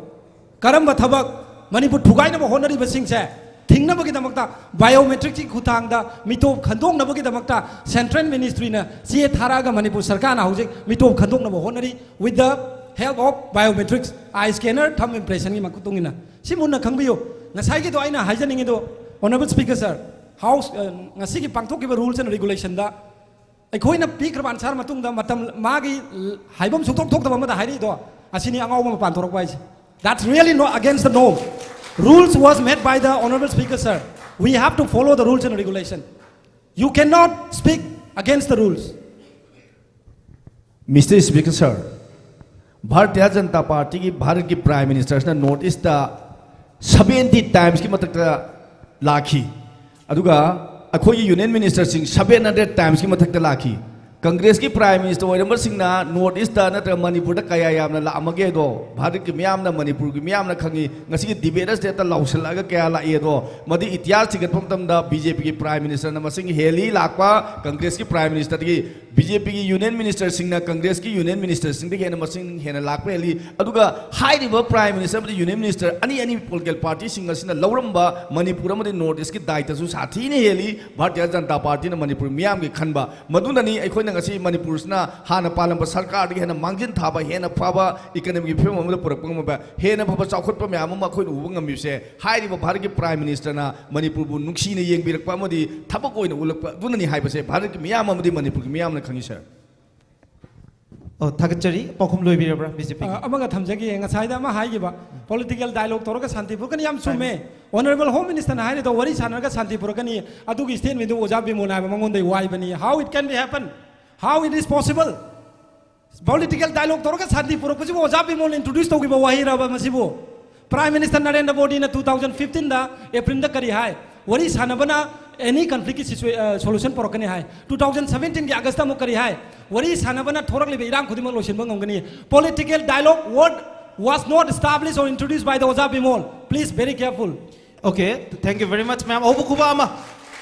ꯀꯔꯝꯕ ꯊꯕꯛ? ꯃꯅꯤꯄꯨꯔ ꯊꯨꯒꯥꯏꯅꯕ ꯍꯣꯠꯅꯔꯤꯕꯁꯤꯡꯁꯦ ꯊꯤꯡꯅꯕꯒꯤꯗꯃꯛꯇ biometricꯀꯤ ꯈꯨꯠꯊꯥꯡꯗ ꯃꯤꯇꯣꯞ ꯈꯟꯗꯣꯛꯅꯕꯒꯤꯗꯃꯛꯇ Central Ministryꯅ ꯆꯦ ꯊꯥꯔꯛꯑꯒ ꯃꯅꯤꯄꯨꯔ ꯁꯔꯀꯥꯔꯅ ꯍꯧꯖꯤꯛ ꯃꯤꯇꯣꯞ ꯈꯟꯗꯣꯛꯅꯕ ꯍꯣꯠꯅꯔꯤ, with the help of biometrics, eye scanner, thumb impressionꯒꯤ ꯃꯇꯨꯡ ꯏꯟꯅ꯫ ꯁꯤ ꯃꯨꯟꯅ ꯈꯪꯕꯤꯌꯨ꯫ ꯉꯁꯥꯏꯒꯤꯗꯣ ꯑꯩꯅ ꯍꯥꯏꯖꯅꯤꯡꯉꯤꯗꯣ, Honorable Speaker Sir, House, ꯑ, ꯉꯁꯤꯒꯤ ꯄꯥꯡꯊꯣꯛꯈꯤꯕ Rules and Regulationꯗ ꯑꯩꯈꯣꯏꯅ ꯄꯤꯈ꯭ꯔꯕ answer ꯃꯇꯨꯡꯗ ꯃꯇꯝ ꯃꯥꯒꯤ ꯍꯥꯏꯐꯝ ꯁꯨꯡꯊꯣꯛ ꯊꯣꯛꯇꯕ ꯑꯃꯗ ꯍꯥꯏꯔꯛꯏꯗꯣ, ꯑꯁꯤꯅꯤ ꯑꯉꯥꯎꯕ ꯃꯄꯥꯟ ꯊꯣꯛꯂꯛꯄ ꯍꯥꯏꯁꯦ꯫ That's really not against the norm. Rules was made by the Honorable Speaker, sir. We have to follow the rules and regulation. You cannot speak against the rules. Mister Speaker, sir, Bharatiya Janata ꯄꯥꯔꯇꯤꯒꯤ ꯚꯥꯔꯠꯀꯤ prime ꯃꯤꯅꯤꯁꯇꯔꯁꯤꯅ north east seventy ꯇꯥꯏꯝꯁꯀꯤ ꯃꯊꯛꯇ ꯂꯥꯛꯈꯤ꯫ ꯑꯗꯨꯒ ꯑꯩꯈꯣꯏꯒꯤ union ꯃꯤꯅꯤꯁꯇꯔꯁꯤꯡ seven hundred ꯇꯥꯏꯝꯁꯀꯤ ꯃꯊꯛꯇ ꯂꯥꯛꯈꯤ꯫ ꯀꯪꯒ꯭ꯔꯦꯁꯀꯤ prime minister ꯑꯣꯏꯔꯝꯕꯁꯤꯡꯅ north east ꯅꯠꯇ꯭ꯔꯒ ꯃꯅꯤꯄꯨꯔꯗ ꯀꯌꯥ ꯌꯥꯝꯅ ꯂꯥꯛꯑꯝꯃꯒꯦ ꯍꯥꯏꯗꯣ ꯚꯥꯔꯠꯀꯤ ꯃꯤꯌꯥꯝꯅ, ꯃꯅꯤꯄꯨꯔꯒꯤ ꯃꯤꯌꯥꯝꯅ ꯈꯪꯉꯤ꯫ ꯉꯁꯤꯒꯤ ꯗꯤꯕꯦꯠ ꯑꯁꯤꯗ ꯍꯦꯛꯇ ꯂꯥꯎꯁꯤꯜꯂꯛꯑꯒ ꯀꯌꯥ ꯂꯥꯛꯏ ꯑꯗꯣ, ꯃꯗꯨ ꯏꯇꯤꯍꯥꯁ ꯊꯤꯒꯠꯄ ꯃꯇꯝꯗ ꯕꯤ ꯖꯦ ꯄꯤꯒꯤ ꯄ꯭ꯔꯥꯏꯝ ꯃꯤꯅꯤꯁꯇꯔꯅ ꯃꯁꯤꯡ ꯍꯦꯜꯂꯤ ꯂꯥꯛꯄ꯫ ꯀꯪꯒ꯭ꯔꯦꯁꯀꯤ ꯄ꯭ꯔꯥꯏꯝ ꯃꯤꯅꯤꯁꯇꯔꯗꯒꯤ ꯕꯤ ꯖꯦ ꯄꯤꯒꯤ ꯌꯨꯅꯤꯌꯟ ꯃꯤꯅꯤꯁꯇꯔꯁꯤꯡꯅ ꯀꯪꯒ꯭ꯔꯦꯁꯀꯤ ꯌꯨꯅꯤꯌꯟ ꯃꯤꯅꯤꯁꯇꯔꯁꯤꯡꯗꯒꯤ ꯍꯦꯟꯅ ꯃꯁꯤꯡ ꯍꯦꯟꯅ ꯂꯥꯛꯄ ꯍꯦꯜꯂꯤ꯫ ꯑꯗꯨꯒ ꯍꯥꯏꯔꯤꯕ ꯄ꯭ꯔꯥꯏꯝ ꯃꯤꯅꯤꯁꯇꯔ ꯑꯃꯗꯤ ꯌꯨꯅꯤꯌꯟ ꯃꯤꯅꯤꯁꯇꯔ ꯑꯅꯤ, ꯑꯅꯤ ꯄꯣꯂꯤꯇꯤꯀꯦꯜ ꯄꯥꯔꯇꯤꯁꯤꯡ ꯑꯁꯤꯅ ꯂꯧꯔꯝꯕ ꯃꯅꯤꯄꯨꯔ ꯑꯃꯗꯤ ꯅꯣꯔꯠ ꯏꯁꯀꯤ ꯗꯥꯏꯇꯁꯨ ꯁꯥꯊꯤꯅ ꯍꯦꯜꯂꯤ꯫ ꯚꯥꯔꯇꯤꯌ ꯖꯅꯇꯥ ꯄꯥꯔꯇꯤꯅ ꯃꯅꯤꯄꯨꯔ ꯃꯤꯌꯥꯝꯒꯤ ꯈꯟꯕ꯫ ꯃꯗꯨꯅꯅꯤ ꯑꯩꯈꯣꯏꯅ ꯉꯁꯤ ꯃꯅꯤꯄꯨꯔꯁꯤꯅ ꯍꯥꯟꯅ ꯄꯥꯜꯂꯝꯕ ꯁꯔꯀꯥꯔꯗꯒꯤ ꯍꯦꯟꯅ ꯃꯥꯡꯖꯤꯟ ꯊꯥꯕ, ꯍꯦꯟꯅ ꯐꯕ ꯏꯀꯅꯃꯤꯒꯤ ꯐꯤꯕꯝ ꯑꯃꯗ ꯄꯨꯔꯛꯄ ꯉꯝꯕ, ꯍꯦꯟꯅ ꯐꯕ ꯆꯥꯎꯈꯠꯄ ꯃꯌꯥꯝ ꯑꯃ ꯑꯩꯈꯣꯏꯅ ꯎꯕ ꯉꯝꯃꯤꯕꯁꯦ꯫ ꯍꯥꯏꯔꯤꯕ ꯚꯥꯔꯠꯀꯤ ꯄ꯭ꯔꯥꯏꯝ ꯃꯤꯅꯤꯁꯇꯔꯅ ꯃꯅꯤꯄꯨꯔꯕꯨ ꯅꯨꯡꯁꯤꯅ ꯌꯦꯡꯕꯤꯔꯛꯄ ꯑꯃꯗꯤ ꯊꯕꯛ ꯑꯣꯏꯅ ꯎꯠꯂꯛꯄ ꯑꯗꯨꯅꯅꯤ ꯍꯥꯏꯕꯁꯦ ꯚꯥꯔꯠꯀꯤ ꯃꯤꯌꯥꯝ ꯑꯃꯗꯤ ꯃꯅꯤꯄꯨꯔꯒꯤ ꯃꯤꯌꯥꯝꯅ ꯈꯪꯉꯤ, ꯁꯥꯔ꯫ ꯑꯣ, ꯊꯥꯒꯠꯆꯔꯤ꯫ ꯄꯥꯎꯈꯨꯝ ꯂꯣꯏꯕꯤꯔꯕ꯭ꯔꯥ, ꯕꯤ ꯖꯦ ꯄꯤꯒꯤ? ꯑ, ꯑꯃꯒ ꯊꯝꯖꯒꯦ꯫ ꯉꯁꯥꯏꯗ ꯑꯃ ꯍꯥꯏꯈꯤꯕ, ꯄꯣꯂꯤꯇꯤꯀꯦꯜ ꯗꯥꯏꯂꯣꯒ ꯇꯧꯔꯒ ꯁꯥꯟꯇꯤ ꯄꯨꯔꯛꯀꯅꯤ, ꯌꯥꯝ ꯆꯨꯝꯃꯦ꯫ ꯑꯣꯅꯔꯦꯕꯜ ꯍꯣꯝ ꯃꯤꯅꯤꯁꯇꯔꯅ ꯍꯥꯏꯔꯤꯗꯣ, ꯋꯥꯔꯤ ꯁꯥꯟꯅꯔꯒ ꯁꯥꯟꯇꯤ ꯄꯨꯔꯛꯀꯅꯤ꯫ ꯑꯗꯨꯒꯤ ꯁ꯭ꯇꯦꯠꯃꯦꯟꯗꯨ ꯑꯣꯖꯥ ꯕꯤꯃꯣꯜ ꯍꯥꯏꯕ ꯃꯉꯣꯟꯗ ꯋꯥꯏꯕꯅꯤ꯫ How it can be happen? How it is possible? Political dialogue ꯇꯧꯔꯒ ꯁꯥꯟꯇꯤ ꯄꯨꯔꯛꯄꯁꯤꯕꯨ ꯑꯣꯖꯥ ꯕꯤꯃꯣꯜ ꯏꯟꯇ꯭ꯔꯣꯗ꯭ꯌꯨꯁ ꯇꯧꯈꯤꯕ ꯋꯥꯍꯩꯔꯕ ꯃꯁꯤꯕꯨ? ꯄ꯭ꯔꯥꯏꯝ ꯃꯤꯅꯤꯁꯇꯔ ꯅꯔꯦꯟꯗ꯭ꯔ ꯃꯣꯗꯤꯅ two thousand fifteenꯗ ꯑꯦꯄ꯭ꯔꯤꯜꯗ ꯀꯔꯤ ꯍꯥꯏ? ꯋꯥꯔꯤ ꯁꯥꯟꯅꯕꯅ ꯑꯦꯅꯤ ꯀꯟꯐ꯭ꯂꯤꯛꯀꯤ ꯁꯣꯂꯨꯁꯟ ꯄꯨꯔꯛꯀꯅꯤ ꯍꯥꯏ꯫ Two thousand seventeenꯒꯤ ꯑꯥꯒꯁꯇ ꯑꯃꯨꯛ ꯀꯔꯤ ꯍꯥꯏ? ꯋꯥꯔꯤ ꯁꯥꯟꯅꯕꯅ ꯊꯣꯔꯛꯂꯤꯕ ꯏꯔꯥꯡ ꯈꯨꯗꯤꯡꯃꯛ ꯂꯣꯏꯁꯤꯟꯕ ꯉꯝꯒꯅꯤ꯫ Political dialogue word was not established or introduced by the ꯑꯣꯖꯥ Bimol. Please very careful. Okay, thank you very much, ma'am. ꯑꯍꯧꯕ ꯈꯨꯕꯥꯛ ꯑꯃ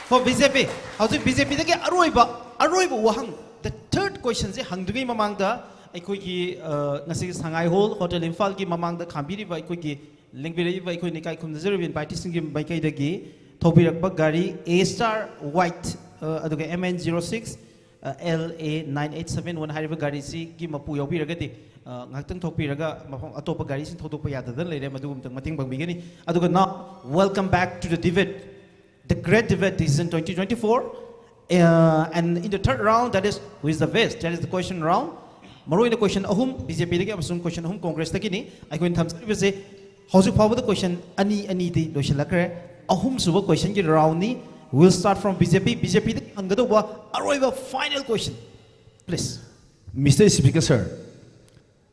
for B J P. ꯍꯧꯖꯤꯛ B J Pꯗꯒꯤ ꯑꯔꯣꯏꯕ, ꯑꯔꯣꯏꯕ ꯋꯥꯍꯪ, the third questionꯁꯦ ꯍꯪꯗ꯭ꯔꯤꯉꯩ ꯃꯃꯥꯡꯗ ꯑꯩꯈꯣꯏꯒꯤ, ꯑ, ꯉꯁꯤꯒꯤ ꯁꯉꯥꯏ ꯍꯣꯜ ꯍꯣꯇꯦꯜ ꯏꯝꯐꯥꯜꯒꯤ ꯃꯃꯥꯡꯗ ꯈꯥꯝꯕꯤꯔꯤꯕ ꯑꯩꯈꯣꯏꯒꯤ ꯂꯦꯡꯕꯤꯔꯛꯏꯕ ꯑꯩꯈꯣꯏꯅ ꯏꯀꯥꯏ ꯈꯨꯝꯅꯖꯔꯤꯕ ꯏꯟꯚꯥꯏꯇꯤꯁꯤꯡꯒꯤ ꯃꯥꯏꯀꯩꯗꯒꯤ ꯊꯧꯕꯤꯔꯛꯄ ꯒꯥꯔꯤ A star white, ꯑ, ꯑꯗꯨꯒ M N zero six, ꯑ, L A nine eight seven one ꯍꯥꯏꯔꯤꯕ ꯒꯥꯔꯤꯁꯤꯒꯤ ꯃꯄꯨ ꯌꯥꯎꯕꯤꯔꯒꯗꯤ, ꯑ, ꯉꯥꯏꯍꯥꯛꯇꯪ ꯊꯣꯛꯄꯤꯔꯒ ꯃꯐꯝ ꯑꯇꯣꯞꯄ ꯒꯥꯔꯤꯁꯤꯡ ꯊꯧꯗꯣꯛꯄ ꯌꯥꯗꯗꯅ ꯂꯩꯔꯦ, ꯃꯗꯨꯒꯨꯝꯇꯪ ꯃꯇꯦꯡ ꯄꯥꯡꯕꯤꯒꯅꯤ꯫ ꯑꯗꯨꯒ now, welcome back to the debate, the great debate decision twenty twenty-four. Uh, and in the third round, that is, who is the best? That is the question round. ꯃꯔꯨꯑꯣꯏꯅ question ꯑꯍꯨꯝ B J Pꯗꯒꯤ ꯑꯃꯁꯨꯡ question ꯑꯍꯨꯝ Congressꯇꯒꯤꯅꯤ꯫ ꯑꯩꯈꯣꯏꯅ ꯊꯝꯖꯔꯤꯕꯁꯦ ꯍꯧꯖꯤꯛ ꯐꯥꯎꯕꯗ question ꯑꯅꯤ ꯑꯅꯤꯗꯤ ꯂꯣꯏꯁꯤꯜꯂꯛꯈ꯭ꯔꯦ꯫ ꯑꯍꯨꯝꯁꯨꯕ questionꯒꯤ roundꯅꯤ꯫ We'll start from B J P. B J Pꯗꯒꯤ ꯍꯪꯒꯗꯧꯕ ꯑꯔꯣꯏꯕ final question, please. Mister Speaker, sir,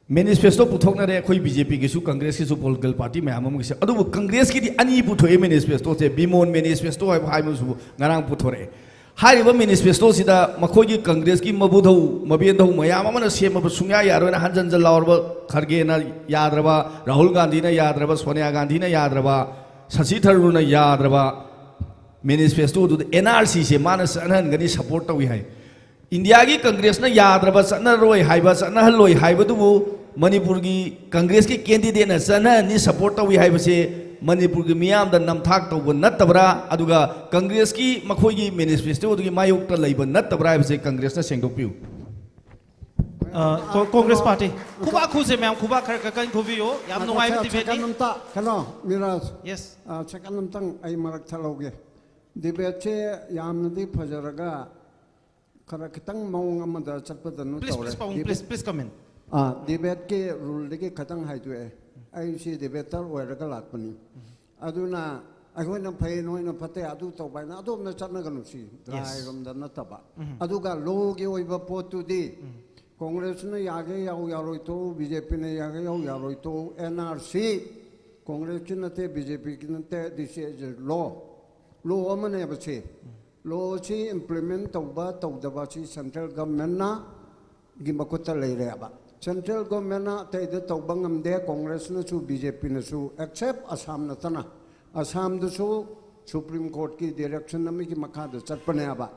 ꯃꯦꯅꯤꯐꯦꯁꯇꯣ ꯄꯨꯊꯣꯛꯅꯔꯦ ꯑꯩꯈꯣꯏ ꯕꯤ ꯖꯦ ꯄꯤꯒꯤꯁꯨ, ꯀꯪꯒ꯭ꯔꯦꯁꯀꯤꯁꯨ, ꯄꯣꯂꯤꯇꯤꯀꯦꯜ ꯄꯥꯔꯇꯤ ꯃꯌꯥꯝ ꯑꯃꯒꯤꯁꯨ꯫ ꯑꯗꯨꯕꯨ ꯀꯪꯒ꯭ꯔꯦꯁꯀꯤꯗꯤ ꯑꯅꯤ ꯄꯨꯊꯣꯛꯑꯦ ꯃꯦꯅꯤꯐꯦꯁꯇꯣꯁꯦ, ꯕꯤꯃꯣꯟ ꯃꯦꯅꯤꯐꯦꯁꯇꯣ ꯍꯥꯏꯕ, ꯍꯥꯏꯕꯁꯨ ꯉꯔꯥꯡ ꯄꯨꯊꯣꯔꯛꯑꯦ꯫ ꯍꯥꯏꯔꯤꯕ ꯃꯦꯅꯤꯐꯦꯁꯇꯣꯁꯤꯗ ꯃꯈꯣꯏꯒꯤ ꯀꯪꯒ꯭ꯔꯦꯁꯀꯤ ꯃꯕꯨꯙꯧ ꯃꯕꯦꯟꯙꯧ ꯃꯌꯥꯝ ꯑꯃꯅ ꯁꯦꯝꯃꯕ ꯁꯨꯡꯌꯥ ꯌꯥꯔꯣꯏꯅ ꯍꯟꯖꯟ ꯍꯟꯖꯟ ꯂꯥꯎꯔꯕ, ꯈꯔꯒꯦꯅ ꯌꯥꯗ꯭ꯔꯕ, ꯔꯥꯍꯨꯜ ꯒꯥꯟꯙꯤꯅ ꯌꯥꯗ꯭ꯔꯕ, ꯁꯣꯅꯤꯌꯥ ꯒꯥꯟꯙꯤꯅ ꯌꯥꯗ꯭ꯔꯕ, ꯁꯁꯤ ꯊꯔꯨꯔꯅ ꯌꯥꯗ꯭ꯔꯕ ꯃꯦꯅꯤꯐꯦꯁꯇꯣꯗꯨꯗ ꯑꯦꯟ ꯑꯥꯔ ꯁꯤꯁꯦ ꯃꯥꯅ ꯆꯠꯅꯍꯟꯒꯅꯤ, ꯁꯄꯣꯔꯠ ꯇꯧꯏ ꯍꯥꯏ꯫ ꯏꯟꯗꯤꯌꯥꯒꯤ ꯀꯪꯒ꯭ꯔꯦꯁꯅ ꯌꯥꯗ꯭ꯔꯕ, ꯆꯠꯅꯔꯣꯏ ꯍꯥꯏꯕ, ꯆꯠꯅꯍꯜꯂꯣꯏ ꯍꯥꯏꯕꯗꯨꯕꯨ ꯃꯅꯤꯄꯨꯔꯒꯤ ꯀꯪꯒ꯭ꯔꯦꯁꯀꯤ ꯀꯦꯟꯗꯤꯗꯦꯠꯅ ꯆꯠꯅꯍꯟꯅꯤ, ꯁꯄꯣꯔꯠ ꯇꯧꯏ ꯍꯥꯏꯕꯁꯦ ꯃꯅꯤꯄꯨꯔꯒꯤ ꯃꯤꯌꯥꯝꯗ ꯅꯝꯊꯥꯛ ꯇꯧꯕ ꯅꯠꯇꯕ꯭ꯔꯥ? ꯑꯗꯨꯒ ꯀꯪꯒ꯭ꯔꯦꯁꯀꯤ ꯃꯈꯣꯏꯒꯤ ꯃꯦꯅꯤꯐꯦꯁꯇꯣꯗꯨꯒꯤ ꯃꯥꯌꯣꯛꯇ ꯂꯩꯕ ꯅꯠꯇꯕ꯭ꯔꯥ ꯍꯥꯏꯕꯁꯦ ꯀꯪꯒ꯭ꯔꯦꯁꯅ ꯁꯦꯡꯗꯣꯛꯄꯤꯌꯨ꯫ ꯑ, ꯀꯣ- ꯀꯣꯡꯒ꯭ꯔꯦꯁ ꯄꯥꯔꯇꯤ꯫ ꯈꯨꯕꯥꯛ ꯈꯨꯁꯦ ꯃꯌꯥꯝ, ꯈꯨꯕꯥꯛ ꯈꯔ ꯈꯔ ꯀꯟꯅ ꯈꯨꯕꯤꯌꯨ꯫ ꯌꯥꯝ ꯅꯨꯡꯉꯥꯏꯕ ꯁꯦꯀꯦꯟ ꯗꯤꯕꯦꯠꯅꯤ꯫ ꯑꯝꯇ ꯀꯩꯅꯣ, ꯃꯤꯔꯥꯖ꯫ ꯌꯦꯁ꯫ ꯑ, ꯁꯦꯀꯦꯟ ꯑꯝꯇꯪ ꯑꯩ ꯃꯔꯛ ꯊꯠꯍꯧꯒꯦ꯫ ꯗꯤꯕꯦꯠꯁꯦ ꯌꯥꯝꯅꯗꯤ ꯐꯖꯔꯒ ꯈꯔ ꯈꯤꯇꯪ ꯃꯑꯣꯡ ꯑꯃꯗ ꯆꯠꯄꯗꯅ ꯄ꯭ꯂꯤꯁ ꯇꯧꯔꯦ꯫ ꯄ꯭ꯂꯤꯁ ꯄꯥꯕꯨꯡ ꯗꯤꯕꯦꯠ- ꯄ꯭ꯂꯤꯁ ꯄ꯭ꯂꯤꯁ ꯀꯃꯦꯟ꯫ ꯑ, ꯗꯤꯕꯦꯠꯀꯤ ꯔꯨꯜꯗꯒꯤ ꯈꯤꯇꯪ ꯍꯥꯏꯗꯣꯛꯑꯦ꯫ ꯑꯩꯁꯤ ꯗꯤꯕꯦꯇꯔ ꯑꯣꯏꯔꯒ ꯂꯥꯛꯄꯅꯤ꯫ ꯑꯗꯨꯅ ꯑꯩꯈꯣꯏꯅ ꯐꯩ, ꯅꯣꯏꯅ ꯐꯠꯇꯦ, ꯑꯗꯨ ꯇꯧꯕ ꯍꯥꯏꯅ ꯑꯗꯣꯝꯗ ꯆꯠꯅꯒꯅꯨ ꯁꯤ꯫ ꯗ꯭ꯔꯥꯏꯔꯣꯝꯗ ꯅꯠꯇꯕ꯫ ꯑꯗꯨꯒ ꯂꯣꯒꯤ ꯑꯣꯏꯕ ꯄꯣꯠꯇꯨꯗꯤ ꯀꯣꯡꯒ꯭ꯔꯦꯁꯅ ꯌꯥꯒꯦ ꯌꯥꯎ ꯌꯥꯔꯣꯏ ꯇꯣꯛꯎ, ꯕꯤ ꯖꯦ ꯄꯤꯅ ꯌꯥꯒꯦ ꯌꯥꯎ ꯌꯥꯔꯣꯏ ꯇꯣꯛꯎ꯫ ꯑꯦꯟ ꯑꯥꯔ ꯁꯤ ꯀꯣꯡꯒ꯭ꯔꯦꯁꯀꯤ ꯅꯠꯇꯦ, ꯕꯤ ꯖꯦ ꯄꯤꯒꯤ ꯅꯠꯇꯦ, ꯗꯤ ꯁꯤ ꯑꯦ ꯂꯣ꯫ ꯂꯣ ꯑꯃꯅꯦꯕ ꯁꯤ꯫ ꯂꯣꯁꯤ ꯏꯝꯄ꯭ꯂꯤꯃꯦꯟ ꯇꯧꯕ ꯇꯧꯗꯕ ꯑꯁꯤ ꯁꯦꯟꯇ꯭ꯔꯦꯜ ꯒꯚꯔꯟꯃꯦꯟꯅ ꯒꯤ ꯃꯈꯨꯠꯇ ꯂꯩꯔꯦꯕ꯫ ꯁꯦꯟꯇ꯭ꯔꯦꯜ ꯒꯚꯔꯟꯃꯦꯟꯅ ꯑꯇꯩꯗ ꯇꯧꯕ ꯉꯝꯗꯦ, ꯀꯣꯡꯒ꯭ꯔꯦꯁꯅꯁꯨ ꯕꯤ ꯖꯦ ꯄꯤꯅꯁꯨ, ꯑꯦꯛꯁꯦꯞ ꯑꯁꯥꯝ ꯅꯠꯇꯅ꯫ ꯑꯁꯥꯝꯗꯁꯨ ꯁꯨꯄ꯭ꯔꯤꯝ ꯀꯣꯔꯠꯀꯤ ꯗꯤꯔꯦꯛꯁꯟ ꯑꯃꯒꯤ ꯃꯈꯥꯗ ꯆꯠꯄꯅꯦꯕ꯫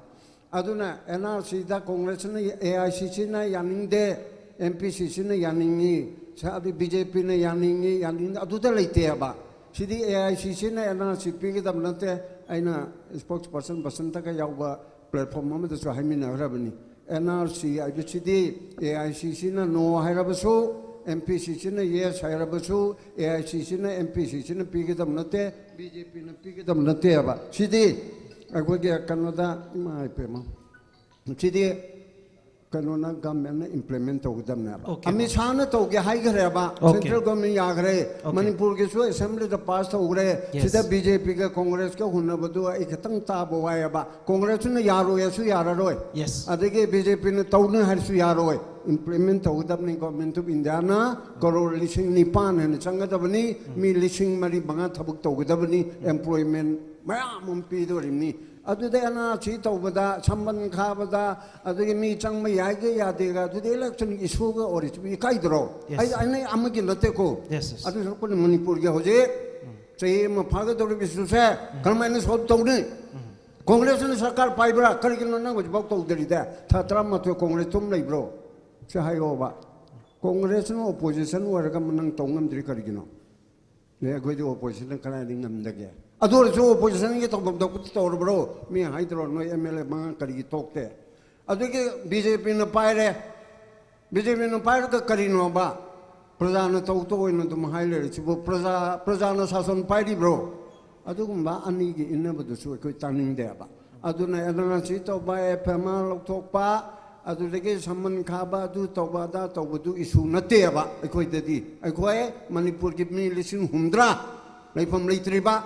ꯑꯗꯨꯅ ꯑꯦꯟ ꯑꯥꯔ ꯁꯤꯗ ꯀꯣꯡꯒ꯭ꯔꯦꯁꯅ, ꯑꯦ ꯑꯥꯏ ꯁꯤ ꯁꯤꯅ ꯌꯥꯅꯤꯡꯗꯦ, ꯑꯦꯝ ꯄꯤ ꯁꯤ ꯁꯤꯅ ꯌꯥꯅꯤꯡꯉꯤ, ꯁ-, ꯑꯗꯨ ꯕꯤ ꯖꯦ ꯄꯤꯅ ꯌꯥꯅꯤꯡꯉꯤ, ꯌꯥꯅꯤꯡꯗꯦ, ꯑꯗꯨꯗ ꯂꯩꯇꯦꯕ꯫ ꯁꯤꯗꯤ ꯑꯦ ꯑꯥꯏ ꯁꯤ ꯁꯤꯅ ꯑꯦꯟ ꯑꯥꯔ ꯁꯤ ꯄꯤꯒꯗꯕ ꯅꯠꯇꯦ꯫ ꯑꯩꯅ ꯏꯁꯄꯣꯛꯁ ꯄꯔꯁꯟ ꯕꯁꯟꯇꯒ ꯌꯥꯎꯕ ꯄ꯭ꯂꯦꯠꯐꯣꯔꯝ ꯑꯃꯗꯁꯨ ꯍꯥꯏꯃꯤꯟꯅꯈ꯭ꯔꯕꯅꯤ꯫ ꯑꯦꯟ ꯑꯥꯔ ꯁꯤ ꯍꯥꯏꯕꯁꯤꯗꯤ ꯑꯦ ꯑꯥꯏ ꯁꯤ ꯁꯤꯅ ꯅꯣ ꯍꯥꯏꯔꯕꯁꯨ, ꯑꯦꯝ ꯄꯤ ꯁꯤ ꯁꯤꯅ ꯌꯦꯁ ꯍꯥꯏꯔꯕꯁꯨ, ꯑꯦ ꯑꯥꯏ ꯁꯤ ꯁꯤꯅ, ꯑꯦꯝ ꯄꯤ ꯁꯤ ꯁꯤꯅ ꯄꯤꯒꯗꯕ ꯅꯠꯇꯦ, ꯕꯤ ꯖꯦ ꯄꯤꯅ ꯄꯤꯒꯗꯕ ꯅꯠꯇꯦꯕ꯫ ꯁꯤꯗꯤ ꯑꯩꯈꯣꯏꯒꯤ ꯀꯩꯅꯣꯗ, ꯏꯃꯥ ꯏꯄꯦꯝꯃ, ꯁꯤꯗꯤ ꯀꯩꯅꯣꯅ, ꯒꯚꯔꯟꯃꯦꯟꯅ ꯏꯝꯄ꯭ꯂꯤꯃꯦꯟ ꯇꯧꯒꯗꯕꯅꯦꯕ꯫ Okay. ꯑꯃꯤꯠ ꯁꯥꯍꯅ ꯇꯧꯒꯦ ꯍꯥꯏꯈ꯭ꯔꯦꯕ꯫ Okay. ꯁꯦꯟꯇ꯭ꯔꯦꯜ ꯒꯚꯔꯟꯃꯦꯟ ꯌꯥꯈ꯭ꯔꯦ꯫ Okay. ꯃꯅꯤꯄꯨꯔꯒꯤꯁꯨ ꯑꯦꯁꯦꯝꯕ꯭ꯂꯤꯗ ꯄꯥꯁ ꯇꯧꯈ꯭ꯔꯦ꯫ Yes. ꯁꯤꯗ ꯕꯤ ꯖꯦ ꯄꯤꯒ ꯀꯣꯡꯒ꯭ꯔꯦꯁꯀ ꯍꯨꯟꯅꯕꯗꯨ ꯑꯩ ꯈꯤꯇꯪ ꯇꯥꯕ ꯋꯥꯏꯑꯦꯕ꯫ ꯀꯣꯡꯒ꯭ꯔꯦꯁꯅ ꯌꯥꯔꯣꯏ ꯍꯥꯏꯁꯨ ꯌꯥꯔꯔꯣꯏ꯫ Yes. ꯑꯗꯒꯤ ꯕꯤ ꯖꯦ ꯄꯤꯅ ꯇꯧꯅꯤ ꯍꯥꯏꯔꯁꯨ ꯌꯥꯔꯣꯏ꯫ ꯏꯝꯄ꯭ꯂꯤꯃꯦꯟ ꯇꯧꯒꯗꯕꯅꯤ꯫ ꯒꯚꯔꯟꯃꯦꯟ ꯑꯣꯐ ꯏꯟꯗꯤꯌꯥꯅ ꯀꯔꯣꯔ ꯂꯤꯁꯤꯡ ꯅꯤꯄꯥꯟ ꯍꯦꯟꯅ ꯆꯪꯒꯗꯕꯅꯤ꯫ ꯃꯤ ꯂꯤꯁꯤꯡ ꯃꯔꯤ ꯃꯉꯥ ꯊꯕꯛ ꯇꯧꯒꯗꯕꯅꯤ꯫ ꯑꯦꯝꯄ꯭ꯂꯣꯏꯃꯦꯟ ꯃꯌꯥꯝ ꯑꯃ ꯄꯤꯗꯣꯔꯤꯕꯅꯤ꯫ ꯑꯗꯨꯗ ꯑꯦꯟ ꯑꯥꯔ ꯁꯤ ꯇꯧꯕꯗ, ꯁꯝꯕꯟ ꯈꯥꯕꯗ, ꯑꯗꯒꯤ ꯃꯤ ꯆꯪꯕ ꯌꯥꯏꯒ ꯌꯥꯗꯦꯒ, ꯑꯗꯨꯗꯤ ꯏꯂꯦꯛꯁꯟ ꯏꯁꯨꯒ ꯑꯣꯏꯔꯤꯁꯤꯕꯨ ꯏꯀꯥꯏꯗ꯭ꯔꯣ? Yes. ꯑꯩ ꯑꯩꯅ ꯑꯃꯒꯤ ꯅꯠꯇꯦꯀꯣ꯫ Yes, yes. ꯑꯗꯨ ꯁꯔꯨꯛꯄꯨꯗꯤ ꯃꯅꯤꯄꯨꯔꯒꯤ ꯍꯧꯖꯤꯛ ꯆꯍꯤ ꯑꯃ ꯐꯥꯒꯗꯧꯔꯤꯕ ꯏꯁꯨꯁꯦ ꯀꯔꯝꯍꯥꯏꯅ ꯁꯣꯜꯕ ꯇꯧꯅꯤ? ꯀꯣꯡꯒ꯭ꯔꯦꯁꯅ ꯁꯔꯀꯥꯔ ꯄꯥꯏꯕ꯭ꯔꯥ? ꯀꯔꯤꯒꯤꯅꯣ ꯅꯪ ꯍꯧꯖꯤꯛꯐꯥꯎ ꯇꯧꯗꯔꯤꯗ? ꯊꯥ ꯇꯔꯥꯃꯥꯊꯣꯏ ꯀꯣꯡꯒ꯭ꯔꯦꯁ ꯇꯨꯝ ꯂꯩꯕ꯭ꯔꯣ? ꯁꯤ ꯍꯥꯏꯌꯣꯕ꯫ ꯀꯣꯡꯒ꯭ꯔꯦꯁꯅ ꯑꯣꯄꯣꯖꯤꯁꯟ ꯑꯣꯏꯔꯒ ꯅꯪ ꯇꯧ ꯉꯝꯗ꯭ꯔꯤ ꯀꯔꯤꯒꯤꯅꯣ? ꯑꯦ, ꯑꯩꯈꯣꯏꯗꯤ ꯑꯣꯄꯣꯖꯤꯁꯟꯅ ꯀꯗꯥꯏꯗ ꯉꯝꯗꯒꯦ? ꯑꯗꯨ ꯑꯣꯏꯔꯁꯨ ꯑꯣꯄꯣꯖꯤꯁꯟꯒꯤ ꯇꯧꯐꯝ ꯊꯣꯛꯄꯗꯤ ꯇꯧꯔꯕ꯭ꯔꯣ? ꯃꯤ ꯍꯥꯏꯗ꯭ꯔꯣ, ꯅꯣꯏ ꯑꯦꯝ ꯑꯦꯜ ꯑꯦ ꯃꯉꯥ ꯀꯔꯤꯒꯤ ꯇꯣꯛꯇꯦ? ꯑꯗꯒꯤ ꯕꯤ ꯖꯦ ꯄꯤꯅ ꯄꯥꯏꯔꯦ꯫ ꯕꯤ ꯖꯦ ꯄꯤꯅ ꯄꯥꯏꯔꯒ ꯀꯔꯤꯅꯣꯕ? ꯄ꯭ꯔꯖꯥꯅ ꯇꯧ ꯇꯧꯑꯣꯏꯅ ꯑꯗꯨꯝ ꯍꯥꯏ ꯂꯩꯔꯁꯤꯕꯨ ꯄ꯭ꯔꯖꯥ, ꯄ꯭ꯔꯖꯥꯅ ꯁꯥꯁꯟ ꯄꯥꯏꯔꯤꯕ꯭ꯔꯣ? ꯑꯗꯨꯒꯨꯝꯕ ꯑꯅꯤꯒꯤ ꯏꯟꯅꯕꯗꯨꯁꯨ ꯑꯩꯈꯣꯏ ꯇꯥꯅꯤꯡꯗꯦꯕ꯫ ꯑꯗꯨꯅ ꯑꯦꯟ ꯑꯥꯔ ꯁꯤ ꯇꯧꯕ, ꯑꯦꯐ ꯑꯥꯏ ꯑꯥꯔ ꯂꯧꯊꯣꯛꯄ, ꯑꯗꯨꯗꯒꯤ ꯁꯝꯃꯟ ꯈꯥꯕ, ꯑꯗꯨ ꯇꯧꯕ, ꯑꯗꯥ ꯇꯧꯕꯗꯨ ꯏꯁꯨ ꯅꯠꯇꯦꯕ ꯑꯩꯈꯣꯏꯗꯗꯤ꯫ ꯑꯩꯈꯣꯏ ꯃꯅꯤꯄꯨꯔꯒꯤ ꯃꯤ ꯂꯤꯁꯤꯡ ꯍꯨꯝꯗ꯭ꯔꯥ ꯂꯩꯐꯝ ꯂꯩꯇ꯭ꯔꯤꯕ,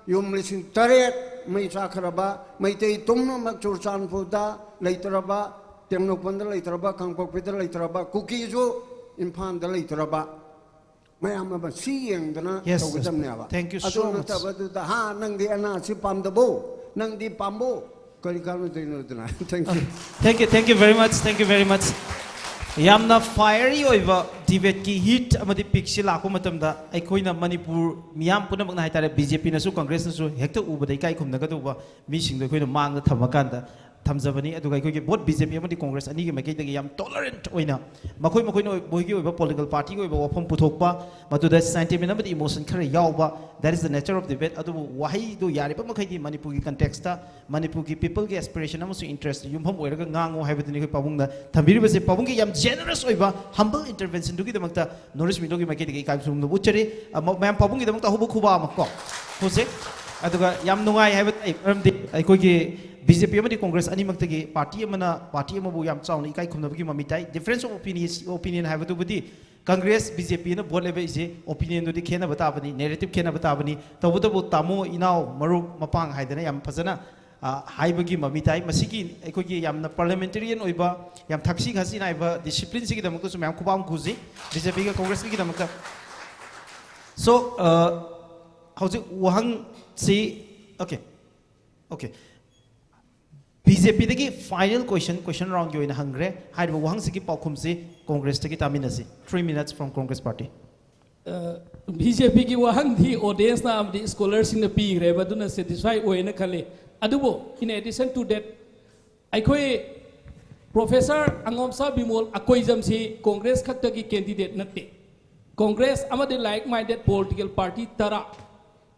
ꯌꯨꯝ ꯂꯤꯁꯤꯡ ꯇꯔꯦꯠ ꯃꯩ ꯆꯥꯛꯈ꯭ꯔꯕ, ꯃꯩꯇꯩ ꯄꯨꯝꯅꯃꯛ ꯆꯨꯔꯆꯥꯟꯄꯨꯔꯗ ꯂꯩꯇ꯭ꯔꯕ, ꯇꯦꯡꯅꯧꯄꯜꯗ ꯂꯩꯇ꯭ꯔꯕ, ꯀꯥꯡꯄꯣꯛꯄꯤꯗ ꯂꯩꯇ꯭ꯔꯕ, ꯀꯨꯀꯤꯁꯨ ꯏꯝꯐꯥꯜꯗ ꯂꯩꯇ꯭ꯔꯕ, ꯃꯌꯥꯝ ꯑꯃ ꯁꯤ ꯌꯦꯡꯗꯅ Yes, yes. ꯇꯧꯒꯗꯕꯅꯦꯕ꯫ Thank you ꯑꯗꯨ so much. ꯅꯠꯇꯕꯗꯨꯗ, "ꯍꯥ, ꯅꯪꯗꯤ ꯑꯦꯟ ꯑꯥꯔ ꯁꯤ ꯄꯥꯝꯗꯕꯣ? ꯅꯪꯗꯤ ꯄꯥꯝꯕꯣ?" ꯀꯔꯤ ꯀꯥꯟꯅꯗꯣꯏꯅꯣ ꯑꯗꯨꯅ? Thank you. Thank you, thank you very much, thank you very much. ꯌꯥꯝꯅ fiery ꯑꯣꯏꯕ debateꯀꯤ heat ꯑꯃꯗꯤ peakꯁꯤ ꯂꯥꯛꯄ ꯃꯇꯝꯗ ꯑꯩꯈꯣꯏꯅ ꯃꯅꯤꯄꯨꯔ ꯃꯤꯌꯥꯝ ꯄꯨꯝꯅꯃꯛꯅ ꯍꯥꯏꯇꯥꯔꯦ, ꯕꯤ ꯖꯦ ꯄꯤꯅꯁꯨ ꯀꯪꯒ꯭ꯔꯦꯁꯅꯁꯨ ꯍꯦꯛꯇ ꯎꯕꯗ ꯏꯀꯥꯏ ꯈꯨꯝꯅꯒꯗꯧꯕ ꯃꯤꯁꯤꯡꯗꯣ ꯑꯩꯈꯣꯏꯅ ꯃꯥꯡꯗ ꯊꯝꯃꯀꯥꯟꯗ ꯊꯝꯖꯕꯅꯤ꯫ ꯑꯗꯨꯒ ꯑꯩꯈꯣꯏꯒꯤ both ꯕꯤ ꯖꯦ ꯄꯤ ꯑꯃꯗꯤ ꯀꯪꯒ꯭ꯔꯦꯁ ꯑꯅꯤꯒꯤ ꯃꯥꯏꯀꯩꯗꯒꯤ ꯌꯥꯝ tolerant ꯑꯣꯏꯅ ꯃꯈꯣꯏ ꯃꯈꯣꯏꯅ ꯃꯣꯏꯒꯤ ꯑꯣꯏꯕ political partyꯒꯤ ꯑꯣꯏꯕ ꯋꯥꯐꯝ ꯄꯨꯊꯣꯛꯄ, ꯃꯗꯨꯗ sentiment ꯑꯃꯗꯤ emotion ꯈꯔ ꯌꯥꯎꯕ, that is the nature of debate꯫ ꯑꯗꯨꯕꯨ ꯋꯥꯍꯩꯗꯨ ꯌꯥꯔꯤꯕ ꯃꯈꯩꯗꯤ ꯃꯅꯤꯄꯨꯔꯒꯤ contextꯇ, ꯃꯅꯤꯄꯨꯔꯒꯤ peopleꯒꯤ aspiration ꯑꯃꯁꯨꯡ interest ꯌꯨꯝꯐꯝ ꯑꯣꯏꯔꯒ ꯉꯥꯡꯉꯨ ꯍꯥꯏꯕꯗꯨꯅꯤ ꯑꯩꯈꯣꯏ ꯄꯥꯕꯨꯡꯅ ꯊꯝꯕꯤꯔꯤꯕꯁꯦ꯫ ꯄꯥꯕꯨꯡꯒꯤ ꯌꯥꯝ generous ꯑꯣꯏꯕ humble interventionꯗꯨꯒꯤꯗꯃꯛꯇ North East Middleꯒꯤ ꯃꯥꯏꯀꯩꯗꯒꯤ ꯏꯀꯥꯏꯕ ꯐꯣꯡꯗꯣꯛꯅ ꯎꯠꯆꯔꯤ꯫ ꯑ, ꯃ-, ꯃꯌꯥꯝ ꯄꯥꯕꯨꯡꯒꯤꯗꯃꯛꯇ ꯑꯍꯧꯕ ꯈꯨꯕꯥꯛ ꯑꯃ ꯀꯣ꯫ ꯍꯧꯖꯤꯛ ꯑꯗꯨꯒ ꯌꯥꯝ ꯅꯨꯡꯉꯥꯏ ꯍꯥꯏꯕ ꯇꯥꯏ, ꯃꯔꯝꯗꯤ ꯑꯩꯈꯣꯏꯒꯤ ꯕꯤ ꯖꯦ ꯄꯤ ꯑꯃꯗꯤ ꯀꯣꯡꯒ꯭ꯔꯦꯁ ꯑꯅꯤꯃꯛꯇꯒꯤ ꯄꯥꯔꯇꯤ ꯑꯃꯅ ꯄꯥꯔꯇꯤ ꯑꯃꯕꯨ ꯌꯥꯝ ꯆꯥꯎꯅ ꯏꯀꯥꯏ ꯈꯨꯝꯅꯕꯒꯤ ꯃꯃꯤ ꯇꯥꯏ꯫ Difference of opinion, opinion ꯍꯥꯏꯕꯗꯨꯕꯨꯗꯤ ꯀꯪꯒ꯭ꯔꯦꯁ ꯕꯤ ꯖꯦ ꯄꯤꯅ ꯚꯣꯠ ꯂꯦꯞꯄꯛꯏꯁꯦ, ꯑꯣꯄꯤꯅꯤꯌꯟꯗꯨꯗꯤ ꯈꯦꯠꯅꯕ ꯇꯥꯕꯅꯤ, ꯅꯦꯔꯦꯇꯤꯚ ꯈꯦꯠꯅꯕ ꯇꯥꯕꯅꯤ꯫ ꯇꯧꯕꯇꯕꯨ ꯇꯥꯃꯣ, ꯏꯅꯥꯎ, ꯃꯔꯨꯞ, ꯃꯄꯥꯡ ꯍꯥꯏꯗꯅ ꯌꯥꯝ ꯐꯖꯅ, ꯑ, ꯍꯥꯏꯕꯒꯤ ꯃꯃꯤ ꯇꯥꯏ꯫ ꯃꯁꯤꯒꯤ ꯑꯩꯈꯣꯏꯒꯤ ꯌꯥꯝꯅ ꯄꯥꯔꯂꯤꯌꯥꯃꯦꯟꯇꯦꯔꯤꯌꯟ ꯑꯣꯏꯕ, ꯌꯥꯝ ꯊꯛꯁꯤ ꯈꯥꯁꯤ ꯅꯥꯏꯕ ꯗꯤꯁꯤꯄ꯭ꯂꯤꯟꯁꯤꯒꯤꯗꯃꯛꯇꯁꯨ ꯃꯌꯥꯝ ꯈꯨꯕꯥꯛ ꯈꯨꯁꯤ, ꯕꯤ ꯖꯦ ꯄꯤꯒ ꯀꯣꯡꯒ꯭ꯔꯦꯁꯀꯤꯗꯃꯛꯇ꯫ ꯁꯣ, ꯑ, ꯍꯧꯖꯤꯛ ꯋꯥꯍꯪꯁꯤ, ꯑꯣꯀꯦ, ꯑꯣꯀꯦ, ꯕꯤ ꯖꯦ ꯄꯤꯗꯒꯤ ꯐꯥꯏꯅꯦꯜ ꯀꯣꯏꯁꯟ, ꯀꯣꯏꯁꯟ ꯔꯥꯎꯟꯒꯤ ꯑꯣꯏꯅ ꯍꯪꯈ꯭ꯔꯦ꯫ ꯍꯥꯏꯔꯤꯕ ꯋꯥꯍꯪꯁꯤꯒꯤ ꯄꯥꯎꯈꯨꯝꯁꯤ ꯀꯣꯡꯒ꯭ꯔꯦꯁꯇꯒꯤ ꯇꯥꯃꯤꯟꯅꯁꯤ꯫ Three minutes from Congress Party. B J ꯄꯤꯒꯤ ꯋꯥꯍꯪꯗꯤ ꯑꯣꯗꯤꯌꯦꯟꯁꯅ ꯑꯃꯗꯤ ꯁ꯭ꯀꯣꯂꯔꯁꯤꯡꯅ ꯄꯤꯈ꯭ꯔꯦꯕ, ꯑꯗꯨꯅ ꯁꯦꯇꯤꯁꯐꯥꯏ ꯑꯣꯏꯅ ꯈꯜꯂꯤ꯫ ꯑꯗꯨꯕꯨ, in addition to that, ꯑꯩꯈꯣꯏ ꯄ꯭ꯔꯣꯐꯦꯁꯔ ꯑꯉꯣꯝꯁꯥ ꯕꯤꯃꯣꯜ ꯑꯀꯣꯏꯖꯝꯁꯤ ꯀꯣꯡꯒ꯭ꯔꯦꯁ ꯈꯛꯇꯒꯤ ꯀꯦꯟꯗꯤꯗꯦꯠ ꯅꯠꯇꯦ꯫ ꯀꯣꯡꯒ꯭ꯔꯦꯁ ꯑꯃꯗꯤ ꯂꯥꯏꯛ ꯃꯥꯏꯟꯗꯦꯠ ꯄꯣꯂꯤꯇꯤꯀꯦꯜ ꯄꯥꯔꯇꯤ ꯇꯔꯥ,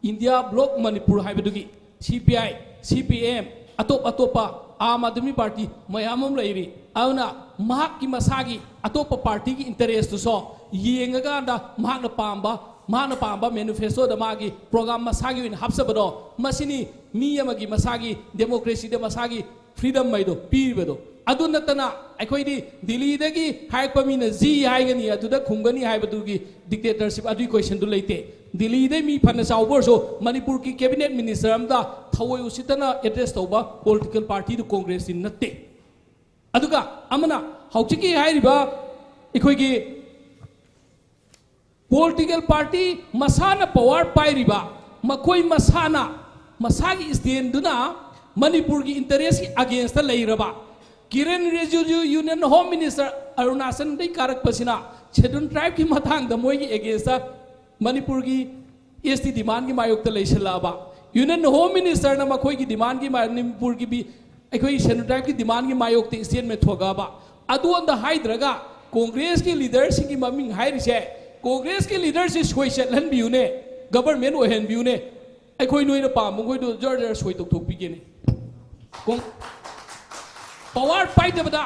ꯏꯟꯗꯤꯌꯥ ꯕ꯭ꯂꯣꯛ ꯃꯅꯤꯄꯨꯔ ꯍꯥꯏꯕꯗꯨꯒꯤ ꯁꯤ ꯄꯤ ꯑꯥꯏ, ꯁꯤ ꯄꯤ ꯑꯦꯝ, ꯑꯇꯣꯞ ꯑꯇꯣꯞꯄ ꯑꯥꯝ ꯑꯥꯗꯃꯤ ꯄꯥꯔꯇꯤ ꯃꯌꯥꯝ ꯑꯃ ꯂꯩꯔꯤ꯫ ꯑꯗꯨꯅ ꯃꯍꯥꯛꯀꯤ ꯃꯁꯥꯒꯤ ꯑꯇꯣꯞꯄ ꯄꯥꯔꯇꯤꯒꯤ ꯏꯟꯇꯔꯦꯁꯇꯨꯁꯨ ꯌꯦꯡꯉꯀꯥꯟꯗ ꯃꯍꯥꯛꯅ ꯄꯥꯝꯕ, ꯃꯍꯥꯛꯅ ꯄꯥꯝꯕ ꯃꯦꯅꯤꯐꯦꯁꯇꯣꯗ ꯃꯥꯒꯤ ꯄ꯭ꯔꯣꯒ꯭ꯔꯥꯝ ꯃꯁꯥꯒꯤ ꯑꯣꯏꯅ ꯍꯥꯞꯆꯕꯗꯣ, ꯃꯁꯤꯅꯤ ꯃꯤ ꯑꯃꯒꯤ ꯃꯁꯥꯒꯤ ꯗꯦꯃꯣꯀ꯭ꯔꯦꯁꯤꯗ ꯃꯁꯥꯒꯤ ꯐ꯭ꯔꯤꯗꯝ ꯍꯥꯏꯗꯣ ꯄꯤꯔꯤꯕꯗꯣ꯫ ꯑꯗꯨ ꯅꯠꯇꯅ ꯑꯩꯈꯣꯏꯗꯤ ꯗꯤꯜꯂꯤꯗꯒꯤ ꯍꯥꯏꯔꯛꯄ ꯃꯤꯅ ꯖꯤ ꯍꯥꯏꯒꯅꯤ, ꯑꯗꯨꯗ ꯈꯨꯝꯒꯅꯤ ꯍꯥꯏꯕꯗꯨꯒꯤ ꯗꯤꯛꯇꯦꯇꯔꯁꯤꯞ ꯑꯗꯨꯒꯤ ꯀꯣꯏꯁꯟꯗꯨ ꯂꯩꯇꯦ꯫ ꯗꯤꯜꯂꯤꯗꯩ ꯃꯤ ꯐꯅ ꯆꯥꯎꯕ ꯑꯣꯏꯔꯁꯨ ꯃꯅꯤꯄꯨꯔꯒꯤ ꯀꯦꯕꯤꯅꯦꯠ ꯃꯤꯅꯤꯁꯇꯔ ꯑꯃꯗ ꯊꯑꯣꯏ ꯎꯁꯤꯠꯇꯅ ꯑꯦꯗ꯭ꯔꯦꯁ ꯇꯧꯕ ꯄꯣꯂꯤꯇꯤꯀꯦꯜ ꯄꯥꯔꯇꯤꯗꯨ ꯀꯣꯡꯒ꯭ꯔꯦꯁꯇꯤ ꯅꯠꯇꯦ꯫ ꯑꯗꯨꯒ ꯑꯃꯅ ꯍꯧꯖꯤꯛꯀꯤ ꯍꯥꯏꯔꯤꯕ ꯑꯩꯈꯣꯏꯒꯤ ꯄꯣꯂꯤꯇꯤꯀꯦꯜ ꯄꯥꯔꯇꯤ ꯃꯁꯥꯅ ꯄꯋꯥꯔ ꯄꯥꯏꯔꯤꯕ, ꯃꯈꯣꯏ ꯃꯁꯥꯅ ꯃꯁꯥꯒꯤ ꯁ꯭ꯇꯦꯟꯗꯨꯅ ꯃꯅꯤꯄꯨꯔꯒꯤ ꯏꯟꯇꯔꯦꯁꯀꯤ ꯑꯒꯦꯟꯁꯇ ꯂꯩꯔꯕ, ꯀꯤꯔꯦꯟ ꯔꯤꯖꯤꯖꯨ ꯌꯨꯅꯤꯌꯟ ꯍꯣꯝ ꯃꯤꯅꯤꯁꯇꯔ ꯑꯔꯨꯅꯥꯆꯜꯗꯒꯤ ꯀꯥꯔꯛꯄꯁꯤꯅ ꯁꯦꯗꯨꯜ ꯇ꯭ꯔꯥꯏꯕꯀꯤ ꯃꯇꯥꯡꯗ ꯃꯣꯏꯒꯤ ꯑꯦꯒꯦꯟꯁꯇ ꯃꯅꯤꯄꯨꯔꯒꯤ ꯑꯦꯁ ꯇꯤ ꯗꯤꯃꯥꯟꯒꯤ ꯃꯥꯌꯣꯛꯇ ꯂꯩꯁꯤꯜꯂꯛꯑꯕ, ꯌꯨꯅꯤꯌꯟ ꯍꯣꯝ ꯃꯤꯅꯤꯁꯇꯔꯅ ꯃꯈꯣꯏꯒꯤ ꯗꯤꯃꯥꯟꯒꯤ ꯃꯥ-, ꯃꯅꯤꯄꯨꯔꯒꯤ ꯕꯤ-, ꯑꯩꯈꯣꯏ ꯁꯦꯗꯨꯜ ꯇ꯭ꯔꯥꯏꯕꯀꯤ ꯗꯤꯃꯥꯟꯒꯤ ꯃꯥꯌꯣꯛꯇ ꯁ꯭ꯇꯦꯠꯃꯦꯟ ꯊꯣꯛꯂꯛꯑꯕ꯫ ꯑꯗꯨ ꯑꯝꯇ ꯍꯥꯏꯗ꯭ꯔꯒ ꯀꯣꯡꯒ꯭ꯔꯦꯁꯀꯤ ꯂꯤꯗꯔꯁꯤꯡꯒꯤ ꯃꯃꯤꯡ ꯍꯥꯏꯔꯤꯁꯦ, ꯀꯣꯡꯒ꯭ꯔꯦꯁꯀꯤ ꯂꯤꯗꯔꯁꯤ ꯁꯣꯏ ꯆꯠꯍꯟꯕꯤꯌꯨꯅꯦ, ꯒꯕꯔꯃꯦꯟ ꯑꯣꯏꯍꯟꯕꯤꯌꯨꯅꯦ꯫ ꯑꯩꯈꯣꯏ ꯅꯣꯏꯅ ꯄꯥꯝꯕ ꯃꯈꯣꯏꯗꯣ ꯖꯔ ꯖꯔ ꯁꯣꯏ ꯇꯧꯊꯣꯛꯄꯤꯒꯦꯅꯦ꯫ ꯀꯣꯡ-, ꯄꯋꯥꯔ ꯄꯥꯏꯗꯕꯗ,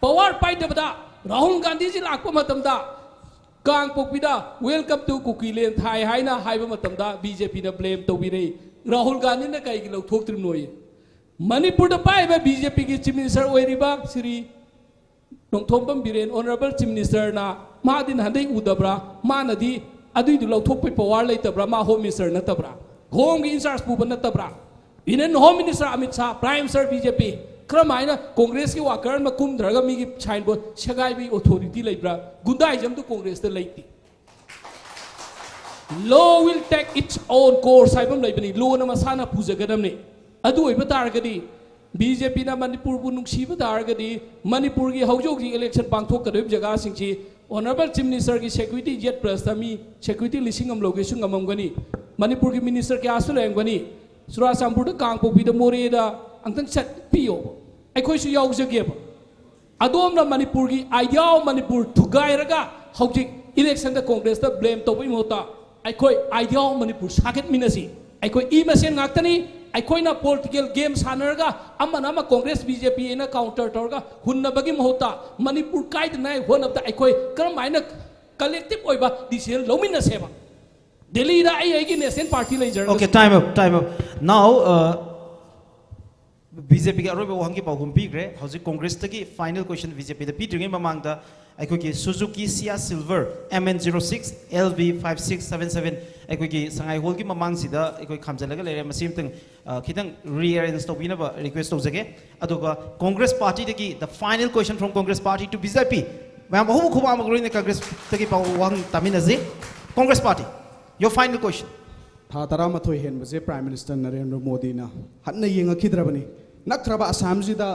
ꯄꯋꯥꯔ ꯄꯥꯏꯗꯕꯗ ꯔꯥꯍꯨꯜ ꯒꯥꯟꯙꯤꯖꯤ ꯂꯥꯛꯄ ꯃꯇꯝꯗ ꯀꯥꯡꯄꯣꯛꯄꯤꯗ "Welcome to Kukiland" ꯊꯥꯏ ꯍꯥꯏꯅ ꯍꯥꯏꯕ ꯃꯇꯝꯗ ꯕꯤ ꯖꯦ ꯄꯤꯅ ꯕ꯭ꯂꯦꯝ ꯇꯧꯕꯤꯔꯛꯏ꯫ ꯔꯥꯍꯨꯜ ꯒꯥꯟꯙꯤꯅ ꯀꯩꯒꯤ ꯂꯧꯊꯣꯛꯇ꯭ꯔꯤꯕꯅꯣꯌꯦ? ꯃꯅꯤꯄꯨꯔꯗ ꯄꯥꯏꯕ ꯕꯤ ꯖꯦ ꯄꯤꯒꯤ ꯆꯤꯐ ꯃꯤꯅꯤꯁꯇꯔ ꯑꯣꯏꯔꯤꯕ ꯁ꯭ꯔꯤ ꯅꯣꯡꯊꯣꯝꯕꯝ ꯕꯤꯔꯦꯟ, ꯑꯣꯅꯔꯦꯕꯜ ꯆꯤꯐ ꯃꯤꯅꯤꯁꯇꯔꯅ, ꯃꯥꯗꯤ ꯅꯍꯥꯟꯗꯩ ꯎꯗꯕ꯭ꯔꯥ? ꯃꯥꯅꯗꯤ ꯑꯗꯨꯏꯗꯨ ꯂꯧꯊꯣꯛꯄꯩ ꯄꯋꯥꯔ ꯂꯩꯇꯕ꯭ꯔꯥ? ꯃꯥ ꯍꯣꯝ ꯃꯤꯅꯤꯁꯇꯔ ꯅꯠꯇꯕ꯭ꯔꯥ? ꯍꯣꯝꯒꯤ ꯏꯟꯆꯥꯔꯖ ꯄꯨꯕ ꯅꯠꯇꯕ꯭ꯔꯥ? Union home minister Amit Shah, prime minister B J P, ꯀꯔꯝꯍꯥꯏꯅ ꯀꯣꯡꯒ꯭ꯔꯦꯁꯀꯤ ꯋꯥꯀꯔ ꯑꯃ ꯀꯨꯝꯊꯔꯒ ꯃꯤꯒꯤ ꯁꯥꯏꯟꯕꯣꯔꯗ ꯁꯦꯒꯥꯏꯕꯒꯤ ꯑꯣꯊꯣꯔꯤꯇꯤ ꯂꯩꯕ꯭ꯔꯥ? ꯒꯨꯟꯗꯥꯏꯖꯝꯗꯨ ꯀꯣꯡꯒ꯭ꯔꯦꯁꯇ ꯂꯩꯇꯦ꯫ Law will take its own course ꯍꯥꯏꯕ ꯑꯃ ꯂꯩꯕꯅꯤ꯫ ꯂꯣꯅ ꯃꯁꯥꯅ ꯄꯨꯖꯒꯗꯕꯅꯤ꯫ ꯑꯗꯨ ꯑꯣꯏꯕ ꯇꯥꯔꯒꯗꯤ, ꯕꯤ ꯖꯦ ꯄꯤꯅ ꯃꯅꯤꯄꯨꯔꯕꯨ ꯅꯨꯡꯁꯤꯕ ꯇꯥꯔꯒꯗꯤ, ꯃꯅꯤꯄꯨꯔꯒꯤ ꯍꯧꯖꯤꯛ ꯍꯧꯖꯤꯛ ꯏꯂꯦꯛꯁꯟ ꯄꯥꯡꯊꯣꯛꯀꯗꯧꯔꯤꯕ ꯖꯒꯥꯁꯤꯡꯁꯤ ꯑꯣꯅꯔꯦꯕꯜ ꯆꯤꯐ ꯃꯤꯅꯤꯁꯇꯔꯒꯤ ꯁꯦꯀ꯭ꯌꯨꯔꯤꯇꯤ ꯖꯦꯠ ꯄ꯭ꯂꯁꯇ ꯃꯤ ꯁꯦꯀ꯭ꯌꯨꯔꯤꯇꯤ ꯂꯤꯁꯤꯡ ꯑꯃ ꯂꯧꯒꯦꯁꯨ ꯉꯝꯃꯝꯒꯅꯤ꯫ ꯃꯅꯤꯄꯨꯔꯒꯤ ꯃꯤꯅꯤꯁꯇꯔ ꯀꯌꯥꯁꯨ ꯂꯩꯔꯝꯒꯅꯤ꯫ ꯆꯨꯔꯥꯆꯥꯟꯄꯨꯔꯗ, ꯀꯥꯡꯄꯣꯛꯄꯤꯗ, ꯃꯣꯔꯦꯗ ꯑꯝꯇꯪ ꯆꯠꯄꯤꯌꯣ꯫ ꯑꯩꯈꯣꯏꯁꯨ ꯌꯥꯎꯖꯒꯦꯕ꯫ ꯑꯗꯣꯝꯅ ꯃꯅꯤꯄꯨꯔꯒꯤ idea of ꯃꯅꯤꯄꯨꯔ ꯊꯨꯒꯥꯏꯔꯒ ꯍꯧꯖꯤꯛ ꯏꯂꯦꯛꯁꯟꯗ ꯀꯣꯡꯒ꯭ꯔꯦꯁꯇ ꯕ꯭ꯂꯦꯝ ꯇꯧꯕꯒꯤ ꯃꯍꯨꯠꯇ ꯑꯩꯈꯣꯏ idea of ꯃꯅꯤꯄꯨꯔ ꯁꯥꯒꯠꯃꯤꯟꯅꯁꯤ꯫ ꯑꯩꯈꯣꯏ ꯏ ꯃꯁꯦꯟ ꯉꯥꯛꯇꯅꯤ꯫ ꯑꯩꯈꯣꯏꯅ ꯄꯣꯂꯤꯇꯤꯀꯦꯜ ꯒꯦꯝ ꯁꯥꯟꯅꯔꯒ ꯑꯃꯅ ꯑꯃ ꯀꯣꯡꯒ꯭ꯔꯦꯁ, ꯕꯤ ꯖꯦ ꯄꯤ ꯑꯅ ꯀꯥꯎꯟꯇꯔ ꯇꯧꯔꯒ ꯍꯨꯟꯅꯕꯒꯤ ꯃꯍꯨꯠꯇ ꯃꯅꯤꯄꯨꯔ ꯀꯥꯏꯗꯅꯉꯥꯏ ꯍꯣꯠꯅꯕꯗ ꯑꯩꯈꯣꯏ ꯀꯔꯝꯍꯥꯏꯅ ꯀꯂꯦꯛꯇꯤꯚ ꯑꯣꯏꯕ ꯗꯤꯁꯤꯖꯟ ꯂꯧꯃꯤꯟꯅꯁꯦꯕ꯫ ꯗꯦꯜꯂꯤꯗ ꯑꯩ ꯑꯩꯒꯤ ꯅꯦꯁꯅꯦꯜ ꯄꯥꯔꯇꯤ ꯂꯩꯖꯔꯒꯁꯨ꯫ Okay, time up, time up. Now, uh, B J ꯄꯤꯒꯤ ꯑꯔꯣꯏꯕ ꯋꯥꯍꯪꯒꯤ ꯄꯥꯎꯈꯨꯝ ꯄꯤꯈ꯭ꯔꯦ꯫ ꯍꯧꯖꯤꯛ ꯀꯣꯡꯒ꯭ꯔꯦꯁꯇꯒꯤ ꯐꯥꯏꯅꯦꯜ ꯀ꯭ꯋꯦꯁꯟ ꯕꯤ ꯖꯦ ꯄꯤꯗ ꯄꯤꯗ꯭ꯔꯤꯉꯩ ꯃꯃꯥꯡꯗ ꯑꯩꯈꯣꯏꯒꯤ Suzuki Sienna Silver M N zero six L V five six seven seven ꯑꯩꯈꯣꯏꯒꯤ ꯁꯉꯥꯏ ꯍꯣꯜꯒꯤ ꯃꯃꯥꯡꯁꯤꯗ ꯑꯩꯈꯣꯏ ꯈꯥꯝꯖꯤꯜꯂꯒ ꯂꯩꯔꯦ꯫ ꯃꯁꯤ ꯑꯃꯇꯪ, ꯑ, ꯈꯤꯇꯪ ꯔꯤꯑꯦꯔꯦꯟꯖ ꯇꯧꯕꯤꯅꯕ ꯔꯤꯀ꯭ꯋꯦꯁ ꯇꯧꯖꯒꯦ꯫ ꯑꯗꯨꯒ Congress ꯄꯥꯔꯇꯤꯗꯒꯤ, the final question from Congress party to B J P, ꯃꯌꯥꯝ ꯑꯍꯨꯝ ꯈꯨꯕꯥꯛ ꯑꯃꯒ ꯂꯣꯏꯅ ꯀꯪꯒ꯭ꯔꯦꯁꯇꯒꯤ ꯄꯥꯎ ꯋꯥꯍꯪ ꯇꯥꯃꯤꯟꯅꯁꯤ꯫ Congress party, your final question. ꯊꯥ ꯇꯔꯥꯃꯥꯊꯣꯏ ꯍꯦꯟꯕꯁꯦ ꯄ꯭ꯔꯥꯏꯝ ꯃꯤꯅꯤꯁꯇꯔ ꯅꯔꯦꯟꯗ꯭ꯔ ꯃꯣꯗꯤꯅ ꯍꯟꯅ ꯌꯦꯡꯉꯛꯈꯤꯗ꯭ꯔꯕꯅꯤ꯫ ꯅꯛꯈ꯭ꯔꯕ ꯑꯁꯥꯝꯁꯤꯗ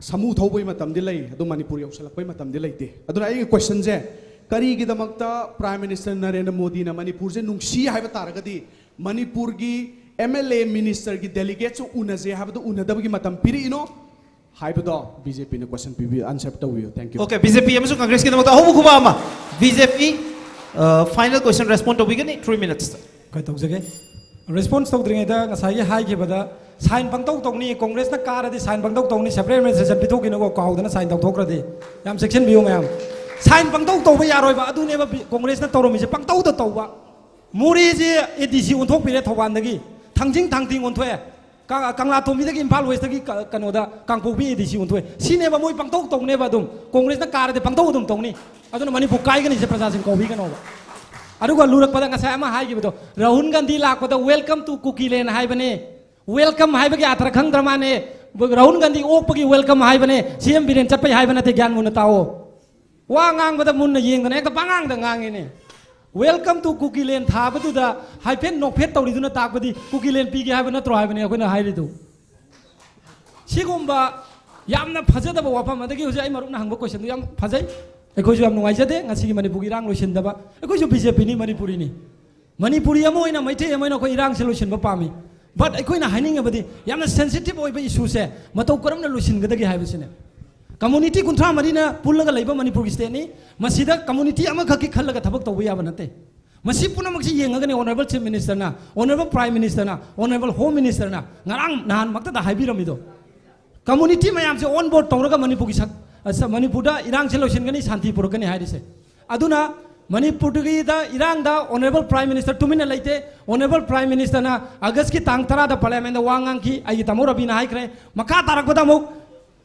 ꯁꯥꯃꯨ ꯊꯧꯕꯒꯤ ꯃꯇꯝꯗꯤ ꯂꯩ, ꯑꯗꯣ ꯃꯅꯤꯄꯨꯔ ꯌꯧꯁꯤꯜꯂꯛꯄꯒꯤ ꯃꯇꯝꯗꯤ ꯂꯩꯇꯦ꯫ ꯑꯗꯨꯅ ꯑꯩꯒꯤ ꯀꯣꯏꯁꯟꯁꯦ, ꯀꯔꯤꯒꯤꯗꯃꯛꯇ ꯄ꯭ꯔꯥꯏꯝ ꯃꯤꯅꯤꯁꯇꯔ ꯅꯔꯦꯟꯗ꯭ꯔ ꯃꯣꯗꯤꯅ ꯃꯅꯤꯄꯨꯔꯁꯦ ꯅꯨꯡꯁꯤ ꯍꯥꯏꯕ ꯇꯥꯔꯒꯗꯤ ꯃꯅꯤꯄꯨꯔꯒꯤ ꯑꯦꯝ ꯑꯦꯜ ꯑꯦ, ꯃꯤꯅꯤꯁꯇꯔꯒꯤ ꯗꯦꯂꯤꯒꯦꯠꯁꯨ ꯎꯅꯁꯦ ꯍꯥꯏꯕꯗꯣ ꯎꯅꯗꯕꯒꯤ ꯃꯇꯝ ꯄꯤꯔꯛꯏꯅꯣ ꯍꯥꯏꯕꯗꯣ ꯕꯤ ꯖꯦ ꯄꯤꯅ ꯀꯣꯏꯁꯟ ꯄꯤꯕꯤꯌꯨ, ꯑꯟꯁꯔ ꯇꯧꯕꯤꯌꯨ꯫ Thank you. Okay, B J P ꯑꯃꯁꯨꯡ ꯀꯪꯒ꯭ꯔꯦꯁꯀꯤꯗꯃꯛꯇ ꯑꯍꯧꯕ ꯈꯨꯕꯥꯛ ꯑꯃ꯫ B J P, uh, final question respond ꯇꯧꯕꯤꯒꯅꯤ three minutes꯫ ꯀꯩ ꯇꯧꯖꯒꯦ? ꯔꯦꯁꯄꯣꯟꯁ ꯇꯧꯗ꯭ꯔꯤꯉꯩꯗ ꯉꯁꯥꯏꯒꯤ ꯍꯥꯏꯈꯤꯕꯗ ꯁꯥꯏꯟ ꯄꯪꯇꯧ ꯇꯧꯅꯤ, ꯀꯣꯡꯒ꯭ꯔꯦꯁꯅ ꯀꯥꯔꯗꯤ ꯁꯥꯏꯟ ꯄꯪꯇꯧ ꯇꯧꯅꯤ, ꯁꯦꯄꯔꯦꯠ ꯑꯦꯗꯃꯤꯅꯤꯁꯇ꯭ꯔꯦꯁꯟ ꯄꯤꯊꯣꯛꯈꯤꯅꯀꯣ, ꯀꯥꯎꯗꯅ ꯁꯥꯏꯟ ꯇꯧꯊꯣꯛꯈ꯭ꯔꯗꯤ꯫ ꯌꯥꯝ ꯆꯦꯛꯁꯤꯟꯕꯤꯌꯨ ꯃꯌꯥꯝ꯫ ꯁꯥꯏꯟ ꯄꯪꯇꯧ ꯇꯧꯕ ꯌꯥꯔꯣꯏꯕ, ꯑꯗꯨꯅꯦꯕ ꯕꯤ-, ꯀꯣꯡꯒ꯭ꯔꯦꯁꯅ ꯇꯧꯔꯝꯃꯤꯁꯦ, ꯄꯪꯇꯧꯗ ꯇꯧꯕ꯫ ꯃꯣꯔꯦꯁꯦ ꯑꯦ ꯗꯤ ꯁꯤ ꯑꯣꯟꯊꯣꯛꯄꯤꯔꯦ ꯊꯧꯕꯥꯜꯗꯒꯤ꯫ ꯊꯥꯡꯖꯤꯡ ꯊꯥꯡꯇꯤꯡ ꯑꯣꯟꯊꯣꯛꯑꯦ꯫ ꯀ-, ꯀꯪꯂꯥꯇꯣꯝꯕꯤꯗꯒꯤ ꯏꯝꯐꯥꯜ ꯋꯦꯁꯇꯒꯤ ꯀ-, ꯀꯩꯅꯣꯗ ꯀꯥꯡꯄꯣꯛꯄꯤ ꯑꯦ ꯗꯤ ꯁꯤ ꯑꯣꯟꯊꯣꯛꯑꯦ꯫ ꯁꯤꯅꯦꯕ ꯃꯣꯏ ꯄꯪꯇꯧ ꯇꯧꯅꯦꯕ ꯑꯗꯨꯝ꯫ ꯀꯣꯡꯒ꯭ꯔꯦꯁꯅ ꯀꯥꯔꯗꯤ ꯄꯪꯇꯧ ꯑꯗꯨꯝ ꯇꯧꯅꯤ꯫ ꯑꯗꯨꯅ ꯃꯅꯤꯄꯨꯔ ꯀꯥꯏꯒꯅꯤꯁꯦ ꯄ꯭ꯔꯖꯥꯁꯤꯡ ꯀꯧꯕꯤꯒꯅꯣꯕ꯫ ꯑꯗꯨꯒ ꯂꯨꯔꯛꯄꯗ ꯉꯁꯥꯏ ꯑꯃ ꯍꯥꯏꯈꯤꯕꯗꯣ, ꯔꯥꯍꯨꯜ ꯒꯥꯟꯙꯤ ꯂꯥꯛꯄꯗ "Welcome to Kukiland" ꯍꯥꯏꯕꯅꯦ꯫ Welcome ꯍꯥꯏꯕꯒꯤ ꯑꯥꯊꯔ ꯈꯪꯗ꯭ꯔ ꯃꯥꯅꯦ꯫ ꯔꯥꯍꯨꯜ ꯒꯥꯟꯙꯤ ꯑꯣꯛꯄꯒꯤ welcome ꯍꯥꯏꯕꯅꯦ, ꯁꯤ ꯑꯦꯝ ꯕꯤꯔꯦꯟ ꯆꯠꯄꯩ ꯍꯥꯏꯕ ꯅꯠꯇꯦ, ꯒ꯭ꯌꯥꯟ ꯃꯨꯟꯅ ꯇꯥꯑꯣ꯫ ꯋꯥ ꯉꯥꯡꯕꯗ ꯃꯨꯟꯅ ꯌꯦꯡꯗꯅ ꯍꯦꯛꯇ ꯄꯉꯥꯡꯗ ꯉꯥꯡꯉꯤꯅꯦ꯫ "Welcome to Kukiland" ꯊꯥꯕꯗꯨꯗ ꯍꯥꯏꯐꯦꯠ ꯅꯣꯛꯐꯦꯠ ꯇꯧꯔꯤꯗꯨꯅ ꯇꯥꯛꯄꯗꯤ Kukiland ꯄꯤꯒꯦ ꯍꯥꯏꯕ ꯅꯠꯇ꯭ꯔꯣ ꯍꯥꯏꯕꯅꯦ ꯑꯩꯈꯣꯏꯅ ꯍꯥꯏꯔꯤꯗꯨ꯫ ꯁꯤꯒꯨꯝꯕ ꯌꯥꯝꯅ ꯐꯖꯗꯕ ꯋꯥꯐꯝ, ꯑꯗꯒꯤ ꯍꯧꯖꯤꯛ ꯑꯩ ꯃꯔꯨꯞꯅ ꯍꯪꯕ questionꯗꯨ ꯌꯥꯝ ꯐꯖꯩ꯫ ꯑꯩꯈꯣꯏꯁꯨ ꯌꯥꯝ ꯅꯨꯡꯉꯥꯏꯖꯗꯦ ꯉꯁꯤꯒꯤ ꯃꯅꯤꯄꯨꯔꯒꯤ ꯏꯔꯥꯡ ꯂꯣꯏꯁꯤꯟꯗꯕ꯫ ꯑꯩꯈꯣꯏꯁꯨ ꯕꯤ ꯖꯦ ꯄꯤꯅꯤ, ꯃꯅꯤꯄꯨꯔꯤꯅꯤ꯫ ꯃꯅꯤꯄꯨꯔꯤ ꯑꯃ ꯑꯣꯏꯅ, ꯃꯩꯇꯩ ꯑꯃ ꯑꯣꯏꯅ ꯑꯩꯈꯣꯏ ꯏꯔꯥꯡꯁꯦ ꯂꯣꯏꯁꯤꯟꯕ ꯄꯥꯝꯃꯤ꯫ But ꯑꯩꯈꯣꯏꯅ ꯍꯥꯏꯅꯤꯡꯉꯕꯗꯤ ꯌꯥꯝꯅ sensitive ꯑꯣꯏꯕ issueꯁꯦ ꯃꯇꯧ ꯀꯔꯝꯅ ꯂꯣꯏꯁꯤꯟꯒꯗꯒꯦ ꯍꯥꯏꯕꯁꯤꯅꯦ꯫ Community ꯀꯨꯟꯊ꯭ꯔꯥ ꯃꯔꯤꯅ ꯄꯨꯜꯂꯒ ꯂꯩꯕ ꯃꯅꯤꯄꯨꯔꯒꯤ stateꯅꯤ꯫ ꯃꯁꯤꯗ community ꯑꯃꯈꯛꯀꯤ ꯈꯜꯂꯒ ꯊꯕꯛ ꯇꯧꯕ ꯌꯥꯕ ꯅꯠꯇꯦ꯫ ꯃꯁꯤ ꯄꯨꯝꯅꯃꯛꯁꯤ ꯌꯦꯡꯉꯒꯅꯤ Honourable Chief Ministerꯅ, Honourable Prime Ministerꯅ, Honourable Home Ministerꯅ ꯉꯔꯥꯡ ꯅꯍꯥꯟꯃꯛꯇꯗ ꯍꯥꯏꯕꯤꯔꯝꯃꯤꯗꯣ꯫ Community ꯃꯌꯥꯝꯁꯦ on board ꯇꯧꯔꯒ ꯃꯅꯤꯄꯨꯔꯒꯤ ꯁꯛ-, ꯑ, ꯁ-, ꯃꯅꯤꯄꯨꯔꯗ ꯏꯔꯥꯡꯁꯦ ꯂꯣꯏꯁꯤꯟꯒꯅꯤ, ꯁꯥꯟꯇꯤ ꯄꯨꯔꯛꯀꯅꯤ ꯍꯥꯏꯔꯤꯁꯦ꯫ ꯑꯗꯨꯅ ꯃꯅꯤꯄꯨꯔꯒꯤꯗ ꯏꯔꯥꯡꯗ Honourable Prime Minister ꯇꯨꯃꯤꯟꯅ ꯂꯩꯇꯦ꯫ Honourable Prime Ministerꯅ Augustꯀꯤ ꯇꯥꯡ ꯇꯔꯥꯗ Parliamentꯇ ꯋꯥ ꯉꯥꯡꯈꯤ꯫ ꯑꯩꯒꯤ ꯇꯥꯃꯣ ꯔꯕꯤꯅ ꯍꯥꯏꯈ꯭ꯔꯦ꯫ ꯃꯈꯥ ꯇꯥꯔꯛꯄꯗ ꯑꯃꯨꯛ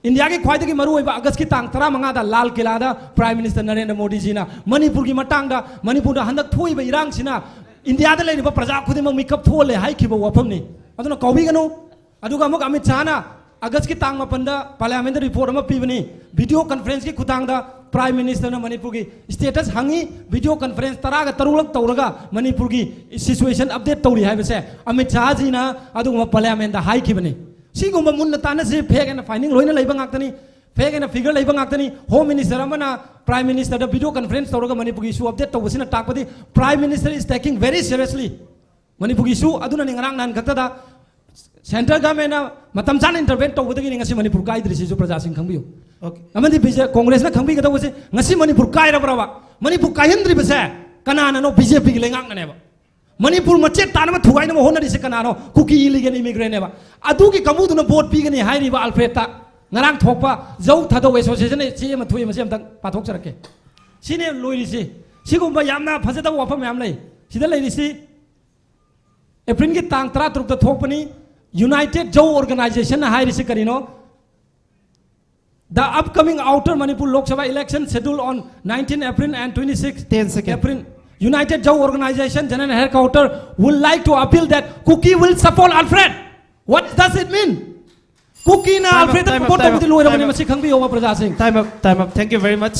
ꯏꯟꯗꯤꯌꯥꯒꯤ ꯈ꯭ꯋꯥꯏꯗꯒꯤ ꯃꯔꯨꯑꯣꯏꯕ Augustꯀꯤ ꯇꯥꯡ ꯇꯔꯥꯃꯉꯥꯗ ꯂꯥꯜ ꯀꯤꯂꯥꯗ Prime Minister ꯅꯔꯦꯟꯗ꯭ꯔ ꯃꯣꯗꯤꯖꯤꯅ ꯃꯅꯤꯄꯨꯔꯒꯤ ꯃꯇꯥꯡꯗ, ꯃꯅꯤꯄꯨꯔꯗ ꯍꯟꯗꯛ ꯊꯣꯛꯏꯕ ꯏꯔꯥꯡꯁꯤꯅ ꯏꯟꯗꯤꯌꯥꯗ ꯂꯩꯔꯤꯕ ꯄ꯭ꯔꯖꯥ ꯈꯨꯗꯤꯡꯃꯛ ꯃꯤꯀꯞ ꯊꯣꯛꯍꯜꯂꯦ ꯍꯥꯏꯈꯤꯕ ꯋꯥꯐꯝꯅꯤ꯫ ꯑꯗꯨꯅ ꯀꯥꯎꯕꯤꯒꯅꯨ꯫ ꯑꯗꯨꯒ ꯑꯃꯨꯛ ꯑꯃꯤꯠ ꯁꯥꯍꯅ Augustꯀꯤ ꯇꯥꯡ ꯃꯥꯄꯟꯗ Parliamentꯇ report ꯑꯃ ꯄꯤꯕꯅꯤ꯫ Video conferenceꯀꯤ ꯈꯨꯊꯥꯡꯗ Prime Ministerꯅ ꯃꯅꯤꯄꯨꯔꯒꯤ status ꯍꯪꯉꯤ꯫ Video conference ꯇꯔꯥꯒ ꯇꯔꯨꯛꯂꯛ ꯇꯧꯔꯒ ꯃꯅꯤꯄꯨꯔꯒꯤ situation update ꯇꯧꯔꯤ ꯍꯥꯏꯕꯁꯦ ꯑꯃꯤꯠ ꯁꯥꯍꯖꯤꯅ ꯑꯗꯨꯒꯨꯝꯕ Parliamentꯇ ꯍꯥꯏꯈꯤꯕꯅꯤ꯫ ꯁꯤꯒꯨꯝꯕ ꯃꯨꯟꯅ ꯇꯥꯟꯅꯁꯤ꯫ Fact and finding ꯂꯣꯏꯅ ꯂꯩꯕ ꯉꯥꯛꯇꯅꯤ꯫ Fact and figure ꯂꯩꯕ ꯉꯥꯛꯇꯅꯤ꯫ Home Minister ꯑꯃꯅ Prime Ministerꯗ video conference ꯇꯧꯔꯒ ꯃꯅꯤꯄꯨꯔꯒꯤ issue update ꯇꯧꯕꯁꯤꯅ ꯇꯥꯛꯄꯗꯤ Prime Minister is taking very seriously ꯃꯅꯤꯄꯨꯔꯒꯤ issue꯫ ꯑꯗꯨꯅꯅꯤ ꯉꯔꯥꯡ ꯅꯍꯥꯟ ꯈꯛꯇꯗ Central Governmentꯅ ꯃꯇꯝ ꯆꯥꯅ intervene ꯇꯧꯕꯗꯒꯤꯅꯤ ꯉꯁꯤ ꯃꯅꯤꯄꯨꯔ ꯀꯥꯏꯗ꯭ꯔꯤꯁꯤꯁꯨ ꯄ꯭ꯔꯖꯥꯁꯤꯡ ꯈꯪꯕꯤꯌꯨ꯫ Okay. ꯑꯃꯗꯤ ꯕꯤ ꯖꯦ-, ꯀꯣꯡꯒ꯭ꯔꯦꯁꯅ ꯈꯪꯕꯤꯒꯗꯧꯕꯁꯦ ꯉꯁꯤ ꯃꯅꯤꯄꯨꯔ ꯀꯥꯏꯔꯕ꯭ꯔꯕ? ꯃꯅꯤꯄꯨꯔ ꯀꯥꯏꯍꯟꯗ꯭ꯔꯤꯕꯁꯦ ꯀꯅꯥꯅꯅꯣ? ꯕꯤ ꯖꯦ ꯄꯤꯒꯤ ꯂꯩꯉꯥꯛꯅꯅꯦꯕ꯫ ꯃꯅꯤꯄꯨꯔ ꯃꯆꯦꯠ ꯇꯥꯅꯕ ꯊꯨꯒꯥꯏꯅꯕ ꯍꯣꯠꯅꯔꯤꯁꯦ ꯀꯅꯥꯅꯣ? ꯀꯨꯀꯤ illegal immigrantꯅꯦꯕ꯫ ꯑꯗꯨꯒꯤ ꯀꯥꯡꯕꯨꯗꯨꯅ vote ꯄꯤꯒꯅꯤ ꯍꯥꯏꯔꯤꯕ Alfredꯇ꯫ ꯉꯔꯥꯡ ꯊꯣꯛꯄ ꯖꯧ ꯊꯥꯗꯧ Associationꯅ ꯆꯦ ꯑꯃ ꯊꯣꯛꯑꯦ, ꯃꯁꯤ ꯑꯝꯇꯪ ꯄꯥꯊꯣꯛꯆꯔꯛꯀꯦ꯫ ꯁꯤꯅꯦ ꯂꯣꯏꯔꯤꯁꯤ꯫ ꯁꯤꯒꯨꯝꯕ ꯌꯥꯝꯅ ꯐꯖꯗꯕ ꯋꯥꯐꯝ ꯃꯌꯥꯝ ꯂꯩ꯫ ꯁꯤꯗ ꯂꯩꯔꯤꯁꯤ ꯑꯦꯄ꯭ꯔꯤꯜꯒꯤ ꯇꯥꯡ ꯇꯔꯥꯇꯔꯨꯛꯇ ꯊꯣꯛꯄꯅꯤ꯫ United Zou Organization ꯍꯥꯏꯔꯤꯁꯤ ꯀꯔꯤꯅꯣ? The upcoming Outer Manipur Lok Sabha election scheduled on nineteen April and twenty-six Ten second. April. United Zou Organization General Headquarter would like to appeal that Kuki will support Alfred. What does it mean? ꯀꯨꯀꯤꯅ Time up, ꯑꯜꯐ꯭ꯔꯦꯗꯇ time up, support time up, ꯇꯧꯕꯗꯤ ꯂꯣꯏꯔꯕꯅꯤ꯫ time up. ꯃꯁꯤ ꯈꯪꯕꯤꯌꯣꯕ ꯄ꯭ꯔꯖꯥꯁꯤꯡ꯫ Time up, time up. Thank you very much.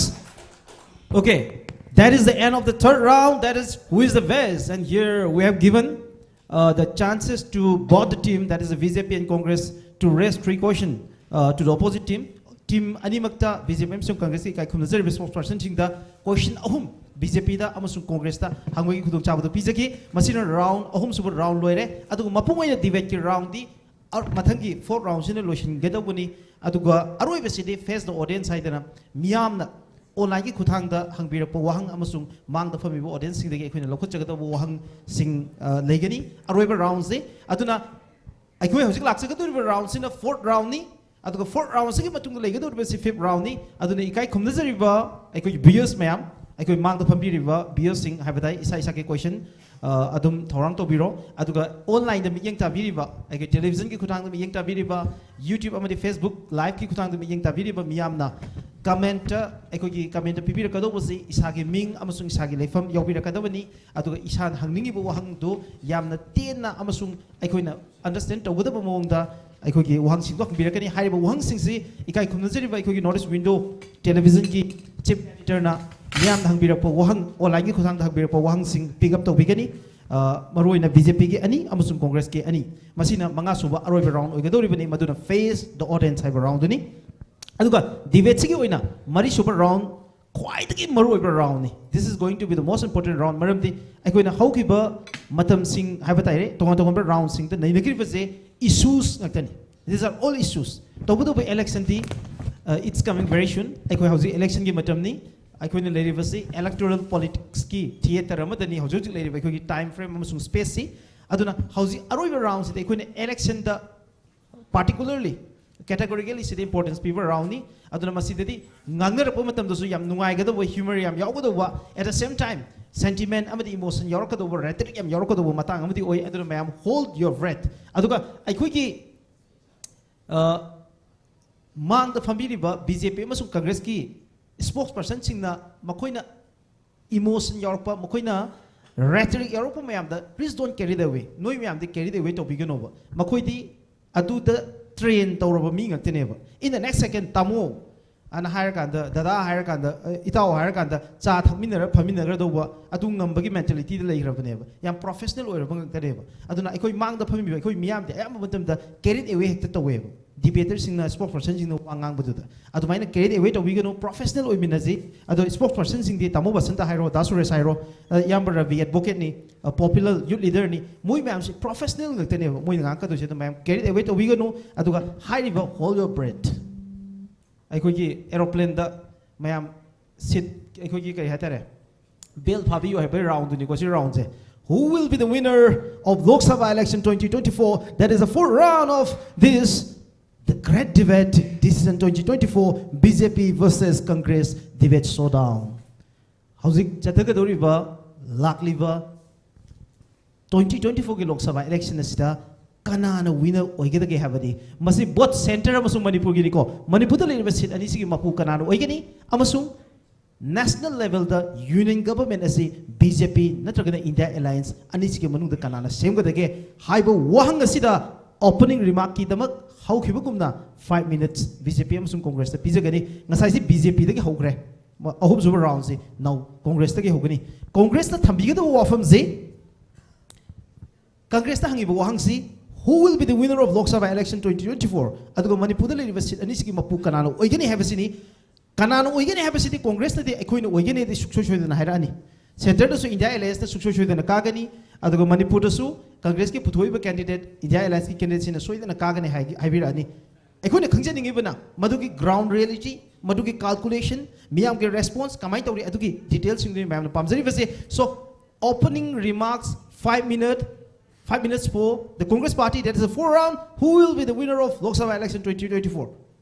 Okay, that is the end of the third round. That is who is the best. And here we have given uh, the chances to both the team, that is the B J P and Congress, to raise three question uh, to the opposite team. Team ꯑꯅꯤꯃꯛꯇ B J P ꯑꯃꯁꯨꯡ Congressꯀꯤ ꯏꯀꯥꯏ ꯈꯨꯝꯅꯖꯔꯤꯕ spokespersonꯁꯤꯡꯗ question ꯑꯍꯨꯝ B J Pꯗ ꯑꯃꯁꯨꯡ Congressꯇ ꯍꯪꯕꯒꯤ ꯈꯨꯗꯣꯡꯆꯥꯕꯗꯨ ꯄꯤꯖꯒꯦ꯫ ꯃꯁꯤꯅ round ꯑꯍꯨꯝꯁꯨꯕ round ꯂꯣꯏꯔꯦ꯫ ꯑꯗꯨꯒ ꯃꯄꯨꯡ ꯑꯣꯏꯅ debateꯀꯤ roundꯗꯤ ꯑ-, ꯃꯊꯪꯒꯤ fourth roundꯁꯤꯅ ꯂꯣꯏꯁꯤꯟꯒꯗꯧꯕꯅꯤ꯫ ꯑꯗꯨꯒ ꯑꯔꯣꯏꯕꯁꯤꯗꯤ face the audience ꯍꯥꯏꯗꯅ ꯃꯤꯌꯥꯝꯅ onlineꯒꯤ ꯈꯨꯠꯊꯥꯡꯗ ꯍꯪꯕꯤꯔꯛꯄ ꯋꯥꯍꯪ ꯑꯃꯁꯨꯡ ꯃꯥꯡꯗ ꯐꯝꯃꯤꯕ audienceꯁꯤꯡꯗꯒꯤ ꯑꯩꯈꯣꯏꯅ ꯂꯧꯈꯠꯆꯒꯗꯧꯕ ꯋꯥꯍꯪꯁꯤꯡ ꯑ, ꯂꯩꯒꯅꯤ ꯑꯔꯣꯏꯕ roundꯁꯦ꯫ ꯑꯗꯨꯅ ꯑꯩꯈꯣꯏ ꯍꯧꯖꯤꯛ ꯂꯥꯛꯆꯒꯗꯧꯔꯤꯕ roundꯁꯤꯅ fourth roundꯅꯤ꯫ ꯑꯗꯨꯒ fourth roundꯁꯤꯒꯤ ꯃꯇꯨꯡꯗ ꯂꯩꯒꯗꯧꯔꯤꯕꯁꯤ fifth roundꯅꯤ꯫ ꯑꯗꯨꯅ ꯏꯀꯥꯏ ꯈꯨꯝꯅꯖꯔꯤꯕ ꯑꯩꯈꯣꯏꯒꯤ viewers ꯃꯌꯥꯝ, ꯑꯩꯈꯣꯏ ꯃꯥꯡꯗ ꯐꯝꯕꯤꯔꯤꯕ viewers ꯁꯤꯡ ꯍꯥꯏꯕ ꯇꯥꯏ, ꯏꯁꯥ ꯏꯁꯥꯒꯤ question ꯑ, ꯑꯗꯨꯝ ꯊꯧꯔꯥꯡ ꯇꯧꯕꯤꯔꯣ꯫ ꯑꯗꯨꯒ onlineꯗ ꯃꯤꯠꯌꯦꯡ ꯇꯥꯕꯤꯔꯤꯕ, ꯑꯩꯈꯣꯏ televisionꯒꯤ ꯈꯨꯠꯊꯥꯡꯗ ꯃꯤꯠꯌꯦꯡ ꯇꯥꯕꯤꯔꯤꯕ, YouTube ꯑꯃꯗꯤ Facebook liveꯀꯤ ꯈꯨꯠꯊꯥꯡꯗ ꯃꯤꯠꯌꯦꯡ ꯇꯥꯕꯤꯔꯤꯕ ꯃꯤꯌꯥꯝꯅ commentꯇ, ꯑꯩꯈꯣꯏꯒꯤ commentꯇ ꯄꯤꯕꯤꯔꯛꯀꯗꯧꯕꯁꯤ ꯏꯁꯥꯒꯤ ꯃꯤꯡ ꯑꯃꯁꯨꯡ ꯏꯁꯥꯒꯤ ꯂꯩꯐꯝ ꯌꯥꯎꯕꯤꯔꯛꯀꯗꯕꯅꯤ꯫ ꯑꯗꯨꯒ ꯏꯁꯥꯅ ꯍꯪꯅꯤꯡꯉꯤꯕ ꯋꯥꯍꯪꯗꯨ ꯌꯥꯝꯅ ꯇꯦꯟꯅ ꯑꯃꯁꯨꯡ ꯑꯩꯈꯣꯏꯅ understand ꯇꯧꯒꯗꯕ ꯃꯑꯣꯡꯗ ꯑꯩꯈꯣꯏꯒꯤ ꯋꯥꯍꯪꯁꯤꯡꯗꯣ ꯍꯪꯕꯤꯔꯛꯀꯅꯤ꯫ ꯍꯥꯏꯔꯤꯕ ꯋꯥꯍꯪꯁꯤꯡꯁꯤ ꯏꯀꯥꯏ ꯈꯨꯝꯅꯖꯔꯤꯕ ꯑꯩꯈꯣꯏꯒꯤ North East Window televisionꯒꯤ chief editorꯅ ꯃꯤꯌꯥꯝꯅ ꯍꯪꯕꯤꯔꯛꯄ ꯋꯥꯍꯪ, onlineꯒꯤ ꯈꯨꯠꯊꯥꯡꯗ ꯍꯪꯕꯤꯔꯛꯄ ꯋꯥꯍꯪꯁꯤꯡ pick up ꯇꯧꯕꯤꯒꯅꯤ꯫ ꯑ, ꯃꯔꯨꯑꯣꯏꯅ B J Pꯒꯤ ꯑꯅꯤ ꯑꯃꯁꯨꯡ Congressꯀꯤ ꯑꯅꯤ꯫ ꯃꯁꯤꯅ ꯃꯉꯥꯁꯨꯕ ꯑꯔꯣꯏꯕ round ꯑꯣꯏꯒꯗꯧꯔꯤꯕꯅꯤ, ꯃꯗꯨꯅ face the audience ꯍꯥꯏꯕ roundꯗꯨꯅꯤ꯫ ꯑꯗꯨꯒ debateꯁꯤꯒꯤ ꯑꯣꯏꯅ ꯃꯔꯤꯁꯨꯕ round ꯈ꯭ꯋꯥꯏꯗꯒꯤ ꯃꯔꯨꯑꯣꯏꯕ roundꯅꯤ꯫ This is going to be the most important round. ꯃꯔꯝꯗꯤ ꯑꯩꯈꯣꯏꯅ ꯍꯧꯈꯤꯕ ꯃꯇꯝꯁꯤꯡ ꯍꯥꯏꯕ ꯇꯥꯔꯦ, ꯇꯣꯉꯥꯟ ꯇꯣꯉꯥꯟꯕ roundꯁꯤꯡꯗ ꯅꯩꯅꯈꯤꯕꯁꯦ issues ꯉꯥꯛꯇꯅꯤ꯫ These are all issues. ꯇꯧꯕꯇꯕꯨ electionꯗꯤ, uh, it's coming very soon. ꯑꯩꯈꯣꯏ ꯍꯧꯖꯤꯛ electionꯒꯤ ꯃꯇꯝꯅꯤ꯫ ꯑꯩꯈꯣꯏꯅ ꯂꯩꯔꯤꯕꯁꯤ electoral politicsꯀꯤ theatre ꯑꯃꯗꯅꯤ ꯍꯧꯖꯤꯛ ꯍꯧꯖꯤꯛ ꯂꯩꯔꯤꯕ ꯑꯩꯈꯣꯏꯒꯤ time frame ꯑꯃꯁꯨꯡ spaceꯁꯤ꯫ ꯑꯗꯨꯅ ꯍꯧꯖꯤꯛ ꯑꯔꯣꯏꯕ roundꯁꯤꯗ ꯑꯩꯈꯣꯏꯅ electionꯗ particularly, categorically ꯁꯤꯗ importance ꯄꯤꯕ roundꯅꯤ꯫ ꯑꯗꯨꯅ ꯃꯁꯤꯗꯗꯤ ꯉꯥꯡꯅꯔꯛꯄ ꯃꯇꯝꯗꯁꯨ ꯌꯥꯝ ꯅꯨꯡꯉꯥꯏꯒꯗꯧꯕ, humor ꯌꯥꯝ ꯌꯥꯎꯒꯗꯧꯕ, at the same time sentiment ꯑꯃꯗꯤ emotion ꯌꯥꯎꯔꯛꯀꯗꯧꯕ, rhetoric ꯌꯥꯝ ꯌꯥꯎꯔꯛꯀꯗꯧꯕ ꯃꯇꯥꯡ ꯑꯃꯗꯤ ꯑꯣꯏ꯫ ꯑꯗꯨꯅ ꯃꯌꯥꯝ, hold your breath꯫ ꯑꯗꯨꯒ ꯑꯩꯈꯣꯏꯒꯤ, ꯑ, ꯃꯥꯡꯗ ꯐꯝꯕꯤꯔꯤꯕ B J P ꯑꯃꯁꯨꯡ Congressꯀꯤ spokespersonꯁꯤꯡꯅ ꯃꯈꯣꯏꯅ emotion ꯌꯥꯎꯔꯛꯄ, ꯃꯈꯣꯏꯅ rhetoric ꯌꯥꯎꯔꯛꯄ ꯃꯌꯥꯝꯗ please don't carry the way꯫ ꯅꯣꯏ ꯃꯌꯥꯝꯗꯤ carry the way ꯇꯧꯕꯤꯒꯅꯣꯕ꯫ ꯃꯈꯣꯏꯗꯤ ꯑꯗꯨꯗ train ꯇꯧꯔꯕ ꯃꯤ ꯉꯥꯛꯇꯅꯦꯕ꯫ In the next second, ꯇꯥꯃꯣ ꯑꯅ ꯍꯥꯏꯔꯀꯥꯟꯗ, ꯗꯗꯥ ꯍꯥꯏꯔꯀꯥꯟꯗ, ꯑ, ꯏꯇꯥꯎ ꯍꯥꯏꯔꯀꯥꯟꯗ ꯆꯥ ꯊꯛꯃꯤꯟꯅꯔ ꯐꯝꯃꯤꯟꯅꯒꯗꯧꯕ ꯑꯗꯨ ꯉꯝꯕꯒꯤ mentalityꯗ ꯂꯩꯈ꯭ꯔꯕꯅꯦꯕ꯫ ꯌꯥꯝ professional ꯑꯣꯏꯔꯕ ꯉꯥꯛꯇꯅꯦꯕ꯫ ꯑꯗꯨꯅ ꯑꯩꯈꯣꯏ ꯃꯥꯡꯗ ꯐꯝꯃꯤꯕ ꯑꯩꯈꯣꯏ ꯃꯤꯌꯥꯝꯗꯤ ꯑꯌꯥꯝꯕ ꯃꯇꯝꯗ carried away ꯍꯦꯛꯇ ꯇꯧꯋꯦꯕ, debaterꯁꯤꯡꯅ, spokespersonꯁꯤꯡꯅ ꯋꯥ ꯉꯥꯡꯕꯗꯨꯗ꯫ ꯑꯗꯨꯃꯥꯏꯅ carried away ꯇꯧꯕꯤꯒꯅꯨ, professional ꯑꯣꯏꯃꯤꯟꯅꯁꯤ꯫ ꯑꯗꯣ spokespersonꯁꯤꯡꯗꯤ ꯇꯥꯃꯣ ꯕꯁꯟꯇ ꯍꯥꯏꯔꯣ, ꯗꯥ ꯁꯨꯔꯦꯁ ꯍꯥꯏꯔꯣ, ꯑ, ꯏꯌꯥꯝꯕ ꯔꯕꯤ advocateꯅꯤ, ꯑ, popular youth leaderꯅꯤ, ꯃꯣꯏ ꯃꯌꯥꯝꯁꯤ professional ꯉꯥꯛꯇꯅꯦꯕ ꯃꯣꯏꯅ ꯉꯥꯡꯉꯛꯀꯗꯣꯏꯁꯦ꯫ ꯑꯗꯨ ꯃꯌꯥꯝ carried away ꯇꯧꯕꯤꯒꯅꯨ꯫ ꯑꯗꯨꯒ ꯍꯥꯏꯔꯤꯕ hold your breath, ꯑꯩꯈꯣꯏꯒꯤ aeroplaneꯗ ꯃꯌꯥꯝ seat, ꯑꯩꯈꯣꯏꯒꯤ ꯀꯔꯤ ꯍꯥꯏꯇꯥꯔꯦ, belt ꯐꯥꯕꯤꯌꯨ ꯍꯥꯏꯕꯒꯤ roundꯗꯨꯅꯤꯀꯣ ꯁꯤ roundꯁꯦ꯫ Who will be the winner of Lok Sabha election twenty twenty-four? That is the fourth round of this, the great debate, decision twenty twenty-four, B J P versus Congress debate showdown꯫ ꯍꯧꯖꯤꯛ ꯆꯠꯊꯒꯗꯧꯔꯤꯕ, ꯂꯥꯛꯂꯤꯕ twenty twenty-fourꯒꯤ Lok Sabha election ꯑꯁꯤꯗ ꯀꯅꯥꯅ winner ꯑꯣꯏꯒꯗꯒꯦ ꯍꯥꯏꯕꯗꯤ, ꯃꯁꯤ both centre ꯑꯃꯁꯨꯡ ꯃꯅꯤꯄꯨꯔꯒꯤꯅꯤꯀꯣ꯫ ꯃꯅꯤꯄꯨꯔꯗ ꯂꯩꯔꯤꯕ seat ꯑꯅꯤꯁꯤꯒꯤ ꯃꯄꯨ ꯀꯅꯥꯅ ꯑꯣꯏꯒꯅꯤ, ꯑꯃꯁꯨꯡ national levelꯗ union government ꯑꯁꯤ B J P ꯅꯠꯇ꯭ꯔꯒꯅ India Alliance ꯑꯅꯤꯁꯤꯒꯤ ꯃꯅꯨꯡꯗ ꯀꯅꯥꯅ ꯁꯦꯝꯒꯗꯒꯦ ꯍꯥꯏꯕ ꯋꯥꯍꯪ ꯑꯁꯤꯗ opening remarkꯀꯤꯗꯃꯛ ꯍꯧꯈꯤꯕꯒꯨꯝꯅ five minutes B J P ꯑꯃꯁꯨꯡ Congressꯇ ꯄꯤꯖꯒꯅꯤ꯫ ꯉꯁꯥꯏꯁꯤ B J Pꯗꯒꯤ ꯍꯧꯈ꯭ꯔꯦ꯫ ꯃ-, ꯑꯍꯨꯝꯁꯨꯕ roundꯁꯤ now Congressꯇꯒꯤ ꯍꯧꯒꯅꯤ꯫ Congressꯅ ꯊꯝꯕꯤꯒꯗꯕ ꯋꯥꯐꯝꯁꯤ, Congressꯇ ꯍꯪꯉꯤꯕ ꯋꯥꯍꯪꯁꯤ, "Who will be the winner of Lok Sabha election twenty twenty-four?" ꯑꯗꯨꯒ ꯃꯅꯤꯄꯨꯔꯗ ꯂꯩꯔꯤꯕ seat ꯑꯅꯤꯁꯤꯒꯤ ꯃꯄꯨ ꯀꯅꯥꯅ ꯑꯣꯏꯒꯅꯤ ꯍꯥꯏꯕꯁꯤꯅꯤ꯫ ꯀꯅꯥꯅ ꯑꯣꯏꯒꯅꯤ ꯍꯥꯏꯕꯁꯤꯗꯤ Congressꯅꯗꯤ ꯑꯩꯈꯣꯏꯅ ꯑꯣꯏꯒꯅꯤꯗꯤ ꯁꯨꯡꯁꯣꯏ ꯁꯣꯏꯗꯅ ꯍꯥꯏꯔꯛꯑꯅꯤ꯫ Centreꯗꯁꯨ India Allianceꯅ ꯁꯨꯡꯁꯣꯏ ꯁꯣꯏꯗꯅ ꯀꯥꯒꯅꯤ, ꯑꯗꯨꯒ ꯃꯅꯤꯄꯨꯔꯗꯁꯨ Congressꯀꯤ ꯄꯨꯊꯣꯛꯏꯕ candidate, India Allianceꯀꯤ candidateꯁꯤꯅ ꯁꯣꯏꯗꯅ ꯀꯥꯒꯅꯤ ꯍꯥꯏ-, ꯍꯥꯏꯕꯤꯔꯛꯑꯅꯤ꯫ ꯑꯩꯈꯣꯏꯅ ꯈꯪꯖꯅꯤꯡꯉꯤꯕꯅ ꯃꯗꯨꯒꯤ ground reality, ꯃꯗꯨꯒꯤ calculation, ꯃꯤꯌꯥꯝꯒꯤ response ꯀꯃꯥꯏꯅ ꯇꯧꯔꯤ, ꯑꯗꯨꯒꯤ detailꯁꯤꯡꯗꯨꯅꯤ ꯃꯌꯥꯝꯅ ꯄꯥꯝꯖꯔꯤꯕꯁꯦ꯫ So, opening remarks, five minute, five minutes for the Congress party, that is the fourth round. Who will be the winner of Lok Sabha election twenty twenty-four?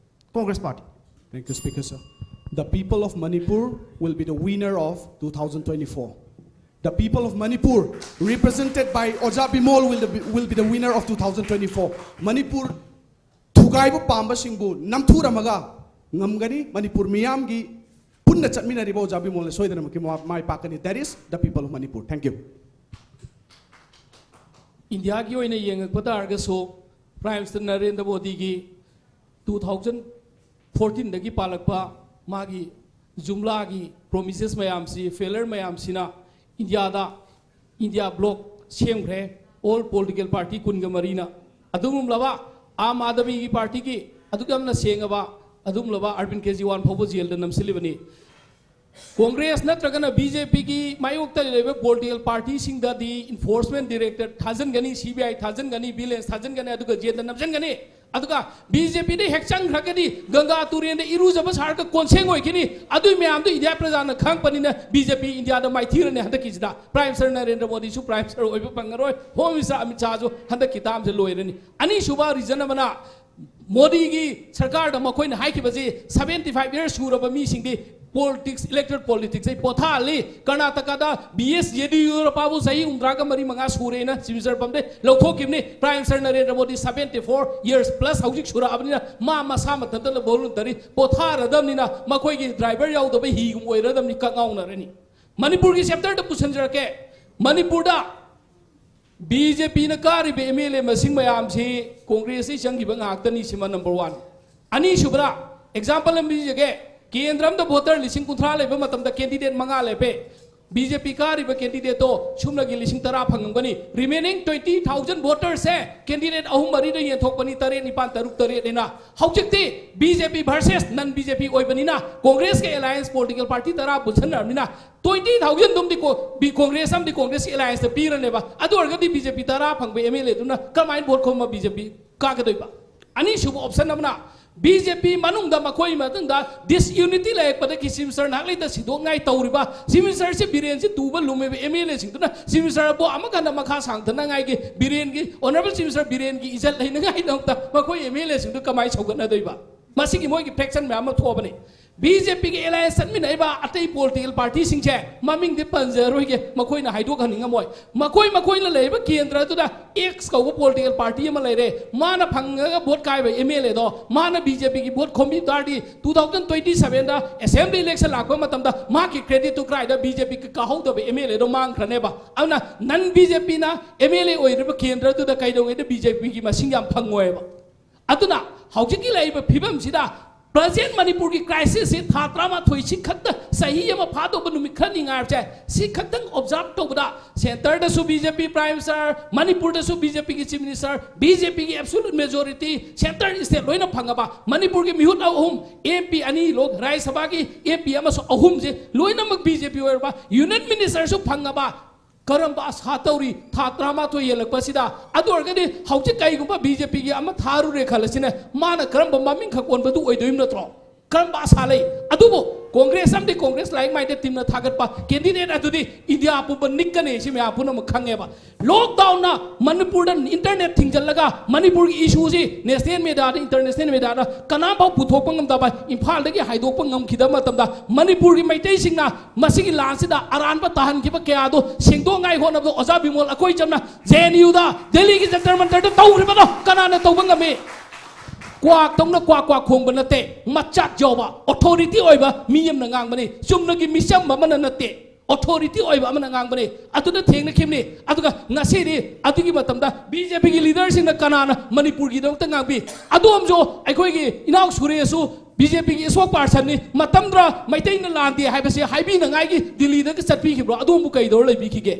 Congress party. Thank you, Speaker, sir. The people of Manipur will be the winner of two thousand twenty-four. The people of Manipur, represented by Oja Bimol, will, the, will be the winner of two thousand twenty-four. Manipur ꯊꯨꯒꯥꯏꯕ ꯄꯥꯝꯕꯁꯤꯡꯕꯨ ꯅꯝꯊꯨꯔꯝꯃꯒ ꯉꯝꯒꯅꯤ꯫ ꯃꯅꯤꯄꯨꯔ ꯃꯤꯌꯥꯝꯒꯤ ꯄꯨꯟꯅ ꯆꯠꯃꯤꯟꯅꯔꯤꯕ ꯑꯣꯖꯥ ꯕꯤꯃꯣꯜꯅ ꯁꯣꯏꯗꯅꯃꯛꯀꯤ ꯃꯥ-, ꯃꯥꯏ ꯄꯥꯛꯀꯅꯤ꯫ That is the people of Manipur. Thank you. ꯏꯟꯗꯤꯌꯥꯒꯤ ꯑꯣꯏꯅ ꯌꯦꯡꯉꯛꯄ ꯇꯥꯔꯒꯁꯨ, Prime Minister ꯅꯔꯦꯟꯗ꯭ꯔ ꯃꯣꯗꯤꯒꯤ two thousand fourteen ꯗꯒꯤ ꯄꯥꯜꯂꯛꯄ ꯃꯥꯒꯤ ꯖꯨꯝꯂꯥꯒꯤ promises ꯃꯌꯥꯝꯁꯤ, failure ꯃꯌꯥꯝꯁꯤꯅ ꯏꯟꯗꯤꯌꯥꯗ, India bloc ꯁꯦꯝꯈ꯭ꯔꯦ꯫ All political party ꯀꯨꯟꯒ ꯃꯔꯤꯅ꯫ ꯑꯗꯨꯒꯨꯝꯂꯕ ꯑꯥꯝ ꯑꯥꯗꯃꯤꯒꯤ ꯄꯥꯔꯇꯤꯒꯤ ꯑꯗꯨꯛ ꯌꯥꯝꯅ ꯁꯦꯡꯉꯕ, ꯑꯗꯨꯒꯨꯝꯂꯕ ꯑꯔꯕꯤꯟ ꯀꯦꯖꯤꯋꯥꯜ ꯐꯥꯎꯕ ꯖꯦꯜꯗ ꯅꯝꯁꯤꯜꯂꯤꯕꯅꯤ꯫ ꯀꯣꯡꯒ꯭ꯔꯦꯁ ꯅꯠꯇ꯭ꯔꯒꯅ BJP ꯒꯤ ꯃꯥꯌꯣꯛꯇ ꯂꯩꯔꯤꯕ political party ꯁꯤꯡꯗꯗꯤ enforcement directorate ꯊꯥꯖꯤꯟꯒꯅꯤ, CBI ꯊꯥꯖꯤꯟꯒꯅꯤ, vigilance ꯊꯥꯖꯤꯟꯒꯅꯤ, ꯑꯗꯨꯒ ꯖꯦꯜꯗ ꯅꯝꯁꯤꯟꯒꯅꯤ꯫ ꯑꯗꯨꯒ BJP ꯗ ꯍꯦꯛ ꯆꯪꯈ꯭ꯔꯒꯗꯤ ꯒꯪꯒꯥ ꯇꯨꯔꯦꯟꯗ ꯏꯔꯨꯖꯕ ꯁꯥꯔꯒ ꯀꯣꯟꯁꯦꯡ ꯑꯣꯏꯈꯤꯅꯤ꯫ ꯑꯗꯨꯏ ꯃꯌꯥꯝꯗꯨ ꯏꯟꯗꯤꯌꯥ ꯄ꯭ꯔꯖꯥꯅ ꯈꯪꯕꯅꯤꯅ BJP ꯏꯟꯗꯤꯌꯥꯗ ꯃꯥꯏꯊꯤꯔꯅꯤ ꯍꯟꯗꯛꯀꯤꯁꯤꯗ꯫ Prime Minister Narendra ꯃꯣꯗꯤꯁꯨ Prime Minister ꯑꯣꯏꯕ ꯐꯪꯉꯔꯣꯏ꯫ Home Minister ꯑꯃꯤꯠ ꯁꯥꯍꯁꯨ ꯍꯟꯗꯛꯀꯤ term ꯁꯦ ꯂꯣꯏꯔꯅꯤ꯫ ꯑꯅꯤꯁꯨꯕ reason ꯑꯃꯅ, ꯃꯣꯗꯤꯒꯤ ꯁꯔꯀꯥꯔꯗ ꯃꯈꯣꯏꯅ ꯍꯥꯏꯈꯤꯕꯁꯤ, seventy five years ꯁꯨꯔꯕ ꯃꯤꯁꯤꯡꯗꯤ politics, electoral politics ꯁꯦ ꯄꯣꯊꯥꯍꯜꯂꯤ꯫ ꯀꯔꯅꯥꯇꯀꯥꯗ ꯕꯤ ꯑꯦꯁ ꯌꯦꯗꯤꯌꯨꯔꯞꯄꯥꯕꯨ ꯆꯍꯤ ꯍꯨꯝꯗ꯭ꯔꯥꯒ ꯃꯔꯤ ꯃꯉꯥ ꯁꯨꯔꯦꯅ Chief Minister ꯐꯝꯗꯩ ꯂꯧꯊꯣꯛꯈꯤꯕꯅꯤ꯫ Prime Minister Narendra Modi seventy four years plus ꯍꯧꯖꯤꯛ ꯁꯨꯔꯛꯑꯕꯅꯤꯅ ꯃꯥ ꯃꯁꯥ ꯃꯊꯟꯇꯅ voluntary ꯄꯣꯊꯥꯔꯗꯕꯅꯤꯅ ꯃꯈꯣꯏꯒꯤ driver ꯌꯥꯎꯗꯕ ꯍꯤꯒꯨꯝ ꯑꯣꯏꯔꯗꯕꯅꯤ, ꯀꯛꯉꯥꯎꯅꯔꯅꯤ꯫ ꯃꯅꯤꯄꯨꯔꯒꯤ chapter ꯗ ꯄꯨꯁꯤꯟꯖꯔꯛꯀꯦ꯫ ꯃꯅꯤꯄꯨꯔꯗ BJP ꯅ ꯀꯥꯔꯤꯕ MLA ꯃꯁꯤꯡ ꯃꯌꯥꯝꯁꯤ ꯀꯣꯡꯒ꯭ꯔꯦꯁꯇꯒꯤ ꯆꯪꯈꯤꯕ ꯉꯥꯛꯇꯅꯤ꯫ ꯁꯤꯃ number one꯫ ꯑꯅꯤꯁꯨꯕꯗ example ꯑꯃ ꯄꯤꯖꯒꯦ꯫ ꯀꯦꯟꯗ꯭ꯔ ꯑꯃꯗ voter ꯂꯤꯁꯤꯡ ꯀꯨꯟꯊ꯭ꯔꯥ ꯂꯩꯕ ꯃꯇꯝꯗ candidate ꯃꯉꯥ ꯂꯦꯞꯄꯦ꯫ BJP ꯀꯥꯔꯤꯕ candidate ꯇꯣ ꯁꯨꯞꯅꯒꯤ ꯂꯤꯁꯤꯡ ꯇꯔꯥ ꯐꯪꯉꯝꯒꯅꯤ꯫ Remaining twenty thousand voters ꯁꯦ candidate ꯑꯍꯨꯝ ꯃꯔꯤꯗ ꯌꯦꯟꯊꯣꯛꯄꯅꯤ, ꯇꯔꯦꯠ ꯅꯤꯄꯥꯟ ꯇꯔꯨꯛ ꯇꯔꯦꯠ ꯍꯥꯏꯅ꯫ ꯍꯧꯖꯤꯛꯇꯤ BJP versus non BJP ꯑꯣꯏꯕꯅꯤꯅ, ꯀꯣꯡꯒ꯭ꯔꯦꯁꯀ alliance political party ꯇꯔꯥ ꯄꯨꯟꯁꯤꯟꯅꯔꯕꯅꯤꯅ, twenty thousand ꯗꯨꯝꯗꯤ ꯀꯣ-, ꯕꯤ-, ꯀꯣꯡꯒ꯭ꯔꯦꯁ ꯑꯃꯗꯤ ꯀꯣꯡꯒ꯭ꯔꯦꯁꯀꯤ alliance ꯇ ꯄꯤꯔꯅꯦꯕ꯫ ꯑꯗꯨ ꯑꯣꯏꯔꯒꯗꯤ BJP ꯇꯔꯥ ꯐꯪꯕ MLA ꯗꯨꯅ ꯀꯃꯥꯏꯅ vote ꯈꯣꯝꯃ BJP ꯀꯥꯒꯗꯣꯏꯕ? ꯑꯅꯤꯁꯨꯕ option ꯑꯃꯅ, BJP ꯃꯅꯨꯡꯗ ꯃꯈꯣꯏ ꯃꯇꯨꯡꯗ disunity ꯂꯩꯔꯛꯄꯗꯒꯤ Chief Minister ꯅꯍꯥꯛ ꯂꯩꯇ ꯁꯤꯗꯣꯛꯉꯥꯏ ꯇꯧꯔꯤꯕ, Chief Minister ꯁꯤ ꯕꯤꯔꯦꯟꯁꯤ ꯇꯨꯕ ꯂꯨꯝꯃꯤꯕ MLA ꯁꯤꯡꯗꯨꯅ Chief Minister ꯑꯕꯨ ꯑꯃꯨꯛ ꯍꯟꯅ ꯃꯈꯥ ꯁꯥꯡꯊꯅꯉꯥꯏꯒꯤ ꯕꯤꯔꯦꯟꯒꯤ, Honourable Chief Minister ꯕꯤꯔꯦꯟꯒꯤ ꯏꯖꯠ ꯂꯩꯅꯉꯥꯏꯒꯤꯗꯃꯛꯇ ꯃꯈꯣꯏ MLA ꯁꯤꯡꯗꯨ ꯀꯃꯥꯏꯅ ꯁꯧꯒꯠꯅꯗꯣꯏꯕ? ꯃꯁꯤꯒꯤ ꯃꯣꯏꯒꯤ faction ꯃꯌꯥꯝ ꯑꯃ ꯊꯣꯛꯑꯕꯅꯤ꯫ ꯕꯤ ꯖꯦ ꯄꯤꯒꯤ ꯑꯦꯂꯥꯏꯟꯁ ꯆꯠꯃꯤꯟꯅꯔꯤꯕ ꯑꯇꯩ ꯄꯣꯂꯤꯇꯤꯀꯦꯜ ꯄꯥꯔꯇꯤꯁꯤꯡꯁꯦ, ꯃꯃꯤꯡꯗꯤ ꯄꯟꯖꯔꯣꯏꯒꯦ, ꯃꯈꯣꯏꯅ ꯍꯥꯏꯗꯣꯛꯍꯟꯅꯤꯡꯉꯝꯃꯣꯏ꯫ ꯃꯈꯣꯏ ꯃꯈꯣꯏꯅ ꯂꯩꯔꯤꯕ ꯀꯦꯟꯗ꯭ꯔ ꯑꯗꯨꯗ ꯑꯦꯛꯁ ꯀꯧꯕ ꯄꯣꯂꯤꯇꯤꯀꯦꯜ ꯄꯥꯔꯇꯤ ꯑꯃ ꯂꯩꯔꯦ, ꯃꯥꯅ ꯐꯪꯉꯒ ꯚꯣꯠ ꯀꯥꯏꯕ ꯑꯦꯝ ꯑꯦꯜ ꯑꯦꯗꯣ ꯃꯥꯅ ꯕꯤ ꯖꯦ ꯄꯤꯒꯤ ꯚꯣꯠ ꯈꯣꯝꯕꯤ ꯇꯥꯔꯗꯤ, ꯇꯨ ꯊꯥꯎꯖꯟ ꯇ꯭ꯋꯦꯟꯇꯤ ꯁꯚꯦꯟꯗ ꯑꯦꯁꯦꯝꯕ꯭ꯂꯤ ꯏꯂꯦꯛꯁꯟ ꯂꯥꯛꯄ ꯃꯇꯝꯗ ꯃꯥꯒꯤ ꯀ꯭ꯔꯦꯗꯤꯠꯇꯨ ꯀꯗꯥꯏꯗ? ꯕꯤ ꯖꯦ ꯄꯤ ꯀꯥꯍꯧꯗꯕ ꯑꯦꯝ ꯑꯦꯜ ꯑꯦꯗꯣ ꯃꯥꯡꯈ꯭ꯔꯅꯦꯕ꯫ ꯑꯗꯨꯅ ꯅꯟ ꯕꯤ ꯖꯦ ꯄꯤꯅ ꯑꯦꯝ ꯑꯦꯜ ꯑꯦ ꯑꯣꯏꯔꯤꯕ ꯀꯦꯟꯗ꯭ꯔ ꯑꯗꯨꯗ ꯀꯩꯗꯧꯉꯩꯗ ꯕꯤ ꯖꯦ ꯄꯤꯒꯤ ꯃꯁꯤꯡ ꯌꯥꯝ ꯐꯪꯉꯣꯏꯕ꯫ ꯑꯗꯨꯅ ꯍꯧꯖꯤꯛꯀꯤ ꯂꯩꯔꯤꯕ ꯐꯤꯕꯝꯁꯤꯗ, ꯄ꯭ꯔꯖꯦꯟ ꯃꯅꯤꯄꯨꯔꯒꯤ ꯀ꯭ꯔꯥꯏꯁꯤꯁꯁꯤ ꯊꯥ ꯇꯔꯥꯃꯥꯊꯣꯏ ꯁꯤ ꯈꯛꯇ, ꯆꯍꯤ ꯑꯃ ꯐꯥꯗꯧꯕ ꯅꯨꯃꯤꯠ ꯈꯔꯅꯤ ꯉꯥꯏꯔꯁꯦ, ꯁꯤ ꯈꯛꯇꯪ ꯑꯣꯕꯖꯥꯔꯕ ꯇꯧꯕꯗ, ꯁꯦꯟꯇꯔꯗꯁꯨ ꯕꯤ ꯖꯦ ꯄꯤ ꯄ꯭ꯔꯥꯏꯝ ꯃꯤꯅꯤꯁꯇꯔ, ꯃꯅꯤꯄꯨꯔꯗꯁꯨ ꯕꯤ ꯖꯦ ꯄꯤꯒꯤ ꯆꯤꯐ ꯃꯤꯅꯤꯁꯇꯔ, ꯕꯤ ꯖꯦ ꯄꯤꯒꯤ ꯑꯦꯕꯁꯣꯂꯨꯠ ꯃꯦꯖꯣꯔꯤꯇꯤ, ꯁꯦꯟꯇꯔ ꯁ꯭ꯇꯦꯠ ꯂꯣꯏꯅ ꯐꯪꯉꯕ, ꯃꯅꯤꯄꯨꯔꯒꯤ ꯃꯤꯍꯨꯠ ꯑꯍꯨꯝ, ꯑꯦꯝ ꯄꯤ ꯑꯅꯤ ꯂꯣꯛ ꯔꯥꯖ꯭ꯌ ꯁꯚꯥꯒꯤ ꯑꯦꯝ ꯄꯤ ꯑꯃꯁꯨ ꯑꯍꯨꯝꯁꯦ ꯂꯣꯏꯅꯃꯛ ꯕꯤ ꯖꯦ ꯄꯤ ꯑꯣꯏꯔꯕ, ꯌꯨꯅꯤꯌꯟ ꯃꯤꯅꯤꯁꯇꯔꯁꯨ ꯐꯪꯉꯕ, ꯀꯔꯝꯕ ꯑꯁꯥ ꯇꯧꯔꯤ ꯊꯥ ꯇꯔꯥꯃꯥꯊꯣꯏ ꯍꯦꯜꯂꯛꯄꯁꯤꯗ? ꯑꯗꯨ ꯑꯣꯏꯔꯒꯗꯤ ꯍꯧꯖꯤꯛ ꯀꯩꯒꯨꯝꯕ ꯕꯤ ꯖꯦ ꯄꯤꯒꯤ ꯑꯃ ꯊꯥꯔꯨꯔꯦ ꯈꯜꯂꯁꯤꯅꯦ, ꯃꯥꯅ ꯀꯔꯝꯕ ꯃꯃꯤꯡꯈꯛ ꯑꯣꯟꯕꯗꯨ ꯑꯣꯏꯗꯣꯏꯕ ꯅꯠꯇ꯭ꯔꯣ? ꯀꯔꯝꯕ ꯑꯁꯥ ꯂꯩ? ꯑꯗꯨꯕꯨ ꯀꯣꯡꯒ꯭ꯔꯦꯁ ꯑꯃꯗꯤ ꯀꯣꯡꯒ꯭ꯔꯦꯁ ꯂꯥꯏꯛ ꯃꯥꯏꯟꯗꯦꯗ ꯇꯤꯝꯅ ꯊꯥꯒꯠꯄ ꯀꯦꯟꯗꯤꯗꯦꯠ ꯑꯗꯨꯗꯤ ꯏꯟꯗꯤꯌꯥ ꯄꯨꯝꯕ ꯅꯤꯛꯀꯅꯤ, ꯁꯤ ꯃꯌꯥꯝ ꯄꯨꯝꯅꯃꯛ ꯈꯪꯉꯦꯕ꯫ ꯂꯣꯛꯗꯥꯎꯟꯅ ꯃꯅꯤꯄꯨꯔꯗ ꯏꯟꯇꯔꯅꯦꯠ ꯊꯤꯡꯖꯤꯜꯂꯒ ꯃꯅꯤꯄꯨꯔꯒꯤ ꯏꯁꯨꯁꯤ ꯅꯦꯁꯅꯦꯜ ꯃꯦꯗꯤꯌꯥꯗ, ꯏꯟꯇꯔꯅꯦꯁꯅꯦꯜ ꯃꯦꯗꯤꯌꯥꯗ ꯀꯅꯥꯝꯐꯥꯎ ꯄꯨꯊꯣꯛꯄ ꯉꯝꯗꯕ, ꯏꯝꯐꯥꯜꯗꯒꯤ ꯍꯥꯏꯗꯣꯛꯄ ꯉꯝꯈꯤꯗꯕ ꯃꯇꯝꯗ ꯃꯅꯤꯄꯨꯔꯒꯤ ꯃꯩꯇꯩꯁꯤꯡꯅ ꯃꯁꯤꯒꯤ ꯂꯥꯟꯁꯤꯗ ꯑꯔꯥꯟꯕ ꯇꯥꯍꯟꯈꯤꯕ ꯀꯌꯥꯗꯣ ꯁꯦꯡꯗꯣꯛꯉꯥꯏ ꯍꯣꯠꯅꯕꯗ ꯑꯣꯖꯥ ꯕꯤꯃꯣꯜ ꯑꯩꯈꯣꯏ ꯆꯝꯅ ꯖꯦ ꯑꯦꯟ ꯌꯨꯗ, ꯗꯦꯜꯂꯤꯒꯤ ꯖꯟꯇꯔ ꯃꯟꯇꯔꯗ ꯇꯧꯈ꯭ꯔꯤꯕꯗꯣ ꯀꯅꯥꯅ ꯇꯧꯕ ꯉꯝꯃꯤ? ꯀ꯭ꯋꯥꯛꯇꯧꯅ ꯀ꯭ꯋꯥꯛ ꯀ꯭ꯋꯥꯛ ꯈꯣꯡꯕ ꯅꯠꯇꯦ, ꯃꯆꯥꯛ ꯌꯥꯎꯕ ꯑꯣꯊꯣꯔꯤꯇꯤ ꯑꯣꯏꯕ ꯃꯤ ꯑꯃꯅ ꯉꯥꯡꯕꯅꯤ, ꯆꯨꯝꯅꯒꯤ ꯃꯤꯆꯝ ꯑꯃꯅ ꯅꯠꯇꯦ꯫ ꯑꯣꯊꯣꯔꯤꯇꯤ ꯑꯣꯏꯕ ꯑꯃꯅ ꯉꯥꯡꯕꯅꯤ꯫ ꯑꯗꯨꯗ ꯊꯦꯡꯅꯈꯤꯕꯅꯤ꯫ ꯑꯗꯨꯒ ꯉꯁꯤꯗꯤ ꯑꯗꯨꯒꯤ ꯃꯇꯝꯗ ꯕꯤ ꯖꯦ ꯄꯤꯒꯤ ꯂꯤꯗꯔꯁꯤꯡꯅ ꯀꯅꯥꯅ ꯃꯅꯤꯄꯨꯔꯒꯤꯗꯃꯛꯇ ꯉꯥꯡꯕꯤ? ꯑꯗꯣꯝꯁꯨ ꯑꯩꯈꯣꯏꯒꯤ ꯏꯅꯥꯎ ꯁꯨꯔꯦꯁꯁꯨ ꯕꯤ ꯖꯦ ꯄꯤꯒꯤ ꯏꯁꯄꯣꯛ ꯄꯥꯔꯁꯟꯅꯤ꯫ ꯃꯇꯝꯗꯨꯗ ꯃꯩꯇꯩꯅ ꯂꯥꯟꯗꯦ ꯍꯥꯏꯕꯁꯦ ꯍꯥꯏꯕꯤꯅꯉꯥꯏꯒꯤ ꯗꯤꯜꯂꯤꯗꯒ ꯆꯠꯄꯤꯈꯤꯕ꯭ꯔꯣ? ꯑꯗꯣꯝꯕꯨ ꯀꯩꯗꯧꯔ ꯂꯩꯕꯤꯈꯤꯒꯦ?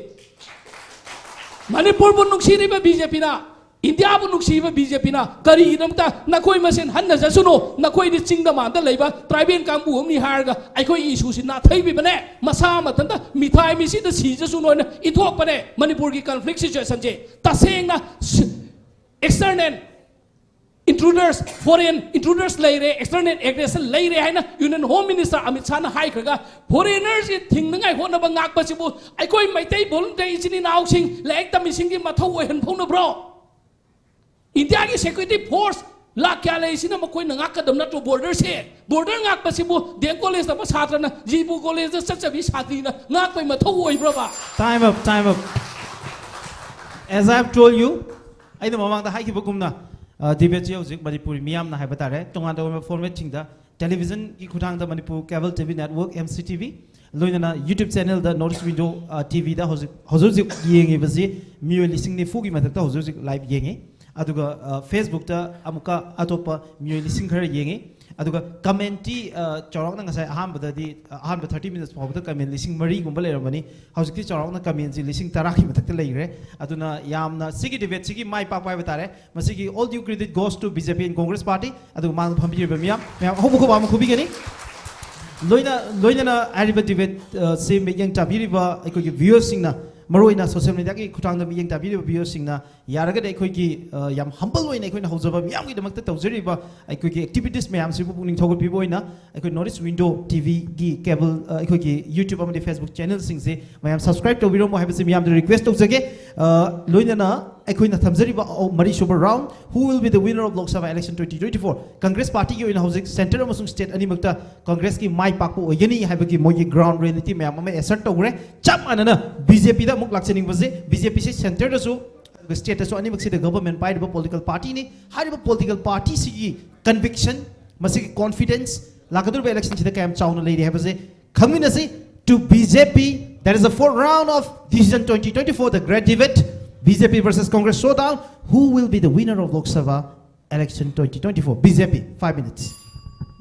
ꯃꯅꯤꯄꯨꯔꯕꯨ ꯅꯨꯡꯁꯤꯔꯤꯕ ꯕꯤ ꯖꯦ ꯄꯤꯅ, ꯏꯟꯗꯤꯌꯥꯕꯨ ꯅꯨꯡꯁꯤꯕ ꯕꯤ ꯖꯦ ꯄꯤꯅ ꯀꯔꯤꯒꯤꯗꯃꯛꯇ ꯅꯈꯣꯏ ꯃꯁꯦꯟ ꯍꯟꯅꯖꯁꯅꯨ, ꯅꯈꯣꯏꯗꯤ ꯆꯤꯡꯗ ꯃꯥꯟꯗ ꯂꯩꯕ ꯇ꯭ꯔꯥꯏꯕꯦꯜ ꯀꯥꯡꯕꯨ ꯑꯃꯅꯤ ꯍꯥꯏꯔꯒ ꯑꯩꯈꯣꯏꯒꯤ ꯏꯁꯨꯁꯤ ꯅꯥꯊꯩꯕꯤꯕꯅꯦ, ꯃꯁꯥ ꯃꯊꯟꯇ ꯃꯤꯊꯥꯏ ꯃꯤꯁꯤꯗ ꯁꯤꯖꯁꯅꯨ ꯍꯥꯏꯅ ꯏꯟꯊꯣꯛꯄꯅꯦ꯫ ꯃꯅꯤꯄꯨꯔꯒꯤ ꯀꯟꯐ꯭ꯂꯤꯛ ꯁꯤꯆꯨꯋꯦꯁꯟꯁꯦ ꯇꯁꯦꯡꯅ ꯑꯦꯛꯁꯇꯔꯅꯦꯜ ꯏꯟꯇ꯭ꯔꯨꯗꯔꯁ, ꯐꯣꯔꯦꯟ ꯏꯟꯇ꯭ꯔꯨꯗꯔꯁ ꯂꯩꯔꯦ, ꯑꯦꯛꯁꯇꯔꯅꯦꯜ ꯑꯦꯒ꯭ꯔꯦꯁꯟ ꯂꯩꯔꯦ ꯍꯥꯏꯅ ꯌꯨꯅꯤꯌꯟ ꯍꯣꯝ ꯃꯤꯅꯤꯁꯇꯔ ꯑꯃꯤꯠ ꯁꯥꯍꯅ ꯍꯥꯏꯈ꯭ꯔꯒ, ꯐꯣꯔꯦꯅꯔꯁꯤ ꯊꯤꯡꯅꯉꯥꯏ ꯍꯣꯠꯅꯕ ꯉꯥꯛꯄꯁꯤꯕꯨ ꯑꯩꯈꯣꯏ ꯃꯩꯇꯩ ꯚꯣꯂꯨꯟꯇꯔꯤ ꯏꯆꯤꯟ ꯏꯅꯥꯎꯁꯤꯡ, ꯂꯥꯏꯔꯤꯛ ꯇꯝꯃꯤꯁꯤꯡꯒꯤ ꯃꯊꯧ ꯑꯣꯏꯍꯟ ꯐꯥꯎꯅꯕ꯭ꯔꯣ? ꯏꯟꯗꯤꯌꯥꯒꯤ ꯁꯦꯀ꯭ꯌꯨꯔꯤꯇꯤ ꯐꯣꯔꯁ ꯂꯥꯛ ꯀꯌꯥ ꯂꯩꯔꯤꯁꯤꯅ ꯃꯈꯣꯏꯅ ꯉꯥꯛꯀꯗꯕ ꯅꯠꯇ꯭ꯔꯣ ꯕꯣꯔꯗꯔꯁꯦ? ꯕꯣꯔꯗꯔ ꯉꯥꯛꯄꯁꯤꯕꯨ ꯗꯤ ꯑꯦꯝ ꯀꯣꯂꯦꯖ ꯇꯝꯕ ꯁꯥꯇ꯭ꯔꯅ ꯖꯤꯄꯨ ꯀꯣꯂꯦꯖꯇ ꯆꯠꯆꯕꯤ ꯁꯥꯇ꯭ꯔꯤꯅ ꯉꯥꯛꯄꯩ ꯃꯊꯧ ꯑꯣꯏꯕ꯭ꯔꯕ? Time up, time up. As I have told you, ꯑꯩꯅ ꯃꯃꯥꯡꯗ ꯍꯥꯏꯈꯤꯕꯒꯨꯝꯅ, ꯗꯤꯕꯦꯠꯁꯤ ꯍꯧꯖꯤꯛ ꯃꯅꯤꯄꯨꯔꯤ ꯃꯤꯌꯥꯝꯅ ꯍꯥꯏꯕ ꯇꯥꯔꯦ, ꯇꯣꯉꯥꯟ ꯇꯣꯉꯥꯟꯕ ꯐꯣꯔꯃꯦꯠꯁꯤꯡꯗ, ꯇꯦꯂꯤꯚꯤꯖꯟꯒꯤ ꯈꯨꯠꯊꯥꯡꯗ Manipur cable T V network, M C T V, ꯂꯣꯏꯅꯅ YouTube ꯆꯦꯅꯦꯜꯗ North East Window ꯇꯤ ꯚꯤꯗ ꯍꯧꯖꯤꯛ ꯍꯧꯖꯤꯛ ꯍꯧꯖꯤꯛ ꯌꯦꯡꯉꯤꯕꯁꯤ ꯃꯤꯑꯣꯏ ꯂꯤꯁꯤꯡ ꯅꯤꯐꯨꯒꯤ ꯃꯊꯛꯇ ꯍꯧꯖꯤꯛ ꯍꯧꯖꯤꯛ ꯂꯥꯏꯚ ꯌꯦꯡꯉꯤ꯫ ꯑꯗꯨꯒ ꯐꯦꯁꯕꯨꯛꯇ ꯑꯃꯨꯛꯀ ꯑꯇꯣꯞꯄ ꯃꯤꯑꯣꯏ ꯂꯤꯁꯤꯡ ꯈꯔ ꯌꯦꯡꯉꯤ꯫ ꯑꯗꯨꯒ ꯀꯃꯦꯟꯇꯤ ꯆꯥꯎꯔꯥꯛꯅ ꯉꯁꯥꯏ ꯑꯍꯥꯟꯕꯗꯗꯤ, ꯑꯍꯥꯟꯕ ꯊꯥꯔꯇꯤ ꯃꯤꯅꯠꯁ ꯐꯥꯎꯕꯗ ꯀꯃꯦꯟ ꯂꯤꯁꯤꯡ ꯃꯔꯤꯒꯨꯝꯕ ꯂꯩꯔꯝꯕꯅꯤ꯫ ꯍꯧꯖꯤꯛꯇꯤ ꯆꯥꯎꯔꯥꯛꯅ ꯀꯃꯦꯟꯁꯤ ꯂꯤꯁꯤꯡ ꯇꯔꯥꯒꯤ ꯃꯊꯛꯇ ꯂꯩꯈ꯭ꯔꯦ꯫ ꯑꯗꯨꯅ ꯌꯥꯝꯅ ꯁꯤꯒꯤ ꯗꯤꯕꯦꯠꯁꯤꯒꯤ ꯃꯥꯏ ꯄꯥꯛꯄ ꯍꯥꯏꯕ ꯇꯥꯔꯦ꯫ ꯃꯁꯤꯒꯤ all due credit goes to B J P and Congress Party꯫ ꯑꯗꯨꯒ ꯃꯥꯡꯗ ꯐꯝꯕꯤꯔꯤꯕ ꯃꯤꯌꯥꯝ, ꯃꯌꯥꯝ ꯑꯍꯧꯕ ꯈꯨꯕꯥꯛ ꯑꯃ ꯈꯨꯕꯤꯒꯅꯤ꯫ ꯂꯣꯏꯅ ꯂꯣꯏꯅꯅ ꯍꯥꯏꯔꯤꯕ ꯗꯤꯕꯦꯠ ꯁꯤ ꯃꯤꯠꯌꯦꯡ ꯇꯥꯕꯤꯔꯤꯕ ꯑꯩꯈꯣꯏꯒꯤ ꯚ꯭ꯌꯨꯋꯔꯁꯤꯡꯅ, ꯃꯔꯨꯑꯣꯏꯅ ꯁꯣꯁꯤꯌꯦꯜ ꯃꯤꯗꯤꯌꯥꯒꯤ ꯈꯨꯠꯊꯥꯡꯗ ꯃꯤꯠꯌꯦꯡ ꯇꯥꯕꯤꯔꯤꯕ ꯚ꯭ꯌꯨꯋꯔꯁꯤꯡꯅ, ꯌꯥꯔꯒꯗꯤ ꯑꯩꯈꯣꯏꯒꯤ, ꯑ, ꯌꯥꯝ ꯍꯝꯕꯜ ꯑꯣꯏꯅ ꯑꯩꯈꯣꯏꯅ ꯍꯧꯖꯕ ꯃꯤꯌꯥꯝꯒꯤꯗꯃꯛꯇ ꯇꯧꯖꯔꯤꯕ ꯑꯩꯈꯣꯏꯒꯤ ꯑꯦꯛꯇꯤꯚꯤꯇꯤꯁ ꯃꯌꯥꯝꯁꯤꯕꯨ ꯄꯨꯛꯅꯤꯡ ꯊꯧꯒꯠꯄꯤꯕ ꯑꯣꯏꯅ ꯑꯩꯈꯣꯏ North East Window ꯇꯤ ꯚꯤꯒꯤ ꯀꯦꯕꯜ, ꯑ, ꯑꯩꯈꯣꯏꯒꯤ YouTube ꯑꯃꯗꯤ Facebook ꯆꯦꯅꯦꯜꯁꯤꯡꯁꯦ ꯃꯌꯥꯝ ꯁꯕꯁꯀ꯭ꯔꯥꯏꯕ ꯇꯧꯕꯤꯔꯝꯃꯣ ꯍꯥꯏꯕꯁꯤ ꯃꯤꯌꯥꯝꯗ ꯔꯤꯀ꯭ꯋꯦꯁ ꯇꯧꯖꯒꯦ꯫ ꯑ, ꯂꯣꯏꯅꯅ ꯑꯩꯈꯣꯏꯅ ꯊꯝꯖꯔꯤꯕ ꯑ-, ꯃꯔꯤꯁꯨꯕ round, Who will be the winner of Lok Sabha election twenty twenty-four? Congress ꯄꯥꯔꯇꯤꯒꯤ ꯑꯣꯏꯅ ꯍꯧꯖꯤꯛ ꯁꯦꯟꯇꯔ ꯑꯃꯁꯨꯡ ꯁ꯭ꯇꯦꯠ ꯑꯅꯤꯃꯛꯇ ꯀꯪꯒ꯭ꯔꯦꯁꯀꯤ ꯃꯥꯏ ꯄꯥꯛꯄ ꯑꯣꯏꯒꯅꯤ ꯍꯥꯏꯕꯒꯤ ꯃꯣꯏꯒꯤ ꯒ꯭ꯔꯥꯎꯟ ꯔꯤꯌꯦꯂꯤꯇꯤ ꯃꯌꯥꯝ ꯑꯃ ꯑꯦꯁꯔꯠ ꯇꯧꯈ꯭ꯔꯦ꯫ ꯆꯞ ꯃꯥꯟꯅꯅ ꯕꯤ ꯖꯦ ꯄꯤꯗ ꯑꯃꯨꯛ ꯂꯥꯛꯆꯅꯤꯡꯕꯁꯦ, ꯕꯤ ꯖꯦ ꯄꯤꯁꯤ ꯁꯦꯟꯇꯔꯗꯁꯨ ꯑꯗꯨꯒ ꯁ꯭ꯇꯦꯠꯇꯁꯨ ꯑꯅꯤꯃꯛꯁꯤꯗ ꯒꯚꯔꯟꯃꯦꯟ ꯄꯥꯏꯔꯤꯕ ꯄꯣꯂꯤꯇꯤꯀꯦꯜ ꯄꯥꯔꯇꯤꯅꯤ꯫ ꯍꯥꯏꯔꯤꯕ ꯄꯣꯂꯤꯇꯤꯀꯦꯜ ꯄꯥꯔꯇꯤꯁꯤꯒꯤ ꯀꯟꯚꯤꯛꯁꯟ, ꯃꯁꯤꯒꯤ ꯀꯣꯟꯐꯤꯗꯦꯟꯁ ꯂꯥꯛꯀꯗꯧꯔꯤꯕ ꯏꯂꯦꯛꯁꯟꯁꯤꯗ ꯀꯌꯥꯝ ꯆꯥꯎꯅ ꯂꯩꯔꯤ ꯍꯥꯏꯕꯁꯦ ꯈꯪꯃꯤꯟꯅꯁꯤ꯫ To B J P, that is the fourth round of Decision twenty twenty-four, the great debate, B J P versus Congress showdown. Who will be the winner of Lok Sabha election twenty twenty-four? B J P, five minutes.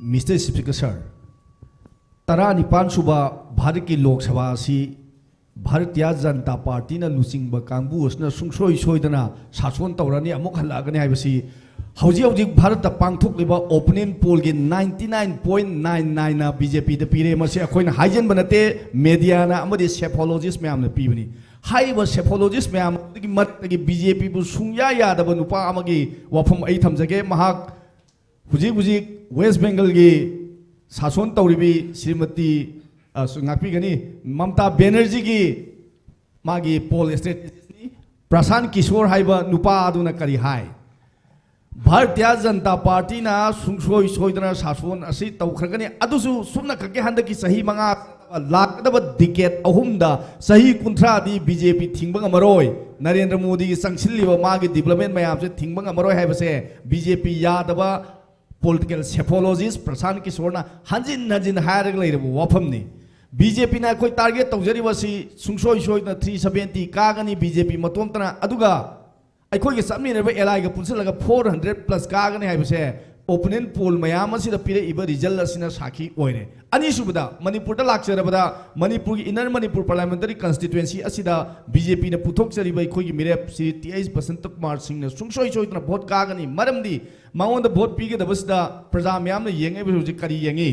Mister Speaker Sir, ꯇꯔꯥꯅꯤꯄꯥꯟ ꯁꯨꯕ ꯚꯥꯔꯠꯀꯤ ꯂꯣꯛ ꯁꯚꯥ ꯑꯁꯤ ꯚꯥꯔꯇꯤꯌꯥ ꯖꯅꯇꯥ ꯄꯥꯔꯇꯤꯅ ꯂꯨꯆꯤꯡꯕ ꯀꯥꯡꯕꯨ ꯑꯁꯤꯅ ꯁꯨꯡꯁꯣꯏ ꯁꯣꯏꯗꯅ ꯁꯥꯁꯣꯟ ꯇꯧꯔꯅꯤ, ꯑꯃꯨꯛ ꯍꯜꯂꯛꯑꯒꯅꯤ ꯍꯥꯏꯕꯁꯤ ꯍꯧꯖꯤꯛ ꯍꯧꯖꯤꯛ ꯚꯥꯔꯠꯇ ꯄꯥꯡꯊꯣꯛꯂꯤꯕ ꯑꯣꯄꯤꯅꯤꯌꯟ ꯄꯣꯜꯒꯤ ninety nine point nine nine ꯅ B J P ꯗ ꯄꯤꯔꯦ꯫ ꯃꯁꯤ ꯑꯩꯈꯣꯏꯅ ꯍꯥꯏꯖꯤꯟꯕ ꯅꯠꯇꯦ, ꯃꯦꯗꯤꯌꯥꯅ ꯑꯃꯗꯤ ꯁꯦꯐꯣꯂꯣꯖꯤꯁ ꯃꯌꯥꯝꯅ ꯄꯤꯕꯅꯤ꯫ ꯍꯥꯏꯔꯤꯕ ꯁꯦꯐꯣꯂꯣꯖꯤꯁ ꯃꯌꯥꯝ ꯑꯗꯨꯒꯤ ꯃꯔꯛꯇꯒꯤ B J P ꯕꯨ ꯁꯨꯡꯌꯥ ꯌꯥꯗꯕ ꯅꯨꯄꯥ ꯑꯃꯒꯤ ꯋꯥꯐꯝ ꯑꯩ ꯊꯝꯖꯒꯦ꯫ ꯃꯍꯥꯛ ꯍꯧꯖꯤꯛ ꯍꯧꯖꯤꯛ ꯋꯦꯁ ꯕꯦꯡꯒꯜꯒꯤ ꯁꯥꯁꯣꯟ ꯇꯧꯔꯤꯕꯤ ꯁ꯭ꯔꯤꯃꯇꯤ, ꯑ, ꯁꯨ-, ꯉꯥꯛꯄꯤꯒꯅꯤ, ꯃꯝꯇꯥ ꯕꯦꯅꯔꯖꯤꯒꯤ ꯃꯥꯒꯤ ꯄꯣꯜ ꯁ꯭ꯇ꯭ꯔꯦꯇꯦꯖꯤꯁꯅꯤ꯫ ꯄ꯭ꯔꯁꯥꯟ ꯀꯤꯁꯣꯔ ꯍꯥꯏꯕ ꯅꯨꯄꯥ ꯑꯗꯨꯅ ꯀꯔꯤ ꯍꯥꯏ? ꯚꯥꯔꯇꯤꯌꯥ ꯖꯅꯇꯥ ꯄꯥꯔꯇꯤꯅ ꯁꯨꯡꯁꯣꯏ ꯁꯣꯏꯗꯅ ꯁꯥꯁꯣꯟ ꯑꯁꯤ ꯇꯧꯈ꯭ꯔꯒꯅꯤ꯫ ꯑꯗꯨꯁꯨ ꯁꯨꯞꯅ ꯈꯛꯀꯤ ꯍꯟꯗꯛꯀꯤ ꯆꯍꯤ ꯃꯉꯥ, ꯂꯥꯛꯀꯗꯕ ꯗꯤꯀꯦꯠ ꯑꯍꯨꯝꯗ ꯆꯍꯤ ꯀꯨꯟꯊ꯭ꯔꯥꯗꯤ ꯕꯤ ꯖꯦ ꯄꯤ ꯊꯤꯡꯕ ꯉꯝꯃꯔꯣꯏ꯫ ꯅꯔꯦꯟꯗ꯭ꯔ ꯃꯣꯗꯤꯒꯤ ꯆꯪꯁꯤꯜꯂꯤꯕ ꯃꯥꯒꯤ ꯗꯤꯕ꯭ꯂꯞꯃꯦꯟ ꯃꯌꯥꯝꯁꯦ ꯊꯤꯡꯕ ꯉꯝꯃꯔꯣꯏ ꯍꯥꯏꯕꯁꯦ ꯕꯤ ꯖꯦ ꯄꯤ ꯌꯥꯗꯕ ꯄꯣꯂꯤꯇꯤꯀꯦꯜ ꯁꯦꯐꯣꯂꯣꯖꯤꯁ ꯄ꯭ꯔꯁꯥꯟꯠ ꯀꯤꯁꯣꯔꯅ ꯍꯟꯖꯤꯟ ꯍꯟꯖꯤꯟ ꯍꯥꯏꯔꯒ ꯂꯩꯔꯕ ꯋꯥꯐꯝꯅꯤ꯫ ꯕꯤ ꯖꯦ ꯄꯤꯅ ꯑꯩꯈꯣꯏ ꯇꯥꯔꯒꯦꯠ ꯇꯧꯖꯔꯤꯕꯁꯤ ꯁꯨꯡꯁꯣꯏ ꯁꯣꯏꯗꯅ ꯊ꯭ꯔꯤ ꯁꯕꯦꯟꯇꯤ ꯀꯥꯒꯅꯤ ꯕꯤ ꯖꯦ ꯄꯤ ꯃꯇꯣꯝꯇꯅ꯫ ꯑꯗꯨꯒ ꯑꯩꯈꯣꯏꯒ ꯆꯠꯃꯤꯟꯅꯔꯤꯕ ꯑꯦꯂꯥꯏꯒ ꯄꯨꯟꯁꯤꯜꯂꯒ ꯐꯣꯔ ꯍꯟꯗ꯭ꯔꯦꯠ ꯄ꯭ꯂꯁ ꯀꯥꯒꯅꯤ ꯍꯥꯏꯕꯁꯦ ꯑꯣꯄꯤꯅꯤꯌꯟ ꯄꯣꯜ ꯃꯌꯥꯝ ꯑꯁꯤꯗ ꯄꯤꯔꯛꯏꯕ ꯔꯤꯖꯜ ꯑꯁꯤꯅ ꯁꯥꯈꯤ ꯑꯣꯏꯔꯦ꯫ ꯑꯅꯤꯁꯨꯕꯗ, ꯃꯅꯤꯄꯨꯔꯗ ꯂꯥꯛꯆꯔꯕꯗ, ꯃꯅꯤꯄꯨꯔꯒꯤ ꯏꯟꯅꯔ ꯃꯅꯤꯄꯨꯔ ꯄꯥꯔꯂꯤꯌꯥꯃꯦꯟꯇꯔꯤ ꯀꯟꯁꯇꯤꯇ꯭ꯋꯦꯟꯁꯤ ꯑꯁꯤꯗ ꯕꯤ ꯖꯦ ꯄꯤꯅ ꯄꯨꯊꯣꯛꯆꯔꯤꯕ ꯑꯩꯈꯣꯏꯒꯤ ꯃꯤꯔꯦꯞ ꯁ꯭ꯔꯤ ꯇꯤ ꯑꯩꯆ ꯕꯁꯟꯇ ꯀꯨꯃꯥꯔ ꯁꯤꯡꯅ ꯁꯨꯡꯁꯣꯏ ꯁꯣꯏꯗꯅ ꯚꯣꯠ ꯀꯥꯒꯅꯤ꯫ ꯃꯔꯝꯗꯤ ꯃꯉꯣꯟꯗ ꯚꯣꯠ ꯄꯤꯒꯗꯕꯁꯤꯗ ꯄ꯭ꯔꯖꯥ ꯃꯌꯥꯝꯅ ꯌꯦꯡꯉꯛꯏꯕ ꯍꯧꯖꯤꯛ ꯀꯔꯤ ꯌꯦꯡꯉꯤ?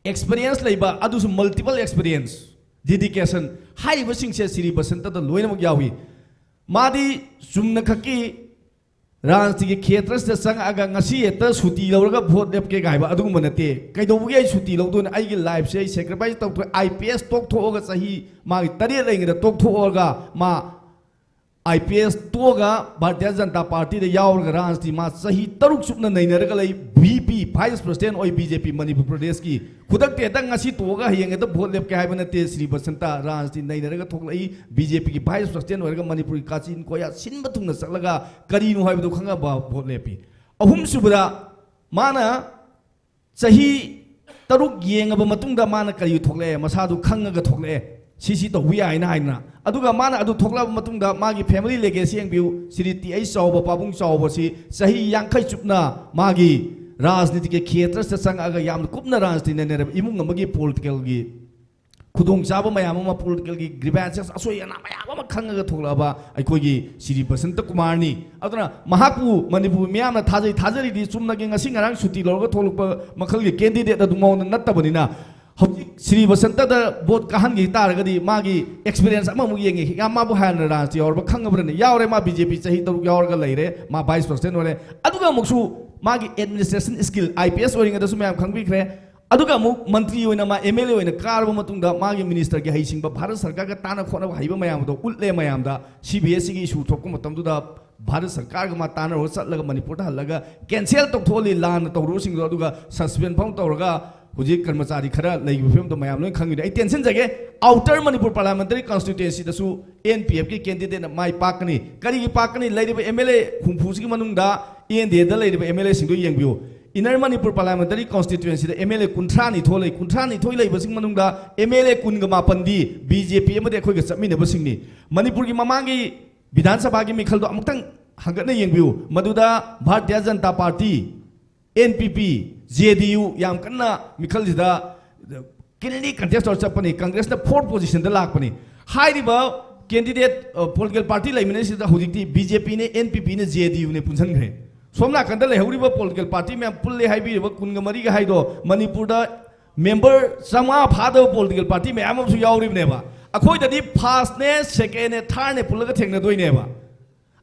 ꯑꯦꯛꯁꯄꯤꯔꯤꯌꯦꯟꯁ ꯂꯩꯕ, ꯑꯗꯨꯁꯨ ꯃꯜꯇꯤꯄꯜ ꯑꯦꯛꯁꯄꯤꯔꯤꯌꯦꯟꯁ, ꯗꯦꯗꯤꯀꯦꯁꯟ ꯍꯥꯏꯔꯤꯕꯁꯤꯡꯁꯦ ꯁ꯭ꯔꯤ ꯕꯁꯟꯇꯗ ꯂꯣꯏꯅꯃꯛ ꯌꯥꯎꯏ꯫ ꯃꯥꯗꯤ ꯆꯨꯝꯅ ꯈꯛꯀꯤ ꯔꯥꯖꯅꯤꯇꯤꯒꯤ ꯈꯦꯇ꯭ꯔꯁꯤꯗ ꯆꯪꯉꯛꯑꯒ ꯉꯁꯤ ꯍꯦꯛꯇ ꯁꯨꯇꯤ ꯂꯧꯔꯒ ꯚꯣꯠ ꯂꯦꯞꯀꯦ ꯀꯥꯏꯕ ꯑꯗꯨꯒꯨꯝꯕ ꯅꯠꯇꯦ꯫ ꯀꯩꯗꯧꯕꯒꯤ ꯑꯩ ꯁꯨꯇꯤ ꯂꯧꯗꯣꯏꯅꯣ? ꯑꯩꯒꯤ ꯂꯥꯏꯐꯁꯦ ꯑꯩ ꯁꯦꯀ꯭ꯔꯤꯐꯥꯏꯁ ꯇꯧꯊꯣꯛꯑꯦ꯫ ꯑꯥꯏ ꯄꯤ ꯑꯦꯁ ꯇꯣꯛꯊꯣꯛꯑꯒ ꯆꯍꯤ ꯃꯥꯒꯤ ꯇꯔꯦꯠ ꯂꯩꯉꯩꯗ ꯇꯣꯛꯊꯣꯛꯑꯒ ꯃꯥ ꯑꯥꯏ ꯄꯤ ꯑꯦꯁ ꯇꯣꯛꯑꯒ ꯚꯥꯔꯇꯤꯌ ꯖꯅꯇꯥ ꯄꯥꯔꯇꯤꯗ ꯌꯥꯎꯔꯒ ꯔꯥꯖꯅꯤꯇꯤ ꯃꯥ ꯆꯍꯤ ꯇꯔꯨꯛ ꯆꯨꯞꯅ ꯅꯩꯅꯔꯒ ꯂꯩ꯫ ꯚꯤ ꯄꯤ, ꯚꯥꯏꯁ ꯄ꯭ꯔꯁꯤꯗꯦꯟ ꯑꯣꯏ ꯕꯤ ꯖꯦ ꯄꯤ ꯃꯅꯤꯄꯨꯔ ꯄ꯭ꯔꯗꯦꯁꯀꯤ꯫ ꯈꯨꯗꯛꯇ ꯍꯦꯛꯇ ꯉꯁꯤ ꯇꯣꯛꯑꯒ ꯍꯌꯦꯡ ꯍꯦꯛꯇ ꯚꯣꯠ ꯂꯦꯞꯀꯦ ꯍꯥꯏꯕ ꯅꯠꯇꯦ꯫ ꯁ꯭ꯔꯤ ꯕꯁꯟꯇ ꯔꯥꯖꯅꯤꯇꯤ ꯅꯩꯅꯔꯒ ꯊꯣꯛꯂꯛꯏ꯫ ꯕꯤ ꯖꯦ ꯄꯤꯒꯤ ꯚꯥꯏꯁ ꯄ꯭ꯔꯁꯤꯗꯦꯟ ꯑꯣꯏꯔꯒ ꯃꯅꯤꯄꯨꯔꯒꯤ ꯀꯥꯆꯤꯟ ꯀꯣꯌꯥ ꯁꯤꯟꯕ ꯊꯨꯡꯅ ꯆꯠꯂꯒ ꯀꯔꯤꯅꯣ ꯍꯥꯏꯕꯗꯨ ꯈꯪꯉꯕ ꯚꯣꯠ ꯂꯦꯞꯄꯤ꯫ ꯑꯍꯨꯝꯁꯨꯕꯗ, ꯃꯥꯅ ꯆꯍꯤ ꯇꯔꯨꯛ ꯌꯦꯡꯉꯕ ꯃꯇꯨꯡꯗ ꯃꯥꯅ ꯀꯔꯤ ꯊꯣꯛꯂꯛꯑꯦ? ꯃꯁꯥꯗꯨ ꯈꯪꯉꯒ ꯊꯣꯛꯂꯛꯑꯦ꯫ ꯁꯤ ꯁꯤ ꯇꯧꯕ ꯌꯥꯏꯅ ꯍꯥꯏꯅ꯫ ꯑꯗꯨꯒ ꯃꯥꯅ ꯑꯗꯨ ꯊꯣꯛꯂꯛꯑꯕ ꯃꯇꯨꯡꯗ ꯃꯥꯒꯤ ꯐꯦꯃꯤꯂꯤ ꯂꯦꯒꯦꯁꯤ ꯌꯦꯡꯕꯤꯌꯨ꯫ ꯁ꯭ꯔꯤ ꯇꯤ ꯑꯩꯆ ꯆꯥꯎꯕ, ꯄꯥꯕꯨꯡ ꯆꯥꯎꯕꯁꯤ ꯆꯍꯤ ꯌꯥꯡꯈꯩ ꯆꯨꯞꯅ ꯃꯥꯒꯤ ꯔꯥꯖꯅꯤꯇꯤꯒꯤ ꯈꯦꯇ꯭ꯔꯁꯤꯗ ꯆꯪꯉꯛꯑꯒ ꯌꯥꯝꯅ ꯀꯨꯞꯅ ꯔꯥꯖꯅꯤꯇꯤ ꯅꯩꯅꯔꯕ ꯏꯃꯨꯡ ꯑꯃꯒꯤ ꯄꯣꯂꯤꯇꯤꯀꯦꯜꯒꯤ ꯈꯨꯗꯣꯡꯆꯥꯕ ꯃꯌꯥꯝ ꯑꯃ, ꯄꯣꯂꯤꯇꯤꯀꯦꯜꯒꯤ ꯒ꯭ꯔꯤꯚꯦꯟꯁꯦꯁ, ꯑꯁꯣꯏ ꯑꯅꯥ ꯃꯌꯥꯝ ꯑꯃ ꯈꯪꯉꯒ ꯊꯣꯛꯂꯛꯑꯕ ꯑꯩꯈꯣꯏꯒꯤ ꯁ꯭ꯔꯤ ꯕꯁꯟꯇ ꯀꯨꯃꯥꯔꯅꯤ꯫ ꯑꯗꯨꯅ ꯃꯍꯥꯛꯄꯨ ꯃꯅꯤꯄꯨꯔ ꯃꯤꯌꯥꯝꯅ ꯊꯥꯖꯩ, ꯊꯥꯖꯔꯤꯗꯤ ꯆꯨꯝꯅꯒꯤ ꯉꯁꯤ ꯉꯔꯥꯡ ꯁꯨꯇꯤ ꯂꯧꯔꯒ ꯊꯣꯛꯂꯛꯄ ꯃꯈꯜꯒꯤ ꯀꯦꯟꯗꯤꯗꯦꯠ ꯑꯗꯨ ꯃꯉꯣꯟꯗ ꯅꯠꯇꯕꯅꯤꯅ, ꯍꯧꯖꯤꯛ ꯁ꯭ꯔꯤ ꯕꯁꯟꯇꯗ ꯚꯣꯠ ꯀꯥꯍꯟꯈꯤ ꯇꯥꯔꯒꯗꯤ ꯃꯥꯒꯤ ꯑꯦꯛꯁꯄꯤꯔꯤꯌꯦꯟꯁ ꯑꯃꯃꯨꯛ ꯌꯦꯡꯉꯦ꯫ ꯌꯥꯝ ꯃꯥꯕꯨ ꯍꯥꯟꯅ ꯔꯥꯖꯅꯤꯇꯤ ꯌꯥꯎꯔꯕ ꯈꯪꯉꯕ꯭ꯔꯅꯦ? ꯌꯥꯎꯔꯦ, ꯃꯥ ꯕꯤ ꯖꯦ ꯄꯤ ꯆꯍꯤ ꯇꯔꯨꯛ ꯌꯥꯎꯔꯒ ꯂꯩꯔꯦ, ꯃꯥ ꯚꯥꯏꯁ ꯄ꯭ꯔꯁꯤꯗꯦꯟ ꯑꯣꯏꯔꯦ꯫ ꯑꯗꯨꯒ ꯑꯃꯨꯛꯁꯨ ꯃꯥꯒꯤ ꯑꯦꯗꯃꯤꯅꯤꯁꯇ꯭ꯔꯦꯁꯟ ꯁ꯭ꯀꯤꯜ, ꯑꯥꯏ ꯄꯤ ꯑꯦꯁ ꯑꯣꯏꯔꯤꯉꯩꯗꯁꯨ ꯃꯌꯥꯝ ꯈꯪꯕꯤꯈ꯭ꯔꯦ, ꯑꯗꯨꯒ ꯑꯃꯨꯛ ꯃꯟꯇ꯭ꯔꯤ ꯑꯣꯏꯅ ꯃꯥ ꯑꯦꯝ ꯑꯦꯜ ꯑꯦ ꯑꯣꯏꯅ ꯀꯥꯔꯕ ꯃꯇꯨꯡꯗ ꯃꯥꯒꯤ ꯃꯤꯅꯤꯁꯇꯔꯒꯤ ꯍꯩꯁꯤꯡꯕ, ꯚꯥꯔꯠ ꯁꯔꯀꯥꯔꯒ ꯇꯥꯟꯅ ꯈꯣꯠꯅꯕ ꯍꯩꯕ ꯃꯌꯥꯝꯗꯣ ꯎꯠꯂꯦ ꯃꯌꯥꯝꯗ꯫ ꯁꯤ ꯕꯤ ꯑꯦꯁ ꯁꯤꯒꯤ ꯏꯁꯨ ꯊꯣꯛꯄ ꯃꯇꯝꯗꯨꯗ ꯚꯥꯔꯠ ꯁꯔꯀꯥꯔꯒ ꯃꯥ ꯇꯥꯟꯅꯔꯒ ꯆꯠꯂꯒ ꯃꯅꯤꯄꯨꯔꯗ ꯍꯜꯂꯒ ꯀꯦꯟꯁꯦꯜ ꯇꯧꯊꯣꯛꯍꯜꯂꯤ ꯂꯥꯟꯅ ꯇꯧꯔꯨꯕꯁꯤꯡꯗꯣ, ꯑꯗꯨꯒ ꯁꯁꯄꯦꯟ ꯐꯥꯎ ꯇꯧꯔꯒ ꯍꯧꯖꯤꯛ ꯀꯔꯃꯆꯥꯔꯤ ꯈꯔ ꯂꯩꯈꯤꯕ ꯐꯤꯕꯝꯗꯣ ꯃꯌꯥꯝ ꯂꯣꯏ ꯈꯪꯉꯤꯅꯦ꯫ ꯑꯩ ꯇꯦꯟꯁꯤꯟꯖꯒꯦ, ꯑꯥꯎꯇꯔ ꯃꯅꯤꯄꯨꯔ ꯄꯥꯔꯂꯤꯌꯥꯃꯦꯟꯇꯔꯤ ꯀꯟꯁꯇꯤꯇ꯭ꯌꯨꯑꯦꯟꯁꯤꯗꯁꯨ ꯑꯦꯟ ꯄꯤ ꯑꯦꯐꯀꯤ ꯀꯦꯟꯗꯤꯗꯦꯠꯅ ꯃꯥꯏ ꯄꯥꯛꯀꯅꯤ꯫ ꯀꯔꯤꯒꯤ ꯄꯥꯛꯀꯅꯤ? ꯂꯩꯔꯤꯕ ꯑꯦꯝ ꯑꯦꯜ ꯑꯦ ꯍꯨꯝꯐꯨꯁꯤꯒꯤ ꯃꯅꯨꯡꯗ ꯑꯦꯟ ꯗꯤ ꯑꯦꯗ ꯂꯩꯔꯤꯕ ꯑꯦꯝ ꯑꯦꯜ ꯑꯦꯁꯤꯡꯗꯣ ꯌꯦꯡꯕꯤꯌꯨ꯫ ꯏꯅꯔ ꯃꯅꯤꯄꯨꯔ ꯄꯥꯔꯂꯤꯌꯥꯃꯦꯟꯇꯔꯤ ꯀꯟꯁꯇꯤꯇ꯭ꯌꯨꯑꯦꯟꯁꯤꯗ ꯑꯦꯝ ꯑꯦꯜ ꯑꯦ ꯀꯨꯟꯊ꯭ꯔꯥ ꯅꯤꯊꯣꯏ ꯂꯩ꯫ ꯀꯨꯟꯊ꯭ꯔꯥ ꯅꯤꯊꯣꯏ ꯂꯩꯕꯁꯤꯡ ꯃꯅꯨꯡꯗ ꯑꯦꯝ ꯑꯦꯜ ꯑꯦ ꯀꯨꯟꯒ ꯃꯥꯄꯟꯗꯤ ꯕꯤ ꯖꯦ ꯄꯤ ꯑꯃꯗꯤ ꯑꯩꯈꯣꯏꯒ ꯆꯠꯃꯤꯟꯅꯕꯁꯤꯡꯅꯤ꯫ ꯃꯅꯤꯄꯨꯔꯒꯤ ꯃꯃꯥꯡꯒꯤ ꯕꯤꯙꯥꯟ ꯁꯚꯥꯒꯤ ꯃꯤꯈꯜꯗꯣ ꯑꯃꯨꯛꯇꯪ ꯍꯪꯒꯠꯅ ꯌꯦꯡꯕꯤꯌꯨ꯫ ꯃꯗꯨꯗ Bharatiya Janata party, N P ꯄꯤ, ꯖꯦ ꯗꯤ ꯌꯨ ꯌꯥꯝ ꯀꯟꯅ ꯃꯤꯈꯜꯁꯤꯗ ꯀꯤꯟꯂꯤ ꯀꯟꯇꯦꯁ ꯇꯧꯔ ꯆꯠꯄꯅꯤ꯫ ꯀꯪꯒ꯭ꯔꯦꯁꯅ ꯐꯣꯔꯠ ꯄꯣꯖꯤꯁꯟꯗ ꯂꯥꯛꯄꯅꯤ꯫ ꯍꯥꯏꯔꯤꯕ ꯀꯦꯟꯗꯤꯗꯦꯠ, ꯑ, ꯄꯣꯂꯤꯇꯤꯀꯦꯜ ꯄꯥꯔꯇꯤ ꯂꯩꯃꯤꯟꯅꯔꯤꯁꯤꯗ ꯍꯧꯖꯤꯛꯇꯤ ꯕꯤ ꯖꯦ ꯄꯤꯅꯦ, ꯑꯦꯟ ꯄꯤ ꯄꯤꯅꯦ, ꯖꯦ ꯗꯤ ꯌꯨꯅꯦ ꯄꯨꯟꯁꯤꯟꯈ꯭ꯔꯦ꯫ ꯁꯣꯝ ꯅꯥꯀꯟꯗ ꯂꯩꯍꯧꯔꯤꯕ ꯄꯣꯂꯤꯇꯤꯀꯦꯜ ꯄꯥꯔꯇꯤ ꯃꯌꯥꯝ ꯄꯨꯜꯂꯦ ꯍꯥꯏꯕꯤꯔꯤꯕ ꯀꯨꯟꯒ ꯃꯔꯤꯒ ꯍꯥꯏꯗꯣ ꯃꯅꯤꯄꯨꯔꯗ ꯃꯦꯝꯕꯔ ꯆꯥꯝꯃꯉꯥ ꯐꯥꯗꯕ ꯄꯣꯂꯤꯇꯤꯀꯦꯜ ꯄꯥꯔꯇꯤ ꯃꯌꯥꯝ ꯑꯃꯁꯨ ꯌꯥꯎꯔꯤꯕꯅꯦꯕ꯫ ꯑꯩꯈꯣꯏꯗꯗꯤ ꯐꯥꯔꯁꯅꯦ, ꯁꯦꯀꯦꯟꯅꯦ, ꯊꯥꯔꯠꯅꯦ ꯄꯨꯜꯂꯒ ꯊꯦꯡꯅꯗꯣꯏꯅꯦꯕ꯫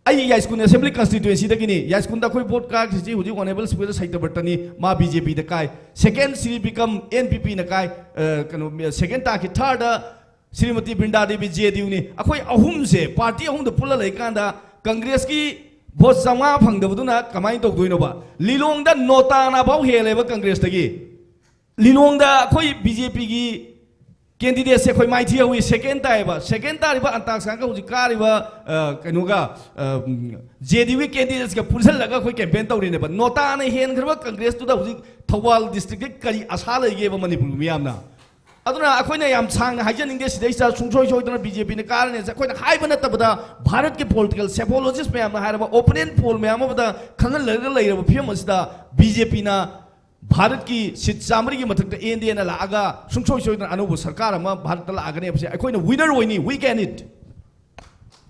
ꯑꯩ ꯌꯥꯏꯁ꯭ꯀꯨꯜ ꯑꯦꯁꯦꯝꯕ꯭ꯂꯤ ꯀꯟꯁꯇꯤꯇ꯭ꯌꯨꯑꯦꯟꯁꯤꯗꯒꯤꯅꯤ꯫ ꯌꯥꯏꯁ꯭ꯀꯨꯜꯗ ꯑꯩꯈꯣꯏ ꯚꯣꯠ ꯀꯥꯈꯤꯁꯤ ꯍꯧꯖꯤꯛ ꯑꯣꯅꯔꯦꯕꯜ ꯁ꯭ꯄꯤꯀꯔ ꯁꯩꯇꯕ꯭ꯔꯇꯅꯤ, ꯃꯥ ꯕꯤ ꯖꯦ ꯄꯤꯗ ꯀꯥꯏ꯫ ꯁꯦꯀꯦꯟ ꯁ꯭ꯔꯤ ꯕꯤꯀꯝ ꯑꯦꯟ ꯄꯤ ꯄꯤꯅ ꯀꯥꯏ꯫ ꯑ, ꯀꯩꯅꯣ, ꯁꯦꯀꯦꯟ ꯇꯥꯈꯤ꯫ ꯊꯥꯔꯗ ꯁ꯭ꯔꯤꯃꯇꯤ ꯕ꯭ꯔꯤꯟꯗꯥ ꯗꯦꯕꯤ, ꯖꯦ ꯗꯤ ꯌꯨꯅꯤ꯫ ꯑꯩꯈꯣꯏ ꯑꯍꯨꯝꯁꯦ, ꯄꯥꯔꯇꯤ ꯑꯍꯨꯝꯗ ꯄꯨꯜꯂ ꯂꯩꯀꯥꯟꯗ ꯀꯪꯒ꯭ꯔꯦꯁꯀꯤ ꯚꯣꯠ ꯆꯥꯝꯃꯉꯥ ꯐꯪꯗꯕꯗꯨꯅ ꯀꯃꯥꯏꯅ ꯇꯧꯗꯣꯏꯅꯣꯕ? ꯂꯤꯂꯣꯡꯗ ꯅꯣꯇꯥꯅ ꯐꯥꯎ ꯍꯦꯜꯂꯦꯕ ꯀꯪꯒ꯭ꯔꯦꯁꯇꯒꯤ꯫ ꯂꯤꯂꯣꯡꯗ ꯑꯩꯈꯣꯏ ꯕꯤ ꯖꯦ ꯄꯤꯒꯤ ꯀꯦꯟꯗꯤꯗꯦꯠꯁꯦ ꯑꯩꯈꯣꯏ ꯃꯥꯏꯊꯤ ꯍꯧꯏ, ꯁꯦꯀꯦꯟ ꯇꯥꯏꯌꯦꯕ꯫ ꯁꯦꯀꯦꯟ ꯇꯥꯔꯤꯕ ꯑꯟꯇꯥꯛꯁꯀꯥꯟꯒ ꯍꯧꯖꯤꯛ ꯀꯥꯔꯤꯕ, ꯑ, ꯀꯩꯅꯣꯒ, ꯑ, ꯖꯦ ꯗꯤ ꯌꯨꯒꯤ ꯀꯦꯟꯗꯤꯗꯦꯠꯁꯀ ꯄꯨꯟꯁꯤꯜꯂꯒ ꯑꯩꯈꯣꯏ ꯀꯦꯝꯄꯦꯟ ꯇꯧꯔꯤꯅꯦꯕ꯫ ꯅꯣꯇꯥꯅ ꯍꯦꯟꯈ꯭ꯔꯕ ꯀꯪꯒ꯭ꯔꯦꯁꯇꯨꯗ ꯍꯧꯖꯤꯛ ꯊꯧꯕꯥꯜ ꯗꯤꯁꯇ꯭ꯔꯤꯛꯇ ꯀꯔꯤ ꯑꯁꯥ ꯂꯩꯒꯦꯕ ꯃꯅꯤꯄꯨꯔꯒꯤ ꯃꯤꯌꯥꯝꯅ? ꯑꯗꯨꯅ ꯑꯩꯈꯣꯏꯅ ꯌꯥꯝ ꯁꯥꯡꯅ ꯍꯥꯏꯖꯅꯤꯡꯗꯦ, ꯁꯤꯗꯩꯁꯤꯗ ꯁꯨꯡꯁꯣꯏ ꯁꯣꯏꯗꯅ ꯕꯤ ꯖꯦ ꯄꯤꯅ ꯀꯥꯔꯅꯤ꯫ ꯑꯩꯈꯣꯏꯅ ꯍꯥꯏꯕ ꯅꯠꯇꯕꯗ ꯚꯥꯔꯠꯀꯤ ꯄꯣꯂꯤꯇꯤꯀꯦꯜ ꯁꯦꯐꯣꯂꯣꯖꯤꯁ ꯃꯌꯥꯝꯅ ꯍꯥꯏꯔꯕ ꯑꯣꯄꯤꯅꯤꯌꯟ ꯄꯣꯜ ꯃꯌꯥꯝ ꯑꯃꯗ ꯈꯪꯍꯜꯂꯒ ꯂꯩꯔꯕ ꯐꯤꯕꯝ ꯑꯁꯤꯗ ꯕꯤ ꯖꯦ ꯄꯤꯅ ꯚꯥꯔꯠꯀꯤ ꯁꯤꯠ ꯆꯥꯝꯃꯔꯤꯒꯤ ꯃꯊꯛꯇ ꯑꯦꯟ ꯗꯤ ꯑꯦꯅ ꯂꯥꯛꯑꯒ ꯁꯨꯡꯁꯣꯏ ꯁꯣꯏꯗꯅ ꯑꯅꯧꯕ ꯁꯔꯀꯥꯔ ꯑꯃ ꯚꯥꯔꯠꯇ ꯂꯥꯛꯑꯒꯅꯤ ꯍꯥꯏꯕꯁꯦ ꯑꯩꯈꯣꯏꯅ winner ꯑꯣꯏꯅꯤ, we can it꯫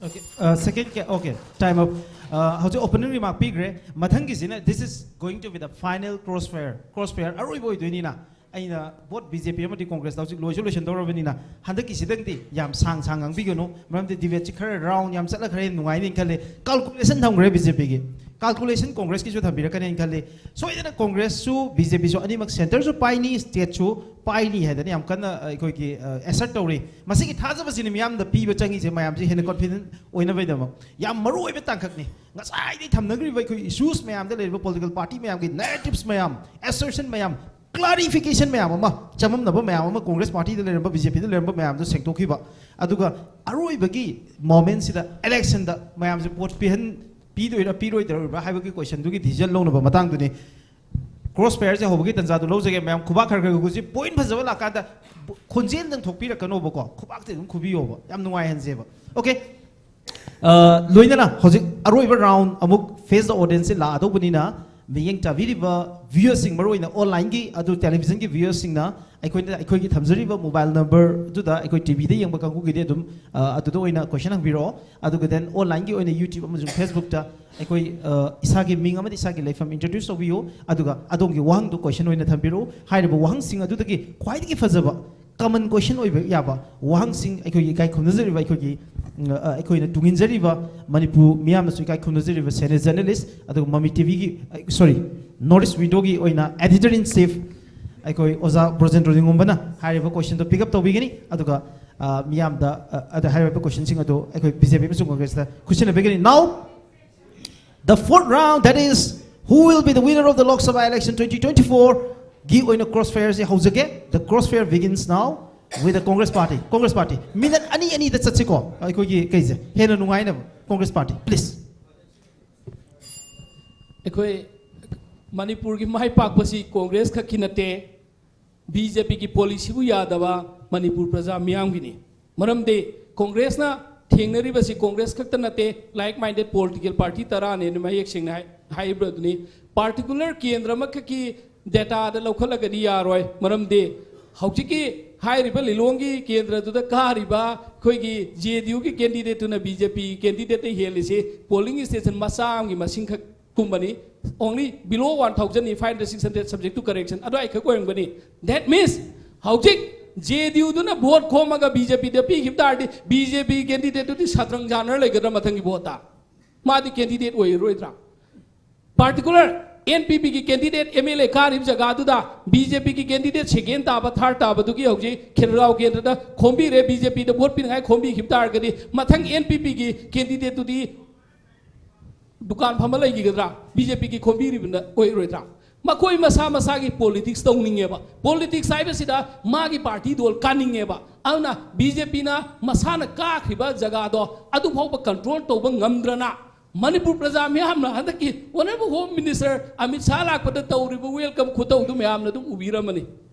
Okay, uh, second, ca- okay, time up. Uh, ꯍꯧꯖꯤꯛ opening remark ꯄꯤꯈ꯭ꯔꯦ꯫ ꯃꯊꯪꯒꯤꯁꯤꯅ, this is going to be the final crossfire, crossfire ꯑꯔꯣꯏꯕ ꯑꯣꯏꯗꯣꯏꯅꯤꯅ꯫ ꯑꯩꯅ ꯕꯣꯠ ꯕꯤ ꯖꯦ ꯄꯤ ꯑꯃꯗꯤ ꯀꯣꯡꯒ꯭ꯔꯦꯁꯇ ꯍꯧꯖꯤꯛ ꯂꯣꯏꯁꯨ ꯂꯣꯏꯁꯤꯟꯗꯧꯔꯕꯅꯤꯅ, ꯍꯟꯗꯛꯀꯤꯁꯤꯗꯪꯗꯤ ꯌꯥꯝ ꯁꯥꯡ ꯁꯥꯡ ꯉꯥꯡꯕꯤꯒꯅꯨ, ꯃꯔꯝꯗꯤ ꯗꯤꯕꯦꯠꯁꯤ ꯈꯔ ꯔꯥꯎꯟ ꯌꯥꯝ ꯆꯠꯂ ꯈꯔ ꯍꯦꯟꯅ ꯅꯨꯡꯉꯥꯏꯅꯤ ꯈꯜꯂꯦ꯫ ꯀꯥꯜꯀꯨꯂꯦꯁꯟ ꯊꯝꯈ꯭ꯔꯦ ꯕꯤ ꯖꯦ ꯄꯤꯒꯤ꯫ ꯀꯥꯜꯀꯨꯂꯦꯁꯟ ꯀꯣꯡꯒ꯭ꯔꯦꯁꯀꯤꯁꯨ ꯊꯝꯕꯤꯔꯛꯀꯅꯦꯅ ꯈꯜꯂꯤ꯫ ꯁꯣꯏꯗꯅ ꯀꯣꯡꯒ꯭ꯔꯦꯁꯁꯨ ꯕꯤ ꯖꯦ ꯄꯤꯁꯨ ꯑꯅꯤꯃꯛ ꯁꯦꯟꯇꯔꯁꯨ ꯄꯥꯏꯅꯤ, ꯁ꯭ꯇꯦꯠꯁꯨ ꯄꯥꯏꯅꯤ ꯍꯥꯏꯗꯅ ꯌꯥꯝ ꯀꯟꯅ ꯑꯩꯈꯣꯏꯒꯤ ꯑꯦꯁꯔꯠ ꯇꯧꯔꯤ꯫ ꯃꯁꯤꯒꯤ ꯊꯥꯖꯕꯁꯤꯅ ꯃꯤꯌꯥꯝꯗ ꯄꯤꯕ ꯆꯪꯉꯤꯁꯦ, ꯃꯌꯥꯝꯁꯦ ꯍꯦꯟꯅ ꯀꯣꯟꯐꯤꯗꯦꯟ ꯑꯣꯏꯅꯕꯒꯤꯗꯃꯛ꯫ ꯌꯥꯝ ꯃꯔꯨ ꯑꯣꯏꯕ ꯇꯥꯡꯀꯛꯅꯤ꯫ ꯉꯁꯥꯏꯗꯒꯤ ꯊꯝꯅꯈ꯭ꯔꯤꯕ ꯑꯩꯈꯣꯏ ꯏꯁꯨꯁ ꯃꯌꯥꯝꯗ ꯂꯩꯔꯤꯕ ꯄꯣꯂꯤꯇꯤꯀꯦꯜ ꯄꯥꯔꯇꯤ ꯃꯌꯥꯝꯒꯤ ꯅꯦꯔꯦꯇꯤꯞꯁ ꯃꯌꯥꯝ, ꯑꯦꯁꯔꯁꯟ ꯃꯌꯥꯝ, ꯀ꯭ꯂꯥꯔꯤꯐꯤꯀꯦꯁꯟ ꯃꯌꯥꯝ ꯑꯃ, ꯆꯃꯝꯅꯕ ꯃꯌꯥꯝ ꯑꯃ ꯀꯣꯡꯒ꯭ꯔꯦꯁ ꯄꯥꯔꯇꯤꯗ ꯂꯩꯔꯝꯕ, ꯕꯤ ꯖꯦ ꯄꯤꯗ ꯂꯩꯔꯝꯕ ꯃꯌꯥꯝꯗꯣ ꯁꯦꯡꯗꯣꯛꯈꯤꯕ꯫ ꯑꯗꯨꯒ ꯑꯔꯣꯏꯕꯒꯤ ꯃꯣꯃꯦꯟꯁꯤꯗ, ꯏꯂꯦꯛꯁꯟꯗ ꯃꯌꯥꯝꯁꯦ ꯚꯣꯠ ꯄꯤꯍꯟ ꯄꯤꯗꯣꯏꯔꯥ ꯄꯤꯔꯣꯏꯗꯧꯔꯤꯕ꯭ꯔꯥ ꯍꯥꯏꯕꯒꯤ ꯀꯣꯏꯁꯟꯗꯨꯒꯤ ꯗꯤꯁꯤꯖꯟ ꯂꯧꯅꯕ ꯃꯇꯥꯡꯗꯨꯅꯤ꯫ ꯀ꯭ꯔꯣꯁ ꯐꯌꯔꯁꯦ ꯍꯧꯕꯒꯤ ꯇꯟꯖꯥꯗꯨ ꯂꯧꯖꯒꯦ꯫ ꯃꯌꯥꯝ ꯈꯨꯕꯥꯛ ꯈꯔ ꯈꯔ ꯈꯨꯁꯤ, ꯄꯣꯏꯟ ꯐꯖꯕ ꯂꯥꯛꯀꯥꯟꯗ ꯈꯣꯟꯖꯦꯜꯗꯪ ꯊꯣꯛꯄꯤꯔꯛꯀꯅꯣꯕꯀꯣ, ꯈꯨꯕꯥꯛꯇꯤ ꯑꯗꯨꯝ ꯈꯨꯕꯤꯌꯣꯕ꯫ ꯌꯥꯝ ꯅꯨꯡꯉꯥꯏꯍꯟꯁꯦꯕ꯫ ꯑꯣꯀꯦ꯫ ꯑ, ꯂꯣꯏꯅꯅ ꯍꯧꯖꯤꯛ ꯑꯔꯣꯏꯕ ꯔꯥꯎꯟ ꯑꯃꯨꯛ ꯐꯦꯁ ꯗ ꯑꯣꯗꯤꯌꯟꯁꯁꯦ ꯂꯥꯛꯑꯗꯧꯕꯅꯤꯅ, ꯃꯤꯠꯌꯦꯡ ꯆꯥꯕꯤꯔꯤꯕ ꯚ꯭ꯌꯨꯌꯔꯁꯤꯡ, ꯃꯔꯨꯑꯣꯏꯅ ꯑꯣꯟꯂꯥꯏꯟꯒꯤ ꯑꯗꯨ ꯇꯦꯂꯤꯚꯤꯖꯟꯒꯤ ꯚ꯭ꯌꯨꯌꯔꯁꯤꯡꯅ ꯑꯩꯈꯣꯏꯅ, ꯑꯩꯈꯣꯏꯒꯤ ꯊꯝꯖꯔꯤꯕ ꯃꯣꯕꯥꯏꯜ ꯅꯝꯕꯔꯗꯨꯗ, ꯑꯩꯈꯣꯏ ꯇꯤ ꯚꯤꯗ ꯌꯦꯡꯕ ꯀꯥꯡꯕꯨꯒꯤꯗꯤ ꯑꯗꯨꯝ, ꯑ, ꯑꯗꯨꯗ ꯑꯣꯏꯅ ꯀꯣꯏꯁꯟ ꯍꯪꯕꯤꯔꯛꯑꯣ꯫ ꯑꯗꯨꯒ then ꯑꯣꯟꯂꯥꯏꯟꯒꯤ ꯑꯣꯏꯅ YouTube ꯑꯃꯁꯨꯡ Facebook-ꯇ ꯑꯩꯈꯣꯏ, ꯑ, ꯏꯁꯥꯒꯤ ꯃꯤꯡ ꯑꯃꯗꯤ ꯏꯁꯥꯒꯤ ꯂꯩꯐꯝ ꯏꯟꯇ꯭ꯔꯣꯗ꯭ꯌꯨꯁ ꯇꯧꯕꯤꯌꯨ, ꯑꯗꯨꯒ ꯑꯗꯣꯝꯒꯤ ꯋꯥꯍꯪꯗꯨ ꯀꯣꯏꯁꯟ ꯑꯣꯏꯅ ꯊꯝꯕꯤꯔꯛꯎ꯫ ꯍꯥꯏꯔꯤꯕ ꯋꯥꯍꯪꯁꯤꯡ ꯑꯗꯨꯗꯒꯤ ꯈ꯭ꯋꯥꯏꯗꯒꯤ ꯐꯖꯕ, ꯀꯃꯟ ꯀꯣꯏꯁꯟ ꯑꯣꯏꯕ ꯌꯥꯕ ꯋꯥꯍꯪꯁꯤꯡ, ꯑꯩꯈꯣꯏꯒꯤ ꯏꯀꯥꯏ ꯈꯨꯝꯅꯖꯔꯤꯕ, ꯑꯩꯈꯣꯏꯒꯤ, ꯎꯝ, ꯑ, ꯑꯩꯈꯣꯏꯅ ꯇꯨꯡꯏꯟꯖꯔꯤꯕ, ꯃꯅꯤꯄꯨꯔ ꯃꯤꯌꯥꯝꯅꯁꯨ ꯏꯀꯥꯏ ꯈꯨꯝꯅꯖꯔꯤꯕ ꯁꯦꯅꯤꯌꯔ ꯖꯔꯅꯦꯂꯤꯁ, ꯑꯗꯨꯒ ꯃꯃꯤ ꯇꯤ ꯚꯤꯒꯤ, ꯑ, ꯁꯣꯔꯤ, ꯅꯣꯔꯠ ꯏꯁ ꯋꯤꯟꯗꯣꯒꯤ ꯑꯣꯏꯅ ꯑꯦꯗꯤꯇꯔ ꯏꯟ ꯆꯤꯐ ꯑꯩꯈꯣꯏ ꯑꯣꯖꯥ ꯕ꯭ꯔꯣꯖꯦꯟꯗ꯭ꯔꯣ ꯅꯤꯉꯣꯝꯕꯅ ꯍꯥꯏꯔꯤꯕ ꯀꯣꯏꯁꯟꯗꯣ ꯄꯤꯛ ꯑꯞ ꯇꯧꯕꯤꯒꯅꯤ, ꯑꯗꯨꯒ, ꯑ, ꯃꯤꯌꯥꯝꯗ, ꯑ, ꯑꯗ ꯍꯥꯏꯔꯤꯕ ꯀꯣꯏꯁꯟꯁꯤꯡ ꯑꯗꯨ ꯑꯩꯈꯣꯏ ꯕꯤ ꯖꯦ ꯄꯤ ꯑꯃꯁꯨꯡ ꯀꯣꯡꯒ꯭ꯔꯦꯁꯇ ꯈꯨꯠꯁꯤꯟꯅꯕꯤꯒꯅꯤ꯫ Now, the fourth round, that is, who will be the winner of the Lok Sabha election twenty twenty-four ꯒꯤ ꯑꯣꯏꯅ cross ꯐꯌꯔꯁꯦ ꯍꯧꯖꯒꯦ꯫ The crossfire begins now with the Congress party. Congress party, minute ꯑꯅꯤ ꯑꯅꯤꯗ ꯆꯠꯁꯤꯀꯣ, ꯑꯩꯈꯣꯏꯒꯤ ꯀꯩꯁꯦ ꯍꯦꯟꯅ ꯅꯨꯡꯉꯥꯏꯅꯕ꯫ Congress party, please. ꯑꯩꯈꯣꯏ ꯃꯅꯤꯄꯨꯔꯒꯤ ꯃꯥꯏ ꯄꯥꯛꯄꯁꯤ ꯀꯣꯡꯒ꯭ꯔꯦꯁ ꯈꯛꯀꯤ ꯅꯠꯇꯦ, ꯕꯤ ꯖꯦ ꯄꯤꯒꯤ ꯄꯣꯂꯤꯁꯤꯕꯨ ꯌꯥꯗꯕ ꯃꯅꯤꯄꯨꯔ ꯄ꯭ꯔꯖꯥ ꯃꯤꯌꯥꯝꯒꯤꯅꯤ꯫ ꯃꯔꯝꯗꯤ ꯀꯣꯡꯒ꯭ꯔꯦꯁꯅ ꯊꯦꯡꯅꯔꯤꯕꯁꯤ ꯀꯣꯡꯒ꯭ꯔꯦꯁ ꯈꯛꯇ ꯅꯠꯇꯦ, ꯂꯥꯏꯛ ꯃꯥꯏꯟꯗꯦꯠ ꯄꯣꯂꯤꯇꯤꯀꯦꯜ ꯄꯥꯔꯇꯤ ꯇꯔꯥꯅꯦꯅ ꯃꯌꯦꯛ ꯁꯦꯡꯅ ꯍꯥꯏ-, ꯍꯥꯏꯔꯤꯕ ꯑꯗꯨꯅꯤ꯫ ꯄꯥꯔꯇꯤꯀꯨꯂꯔ ꯀꯦꯟꯗ꯭ꯔ ꯑꯃꯈꯛꯀꯤ ꯗꯦꯇꯥꯗ ꯂꯧꯈꯠꯂꯒꯗꯤ ꯌꯥꯔꯣꯏ꯫ ꯃꯔꯝꯗꯤ ꯍꯧꯖꯤꯛꯀꯤ ꯍꯥꯏꯔꯤꯕ ꯂꯤꯂꯣꯡꯒꯤ ꯀꯦꯟꯗ꯭ꯔꯗꯨꯗ ꯀꯥꯔꯤꯕ ꯑꯩꯈꯣꯏꯒꯤ ꯖꯦ ꯗꯤ ꯌꯨꯒꯤ ꯀꯦꯟꯗꯤꯗꯦꯠꯇꯨꯅ ꯕꯤ ꯖꯦ ꯄꯤ ꯀꯦꯟꯗꯤꯗꯦꯠꯇ ꯍꯦꯜꯂꯤꯁꯤ ꯄꯣꯂꯤꯡ ꯁ꯭ꯇꯦꯁꯟ ꯃꯆꯥ ꯑꯃꯒꯤ ꯃꯁꯤꯡꯈꯛ ꯀꯨꯝꯕꯅꯤ꯫ Only below one thousand ꯅꯤ, five hundred, six hundred subject to correction ꯑꯗꯨꯋꯥꯏ ꯈꯛ ꯑꯣꯏꯔꯝꯒꯅꯤ꯫ That means ꯍꯧꯖꯤꯛ ꯖꯦ ꯗꯤ ꯌꯨꯗꯨꯅ ꯚꯣꯠ ꯈꯣꯝꯃꯒ ꯕꯤ ꯖꯦ ꯄꯤꯗ ꯄꯤꯈꯤꯕ ꯇꯥꯔꯗꯤ, ꯕꯤ ꯖꯦ ꯄꯤ ꯀꯦꯟꯗꯤꯗꯦꯠꯇꯨꯗꯤ ꯁꯇ꯭ꯔꯪ ꯁꯥꯟꯅꯔ ꯂꯩꯒꯗ꯭ꯔꯥ ꯃꯊꯪꯒꯤ ꯚꯣꯠꯇ? ꯃꯥꯗꯤ ꯀꯦꯟꯗꯤꯗꯦꯠ ꯑꯣꯏꯔꯔꯣꯏꯗ꯭ꯔꯥ? Particular ꯑꯦꯟ ꯄꯤ ꯄꯤꯒꯤ ꯀꯦꯟꯗꯤꯗꯦꯠ ꯑꯦꯝ ꯑꯦꯜ ꯑꯦ ꯀꯥꯔꯤꯕ ꯖꯒꯥꯗꯨꯗ ꯕꯤ ꯖꯦ ꯄꯤꯒꯤ ꯀꯦꯟꯗꯤꯗꯦꯠ ꯁꯦꯀꯦꯟ ꯇꯥꯕ, ꯊꯥꯔꯠ ꯇꯥꯕꯗꯨꯒꯤ ꯍꯧꯖꯤꯛ ꯈꯦꯔꯒꯥꯎ ꯀꯦꯟꯗ꯭ꯔꯗ ꯈꯣꯝꯕꯤꯔꯦ, ꯕꯤ ꯖꯦ ꯄꯤꯗ ꯚꯣꯠ ꯄꯤꯅꯤꯡꯉꯥꯏ ꯈꯣꯝꯕꯤꯈꯤꯕ ꯇꯥꯔꯒꯗꯤ, ꯃꯊꯪ ꯑꯦꯟ ꯄꯤ ꯄꯤꯒꯤ ꯀꯦꯟꯗꯤꯗꯦꯠꯇꯨꯗꯤ ꯗꯨꯀꯥꯟ ꯐꯝꯕ ꯂꯩꯈꯤꯒꯗ꯭ꯔꯥ? ꯕꯤ ꯖꯦ ꯄꯤꯒꯤ ꯈꯣꯝꯕꯤꯔꯤꯕꯅ ꯑꯣꯏꯔꯣꯏꯗ꯭ꯔꯥ? ꯃꯈꯣꯏ ꯃꯁꯥ ꯃꯁꯥꯒꯤ ꯄꯣꯂꯤꯇꯤꯛꯁ ꯇꯧꯅꯤꯡꯉꯦꯕ꯫ ꯄꯣꯂꯤꯇꯤꯛꯁ ꯍꯥꯏꯕꯁꯤꯗ ꯃꯥꯒꯤ ꯄꯥꯔꯇꯤꯗꯣ ꯀꯥꯅꯤꯡꯉꯦꯕ꯫ ꯑꯗꯨꯅ ꯕꯤ ꯖꯦ ꯄꯤꯅ ꯃꯁꯥꯅ ꯀꯥꯈ꯭ꯔꯤꯕ ꯖꯒꯥꯗꯣ ꯑꯗꯨ ꯐꯥꯎꯕ ꯀꯟꯇ꯭ꯔꯣꯜ ꯇꯧꯕ ꯉꯝꯗ꯭ꯔꯅ, ꯃꯅꯤꯄꯨꯔ ꯄ꯭ꯔꯖꯥ ꯃꯤꯌꯥꯝꯅ ꯍꯟꯗꯛꯀꯤ honourable home minister Amit Shah ꯂꯥꯛꯄꯗ ꯇꯧꯔꯤꯕ ꯋꯦꯜꯀꯝ ꯈꯨꯇꯧꯗꯨ ꯃꯌꯥꯝꯅ ꯑꯗꯨꯝ ꯎꯕꯤꯔꯝꯃꯅꯤ꯫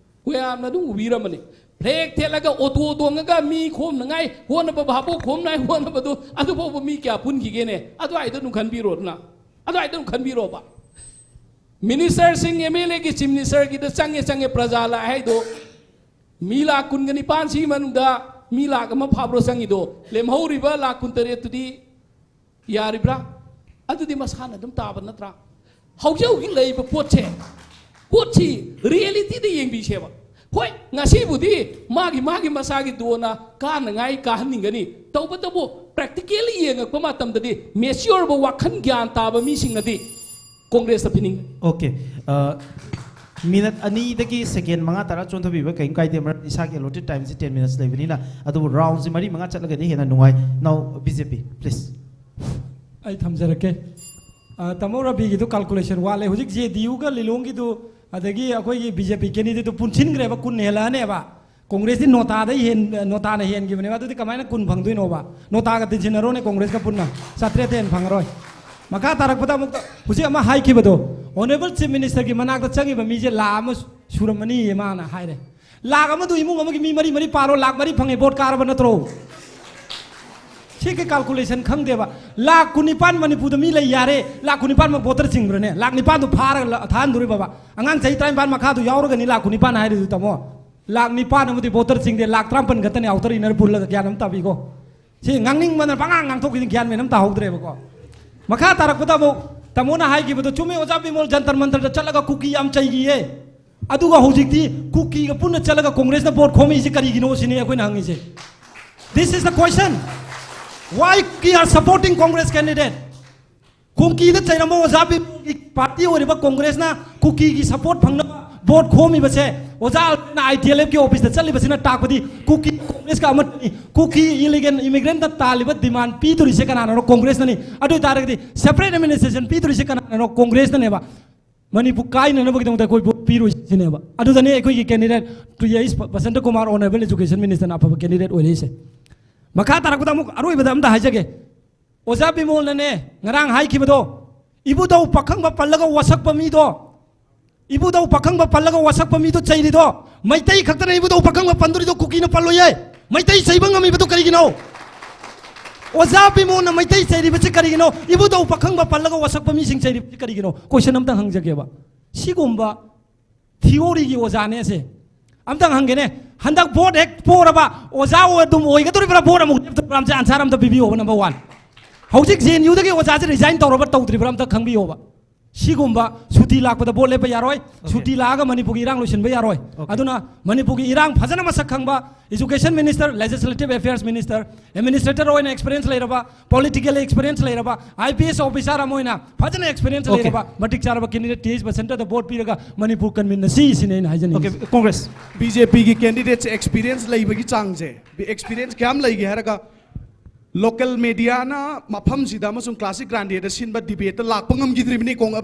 ꯃꯌꯥꯝꯅ ꯑꯗꯨꯝ ꯎꯕꯤꯔꯝꯃꯅꯤ꯫ ꯐ꯭ꯂꯦꯛ ꯊꯦꯠꯂꯒ ꯑꯣꯇꯣ ꯇꯣꯡꯉꯒ ꯃꯤ ꯈꯣꯝꯅꯉꯥꯏ ꯍꯣꯠꯅꯕ, ꯚꯥꯕꯣꯛ ꯈꯣꯝꯅꯉꯥꯏ ꯍꯣꯠꯅꯕꯗꯨ ꯑꯗꯨ ꯐꯥꯎꯕ ꯃꯤ ꯀꯌꯥ ꯄꯨꯟꯈꯤꯒꯦꯅꯦ? ꯑꯗꯨꯋꯥꯏꯗ ꯑꯗꯨꯝ ꯈꯟꯕꯤꯔꯣꯗꯅ, ꯑꯗꯨꯋꯥꯏꯗ ꯑꯗꯨꯝ ꯈꯟꯕꯤꯔꯣꯕ꯫ ꯃꯤꯅꯤꯁꯇꯔꯁꯤꯡ, ꯑꯦꯝ ꯑꯦꯜ ꯑꯦꯒꯤ ꯆꯤꯐ ꯃꯤꯅꯤꯁꯇꯔꯒꯤꯗ ꯆꯪꯉꯦ, ꯆꯪꯉꯦ, ꯄ꯭ꯔꯖꯥ ꯂꯥꯛꯑꯦ ꯍꯥꯏꯗꯣ, ꯃꯤ ꯂꯥꯈ ꯀꯨꯟꯒ ꯅꯤꯄꯥꯟꯁꯤꯒꯤ ꯃꯅꯨꯡꯗ ꯃꯤ ꯂꯥꯈ ꯑꯃ ꯐꯥꯕ꯭ꯔꯣ ꯆꯪꯉꯤꯗꯣ? ꯂꯦꯝꯍꯧꯔꯤꯕ ꯂꯥꯈ ꯀꯨꯟꯇꯔꯦꯠꯇꯨꯗꯤ ꯌꯥꯔꯤꯕ꯭ꯔꯥ? ꯑꯗꯨꯗꯤ ꯃꯁꯥꯅ ꯑꯗꯨꯝ ꯇꯥꯕ ꯅꯠꯇ꯭ꯔꯥ? ꯍꯧꯖꯤꯛ ꯍꯧꯖꯤꯛ ꯂꯩꯔꯤꯕ ꯄꯣꯠꯁꯦ, ꯄꯣꯠꯁꯤ ꯔꯤꯌꯦꯂꯤꯇꯤꯗ ꯌꯦꯡꯕꯤꯁꯦꯕ꯫ ꯍꯣꯏ, ꯉꯁꯤꯕꯨꯗꯤ ꯃꯥꯒꯤ, ꯃꯥꯒꯤ ꯃꯁꯥꯒꯤ ꯗꯣꯟꯅ ꯀꯥꯅꯉꯥꯏ ꯀꯥꯍꯟꯅꯤꯡꯒꯅꯤ꯫ ꯇꯧꯕꯇꯕꯨ, ꯄ꯭ꯔꯦꯛꯇꯤꯀꯦꯜꯂꯤ ꯌꯦꯡꯉꯛꯄ ꯃꯇꯝꯗꯗꯤ, ꯃꯦꯆꯤꯌꯣꯔꯕ ꯋꯥꯈꯜ ꯒ꯭ꯌꯥꯟ ꯇꯥꯕ ꯃꯤꯁꯤꯡꯅꯗꯤ ꯀꯣꯡꯒ꯭ꯔꯦꯁꯇ ꯄꯤꯅꯤꯡꯒꯅꯤ꯫ ꯑꯣꯀꯦ꯫ ꯃꯤꯅꯠ ꯑꯅꯤꯗꯒꯤ ꯁꯦꯀꯦꯟ ꯃꯉꯥ ꯇꯔꯥ ꯆꯣꯟꯊꯕꯤꯕ ꯀꯔꯤꯝ ꯀꯥꯏꯗꯦ, ꯃꯔꯝ ꯏꯁꯥꯒꯤ ꯑꯦꯂꯣꯇꯦꯠ ꯇꯥꯏꯝꯁꯤ ꯇꯦꯟ ꯃꯤꯅꯠꯁ ꯂꯩꯕꯅꯤꯅ꯫ ꯑꯗꯨꯕꯨ ꯔꯥꯎꯟꯁꯤ ꯃꯔꯤ ꯃꯉꯥ ꯆꯠꯂꯒꯗꯤ ꯍꯦꯟꯅ ꯅꯨꯡꯉꯥꯏ꯫ ꯅꯥꯎ ꯕꯤ ꯖꯦ ꯄꯤ, ꯄ꯭ꯂꯤꯖ꯫ ꯑꯩ ꯊꯝꯖꯔꯛꯀꯦ꯫ ꯑ, ꯇꯥꯃꯣ ꯔꯕꯤꯒꯤꯗꯨ ꯀꯥꯜꯀꯨꯂꯦꯁꯟ ꯋꯥꯠꯂꯦ꯫ ꯍꯧꯖꯤꯛ ꯖꯦ ꯗꯤ ꯌꯨꯒ ꯂꯤꯂꯣꯡꯒꯤꯗꯨ, ꯑꯗꯒꯤ ꯑꯩꯈꯣꯏꯒꯤ ꯕꯤ ꯖꯦ ꯄꯤ ꯀꯦꯟꯗꯤꯗꯦꯠꯇꯨ ꯄꯨꯟꯁꯤꯟꯈ꯭ꯔꯦꯕ, ꯀꯨꯟ ꯍꯦꯜꯂꯛꯑꯅꯦꯕ꯫ ꯀꯣꯡꯒ꯭ꯔꯦꯁꯇꯤ ꯅꯣꯇꯥꯗ ꯍꯦꯟ-, ꯅꯣꯇꯥꯅ ꯍꯦꯟꯈꯤꯕꯅꯦꯕ꯫ ꯑꯗꯨꯗꯤ ꯀꯃꯥꯏꯅ ꯀꯨꯟ ꯐꯪꯗꯣꯏꯅꯣꯕ? ꯅꯣꯇꯥꯒ ꯇꯤꯟꯁꯤꯟꯅꯔꯣꯅꯦ ꯀꯣꯡꯒ꯭ꯔꯦꯁꯀ ꯄꯨꯟꯅ꯫ ꯆꯥꯇ꯭ꯔꯦꯠꯇ ꯍꯦꯟꯅ ꯐꯪꯉꯔꯣꯏ꯫ ꯃꯈꯥ ꯇꯥꯔꯛꯄꯗ ꯑꯃꯨꯛꯇ ꯍꯧꯖꯤꯛ ꯑꯃ ꯍꯥꯏꯈꯤꯕꯗꯣ, ꯑꯣꯅꯔꯦꯕꯜ ꯆꯤꯐ ꯃꯤꯅꯤꯁꯇꯔꯒꯤ ꯃꯅꯥꯛꯇ ꯆꯪꯉꯤꯕ ꯃꯤꯁꯦ ꯂꯥꯈ ꯑꯃ ꯁꯨꯔꯝꯃꯅꯤꯌꯦ ꯃꯥꯅ ꯍꯥꯏꯔꯦ꯫ ꯂꯥꯈ ꯑꯃꯗꯨ ꯏꯃꯨꯡ ꯑꯃꯒꯤ ꯃꯤ ꯃꯔꯤ ꯃꯔꯤ ꯄꯥꯔꯣ, ꯂꯥꯈ ꯃꯔꯤ ꯐꯪꯉꯦ, ꯚꯣꯠ ꯀꯥꯔꯕ ꯅꯠꯇ꯭ꯔꯣ? ꯁꯤꯒꯤ ꯀꯥꯜꯀꯨꯂꯦꯁꯟ ꯈꯪꯗꯦꯕ꯫ ꯂꯥꯈ ꯀꯨꯟꯅꯤꯄꯥꯟ ꯃꯅꯤꯄꯨꯔꯗ ꯃꯤ ꯂꯩ ꯌꯥꯔꯦ, ꯂꯥꯈ ꯀꯨꯟꯅꯤꯄꯥꯟꯃꯛ ꯚꯣꯇꯔ ꯆꯤꯡꯕ꯭ꯔꯅꯦ? ꯂꯥꯈ ꯅꯤꯄꯥꯟꯗꯨ ꯐꯥꯔꯒ ꯂ-, ꯊꯥꯍꯟꯗꯣꯔꯤꯕꯕ? ꯑꯉꯥꯡ ꯆꯍꯤ ꯇꯔꯥꯅꯤꯄꯥꯟ ꯃꯈꯥꯗꯨ ꯌꯥꯎꯔꯒꯅꯤ ꯂꯥꯈ ꯀꯨꯟꯅꯤꯄꯥꯟ ꯍꯥꯏꯔꯤꯗꯨ, ꯇꯥꯃꯣ꯫ ꯂꯥꯈ ꯅꯤꯄꯥꯟ ꯑꯃꯗꯤ ꯚꯣꯇꯔ ꯆꯤꯡꯗꯦ, ꯂꯥꯈ ꯇꯔꯥꯃꯥꯄꯟ ꯈꯛꯇꯅꯤ ꯑꯥꯎꯇꯔ ꯏꯟꯅꯔ ꯄꯨꯜꯂꯒ, ꯒ꯭ꯌꯥꯟ ꯑꯃ ꯇꯥꯕꯤꯀꯣ꯫ ꯁꯤ ꯉꯥꯡꯅꯤꯡꯕꯅ ꯄꯉꯥꯡ ꯉꯥꯡꯊꯣꯛꯈꯤꯗꯅ ꯒ꯭ꯌꯥꯟ ꯃꯦꯟ ꯑꯃ ꯇꯥꯍꯧꯗ꯭ꯔꯦꯕꯀꯣ꯫ ꯃꯈꯥ ꯇꯥꯔꯛꯄꯗ ꯑꯃꯨꯛ ꯇꯥꯃꯣꯅ ꯍꯥꯏꯈꯤꯕꯗꯣ ꯆꯨꯝꯃꯦ, ꯑꯣꯖꯥ ꯕꯤꯃꯣꯜ ꯖꯟꯇꯔ ꯃꯟꯇꯔꯗ ꯆꯠꯂꯒ ꯀꯨꯀꯤ ꯌꯥꯝ ꯆꯩꯈꯤꯌꯦ꯫ ꯑꯗꯨꯒ ꯍꯧꯖꯤꯛꯇꯤ ꯀꯨꯀꯤꯒ ꯄꯨꯟꯅ ꯆꯠꯂꯒ ꯀꯣꯡꯒ꯭ꯔꯦꯁꯅ ꯚꯣꯠ ꯈꯣꯝꯃꯛꯏꯁꯦ ꯀꯔꯤꯒꯤꯅꯣ ꯁꯤꯅꯤ ꯑꯩꯈꯣꯏꯅ ꯍꯪꯉꯤꯁꯦ꯫ This is the question. Why we are supporting Congress candidate? ꯀꯨꯀꯤꯗ ꯆꯩꯔꯝꯕ ꯑꯣꯖꯥ ꯕꯤꯃꯣꯜꯒꯤ ꯄꯥꯔꯇꯤ ꯑꯣꯏꯔꯤꯕ ꯀꯣꯡꯒ꯭ꯔꯦꯁꯅ ꯀꯨꯀꯤꯒꯤ ꯁꯄꯣꯔꯠ ꯐꯪꯅꯕ ꯚꯣꯠ ꯈꯣꯝꯃꯤꯕꯁꯦ, ꯑꯣꯖꯥ ꯑꯜꯐ꯭ꯔꯦꯗꯅ ꯑꯥꯏ ꯇꯤ ꯑꯦꯜ ꯑꯦꯐꯀꯤ ꯑꯣꯐꯤꯁꯇ ꯆꯠꯂꯤꯕꯁꯤꯅ ꯇꯥꯛꯄꯗꯤ ꯀꯨꯀꯤ ꯀꯣꯡꯒ꯭ꯔꯦꯁꯀ ꯑꯃꯠꯇꯅꯤ꯫ ꯀꯨꯀꯤ ꯏꯂꯤꯒꯦꯜ ꯏꯃꯤꯒ꯭ꯔꯦꯟꯠꯇ ꯇꯥꯜꯂꯤꯕ ꯗꯤꯃꯥꯟ ꯄꯤꯗꯣꯔꯤꯁꯦ ꯀꯅꯥꯅꯅꯣ? ꯀꯣꯡꯒ꯭ꯔꯦꯁꯅꯅꯤ꯫ ꯑꯗꯨ ꯑꯣꯏ ꯇꯥꯔꯒꯗꯤ ꯁꯦꯄꯔꯦꯠ ꯑꯦꯗꯃꯤꯅꯤꯁꯇ꯭ꯔꯦꯁꯟ ꯄꯤꯗꯣꯔꯤꯁꯦ ꯀꯅꯥꯅꯅꯣ? ꯀꯣꯡꯒ꯭ꯔꯦꯁꯅꯅꯦꯕ꯫ ꯃꯅꯤꯄꯨꯔ ꯀꯥꯏꯅꯅꯕꯒꯤꯗꯃꯛꯇ ꯑꯩꯈꯣꯏ ꯚꯣꯠ ꯄꯤꯔꯣꯏ ꯁꯤꯅꯦꯕ꯫ ꯑꯗꯨꯗꯅꯦ ꯑꯩꯈꯣꯏꯒꯤ ꯀꯦꯟꯗꯤꯗꯦꯠ ꯇꯨ ꯑꯦꯁ ꯕꯁꯟꯇ ꯀꯨꯃꯥꯔ, ꯑꯣꯅꯔꯦꯕꯜ ꯑꯦꯖꯨꯀꯦꯁꯟ ꯃꯤꯅꯤꯁꯇꯔꯅ ꯑꯐꯕ ꯀꯦꯟꯗꯤꯗꯦꯠ ꯑꯣꯏꯔꯛꯏꯁꯦ꯫ ꯃꯈꯥ ꯇꯥꯔꯛꯄꯗ ꯑꯃꯨꯛ ꯑꯔꯣꯏꯕꯗ ꯑꯝꯇ ꯍꯥꯏꯖꯒꯦ꯫ ꯑꯣꯖꯥ ꯕꯤꯃꯣꯜꯅꯅꯦ ꯉꯔꯥꯡ ꯍꯥꯏꯈꯤꯕꯗꯣ, ꯏꯕꯨꯙꯧ ꯄꯥꯈꯪꯕ ꯄꯜꯂꯒ ꯋꯥꯁꯛꯄ ꯃꯤꯗꯣ, ꯏꯕꯨꯙꯧ ꯄꯥꯈꯪꯕ ꯄꯜꯂꯒ ꯋꯥꯁꯛꯄ ꯃꯤꯗꯣ ꯆꯩꯔꯤꯗꯣ, ꯃꯩꯇꯩ ꯈꯛꯇꯅ ꯏꯕꯨꯙꯧ ꯄꯥꯈꯪꯕ ꯄꯟꯗꯣꯔꯤꯗꯣ, ꯀꯨꯀꯤꯅ ꯄꯜꯂꯣꯏꯌꯦ꯫ ꯃꯩꯇꯩ ꯆꯩꯕ ꯉꯝꯃꯤꯕꯗꯣ ꯀꯔꯤꯒꯤꯅꯣ? ꯑꯣꯖꯥ ꯕꯤꯃꯣꯜꯅ ꯃꯩꯇꯩ ꯆꯩꯔꯤꯕꯁꯤ ꯀꯔꯤꯒꯤꯅꯣ? ꯏꯕꯨꯙꯧ ꯄꯥꯈꯪꯕ ꯄꯜꯂꯒ ꯋꯥꯁꯛꯄ ꯃꯤꯁꯤꯡ ꯆꯩꯔꯤꯕꯁꯤ ꯀꯔꯤꯒꯤꯅꯣ? ꯀꯣꯏꯁꯟ ꯑꯝꯇꯪ ꯍꯪꯖꯒꯦꯕ꯫ ꯁꯤꯒꯨꯝꯕ ꯊꯤꯑꯣꯔꯤꯒꯤ ꯑꯣꯖꯥꯅꯦ ꯑꯁꯦ꯫ ꯑꯝꯇꯪ ꯍꯪꯒꯦꯅꯦ, ꯍꯟꯗꯛ ꯚꯣꯠ ꯍꯦꯛ ꯄꯣꯔꯕ ꯑꯣꯖꯥ ꯑꯣꯏ-, ꯑꯗꯨꯝ ꯑꯣꯏꯒꯗꯧꯔꯤꯕ꯭ꯔꯥ? ꯚꯣꯠ ꯑꯃꯨꯛ ꯂꯦꯞꯇꯧꯔꯤꯕ꯭ꯔꯥ? ꯑꯝꯇ ꯑꯟꯁꯥꯔ ꯑꯝꯇ ꯄꯤꯕꯤꯌꯣꯕ, ꯅꯝꯕꯔ ꯋꯥꯟ꯫ ꯍꯧꯖꯤꯛ ꯖꯦ ꯑꯦꯟ ꯌꯨꯗꯒꯤ ꯑꯣꯖꯥꯁꯦ ꯔꯤꯖꯥꯏꯟ ꯇꯧꯔꯕ ꯇꯧꯗ꯭ꯔꯤꯕ꯭ꯔꯥ? ꯑꯝꯇ ꯈꯪꯕꯤꯌꯣꯕ꯫ ꯁꯤꯒꯨꯝꯕ ꯁꯨꯇꯤ ꯂꯥꯛꯄꯗ ꯚꯣꯠ ꯂꯦꯞꯄ ꯌꯥꯔꯣꯏ, ꯁꯨꯇꯤ ꯂꯥꯛꯑꯒ ꯃꯅꯤꯄꯨꯔꯒꯤ ꯏꯔꯥꯡ ꯂꯣꯏꯁꯤꯟꯕ ꯌꯥꯔꯣꯏ꯫ ꯑꯣꯀꯦ꯫ ꯑꯗꯨꯅ ꯃꯅꯤꯄꯨꯔꯒꯤ ꯏꯔꯥꯡ ꯐꯖꯅ ꯃꯁꯛ ꯈꯪꯕ, education minister, legislative affairs minister, administrator ꯑꯣꯏꯅ ꯑꯦꯛꯁꯄꯤꯔꯤꯌꯦꯟꯁ ꯂꯩꯔꯕ, ꯄꯣꯂꯤꯇꯤꯀꯦꯜ ꯑꯦꯛꯁꯄꯤꯔꯤꯌꯦꯟꯁ ꯂꯩꯔꯕ, ꯑꯥꯏ ꯄꯤ ꯑꯦꯁ ꯑꯣꯐꯤꯁꯥꯔ ꯑꯃ ꯑꯣꯏꯅ ꯐꯖꯅ ꯑꯦꯛꯁꯄꯤꯔꯤꯌꯦꯟꯁ ꯑꯣꯀꯦ꯫ ꯂꯩꯔꯕ, ꯃꯇꯤꯛ ꯆꯥꯔꯕ ꯀꯦꯟꯗꯤꯗꯦꯠ ꯇꯤ ꯑꯩꯆ ꯕꯁꯟꯇꯗ ꯚꯣꯠ ꯄꯤꯔꯒ ꯃꯅꯤꯄꯨꯔ ꯀꯟꯃꯤꯟꯅꯁꯤ ꯁꯤꯅꯤ ꯑꯩꯅ ꯍꯥꯏꯖꯅꯤꯡꯉꯤꯁꯦ꯫ ꯑꯣꯀꯦ, ꯀꯣꯡꯒ꯭ꯔꯦꯁ꯫ ꯕꯤ ꯖꯦ ꯄꯤꯒꯤ ꯀꯦꯟꯗꯤꯗꯦꯠꯁꯦ ꯑꯦꯛꯁꯄꯤꯔꯤꯌꯦꯟꯁ ꯂꯩꯕꯒꯤ ꯆꯥꯡꯁꯦ, ꯑꯦꯛꯁꯄꯤꯔꯤꯌꯦꯟꯁ ꯀꯌꯥꯝ ꯂꯩꯒꯦ ꯍꯥꯏꯔꯒ, ꯂꯣꯀꯦꯜ ꯃꯦꯗꯤꯌꯥꯅ ꯃꯐꯝꯁꯤꯗ ꯑꯃꯁꯨꯡ ꯀ꯭ꯂꯥꯁꯤꯛ ꯒ꯭ꯔꯥꯟꯗꯦꯗ ꯁꯤꯟꯕ ꯗꯤꯕꯦꯠꯇ ꯂꯥꯛꯄ ꯉꯝꯈꯤꯗ꯭ꯔꯤꯕꯅꯤ꯫ ꯀꯣꯡ-,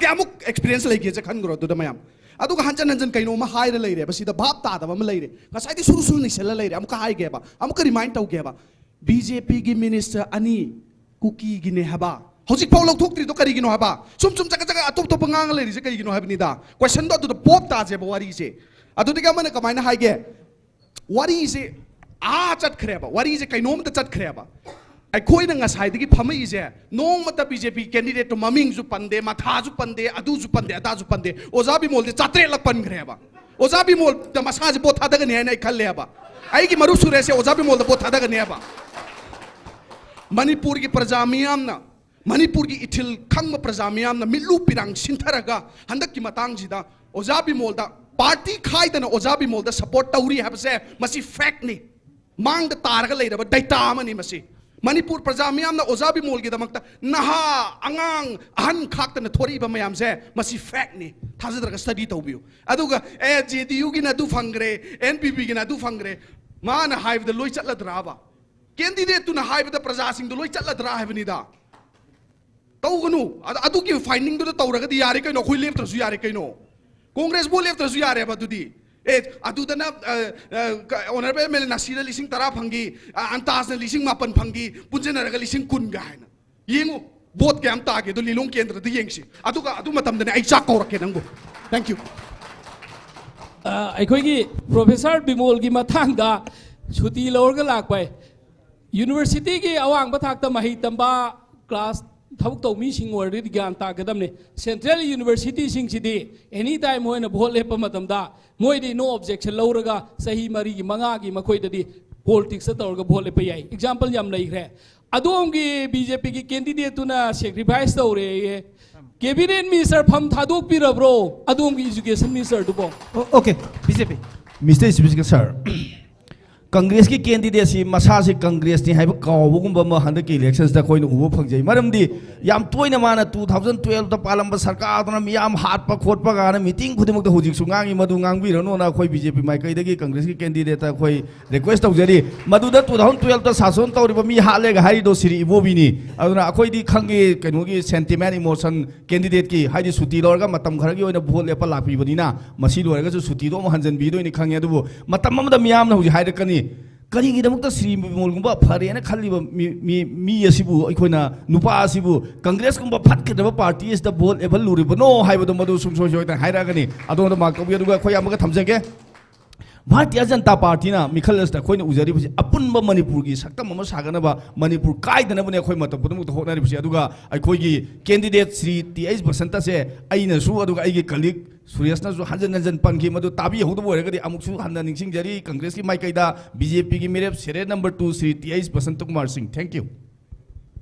ꯀꯌꯥꯃꯨꯛ ꯑꯦꯛꯁꯄꯤꯔꯤꯌꯦꯟꯁ ꯂꯩꯒꯦꯁꯦ ꯈꯟꯈ꯭ꯔꯣ ꯑꯗꯨꯗ ꯃꯌꯥꯝ꯫ ꯑꯗꯨꯒ ꯍꯟꯖꯟ ꯍꯟꯖꯟ ꯀꯩꯅꯣꯝꯃ ꯍꯥꯏꯔ ꯂꯩꯔꯦꯕ, ꯁꯤꯗ ꯚꯥꯞ ꯇꯥꯗꯕ ꯑꯃ ꯂꯩꯔꯦ꯫ ꯉꯁꯥꯏꯗꯤ ꯁꯨꯔꯨ ꯁꯨꯔꯨ ꯅꯩꯁꯜꯂ ꯂꯩꯔꯦ, ꯑꯃꯨꯛꯀ ꯍꯥꯏꯒꯦꯕ, ꯑꯃꯨꯛꯀ ꯔꯤꯃꯥꯏꯟ ꯇꯧꯒꯦꯕ꯫ ꯕꯤ ꯖꯦ ꯄꯤꯒꯤ ꯃꯤꯅꯤꯁꯇꯔ ꯑꯅꯤ ꯀꯨꯀꯤꯒꯤꯅꯦ ꯍꯥꯏꯕ, ꯍꯧꯖꯤꯛꯐꯥꯎ ꯂꯧꯊꯣꯛꯇ꯭ꯔꯤꯗꯣ ꯀꯔꯤꯒꯤꯅꯣ ꯍꯥꯏꯕ? ꯁꯨꯝ ꯁꯨꯝ ꯆꯀꯠ ꯆꯀꯠ ꯑꯇꯣꯞ ꯑꯇꯣꯞꯄ ꯉꯥꯡꯉ ꯂꯩꯔꯤꯁꯦ ꯀꯔꯤꯒꯤꯅꯣ ꯍꯥꯏꯕꯅꯤꯗ꯫ ꯀꯣꯏꯁꯟꯗꯣ ꯑꯗꯨꯗ ꯄꯣꯞ ꯇꯥꯁꯦꯕ ꯋꯥꯔꯤꯁꯦ꯫ ꯑꯗꯨꯗꯒꯤ ꯑꯃꯅ ꯀꯃꯥꯏꯅ ꯍꯥꯏꯒꯦ? ꯋꯥꯔꯤꯁꯦ ꯑꯥ ꯆꯠꯈ꯭ꯔꯦꯕ, ꯋꯥꯔꯤꯁꯦ ꯀꯩꯅꯣꯝꯇ ꯆꯠꯈ꯭ꯔꯦꯕ꯫ ꯑꯩꯈꯣꯏꯅ ꯉꯁꯥꯏꯗꯒꯤ ꯐꯝꯃꯛꯏꯁꯦ, ꯅꯣꯡꯃꯇ ꯕꯤ ꯖꯦ ꯄꯤ ꯀꯦꯟꯗꯤꯗꯦꯠꯇꯣ ꯃꯃꯤꯡꯁꯨ ꯄꯟꯗꯦ, ꯃꯊꯥꯁꯨ ꯄꯟꯗꯦ, ꯑꯗꯨꯁꯨ ꯄꯟꯗꯦ, ꯑꯗꯥꯁꯨ ꯄꯟꯗꯦ꯫ ꯑꯣꯖꯥ ꯕꯤꯃꯣꯜꯗꯤ ꯆꯥꯇ꯭ꯔꯦꯠꯂꯛ ꯄꯟꯈ꯭ꯔꯦꯕ꯫ ꯑꯣꯖꯥ ꯕꯤꯃꯣꯜꯗ ꯃꯁꯥꯁꯦ ꯚꯣꯠ ꯊꯥꯗꯒꯅꯤ ꯍꯥꯏꯅ ꯑꯩ ꯈꯜꯂꯦꯕ꯫ ꯑꯩꯒꯤ ꯃꯔꯨꯞ ꯁꯨꯔꯦꯁꯁꯦ ꯑꯣꯖꯥ ꯕꯤꯃꯣꯜꯗ ꯚꯣꯠ ꯊꯥꯗꯒꯅꯦꯕ꯫ ꯃꯅꯤꯄꯨꯔꯒꯤ ꯄ꯭ꯔꯖꯥ ꯃꯤꯌꯥꯝꯅ ꯃꯅꯤꯄꯨꯔꯒꯤ ꯏꯊꯤꯜ ꯈꯪꯕ ꯄ꯭ꯔꯖꯥ ꯃꯤꯌꯥꯝꯅ ꯃꯤꯠꯂꯨ ꯄꯤꯔꯥꯡ ꯁꯤꯟꯊꯔꯒ ꯍꯟꯗꯛꯀꯤ ꯃꯇꯥꯡꯁꯤꯗ ꯑꯣꯖꯥ ꯕꯤꯃꯣꯜꯗ, ꯄꯥꯔꯇꯤ ꯈꯥꯏꯗꯅ ꯑꯣꯖꯥ ꯕꯤꯃꯣꯜꯗ ꯁꯄꯣꯔꯠ ꯇꯧꯔꯤ ꯍꯥꯏꯕꯁꯦ ꯃꯁꯤ ꯐꯦꯛꯅꯤ꯫ ꯃꯥꯡꯗ ꯇꯥꯔꯒ ꯂꯩꯔꯕ ꯗꯦꯇꯥ ꯑꯃꯅꯤ ꯃꯁꯤ꯫ ꯃꯅꯤꯄꯨꯔ ꯄ꯭ꯔꯖꯥ ꯃꯤꯌꯥꯝꯅ ꯑꯣꯖꯥ ꯕꯤꯃꯣꯜꯒꯤꯗꯃꯛꯇ ꯅꯍꯥ, ꯑꯉꯥꯡ, ꯑꯍꯟ ꯈꯥꯛꯇꯅ ꯊꯣꯔꯛꯏꯕ ꯃꯌꯥꯝꯁꯦ ꯃꯁꯤ ꯐꯦꯛꯅꯤ꯫ ꯊꯥꯖꯗ꯭ꯔꯒ ꯁ꯭ꯇꯗꯤ ꯇꯧꯕꯤꯌꯨ꯫ ꯑꯗꯨꯒ ꯑꯦ, ꯖꯦ ꯗꯤ ꯌꯨꯒꯤꯅ ꯑꯗꯨ ꯐꯪꯈ꯭ꯔꯦ, ꯑꯦꯟ ꯄꯤ ꯄꯤꯒꯤꯅ ꯑꯗꯨ ꯐꯪꯈ꯭ꯔꯦ, ꯃꯥꯅ ꯍꯥꯏꯕꯗ ꯂꯣꯏ ꯆꯠꯂꯗ꯭ꯔꯥꯕ? ꯀꯦꯟꯗꯤꯗꯦꯠꯇꯨꯅ ꯍꯥꯏꯕꯗ ꯄ꯭ꯔꯖꯥꯁꯤꯡꯗꯣ ꯂꯣꯏ ꯆꯠꯂꯗ꯭ꯔꯥ ꯍꯥꯏꯕꯅꯤꯗ꯫ ꯇꯧꯒꯅꯨ꯫ ꯑꯗ-, ꯑꯗꯨꯒꯤ ꯐꯥꯏꯟꯗꯤꯡꯗꯨꯗ ꯇꯧꯔꯒꯗꯤ ꯌꯥꯔꯦ ꯀꯩꯅꯣ, ꯑꯩꯈꯣꯏ ꯂꯦꯞꯇ꯭ꯔꯁꯨ ꯌꯥꯔꯦ ꯀꯩꯅꯣ, ꯀꯣꯡꯒ꯭ꯔꯦꯁ ꯚꯣꯠ ꯂꯦꯞꯇ꯭ꯔꯁꯨ ꯌꯥꯔꯦꯕ꯫ ꯑꯗꯨꯗꯤ ꯑꯦ, ꯑꯗꯨꯗꯅ ꯑꯣꯅꯔꯦꯕꯜ ꯑꯦꯝ ꯑꯦꯜ ꯑꯦ ꯅꯥꯁꯤꯔ ꯂꯤꯁꯤꯡ ꯇꯔꯥ ꯐꯪꯈꯤ, ꯑ, ꯑꯟꯇꯥꯖꯅ ꯂꯤꯁꯤꯡ ꯃꯥꯄꯟ ꯐꯪꯈꯤ, ꯄꯨꯟꯁꯤꯟꯅꯔꯒ ꯂꯤꯁꯤꯡ ꯀꯨꯟꯒ ꯍꯥꯏꯅ꯫ ꯌꯦꯡꯉꯨ, ꯚꯣꯠ ꯀꯌꯥꯝ ꯇꯥꯒꯦꯗꯣ ꯂꯤꯂꯣꯡ ꯀꯦꯟꯗ꯭ꯔꯗ ꯌꯦꯡꯁꯤ꯫ ꯑꯗꯨꯒ ꯑꯗꯨ ꯃꯇꯝꯗꯅꯦ ꯑꯩ ꯆꯥꯛ ꯀꯧꯔꯛꯀꯦ ꯅꯪꯕꯨ꯫ Thank you꯫ ꯑ, ꯑꯩꯈꯣꯏꯒꯤ ꯄ꯭ꯔꯣꯐꯦꯁꯔ ꯕꯤꯃꯣꯜꯒꯤ ꯃꯇꯥꯡꯗ ꯁꯨꯇꯤ ꯂꯧꯔꯒ ꯂꯥꯛꯄ ꯌꯨꯅꯤꯚꯔꯁꯤꯇꯤꯒꯤ ꯑꯋꯥꯡꯕ ꯊꯥꯛꯇ ꯃꯍꯩ ꯇꯝꯕ ꯀ꯭ꯂꯥꯁ ꯊꯕꯛ ꯇꯧꯕ ꯃꯤꯁꯤꯡ ꯑꯣꯏꯔꯗꯤ ꯒ꯭ꯌꯥꯟ ꯇꯥꯒꯗꯕꯅꯤ꯫ ꯁꯦꯟꯇ꯭ꯔꯦꯜ ꯌꯨꯅꯤꯚꯔꯁꯤꯇꯤꯁꯤꯡꯁꯤꯗꯤ ꯑꯦꯅꯤ ꯇꯥꯏꯝ ꯃꯣꯏꯅ ꯚꯣꯠ ꯂꯦꯞꯄ ꯃꯇꯝꯗ ꯃꯣꯏꯗꯤ ꯅꯣ ꯑꯣꯕꯖꯦꯛꯁꯟ ꯂꯧꯔꯒ ꯆꯍꯤ ꯃꯔꯤꯒꯤ ꯃꯉꯥꯒꯤ ꯃꯈꯣꯏꯗꯗꯤ ꯄꯣꯂꯤꯇꯤꯛꯁꯇ ꯇꯧꯔꯒ ꯚꯣꯠ ꯂꯦꯞꯄ ꯌꯥꯏ꯫ ꯑꯦꯛꯖꯥꯝꯄꯜ ꯌꯥꯝ ꯂꯩꯈ꯭ꯔꯦ꯫ ꯑꯗꯣꯝꯒꯤ ꯕꯤ ꯖꯦ ꯄꯤꯒꯤ ꯀꯦꯟꯗꯤꯗꯦꯠꯇꯨꯅ ꯁꯦꯀ꯭ꯔꯤꯐꯥꯏꯁ ꯇꯧꯔꯦꯌꯦ꯫ ꯀꯦꯕꯤꯅꯦꯠ ꯃꯤꯅꯤꯁꯇꯔ ꯐꯝ ꯊꯥꯗꯣꯛꯄꯤꯔꯕ꯭ꯔꯣ ꯑꯗꯣꯝꯒꯤ ꯏꯖꯨꯀꯦꯁꯟ ꯃꯤꯅꯤꯁꯇꯔꯗꯨꯕꯣ? ꯑꯣꯀꯦ, ꯕꯤ ꯖꯦ ꯄꯤ꯫ ꯃꯤꯁꯇꯔ ꯏꯁꯄꯤꯀꯔ ꯁꯥꯔ, ꯀꯪꯒ꯭ꯔꯦꯁꯀꯤ ꯀꯦꯟꯗꯤꯗꯦꯠꯁꯤ ꯃꯁꯥꯁꯤ ꯀꯪꯒ꯭ꯔꯦꯁꯅꯤ ꯍꯥꯏꯕ ꯀꯥꯎꯕꯒꯨꯝꯕ ꯑꯃ ꯍꯟꯗꯛꯀꯤ ꯏꯂꯦꯛꯁꯟꯁꯤꯗ ꯑꯩꯈꯣꯏꯅ ꯎꯕ ꯐꯪꯖꯩ꯫ ꯃꯔꯝꯗꯤ ꯌꯥꯝ ꯇꯣꯏꯅ ꯃꯥꯅ ꯇꯨ ꯊꯥꯎꯖꯟ ꯇꯨꯌꯦꯜꯞꯇ ꯄꯥꯜꯂꯝꯕ ꯁꯔꯀꯥꯔꯗꯨꯅ ꯃꯤꯌꯥꯝ ꯍꯥꯠꯄ ꯈꯣꯠꯄ ꯀꯥꯏꯅ ꯃꯤꯇꯤꯡ ꯈꯨꯗꯤꯡꯃꯛꯇ ꯍꯧꯖꯤꯛꯁꯨ ꯉꯥꯡꯉꯤ꯫ ꯃꯗꯨ ꯉꯥꯡꯕꯤꯔꯅꯨꯅ ꯑꯩꯈꯣꯏ ꯕꯤ ꯖꯦ ꯄꯤ ꯃꯥꯏꯀꯩꯗꯒꯤ ꯀꯪꯒ꯭ꯔꯦꯁꯀꯤ ꯀꯦꯟꯗꯤꯗꯦꯠꯇ ꯑꯩꯈꯣꯏ ꯔꯤꯀ꯭ꯋꯦꯁ ꯇꯧꯖꯔꯤ꯫ ꯃꯗꯨꯗ ꯇꯨ ꯊꯥꯎꯖꯟ ꯇꯨꯌꯦꯜꯞꯇ ꯁꯥꯁꯣꯟ ꯇꯧꯔꯤꯕ ꯃꯤ ꯍꯥꯠꯂꯦꯒ ꯍꯥꯏꯔꯤꯗꯣ ꯁꯤꯔꯤ ꯏꯕꯣꯕꯤꯅꯤ꯫ ꯑꯗꯨꯅ ꯑꯩꯈꯣꯏꯗꯤ ꯈꯪꯉꯤ ꯀꯩꯅꯣꯒꯤ ꯁꯦꯟꯇꯤꯃꯦꯟ, ꯏꯃꯣꯁꯟ, ꯀꯦꯟꯗꯤꯗꯦꯠꯀꯤ, ꯍꯥꯏꯗꯤ ꯁꯨꯇꯤ ꯂꯧꯔꯒ ꯃꯇꯝ ꯈꯔꯒꯤ ꯑꯣꯏꯅ ꯚꯣꯠ ꯂꯦꯞꯄ ꯂꯥꯛꯄꯤꯕꯅꯤꯅ ꯃꯁꯤ ꯂꯣꯏꯔꯒꯁꯨ ꯁꯨꯇꯤꯗꯣ ꯑꯃꯨꯛ ꯍꯟꯖꯤꯟꯕꯤꯗꯣꯏꯅꯤ ꯈꯪꯉꯦ꯫ ꯑꯗꯨꯕꯨ ꯃꯇꯝ ꯑꯃꯗ ꯃꯤꯌꯥꯝꯅ ꯍꯧꯖꯤꯛ ꯍꯥꯏꯔꯛꯀꯅꯤ, "ꯀꯔꯤꯒꯤꯗꯃꯛꯇ ꯁꯤꯔꯤ ꯕꯤꯃꯣꯜꯒꯨꯝꯕ ꯐꯔꯦꯅ ꯈꯜꯂꯤꯕ ꯃꯤ, ꯃꯤ, ꯃꯤ ꯑꯁꯤꯕꯨ, ꯑꯩꯈꯣꯏꯅ ꯅꯨꯄꯥ ꯑꯁꯤꯕꯨ ꯀꯪꯒ꯭ꯔꯦꯁꯀꯨꯝꯕ ꯐꯠꯈꯤꯗ꯭ꯔꯕ ꯄꯥꯔꯇꯤ ꯑꯁꯤꯗ ꯚꯣꯠ ꯂꯦꯞꯍꯜꯂꯨꯔꯤꯕꯅꯣ?" ꯍꯥꯏꯕꯗꯣ ꯃꯗꯨ ꯁꯨꯡꯁꯣꯏ ꯁꯣꯏꯗꯅ ꯍꯥꯏꯔꯛꯑꯒꯅꯤ꯫ ꯑꯗꯣꯝꯗ ꯃꯥꯔꯛ ꯇꯧꯕꯤꯌꯨ꯫ ꯑꯗꯨꯒ ꯑꯩꯈꯣꯏ ꯑꯃꯒ ꯊꯝꯖꯒꯦ꯫ ꯚꯥꯔꯇꯤꯌ ꯖꯅꯇꯥ ꯄꯥꯔꯇꯤꯅ ꯃꯤꯈꯜ ꯑꯁꯤꯗ ꯑꯩꯈꯣꯏꯅ ꯎꯖꯔꯤꯕꯁꯤ ꯑꯄꯨꯟꯕ ꯃꯅꯤꯄꯨꯔꯒꯤ ꯁꯛꯇꯝ ꯑꯃ ꯁꯥꯒꯠꯅꯕ, ꯃꯅꯤꯄꯨꯔ ꯀꯥꯏꯗꯅꯕꯅꯦ ꯑꯩꯈꯣꯏ ꯃꯇꯝ ꯄꯨꯝꯅꯃꯛꯇ ꯍꯣꯠꯅꯔꯤꯕꯁꯤ꯫ ꯑꯗꯨꯒ ꯑꯩꯈꯣꯏꯒꯤ ꯀꯦꯟꯗꯤꯗꯦꯠ ꯁ꯭ꯔꯤ ꯇꯤ ꯑꯩꯆ ꯕꯁꯟꯇꯁꯦ ꯑꯩꯅꯁꯨ, ꯑꯗꯨꯒ ꯑꯩꯒꯤ ꯀꯂꯤꯛ ꯁꯨꯔꯦꯁꯅꯁꯨ ꯍꯟꯖꯟ ꯍꯟꯖꯟ ꯄꯟꯈꯤ꯫ ꯃꯗꯨ ꯇꯥꯕꯤꯍꯧꯗꯕ ꯑꯣꯏꯔꯒꯗꯤ ꯑꯃꯨꯛꯁꯨ ꯍꯟꯅ ꯅꯤꯡꯁꯤꯡꯖꯔꯤ꯫ ꯀꯪꯒ꯭ꯔꯦꯁꯀꯤ ꯃꯥꯏꯀꯩꯗ ꯕꯤ ꯖꯦ ꯄꯤꯒꯤ ꯃꯤꯔꯦꯞ, serial number two, Shri T H Basanta Kumar Singh. Thank you꯫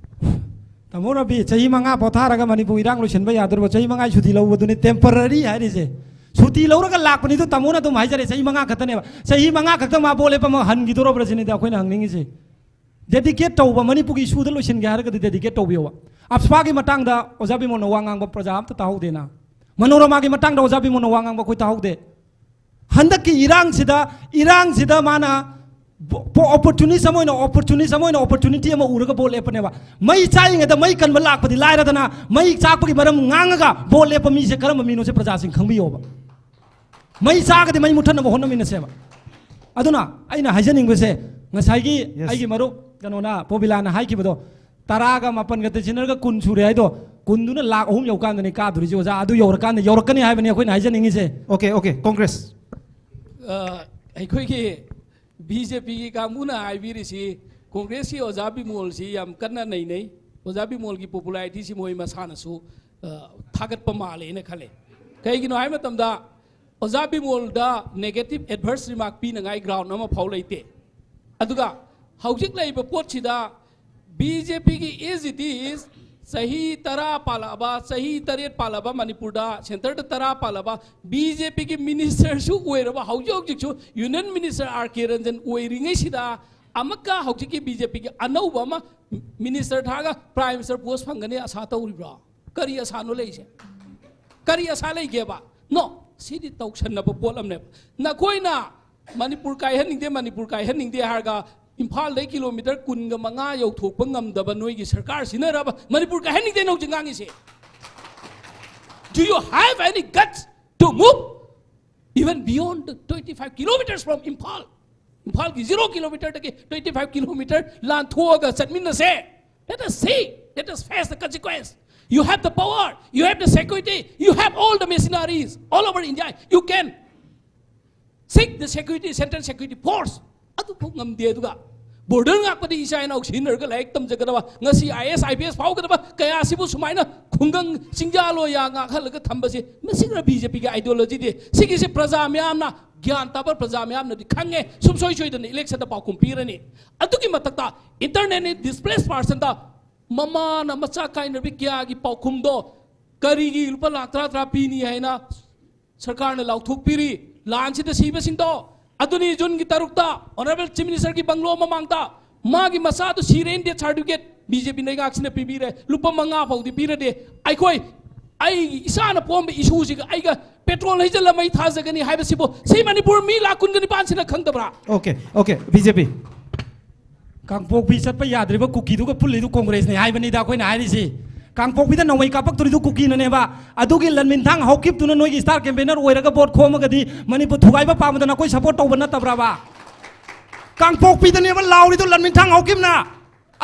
ꯇꯥꯃꯣ ꯔꯕꯤ, ꯆꯍꯤ ꯃꯉꯥ ꯄꯣꯊꯥꯔꯒ ꯃꯅꯤꯄꯨꯔ ꯏꯔꯥꯡ ꯂꯣꯏꯁꯤꯟꯕ ꯌꯥꯗꯣꯔꯕ? ꯆꯍꯤ ꯃꯉꯥꯒꯤ ꯁꯨꯇꯤ ꯂꯧꯕꯗꯨꯅꯤ temporary ꯍꯥꯏꯔꯤꯁꯦ꯫ ꯁꯨꯇꯤ ꯂꯧꯔꯒ ꯂꯥꯛꯄꯅꯤꯗꯣ ꯇꯥꯃꯣꯅ ꯑꯗꯨꯝ ꯍꯥꯏꯖꯔꯦ, ꯆꯍꯤ ꯃꯉꯥ ꯈꯛꯇꯅꯦꯕ꯫ ꯆꯍꯤ ꯃꯉꯥ ꯈꯛꯇ ꯃꯥ ꯕꯣꯠ ꯂꯦꯞꯄ ꯑꯃ ꯍꯟꯈꯤꯗꯣꯔꯕ꯭ꯔꯥ ꯁꯤꯅꯤꯗ ꯑꯩꯈꯣꯏꯅ ꯍꯪꯅꯤꯡꯉꯤꯁꯦ꯫ Dedicate ꯇꯧꯕ, ꯃꯅꯤꯄꯨꯔꯒꯤ issue ꯗ ꯂꯣꯏꯁꯤꯟꯒꯦ ꯍꯥꯏꯔꯒꯗꯤ dedicate ꯇꯧꯕꯤꯌꯣꯕ꯫ ꯑꯞꯁꯄꯥꯒꯤ ꯃꯇꯥꯡꯗ ꯑꯣꯖꯥ ꯕꯤꯃꯣꯜꯅ ꯋꯥ ꯉꯥꯡꯕ ꯄ꯭ꯔꯖꯥ ꯑꯝꯇ ꯇꯥꯍꯧꯗꯦꯅ꯫ ꯃꯅꯣꯔꯃꯥꯒꯤ ꯃꯇꯥꯡꯗ ꯑꯣꯖꯥ ꯕꯤꯃꯣꯜꯅ ꯋꯥ ꯉꯥꯡꯕ ꯑꯩꯈꯣꯏ ꯇꯥꯍꯧꯗꯦ꯫ ꯍꯟꯗꯛꯀꯤ ꯏꯔꯥꯡꯁꯤꯗ, ꯏꯔꯥꯡꯁꯤꯗ ꯃꯥꯅ opportunist ꯑꯃ ꯑꯣꯏꯅ, opportunist ꯑꯃ ꯑꯣꯏꯅ opportunity ꯑꯃ ꯎꯔꯒ ꯕꯣꯠ ꯂꯦꯞꯄꯅꯦꯕ꯫ ꯃꯩ ꯆꯥꯛꯏꯉꯩꯗ ꯃꯩ ꯀꯟꯕ ꯂꯥꯛꯄꯗꯤ ꯂꯥꯏꯔꯗꯅ, ꯃꯩ ꯆꯥꯛꯄꯒꯤ ꯃꯔꯝ ꯉꯥꯡꯉꯒ ꯕꯣꯠ ꯂꯦꯞꯄ ꯃꯤꯁꯦ ꯀꯔꯝꯕ ꯃꯤꯅꯣꯁꯦ ꯄ꯭ꯔꯖꯥꯁꯤꯡ ꯈꯪꯕꯤꯌꯣꯕ꯫ ꯃꯩ ꯆꯥꯒꯗꯤ ꯃꯩ ꯃꯨꯠꯊꯠꯅꯕ ꯍꯣꯠꯅꯃꯤꯟꯅꯁꯦꯕ꯫ ꯑꯗꯨꯅ ꯑꯩꯅ ꯍꯥꯏꯖꯅꯤꯡꯕꯁꯦ, ꯉꯁꯥꯏꯒꯤ Yes. ꯑꯩꯒꯤ ꯃꯔꯨꯞ ꯀꯩꯅꯣꯅ, ꯄꯣꯕꯤꯂꯥꯅ ꯍꯥꯏꯈꯤꯕꯗꯣ, ꯇꯔꯥꯒ ꯃꯥꯄꯟꯒ ꯇꯩꯁꯤꯟꯅꯔꯒ ꯀꯨꯟ ꯁꯨꯔꯦ ꯍꯥꯏꯗꯣ, ꯀꯨꯟꯗꯨꯅ ꯂꯥꯛ ꯑꯍꯨꯝ ꯌꯧꯀꯥꯟꯗꯅꯤ ꯀꯥꯗꯣꯔꯤꯁꯦ ꯑꯣꯖꯥ꯫ ꯑꯗꯨ ꯌꯧꯔꯀꯥꯟꯗ ꯌꯧꯔꯛꯀꯅꯤ ꯍꯥꯏꯕꯅꯤ ꯑꯩꯈꯣꯏꯅ ꯍꯥꯏꯖꯅꯤꯡꯉꯤꯁꯦ꯫ Okay, okay, Congress. ꯑ, ꯑꯩꯈꯣꯏꯒꯤ ꯕꯤ ꯖꯦ ꯄꯤꯒꯤ ꯀꯥꯡꯕꯨꯅ ꯍꯥꯏꯕꯤꯔꯤꯁꯤ, ꯀꯣꯡꯒ꯭ꯔꯦꯁꯀꯤ ꯑꯣꯖꯥ ꯕꯤꯃꯣꯜꯁꯤ ꯌꯥꯝ ꯀꯟꯅ ꯅꯩꯅꯩ꯫ ꯑꯣꯖꯥ ꯕꯤꯃꯣꯜꯒꯤ popularity ꯁꯤ ꯃꯣꯏ ꯃꯁꯥꯅꯁꯨ, ꯑ, ꯊꯥꯒꯠꯄ ꯃꯥꯜꯂꯦꯅ ꯈꯜꯂꯦ꯫ ꯀꯩꯒꯤꯅꯣ ꯍꯥꯏꯕ ꯃꯇꯝꯗ, ꯑꯣꯖꯥ ꯕꯤꯃꯣꯜꯗ negative adverse remark ꯄꯤꯅꯉꯥꯏ ground ꯑꯃꯐꯥꯎ ꯂꯩꯇꯦ꯫ ꯑꯗꯨꯒ ꯍꯧꯖꯤꯛ ꯂꯩꯔꯤꯕ ꯄꯣꯠꯁꯤꯗ ꯕꯤ ꯖꯦ ꯄꯤꯒꯤ as it is ꯆꯍꯤ ꯇꯔꯥ ꯄꯥꯜꯂꯛꯑꯕ, ꯆꯍꯤ ꯇꯔꯦꯠ ꯄꯥꯜꯂꯕ ꯃꯅꯤꯄꯨꯔꯗ, centre ꯗ ꯇꯔꯥ ꯄꯥꯜꯂꯕ, ꯕꯤ ꯖꯦ ꯄꯤꯒꯤ minister ꯁꯨ ꯑꯣꯏꯔꯕ, ꯍꯧꯖꯤꯛ ꯍꯧꯖꯤꯛꯁꯨ union minister ꯑꯥꯔ ꯀꯦ ꯔꯟꯖꯟ ꯑꯣꯏꯔꯤꯉꯩꯁꯤꯗ, ꯑꯃꯨꯛꯀ ꯍꯧꯖꯤꯛꯀꯤ ꯕꯤ ꯖꯦ ꯄꯤꯒꯤ ꯑꯅꯧꯕ ꯑꯃ minister ꯊꯥꯔꯒ prime minister post ꯐꯪꯒꯅꯤ ꯑꯁꯥ ꯇꯧꯔꯤꯕ꯭ꯔꯣ? ꯀꯔꯤ ꯑꯁꯥꯅꯣ ꯂꯩꯁꯦ? ꯀꯔꯤ ꯑꯁꯥ ꯂꯩꯒꯦꯕ? No, ꯁꯤꯗꯤ ꯇꯧꯁꯟꯅꯕ ꯄꯣꯠ ꯑꯃꯅꯦꯕ꯫ ꯅꯈꯣꯏꯅ ꯃꯅꯤꯄꯨꯔ ꯀꯥꯏꯍꯟꯅꯤꯡꯗꯦ, ꯃꯅꯤꯄꯨꯔ ꯀꯥꯏꯍꯟꯅꯤꯡꯗꯦ ꯍꯥꯏꯔꯒ, ꯏꯝꯐꯥꯜꯗꯩ ꯀꯤꯂꯣꯃꯤꯇꯔ ꯀꯨꯟꯒ ꯃꯉꯥ ꯌꯧꯊꯣꯛꯄ ꯉꯝꯗꯕ ꯅꯣꯏꯒꯤ ꯁꯔꯀꯥꯔꯁꯤꯅꯔꯕ ꯃꯅꯤꯄꯨꯔ ꯀꯥꯏꯍꯟꯅꯤꯡꯗꯦꯅ ꯍꯧꯖꯤꯛ ꯉꯥꯡꯉꯤꯁꯦ? Do you have any guts to move even beyond the twenty five kilometers from Imphal? ꯏꯝꯐꯥꯜꯒꯤ zero kilometer ꯗꯒꯤ twenty five kilometer ꯂꯥꯟꯊꯣꯛꯑꯒ ꯆꯠꯃꯤꯟꯅꯁꯦ꯫ Let us see, let us face the consequence. You have the power, you have the security, you have all the machineries all over India. You can seek the security, central security force. ꯑꯗꯨꯐꯥꯎ ꯉꯝꯗꯦ꯫ ꯑꯗꯨꯒ border ꯉꯥꯛꯄꯗꯤ ꯏꯆꯥ ꯏꯅꯥꯎ ꯁꯤꯖꯤꯟꯅꯔꯒ ꯂꯥꯏꯔꯤꯛ ꯇꯝꯖꯒꯗꯕ, ꯉꯁꯤ ꯑꯥꯏ ꯑꯦꯁ, ꯑꯥꯏ P ꯑꯦꯁ ꯐꯥꯎꯒꯗꯕ ꯀꯌꯥꯁꯤꯕꯨ ꯁꯨꯃꯥꯏꯅ ꯈꯨꯡꯒꯪ ꯆꯤꯡꯖꯥ ꯂꯣꯌꯥ ꯉꯥꯛꯍꯜꯂꯒ ꯊꯝꯕꯁꯤ, ꯃꯁꯤꯅ ꯕꯤ ꯖꯦ ꯄꯤꯒꯤ ideology ꯗꯤ꯫ ꯁꯤꯒꯤꯁꯤ ꯄ꯭ꯔꯖꯥ ꯃꯌꯥꯝꯅ, ꯒ꯭ꯌꯥꯟ ꯇꯥꯕ ꯄ꯭ꯔꯖꯥ ꯃꯌꯥꯝꯅꯗꯤ ꯈꯪꯉꯦ꯫ ꯁꯨꯡꯁꯣꯏ ꯁꯣꯏꯗꯅ election ꯗ ꯄꯥꯎꯈꯨꯝ ꯄꯤꯔꯅꯤ꯫ ꯑꯗꯨꯒꯤ ꯃꯊꯛꯇ internally displaced person ꯗ ꯃꯃꯥꯅ ꯃꯆꯥ ꯀꯥꯏꯅꯔꯕꯤ ꯀꯌꯥꯒꯤ ꯄꯥꯎꯈꯨꯝꯗꯣ ꯀꯔꯤꯒꯤ ꯂꯨꯄꯥ ꯂꯥꯈ ꯇꯔꯥ ꯇꯔꯥ ꯄꯤꯅꯤ ꯍꯥꯏꯅ ꯁꯔꯀꯥꯔꯅ ꯂꯥꯎꯊꯣꯛꯄꯤꯔꯤ? ꯂꯥꯟꯁꯤꯗ ꯁꯤꯕꯁꯤꯡꯗꯣ ꯑꯗꯨꯅꯤ ꯖꯨꯟꯒꯤ ꯇꯔꯨꯛꯇ Honourable Chief Minister ꯒꯤ ꯕꯪꯒ꯭ꯂꯣ ꯃꯃꯥꯡꯗ ꯃꯥꯒꯤ ꯃꯆꯥꯗꯨ ꯁꯤꯔꯦꯅ death certificate B J P ꯂꯩꯉꯥꯛꯁꯤꯅ ꯄꯤꯕꯤꯔꯦ꯫ ꯂꯨꯄꯥ ꯃꯉꯥ ꯐꯥꯎꯗꯤ ꯄꯤꯔꯗꯦ꯫ ꯑꯩꯈꯣꯏ, ꯑꯩ ꯏꯁꯥꯅ ꯄꯣꯝꯕ issue ꯁꯤꯒ ꯑꯩꯒ petrol ꯍꯩꯖꯤꯜꯂ ꯃꯩ ꯊꯥꯖꯒꯅꯤ ꯍꯥꯏꯕꯁꯤꯕꯨ ꯁꯤ ꯃꯅꯤꯄꯨꯔ ꯃꯤ ꯂꯥꯈ ꯀꯨꯟꯒ ꯅꯤꯄꯥꯟꯁꯤꯅ ꯈꯪꯗꯕ꯭ꯔꯥ? Okay, okay, B J P꯫ ꯀꯥꯡꯄꯣꯛꯄꯤ ꯆꯠꯄ ꯌꯥꯗ꯭ꯔꯤꯕ ꯀꯨꯀꯤꯗꯨꯒ ꯄꯨꯜꯂꯤꯗꯨ ꯀꯣꯡꯒ꯭ꯔꯦꯁꯅꯤ ꯍꯥꯏꯕꯅꯤꯗ ꯑꯩꯈꯣꯏꯅ ꯍꯥꯏꯔꯤꯁꯤ꯫ ꯀꯥꯡꯄꯣꯛꯄꯤꯗ ꯅꯣꯡꯃꯩ ꯀꯥꯞꯄꯛꯇꯣꯔꯤꯗꯨ ꯀꯨꯀꯤꯅꯅꯦꯕ꯫ ꯑꯗꯨꯒꯤ ꯂꯟꯃꯤꯟꯊꯥꯡ ꯍꯥꯎꯀꯤꯞꯇꯨꯅ ꯅꯣꯏꯒꯤ star campaigner ꯑꯣꯏꯔꯒ vote ꯈꯣꯝꯃꯒꯗꯤ ꯃꯅꯤꯄꯨꯔ ꯊꯨꯒꯥꯏꯕ ꯄꯥꯝꯕꯗ ꯅꯈꯣꯏ support ꯇꯧꯕ ꯅꯠꯇꯕ꯭ꯔꯕ? ꯀꯥꯡꯄꯣꯛꯄꯤꯗꯅꯦꯕ ꯂꯥꯎꯔꯤꯗꯣ ꯂꯟꯃꯤꯟꯊꯥꯡ ꯍꯥꯎꯀꯤꯞꯅ꯫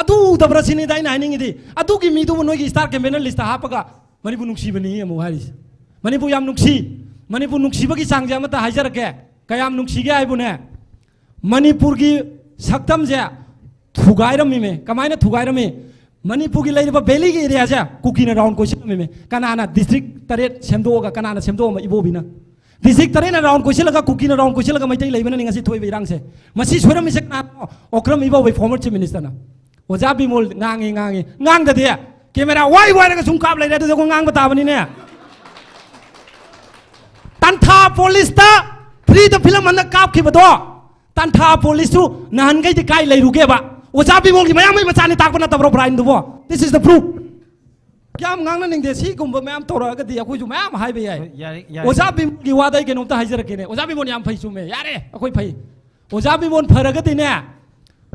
ꯑꯗꯨ ꯎꯗꯕ꯭ꯔꯥ ꯁꯤꯅꯤꯗ ꯑꯩꯅ ꯍꯥꯏꯅꯤꯡꯉꯤꯗꯤ꯫ ꯑꯗꯨꯒꯤ ꯃꯤꯗꯨꯕꯨ ꯅꯣꯏꯒꯤ star campaigner list ꯇ ꯍꯥꯞꯄꯒ ꯃꯅꯤꯄꯨꯔ ꯅꯨꯡꯁꯤꯕꯅꯤ ꯑꯃꯨꯛ ꯍꯥꯏꯔꯤꯁꯦ꯫ ꯃꯅꯤꯄꯨꯔ ꯌꯥꯝ ꯅꯨꯡꯁꯤ꯫ ꯃꯅꯤꯄꯨꯔ ꯅꯨꯡꯁꯤꯕꯒꯤ ꯆꯥꯡꯁꯦ ꯑꯃꯠꯇ ꯍꯥꯏꯖꯔꯛꯀꯦ꯫ ꯀꯌꯥꯝ ꯅꯨꯡꯁꯤꯒꯦ ꯍꯥꯏꯕꯨꯅꯦ, ꯃꯅꯤꯄꯨꯔꯒꯤ ꯁꯛꯇꯝꯁꯦ ꯊꯨꯒꯥꯏꯔꯝꯃꯤꯃꯦ꯫ ꯀꯃꯥꯏꯅ ꯊꯨꯒꯥꯏꯔꯝꯃꯤ? ꯃꯅꯤꯄꯨꯔꯒꯤ ꯂꯩꯔꯤꯕ valley ꯒꯤ area ꯁꯦ ꯀꯨꯀꯤꯅ round ꯀꯣꯏꯁꯤꯜꯂꯝꯃꯤꯃꯦ꯫ ꯀꯅꯥꯅ district ꯇꯔꯦꯠ ꯁꯦꯝꯗꯣꯛꯑꯒ, ꯀꯅꯥꯅ ꯁꯦꯝꯗꯣꯛꯑꯝꯕ? ꯏꯕꯣꯕꯤꯅ꯫ District ꯇꯔꯦꯠꯅ round ꯀꯣꯏꯁꯤꯜꯂꯒ, ꯀꯨꯀꯤꯅ round ꯀꯣꯏꯁꯤꯜꯂꯒ ꯃꯩꯇꯩ ꯂꯩꯕꯅꯅꯤ ꯉꯁꯤ ꯊꯣꯛꯏꯕ ꯏꯔꯥꯡꯁꯦ꯫ ꯃꯁꯤ ꯁꯣꯏꯔꯝꯃꯤꯁꯦ ꯀꯅꯥꯅꯣ? ꯑꯣꯀ꯭ꯔꯝ ꯏꯕꯣꯕꯤ former Chief Minister ꯅ꯫ ꯑꯣꯖꯥ ꯕꯤꯃꯣꯜ ꯉꯥꯡꯉꯤ, ꯉꯥꯡꯉꯤ꯫ ꯉꯥꯡꯗꯗꯤ camera ꯋꯥꯏ ꯋꯥꯏꯔꯒ ꯁꯨꯝ ꯀꯥꯞ ꯂꯩꯔꯦ꯫ ꯑꯗꯨꯗꯤ ꯑꯩꯈꯣꯏ ꯉꯥꯡꯕ ꯇꯥꯕꯅꯤꯅꯦ꯫ ꯇꯟꯊꯥ police ꯇ free ꯗ film ꯍꯟꯗꯛ ꯀꯥꯞꯈꯤꯕꯗꯣ, ꯇꯟꯊꯥ police ꯇꯨ ꯅꯍꯥꯟꯈꯩꯗꯤ ꯀꯥꯏ ꯂꯩꯔꯨꯒꯦꯕ? ꯑꯣꯖꯥ ꯕꯤꯃꯣꯜꯒꯤ ꯃꯌꯥꯝꯕꯩ ꯃꯆꯥꯅꯤ ꯇꯥꯛꯄ ꯅꯠꯇꯕ꯭ꯔꯣ Brian ꯗꯨꯕꯣ? This is the proof꯫ ꯌꯥꯝ ꯉꯥꯡꯅꯅꯤꯡꯗꯦ꯫ ꯁꯤꯒꯨꯝꯕ ꯃꯌꯥꯝ ꯇꯧꯔꯛꯑꯒꯗꯤ ꯑꯩꯈꯣꯏꯁꯨ ꯃꯌꯥꯝ ꯍꯥꯏꯕ ꯌꯥꯏ꯫ ꯍꯣꯏ, ꯌꯥꯔꯦ, ꯌꯥꯔꯦ꯫ ꯑꯣꯖꯥ ꯕꯤꯃꯣꯜꯒꯤ ꯋꯥꯗ ꯑꯩ ꯀꯩꯅꯣꯝꯇ ꯍꯥꯏꯖꯔꯛꯀꯦꯅꯦ꯫ ꯑꯣꯖꯥ ꯕꯤꯃꯣꯜ ꯌꯥꯝ ꯐꯩ, ꯆꯨꯝꯃꯦ, ꯌꯥꯔꯦ, ꯑꯩꯈꯣꯏ ꯐꯩ꯫ ꯑꯣꯖꯥ ꯕꯤꯃꯣꯜ ꯐꯔꯒꯗꯤꯅꯦ,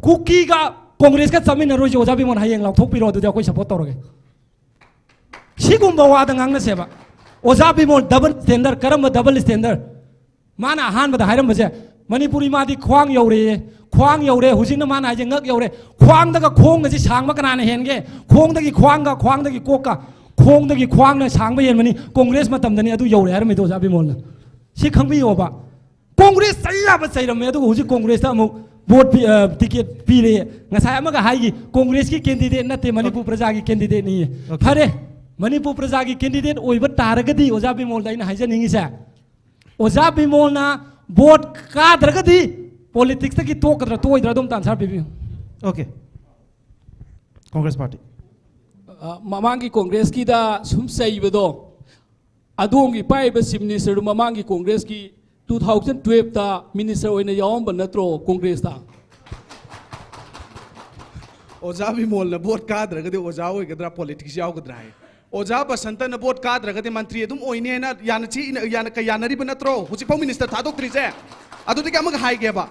ꯀꯨꯀꯤꯒ ꯀꯣꯡꯒ꯭ꯔꯦꯁꯀ ꯆꯠꯃꯤꯟꯅꯔꯣꯏꯁꯦ꯫ ꯑꯣꯖꯥ ꯕꯤꯃꯣꯜ ꯍꯌꯦꯡ ꯂꯥꯎꯊꯣꯛꯄꯤꯔꯣ, ꯑꯗꯨꯗꯤ ꯑꯩꯈꯣꯏ support ꯇꯧꯔꯒꯦ꯫ ꯁꯤꯒꯨꯝꯕ ꯋꯥꯗ ꯉꯥꯡꯅꯁꯦꯕ꯫ ꯑꯣꯖꯥ ꯕꯤꯃꯣꯜ double standard, ꯀꯔꯝꯕ double standard? ꯃꯥꯅ ꯑꯍꯥꯟꯕꯗ ꯍꯥꯏꯔꯝꯕꯁꯦ, ꯃꯅꯤꯄꯨꯔꯤ ꯃꯥꯗꯤ ꯈ꯭ꯋꯥꯡ ꯌꯧꯔꯦꯌꯦ꯫ ꯈ꯭ꯋꯥꯡ ꯌꯧꯔꯦ, ꯍꯧꯖꯤꯛꯅ ꯃꯥꯅ ꯍꯥꯏꯁꯦ ꯉꯛ ꯌꯧꯔꯦ꯫ ꯈ꯭ꯋꯥꯡꯗꯒ ꯈꯣꯡꯒꯁꯤ ꯁꯥꯡꯕ ꯀꯅꯥꯅ ꯍꯦꯟꯒꯦ? ꯈꯣꯡꯗꯒꯤ ꯈ꯭ꯋꯥꯡꯒ, ꯈ꯭ꯋꯥꯡꯗꯒꯤ ꯀꯣꯛꯀ, ꯈꯣꯡꯗꯒꯤ ꯈ꯭ꯋꯥꯡꯅ ꯁꯥꯡꯕ ꯍꯦꯟꯕꯅꯤ꯫ ꯀꯣꯡꯒ꯭ꯔꯦꯁ ꯃꯇꯝꯗꯅꯤ ꯑꯗꯨ ꯌꯧꯔꯦ ꯍꯥꯏꯔꯝꯃꯤꯗꯣ ꯑꯣꯖꯥ ꯕꯤꯃꯣꯜꯅ꯫ ꯁꯤ ꯈꯪꯕꯤꯌꯣꯕ꯫ ꯀꯣꯡꯒ꯭ꯔꯦꯁ ꯆꯩ ꯌꯥꯕ ꯆꯩꯔꯝꯃꯦ, ꯑꯗꯨꯒ ꯍꯧꯖꯤꯛ ꯀꯣꯡꯒ꯭ꯔꯦꯁꯇ ꯑꯃꯨꯛ vote ꯄꯤ-, ꯑ, ticket ꯄꯤꯔꯦ꯫ ꯉꯁꯥꯏ ꯑꯃꯒ ꯍꯥꯏꯈꯤ, ꯀꯣꯡꯒ꯭ꯔꯦꯁꯀꯤ candidate ꯅꯠꯇꯦ, ꯃꯅꯤꯄꯨꯔ ꯄ꯭ꯔꯖꯥꯒꯤ candidate ꯅꯤꯌꯦ꯫ Okay. ꯐꯔꯦ, ꯃꯅꯤꯄꯨꯔ ꯄ꯭ꯔꯖꯥꯒꯤ candidate ꯑꯣꯏꯕ ꯇꯥꯔꯒꯗꯤ ꯑꯣꯖꯥ ꯕꯤꯃꯣꯜꯗ ꯑꯩꯅ ꯍꯥꯏꯖꯅꯤꯡꯉꯤꯁꯦ, ꯑꯣꯖꯥ ꯕꯤꯃꯣꯜꯅ vote ꯀꯥꯗ꯭ꯔꯒꯗꯤ politics ꯇꯒꯤ ꯇꯣꯛꯀꯗ꯭ꯔꯥ ꯇꯣꯛꯑꯣꯏꯗ꯭ꯔꯥ ꯑꯗꯨꯝꯇ answer ꯄꯤꯕꯤꯌꯨ꯫ Okay. Congress Party꯫ ꯑ, ꯃꯃꯥꯡꯒꯤ ꯀꯣꯡꯒ꯭ꯔꯦꯁꯀꯤꯗ ꯁꯨꯝ ꯆꯩꯕꯗꯣ, ꯑꯗꯣꯝꯒꯤ ꯄꯥꯏꯔꯤꯕ ꯆꯤꯐ ꯃꯤꯅꯤꯁꯇꯔꯗꯨ ꯃꯃꯥꯡꯒꯤ ꯀꯣꯡꯒ꯭ꯔꯦꯁꯀꯤ ꯇꯨ ꯊꯥꯎꯖꯟ ꯇꯨꯋꯦꯜꯐꯇ ꯃꯤꯅꯤꯁꯇꯔ ꯑꯣꯏꯅ ꯌꯥꯎꯔꯝꯕ ꯅꯠꯇ꯭ꯔꯣ ꯀꯣꯡꯒ꯭ꯔꯦꯁꯇ? ꯑꯣꯖꯥ ꯕꯤꯃꯣꯜꯅ ꯚꯣꯠ ꯀꯥꯗ꯭ꯔꯒꯗꯤ ꯑꯣꯖꯥ ꯑꯣꯏꯒꯗ꯭ꯔꯥ, ꯄꯣꯂꯤꯇꯤꯛꯁ ꯌꯥꯎꯒꯗ꯭ꯔꯥ ꯍꯥꯏ꯫ ꯑꯣꯖꯥ ꯕꯁꯟꯇꯅ ꯚꯣꯠ ꯀꯥꯗ꯭ꯔꯒꯗꯤ ꯃꯟꯇ꯭ꯔꯤ ꯑꯗꯨꯝ ꯑꯣꯏꯅꯦꯅ ꯌꯥꯅ ꯆꯦ ꯏꯅ-, ꯌꯥꯅ ꯀ-, ꯌꯥꯅꯔꯤꯕ ꯅꯠꯇ꯭ꯔꯣ? ꯍꯧꯖꯤꯛꯐꯥꯎ ꯃꯤꯅꯤꯁꯇꯔ ꯊꯥꯗꯣꯛꯇ꯭ꯔꯤꯁꯦ꯫ ꯑꯗꯨꯗꯒꯤ ꯑꯃꯒ ꯍꯥꯏꯒꯦꯕ,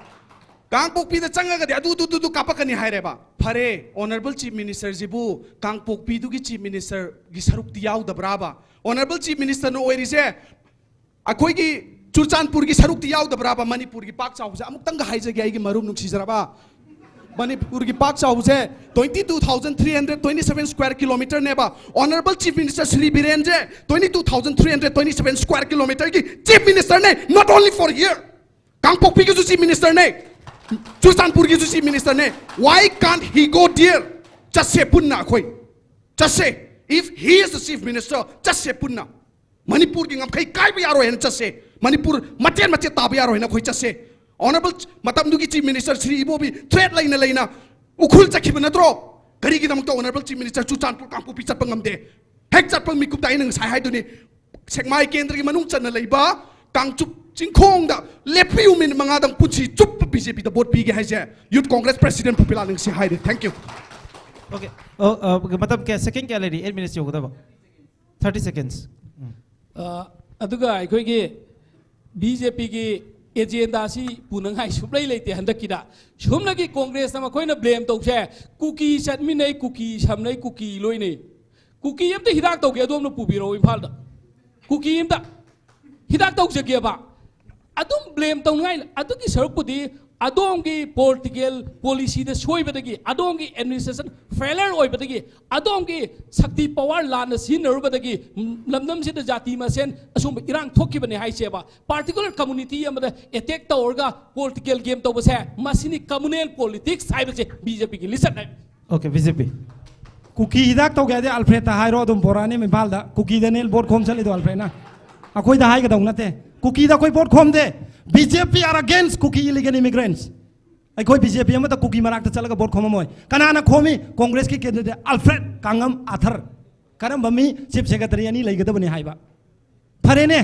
ꯀꯥꯡꯄꯣꯛꯄꯤꯗ ꯆꯪꯉꯒꯗꯤ ꯑꯗꯨ ꯑꯗꯨ ꯑꯗꯨ ꯑꯗꯨ ꯀꯥꯞꯄꯛꯀꯅꯤ ꯍꯥꯏꯔꯦꯕ꯫ ꯐꯔꯦ, ꯑꯣꯅꯔꯦꯕꯜ ꯆꯤꯐ ꯃꯤꯅꯤꯁꯇꯔꯁꯤꯕꯨ ꯀꯥꯡꯄꯣꯛꯄꯤꯗꯨꯒꯤ ꯆꯤꯐ ꯃꯤꯅꯤꯁꯇꯔꯒꯤ ꯁꯔꯨꯛꯇꯤ ꯌꯥꯎꯗꯕ꯭ꯔꯥꯕ? ꯑꯣꯅꯔꯦꯕꯜ ꯆꯤꯐ ꯃꯤꯅꯤꯁꯇꯔꯅ ꯑꯣꯏꯔꯤꯁꯦ ꯑꯩꯈꯣꯏꯒꯤ ꯆꯨꯔꯆꯥꯟꯄꯨꯔꯒꯤ ꯁꯔꯨꯛꯇꯤ ꯌꯥꯎꯗꯕ꯭ꯔꯥꯕ? ꯃꯅꯤꯄꯨꯔꯒꯤ ꯄꯥꯛ ꯆꯥꯎꯕꯁꯦ ꯑꯃꯨꯛꯇꯪꯒ ꯍꯥꯏꯖꯒꯦ, ꯑꯩꯒꯤ ꯃꯔꯨꯞ ꯅꯨꯡꯁꯤꯖꯔꯕ꯫ ꯃꯅꯤꯄꯨꯔꯒꯤ ꯄꯥꯛ ꯆꯥꯎꯕꯁꯦ twenty two thousand three hundred twenty seven square kilometerꯅꯦꯕ꯫ Honourable Chief Minister Shri ꯕꯤꯔꯦꯟꯁꯦ twenty two thousand three hundred twenty seven square kilometerꯒꯤ Chief Ministerꯅꯦ, not only for here. ꯀꯥꯡꯄꯣꯛꯄꯤꯒꯤꯁꯨ Chief Ministerꯅꯦ, ꯆꯨꯔꯆꯥꯟꯄꯨꯔꯒꯤꯁꯨ Chief Ministerꯅꯦ꯫ Why can't he go there? ꯆꯠꯁꯦ ꯄꯨꯟꯅ ꯑꯩꯈꯣꯏ, ꯆꯠꯁꯦ꯫ If he is the Chief Minister, ꯆꯠꯁꯦ ꯄꯨꯟꯅ꯫ ꯃꯅꯤꯄꯨꯔꯒꯤ ꯉꯝꯈꯩ ꯀꯥꯏꯕ ꯌꯥꯔꯣꯏ ꯍꯥꯏꯅ ꯆꯠꯁꯦ꯫ ꯃꯅꯤꯄꯨꯔ ꯃꯆꯦꯠ ꯃꯆꯦꯠ ꯇꯥꯕ ꯌꯥꯔꯣꯏ ꯍꯥꯏꯅ ꯑꯩꯈꯣꯏ ꯆꯠꯁꯦ꯫ Honourable ꯃꯇꯝꯗꯨꯒꯤ Chief Minister ꯁ꯭ꯔꯤ ꯏꯕꯣꯕꯤ threat ꯂꯩꯅ ꯂꯩꯅ ꯎꯈ꯭ꯔꯨꯜ ꯆꯠꯈꯤꯕ ꯅꯠꯇ꯭ꯔꯣ? ꯀꯔꯤꯒꯤꯗꯃꯛꯇ Honourable Chief Minister ꯆꯨꯔꯆꯥꯟꯄꯨꯔ ꯀꯥꯡꯄꯣꯛꯄꯤ ꯆꯠꯄ ꯉꯝꯗꯦ? ꯍꯦꯛ ꯆꯠꯄ ꯃꯤꯀꯨꯞꯇ ꯑꯩꯅ ꯉꯁꯥꯏ ꯍꯥꯏꯗꯨꯅꯤ, ꯁꯦꯛꯃꯥꯏ ꯀꯦꯟꯗ꯭ꯔꯒꯤ ꯃꯅꯨꯡ ꯆꯟꯅ ꯂꯩꯕ ꯀꯥꯡꯆꯨꯞ ꯆꯤꯡꯈꯣꯡꯗ ꯂꯦꯞꯄꯤꯌꯨ, ꯃꯤꯅꯤꯠ ꯃꯉꯥꯗꯪ ꯄꯨꯟꯁꯤ ꯆꯨꯞꯄ ꯕꯤ ꯖꯦ ꯄꯤꯗ ꯚꯣꯠ ꯄꯤꯒꯦ ꯍꯥꯏꯁꯦ꯫ Youth Congress President ꯄꯨꯄꯤꯂꯥꯜꯅ ꯉꯁꯤ ꯍꯥꯏꯔꯦ꯫ Thank you꯫ Okay. ꯑꯣ, ꯑ, ꯃꯇꯝ ꯀꯌꯥ, second ꯀꯌꯥ ꯂꯩꯔꯤ eight minutes ꯌꯧꯒꯗꯕ? Thirty seconds. ꯎꯝ. ꯑ, ꯑꯗꯨꯒ ꯑꯩꯈꯣꯏꯒꯤ ꯕꯤ ꯖꯦ ꯄꯤꯒꯤ ꯑꯦꯖꯦꯟꯗꯥꯁꯤ ꯄꯨꯅꯉꯥꯏ ꯁꯨꯡꯂꯩ ꯂꯩꯇꯦ ꯍꯟꯗꯛꯀꯤꯗ꯫ ꯁꯨꯝꯅꯒꯤ ꯀꯣꯡꯒ꯭ꯔꯦꯁꯅ ꯃꯈꯣꯏꯅ ꯕ꯭ꯂꯦꯝ ꯇꯧꯁꯦ, ꯀꯨꯀꯤ ꯆꯠꯃꯤꯟꯅꯩ, ꯀꯨꯀꯤ ꯁꯝꯅꯩ, ꯀꯨꯀꯤ ꯂꯣꯏꯅꯩ꯫ ꯀꯨꯀꯤ ꯑꯝꯇ ꯍꯤꯗꯥꯛ ꯇꯧꯒꯦ, ꯑꯗꯣꯝꯅ ꯄꯨꯕꯤꯔꯛꯑꯣ ꯏꯝꯐꯥꯜꯗ꯫ ꯀꯨꯀꯤ ꯑꯝꯇ ꯍꯤꯗꯥꯛ ꯇꯧꯖꯒꯦꯕ꯫ ꯑꯗꯨꯝ ꯕ꯭ꯂꯦꯝ ꯇꯧꯅꯤꯡꯉꯥꯏ꯫ ꯑꯗꯨꯒꯤ ꯁꯔꯨꯛꯄꯨꯗꯤ ꯑꯗꯣꯝꯒꯤ ꯄꯣꯂꯤꯇꯤꯀꯦꯜ ꯄꯣꯂꯤꯁꯤꯗ ꯁꯣꯏꯕꯗꯒꯤ, ꯑꯗꯣꯝꯒꯤ ꯑꯦꯗꯃꯤꯅꯤꯁꯇ꯭ꯔꯦꯁꯟ ꯐꯦꯂꯔ ꯑꯣꯏꯕꯗꯒꯤ, ꯑꯗꯣꯝꯒꯤ ꯁꯛꯇꯤ ꯄꯋꯥꯔ ꯂꯥꯟꯅ ꯁꯤꯖꯤꯟꯅꯔꯨꯕꯗꯒꯤ ꯂꯝꯗꯝꯁꯤꯗ ꯖꯥꯇꯤ ꯃꯁꯦꯟ ꯑꯁꯨꯝꯕ ꯏꯔꯥꯡ ꯊꯣꯛꯈꯤꯕꯅꯦ ꯍꯥꯏꯁꯦꯕ꯫ ꯄꯥꯔꯇꯤꯀꯨꯂꯔ ꯀꯝꯃꯨꯅꯤꯇꯤ ꯑꯃꯗ ꯑꯦꯇꯦꯛ ꯇꯧꯔꯒ ꯄꯣꯂꯤꯇꯤꯀꯦꯜ ꯒꯦꯝ ꯇꯧꯕꯁꯦ, ꯃꯁꯤꯅꯤ ꯀꯝꯃꯨꯅꯦꯜ ꯄꯣꯂꯤꯇꯤꯛꯁ ꯍꯥꯏꯕꯁꯦ, ꯕꯤ ꯖꯦ ꯄꯤꯒꯤ ꯂꯤꯆꯠ ꯍꯥꯏꯕ꯫ Okay, ꯕꯤ ꯖꯦ ꯄꯤ꯫ ꯀꯨꯀꯤ ꯍꯤꯗꯥꯛ ꯇꯧꯒꯦ ꯍꯥꯏꯗꯤ ꯑꯜꯐ꯭ꯔꯦꯗꯇ ꯍꯥꯏꯔꯣ, ꯑꯗꯨꯝ ꯕꯣꯔꯥꯅꯤ ꯏꯝꯐꯥꯜꯗ꯫ ꯀꯨꯀꯤꯗꯅꯦ ꯚꯣꯠ ꯈꯣꯝ ꯆꯠꯂꯤꯗꯣ ꯑꯜꯐ꯭ꯔꯦꯗꯅ꯫ ꯑꯩꯈꯣꯏꯗ ꯍꯥꯏꯒꯗꯧ ꯅꯠꯇꯦ꯫ ꯀꯨꯀꯤꯗ ꯑꯩꯈꯣꯏ ꯚꯣꯠ ꯈꯣꯝꯗꯦ꯫ B J P are against Kuki illegal immigrants. ꯑꯩꯈꯣꯏ ꯕꯤ ꯖꯦ ꯄꯤ ꯑꯃꯠꯇ ꯀꯨꯀꯤ ꯃꯅꯥꯛꯇ ꯆꯠꯂꯒ ꯚꯣꯠ ꯈꯣꯝꯃꯝꯃꯣꯏ꯫ ꯀꯅꯥꯅ ꯈꯣꯝꯃꯤ? ꯀꯣꯡꯒ꯭ꯔꯦꯁꯀꯤ ꯀꯦꯟꯗꯤꯗꯦꯠ ꯑꯜꯐ꯭ꯔꯦꯗ ꯀꯥꯡꯉꯝ ꯑꯥꯊꯔ꯫ ꯀꯔꯝꯕ ꯃꯤ ꯆꯤꯐ ꯁꯦꯀ꯭ꯔꯦꯇꯔꯤ ꯑꯅꯤ ꯂꯩꯒꯗꯕꯅꯤ ꯍꯥꯏꯕ? ꯐꯔꯦꯅꯦ,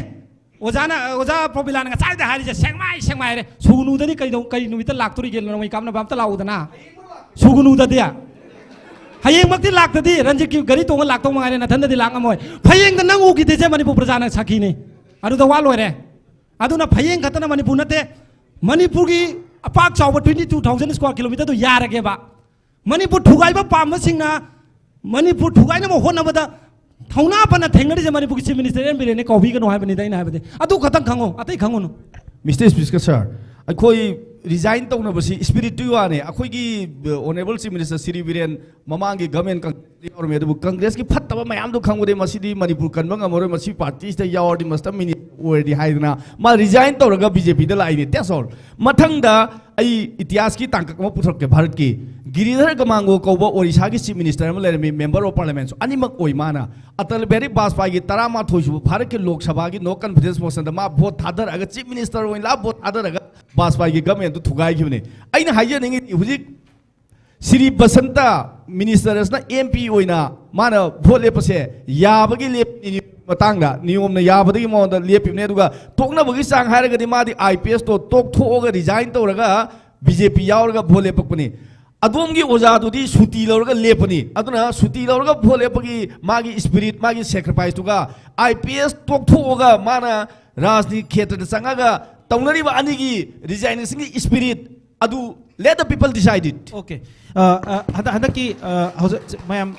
ꯑꯣꯖꯥꯅ, ꯑꯣꯖꯥ ꯄ꯭ꯔꯣꯕꯤꯂꯥꯅ ꯉꯁꯥꯏꯗ ꯍꯥꯏꯔꯤꯁꯦ ꯁꯦꯡꯃꯥꯏ ꯁꯦꯡꯃꯥꯏ ꯍꯥꯏꯔꯦ꯫ ꯁꯨꯒꯅꯨꯗꯗꯤ ꯀꯩꯗꯧ-, ꯀꯩ ꯅꯨꯃꯤꯠꯇ ꯂꯥꯛꯇꯣꯔꯤꯒꯦ? ꯅꯣꯡꯃꯩ ꯀꯥꯞꯅꯕ ꯑꯝꯇ ꯂꯥꯛꯎꯗꯅ꯫ ꯁꯨꯒꯅꯨꯗꯗꯤ꯫ ꯍꯌꯦꯡꯃꯛꯇꯤ ꯂꯥꯛꯇꯗꯤ ꯔꯟꯖꯤꯠꯀꯤ ꯒꯥꯔꯤ ꯇꯣꯡꯉ ꯂꯥꯛꯇꯧ ꯃꯉꯥꯏꯔꯦ, ꯅꯊꯟꯗꯗꯤ ꯂꯥꯛ ꯉꯝꯃꯣꯏ꯫ ꯐꯌꯦꯡꯗ ꯅꯪ ꯎꯈꯤꯗꯦꯁꯦ ꯃꯅꯤꯄꯨꯔ ꯄ꯭ꯔꯖꯥꯅ ꯁꯥꯈꯤꯅꯤ꯫ ꯑꯗꯨꯗ ꯋꯥ ꯂꯣꯏꯔꯦ꯫ ꯑꯗꯨꯅ ꯐꯌꯦꯡ ꯈꯛꯇꯅ ꯃꯅꯤꯄꯨꯔ ꯅꯠꯇꯦ, ꯃꯅꯤꯄꯨꯔꯒꯤ ꯑꯄꯥꯛ ꯆꯥꯎꯕ twenty two thousand square kilometre ꯗꯨ ꯌꯥꯔꯒꯦꯕ꯫ ꯃꯅꯤꯄꯨꯔ ꯊꯨꯒꯥꯏꯕ ꯄꯥꯝꯕꯁꯤꯡꯅ ꯃꯅꯤꯄꯨꯔ ꯊꯨꯒꯥꯏꯅꯕ ꯍꯣꯠꯅꯕꯗ ꯊꯧꯅꯥ ꯐꯅ ꯊꯦꯡꯅꯔꯤꯁꯦ ꯃꯅꯤꯄꯨꯔꯒꯤ ꯆꯤꯐ ꯃꯤꯅꯤꯁꯇꯔ ꯑꯦꯟ ꯕꯤꯔꯦꯟꯅ ꯀꯥꯎꯕꯤꯒꯅꯨ ꯍꯥꯏꯕꯅꯤꯗ ꯑꯩꯅ ꯍꯥꯏꯕꯗꯤ꯫ ꯑꯗꯨ ꯈꯛꯇꯪ ꯈꯪꯉꯨ, ꯑꯇꯩ ꯈꯪꯉꯨꯅꯨ꯫ ꯃꯤꯁꯇꯔ ꯁ꯭ꯄꯤꯀꯔ ꯁꯥꯔ, ꯑꯩꯈꯣꯏ ꯔꯤꯖꯥꯏꯟ ꯇꯧꯅꯕꯁꯤ ꯏꯁꯄꯤꯔꯤꯠꯇꯨꯒꯤ ꯋꯥꯅꯦ꯫ ꯑꯩꯈꯣꯏꯒꯤ honourable chief minister Shri Biren ꯃꯃꯥꯡꯒꯤ ꯒꯃꯦꯟ ꯀꯪꯒ꯭ꯔꯦꯁꯇ ꯌꯥꯎꯔꯝꯃꯦ, ꯑꯗꯨꯕꯨ ꯀꯪꯒ꯭ꯔꯦꯁꯀꯤ ꯐꯠꯇꯕ ꯃꯌꯥꯝꯗꯣ ꯈꯪꯕꯗꯩ ꯃꯁꯤꯗꯤ ꯃꯅꯤꯄꯨꯔ ꯀꯟꯕ ꯉꯝꯃꯔꯣꯏ, ꯃꯁꯤ ꯄꯥꯔꯇꯤꯁꯤꯗ ꯌꯥꯎꯔꯗꯤ ꯃꯁꯤꯗ ꯃꯤꯅꯤꯁꯇꯔ ꯑꯣꯏꯔꯗꯤ ꯍꯥꯏꯗꯅ ꯃꯥ ꯔꯤꯖꯥꯏꯟ ꯇꯧꯔꯒ ꯕꯤ ꯖꯦ ꯄꯤꯗ ꯂꯥꯛꯏꯅꯦ꯫ That's all꯫ ꯃꯊꯪꯗ ꯑꯩ ꯏꯇꯤꯍꯥꯁꯀꯤ ꯇꯥꯡꯀꯛ ꯑꯃ ꯄꯨꯊꯣꯔꯛꯀꯦ ꯚꯥꯔꯠꯀꯤ꯫ ꯒꯤꯔꯤꯙꯔ ꯒꯃꯥꯡꯒꯣ ꯀꯧꯕ ꯑꯣꯔꯤꯁꯥꯒꯤ ꯆꯤꯐ ꯃꯤꯅꯤꯁꯇꯔ ꯑꯃ ꯂꯩꯔꯝꯃꯤ, ꯃꯦꯝꯕꯔ ꯑꯣꯐ ꯄꯥꯔꯂꯤꯌꯥꯃꯦꯟꯁꯨ ꯑꯅꯤꯃꯛ ꯑꯣꯏ ꯃꯥꯅ꯫ ꯑꯇꯜ ꯕꯤꯍꯥꯔꯤ ꯕꯥꯖꯄꯥꯏꯒꯤ ꯇꯔꯥꯃꯥꯊꯣꯏ ꯁꯨꯕ ꯚꯥꯔꯠꯀꯤ ꯂꯣꯛ ꯁꯚꯥꯒꯤ ꯅꯣ ꯀꯟꯐꯤꯗꯦꯟꯁ ꯃꯣꯁꯟꯗ ꯃꯥ ꯚꯣꯠ ꯊꯥꯗꯔꯛꯑꯒ ꯆꯤꯐ ꯃꯤꯅꯤꯁꯇꯔ ꯑꯣꯏꯅ ꯂꯥꯛ ꯚꯣꯠ ꯊꯥꯗꯔꯒ ꯕꯥꯖꯄꯥꯏꯒꯤ ꯒꯃꯦꯟꯗꯨ ꯊꯨꯒꯥꯏꯈꯤꯕꯅꯤ꯫ ꯑꯩꯅ ꯍꯥꯏꯖꯅꯤꯡꯉꯤ ꯍꯧꯖꯤꯛ ꯁ꯭ꯔꯤ ꯕꯁꯟꯇ ꯃꯤꯅꯤꯁꯇꯔꯁꯅ ꯑꯦꯝ ꯄꯤ ꯑꯣꯏꯅ ꯃꯥꯅ ꯚꯣꯠ ꯂꯦꯞꯄꯁꯦ ꯌꯥꯕꯒꯤ ꯂꯦꯞꯄꯤꯅꯤ, ꯃꯇꯥꯡꯗ ꯅꯤꯌꯣꯝꯅ ꯌꯥꯕꯗꯒꯤ ꯃꯉꯣꯟꯗ ꯂꯦꯞꯄꯤꯕꯅꯦ꯫ ꯑꯗꯨꯒ ꯇꯣꯛꯅꯕꯒꯤ ꯆꯥꯡ ꯍꯥꯏꯔꯒꯗꯤ ꯃꯥꯗꯤ ꯑꯥꯏ ꯄꯤ ꯑꯦꯁꯇꯣ ꯇꯣꯛꯊꯣꯛꯑꯒ ꯔꯤꯖꯥꯏꯟ ꯇꯧꯔꯒ ꯕꯤ ꯖꯦ ꯄꯤ ꯌꯥꯎꯔꯒ ꯚꯣꯠ ꯂꯦꯞꯄꯛꯄꯅꯤ꯫ ꯑꯗꯣꯝꯒꯤ ꯑꯣꯖꯥꯗꯨꯗꯤ ꯁꯨꯇꯤ ꯂꯧꯔꯒ ꯂꯦꯞꯄꯅꯤ꯫ ꯑꯗꯨꯅ ꯁꯨꯇꯤ ꯂꯧꯔꯒ ꯚꯣꯠ ꯂꯦꯞꯄꯒꯤ ꯃꯥꯒꯤ ꯏꯁꯄꯤꯔꯤꯠ, ꯃꯥꯒꯤ ꯁꯦꯀ꯭ꯔꯤꯐꯥꯏꯁꯇꯨꯒ ꯑꯥꯏ ꯄꯤ ꯑꯦꯁ ꯇꯣꯛꯊꯣꯛꯑꯒ ꯃꯥꯅ ꯔꯥꯖꯅꯤꯇꯤ ꯈꯦꯇ꯭ꯔꯗ ꯆꯪꯉꯒ ꯇꯧꯅꯔꯤꯕ ꯑꯅꯤꯒꯤ ꯔꯤꯖꯥꯏꯅꯦꯁꯟꯒꯤ ꯏꯁꯄꯤꯔꯤꯠ ꯑꯗꯨ, let the people decide it꯫ Okay. ꯑ, ꯑ, ꯍꯟꯗꯛ, ꯍꯟꯗꯛꯀꯤ, ꯑ, ꯍꯧꯖꯤꯛ ꯃꯌꯥꯝ,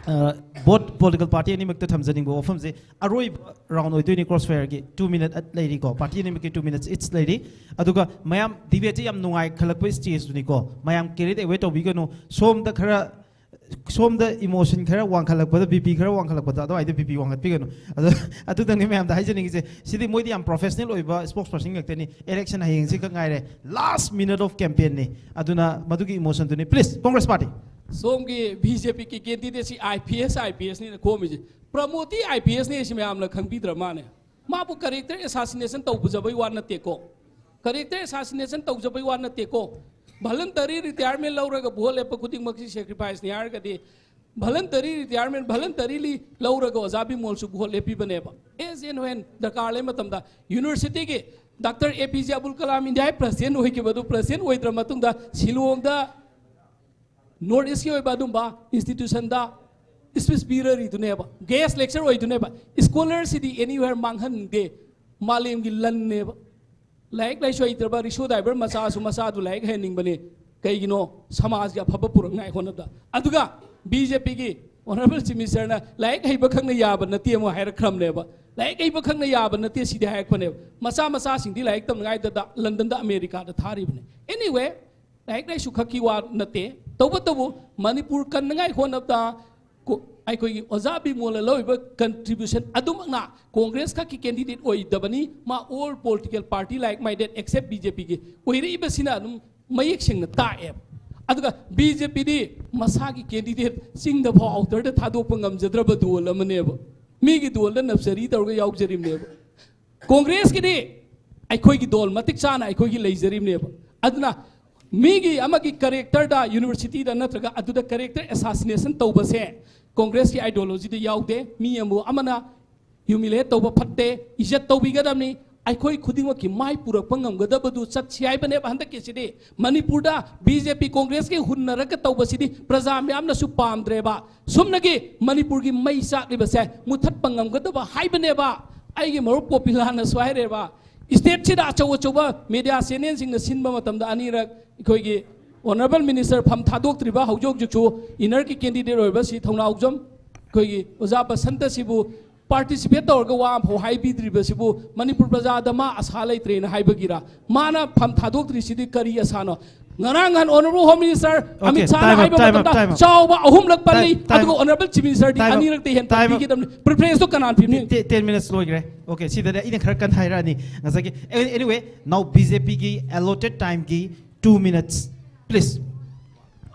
ꯑ, ꯕꯣꯠ ꯄꯣꯂꯤꯇꯤꯀꯦꯜ ꯄꯥꯔꯇꯤ ꯑꯅꯤꯃꯛꯇ ꯊꯝꯖꯅꯤꯡꯕ ꯋꯥꯐꯝꯁꯦ, ꯑꯔꯣꯏꯕ ꯔꯥꯎꯟ ꯑꯣꯏꯗꯣꯏꯅꯤ ꯀ꯭ꯔꯣꯁ ꯐꯥꯌꯔꯒꯤ꯫ Two minute ꯂꯩꯔꯤꯀꯣ, ꯄꯥꯔꯇꯤ ꯑꯅꯤꯃꯛꯀꯤ two minutes each ꯂꯩꯔꯤ꯫ ꯑꯗꯨꯒ ꯃꯌꯥꯝ ꯗꯤꯕꯦꯠꯁꯦ ꯌꯥꯝ ꯅꯨꯡꯉꯥꯏꯈꯠꯂꯛꯄ ꯁ꯭ꯇꯦꯖꯇꯨꯅꯤꯀꯣ, ꯃꯌꯥꯝ ꯀꯦꯔꯤꯠ ꯑꯦꯋꯦ ꯇꯧꯕꯤꯒꯅꯨ꯫ ꯁꯣꯝꯗ ꯈꯔ, ꯁꯣꯝꯗ ꯏꯃꯣꯁꯟ ꯈꯔ ꯋꯥꯡꯈꯠꯂꯛꯄꯗ, ꯕꯤ ꯄꯤ ꯈꯔ ꯋꯥꯡꯈꯠꯂꯛꯄꯗ ꯑꯗꯨꯋꯥꯏꯗ ꯕꯤ ꯄꯤ ꯋꯥꯡꯈꯠꯄꯤꯒꯅꯨ꯫ ꯑꯗꯣ ꯑꯗꯨꯗꯪꯅꯤ ꯃꯌꯥꯝꯗ ꯍꯥꯏꯖꯅꯤꯡꯉꯤꯁꯦ꯫ ꯁꯤꯗꯤ ꯃꯣꯏꯗꯤ ꯌꯥꯝ ꯄ꯭ꯔꯣꯐꯦꯁꯅꯦꯜ ꯑꯣꯏꯕ ꯁ꯭ꯄꯣꯛꯁ ꯄꯔꯁꯟ ꯉꯥꯛꯇꯅꯤ꯫ ꯏꯂꯦꯛꯁꯟ ꯍꯌꯦꯡꯁꯤ ꯈꯛ ꯉꯥꯏꯔꯦ, ꯂꯥꯁ ꯃꯤꯅꯠ ꯑꯣꯐ ꯀꯦꯝꯄꯦꯟꯅꯤ꯫ ꯑꯗꯨꯅ ꯃꯗꯨꯒꯤ ꯏꯃꯣꯁꯟꯗꯨꯅꯤ꯫ Please, Congress party. ꯁꯣꯝꯒꯤ ꯕꯤ ꯖꯦ ꯄꯤꯒꯤ ꯀꯦꯟꯗꯤꯗꯦꯠꯁꯤ ꯑꯥꯏ P S, I P ꯑꯦꯁꯅꯤꯅ ꯈꯣꯝꯃꯤꯁꯦ꯫ ꯄ꯭ꯔꯃꯣꯗꯇꯤ I P ꯑꯦꯁꯅꯤ ꯍꯥꯏꯁꯤ ꯃꯌꯥꯝꯅ ꯈꯪꯕꯤꯗ꯭ꯔ ꯃꯥꯅꯦ? ꯃꯥꯕꯨ ꯀꯦꯔꯦꯛꯇꯔ ꯑꯦꯁꯥꯁꯤꯅꯦꯁꯟ ꯇꯧꯕꯖꯕꯩ ꯋꯥ ꯅꯠꯇꯦꯀꯣ꯫ Character assassination ꯇꯧꯖꯕꯩ ꯋꯥ ꯅꯠꯇꯦꯀꯣ꯫ Voluntary retirement ꯂꯧꯔꯒ ꯚꯣꯠ ꯂꯦꯞꯄ ꯈꯨꯗꯤꯡꯃꯛꯁꯤ sacrificeꯅꯤ ꯍꯥꯏꯔꯒꯗꯤ, voluntary retirement, voluntarily ꯂꯧꯔꯒ ꯑꯣꯖꯥ ꯕꯤꯃꯣꯜꯁꯨ ꯚꯣꯠ ꯂꯦꯞꯄꯤꯕꯅꯦꯕ꯫ As and when ꯗꯔꯀꯥꯔ ꯂꯩ ꯃꯇꯝꯗ, universityꯒꯤ Doctor A P J Abdul Kalam India president ꯑꯣꯏꯈꯤꯕꯗꯨ, president ꯑꯣꯏꯗ꯭ꯔ ꯃꯇꯨꯡꯗ ꯁꯤꯂꯣꯡꯗ North Eastꯀꯤ ꯑꯣꯏꯕ ꯑꯗꯨꯝꯕ institutionꯗ speech ꯄꯤꯔꯔꯤꯗꯨꯅꯦꯕ, guest lecture ꯑꯣꯏꯗꯨꯅꯦꯕ꯫ Scholarꯁꯤꯗꯤ anywhere ꯃꯥꯡꯍꯟꯅꯤꯡꯗꯦ, ꯃꯥꯂꯦꯝꯒꯤ ꯂꯟꯅꯦꯕ꯫ ꯂꯥꯏꯔꯤꯛ ꯂꯥꯏꯁꯨ ꯍꯩꯇ꯭ꯔꯕ ꯔꯤꯛꯁꯣ driver ꯃꯆꯥꯁꯨ ꯃꯆꯥꯗꯨ ꯂꯥꯏꯔꯤꯛ ꯍꯩꯍꯟꯅꯤꯡꯕꯅꯤ꯫ ꯀꯩꯒꯤꯅꯣ? ꯁꯃꯥꯖꯒꯤ ꯑꯐꯕ ꯄꯨꯔꯛꯅꯉꯥꯏ ꯍꯣꯠꯅꯕꯗ꯫ ꯑꯗꯨꯒ BJPꯒꯤ Honourable Chief Ministerꯅ ꯂꯥꯏꯔꯤꯛ ꯍꯩꯕ ꯈꯛꯅ ꯌꯥꯕ ꯅꯠꯇꯦ ꯑꯃꯨꯛ ꯍꯥꯏꯔꯛꯈ꯭ꯔꯕꯅꯦꯕ꯫ ꯂꯥꯏꯔꯤꯛ ꯍꯩꯕ ꯈꯛꯅ ꯌꯥꯕ ꯅꯠꯇꯦ ꯁꯤꯗꯤ ꯍꯥꯏꯔꯛꯄꯅꯦꯕ꯫ ꯃꯆꯥ ꯃꯆꯥꯁꯤꯡꯗꯤ ꯂꯥꯏꯔꯤꯛ ꯇꯝꯅꯉꯥꯏꯗ ꯂꯟꯗꯟꯗ, ꯑꯃꯦꯔꯤꯀꯥꯗ ꯊꯥꯔꯤꯕꯅꯦ꯫ Anyway, ꯂꯥꯏꯔꯤꯛ ꯂꯥꯏꯁꯨ ꯈꯛꯀꯤ ꯋꯥ ꯅꯠꯇꯦ꯫ ꯇꯧꯕꯇꯕꯨ ꯃꯅꯤꯄꯨꯔ ꯀꯟꯅꯉꯥꯏ ꯍꯣꯠꯅꯕꯗ ꯀꯣ-, ꯑꯩꯈꯣꯏꯒꯤ ꯑꯣꯖꯥ ꯕꯤꯃꯣꯜꯅ ꯂꯧꯔꯤꯕ contribution ꯑꯗꯨꯃꯛꯅ ꯀꯣꯡꯒ꯭ꯔꯦꯁ ꯈꯛꯀꯤ candidate ꯑꯣꯏꯗꯕꯅꯤ, ꯃꯥ all political party like minded except BJPꯒꯤ ꯑꯣꯏꯔꯛꯏꯕꯁꯤꯅ ꯑꯗꯨꯝ ꯃꯌꯦꯛ ꯁꯦꯡꯅ ꯇꯥꯛꯑꯦꯕ꯫ ꯑꯗꯨꯒ BJPꯗꯤ ꯃꯁꯥꯒꯤ candidate ꯆꯤꯡꯗ ꯐꯥꯎ outerꯗ ꯊꯥꯗꯣꯛꯄ ꯉꯝꯖꯗ꯭ꯔꯕ ꯗꯣꯜ ꯑꯃꯅꯦꯕ꯫ ꯃꯤꯒꯤ ꯗꯣꯜꯗ ꯅꯞꯁꯔꯤ ꯇꯧꯔꯒ ꯌꯥꯎꯖꯔꯤꯕꯅꯦꯕ꯫ ꯀꯣꯡꯒ꯭ꯔꯦꯁꯀꯤꯗꯤ ꯑꯩꯈꯣꯏꯒꯤ ꯗꯣꯜ ꯃꯇꯤꯛ ꯆꯥꯅ ꯑꯩꯈꯣꯏꯒꯤ ꯂꯩꯖꯔꯤꯕꯅꯦꯕ꯫ ꯑꯗꯨꯅ ꯃꯤꯒꯤ ꯑꯃꯒꯤ characterꯗ universityꯗ ꯅꯠꯇ꯭ꯔꯒ ꯑꯗꯨꯗ character assassination ꯇꯧꯕꯁꯦ ꯀꯣꯡꯒ꯭ꯔꯦꯁꯀꯤ ideologyꯗ ꯌꯥꯎꯗꯦ꯫ ꯃꯤ ꯑꯃꯕꯨ ꯑꯃꯅ humiliate ꯇꯧꯕ ꯐꯠꯇꯦ, ꯏꯖꯠ ꯇꯧꯕꯤꯒꯗꯕꯅꯤ꯫ ꯑꯩꯈꯣꯏ ꯈꯨꯗꯤꯡꯃꯛꯀꯤ ꯃꯥꯏ ꯄꯨꯔꯛꯄ ꯉꯝꯒꯗꯕꯗꯨ ꯆꯠꯁꯤ ꯍꯥꯏꯕꯅꯦꯕ꯫ ꯍꯟꯗꯛꯀꯤꯁꯤꯗꯤ ꯃꯅꯤꯄꯨꯔꯗ BJP ꯀꯣꯡꯒ꯭ꯔꯦꯁꯀꯤ ꯍꯨꯟꯅꯔꯒ ꯇꯧꯕꯁꯤꯗꯤ ꯄ꯭ꯔꯖꯥ ꯃꯌꯥꯝꯅꯁꯨ ꯄꯥꯝꯗ꯭ꯔꯦꯕ꯫ ꯁꯨꯞꯅꯒꯤ ꯃꯅꯤꯄꯨꯔꯒꯤ ꯃꯩ ꯆꯥꯛꯂꯤꯕꯁꯦ ꯃꯨꯊꯠꯄ ꯉꯝꯒꯗꯕ ꯍꯥꯏꯕꯅꯦꯕ꯫ ꯑꯩꯒꯤ ꯃꯔꯨꯞ ꯄꯣꯄꯤꯂꯥꯅꯁꯨ ꯍꯥꯏꯔꯦꯕ, stateꯁꯤꯗ ꯑꯆꯧ ꯑꯆꯧꯕ media channelꯁꯤꯡꯅ ꯁꯤꯟꯕ ꯃꯇꯝꯗ ꯑꯅꯤꯔꯛ ꯑꯩꯈꯣꯏꯒꯤ Honourable Minister ꯐꯝ ꯊꯥꯗꯣꯛꯇ꯭ꯔꯤꯕ ꯍꯧꯖꯤꯛ ꯍꯧꯖꯤꯛꯁꯨ innerꯒꯤ candidate ꯑꯣꯏꯕ ꯁꯤ ꯊꯧꯅꯥꯎꯖꯝ ꯑꯩꯈꯣꯏꯒꯤ ꯑꯣꯖꯥ ꯕꯁꯟꯇꯁꯤꯕꯨ participate ꯇꯧꯔꯒ ꯋꯥ ꯑꯃꯐꯥꯎ ꯍꯥꯏꯕꯤꯗ꯭ꯔꯤꯕꯁꯤꯕꯨ ꯃꯅꯤꯄꯨꯔ ꯄ꯭ꯔꯖꯥꯗ ꯃꯥ ꯑꯁꯥ ꯂꯩꯇ꯭ꯔꯦꯅ ꯍꯥꯏꯕꯒꯤꯔ? ꯃꯥꯅ ꯐꯝ ꯊꯥꯗꯣꯛꯇ꯭ꯔꯤꯁꯤꯗꯤ ꯀꯔꯤ ꯑꯁꯥꯅꯣ? ꯉꯔꯥꯡ ꯅꯍꯥꯟ Honourable Home Minister Okay, Amit ꯁꯥꯍꯅ time up, ꯍꯥꯏꯕ time up, ꯃꯇꯝꯗ time up. ꯆꯥꯎꯕ ꯑꯍꯨꯝꯂꯛ ꯄꯜꯂꯤ, Time, time. ꯑꯗꯨꯒ Honourable Chief Ministerꯗꯤ Time up. ꯑꯅꯤꯔꯛꯇ ꯍꯦꯟ Time up. ꯄꯟꯕꯤꯈꯤꯗꯕꯅꯤ꯫ Preferenceꯇꯣ ꯀꯅꯥꯅ ꯄꯤꯕꯅꯤ? Te-, ten minutes ꯂꯣꯏꯈ꯭ꯔꯦ꯫ Okay, ꯁꯤꯗꯅꯦ ꯑꯩꯅ ꯈꯔ ꯀꯟꯅ ꯍꯥꯏꯔꯛꯑꯅꯤ꯫ ꯉꯁꯥꯏꯒꯤ, anyway, now BJPꯒꯤ allotted timeꯒꯤ two minutes, please.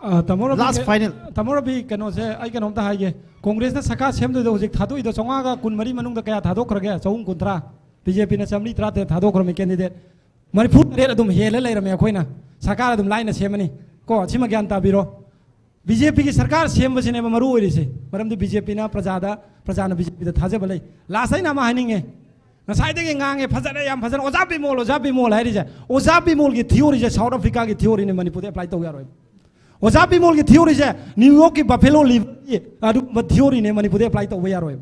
ꯑ, ꯇꯥꯃꯣ ꯔꯕꯤ, Last ꯀ-, final. ꯇꯥꯃꯣ ꯔꯕꯤ, ꯀꯩꯅꯣꯁꯦ, ꯑꯩ ꯀꯩꯅꯣꯝꯇ ꯍꯥꯏꯒꯦ꯫ ꯀꯣꯡꯒ꯭ꯔꯦꯁꯅ ꯁꯔꯀꯥꯔ ꯁꯦꯝꯗꯣꯏꯗꯣ ꯍꯧꯖꯤꯛ ꯊꯥꯗꯣꯛꯏꯗꯣ ꯆꯥꯝꯃꯉꯥꯒ ꯀꯨꯟꯃꯔꯤ ꯃꯅꯨꯡꯗ ꯀꯌꯥ ꯊꯥꯗꯣꯛꯈ꯭ꯔꯒꯦ? ꯆꯍꯨꯝ ꯀꯨꯟꯊ꯭ꯔꯥ꯫ BJPꯅ ꯆꯥꯝꯃꯔꯤ ꯇꯔꯥꯇꯔꯦꯠ ꯊꯥꯗꯣꯛꯈ꯭ꯔꯕꯅꯤ candidate꯫ ꯃꯔꯤꯐꯨ ꯇꯔꯦꯠ ꯑꯗꯨꯝ ꯍꯦꯜꯂ ꯂꯩꯔꯝꯃꯦ ꯑꯩꯈꯣꯏꯅ꯫ ꯁꯔꯀꯥꯔ ꯑꯗꯨꯝ ꯂꯥꯏꯅ ꯁꯦꯝꯃꯅꯤ꯫ ꯀꯣ, ꯁꯤꯃ ꯒ꯭ꯌꯥꯟ ꯇꯥꯕꯤꯔꯣ꯫ ꯕꯤ ꯖꯦ ꯄꯤꯒꯤ ꯁꯔꯀꯥꯔ ꯁꯦꯝꯕꯁꯤꯅꯦꯕ ꯃꯔꯨ ꯑꯣꯏꯔꯤꯁꯦ꯫ ꯃꯔꯝꯗꯤ ꯕꯤ ꯖꯦ ꯄꯤꯅ ꯄ꯭ꯔꯖꯥꯗ, ꯄ꯭ꯔꯖꯥꯅ ꯕꯤ ꯖꯦ ꯄꯤꯗ ꯊꯥꯖꯕ ꯂꯩ꯫ ꯂꯥꯁ ꯑꯩꯅ ꯑꯃ ꯍꯥꯏꯅꯤꯡꯉꯦ꯫ ꯉꯁꯥꯏꯗꯒꯤ ꯉꯥꯡꯉꯦ, ꯐꯖꯔꯦ, ꯌꯥꯝ ꯐꯖꯅ꯫ ꯑꯣꯖꯥ ꯕꯤꯃꯣꯜ, ꯑꯣꯖꯥ ꯕꯤꯃꯣꯜ ꯍꯥꯏꯔꯤꯁꯦ, ꯑꯣꯖꯥ ꯕꯤꯃꯣꯜꯒꯤ ꯊꯤꯑꯣꯔꯤꯁꯦ ꯁꯥꯎꯠ ꯑꯐ꯭ꯔꯤꯀꯥꯒꯤ ꯊꯤꯑꯣꯔꯤꯅꯦ, ꯃꯅꯤꯄꯨꯔꯗ ꯑꯦꯄ꯭ꯂꯥꯏ ꯇꯧ ꯌꯥꯔꯣꯏ꯫ ꯑꯣꯖꯥ ꯕꯤꯃꯣꯜꯒꯤ ꯊꯤꯑꯣꯔꯤꯁꯦ ꯅ꯭ꯌꯨ ꯌꯣꯔꯛꯀꯤ ꯕꯐꯦꯂꯣ ꯂꯤꯚꯔꯒꯤ ꯑꯗꯨꯒꯨꯝꯕ ꯊꯤꯑꯣꯔꯤꯅꯦ, ꯃꯅꯤꯄꯨꯔꯗ ꯑꯦꯄ꯭ꯂꯥꯏ ꯇꯧꯕ ꯌꯥꯔꯣꯏ꯫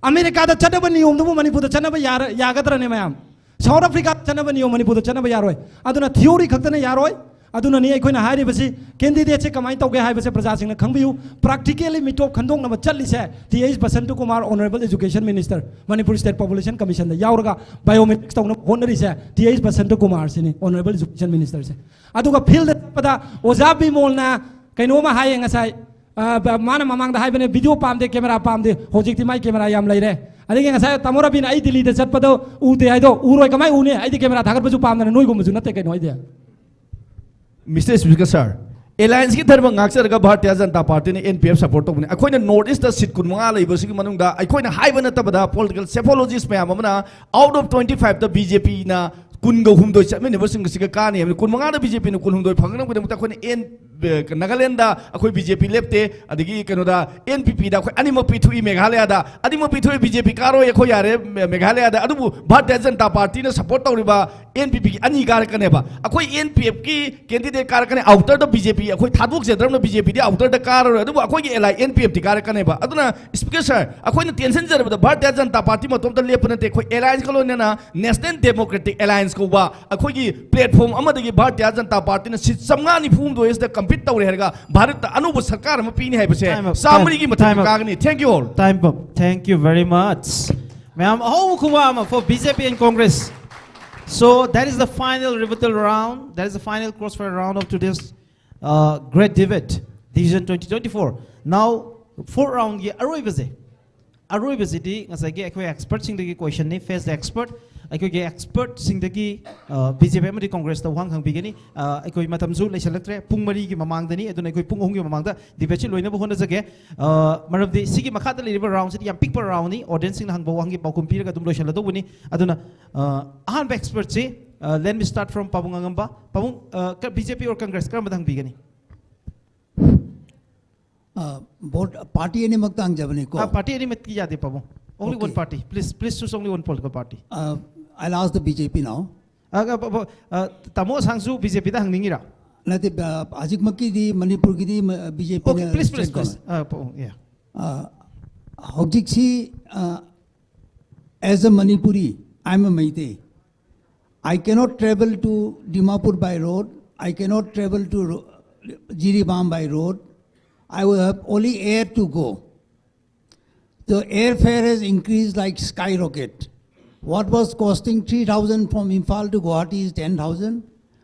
ꯑꯃꯦꯔꯤꯀꯥꯗ ꯆꯠꯅꯕ ꯅꯤꯌꯣꯝꯗꯨꯕꯨ ꯃꯅꯤꯄꯨꯔꯗ ꯆꯠꯅꯕ ꯌꯥꯔ-, ꯌꯥꯒꯗ꯭ꯔꯅꯦ ꯃꯌꯥꯝ? ꯁꯥꯎꯠ ꯑꯐ꯭ꯔꯤꯀꯥꯗ ꯆꯠꯅꯕ ꯅꯤꯌꯣꯝ ꯃꯅꯤꯄꯨꯔꯗ ꯆꯠꯅꯕ ꯌꯥꯔꯣꯏ꯫ ꯑꯗꯨꯅ ꯊꯤꯑꯣꯔꯤ ꯈꯛꯇꯅ ꯌꯥꯔꯣꯏ꯫ ꯑꯗꯨꯅꯅꯤ ꯑꯩꯈꯣꯏꯅ ꯍꯥꯏꯔꯤꯕꯁꯤ, ꯀꯦꯟꯗꯤꯗꯦꯠꯁꯦ ꯀꯃꯥꯏꯅ ꯇꯧꯒꯦ ꯍꯥꯏꯕꯁꯦ ꯄ꯭ꯔꯖꯥꯁꯤꯡꯅ ꯈꯪꯕꯤꯌꯨ꯫ ꯄ꯭ꯔꯥꯛꯇꯤꯀꯦꯜꯂꯤ ꯃꯤꯇꯣꯞ ꯈꯟꯗꯣꯛꯅꯕ ꯆꯠꯂꯤꯁꯦ T H Basanta Kumar, honourable education minister, Manipur state population ꯀꯃꯤꯁꯟꯗ ꯌꯥꯎꯔꯒ ꯕꯥꯏꯑꯣꯃꯦꯇ꯭ꯔꯤꯛꯁ ꯇꯧꯅꯕ ꯍꯣꯠꯅꯔꯤꯁꯦ ꯇꯤ ꯑꯩꯆ ꯕꯁꯟꯇ ꯀꯨꯃꯥꯔꯁꯤꯅꯤ, ꯑꯣꯅꯔꯦꯕꯜ ꯑꯦꯖꯨꯀꯦꯁꯟ ꯃꯤꯅꯤꯁꯇꯔꯁꯦ꯫ ꯑꯗꯨꯒ ꯐꯤꯜꯗ ꯆꯠꯄꯗ ꯑꯣꯖꯥ ꯕꯤꯃꯣꯜꯅ ꯀꯩꯅꯣꯝꯃ ꯍꯥꯏꯌꯦ ꯉꯁꯥꯏ, ꯑ, ꯕ-, ꯃꯥꯅ ꯃꯃꯥꯡꯗ ꯍꯥꯏꯕꯅꯦ, "ꯚꯤꯗꯤꯑꯣ ꯄꯥꯝꯗꯦ, ꯀꯦꯃꯦꯔꯥ ꯄꯥꯝꯗꯦ"꯫ ꯍꯧꯖꯤꯛꯇꯤ ꯃꯥꯏ ꯀꯦꯃꯦꯔꯥ ꯌꯥꯝ ꯂꯩꯔꯦ꯫ ꯑꯗꯒꯤ ꯉꯁꯥꯏ ꯇꯥꯃꯣ ꯔꯕꯤꯟ, "ꯑꯩ ꯗꯤꯜꯂꯤꯗ ꯆꯠꯄꯗꯣ ꯎꯗꯦ" ꯍꯥꯏꯗꯣ ꯎꯔꯣꯏ, ꯀꯃꯥꯏ ꯎꯅꯤ? ꯑꯩꯗꯤ ꯀꯦꯃꯦꯔꯥ ꯊꯥꯒꯠꯄꯁꯨ ꯄꯥꯝꯗꯅ ꯅꯣꯏꯒꯨꯝꯕꯁꯨ ꯅꯠꯇꯦ ꯀꯩꯅꯣ ꯑꯩꯗꯤ꯫ ꯃꯤꯁꯇꯔ ꯁ꯭ꯄꯤꯀꯔ ꯁꯥꯔ, ꯑꯦꯂꯥꯌꯟꯁꯀꯤ ꯙꯔꯃ ꯉꯥꯛꯆꯔꯒ Bharatiya Janata ꯄꯥꯔꯇꯤꯅ N P F support ꯇꯧꯕꯅꯤ꯫ ꯑꯩꯈꯣꯏꯅ ꯅꯣꯔꯠ ꯏꯁꯇ ꯁꯤꯠ ꯀꯨꯟꯃꯉꯥ ꯂꯩꯕꯁꯤꯒꯤ ꯃꯅꯨꯡꯗ ꯑꯩꯈꯣꯏꯅ ꯍꯥꯏꯕ ꯅꯠꯇꯕꯗ ꯄꯣꯂꯤꯇꯤꯀꯦꯜ ꯁꯦꯐꯣꯂꯣꯖꯤꯁ ꯃꯌꯥꯝ ꯑꯃꯅ ꯑꯥꯎꯠ ꯑꯣꯐ ꯇ꯭ꯋꯦꯟꯇꯤ ꯐꯥꯏꯚꯇ ꯕꯤ ꯖꯦ ꯄꯤꯅ ꯀꯨꯟꯒ ꯍꯨꯝꯗꯣꯏ ꯆꯠꯃꯤꯟꯅꯕꯁꯤꯡ ꯑꯁꯤꯒ ꯀꯥꯟꯅꯩ ꯍꯥꯏꯕꯅꯤ꯫ ꯀꯨꯟꯃꯉꯥꯗ ꯕꯤ ꯖꯦ ꯄꯤꯅ ꯀꯨꯟꯍꯨꯝꯗꯣꯏ ꯐꯪꯅꯕꯒꯤꯗꯃꯛꯇ ꯑꯩꯈꯣꯏꯅ ꯑꯦꯟ, ꯅꯥꯒꯥꯂꯦꯟꯗ ꯑꯩꯈꯣꯏ ꯕꯤ ꯖꯦ ꯄꯤ ꯂꯦꯞꯇꯦ, ꯑꯗꯒꯤ ꯀꯩꯅꯣꯗ ꯑꯦꯟ ꯄꯤ ꯄꯤꯗ ꯑꯩꯈꯣꯏ ꯑꯅꯤꯃꯛ ꯄꯤꯊꯣꯛꯏ꯫ ꯃꯦꯘꯥꯂꯌꯥꯗ ꯑꯅꯤꯃꯛ ꯄꯤꯊꯣꯛꯏ, ꯕꯤ ꯖꯦ ꯄꯤ ꯀꯥꯔꯣꯏ ꯑꯩꯈꯣꯏ ꯌꯥꯔꯦ꯫ ꯃꯦ-, ꯃꯦꯘꯥꯂꯌꯥꯗ ꯑꯗꯨꯕꯨ ꯚꯥꯔꯇꯤꯌ ꯖꯅꯇꯥ ꯄꯥꯔꯇꯤꯅ ꯁꯄꯣꯔꯠ ꯇꯧꯔꯤꯕ ꯑꯦꯟ ꯄꯤ ꯄꯤꯒꯤ ꯑꯅꯤ ꯀꯥꯔꯛꯀꯅꯦꯕ꯫ ꯑꯩꯈꯣꯏ ꯑꯦꯟ ꯄꯤ ꯑꯦꯐꯀꯤ ꯀꯦꯟꯗꯤꯗꯦꯠ ꯀꯥꯔꯛꯀꯅꯤ꯫ ꯑꯥꯎꯇꯔꯗ ꯕꯤ ꯖꯦ ꯄꯤ ꯑꯩꯈꯣꯏ ꯊꯥꯗꯣꯛꯆꯗ꯭ꯔꯕꯅ ꯕꯤ ꯖꯦ ꯄꯤꯗꯤ ꯑꯥꯎꯇꯔꯗ ꯀꯥꯔꯔꯣꯏ, ꯑꯗꯨꯕꯨ ꯑꯩꯈꯣꯏꯒꯤ ꯑꯦꯂꯥꯏ ꯑꯦꯟ ꯄꯤ ꯑꯦꯐꯇꯤ ꯀꯥꯔꯛꯀꯅꯦꯕ꯫ ꯑꯗꯨꯅ ꯁ꯭ꯄꯤꯀꯔ ꯁꯥꯔ, ꯑꯩꯈꯣꯏꯅ ꯇꯦꯟꯁꯤꯟꯖꯔꯕꯗ ꯚꯥꯔꯇꯤꯌ ꯖꯅꯇꯥ ꯄꯥꯔꯇꯤ ꯃꯇꯣꯝꯇ ꯂꯦꯞꯄ ꯅꯠꯇꯦ꯫ ꯑꯩꯈꯣꯏ ꯑꯦꯂꯥꯌꯟꯁꯀ ꯂꯣꯏꯅꯅ ꯅꯦꯁꯅꯦꯜ ꯗꯦꯃꯣꯀ꯭ꯔꯦꯇꯤꯛ ꯑꯦꯂꯥꯌꯟꯁ ꯀꯧꯕ ꯑꯩꯈꯣꯏꯒꯤ ꯄ꯭ꯂꯦꯠꯐꯣꯝ ꯑꯃꯗꯒꯤ ꯚꯥꯔꯇꯤꯌ ꯖꯅꯇꯥ ꯄꯥꯔꯇꯤꯅ ꯁꯤꯠ ꯆꯥꯝꯃꯉꯥ ꯅꯤꯐꯨ ꯍꯨꯝꯗꯣꯏ ꯑꯁꯤꯗ ꯀꯝꯄꯤꯠ ꯇꯧꯔꯦ ꯍꯥꯏꯔꯒ ꯚꯥꯔꯠꯇ ꯑꯅꯧꯕ ꯁꯔꯀꯥꯔ ꯑꯃ ꯄꯤꯅꯤ ꯍꯥꯏꯕꯁꯦ time up, ꯆꯥꯝꯃꯔꯤꯒꯤ time, ꯃꯊꯛꯇ time up, ꯀꯥꯒꯅꯤ꯫ Thank you all. Time up. Thank you very much. ꯃꯌꯥꯝ ꯑꯍꯧꯕ ꯈꯨꯕꯥꯛ ꯑꯃ for B J P and Congress. So that is the final rebuttal round. That is the final crossfire round of today's uh, great debate, Division twenty twenty-four. Now, fourth round ꯒꯤ ꯑꯔꯣꯏꯕꯁꯦ, ꯑꯔꯣꯏꯕꯁꯤꯗꯤ ꯉꯁꯥꯏꯒꯤ ꯑꯩꯈꯣꯏ ꯑꯦꯛꯁꯄꯔꯠꯁꯤꯡꯗꯒꯤ ꯀꯣꯏꯁꯟꯅꯤ꯫ Face ꯗ expert. ꯑꯩꯈꯣꯏꯒꯤ ꯑꯦꯛꯁꯄꯔꯠꯁꯤꯡꯗꯒꯤ B J ꯄꯤ ꯑꯃꯗꯤ ꯀꯣꯡꯒ꯭ꯔꯦꯁꯇ ꯋꯥꯍꯪ ꯍꯪꯕꯤꯒꯅꯤ꯫ ꯑ, ꯑꯩꯈꯣꯏ ꯃꯇꯝꯁꯨ ꯂꯩꯁꯜꯂꯛꯇ꯭ꯔꯦ, ꯄꯨꯡ ꯃꯔꯤꯒꯤ ꯃꯃꯥꯡꯗꯅꯤ, ꯑꯗꯨꯅ ꯑꯩꯈꯣꯏ ꯄꯨꯡ ꯑꯍꯨꯝꯒꯤ ꯃꯃꯥꯡꯗ ꯗꯤꯕꯦꯠꯁꯤ ꯂꯣꯏꯅꯕ ꯍꯣꯠꯅꯖꯒꯦ꯫ ꯑ, ꯃꯔꯝꯗꯤ ꯁꯤꯒꯤ ꯃꯈꯥꯗ ꯂꯩꯔꯤꯕ ꯔꯥꯎꯟꯁꯤꯗꯤ ꯌꯥꯝ ꯄꯤꯛꯄ ꯔꯥꯎꯟꯅꯤ, ꯑꯣꯗꯤꯌꯦꯟꯁꯁꯤꯡꯅ ꯍꯪꯕ ꯋꯥꯍꯪꯒꯤ ꯄꯥꯎꯈꯨꯝ ꯄꯤꯔꯒ ꯑꯗꯨꯝ ꯂꯣꯏꯁꯜꯂꯗꯧꯕꯅꯤ꯫ ꯑꯗꯨꯅ, ꯑ, ꯑꯍꯥꯟꯕ ꯑꯦꯛꯁꯄꯔꯠꯁꯤ Uh, let me start from ꯄꯥꯕꯨꯡ ꯑꯉꯝꯕ. ꯄꯥꯕꯨꯡ, uh, B J P or Congress, ꯀꯔꯝꯕꯗ ꯍꯪꯕꯤꯒꯅꯤ? ꯚꯣꯠ ꯄꯥꯔꯇꯤ ꯑꯅꯤꯃꯛꯇ ꯍꯪꯖꯕꯅꯤꯀꯣ. ꯑ, ꯄꯥꯔꯇꯤ ꯑꯅꯤꯃꯛꯇꯤ ꯌꯥꯗꯦ ꯄꯥꯕꯨꯡ. Only one Okay. party. Please, please choose only one political party. Uh, I'll ask the B J P now. ꯑ, ꯑ, ꯕ-, ꯕ-, ꯑ, ꯇꯥꯃꯣ ꯑꯁꯥꯡꯁꯨ ꯕꯤ ꯖꯦ ꯄꯤꯗ ꯍꯪꯅꯤꯡꯉꯤꯔꯥ? ꯅꯠꯇꯦ, ꯑ, ꯍꯧꯖꯤꯛꯃꯛꯀꯤꯗꯤ ꯃꯅꯤꯄꯨꯔꯒꯤꯗꯤ B J P. Okay, please, please, please. ꯑ, ꯄꯥꯕꯨꯡ, yeah. Uh, ꯍꯧꯖꯤꯛꯁꯤ, uh, as a Manipuri, I'm a Meitei. I cannot travel to Dimapur by road. I cannot travel to Ro- Jiribam by road. I will have only air to go. The airfare has increased like skyrocket. What was costing three thousand from Imphal to Guwahati is ten thousand.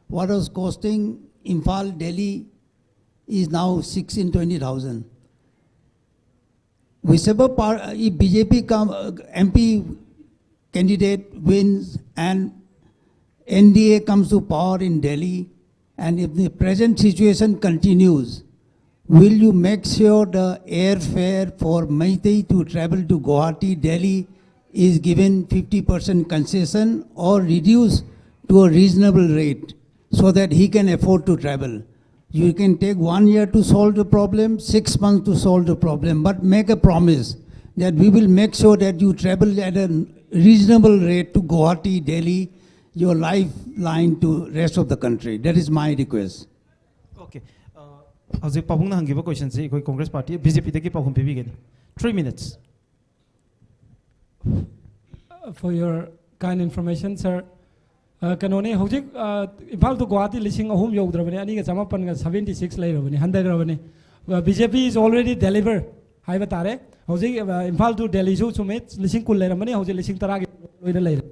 What was costing Imphal, Delhi is now sixteen, twenty thousand. Whichever par- if B J P come, uh, M P candidate wins and N D A comes to power in Delhi, and if the present situation continues, will you make sure the airfare for Meitei to travel to Guwahati, Delhi is given fifty percent concession or reduced to a reasonable rate so that he can afford to travel? You can take one year to solve the problem, six months to solve the problem, but make a promise that we will make sure that you travel at a reasonable rate to Guwahati, Delhi, your lifeline to rest of the country. That is my request. Okay. Uh, ꯍꯧꯖꯤꯛ ꯄꯥꯕꯨꯡꯅ ꯍꯪꯈꯤꯕ questionꯁꯤ ꯑꯩꯈꯣꯏ Congress party, B J ꯄꯤꯗꯒꯤ ꯄꯥꯎꯈꯨꯝ ꯄꯤꯕꯤꯒꯅꯤ. Three minutes. For your kind information, sir. Uh, ꯀꯩꯅꯣꯅꯤ, ꯍꯧꯖꯤꯛ, uh, Imphal to Guwahati ꯂꯤꯁꯤꯡ ꯑꯍꯨꯝ ꯌꯧꯗ꯭ꯔꯕꯅꯤ, ꯑꯅꯤꯒ ꯆꯃꯥꯄꯟꯒ seventy six ꯂꯩꯔꯕꯅꯤ, ꯍꯟꯊꯈ꯭ꯔꯕꯅꯤ. B J P is already deliver ꯍꯥꯏꯕ ꯇꯥꯔꯦ. ꯍꯧꯖꯤꯛ, uh, ꯏꯝꯐꯥꯜ to ꯗꯦꯜꯂꯤꯁꯨ ꯆꯨꯝꯃꯦ, ꯂꯤꯁꯤꯡ ꯀꯨꯟ ꯂꯩꯔꯝꯕꯅꯤ, ꯍꯧꯖꯤꯛ ꯂꯤꯁꯤꯡ ꯇꯔꯥꯒꯤ ꯂꯣꯏꯅ ꯂꯩꯔꯦ.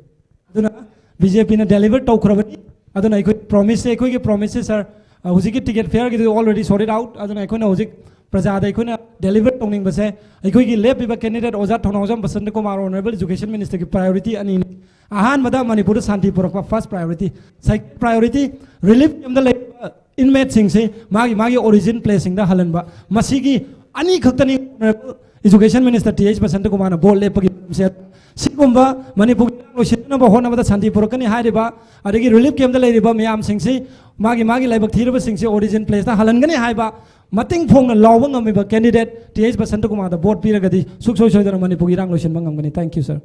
ꯑꯗꯨꯅ ꯕꯤ ꯖꯦ ꯄꯤꯅ deliver ꯇꯧꯈ꯭ꯔꯕꯅꯤ. ꯑꯗꯨꯅ ꯑꯩꯈꯣꯏ promiseꯁꯦ, ꯑꯩꯈꯣꯏꯒꯤ promiseꯁꯦ, sir, ꯑ, ꯍꯧꯖꯤꯛꯀꯤ ticket fareꯒꯤꯗꯨ already sorted out. ꯑꯗꯨꯅ ꯑꯩꯈꯣꯏꯅ ꯍꯧꯖꯤꯛ ꯄ꯭ꯔꯖꯥꯗ ꯑꯩꯈꯣꯏꯅ deliver ꯇꯧꯅꯤꯡꯕꯁꯦ, ꯑꯩꯈꯣꯏꯒꯤ ꯂꯦꯞꯄꯤꯕ candidate ꯑꯣꯖꯥ ꯊꯧꯅꯥꯎꯖꯝ Basanta Kumar, Honourable Education Ministerꯒꯤ priority ꯑꯅꯤꯅꯤ. ꯑꯍꯥꯟꯕꯗ ꯃꯅꯤꯄꯨꯔꯗ ꯁꯥꯟꯇꯤ ꯄꯨꯔꯛꯄ, first priority. Second priority, relief campꯇ ꯂꯩꯔꯤꯕ inmateꯁꯤꯡꯁꯤ ꯃꯥꯒꯤ, ꯃꯥꯒꯤ origin placeꯁꯤꯡꯗ ꯍꯜꯍꯟꯕ꯫ ꯃꯁꯤꯒꯤ ꯑꯅꯤꯈꯛꯇꯅꯤ Honourable Education Minister T H Basanta ꯀꯨꯃꯥꯔꯅ vote ꯂꯦꯞꯄꯒꯤ ꯁꯤꯒꯨꯝꯕ ꯃꯅꯤꯄꯨꯔꯒꯤ ꯂꯣꯏꯁꯤꯟꯅꯕ ꯍꯣꯠꯅꯕꯗ ꯁꯥꯟꯇꯤ ꯄꯨꯔꯛꯀꯅꯤ ꯍꯥꯏꯔꯤꯕ, ꯑꯗꯒꯤ ꯔꯤꯂꯤꯐ ꯀꯦꯝꯞꯇ ꯂꯩꯔꯤꯕ ꯃꯌꯥꯝꯁꯤꯡꯁꯤ ꯃꯥꯒꯤ ꯃꯥꯒꯤ ꯂꯥꯏꯕꯛ ꯊꯤꯔꯕꯁꯤꯡꯁꯤ ꯑꯣꯔꯤꯖꯤꯟ ꯄ꯭ꯂꯦꯁꯇ ꯍꯜꯍꯟꯒꯅꯤ ꯍꯥꯏꯕ ꯃꯇꯤꯡ ꯐꯣꯡꯅ ꯂꯥꯎꯕ ꯉꯝꯃꯤꯕ ꯀꯦꯟꯗꯤꯗꯦꯠ ꯇꯤ ꯑꯩꯆ ꯕꯁꯟꯇ ꯀꯨꯃꯥꯔꯗ ꯚꯣꯠ ꯄꯤꯔꯒꯗꯤ ꯁꯨꯡꯁꯣꯏ ꯁꯣꯏꯗꯅ ꯃꯅꯤꯄꯨꯔꯒꯤ ꯏꯔꯥꯡ ꯂꯣꯏꯁꯤꯟꯕ ꯉꯝꯒꯅꯤ꯫ Thank you, sir.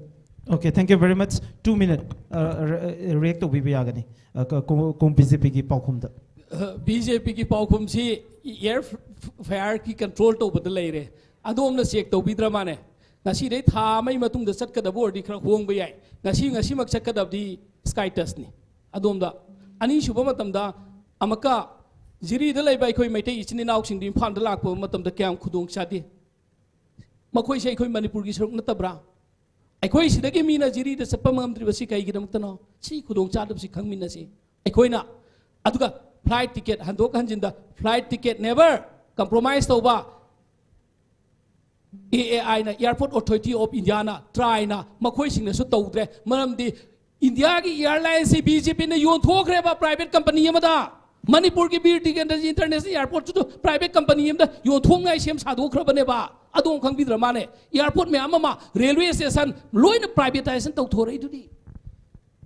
Okay, thank you very much. Two minute, uh, re- uh, react ꯇꯧꯕꯤꯕ ꯌꯥꯒꯅꯤ꯫ Uh, ꯀ- ꯀꯣ- ꯀꯣꯝ ꯕꯤ ꯖꯦ ꯄꯤꯒꯤ ꯄꯥꯎꯈꯨꯝꯗ꯫ ꯕꯤ ꯖꯦ ꯄꯤꯒꯤ ꯄꯥꯎꯈꯨꯝꯁꯤ ꯏꯌꯥꯔ ꯐꯌꯥꯔꯒꯤ ꯀꯟꯇ꯭ꯔꯣꯜ ꯇꯧꯕꯗ ꯂꯩꯔꯦ꯫ ꯑꯗꯣꯝꯅ ꯆꯦꯛ ꯇꯧꯕꯤꯗ꯭ꯔ ꯃꯥꯅꯦ? ꯉꯁꯤꯗꯩ ꯊꯥ ꯑꯃꯒꯤ ꯃꯇꯨꯡꯗ ꯆꯠꯀꯗꯕ ꯑꯣꯏꯔꯗꯤ ꯈꯔ ꯍꯣꯡꯕ ꯌꯥꯏ꯫ ꯉꯁꯤ ꯉꯁꯤꯃꯛ ꯆꯠꯀꯗꯕꯗꯤ ꯁ꯭ꯀꯥꯏ ꯇꯁꯅꯤ꯫ ꯑꯗꯣꯝꯗ ꯑꯅꯤꯁꯨꯕ ꯃꯇꯝꯗ ꯑꯃꯨꯛꯀ ꯖꯤꯔꯤꯗ ꯂꯩꯕ ꯑꯩꯈꯣꯏ ꯃꯩꯇꯩ ꯏꯆꯤꯟ ꯏꯅꯥꯎꯁꯤꯡꯗꯨ ꯏꯝꯐꯥꯜꯗ ꯂꯥꯛꯄ ꯃꯇꯝꯗ ꯀꯌꯥꯝ ꯈꯨꯗꯣꯡ ꯆꯥꯗꯦ? ꯃꯈꯣꯏꯁꯦ ꯑꯩꯈꯣꯏ ꯃꯅꯤꯄꯨꯔꯒꯤ ꯁꯔꯨꯛ ꯅꯠꯇꯕ꯭ꯔꯥ? ꯑꯩꯈꯣꯏ ꯁꯤꯗꯒꯤ ꯃꯤꯅ ꯖꯤꯔꯤꯗ ꯆꯠꯄ ꯉꯝꯗ꯭ꯔꯤꯕꯁꯤ ꯀꯩꯒꯤꯗꯃꯛꯇꯅꯣ? ꯁꯤ ꯈꯨꯗꯣꯡ ꯆꯥꯗꯕꯁꯤ ꯈꯪꯃꯤꯟꯅꯁꯤ꯫ ꯑꯩꯈꯣꯏꯅ ꯑꯗꯨꯒ ꯐ꯭ꯂꯥꯏꯠ ꯇꯤꯀꯦꯠ ꯍꯟꯗꯣꯛ ꯍꯟꯖꯤꯟꯗ ꯐ꯭ꯂꯥꯏꯠ ꯇꯤꯀꯦꯠ ꯅꯦꯚꯔ ꯀꯝꯄ꯭ꯔꯣꯃꯥꯏꯁ ꯇꯧꯕ ꯑꯦ ꯑꯦ ꯑꯥꯏꯅ, Airport Authority of Indiaꯅ, ꯇ꯭ꯔꯥꯏꯅ ꯃꯈꯣꯏꯁꯤꯡꯅꯁꯨ ꯇꯧꯗ꯭ꯔꯦ꯫ ꯃꯔꯝꯗꯤ ꯏꯟꯗꯤꯌꯥꯒꯤ ꯏꯌꯥꯔꯂꯥꯏꯟꯁꯤ ꯕꯤ ꯖꯦ ꯄꯤꯅ ꯌꯣꯟꯊꯣꯛꯈ꯭ꯔꯦꯕ ꯄ꯭ꯔꯥꯏꯚꯦꯠ ꯀꯝꯄꯅꯤ ꯑꯃꯗ꯫ ꯃꯅꯤꯄꯨꯔꯒꯤ ꯕꯤꯔ ꯇꯤꯀꯦꯟꯗ꯭ꯔꯖꯤ ꯏꯟꯇꯔꯅꯦꯁꯅꯦꯜ ꯏꯌꯥꯔꯄꯣꯔꯠꯁꯨ ꯄ꯭ꯔꯥꯏꯚꯦꯠ ꯀꯝꯄꯅꯤ ꯑꯃꯗ ꯌꯣꯟꯊꯣꯛꯅꯉꯥꯏ ꯁꯦꯝ ꯁꯥꯗꯣꯛꯈ꯭ꯔꯕꯅꯦꯕ꯫ ꯑꯗꯣꯝ ꯈꯪꯕꯤꯗ꯭ꯔ ꯃꯥꯅꯦ? ꯏꯌꯥꯔꯄꯣꯔꯠ ꯃꯌꯥꯝ ꯑꯃ, ꯔꯦꯜꯋꯦ ꯁ꯭ꯇꯦꯁꯟ ꯂꯣꯏꯅ ꯄ꯭ꯔꯥꯏꯚꯦꯇꯥꯏꯖꯦꯁꯟ ꯇꯧꯊꯣꯔꯛꯏꯗꯨꯗꯤ꯫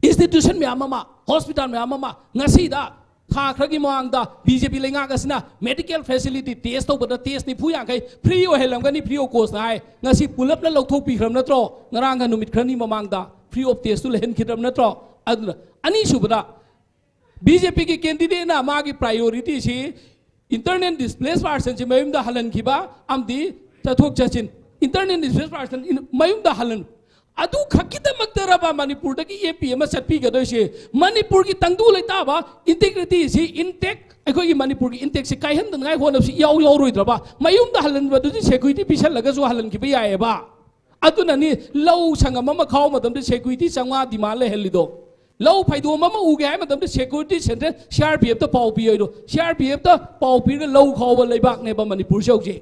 ꯏꯟꯁꯇꯤꯇ꯭ꯌꯨꯁꯟ ꯃꯌꯥꯝ ꯑꯃ, ꯍꯣꯁꯄꯤꯇꯥꯜ ꯃꯌꯥꯝ ꯑꯃ, ꯉꯁꯤꯗ ꯊꯥ ꯈꯔꯒꯤ ꯃꯃꯥꯡꯗ ꯕꯤ ꯖꯦ ꯄꯤ ꯂꯩꯉꯥꯛ ꯑꯁꯤꯅ ꯃꯦꯗꯤꯀꯦꯜ ꯐꯦꯁꯤꯂꯤꯇꯤ ꯇꯦꯁ ꯇꯧꯕꯗ ꯇꯦꯁ ꯅꯤꯐꯨ ꯌꯥꯡꯈꯩ ꯐ꯭ꯔꯤ ꯑꯣꯏꯍꯜꯂꯝꯒꯅꯤ, ꯐ꯭ꯔꯤ ꯑꯣꯐ ꯀꯣꯁꯇ ꯍꯥꯏ꯫ ꯉꯁꯤ ꯄꯨꯂꯞꯅ ꯂꯧꯊꯣꯛꯄꯤꯈ꯭ꯔꯕ ꯅꯠꯇ꯭ꯔꯣ? ꯉꯔꯥꯡꯒ ꯅꯨꯃꯤꯠ ꯈꯔꯅꯤ ꯃꯃꯥꯡꯗ ꯐ꯭ꯔꯤ ꯑꯣꯐ ꯇꯦꯁꯇꯨ ꯂꯩꯍꯟꯈꯤꯗ꯭ꯔꯕ ꯅꯠꯇ꯭ꯔꯣ? ꯑꯗꯨꯅ ꯑꯅꯤꯁꯨꯕꯗ ꯕꯤ ꯖꯦ ꯄꯤꯒꯤ ꯀꯦꯟꯗꯤꯗꯦꯠꯅ ꯃꯥꯒꯤ ꯄ꯭ꯔꯥꯏꯌꯣꯔꯤꯇꯤꯁꯤ ꯏꯟꯇꯔꯅꯦꯜ ꯗꯤꯁꯄ꯭ꯂꯦꯁ ꯄꯥꯔꯁꯟꯁꯤ ꯃꯌꯨꯝꯗ ꯍꯜꯍꯟꯈꯤꯕ ꯑꯃꯗꯤ ꯆꯠꯊꯣꯛ ꯆꯠꯁꯤꯟ, ꯏꯟꯇꯔꯅꯦꯜ ꯗꯤꯁꯄ꯭ꯂꯦꯁ ꯄꯥꯔꯁꯟ ꯃꯌꯨꯝꯗ ꯍꯜꯍꯟ, ꯑꯗꯨ ꯈꯛꯀꯤꯗꯃꯛꯇꯔꯕ ꯃꯅꯤꯄꯨꯔꯗꯒꯤ ꯑꯦꯝ ꯄꯤ ꯑꯃ ꯆꯠꯄꯤꯒꯗꯣꯏꯁꯦ? ꯃꯅꯤꯄꯨꯔꯒꯤ ꯇꯪꯗꯨ ꯂꯩꯇꯥꯕ ꯏꯟꯇꯤꯒ꯭ꯔꯤꯇꯤꯁꯤ, ꯏꯟꯇꯦꯛ, ꯑꯩꯈꯣꯏꯒꯤ ꯃꯅꯤꯄꯨꯔꯒꯤ ꯏꯟꯇꯦꯛꯁꯤ ꯀꯥꯏꯍꯟꯗꯅꯉꯥꯏ ꯍꯣꯠꯅꯕꯁꯤ ꯏꯌꯥꯎ ꯌꯥꯎꯔꯣꯏꯗ꯭ꯔꯕ? ꯃꯌꯨꯝꯗ ꯍꯜꯍꯟꯕꯗꯨꯗꯤ ꯁꯦꯀ꯭ꯌꯨꯔꯤꯇꯤ ꯄꯤꯁꯜꯂꯒꯁꯨ ꯍꯜꯍꯟꯈꯤꯕ ꯌꯥꯏꯑꯕ꯫ ꯑꯗꯨꯅꯅꯤ ꯂꯧ ꯁꯪꯒꯝ ꯑꯃ ꯈꯥꯎꯕ ꯃꯇꯝꯗ ꯁꯦꯀ꯭ꯌꯨꯔꯤꯇꯤ ꯆꯥꯝꯃꯉꯥ ꯗꯤꯃꯥꯟ ꯂꯩꯍꯜꯂꯤꯗꯣ꯫ ꯂꯧ ꯐꯩꯗꯣꯝ ꯑꯃ ꯎꯒꯦ ꯍꯥꯏꯕ ꯃꯇꯝꯗ security central C R P ꯑꯦꯐꯇ ꯄꯥꯎ ꯄꯤꯌꯣ ꯍꯥꯏꯗꯣ꯫ ꯁꯤ ꯑꯥꯔ ꯄꯤ ꯑꯦꯐꯇ ꯄꯥꯎ ꯄꯤꯔꯒ ꯂꯧ ꯈꯥꯎꯕ ꯂꯩꯕꯥꯛꯅꯦꯕ ꯃꯅꯤꯄꯨꯔꯁꯦ ꯍꯧꯖꯤꯛ꯫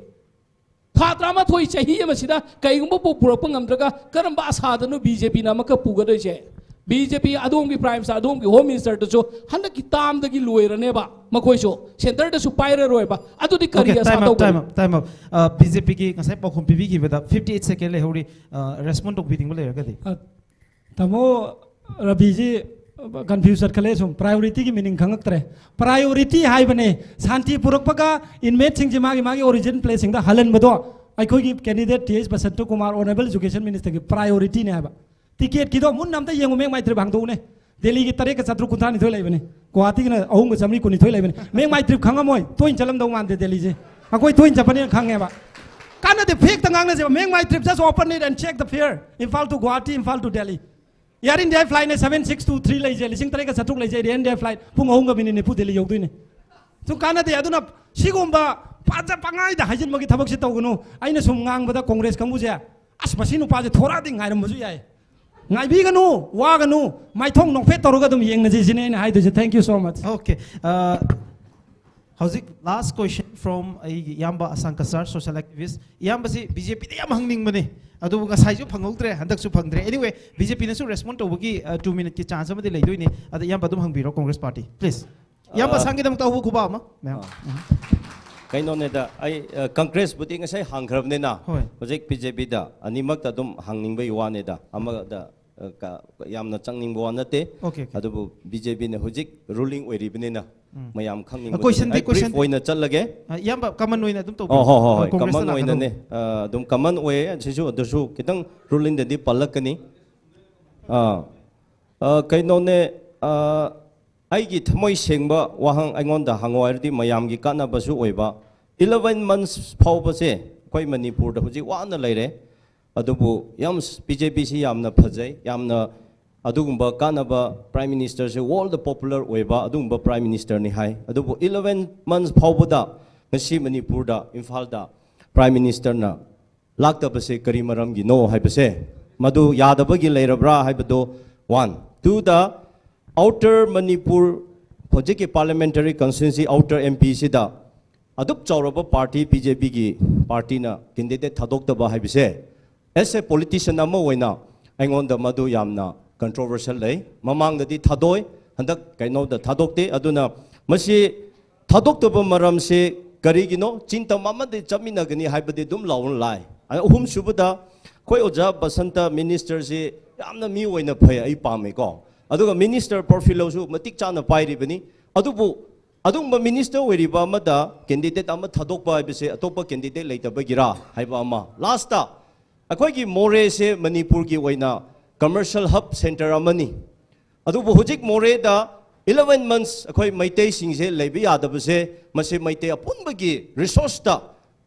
ꯊꯥ ꯇꯔꯥꯃꯥꯊꯣꯏ ꯆꯍꯤ ꯑꯃꯁꯤꯗ ꯀꯩꯒꯨꯝꯕ ꯄꯨ-, ꯄꯨꯔꯛꯄ ꯉꯝꯗ꯭ꯔꯒ ꯀꯔꯝꯕ ꯑꯁꯥꯗꯅꯣ ꯕꯤ ꯖꯦ ꯄꯤꯅ ꯑꯃꯨꯛꯀ ꯄꯨꯒꯗꯣꯏꯁꯦ? ꯕꯤ ꯖꯦ ꯄꯤ ꯑꯗꯣꯝꯒꯤ ꯄ꯭ꯔꯥꯏꯝ ꯃꯤꯅꯤꯁꯇꯔ, ꯑꯗꯣꯝꯒꯤ ꯍꯣꯝ ꯃꯤꯅꯤꯁꯇꯔꯗꯨꯁꯨ ꯍꯟꯗꯛꯀꯤ ꯇꯥꯝꯗꯒꯤ ꯂꯣꯏꯔꯅꯦꯕ꯫ ꯃꯈꯣꯏꯁꯨ ꯁꯦꯟꯇꯔꯗꯁꯨ ꯄꯥꯏꯔꯔꯣꯏꯕ꯫ ꯑꯗꯨꯗꯤ ꯀꯔꯤ ꯑꯁꯥ ꯇꯧꯒꯅꯤ? Time out, time out. B J ꯄꯤꯒꯤ ꯉꯁꯥꯏ ꯄꯥꯎꯈꯨꯝ ꯄꯤꯕꯤꯈꯤꯕꯗ fifty eight second ꯂꯩꯍꯧꯔꯤ꯫ ꯔꯦꯁꯄꯣꯟ ꯇꯧꯕꯤꯅꯤꯡꯕ ꯂꯩꯔꯒꯗꯤ꯫ ꯑ, ꯇꯥꯃꯣ ꯔꯕꯤꯖꯤ ꯀꯟꯐ꯭ꯌꯨꯁ ꯆꯠꯈꯠꯂꯦ꯫ ꯁꯨꯝ ꯄ꯭ꯔꯥꯏꯌꯣꯔꯤꯇꯤꯒꯤ ꯃꯤꯅꯤꯡ ꯈꯪꯉꯛꯇ꯭ꯔꯦ꯫ ꯄ꯭ꯔꯥꯏꯌꯣꯔꯤꯇꯤ ꯍꯥꯏꯕꯅꯦ ꯁꯥꯟꯇꯤ ꯄꯨꯔꯛꯄꯒ ꯏꯟꯃꯦꯠꯁꯤꯡꯁꯦ ꯃꯥꯒꯤ ꯃꯥꯒꯤ ꯑꯣꯔꯤꯖꯤꯟ ꯄ꯭ꯂꯦꯁꯁꯤꯡꯗ ꯍꯜꯍꯟꯕꯗꯣ꯫ ꯑꯩꯈꯣꯏꯒꯤ candidate T H Basanta Kumar, honourable education ꯃꯤꯅꯤꯁꯇꯔꯒꯤ ꯄ꯭ꯔꯥꯏꯌꯣꯔꯤꯇꯤꯅꯦ ꯍꯥꯏꯕ꯫ ꯇꯤꯀꯦꯠꯀꯤꯗꯣ ꯃꯨꯟꯅ ꯑꯝꯇ ꯌꯦꯡꯉꯨ, ꯃꯦꯡꯃꯥꯏ ꯇ꯭ꯔꯤꯞ ꯍꯥꯡꯗꯣꯛꯎꯅꯦ꯫ ꯗꯦꯜꯂꯤꯒꯤ ꯇꯔꯦꯠꯀ ꯆꯥꯇ꯭ꯔꯨꯛ ꯀꯨꯟꯊ꯭ꯔꯥꯅꯤꯊꯣꯏ ꯂꯩꯕꯅꯤ, ꯒꯨꯋꯥꯍꯥꯇꯤꯒꯤꯅ ꯑꯍꯨꯝꯒ ꯆꯥꯃꯔꯤ ꯀꯨꯟꯅꯤꯊꯣꯏ ꯂꯩꯕꯅꯤ꯫ ꯃꯦꯡꯃꯥꯏ ꯇ꯭ꯔꯤꯞ ꯈꯪꯉꯝꯃꯣꯏ, ꯇꯣꯏꯅ ꯆꯠꯂꯝꯗꯧ ꯃꯥꯟꯗꯦ ꯗꯦꯜꯂꯤꯁꯦ꯫ ꯑꯩꯈꯣꯏ ꯇꯣꯏꯅ ꯆꯠꯄꯅꯤꯅ ꯈꯪꯉꯦꯕ꯫ ꯀꯥꯟꯅꯗꯦ, ꯐꯦꯛꯇ ꯉꯥꯡꯅꯁꯦꯕ꯫ ꯃꯦꯡꯃꯥꯏ trip, just open it and check the fare, Imphal to Guwahati, Imphal to Delhi. Air India flight ꯅꯦ seven six two three ꯂꯩꯁꯦ, ꯂꯤꯁꯤꯡ ꯇꯔꯦꯠꯀ ꯆꯥꯇ꯭ꯔꯨꯛ ꯂꯩꯁꯦ, Air India flight ꯄꯨꯡ ꯑꯍꯨꯝꯒ ꯃꯤꯅꯤꯠ ꯅꯤꯐꯨ ꯗꯦꯜꯂꯤ ꯌꯧꯗꯣꯏꯅꯦ꯫ ꯁꯨꯝ ꯀꯥꯟꯅꯗꯦ꯫ ꯑꯗꯨꯅ ꯁꯤꯒꯨꯝꯕ ꯄꯥꯖ ꯄꯉꯥꯏꯗ ꯍꯥꯏꯖꯤꯟꯕꯒꯤ ꯊꯕꯛꯁꯤ ꯇꯧꯒꯅꯨ꯫ ꯑꯩꯅ ꯁꯨꯝ ꯉꯥꯡꯕꯗ ꯀꯣꯡꯒ꯭ꯔꯦꯁ ꯀꯥꯡꯕꯨꯁꯦ, "ꯑꯁ, ꯃꯁꯤ ꯅꯨꯄꯥꯁꯦ ꯊꯣꯔꯛꯑꯗꯤ ꯉꯥꯏꯔꯝꯕꯁꯨ ꯌꯥꯏ"꯫ ꯉꯥꯏꯕꯤꯒꯅꯨ, ꯋꯥꯒꯅꯨ, ꯃꯥꯏꯊꯣꯡ ꯅꯣꯛꯐꯦꯠ ꯇꯧꯔꯒ ꯑꯗꯨꯝ ꯌꯦꯡꯅꯁꯤ ꯁꯤꯅꯦ ꯑꯩꯅ ꯍꯥꯏꯗꯣꯏꯁꯦ꯫ Thank you so much꯫ Okay. Howꯖꯤꯛ last question from ꯑꯩꯒꯤ ꯏꯌꯥꯝꯕ ꯑꯁꯥꯡ ꯀꯁꯥꯔ, social activist꯫ ꯏꯌꯥꯝꯕꯁꯤ ꯕꯤ ꯖꯦ ꯄꯤꯗ ꯌꯥꯝ ꯍꯪꯅꯤꯡꯕꯅꯤ, ꯑꯗꯨꯕꯨ ꯉꯁꯥꯏꯁꯨ ꯐꯪꯍꯧꯗ꯭ꯔꯦ, ꯍꯟꯗꯛꯁꯨ ꯐꯪꯗ꯭ꯔꯦ꯫ Anyway, ꯕꯤ ꯖꯦ ꯄꯤꯅꯁꯨ ꯔꯦꯁꯄꯣꯟ ꯇꯧꯕꯒꯤ two minuteꯀꯤ ꯆꯥꯟꯁ ꯑꯃꯗꯤ ꯂꯩꯗꯣꯏꯅꯤ꯫ ꯑꯗ ꯏꯌꯥꯝꯕ ꯑꯗꯨꯝ ꯍꯪꯕꯤꯔꯣ, ꯀꯣꯡꯒ꯭ꯔꯦꯁ ꯄꯥꯔꯇꯤ, please꯫ ꯏꯌꯥꯝꯕ ꯑ, ꯑꯁꯥꯡꯒꯤꯗꯃꯛꯇ ꯑꯍꯧꯕ ꯈꯨꯕꯥꯛ ꯑꯃ, ꯃꯌꯥꯝ꯫ ꯑ꯫ ꯀꯩꯅꯣꯅꯦꯗ, ꯑꯩ, ꯑ, ꯀꯪꯒ꯭ꯔꯦꯁꯄꯨꯗꯤ ꯉꯁꯥꯏ ꯍꯥꯡꯈ꯭ꯔꯕꯅꯤꯅ, ꯍꯣꯏ꯫ ꯍꯧꯖꯤꯛ ꯕꯤ ꯖꯦ ꯄꯤꯗ ꯑꯅꯤꯃꯛꯇ ꯑꯗꯨꯝ ꯍꯥꯡꯅꯤꯡꯕꯒꯤ ꯋꯥꯅꯦꯗ꯫ ꯑꯃꯗ, ꯑ, ꯀ-, ꯌꯥꯝꯅ ꯆꯪꯅꯤꯡꯕ ꯋꯥ ꯅꯠꯇꯦ꯫ Okay, okay. ꯑꯗꯨꯕꯨ ꯕꯤ ꯖꯦ ꯄꯤꯅ ꯍꯧꯖꯤꯛ ꯔꯨꯂꯤꯡ ꯑꯣꯏꯔꯤꯕꯅꯤꯅ, ꯎꯝ꯫ ꯃꯌꯥꯝ ꯈꯪꯅꯤꯡꯕ Questionꯗꯤ, ꯑꯩ ꯕ꯭ꯔꯤꯐ questionꯗꯤ꯫ ꯑꯣꯏꯅ ꯆꯠꯂꯒꯦ꯫ ꯑ, ꯏꯌꯥꯝꯕ, ꯀꯃꯟ ꯑꯣꯏꯅ ꯑꯗꯨꯝ ꯇꯧꯕꯤꯌꯨ꯫ ꯑꯣ, ꯍꯣꯏ, ꯍꯣꯏ, ꯍꯣꯏ, ꯀꯣꯡꯒ꯭ꯔꯦꯁꯇ ꯀꯃꯟ ꯑꯣꯏꯅꯅꯦ꯫ ꯂꯥꯛꯀꯗꯧꯕ꯫ ꯑ, ꯑꯗꯨꯝ ꯀꯃꯟ ꯑꯣꯏꯌꯦ꯫ ꯑꯁꯤꯁꯨ, ꯑꯗꯨꯁꯨ ꯈꯤꯇꯪ ꯔꯨꯂꯤꯡꯗꯗꯤ ꯄꯜꯂꯛꯀꯅꯤ꯫ ꯑꯥ, ꯑ, ꯀꯩꯅꯣꯅꯦ, ꯑ, ꯑꯩꯒꯤ ꯊꯃꯣꯏ ꯁꯦꯡꯕ ꯋꯥꯍꯪ ꯑꯩꯉꯣꯟꯗ ꯍꯪꯉꯣ ꯍꯥꯏꯔꯗꯤ ꯃꯌꯥꯝꯒꯤ ꯀꯥꯟꯅꯕꯁꯨ ꯑꯣꯏꯕ꯫ Eleven months ꯐꯥꯎꯕꯁꯦ ꯑꯩꯈꯣꯏ ꯃꯅꯤꯄꯨꯔꯗ ꯍꯧꯖꯤꯛ ꯋꯥꯅ ꯂꯩꯔꯦ꯫ ꯑꯗꯨꯕꯨ ꯌꯥꯝ, ꯕꯤ ꯖꯦ ꯄꯤꯁꯤ ꯌꯥꯝꯅ ꯐꯖꯩ, ꯌꯥꯝꯅ ꯑꯗꯨꯒꯨꯝꯕ ꯀꯥꯟꯅꯕ ꯄ꯭ꯔꯥꯏꯝ ꯃꯤꯅꯤꯁꯇꯔꯁꯦ, ꯋꯥꯔꯜꯗ ꯄꯣꯄꯨꯂꯔ ꯑꯣꯏꯕ ꯑꯗꯨꯒꯨꯝꯕ ꯄ꯭ꯔꯥꯏꯝ ꯃꯤꯅꯤꯁꯇꯔꯅꯤ ꯍꯥꯏ꯫ ꯑꯗꯨꯕꯨ eleven months ꯐꯥꯎꯕꯗ ꯉꯁꯤ ꯃꯅꯤꯄꯨꯔꯗ, ꯏꯝꯐꯥꯜꯗ ꯄ꯭ꯔꯥꯏꯝ ꯃꯤꯅꯤꯁꯇꯔꯅ ꯂꯥꯛꯇꯕꯁꯦ ꯀꯔꯤ ꯃꯔꯝꯒꯤꯅꯣ ꯍꯥꯏꯕꯁꯦ, ꯃꯗꯨ ꯌꯥꯗꯕꯒꯤ ꯂꯩꯔꯕ꯭ꯔꯥ ꯍꯥꯏꯕꯗꯣ, one꯫ Twoꯗ, ꯑꯥꯎꯇꯔ ꯃꯅꯤꯄꯨꯔ, ꯍꯧꯖꯤꯛꯀꯤ ꯄꯥꯔꯂꯤꯌꯥꯃꯦꯟꯇꯔꯤ ꯀꯟꯁꯇꯤꯇ꯭ꯋꯦꯟꯁꯤ ꯑꯥꯎꯇꯔ ꯑꯦꯝ ꯄꯤꯁꯤꯗ ꯑꯗꯨꯛ ꯆꯥꯎꯔꯕ ꯄꯥꯔꯇꯤ ꯕꯤ ꯖꯦ ꯄꯤꯒꯤ ꯄꯥꯔꯇꯤꯅ ꯀꯦꯟꯗꯤꯗꯦꯠ ꯊꯥꯗꯣꯛꯇꯕ ꯍꯥꯏꯕꯁꯦ, ꯑꯦꯁ ꯑꯦ ꯄꯣꯂꯤꯇꯤꯁꯤꯌꯟ ꯑꯃ ꯑꯣꯏꯅ ꯑꯩꯉꯣꯟꯗ ꯃꯗꯨ ꯌꯥꯝꯅ controversial ꯂꯩ꯫ ꯃꯃꯥꯡꯗꯗꯤ ꯊꯥꯗꯣꯛꯏ, ꯍꯟꯗꯛ ꯀꯩꯅꯣꯗ ꯊꯥꯗꯣꯛꯇꯦ꯫ ꯑꯗꯨꯅ ꯃꯁꯤ ꯊꯥꯗꯣꯛꯇꯕ ꯃꯔꯝꯁꯤ ꯀꯔꯤꯒꯤꯅꯣ? ꯆꯤꯡꯇꯝ ꯑꯃꯗꯤ ꯆꯠꯃꯤꯟꯅꯒꯅꯤ ꯍꯥꯏꯕꯗꯤ ꯑꯗꯨꯝ ꯂꯥꯎꯅ ꯂꯥꯛꯏ꯫ ꯑꯍꯨꯝꯁꯨꯕꯗ, ꯑꯩꯈꯣꯏ ꯑꯣꯖꯥ ꯕꯁꯟꯇ minister ꯁꯤ ꯌꯥꯝꯅ ꯃꯤ ꯑꯣꯏꯅ ꯐꯩ, ꯑꯩ ꯄꯥꯝꯃꯦꯀꯣ꯫ ꯑꯗꯨꯒ minister portfolio ꯁꯨ ꯃꯇꯤꯛ ꯆꯥꯅ ꯄꯥꯏꯔꯤꯕꯅꯤ꯫ ꯑꯗꯨꯕꯨ ꯑꯗꯨꯒꯨꯝꯕ minister ꯑꯣꯏꯔꯤꯕ ꯑꯃꯗ candidate ꯑꯃ ꯊꯥꯗꯣꯛꯄ ꯍꯥꯏꯕꯁꯦ ꯑꯇꯣꯞꯄ candidate ꯂꯩꯇꯕꯒꯤꯔꯥ ꯍꯥꯏꯕ ꯑꯃ꯫ Last ꯇ, ꯑꯩꯈꯣꯏꯒꯤ ꯃꯣꯔꯦꯁꯦ ꯃꯅꯤꯄꯨꯔꯒꯤ ꯑꯣꯏꯅ commercial hub centre ꯑꯃꯅꯤ꯫ ꯑꯗꯨꯕꯨ ꯍꯧꯖꯤꯛ ꯃꯣꯔꯦꯗ eleven months ꯑꯩꯈꯣꯏ ꯃꯩꯇꯩꯁꯤꯡꯁꯦ ꯂꯩꯕ ꯌꯥꯗꯕꯁꯦ, ꯃꯁꯤ ꯃꯩꯇꯩ ꯑꯄꯨꯟꯕꯒꯤ resource ꯇ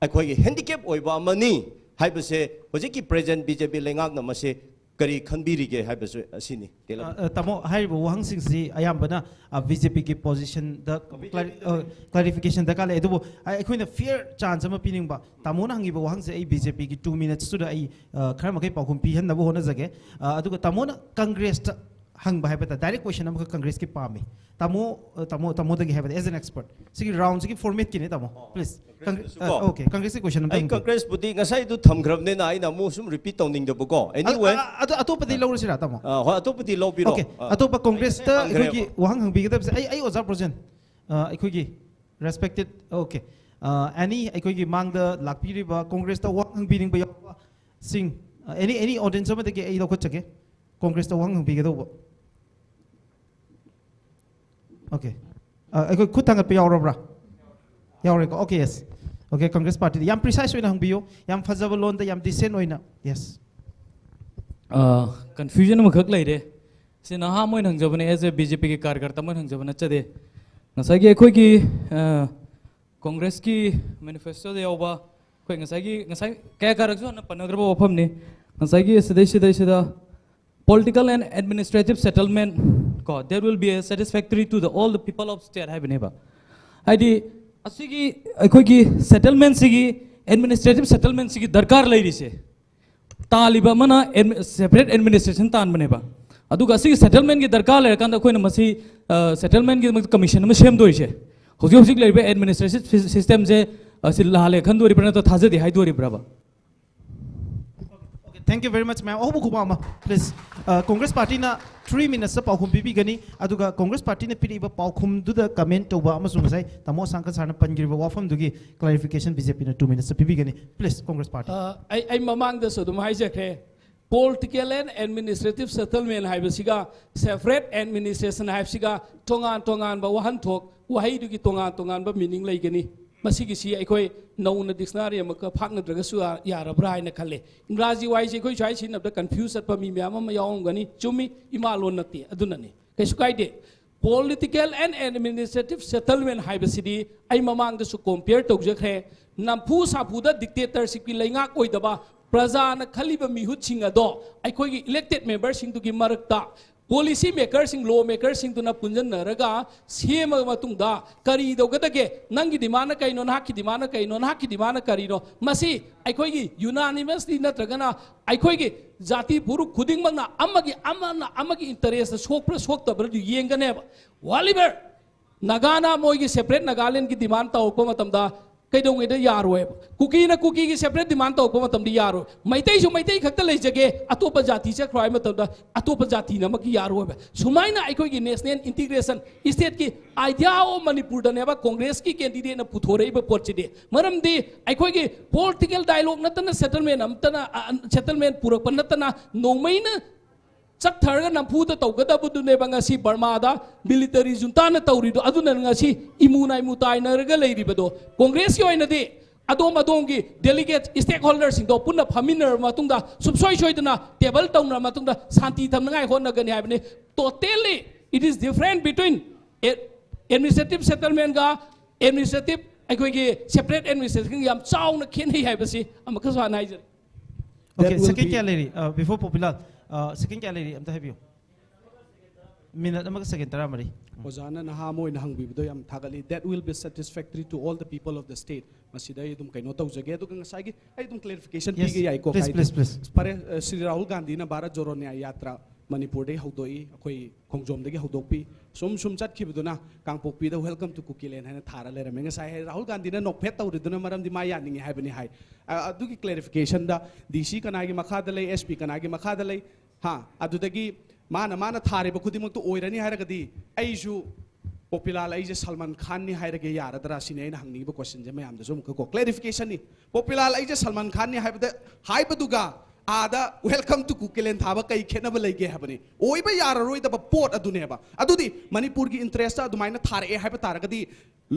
ꯑꯩꯈꯣꯏꯒꯤ handicap ꯑꯣꯏꯕ ꯑꯃꯅꯤ ꯍꯥꯏꯕꯁꯦ ꯍꯧꯖꯤꯛꯀꯤ present B J P ꯂꯩꯉꯥꯛꯅ ꯃꯁꯤ ꯀꯔꯤ ꯈꯟꯕꯤꯔꯤꯒꯦ ꯍꯥꯏꯕꯁꯨ ꯑꯁꯤꯅꯤ꯫ ꯇꯦꯂꯕ꯫ ꯑ, ꯑ, ꯇꯥꯃꯣ, ꯍꯥꯏꯔꯤꯕ ꯋꯥꯍꯪꯁꯤꯡꯁꯤ ꯑꯌꯥꯝꯕꯅ, ꯑ, B J P ꯒꯤ position ꯗ ꯀ꯭ꯂꯥꯔꯤ-, ꯑ, clarification ꯗꯔꯀꯥꯔ ꯂꯩ꯫ ꯑꯗꯨꯕꯨ ꯑ, ꯑꯩꯈꯣꯏꯅ fair chance ꯑꯃ ꯄꯤꯅꯤꯡꯕ, ꯇꯥꯃꯣꯅ ꯍꯪꯉꯤꯕ ꯋꯥꯍꯪꯁꯦ ꯑꯩ B J P ꯒꯤ two minutes ꯇꯨꯗ ꯑꯩ, ꯑ, ꯈꯔ ꯃꯈꯩ ꯄꯥꯎꯈꯨꯝ ꯄꯤꯍꯟꯅꯕ ꯍꯣꯠꯅꯖꯒꯦ꯫ ꯑ, ꯑꯗꯨꯒ ꯇꯥꯃꯣꯅ Congress ꯇ ꯍꯪꯕ ꯍꯥꯏꯕ ꯇꯥꯔꯦ, direct question ꯑꯃꯈꯛ Congress ꯀꯤ ꯄꯥꯝꯃꯤ꯫ ꯇꯥꯃꯣ, ꯑ, ꯇꯥꯃꯣ, ꯇꯥꯃꯣꯗꯒꯤ ꯍꯥꯏꯕꯗꯤ, as an expert꯫ ꯁꯤꯒꯤ round ꯁꯤꯒꯤ format ꯀꯤꯅꯦ, ꯇꯥꯃꯣ꯫ Please꯫ Congress ꯇꯁꯨ ꯑ, ꯀꯣ꯫ Okay, Congress ꯀꯤ question ꯑꯝꯇ ꯑꯩ ꯍꯪꯕꯤꯌꯨ꯫ Congress ꯄꯨꯗꯤ ꯉꯁꯥꯏꯗꯨ ꯊꯝꯈ꯭ꯔꯕꯅꯤꯅ ꯑꯩꯅ ꯑꯃꯨꯛ ꯁꯨꯝ repeat ꯇꯧꯅꯤꯡꯗꯕꯀꯣ꯫ ꯑ, Anyway꯫ ꯑ, ꯑ, ꯑꯗꯨ ꯑꯇꯣꯞꯄꯗꯤ ꯂꯧꯔꯁꯤꯔꯥ, ꯇꯥꯃꯣ? ꯑ, ꯍꯣꯏ, ꯑꯇꯣꯞꯄꯗꯤ ꯂꯧꯕꯤꯔꯣ꯫ Okay, ꯑ꯫ ꯑꯇꯣꯞꯄ Congress ꯇ ꯍꯪꯈ꯭ꯔꯦꯕ꯫ ꯑꯩꯈꯣꯏꯒꯤ ꯋꯥꯍꯪ ꯍꯪꯕꯤꯒꯗꯕꯁꯦ, ꯑꯩ, ꯑꯩ ꯑꯣꯖꯥ ꯕ꯭ꯔꯣꯖꯦꯟ, ꯑ, ꯑꯩꯈꯣꯏꯒꯤ respected, okay, ꯑ, any ꯑꯩꯈꯣꯏꯒꯤ ꯃꯥꯡꯗ ꯂꯥꯛꯄꯤꯔꯤꯕ Congress ꯇ ꯋꯥꯍꯪ ꯍꯪꯕꯤꯅꯤꯡꯕ ꯌꯥꯎꯕꯁꯤꯡ, ꯑ, any, any audience ꯑꯃꯗꯒꯤ ꯑꯩ ꯂꯧꯈꯠꯆꯒꯦ꯫ Congress ꯇ ꯋꯥꯍꯪ ꯍꯪꯕꯤꯒꯗꯧꯕ꯫ Okay꯫ ꯑ, ꯑꯩꯈꯣꯏ ꯈꯨꯠ ꯊꯥꯡꯒꯠꯄ ꯌꯥꯎꯔꯕ꯭ꯔꯥ? ꯌꯥꯎꯔꯦꯀꯣ꯫ Okay, yes꯫ Okay, Congress party ꯗ ꯌꯥꯝ precise ꯑꯣꯏꯅ ꯍꯪꯕꯤꯌꯨ, ꯌꯥꯝ ꯐꯖꯕ ꯂꯣꯟꯗ, ꯌꯥꯝ decent ꯑꯣꯏꯅ꯫ Yes꯫ ꯑ, confusion ꯑꯃꯈꯛ ꯂꯩꯔꯦ꯫ ꯁꯤ ꯅꯍꯥ ꯑꯃ ꯑꯣꯏꯅ ꯍꯪꯖꯕꯅꯦ, as a B J P ꯒꯤ ꯀꯥꯔꯌꯀꯔꯇ ꯑꯃ ꯑꯣꯏꯅ ꯍꯪꯖꯕ ꯅꯠꯆꯗꯦ꯫ ꯉꯁꯥꯏꯒꯤ ꯑꯩꯈꯣꯏꯒꯤ, ꯑ, Congress ꯀꯤ manifesto ꯗ ꯌꯥꯎꯕ, ꯑꯩꯈꯣꯏ ꯉꯁꯥꯏꯒꯤ, ꯉꯁꯥꯏ ꯀꯌꯥ ꯀꯥꯔꯛꯁꯨ ꯍꯥꯟꯅ ꯄꯟꯅꯈ꯭ꯔꯕ ꯋꯥꯐꯝꯅꯤ꯫ ꯉꯁꯥꯏꯒꯤ ꯁꯤꯗꯩ, ꯁꯤꯗꯩ, ꯁꯤꯗ political and administrative settlement ꯀꯣ, there will be a satisfactory to the all the people of state ꯍꯥꯏꯕꯅꯦꯕ꯫ ꯍꯥꯏꯗꯤ ꯑꯁꯤꯒꯤ ꯑꯩꯈꯣꯏꯒꯤ settlement ꯁꯤꯒꯤ, administrative settlement ꯁꯤꯒꯤ ꯗꯔꯀꯥꯔ ꯂꯩꯔꯤꯁꯦ, ꯇꯥꯜꯂꯤꯕ ꯑꯃꯅ admi-, separate administration ꯇꯥꯟꯕꯅꯦꯕ꯫ ꯑꯗꯨꯒ ꯑꯁꯤꯒꯤ settlement ꯀꯤ ꯗꯔꯀꯥꯔ ꯂꯩꯔꯀꯥꯟꯗ ꯑꯩꯈꯣꯏꯅ ꯃꯁꯤ, ꯑ, settlement ꯀꯤꯗꯃꯛꯇ commission ꯑꯃ ꯁꯦꯝꯗꯣꯔꯤꯁꯦ, ꯍꯧꯖꯤꯛ ꯍꯧꯖꯤꯛ ꯂꯩꯔꯤꯕ administrative system ꯁꯦ, ꯑ, ꯁꯤ ꯂꯥꯜꯂꯦ ꯈꯟꯗꯣꯔꯤꯕ꯭ꯔꯥ, ꯅꯠꯇ꯭ꯔꯒ ꯊꯥꯖꯗꯦ ꯍꯥꯏꯗꯣꯔꯤꯕ꯭ꯔꯕ? Okay, Thank you very much, ma'am. ꯑꯍꯧꯕ ꯈꯨꯕꯥꯛ ꯑꯃ, please. Congress partyꯅ three minutesꯇ ꯄꯥꯎꯈꯨꯝ ꯄꯤꯕꯤꯒꯅꯤ, ꯑꯗꯨꯒ Congress partyꯅ ꯄꯤꯔꯛꯏꯕ ꯄꯥꯎꯈꯨꯝꯗꯨꯗ comment ꯇꯧꯕ ꯑꯃꯁꯨꯡ ꯉꯁꯥꯏ ꯇꯥꯃꯣ ꯑꯁꯥꯡꯀ sirꯅ ꯄꯟꯈ꯭ꯔꯤꯕ ꯋꯥꯐꯝꯗꯨꯒꯤ clarification BJPꯅ two minutesꯇ ꯄꯤꯕꯤꯒꯅꯤ꯫ Please, Congress party. ꯑ, ꯑꯩ ꯑꯩ ꯃꯃꯥꯡꯗꯁꯨ ꯑꯗꯨꯝ ꯍꯥꯏꯖꯈ꯭ꯔꯦ, political and administrative settlement ꯍꯥꯏꯕꯁꯤꯒ separate administration ꯍꯥꯏꯕꯁꯤꯒ ꯇꯣꯉꯥꯟ ꯇꯣꯉꯥꯟꯕ ꯋꯥꯍꯟꯊꯣꯛ, ꯋꯥꯍꯩꯗꯨꯒꯤ ꯇꯣꯉꯥꯟ ꯇꯣꯉꯥꯟꯕ meaning ꯂꯩꯒꯅꯤ꯫ ꯃꯁꯤꯒꯤꯁꯤ ꯑꯩꯈꯣꯏ ꯅꯧꯅ dictionary ꯑꯃꯈꯛ ꯐꯥꯛꯅꯗ꯭ꯔꯒꯁꯨ ꯌꯥ- ꯌꯥꯔꯕ꯭ꯔꯥ ꯍꯥꯏꯅ ꯈꯜꯂꯦ꯫ ꯏꯪꯒ꯭ꯔꯥꯖꯤ ꯋꯥꯍꯩꯁꯦ ꯑꯩꯈꯣꯏ ꯁ꯭ꯋꯥꯏ ꯁꯤꯖꯤꯟꯅꯕꯗ confuse ꯆꯠꯄ ꯃꯤ ꯃꯌꯥꯝ ꯑꯃ ꯌꯥꯎꯔꯝꯒꯅꯤ꯫ ꯆꯨꯝꯃꯤ, ꯏꯃꯥ ꯂꯣꯟ ꯅꯠꯇꯦ, ꯑꯗꯨꯅꯅꯤ꯫ ꯀꯩꯁꯨ ꯀꯥꯏꯗꯦ꯫ Political and administrative settlement ꯍꯥꯏꯕꯁꯤꯗꯤ ꯑꯩ ꯃꯃꯥꯡꯗꯁꯨ compare ꯇꯧꯖꯈ꯭ꯔꯦ꯫ ꯅꯝꯐꯨ ꯁꯥꯐꯨꯗ dictatorshipꯀꯤ ꯂꯩꯉꯥꯛ ꯑꯣꯏꯗꯕ, ꯄ꯭ꯔꯖꯥꯅ ꯈꯜꯂꯤꯕ ꯃꯤꯍꯨꯠꯁꯤꯡ ꯑꯗꯣ ꯑꯩꯈꯣꯏꯒꯤ elected memberꯁꯤꯡꯗꯨꯒꯤ ꯃꯔꯛꯇ policy makerꯁꯤꯡ, law makerꯁꯤꯡꯗꯨꯅ ꯄꯨꯟꯁꯤꯟꯅꯔꯒ ꯁꯦꯝꯃꯕ ꯃꯇꯨꯡꯗ ꯀꯔꯤ ꯇꯧꯒꯗꯒꯦ? ꯅꯪꯒꯤ demandꯅ ꯀꯩꯅꯣ? ꯅꯍꯥꯛꯀꯤ demandꯅ ꯀꯩꯅꯣ? ꯅꯍꯥꯛꯀꯤ demandꯅ ꯀꯔꯤꯅꯣ? ꯃꯁꯤ ꯑꯩꯈꯣꯏꯒꯤ unanimously ꯅꯠꯇ꯭ꯔꯒꯅ ꯑꯩꯈꯣꯏꯒꯤ ꯖꯥꯇꯤ ꯐꯨꯔꯨꯞ ꯈꯨꯗꯤꯡꯃꯛꯅ ꯑꯃꯒꯤ ꯑꯃꯅ ꯑꯃꯒꯤ interestꯇ ꯁꯣꯛꯄ꯭ꯔꯥ ꯁꯣꯛꯇꯕ꯭ꯔꯥ ꯑꯗꯨ ꯌꯦꯡꯒꯅꯦꯕ꯫ Oliver, ꯅꯥꯒꯥꯅ ꯃꯣꯏꯒꯤ separate ꯅꯥꯒꯥꯂꯦꯟꯒꯤ demand ꯇꯧꯔꯛꯄ ꯃꯇꯝꯗ ꯀꯩꯗꯧꯉꯩꯗ ꯌꯥꯔꯣꯏꯕ? ꯀꯨꯀꯤꯅ ꯀꯨꯀꯤꯒꯤ separate demand ꯇꯧꯔꯛꯄ ꯃꯇꯝꯗ ꯌꯥꯔꯣꯏ꯫ ꯃꯩꯇꯩꯁꯨ ꯃꯩꯇꯩ ꯈꯛꯇ ꯂꯩꯖꯒꯦ, ꯑꯇꯣꯞꯄ ꯖꯥꯇꯤ ꯆꯠꯈ꯭ꯔꯣ ꯍꯥꯏꯕ ꯃꯇꯝꯗ ꯑꯇꯣꯞꯄ ꯖꯥꯇꯤꯅ ꯑꯃꯨꯛ ꯌꯥꯔꯣꯏꯕ꯫ ꯁꯨꯃꯥꯏꯅ ꯑꯩꯈꯣꯏꯒꯤ national integration, stateꯀꯤ idea of ꯃꯅꯤꯄꯨꯔꯗꯅꯦꯕ Congressꯀꯤ candidateꯅ ꯄꯨꯊꯣꯔꯛꯏꯕ ꯄꯣꯠꯁꯤꯗꯤ꯫ ꯃꯔꯝꯗꯤ ꯑꯩꯈꯣꯏꯒꯤ political dialogue ꯅꯠꯇꯅ settlement ꯑꯃꯇꯅ, ꯑ, settlement ꯄꯨꯔꯛꯄ ꯅꯠꯇꯅ ꯅꯣꯡꯃꯩꯅ ꯆꯠꯊꯔꯒ ꯅꯝꯐꯨꯗ ꯇꯧꯒꯗꯕꯗꯨꯅꯦꯕ ꯉꯁꯤ ꯕꯔꯃꯥꯗ military juntana ꯇꯧꯔꯤꯗꯣ꯫ ꯑꯗꯨꯅ ꯉꯁꯤ ꯏꯃꯨ ꯅꯥꯏꯃꯨ ꯇꯥꯏꯅꯔꯒ ꯂꯩꯔꯤꯕꯗꯣ꯫ Congressꯀꯤ ꯑꯣꯏꯅꯗꯤ ꯑꯗꯣꯝ ꯑꯗꯣꯝꯒꯤ delegate stakeholderꯁꯤꯡꯗꯣ ꯄꯨꯟꯅ ꯐꯝꯃꯤꯟꯅꯔꯕ ꯃꯇꯨꯡꯗ, ꯁꯨꯡꯁꯣꯏ ꯁꯣꯏꯗꯅ table ꯇꯧꯅꯔꯕ ꯃꯇꯨꯡꯗ ꯁꯥꯟꯇꯤ ꯊꯝꯅꯉꯥꯏ ꯍꯣꯠꯅꯒꯅꯤ ꯍꯥꯏꯕꯅꯤ꯫ Totally, it is different between administrative settlementꯒ administrative, ꯑꯩꯈꯣꯏꯒꯤ separate administrationꯒ ꯌꯥꯝ ꯆꯥꯎꯅ ꯈꯦꯠꯅꯩ ꯍꯥꯏꯕꯁꯤ ꯑꯃꯨꯛꯀꯁꯨ ꯍꯥꯟꯅ ꯍꯥꯏꯖꯔꯤ꯫ Okay, That will second be- ꯀꯌꯥ ꯂꯩꯔꯤ? Uh, before ꯄꯣꯄꯤꯂꯥꯜ, uh, second ꯀꯌꯥ ꯂꯩꯔꯤ? ꯑꯝꯇ ꯍꯥꯏꯕꯤꯌꯨ꯫ Minute ꯑꯃꯒ second ꯇꯔꯥꯃꯔꯤ꯫ ꯑꯣꯖꯥꯅ ꯅꯍꯥ ꯑꯃ ꯑꯣꯏꯅ ꯍꯪꯕꯤꯕꯗꯣ ꯌꯥꯝ ꯊꯥꯒꯠꯂꯤ꯫ That will be satisfactory to all the people of the state. ꯃꯁꯤꯗ ꯑꯩ ꯑꯗꯨꯝ ꯀꯩꯅꯣ ꯇꯧꯖꯒꯦ꯫ ꯑꯗꯨꯒ ꯉꯁꯥꯏꯒꯤ ꯑꯩ ꯑꯗꯨꯝ clarification Yes, ꯄꯤꯒꯦ ꯌꯥꯏꯀꯣ? please, ꯀꯥꯏꯗꯦ꯫ please, please. ꯐꯔꯦ, ꯑ, ꯁ꯭ꯔꯤ ꯔꯥꯍꯨꯜ ꯒꯥꯟꯙꯤꯅ ꯚꯥꯔꯠ ꯖꯣꯔꯣ ꯅ꯭ꯌꯥꯌ ꯌꯥꯇ꯭ꯔꯥ ꯃꯅꯤꯄꯨꯔꯗꯒꯤ ꯍꯧꯗꯣꯛꯏ, ꯑꯩꯈꯣꯏ ꯈꯣꯡꯖꯣꯝꯗꯒꯤ ꯍꯧꯗꯣꯛꯄꯤ꯫ ꯁꯨꯝ ꯁꯨꯝ ꯆꯠꯈꯤꯕꯗꯨꯅ ꯀꯥꯡꯄꯣꯛꯄꯤꯗ "Welcome to Kukiland" ꯍꯥꯏꯅ ꯊꯥꯔ ꯂꯩꯔꯝꯃꯦ꯫ ꯉꯁꯥꯏ ꯍꯥꯏ, ꯔꯥꯍꯨꯜ ꯒꯥꯟꯙꯤꯅ ꯅꯣꯛꯐꯦꯠ ꯇꯧꯔꯤꯗꯨꯅ ꯃꯔꯝꯗꯤ ꯃꯥ ꯌꯥꯅꯤꯡꯉꯤ ꯍꯥꯏꯕꯅꯤ ꯍꯥꯏ꯫ ꯑ, ꯑꯗꯨꯒꯤ clarification ꯗ ꯗꯤ ꯁꯤ ꯀꯅꯥꯒꯤ ꯃꯈꯥꯗ ꯂꯩ, ꯑꯦꯁ ꯄꯤ ꯀꯅꯥꯒꯤ ꯃꯈꯥꯗ ꯂꯩ, ꯍꯥ? ꯑꯗꯨꯗꯒꯤ ꯃꯥꯅ, ꯃꯥꯅ ꯊꯥꯔꯤꯕ ꯈꯨꯗꯤꯡꯃꯛꯇꯨ ꯑꯣꯏꯔꯅꯤ ꯍꯥꯏꯔꯒꯗꯤ, ꯑꯩꯁꯨ ꯄꯣꯄꯤꯂꯥꯜ ꯑꯩꯁꯦ ꯁꯜꯃꯥꯟ ꯈꯥꯟꯅꯤ ꯍꯥꯏꯔꯒꯦ ꯌꯥꯔꯗ꯭ꯔꯥ ꯁꯤꯅꯤ ꯑꯩꯅ ꯍꯪꯅꯤꯡꯉꯤꯕ question ꯁꯦ ꯃꯌꯥꯝꯗꯁꯨ ꯑꯃꯨꯛꯀ ꯀꯣ꯫ Clarification ꯅꯤ꯫ ꯄꯣꯄꯤꯂꯥꯜ ꯑꯩꯁꯦ ꯁꯜꯃꯥꯟ ꯈꯥꯟꯅꯤ ꯍꯥꯏꯕꯗ, ꯍꯥꯏꯕꯗꯨꯒ ꯑꯥꯗ "Welcome to Kukiland" ꯊꯥꯕ ꯀꯩ ꯈꯦꯠꯅꯕ ꯂꯩꯒꯦ ꯍꯥꯏꯕꯅꯤ꯫ ꯑꯣꯏꯕ ꯌꯥꯔꯔꯣꯏꯗꯕ ꯄꯣꯠ ꯑꯗꯨꯅꯦꯕ꯫ ꯑꯗꯨꯗꯤ ꯃꯅꯤꯄꯨꯔꯒꯤ interest ꯑꯗꯨꯃꯥꯏꯅ ꯊꯥꯔꯛꯑꯦ ꯍꯥꯏꯕ ꯇꯥꯔꯒꯗꯤ,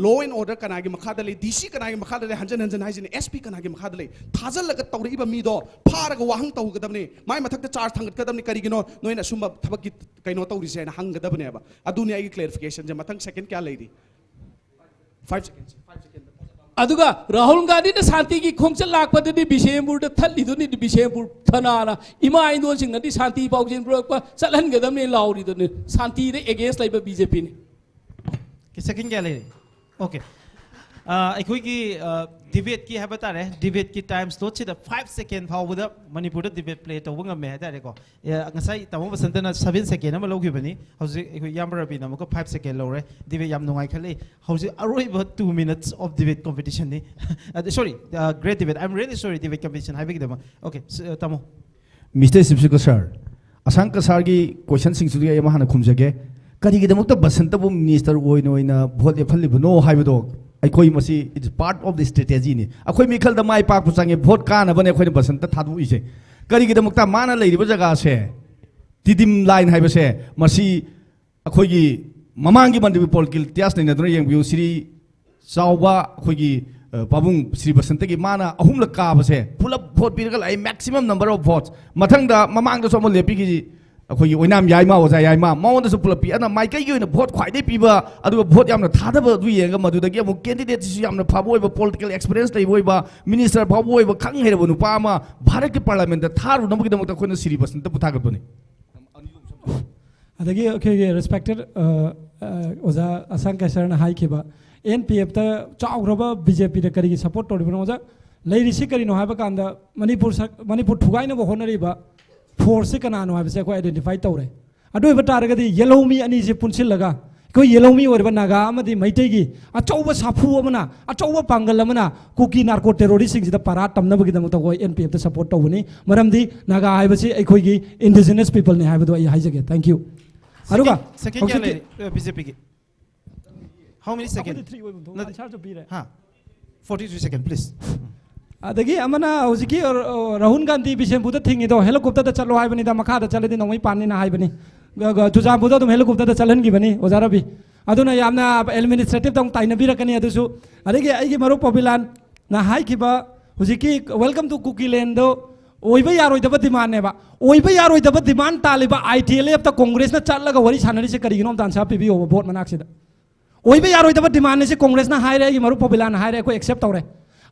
law and order ꯀꯅꯥꯒꯤ ꯃꯈꯥꯗ ꯂꯩ, ꯗꯤ ꯁꯤ ꯀꯅꯥꯒꯤ ꯃꯈꯥꯗ ꯂꯩ, ꯍꯟꯖꯟ ꯍꯟꯖꯟ ꯍꯥꯏꯁꯤꯅꯤ, ꯑꯦꯁ ꯄꯤ ꯀꯅꯥꯒꯤ ꯃꯈꯥꯗ ꯂꯩ? ꯊꯥꯖꯤꯜꯂꯒ ꯇꯧꯔꯛꯏꯕ ꯃꯤꯗꯣ ꯐꯥꯔꯒ ꯋꯥꯍꯪ ꯇꯧꯒꯗꯕꯅꯤ, ꯃꯥꯏ ꯃꯊꯛꯇ charge ꯊꯥꯡꯒꯠꯀꯗꯕꯅꯤ꯫ "ꯀꯔꯤꯒꯤꯅꯣ ꯅꯣꯏꯅ ꯑꯁꯨꯝꯕ ꯊꯕꯛꯀꯤ ꯀꯩꯅꯣ ꯇꯧꯔꯤꯁꯦ?" ꯍꯥꯏꯅ ꯍꯪꯒꯗꯕꯅꯦꯕ꯫ ꯑꯗꯨꯅꯤ ꯑꯩꯒꯤ clarification ꯁꯦ꯫ ꯃꯊꯪ second ꯀꯌꯥ ꯂꯩꯔꯤ? Five seconds, five seconds. ꯑꯗꯨꯒ ꯔꯥꯍꯨꯜ ꯒꯥꯟꯙꯤꯅ ꯁꯥꯟꯇꯤꯒꯤ ꯈꯣꯡꯆꯠ ꯂꯥꯛꯄꯗꯗꯤ ꯕꯤꯁꯦꯝꯄꯨꯔꯗ ꯊꯠꯂꯤꯗꯨꯅꯤ, ꯕꯤꯁꯦꯝꯄꯨꯔ ꯊꯅꯥꯅ꯫ ꯏꯃꯥ ꯏꯟꯗꯣꯟꯁꯤꯡꯅꯗꯤ ꯁꯥꯟꯇꯤ ꯄꯥꯎꯖꯦꯜ ꯄꯨꯔꯛꯄ ꯆꯠꯍꯟꯒꯗꯕꯅꯤ ꯂꯥꯎꯔꯤꯗꯨꯅꯤ, ꯁꯥꯟꯇꯤꯗ against ꯂꯩꯕ ꯕꯤ ꯖꯦ ꯄꯤꯅꯤ꯫ ꯁꯦꯀꯦꯟ ꯀꯌꯥ ꯂꯩꯔꯤ? ꯑꯣꯀꯦ꯫ ꯑꯩꯈꯣꯏꯒꯤ ꯗꯤꯕꯦꯠꯀꯤ ꯍꯥꯏꯕ ꯇꯥꯔꯦ, ꯗꯤꯕꯦꯠꯀꯤ ꯇꯥꯏꯝ ꯁ꯭ꯂꯣꯠꯁꯤꯗ ꯐꯥꯏꯚ ꯁꯦꯀꯦꯟ ꯐꯥꯎꯕꯗ ꯃꯅꯤꯄꯨꯔꯗ ꯗꯤꯕꯦꯠ ꯄ꯭ꯂꯦ ꯇꯧꯕ ꯉꯝꯃꯦ ꯍꯥꯏ ꯇꯥꯔꯦꯀꯣ꯫ ꯑꯦ, ꯉꯁꯥꯏ ꯇꯥꯃꯣ ꯕꯁꯟꯇꯅ ꯁꯚꯦꯟ ꯁꯦꯀꯦꯟ ꯑꯃ ꯂꯧꯈꯤꯕꯅꯤ, ꯍꯧꯖꯤꯛ ꯑꯩꯈꯣꯏ ꯏꯌꯥꯝꯕ ꯔꯕꯤꯅ ꯑꯃꯨꯛꯀ ꯐꯥꯏꯚ ꯁꯦꯀꯦꯟ ꯂꯧꯔꯦ꯫ ꯗꯤꯕꯦꯠ ꯌꯥꯝ ꯅꯨꯡꯉꯥꯏꯈꯠꯂꯤ꯫ ꯍꯧꯖꯤꯛ ꯑꯔꯣꯏꯕ two minutes of debate competition ꯅꯤ꯫ ꯑꯗ, sorry, great debate, I am really sorry, debate competition ꯍꯥꯏꯕꯒꯤꯗꯃꯛ꯫ ꯑꯣꯀꯦ, ꯇꯥꯃꯣ꯫ Mister Chief Speaker sir, ꯑꯁꯥꯡ ꯀꯁꯥꯔꯒꯤ question ꯁꯤꯡꯁꯤꯗꯤ ꯑꯩ ꯑꯃ ꯍꯥꯟꯅ ꯈꯨꯝꯖꯒꯦ꯫ ꯀꯔꯤꯒꯤꯗꯃꯛꯇ ꯕꯁꯟꯇꯕꯨ minister ꯑꯣꯏꯅ ꯑꯣꯏꯅ vote ꯂꯦꯞꯍꯜꯂꯤꯕꯅꯣ ꯍꯥꯏꯕꯗꯣ, ꯑꯩꯈꯣꯏ ꯃꯁꯤ, it's part of the strategy ꯅꯤ꯫ ꯑꯩꯈꯣꯏ ꯃꯤꯈꯜꯗ ꯃꯥꯏ ꯄꯥꯛꯄ ꯆꯪꯉꯦ, vote ꯀꯥꯅꯕꯅꯦ ꯑꯩꯈꯣꯏꯅ ꯕꯁꯟꯇ ꯊꯥꯗꯣꯛꯏꯁꯦ꯫ ꯀꯔꯤꯒꯤꯗꯃꯛꯇ ꯃꯥꯅ ꯂꯩꯔꯤꯕ ꯖꯒꯥꯁꯦ, ꯇꯤꯗꯤꯝ line ꯍꯥꯏꯕꯁꯦ, ꯃꯁꯤ ꯑꯩꯈꯣꯏꯒꯤ ꯃꯃꯥꯡꯒꯤ ꯃꯅꯤꯄꯨꯔ political ꯏꯇꯤꯍꯥꯁ ꯅꯩꯅꯗꯨꯅ ꯌꯦꯡꯕꯤꯌꯨ, ꯁ꯭ꯔꯤ ꯆꯥꯎꯕ, ꯑꯩꯈꯣꯏꯒꯤ, ꯑ, ꯄꯥꯕꯨꯡ ꯁ꯭ꯔꯤ ꯕꯁꯟꯇꯒꯤ ꯃꯥꯅ ꯑꯍꯨꯝꯂꯛ ꯀꯥꯕꯁꯦ ꯄꯨꯂꯞ vote ꯄꯤꯔꯒ ꯂꯥꯛꯑꯦ, maximum number of votes꯫ ꯃꯊꯪꯗ ꯃꯃꯥꯡꯗꯁꯨ ꯑꯃ ꯂꯦꯞꯄꯤꯈꯤ, ꯑꯩꯈꯣꯏꯒꯤ ꯑꯣꯏꯅꯥꯝ ꯌꯥꯏꯃ, ꯑꯣꯖꯥ ꯌꯥꯏꯃ, ꯃꯉꯣꯟꯗꯁꯨ ꯄꯨꯂꯞ ꯄꯤ꯫ ꯑꯗꯨꯅ ꯃꯥꯏꯀꯩꯒꯤ ꯑꯣꯏꯅ vote ꯈ꯭ꯋꯥꯏꯗꯒꯤ ꯄꯤꯕ, ꯑꯗꯨꯒ vote ꯌꯥꯝꯅ ꯊꯥꯗꯕ ꯑꯗꯨ ꯌꯦꯡꯉꯒ, ꯃꯗꯨꯗꯒꯤ ꯑꯃꯨꯛ candidate ꯁꯤꯁꯨ ꯌꯥꯝꯅ ꯐꯕ ꯑꯣꯏꯕ, political experience ꯂꯩꯕ ꯑꯣꯏꯕ, minister ꯐꯥꯎꯕ ꯑꯣꯏꯕ, ꯈꯪ ꯍꯩꯔꯕ ꯅꯨꯄꯥ ꯑꯃ ꯚꯥꯔꯠꯀꯤ parliament ꯇ ꯊꯥꯔꯨꯅꯕꯒꯤꯗꯃꯛꯇ ꯑꯩꯈꯣꯏꯅ ꯁ꯭ꯔꯤ ꯕꯁꯟꯇ ꯄꯨꯊꯥꯒꯠꯄꯅꯤ꯫ ꯑꯗꯒꯤ ꯑꯩꯈꯣꯏꯒꯤ respected, ꯑ, ꯑ, ꯑꯣꯖꯥ ꯑꯁꯥꯡ ꯀꯁꯥꯔꯅ ꯍꯥꯏꯈꯤꯕ, ꯑꯦꯟ ꯄꯤ ꯑꯦꯐꯇ ꯆꯥꯎꯈ꯭ꯔꯕ ꯕꯤ ꯖꯦ ꯄꯤꯗ ꯀꯔꯤꯒꯤ support ꯇꯧꯔꯤꯕꯅꯣ? ꯑꯣꯖꯥ, ꯂꯩꯔꯤꯁꯤ ꯀꯔꯤꯅꯣ ꯍꯥꯏꯕ ꯀꯥꯟꯗ, ꯃꯅꯤꯄꯨꯔ ꯁꯔ-, ꯃꯅꯤꯄꯨꯔ ꯊꯨꯒꯥꯏꯅꯕ ꯍꯣꯠꯅꯔꯤꯕ force ꯁꯤ ꯀꯅꯥꯅꯣ ꯍꯥꯏꯕꯁꯦ ꯑꯩꯈꯣꯏ identify ꯇꯧꯔꯦ꯫ ꯑꯗꯨ ꯑꯣꯏꯕ ꯇꯥꯔꯒꯗꯤ ꯌꯦꯜꯍꯧꯃꯤ ꯑꯅꯤꯁꯦ ꯄꯨꯟꯁꯤꯜꯂꯒ ꯑꯩꯈꯣꯏ ꯌꯦꯜꯍꯧꯃꯤ ꯑꯣꯏꯔꯤꯕ ꯅꯥꯒꯥ ꯑꯃꯗꯤ ꯃꯩꯇꯩꯒꯤ ꯑꯆꯧꯕ ꯁꯥꯐꯨ ꯑꯃꯅ, ꯑꯆꯧꯕ ꯄꯥꯡꯒꯜ ꯑꯃꯅ ꯀꯨꯀꯤ ꯅꯥꯔꯀꯣ ꯇꯦꯔꯣꯔꯤꯁꯁꯤꯡꯁꯤꯗ ꯄꯔꯥ ꯇꯝꯅꯕꯒꯤꯗꯃꯛꯇ ꯑꯩꯈꯣꯏ N P F ꯇ support ꯇꯧꯕꯅꯤ꯫ ꯃꯔꯝꯗꯤ ꯅꯥꯒꯥ ꯍꯥꯏꯕꯁꯤ ꯑꯩꯈꯣꯏꯒꯤ indigenous people ꯅꯤ ꯍꯥꯏꯕꯗꯣ ꯑꯩ ꯍꯥꯏꯖꯒꯦ꯫ Thank you꯫ ꯑꯗꯨꯒ Second, second ꯀꯌꯥ ꯍꯧꯖꯤꯛꯀꯤ ꯂꯩꯔꯤ? ꯑ, B J P ꯒꯤ? How many second? ꯑꯩꯈꯣꯏꯗꯤ three ꯑꯣꯏꯕ ꯊꯣꯛꯑꯦ, ꯅꯠ- answer ꯁꯨ ꯄꯤꯔꯦ꯫ ꯍꯥ? Forty-three second, please. ꯑꯗꯒꯤ ꯑꯃꯅ ꯍꯧꯖꯤꯛꯀꯤ, ꯑ, ꯔꯥꯍꯨꯜ ꯒꯥꯟꯙꯤ ꯕꯤꯁꯦꯝꯄꯨꯔꯗ ꯊꯤꯡꯉꯤꯗꯣ helicopter ꯗ ꯆꯠꯂꯣ ꯍꯥꯏꯕꯅꯤꯗ, ꯃꯈꯥꯗ ꯆꯠꯂꯗꯤ ꯅꯣꯡꯃꯩ ꯄꯥꯟꯅꯤꯅ ꯍꯥꯏꯕꯅꯤ꯫ ꯒ-, ꯒ-, ꯆꯨꯔꯆꯥꯟꯄꯨꯔꯗ ꯑꯗꯨꯝ helicopter ꯗ ꯆꯠꯍꯟꯈꯤꯕꯅꯤ ꯑꯣꯖꯥ ꯔꯕꯤ꯫ ꯑꯗꯨꯅ ꯌꯥꯝꯅ administrative ꯇ ꯑꯃꯨꯛ ꯇꯥꯏꯅꯕꯤꯔꯛꯀꯅꯤ꯫ ꯑꯗꯨꯁꯨ ꯑꯗꯒꯤ ꯑꯩꯒꯤ ꯃꯔꯨꯞ ꯄꯣꯕꯤꯂꯥꯟꯅ ꯍꯥꯏꯈꯤꯕ ꯍꯧꯖꯤꯛꯀꯤ Welcome to Kukiland ꯗꯣ ꯑꯣꯏꯕ ꯌꯥꯔꯣꯏꯗꯕ demand ꯅꯦꯕ꯫ ꯑꯣꯏꯕ ꯌꯥꯔꯣꯏꯗꯕ demand ꯇꯥꯜꯂꯤꯕ I T L F ꯇ Congress ꯅ ꯆꯠꯂꯒ ꯋꯥꯔꯤ ꯁꯥꯟꯅꯔꯤꯁꯦ ꯀꯔꯤꯒꯤꯅꯣ ꯑꯝꯇ answer ꯄꯤꯕꯤꯌꯣꯕ vote ꯃꯅꯥꯛꯁꯤꯗ꯫ ꯑꯣꯏꯕ ꯌꯥꯔꯣꯏꯗꯕ demand ꯅꯤ ꯁꯤ Congress ꯅ ꯍꯥꯏꯔꯦ, ꯑꯩꯒꯤ ꯃꯔꯨꯞ ꯄꯣꯕꯤꯂꯥꯅ ꯍꯥꯏꯔꯦ, ꯑꯩꯈꯣꯏ accept ꯇꯧꯔꯦ꯫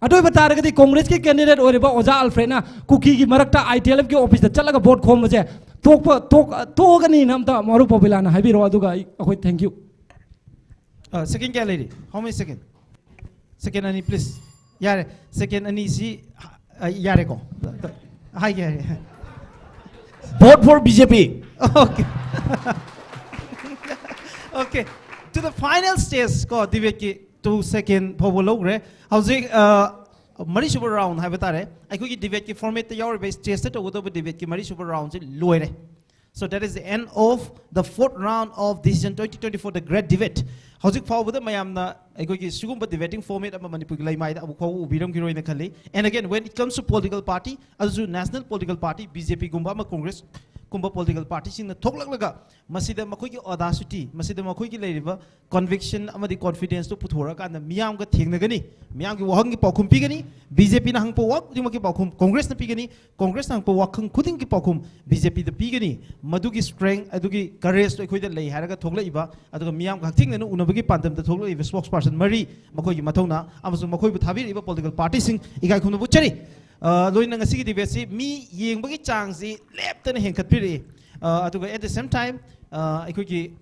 ꯑꯗꯨ ꯑꯣꯏꯕ ꯇꯥꯔꯒꯗꯤ Congress ꯀꯤ candidate ꯑꯣꯏꯔꯤꯕ ꯑꯣꯖꯥ ꯑꯜꯐ꯭ꯔꯦꯗꯅ ꯀꯨꯀꯤꯒꯤ ꯃꯔꯛꯇ I T L F ꯀꯤ office ꯇ ꯆꯠꯂꯒ vote ꯈꯣꯝꯕꯁꯦ ꯇꯣꯛꯄ, ꯇꯣꯛ-, ꯇꯣꯛꯑꯒꯅꯤꯅ ꯑꯝꯇ ꯃꯔꯨꯞ ꯄꯣꯕꯤꯂꯥꯅ ꯍꯥꯏꯕꯤꯔꯛꯑꯣ, ꯑꯗꯨꯒ ꯑꯩ, ꯑꯩꯈꯣꯏ thank you꯫ ꯑ, second ꯀꯌꯥ ꯂꯩꯔꯤ? How many second? Second ꯑꯅꯤ, please. ꯌꯥꯔꯦ, second ꯑꯅꯤꯁꯤ, ꯑ, ꯌꯥꯔꯦꯀꯣ? ꯍꯥꯏꯒꯦ, ꯍꯥꯏꯒꯦ꯫ Vote for B J P. Okay. Okay. To the final stage ꯀꯣ, debate ꯀꯤ two second ꯐꯥꯎꯕ ꯂꯧꯈ꯭ꯔꯦ꯫ ꯍꯧꯖꯤꯛ, ꯑ, ꯃꯔꯤꯁꯨꯕ round ꯍꯥꯏꯕ ꯇꯥꯔꯦ, ꯑꯩꯈꯣꯏꯒꯤ debate ꯀꯤ format ꯇ ꯌꯥꯎꯔꯤꯕ, stage ꯇ ꯇꯧꯒꯗꯧꯕ debate ꯀꯤ ꯃꯔꯤꯁꯨꯕ round ꯁꯦ ꯂꯣꯏꯔꯦ꯫ So that is the end of the fourth round of Decision twenty twenty-four, the Great Debate. ꯍꯧꯖꯤꯛ ꯐꯥꯎꯕꯗ ꯃꯌꯥꯝꯅ ꯑꯩꯈꯣꯏꯒꯤ ꯁꯤꯒꯨꯝꯕ debating format ꯑꯃ ꯃꯅꯤꯄꯨꯔꯒꯤ ꯂꯩꯃꯥꯏꯗ ꯑꯃꯨꯛ ꯐꯥꯎꯕ ꯎꯕꯤꯔꯝꯈꯤꯔꯣꯏꯅ ꯈꯜꯂꯤ꯫ And again, when it comes to political party, ꯑꯗꯨꯁꯨ national political party, B J P ꯒꯨꯝꯕ ꯑꯃ, Congress ꯀꯨꯝꯕ political party ꯁꯤꯡꯅ ꯊꯣꯛꯂꯛꯂꯒ ꯃꯁꯤꯗ ꯃꯈꯣꯏꯒꯤ audacity, ꯃꯁꯤꯗ ꯃꯈꯣꯏꯒꯤ ꯂꯩꯔꯤꯕ conviction ꯑꯃꯗꯤ confidence ꯇꯨ ꯄꯨꯊꯣꯔꯛꯑꯀꯥꯟꯗ ꯃꯤꯌꯥꯝꯒ ꯊꯦꯡꯅꯒꯅꯤ, ꯃꯤꯌꯥꯝꯒꯤ ꯋꯥꯍꯪꯒꯤ ꯄꯥꯎꯈꯨꯝ ꯄꯤꯒꯅꯤ, B J P ꯅ ꯍꯪꯉꯛꯄ ꯋꯥ ꯈꯨꯗꯤꯡꯃꯛꯀꯤ ꯄꯥꯎꯈꯨꯝ Congress ꯅ ꯄꯤꯒꯅꯤ, Congress ꯅ ꯍꯪꯉꯛꯄ ꯋꯥꯍꯪ ꯈꯨꯗꯤꯡꯒꯤ ꯄꯥꯎꯈꯨꯝ B J P ꯗ ꯄꯤꯒꯅꯤ꯫ ꯃꯗꯨꯒꯤ strength, ꯑꯗꯨꯒꯤ courage ꯇꯨ ꯑꯩꯈꯣꯏꯗ ꯂꯩ ꯍꯥꯏꯔꯒ ꯊꯣꯛꯂꯛꯏꯕ, ꯑꯗꯨꯒ ꯃꯤꯌꯥꯝꯒ ꯍꯛꯊꯦꯡꯅꯅ ꯎꯅꯕꯒꯤ ꯄꯥꯟꯗꯝꯗ ꯊꯣꯛꯂꯛꯏꯕ spokesperson ꯃꯔꯤ, ꯃꯈꯣꯏꯒꯤ ꯃꯊꯧꯅꯥ ꯑꯃꯁꯨꯡ ꯃꯈꯣꯏꯕꯨ ꯊꯥꯕꯤꯔꯛꯏꯕ political party ꯁꯤꯡ ꯏꯀꯥꯏ ꯈꯨꯝꯅꯕ ꯎꯠꯆꯔꯤ꯫ ꯑ, ꯂꯣꯏꯅꯅ ꯉꯁꯤꯒꯤ debate ꯁꯤ ꯃꯤ ꯌꯦꯡꯕꯒꯤ ꯆꯥꯡꯁꯤ ꯂꯦꯞꯇꯅ ꯍꯦꯟꯒꯠꯄꯤꯔꯛꯏ꯫ ꯑ, ꯑꯗꯨꯒ at the same time, ꯑ, ꯑꯩꯈꯣꯏꯒꯤ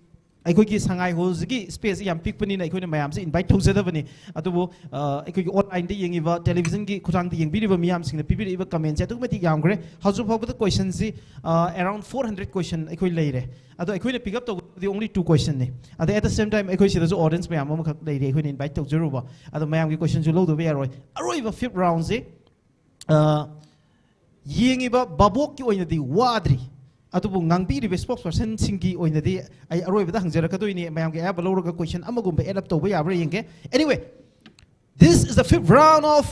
ꯑꯩꯈꯣꯏꯒꯤ ꯁꯉꯥꯏ ꯍꯣꯜꯁꯤꯒꯤ ꯁ꯭ꯄꯦꯁꯁꯤ ꯌꯥꯝ ꯄꯤꯛꯄꯅꯤꯅ ꯑꯩꯈꯣꯏꯅ ꯃꯌꯥꯝꯁꯦ ꯏꯟꯚꯥꯏꯠ ꯇꯧꯖꯗꯕꯅꯤ꯫ ꯑꯗꯨꯕꯨ ꯑ, ꯑꯩꯈꯣꯏꯒꯤ ꯑꯣꯟꯂꯥꯏꯟꯗ ꯌꯦꯡꯉꯤꯕ, ꯇꯦꯂꯤꯚꯤꯖꯟꯒꯤ ꯈꯨꯠꯊꯥꯡꯗ ꯌꯦꯡꯕꯤꯔꯤꯕ ꯃꯤꯌꯥꯝꯁꯤꯡꯅ ꯄꯤꯕꯤꯔꯛꯏꯕ ꯀꯃꯦꯟꯁꯦ ꯑꯗꯨꯛꯀꯤ ꯃꯇꯤꯛ ꯌꯥꯝꯈ꯭ꯔꯦ꯫ ꯍꯧꯖꯤꯛ ꯐꯥꯎꯕꯗ ꯀꯣꯏꯁꯟꯁꯤ ꯑꯦꯔꯥꯎꯟ ꯐꯣꯔ ꯍꯟꯗ꯭ꯔꯦꯠ ꯀꯣꯏꯁꯟ ꯑꯩꯈꯣꯏ ꯂꯩꯔꯦ꯫ ꯑꯗꯣ ꯑꯩꯈꯣꯏꯅ ꯄꯤꯛ ꯑꯞ ꯇꯧꯒꯗꯕꯗꯤ ꯑꯣꯡꯂꯤ ꯇꯨ ꯀꯣꯏꯁꯟꯅꯤ꯫ ꯑꯗꯣ ꯑꯦꯠ ꯗ ꯁꯦꯝ ꯇꯥꯏꯝ ꯑꯩꯈꯣꯏ ꯁꯤꯗꯁꯨ ꯑꯣꯗꯤꯌꯟꯁ ꯃꯌꯥꯝ ꯑꯃꯈꯛ ꯂꯩꯔꯤ, ꯑꯩꯈꯣꯏꯅ ꯏꯟꯚꯥꯏꯠ ꯇꯧꯖꯔꯨꯕ꯫ ꯑꯗꯣ ꯃꯌꯥꯝꯒꯤ ꯀꯣꯏꯁꯟꯁꯨ ꯂꯧꯗꯕ ꯌꯥꯔꯣꯏ꯫ ꯑꯔꯣꯏꯕ ꯐꯤꯐ ꯔꯥꯎꯟꯁꯦ ꯑ, ꯌꯦꯡꯉꯤꯕ ꯚꯥꯕꯣꯛꯀꯤ ꯑꯣꯏꯅꯗꯤ ꯋꯥꯗ꯭ꯔꯤ, ꯑꯗꯨꯕꯨ ꯉꯥꯡꯕꯤꯔꯤꯕ ꯁ꯭ꯄꯣꯛꯁ ꯄꯔꯁꯟꯁꯤꯡꯒꯤ ꯑꯣꯏꯅꯗꯤ ꯑꯩ ꯑꯔꯣꯏꯕꯗ ꯍꯪꯖꯔꯛꯀꯗꯣꯏꯅꯤ꯫ ꯃꯌꯥꯝꯒꯤ ꯑꯌꯥꯕ ꯂꯧꯔꯒ ꯀꯣꯏꯁꯟ ꯑꯃꯒꯨꯝꯕ ꯑꯦꯗ ꯑꯞ ꯇꯧꯕ ꯌꯥꯕ꯭ꯔꯥ ꯌꯦꯡꯒꯦ꯫ Anyway, this is the fifth round of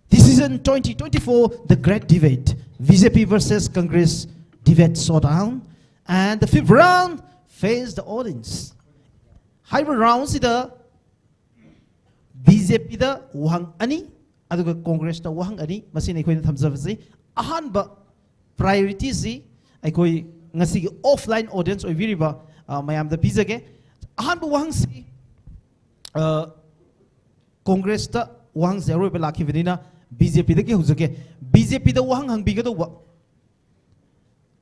decision twenty twenty-four, the great debate, B J P versus Congress debate showdown, and the fifth round, face the audience. ꯍꯥꯏꯔꯤꯕ ꯔꯥꯎꯟꯁꯤꯗ ꯕꯤ ꯖꯦ ꯄꯤꯗ ꯋꯥꯍꯪ ꯑꯅꯤ, ꯑꯗꯨꯒ ꯀꯣꯡꯒ꯭ꯔꯦꯁꯇ ꯋꯥꯍꯪ ꯑꯅꯤ, ꯃꯁꯤꯅꯤ ꯑꯩꯈꯣꯏꯅ ꯊꯝꯖꯕꯁꯤ꯫ ꯑꯍꯥꯟꯕ ꯄ꯭ꯔꯥꯏꯌꯣꯔꯤꯇꯤꯁꯤ ꯑꯩꯈꯣꯏ ꯉꯁꯤꯒꯤ ꯑꯣꯐꯂꯥꯏꯟ ꯑꯣꯗꯤꯌꯟꯁ ꯑꯣꯏꯕꯤꯔꯤꯕ, ꯑ, ꯃꯌꯥꯝꯗ ꯄꯤꯖꯒꯦ꯫ ꯑꯍꯥꯟꯕ ꯋꯥꯍꯪꯁꯤ, ꯑ, ꯀꯣꯡꯒ꯭ꯔꯦꯁꯇ ꯋꯥꯍꯪꯁꯦ ꯑꯔꯣꯏꯕ ꯂꯥꯛꯈꯤꯕꯅꯤꯅ ꯕꯤ ꯖꯦ ꯄꯤꯗꯒꯤ ꯍꯧꯖꯒꯦ꯫ ꯕꯤ ꯖꯦ ꯄꯤꯗ ꯋꯥꯍꯪ ꯍꯪꯕꯤꯒꯗꯧꯕ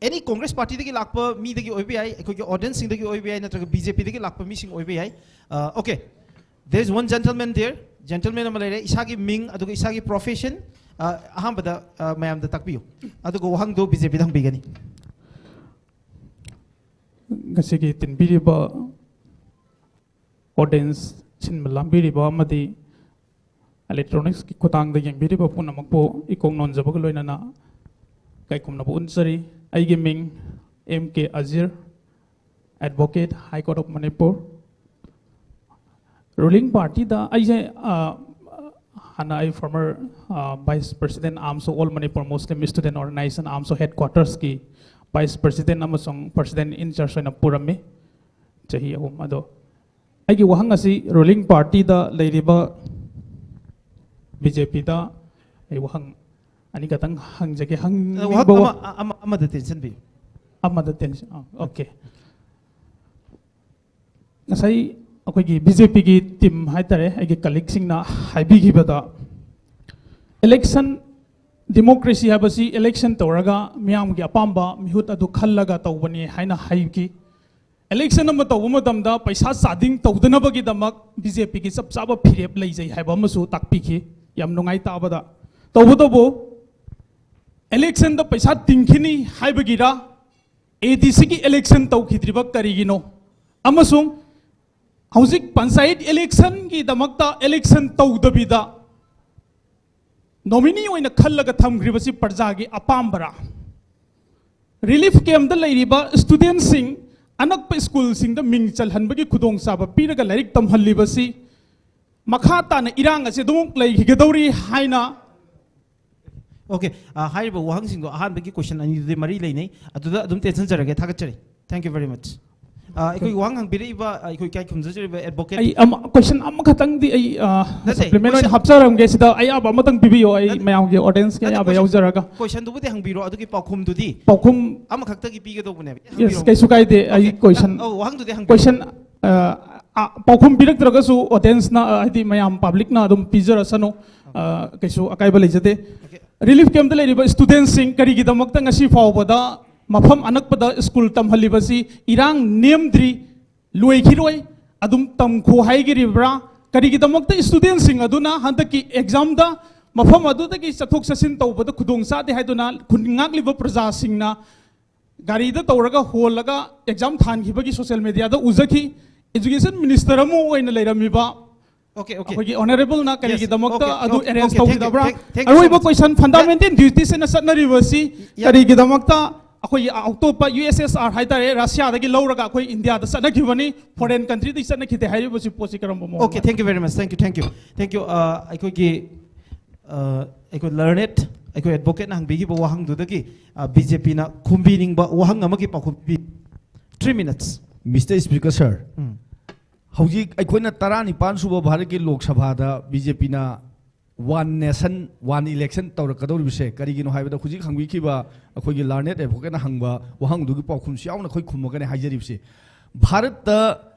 ꯑꯦꯅꯤ ꯀꯣꯡꯒ꯭ꯔꯦꯁ ꯄꯥꯔꯇꯤꯗꯒꯤ ꯂꯥꯛꯄ ꯃꯤꯗꯒꯤ ꯑꯣꯏꯕ ꯌꯥꯏ, ꯑꯩꯈꯣꯏꯒꯤ ꯑꯣꯗꯤꯌꯟꯁꯁꯤꯡꯗꯒꯤ ꯑꯣꯏꯕ ꯌꯥꯏ, ꯅꯠꯇ꯭ꯔꯒ ꯕꯤ ꯖꯦ ꯄꯤꯗꯒꯤ ꯂꯥꯛꯄ ꯃꯤꯁꯤꯡ ꯑꯣꯏꯕ ꯌꯥꯏ꯫ ꯑ, okay, there is one gentleman there. Gentleman ꯑꯃ ꯂꯩꯔꯦ꯫ ꯏꯁꯥꯒꯤ ꯃꯤꯡ ꯑꯗꯨꯒ ꯏꯁꯥꯒꯤ ꯄ꯭ꯔꯣꯐꯦꯁꯟ, ꯑ, ꯑꯍꯥꯟꯕꯗ, ꯑ, ꯃꯌꯥꯝꯗ ꯇꯥꯛꯄꯤꯌꯨ꯫ ꯑꯗꯨꯒ ꯋꯥꯍꯪꯗꯣ ꯕꯤ ꯖꯦ ꯄꯤꯗ ꯍꯪꯕꯤꯒꯅꯤ꯫ ꯉꯁꯤꯒꯤ ꯇꯤꯟꯕꯤꯔꯤꯕ ꯑꯣꯗꯤꯌꯟꯁ, ꯁꯤꯟꯕ ꯂꯥꯡꯕꯤꯔꯤꯕ ꯑꯃꯗꯤ ꯏꯂꯦꯛꯇ꯭ꯔꯣꯅꯤꯛꯁꯀꯤ ꯈꯨꯠꯊꯥꯡꯗ ꯌꯦꯡꯕꯤꯔꯤꯕ ꯄꯨꯝꯅꯃꯛꯄꯨ ꯏꯀꯣꯛ ꯅꯣꯟꯖꯕꯒ ꯂꯣꯏꯅꯅ ꯀꯩꯒꯨꯝꯅꯕ ꯎꯠꯆꯔꯤ꯫ ꯑꯩꯒꯤ ꯃꯤꯡ M K Ajir, Advocate, High Court of Manipur꯫ Ruling ꯄꯥꯔꯇꯤꯗ ꯑꯩꯁꯦ, ꯑ, ꯍꯥꯟꯅ ꯑꯩ ꯐꯣꯔꯃꯔ, ꯑ, ꯚꯥꯏꯁ ꯄ꯭ꯔꯁꯤꯗꯦꯟ ꯑꯥꯝꯁꯨ all Manipur Muslim student organisation ꯑꯥꯝꯁꯨ ꯍꯦꯗ ꯀ꯭ꯋꯥꯇꯔꯁꯀꯤ ꯚꯥꯏꯁ ꯄ꯭ꯔꯁꯤꯗꯦꯟ ꯑꯃꯁꯨꯡ ꯄ꯭ꯔꯁꯤꯗꯦꯟ ꯏꯟ ꯆꯥꯔꯖ ꯑꯣꯏꯅ ꯄꯨꯔꯝꯃꯤ ꯆꯍꯤ ꯑꯍꯨꯝ꯫ ꯑꯗꯣ ꯑꯩꯒꯤ ꯋꯥꯍꯪ ꯑꯁꯤ ꯔꯨꯂꯤꯡ ꯄꯥꯔꯇꯤꯗ ꯂꯩꯔꯤꯕ ꯕꯤ ꯖꯦ ꯄꯤꯗ ꯑꯩ ꯋꯥꯍꯪ ꯑꯅꯤꯈꯛꯇꯪ ꯍꯪꯖꯒꯦ꯫ ꯑ, ꯍꯪꯅꯤꯡꯕ ꯋꯥꯍꯪ ꯋꯥ- ꯑꯃ, ꯑ-, ꯑꯃ, ꯑꯃꯗ ꯇꯦꯟꯁꯤꯟꯕꯤꯌꯨ꯫ ꯑꯃꯗ ꯇꯦꯟꯁꯤꯟ, ꯑꯥ, ꯑꯣꯀꯦ꯫ ꯉꯁꯥꯏ ꯑꯩꯈꯣꯏꯒꯤ ꯕꯤ ꯖꯦ ꯄꯤꯒꯤ ꯇꯤꯝ ꯍꯥꯏꯇꯥꯔꯦ, ꯑꯩꯒꯤ ꯀꯂꯤꯛꯁꯤꯡꯅ ꯍꯥꯏꯕꯤꯈꯤꯕꯗ, ꯏꯂꯦꯛꯁꯟ, ꯗꯤꯃꯣꯀ꯭ꯔꯦꯁꯤ ꯍꯥꯏꯕꯁꯤ ꯏꯂꯦꯛꯁꯟ ꯇꯧꯔꯒ ꯃꯤꯌꯥꯝꯒꯤ ꯑꯄꯥꯝꯕ ꯃꯤꯍꯨꯠ ꯑꯗꯨ ꯈꯜꯂꯒ ꯇꯧꯕꯅꯤ ꯍꯥꯏꯅ ꯍꯥꯏꯈꯤ꯫ ꯏꯂꯦꯛꯁꯟ ꯑꯃ ꯇꯧꯕ ꯃꯇꯝꯗ ꯄꯩꯁꯥ ꯆꯥꯗꯤꯡ ꯇꯧꯗꯅꯕꯒꯤꯗꯃꯛ ꯕꯤ ꯖꯦ ꯄꯤꯒꯤ ꯆꯞ ꯆꯥꯕ ꯐꯤꯔꯦꯞ ꯂꯩꯖꯩ ꯍꯥꯏꯕ ꯑꯃꯁꯨ ꯇꯥꯛꯄꯤꯈꯤ꯫ ꯌꯥꯝ ꯅꯨꯡꯉꯥꯏ ꯇꯥꯕꯗ꯫ ꯇꯧꯕꯇꯕꯨ ꯏꯂꯦꯛꯁꯟꯗ ꯄꯩꯁꯥ ꯇꯤꯡꯈꯤꯅꯤ ꯍꯥꯏꯕꯒꯤꯔ ꯑꯦ ꯗꯤ ꯁꯤꯒꯤ ꯏꯂꯦꯛꯁꯟ ꯇꯧꯈꯤꯗ꯭ꯔꯤꯕ ꯀꯔꯤꯒꯤꯅꯣ? ꯑꯃꯁꯨꯡ ꯍꯧꯖꯤꯛ ꯄꯟꯆꯥꯌꯠ ꯏꯂꯦꯛꯁꯟꯒꯤꯗꯃꯛꯇ ꯏꯂꯦꯛꯁꯟ ꯇꯧꯗꯕꯤꯗ ꯅꯣꯃꯤꯅꯤ ꯑꯣꯏꯅ ꯈꯜꯂꯒ ꯊꯝꯈ꯭ꯔꯤꯕꯁꯤ ꯄ꯭ꯔꯖꯥꯒꯤ ꯑꯄꯥꯝꯕꯔꯥ? ꯔꯤꯂꯤꯐ ꯀꯦꯝꯞꯇ ꯂꯩꯔꯤꯕ ꯁ꯭ꯇꯨꯗꯦꯟꯠꯁꯤꯡ ꯑꯅꯛꯄ ꯁ꯭ꯀꯨꯜꯁꯤꯡꯗ ꯃꯤꯡ ꯆꯜꯍꯟꯕꯒꯤ ꯈꯨꯗꯣꯡꯆꯥꯕ ꯄꯤꯔꯒ ꯂꯥꯏꯔꯤꯛ ꯇꯝꯍꯜꯂꯤꯕꯁꯤ ꯃꯈꯥ ꯇꯥꯅ ꯏꯔꯥꯡ ꯑꯁꯤ ꯑꯗꯨꯃꯛ ꯂꯩꯈꯤꯒꯗꯧꯔꯤ ꯍꯥꯏꯅ ꯑꯣꯀꯦ, ꯑ, ꯍꯥꯏꯔꯤꯕ ꯋꯥꯍꯪꯁꯤꯡꯗꯣ ꯑꯍꯥꯟꯕꯒꯤ ꯀꯣꯏꯁꯟ ꯑꯅꯤꯗꯨꯗꯤ ꯃꯔꯤ ꯂꯩꯅꯩ, ꯑꯗꯨꯗ ꯑꯗꯨꯝ ꯇꯦꯟꯁꯤꯟꯖꯔꯒꯦ꯫ ꯊꯥꯒꯠꯆꯔꯤ꯫ Thank you very much꯫ ꯑ, ꯑꯩꯈꯣꯏ ꯋꯥꯍꯪ ꯍꯪꯕꯤꯔꯛꯏꯕ, ꯑ, ꯑꯩꯈꯣꯏ ꯏꯀꯥꯏ ꯈꯨꯝꯖꯖꯔꯤꯕ ꯑꯦꯗꯚꯣꯀꯦꯠ ꯑꯩ ꯑꯃ, ꯀꯣꯏꯁꯟ ꯑꯃꯈꯛꯇꯪꯗꯤ ꯑꯩ, ꯑ, ꯅꯠꯇꯦ, ꯁꯄ꯭ꯂꯤꯃꯦꯟ ꯑꯣꯏꯅ ꯀꯣꯏꯁꯟ ꯍꯥꯞꯆꯔꯝꯒꯦ꯫ ꯁꯤꯗ ꯑꯌꯥꯕ ꯑꯃꯇꯪ ꯄꯤꯕꯤꯌꯣ, ꯑꯩ ꯅꯠꯇꯦ, ꯃꯌꯥꯝꯒꯤ ꯑꯣꯗꯤꯌꯟꯁꯀꯤ ꯅꯠꯇꯦ, ꯑꯌꯥꯕ ꯀꯣꯏꯁꯟ, ꯌꯥꯎꯖꯔꯒ꯫ ꯀꯣꯏꯁꯟꯗꯨꯕꯨꯗꯤ ꯍꯪꯕꯤꯔꯣ, ꯑꯗꯨꯒꯤ ꯄꯥꯎꯈꯨꯝꯗꯨꯗꯤ ꯄꯥꯎꯈꯨꯝ ꯑꯃꯈꯛꯇꯒꯤ ꯄꯤꯒꯗꯧꯕꯅꯦꯕ꯫ ꯌꯦꯁ, ꯍꯪꯕꯤꯔꯣ꯫ ꯀꯩꯁꯨ ꯀꯥꯏꯗꯦ꯫ ꯑꯩ ꯑꯣꯀꯦ, ꯀꯣꯏꯁꯟ, ꯑꯧ, ꯋꯥꯍꯪꯗꯨꯗꯤ ꯍꯪꯕꯤꯔꯣ꯫ ꯀꯣꯏꯁꯟ, ꯑ, ꯑ, ꯄꯥꯎꯈꯨꯝ ꯄꯤꯔꯛꯇ꯭ꯔꯒꯁꯨ ꯑꯣꯗꯤꯌꯟꯁꯅ, ꯑ, ꯍꯥꯏꯗꯤ ꯃꯌꯥꯝ ꯄꯕ꯭ꯂꯤꯛꯅ ꯑꯗꯨꯝ ꯄꯤꯖꯔꯁꯅꯨ꯫ ꯑ, ꯀꯩꯁꯨ ꯑꯀꯥꯏꯕ ꯂꯩꯖꯗꯦ꯫ ꯑꯣꯀꯦ꯫ ꯔꯤꯂꯤꯐ ꯀꯦꯝꯞꯇ ꯂꯩꯔꯤꯕ ꯁ꯭ꯇꯨꯗꯦꯟꯠꯁꯤꯡ ꯀꯔꯤꯒꯤꯗꯃꯛꯇ ꯉꯁꯤ ꯐꯥꯎꯕꯗ ꯃꯐꯝ ꯑꯅꯛꯄꯗ ꯁ꯭ꯀꯨꯜ ꯇꯝꯍꯜꯂꯤꯕꯁꯤ ꯏꯔꯥꯡ ꯅꯦꯝꯗ꯭ꯔꯤ, ꯂꯣꯏꯈꯤꯔꯣꯏ, ꯑꯗꯨꯝ ꯇꯝꯈꯣ ꯍꯥꯏꯈꯤꯔꯤꯕ꯭ꯔꯥ? ꯀꯔꯤꯒꯤꯗꯃꯛꯇ ꯁ꯭ꯇꯨꯗꯦꯟꯠꯁꯤꯡ ꯑꯗꯨꯅ ꯍꯟꯗꯛꯀꯤ ꯑꯦꯛꯖꯥꯝꯗ ꯃꯐꯝ ꯑꯗꯨꯗꯒꯤ ꯆꯠꯊꯣꯛ ꯆꯠꯁꯤꯟ ꯇꯧꯕꯗ ꯈꯨꯗꯣꯡ ꯆꯥꯗꯦ ꯍꯥꯏꯗꯨꯅ ꯈꯨꯟ ꯉꯥꯛꯂꯤꯕ ꯄ꯭ꯔꯖꯥꯁꯤꯡꯅ ꯒꯥꯔꯤꯗ ꯇꯧꯔꯒ ꯍꯣꯜꯂꯒ ꯑꯦꯛꯖꯥꯝ ꯊꯥꯟꯈꯤꯕꯒꯤ ꯁꯣꯁꯤꯌꯦꯜ ꯃꯤꯗꯤꯌꯥꯗ ꯎꯖꯈꯤ꯫ ꯑꯦꯖꯨꯀꯦꯁꯟ ꯃꯤꯅꯤꯁꯇꯔ ꯑꯃ ꯑꯣꯏꯅ ꯂꯩꯔꯝꯃꯤꯕ ꯑꯣꯀꯦ, ꯑꯣꯀꯦ꯫ ꯑꯩꯈꯣꯏꯒꯤ ꯑꯣꯅꯔꯦꯕꯜꯅ ꯌꯦꯁ, ꯀꯔꯤꯒꯤꯗꯃꯛꯇ ꯑꯣꯀꯦ, ꯑꯗꯨ okay, arrange okay, thank you, ꯇꯧꯈꯤꯗꯕ꯭ꯔꯥ? Thank, thank you so ꯑꯔꯣꯏꯕ much꯫ ꯀꯣꯏꯁꯟ, ꯌꯥ- ꯐꯟꯗꯥꯃꯦꯟꯇꯦꯜ ꯗ꯭ꯌꯨꯇꯤꯁ ꯑꯅ ꯆꯠꯅꯔꯤꯕꯁꯤ ꯌꯥ- ꯀꯔꯤꯒꯤꯗꯃꯛꯇ ꯑꯩꯈꯣꯏꯒꯤ ꯑꯇꯣꯞꯄ ꯌꯨ ꯑꯦꯁ ꯑꯦꯁ ꯑꯥꯔ ꯍꯥꯏꯇꯥꯔꯦ, ꯔꯁꯤꯌꯥꯗꯒꯤ ꯂꯧꯔꯒ ꯑꯩꯈꯣꯏ ꯏꯟꯗꯤꯌꯥꯗ ꯆꯠꯅꯈꯤꯕꯅꯤ, ꯐꯣꯔꯦꯟ ꯀꯟꯇ꯭ꯔꯤꯗꯒꯤ ꯆꯠꯅꯈꯤꯗꯦ ꯍꯥꯏꯔꯤꯕꯁꯤ ꯄꯣꯠꯁꯤ ꯀꯔꯝꯕ ꯃꯑꯣꯡꯗ? Okay, thank you very much, thank you, thank you, thank you꯫ ꯑ, ꯑꯩꯈꯣꯏꯒꯤ, ꯑ, ꯑꯩꯈꯣꯏ ꯂꯔꯅꯦꯠ, ꯑꯩꯈꯣꯏ ꯑꯦꯗꯚꯣꯀꯦꯠꯅ ꯍꯪꯕꯤꯈꯤꯕ ꯋꯥꯍꯪꯗꯨꯗꯒꯤ, ꯑ, ꯕꯤ ꯖꯦ ꯄꯤꯅ ꯈꯨꯝꯕꯤꯅꯤꯡꯕ ꯋꯥꯍꯪ ꯑꯃꯒꯤ ꯄꯥꯎꯈꯨꯝ ꯄꯤ꯫ Three minutes꯫ Mister Speaker sir, ꯎꯝ꯫ ꯍꯧꯖꯤꯛ ꯑꯩꯈꯣꯏꯅ ꯇꯔꯥꯅꯤꯄꯥꯟ ꯁꯨꯕ ꯚꯥꯔꯠꯀꯤ ꯂꯣꯛ ꯁꯚꯥꯗ ꯕꯤ ꯖꯦ ꯄꯤꯅ one nation, one election ꯇꯧꯔꯛꯀꯗꯧꯔꯤꯕꯁꯦ ꯀꯔꯤꯒꯤꯅꯣ ꯍꯥꯏꯕꯗ, ꯍꯧꯖꯤꯛ ꯍꯪꯕꯤꯈꯤꯕ ꯑꯩꯈꯣꯏꯒꯤ ꯂꯔꯅꯦꯠ ꯑꯦꯗꯚꯣꯀꯦꯠꯅ ꯍꯪꯕ ꯋꯥꯍꯪꯗꯨꯒꯤ ꯄꯥꯎꯈꯨꯝꯁꯨ ꯌꯥꯎꯅ ꯑꯩꯈꯣꯏ ꯈꯨꯝꯃꯒꯅꯦ ꯍꯥꯏꯖꯔꯤꯕꯁꯦ꯫ ꯚꯥꯔꯠꯇ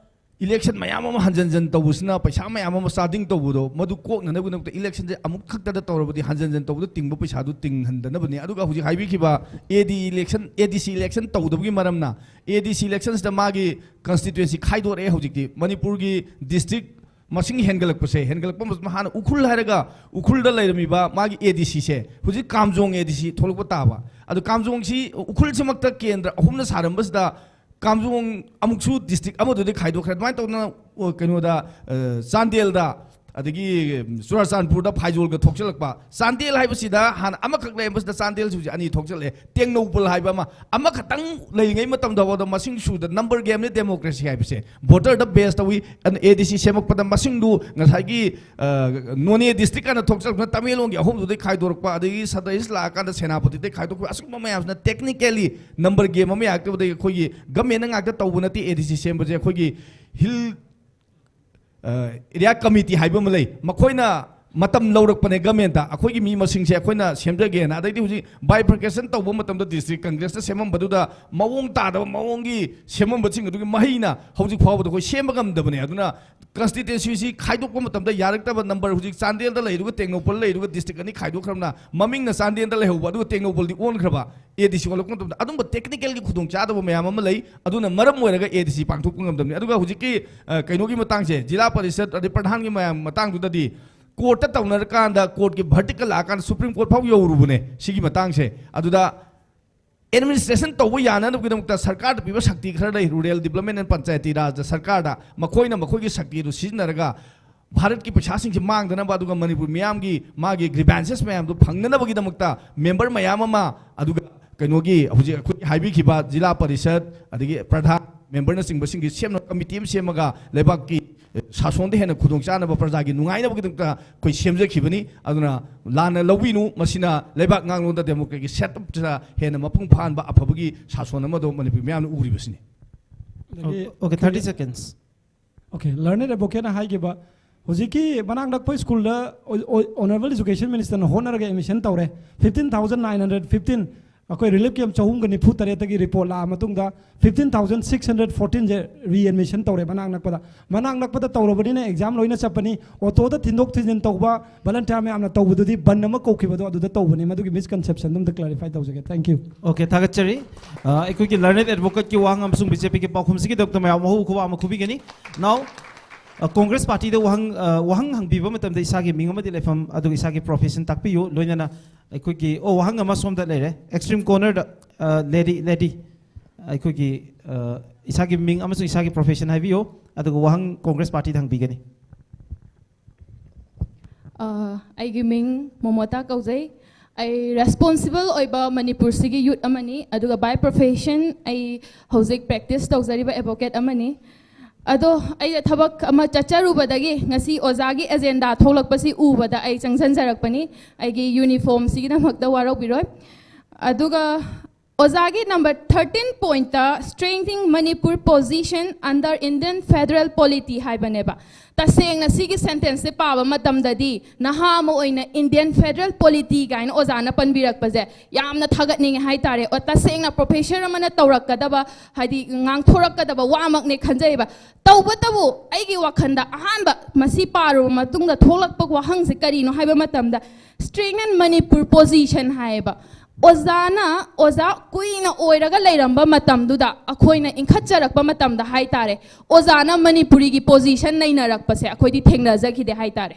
ꯏꯂꯦꯛꯁꯟ ꯃꯌꯥꯝ ꯑꯃ ꯍꯟꯖꯟ ꯍꯟꯖꯟ ꯇꯧꯕꯁꯤꯅ ꯄꯩꯁꯥ ꯃꯌꯥꯝ ꯑꯃ ꯆꯥꯗꯤꯡ ꯇꯧꯕꯗꯣ, ꯃꯗꯨ ꯀꯣꯛꯅꯅꯕꯒꯤꯗꯃꯛꯇ ꯏꯂꯦꯛꯁꯟꯁꯦ ꯑꯃꯨꯛ ꯈꯛꯇꯗ ꯇꯧꯔꯕꯗꯤ ꯍꯟꯖꯟ ꯍꯟꯖꯟ ꯇꯧꯕꯗꯣ ꯇꯤꯡꯕ ꯄꯩꯁꯥꯗꯨ ꯇꯤꯡꯍꯟꯗꯅꯕꯅꯤ꯫ ꯑꯗꯨꯒ ꯍꯧꯖꯤꯛ ꯍꯥꯏꯕꯤꯈꯤꯕ ꯑꯦ ꯗꯤ ꯏꯂꯦꯛꯁꯟ, ꯑꯦ ꯗꯤ ꯁꯤ ꯏꯂꯦꯛꯁꯟ ꯇꯧꯗꯕꯒꯤ ꯃꯔꯝꯅ ꯑꯦ ꯗꯤ ꯁꯤ ꯏꯂꯦꯛꯁꯟꯁꯤꯗ ꯃꯥꯒꯤ ꯀꯟꯁꯇꯤꯇ꯭ꯋꯦꯟꯁꯤ ꯈꯥꯏꯗꯣꯔꯛꯑꯦ꯫ ꯍꯧꯖꯤꯛꯇꯤ ꯃꯅꯤꯄꯨꯔꯒꯤ ꯗꯤꯁꯇ꯭ꯔꯤꯛ ꯃꯁꯤꯡ ꯍꯦꯟꯒꯠꯂꯛꯄꯁꯦ, ꯍꯦꯟꯒꯠꯂꯛꯄ ꯃꯇꯝꯗ ꯍꯥꯟꯅ ꯎꯈ꯭ꯔꯨꯜ ꯍꯥꯏꯔꯒ, ꯎꯈ꯭ꯔꯨꯜꯗ ꯂꯩꯔꯝꯃꯤꯕ ꯃꯥꯒꯤ ꯑꯦ ꯗꯤ ꯁꯤꯁꯦ ꯍꯧꯖꯤꯛ ꯀꯥꯝꯖꯣꯡ ꯑꯦ ꯗꯤ ꯁꯤ ꯊꯣꯛꯂꯛꯄ ꯇꯥꯕ꯫ ꯑꯗꯨ ꯀꯥꯝꯖꯣꯡꯁꯤ ꯎꯈ꯭ꯔꯨꯜꯁꯤꯃꯛꯇ ꯀꯦꯟꯗ꯭ꯔ ꯑꯍꯨꯝꯅ ꯁꯥꯔꯝꯕꯁꯤꯗ ꯀꯥꯝꯖꯣꯡ ꯑꯃꯨꯛꯁꯨ ꯗꯤꯁꯇ꯭ꯔꯤꯛ ꯑꯃꯗꯨꯗꯤ ꯈꯥꯏꯗꯣꯛꯈ꯭ꯔꯦ꯫ ꯑꯗꯨꯃꯥꯏꯅ ꯇꯧꯗꯅ, ꯑꯣ, ꯀꯩꯅꯣꯗ, ꯑ, ꯆꯥꯟꯗꯦꯜꯗ, ꯑꯗꯒꯤ, ꯎꯝ, ꯆꯨꯔꯥꯆꯥꯟꯄꯨꯔꯗ ꯐꯥꯏꯖꯣꯜꯒ ꯊꯣꯛꯆꯜꯂꯛꯄ꯫ ꯆꯥꯟꯗꯦꯜ ꯍꯥꯏꯕꯁꯤꯗ ꯍꯥꯟꯅ ꯑꯃꯈꯛ ꯂꯩꯔꯝꯕꯁꯤꯗ ꯆꯥꯟꯗꯦꯜꯁꯤ ꯍꯧꯖꯤꯛ ꯑꯅꯤ ꯊꯣꯛꯆꯜꯂꯛꯑꯦ꯫ ꯇꯦꯡꯅꯧꯄꯜ ꯍꯥꯏꯕ ꯑꯃ, ꯑꯃꯈꯛꯇꯪ ꯂꯩꯔꯤꯉꯩ ꯃꯇꯝꯗ ꯐꯥꯎꯗ ꯃꯁꯤꯡ ꯁꯨꯗ, ꯅꯝꯕꯔ ꯒꯦꯝꯅꯤ ꯗꯦꯃꯣꯀ꯭ꯔꯦꯁꯤ ꯍꯥꯏꯕꯁꯦ꯫ ꯚꯣꯇꯔꯗ ꯕꯦꯁ ꯇꯧꯏ꯫ ꯑꯦ ꯗꯤ ꯁꯤ ꯁꯦꯝꯃꯛꯄꯗ ꯃꯁꯤꯡꯗꯨ ꯉꯁꯥꯏꯒꯤ, ꯑ, ꯅꯣꯅꯦ ꯗꯤꯁꯇ꯭ꯔꯤꯛ ꯑꯅ ꯊꯣꯛꯆꯔꯛꯄꯅ ꯇꯃꯦꯡꯂꯣꯡꯒꯤ ꯑꯍꯨꯝꯗꯨꯗꯩ ꯈꯥꯏꯗꯣꯔꯛꯄ, ꯑꯗꯒꯤ ꯁꯗꯩꯁ ꯂꯥꯛꯑꯀꯥꯟꯗ ꯁꯦꯅꯥꯄꯇꯤꯗꯩ ꯈꯥꯏꯗꯣꯛꯄ, ꯑꯁꯤꯒꯨꯝꯕ ꯃꯌꯥꯝꯁꯤꯅ ꯇꯦꯛꯅꯤꯀꯦꯜꯂꯤ ꯅꯝꯕꯔ ꯒꯦꯝ ꯑꯃ ꯌꯥꯔꯛꯇꯕꯗꯒꯤ ꯑꯩꯈꯣꯏꯒꯤ ꯒꯃꯦꯟꯅ ꯉꯥꯛꯇ ꯇꯧꯕ ꯅꯠꯇꯦ꯫ ꯑꯦ ꯗꯤ ꯁꯤ ꯁꯦꯝꯕꯁꯦ ꯑꯩꯈꯣꯏꯒꯤ ꯍꯤꯜ, ꯑ, ꯑꯦꯔꯤꯌꯥ ꯀꯃꯤꯇꯤ ꯍꯥꯏꯕ ꯑꯃ ꯂꯩ, ꯃꯈꯣꯏꯅ ꯃꯇꯝ ꯂꯧꯔꯛꯄꯅꯦ ꯒꯃꯦꯟꯗ, ꯑꯩꯈꯣꯏꯒꯤ ꯃꯤ ꯃꯁꯤꯡꯁꯦ ꯑꯩꯈꯣꯏꯅ ꯁꯦꯝꯖꯒꯦꯅ꯫ ꯑꯗꯩꯗꯤ ꯍꯧꯖꯤꯛ ꯕꯥꯏꯐꯔꯀꯦꯁꯟ ꯇꯧꯕ ꯃꯇꯝꯗ ꯗꯤꯁꯇ꯭ꯔꯤꯛ ꯀꯪꯒ꯭ꯔꯦꯁꯅ ꯁꯦꯝꯃꯝꯕꯗꯨꯗ ꯃꯑꯣꯡ ꯇꯥꯗꯕ ꯃꯑꯣꯡꯒꯤ ꯁꯦꯝꯃꯝꯕꯁꯤꯡ ꯑꯗꯨꯒꯤ ꯃꯍꯩꯅ ꯍꯧꯖꯤꯛ ꯐꯥꯎꯕꯗ ꯑꯩꯈꯣꯏ ꯁꯦꯝꯕ ꯉꯝꯗꯕꯅꯦ꯫ ꯑꯗꯨꯅ ꯀꯟꯁꯇꯤꯇ꯭ꯋꯦꯟꯁꯤꯁꯤ ꯈꯥꯏꯗꯣꯛꯄ ꯃꯇꯝꯗ ꯌꯥꯔꯛꯇꯕ ꯅꯝꯕꯔ, ꯍꯧꯖꯤꯛ ꯆꯥꯟꯗꯦꯜꯗ ꯂꯩꯔꯤꯕ ꯇꯦꯡꯅꯧꯄꯜ ꯂꯩꯔꯤꯕ ꯗꯤꯁꯇ꯭ꯔꯤꯛ ꯑꯅꯤ ꯈꯥꯏꯗꯣꯛꯈ꯭ꯔꯕꯅ ꯃꯃꯤꯡꯅ ꯆꯥꯟꯗꯦꯜꯗ ꯂꯩꯍꯧꯕ, ꯑꯗꯨꯒ ꯇꯦꯡꯅꯧꯄꯜꯗꯤ ꯑꯣꯟꯈ꯭ꯔꯕ꯫ ꯑꯦ ꯗꯤ ꯁꯤ ꯑꯣꯜꯂꯛꯄ ꯃꯇꯝꯗ ꯑꯗꯨꯝꯕ ꯇꯦꯛꯅꯤꯀꯦꯜꯒꯤ ꯈꯨꯗꯣꯡꯆꯥꯗꯕ ꯃꯌꯥꯝ ꯑꯃ ꯂꯩ꯫ ꯑꯗꯨꯅ ꯃꯔꯝ ꯑꯣꯏꯔꯒ ꯑꯦ ꯗꯤ ꯁꯤ ꯄꯥꯡꯊꯣꯛꯄ ꯉꯝꯗꯕꯅꯤ꯫ ꯑꯗꯨꯒ ꯍꯧꯖꯤꯛꯀꯤ, ꯑ, ꯀꯩꯅꯣꯒꯤ ꯃꯇꯥꯡꯁꯦ, ꯖꯤꯂꯥ ꯄꯔꯤꯁꯠ ꯑꯗꯩ ꯄ꯭ꯔꯙꯥꯟꯒꯤ ꯃꯌꯥꯝ ꯃꯇꯥꯡꯗꯨꯗꯗꯤ ꯀꯣꯔꯠꯇ ꯇꯧꯅꯔꯀꯥꯟꯗ ꯀꯣꯔꯠꯀꯤ ꯚꯔꯗꯤꯛꯀ ꯂꯥꯛꯑꯀꯥꯟꯗ ꯁꯨꯄ꯭ꯔꯤꯝ ꯀꯣꯔꯠ ꯐꯥꯎ ꯌꯧꯔꯨꯕꯅꯦ ꯁꯤꯒꯤ ꯃꯇꯥꯡꯁꯦ꯫ ꯑꯗꯨꯗ ꯑꯦꯗꯃꯤꯅꯤꯁꯇ꯭ꯔꯦꯁꯟ ꯇꯧꯕ ꯌꯥꯅꯅꯕꯒꯤꯗꯃꯛꯇ ꯁꯔꯀꯥꯔꯗ ꯄꯤꯕ ꯁꯛꯇꯤ ꯈꯔ ꯂꯩ, ꯔꯨꯔꯦꯜ ꯗꯤꯕ꯭ꯂꯞꯃꯦꯟ ꯑꯦꯟ ꯄꯟꯆꯥꯌꯇꯤ ꯔꯥꯖꯇ ꯁꯔꯀꯥꯔꯗ, ꯃꯈꯣꯏꯅ ꯃꯈꯣꯏꯒꯤ ꯁꯛꯇꯤ ꯑꯗꯨ ꯁꯤꯖꯤꯟꯅꯔꯒ ꯚꯥꯔꯠꯀꯤ ꯄꯩꯁꯥꯁꯤꯡꯁꯤ ꯃꯥꯡꯗꯅꯕ, ꯑꯗꯨꯒ ꯃꯅꯤꯄꯨꯔ ꯃꯤꯌꯥꯝꯒꯤ ꯃꯥꯒꯤ ꯒ꯭ꯔꯤꯚꯥꯟꯁꯦꯁ ꯃꯌꯥꯝꯗꯨ ꯐꯪꯅꯅꯕꯒꯤꯗꯃꯛꯇ ꯃꯦꯝꯕꯔ ꯃꯌꯥꯝ ꯑꯃ, ꯑꯗꯨꯒ ꯀꯩꯅꯣꯒꯤ ꯍꯧꯖꯤꯛ ꯑꯩꯈꯣꯏ ꯍꯥꯏꯕꯤꯈꯤꯕ ꯖꯤꯂꯥ ꯄꯔꯤꯁꯠ ꯑꯗꯒꯤ ꯄ꯭ꯔꯙꯥꯟ ꯃꯦꯝꯕꯔꯅꯆꯤꯡꯕꯁꯤꯡꯒꯤ ꯁꯦꯝꯅ ꯀꯃꯤꯇꯤ ꯑꯃ ꯁꯦꯝꯃꯒ ꯂꯩꯕꯥꯛꯀꯤ ꯁꯥꯁꯣꯟꯗ ꯍꯦꯟꯅ ꯈꯨꯗꯣꯡꯆꯥꯅꯕ, ꯄ꯭ꯔꯖꯥꯒꯤ ꯅꯨꯡꯉꯥꯏꯅꯕꯒꯤꯗꯃꯛꯇ ꯑꯩꯈꯣꯏ ꯁꯦꯝꯖꯈꯤꯕꯅꯤ꯫ ꯑꯗꯨꯅ ꯂꯥꯟꯅ ꯂꯧꯕꯤꯅꯨ, ꯃꯁꯤꯅ ꯂꯩꯕꯥꯛ ꯉꯥꯛꯂꯣꯟꯗ ꯗꯦꯃꯣꯀ꯭ꯔꯦꯠꯀꯤ ꯁꯦꯠꯑꯞꯁꯤꯗ ꯍꯦꯟꯅ ꯃꯄꯨꯡ ꯐꯥꯍꯟꯕ ꯑꯐꯕꯒꯤ ꯁꯥꯁꯣꯟ ꯑꯃꯗꯣ ꯃꯅꯤꯄꯨꯔ ꯃꯤꯌꯥꯝꯅ ꯎꯔꯤꯕꯁꯤꯅꯤ꯫ ꯑꯗꯒꯤ Okay, thirty seconds. Okay, learned advocate ꯍꯥꯏꯈꯤꯕ ꯍꯧꯖꯤꯛꯀꯤ ꯃꯅꯥꯛ ꯅꯛꯄ ꯁ꯭ꯀꯨꯜꯗ ꯑꯣꯅꯔꯦꯕꯜ ꯏꯖꯨꯀꯦꯁꯟ ꯃꯤꯅꯤꯁꯇꯔꯅ ꯍꯣꯠꯅꯔꯒ ꯑꯦꯗꯃꯤꯁꯟ ꯇꯧꯔꯦ, fifteen thousand nine hundred fifteen꯫ ꯑꯩꯈꯣꯏ ꯔꯤꯂꯤꯐ ꯀꯦꯝꯞ ꯆꯍꯨꯝꯒ ꯅꯤꯐꯨ ꯇꯔꯦꯠꯇꯒꯤ ꯔꯤꯄꯣꯔꯠ ꯂꯥꯛꯑ ꯃꯇꯨꯡꯗ ꯐꯤꯐꯇꯤꯟ ꯊꯥꯎꯖꯟ ꯁꯤꯛꯁ ꯍꯟꯗ꯭ꯔꯦꯠ ꯐꯣꯔꯇꯤꯟꯁꯦ ꯔꯤꯑꯦꯗꯃꯤꯁꯟ ꯇꯧꯔꯦ ꯃꯅꯥꯛ ꯅꯛꯄꯗ꯫ ꯃꯅꯥꯛ ꯅꯛꯄꯗ ꯇꯧꯔꯕꯅꯤꯅ ꯑꯦꯛꯖꯥꯝ ꯂꯣꯏꯅ ꯆꯠꯄꯅꯤ꯫ ꯑꯣꯇꯣꯗ ꯊꯤꯟꯗꯣꯛ ꯊꯤꯟꯖꯤꯟ ꯇꯧꯕ ꯚꯣꯂꯟꯇꯤꯌꯥꯔ ꯃꯌꯥꯝꯅ ꯇꯧꯕꯗꯨꯗꯤ ꯕꯟ ꯑꯃ ꯀꯧꯈꯤꯕꯗꯣ ꯑꯗꯨꯗ ꯇꯧꯕꯅꯤ꯫ ꯃꯗꯨꯒꯤ ꯃꯤꯁꯀꯟꯁꯦꯞꯁꯟꯗꯨ ꯑꯝꯇ ꯀ꯭ꯂꯦꯔꯤꯐꯥꯏ ꯇꯧꯖꯒꯦ꯫ Thank you. ꯑꯣꯀꯦ, ꯊꯥꯒꯠꯆꯔꯤ꯫ ꯑ, ꯑꯩꯈꯣꯏꯒꯤ ꯂꯔꯅꯦꯗ ꯑꯦꯗꯚꯣꯀꯦꯠꯀꯤ ꯋꯥꯍꯪ ꯑꯃꯁꯨꯡ ꯕꯤ ꯖꯦ ꯄꯤꯒꯤ ꯄꯥꯎꯈꯨꯝꯁꯤꯒꯤꯗꯃꯛꯇ ꯃꯌꯥꯝ ꯍꯧꯕ ꯈꯨꯕꯥꯛ ꯑꯃ ꯈꯨꯕꯤꯒꯅꯤ꯫ ꯅꯥꯎ, ꯑ, ꯀꯣꯡꯒ꯭ꯔꯦꯁ ꯄꯥꯔꯇꯤꯗ ꯋꯥꯍꯪ, ꯑ, ꯋꯥꯍꯪ ꯍꯪꯕꯤꯕ ꯃꯇꯝꯗ ꯏꯁꯥꯒꯤ ꯃꯤꯡ ꯑꯃꯗꯤ ꯂꯩꯐꯝ ꯑꯗꯨꯒ ꯏꯁꯥꯒꯤ ꯄ꯭ꯔꯣꯐꯦꯁꯟ ꯇꯥꯛꯄꯤꯌꯨ꯫ ꯂꯣꯏꯅꯅ ꯑꯩꯈꯣꯏꯒꯤ, ꯑꯣ, ꯋꯥꯍꯪ ꯑꯃ ꯁꯣꯝꯗ ꯂꯩꯔꯦ꯫ ꯑꯦꯛꯁꯇ꯭ꯔꯤꯝ ꯀꯣꯔꯅꯔꯗ, ꯑ, ꯂꯦꯗꯤ, ꯂꯦꯗꯤ, ꯑꯩꯈꯣꯏꯒꯤ, ꯑ, ꯏꯁꯥꯒꯤ ꯃꯤꯡ ꯑꯃꯁꯨꯡ ꯏꯁꯥꯒꯤ ꯄ꯭ꯔꯣꯐꯦꯁꯟ ꯍꯥꯏꯕꯤꯌꯨ, ꯑꯗꯨꯒ ꯋꯥꯍꯪ ꯀꯣꯡꯒ꯭ꯔꯦꯁ ꯄꯥꯔꯇꯤꯗ ꯍꯪꯕꯤꯒꯅꯤ꯫ ꯑ, ꯑꯩꯒꯤ ꯃꯤꯡ ꯃꯣꯃꯣꯇꯥ ꯀꯧꯖꯩ꯫ ꯑꯩ ꯔꯦꯁꯄꯣꯟꯁꯤꯕꯜ ꯑꯣꯏꯕ ꯃꯅꯤꯄꯨꯔꯁꯤꯒꯤ ꯌꯨꯠ ꯑꯃꯅꯤ, ꯑꯗꯨꯒ by profession ꯑꯩ ꯍꯧꯖꯤꯛ ꯄ꯭ꯔꯦꯛꯇꯤꯁ ꯇꯧꯖꯔꯤꯕ ꯑꯦꯗꯚꯣꯀꯦꯠ ꯑꯃꯅꯤ꯫ ꯑꯗꯣ ꯑꯩꯅ ꯊꯕꯛ ꯑꯃ ꯆꯠꯆꯔꯨꯕꯗꯒꯤ ꯉꯁꯤ ꯑꯣꯖꯥꯒꯤ ꯑꯦꯖꯦꯟꯗꯥ ꯊꯣꯛꯂꯛꯄꯁꯤ ꯎꯕꯗ ꯑꯩ ꯆꯪꯁꯤꯟꯖꯔꯛꯄꯅꯤ꯫ ꯑꯩꯒꯤ ꯌꯨꯅꯤꯐꯣꯔꯝꯁꯤꯒꯤꯗꯃꯛꯇ ꯋꯥꯔꯧꯕꯤꯔꯣꯏ꯫ ꯑꯗꯨꯒ ꯑꯣꯖꯥꯒꯤ ꯅꯝꯕꯔ ꯊꯥꯔꯇꯤꯟ ꯄꯣꯏꯟꯠꯇ Strengthening Manipur Position Under Indian Federal Polity ꯍꯥꯏꯕꯅꯦꯕ꯫ ꯇꯁꯦꯡꯅ ꯁꯤꯒꯤ ꯁꯦꯟꯇꯦꯟꯁꯁꯦ ꯄꯥꯕ ꯃꯇꯝꯗꯗꯤ ꯅꯍꯥ ꯑꯃ ꯑꯣꯏꯅ ꯏꯟꯗꯤꯌꯟ ꯐꯦꯗꯔꯦꯜ ꯄꯣꯂꯤꯇꯤ ꯀꯥꯏꯅ ꯑꯣꯖꯥꯅ ꯄꯟꯕꯤꯔꯛꯄꯁꯦ ꯌꯥꯝꯅ ꯊꯥꯒꯠꯅꯤꯡꯉꯦ ꯍꯥꯏꯇꯥꯔꯦ꯫ ꯑꯣ, ꯇꯁꯦꯡꯅ ꯄ꯭ꯔꯣꯐꯦꯁꯔ ꯑꯃꯅ ꯇꯧꯔꯛꯀꯗꯕ, ꯍꯥꯏꯗꯤ ꯉꯥꯡꯊꯣꯔꯛꯀꯗꯕ ꯋꯥꯃꯛꯅꯦ ꯈꯟꯖꯩꯕ꯫ ꯇꯧꯕꯇꯕꯨ ꯑꯩꯒꯤ ꯋꯥꯈꯜꯗ ꯑꯍꯥꯟꯕ ꯃꯁꯤ ꯄꯥꯔꯨꯕ ꯃꯇꯨꯡꯗ ꯊꯣꯛꯂꯛꯄ ꯋꯥꯍꯪꯁꯦ ꯀꯔꯤꯅꯣ ꯍꯥꯏꯕ ꯃꯇꯝꯗ, Strengthen Manipur Position ꯍꯥꯏꯌꯦꯕ꯫ ꯑꯣꯖꯥꯅ, ꯑꯣꯖꯥ ꯀꯨꯏꯅ ꯑꯣꯏꯔꯒ ꯂꯩꯔꯝꯕ ꯃꯇꯝꯗꯨꯗ ꯑꯩꯈꯣꯏꯅ ꯏꯟꯈꯠꯆꯔꯛꯄ ꯃꯇꯝꯗ ꯍꯥꯏꯇꯥꯔꯦ, ꯑꯣꯖꯥꯅ ꯃꯅꯤꯄꯨꯔꯤꯒꯤ ꯄꯣꯖꯤꯁꯟ ꯅꯩꯅꯔꯛꯄꯁꯦ ꯑꯩꯈꯣꯏꯗꯤ ꯊꯦꯡꯅꯖꯈꯤꯗꯦ ꯍꯥꯏꯇꯥꯔꯦ꯫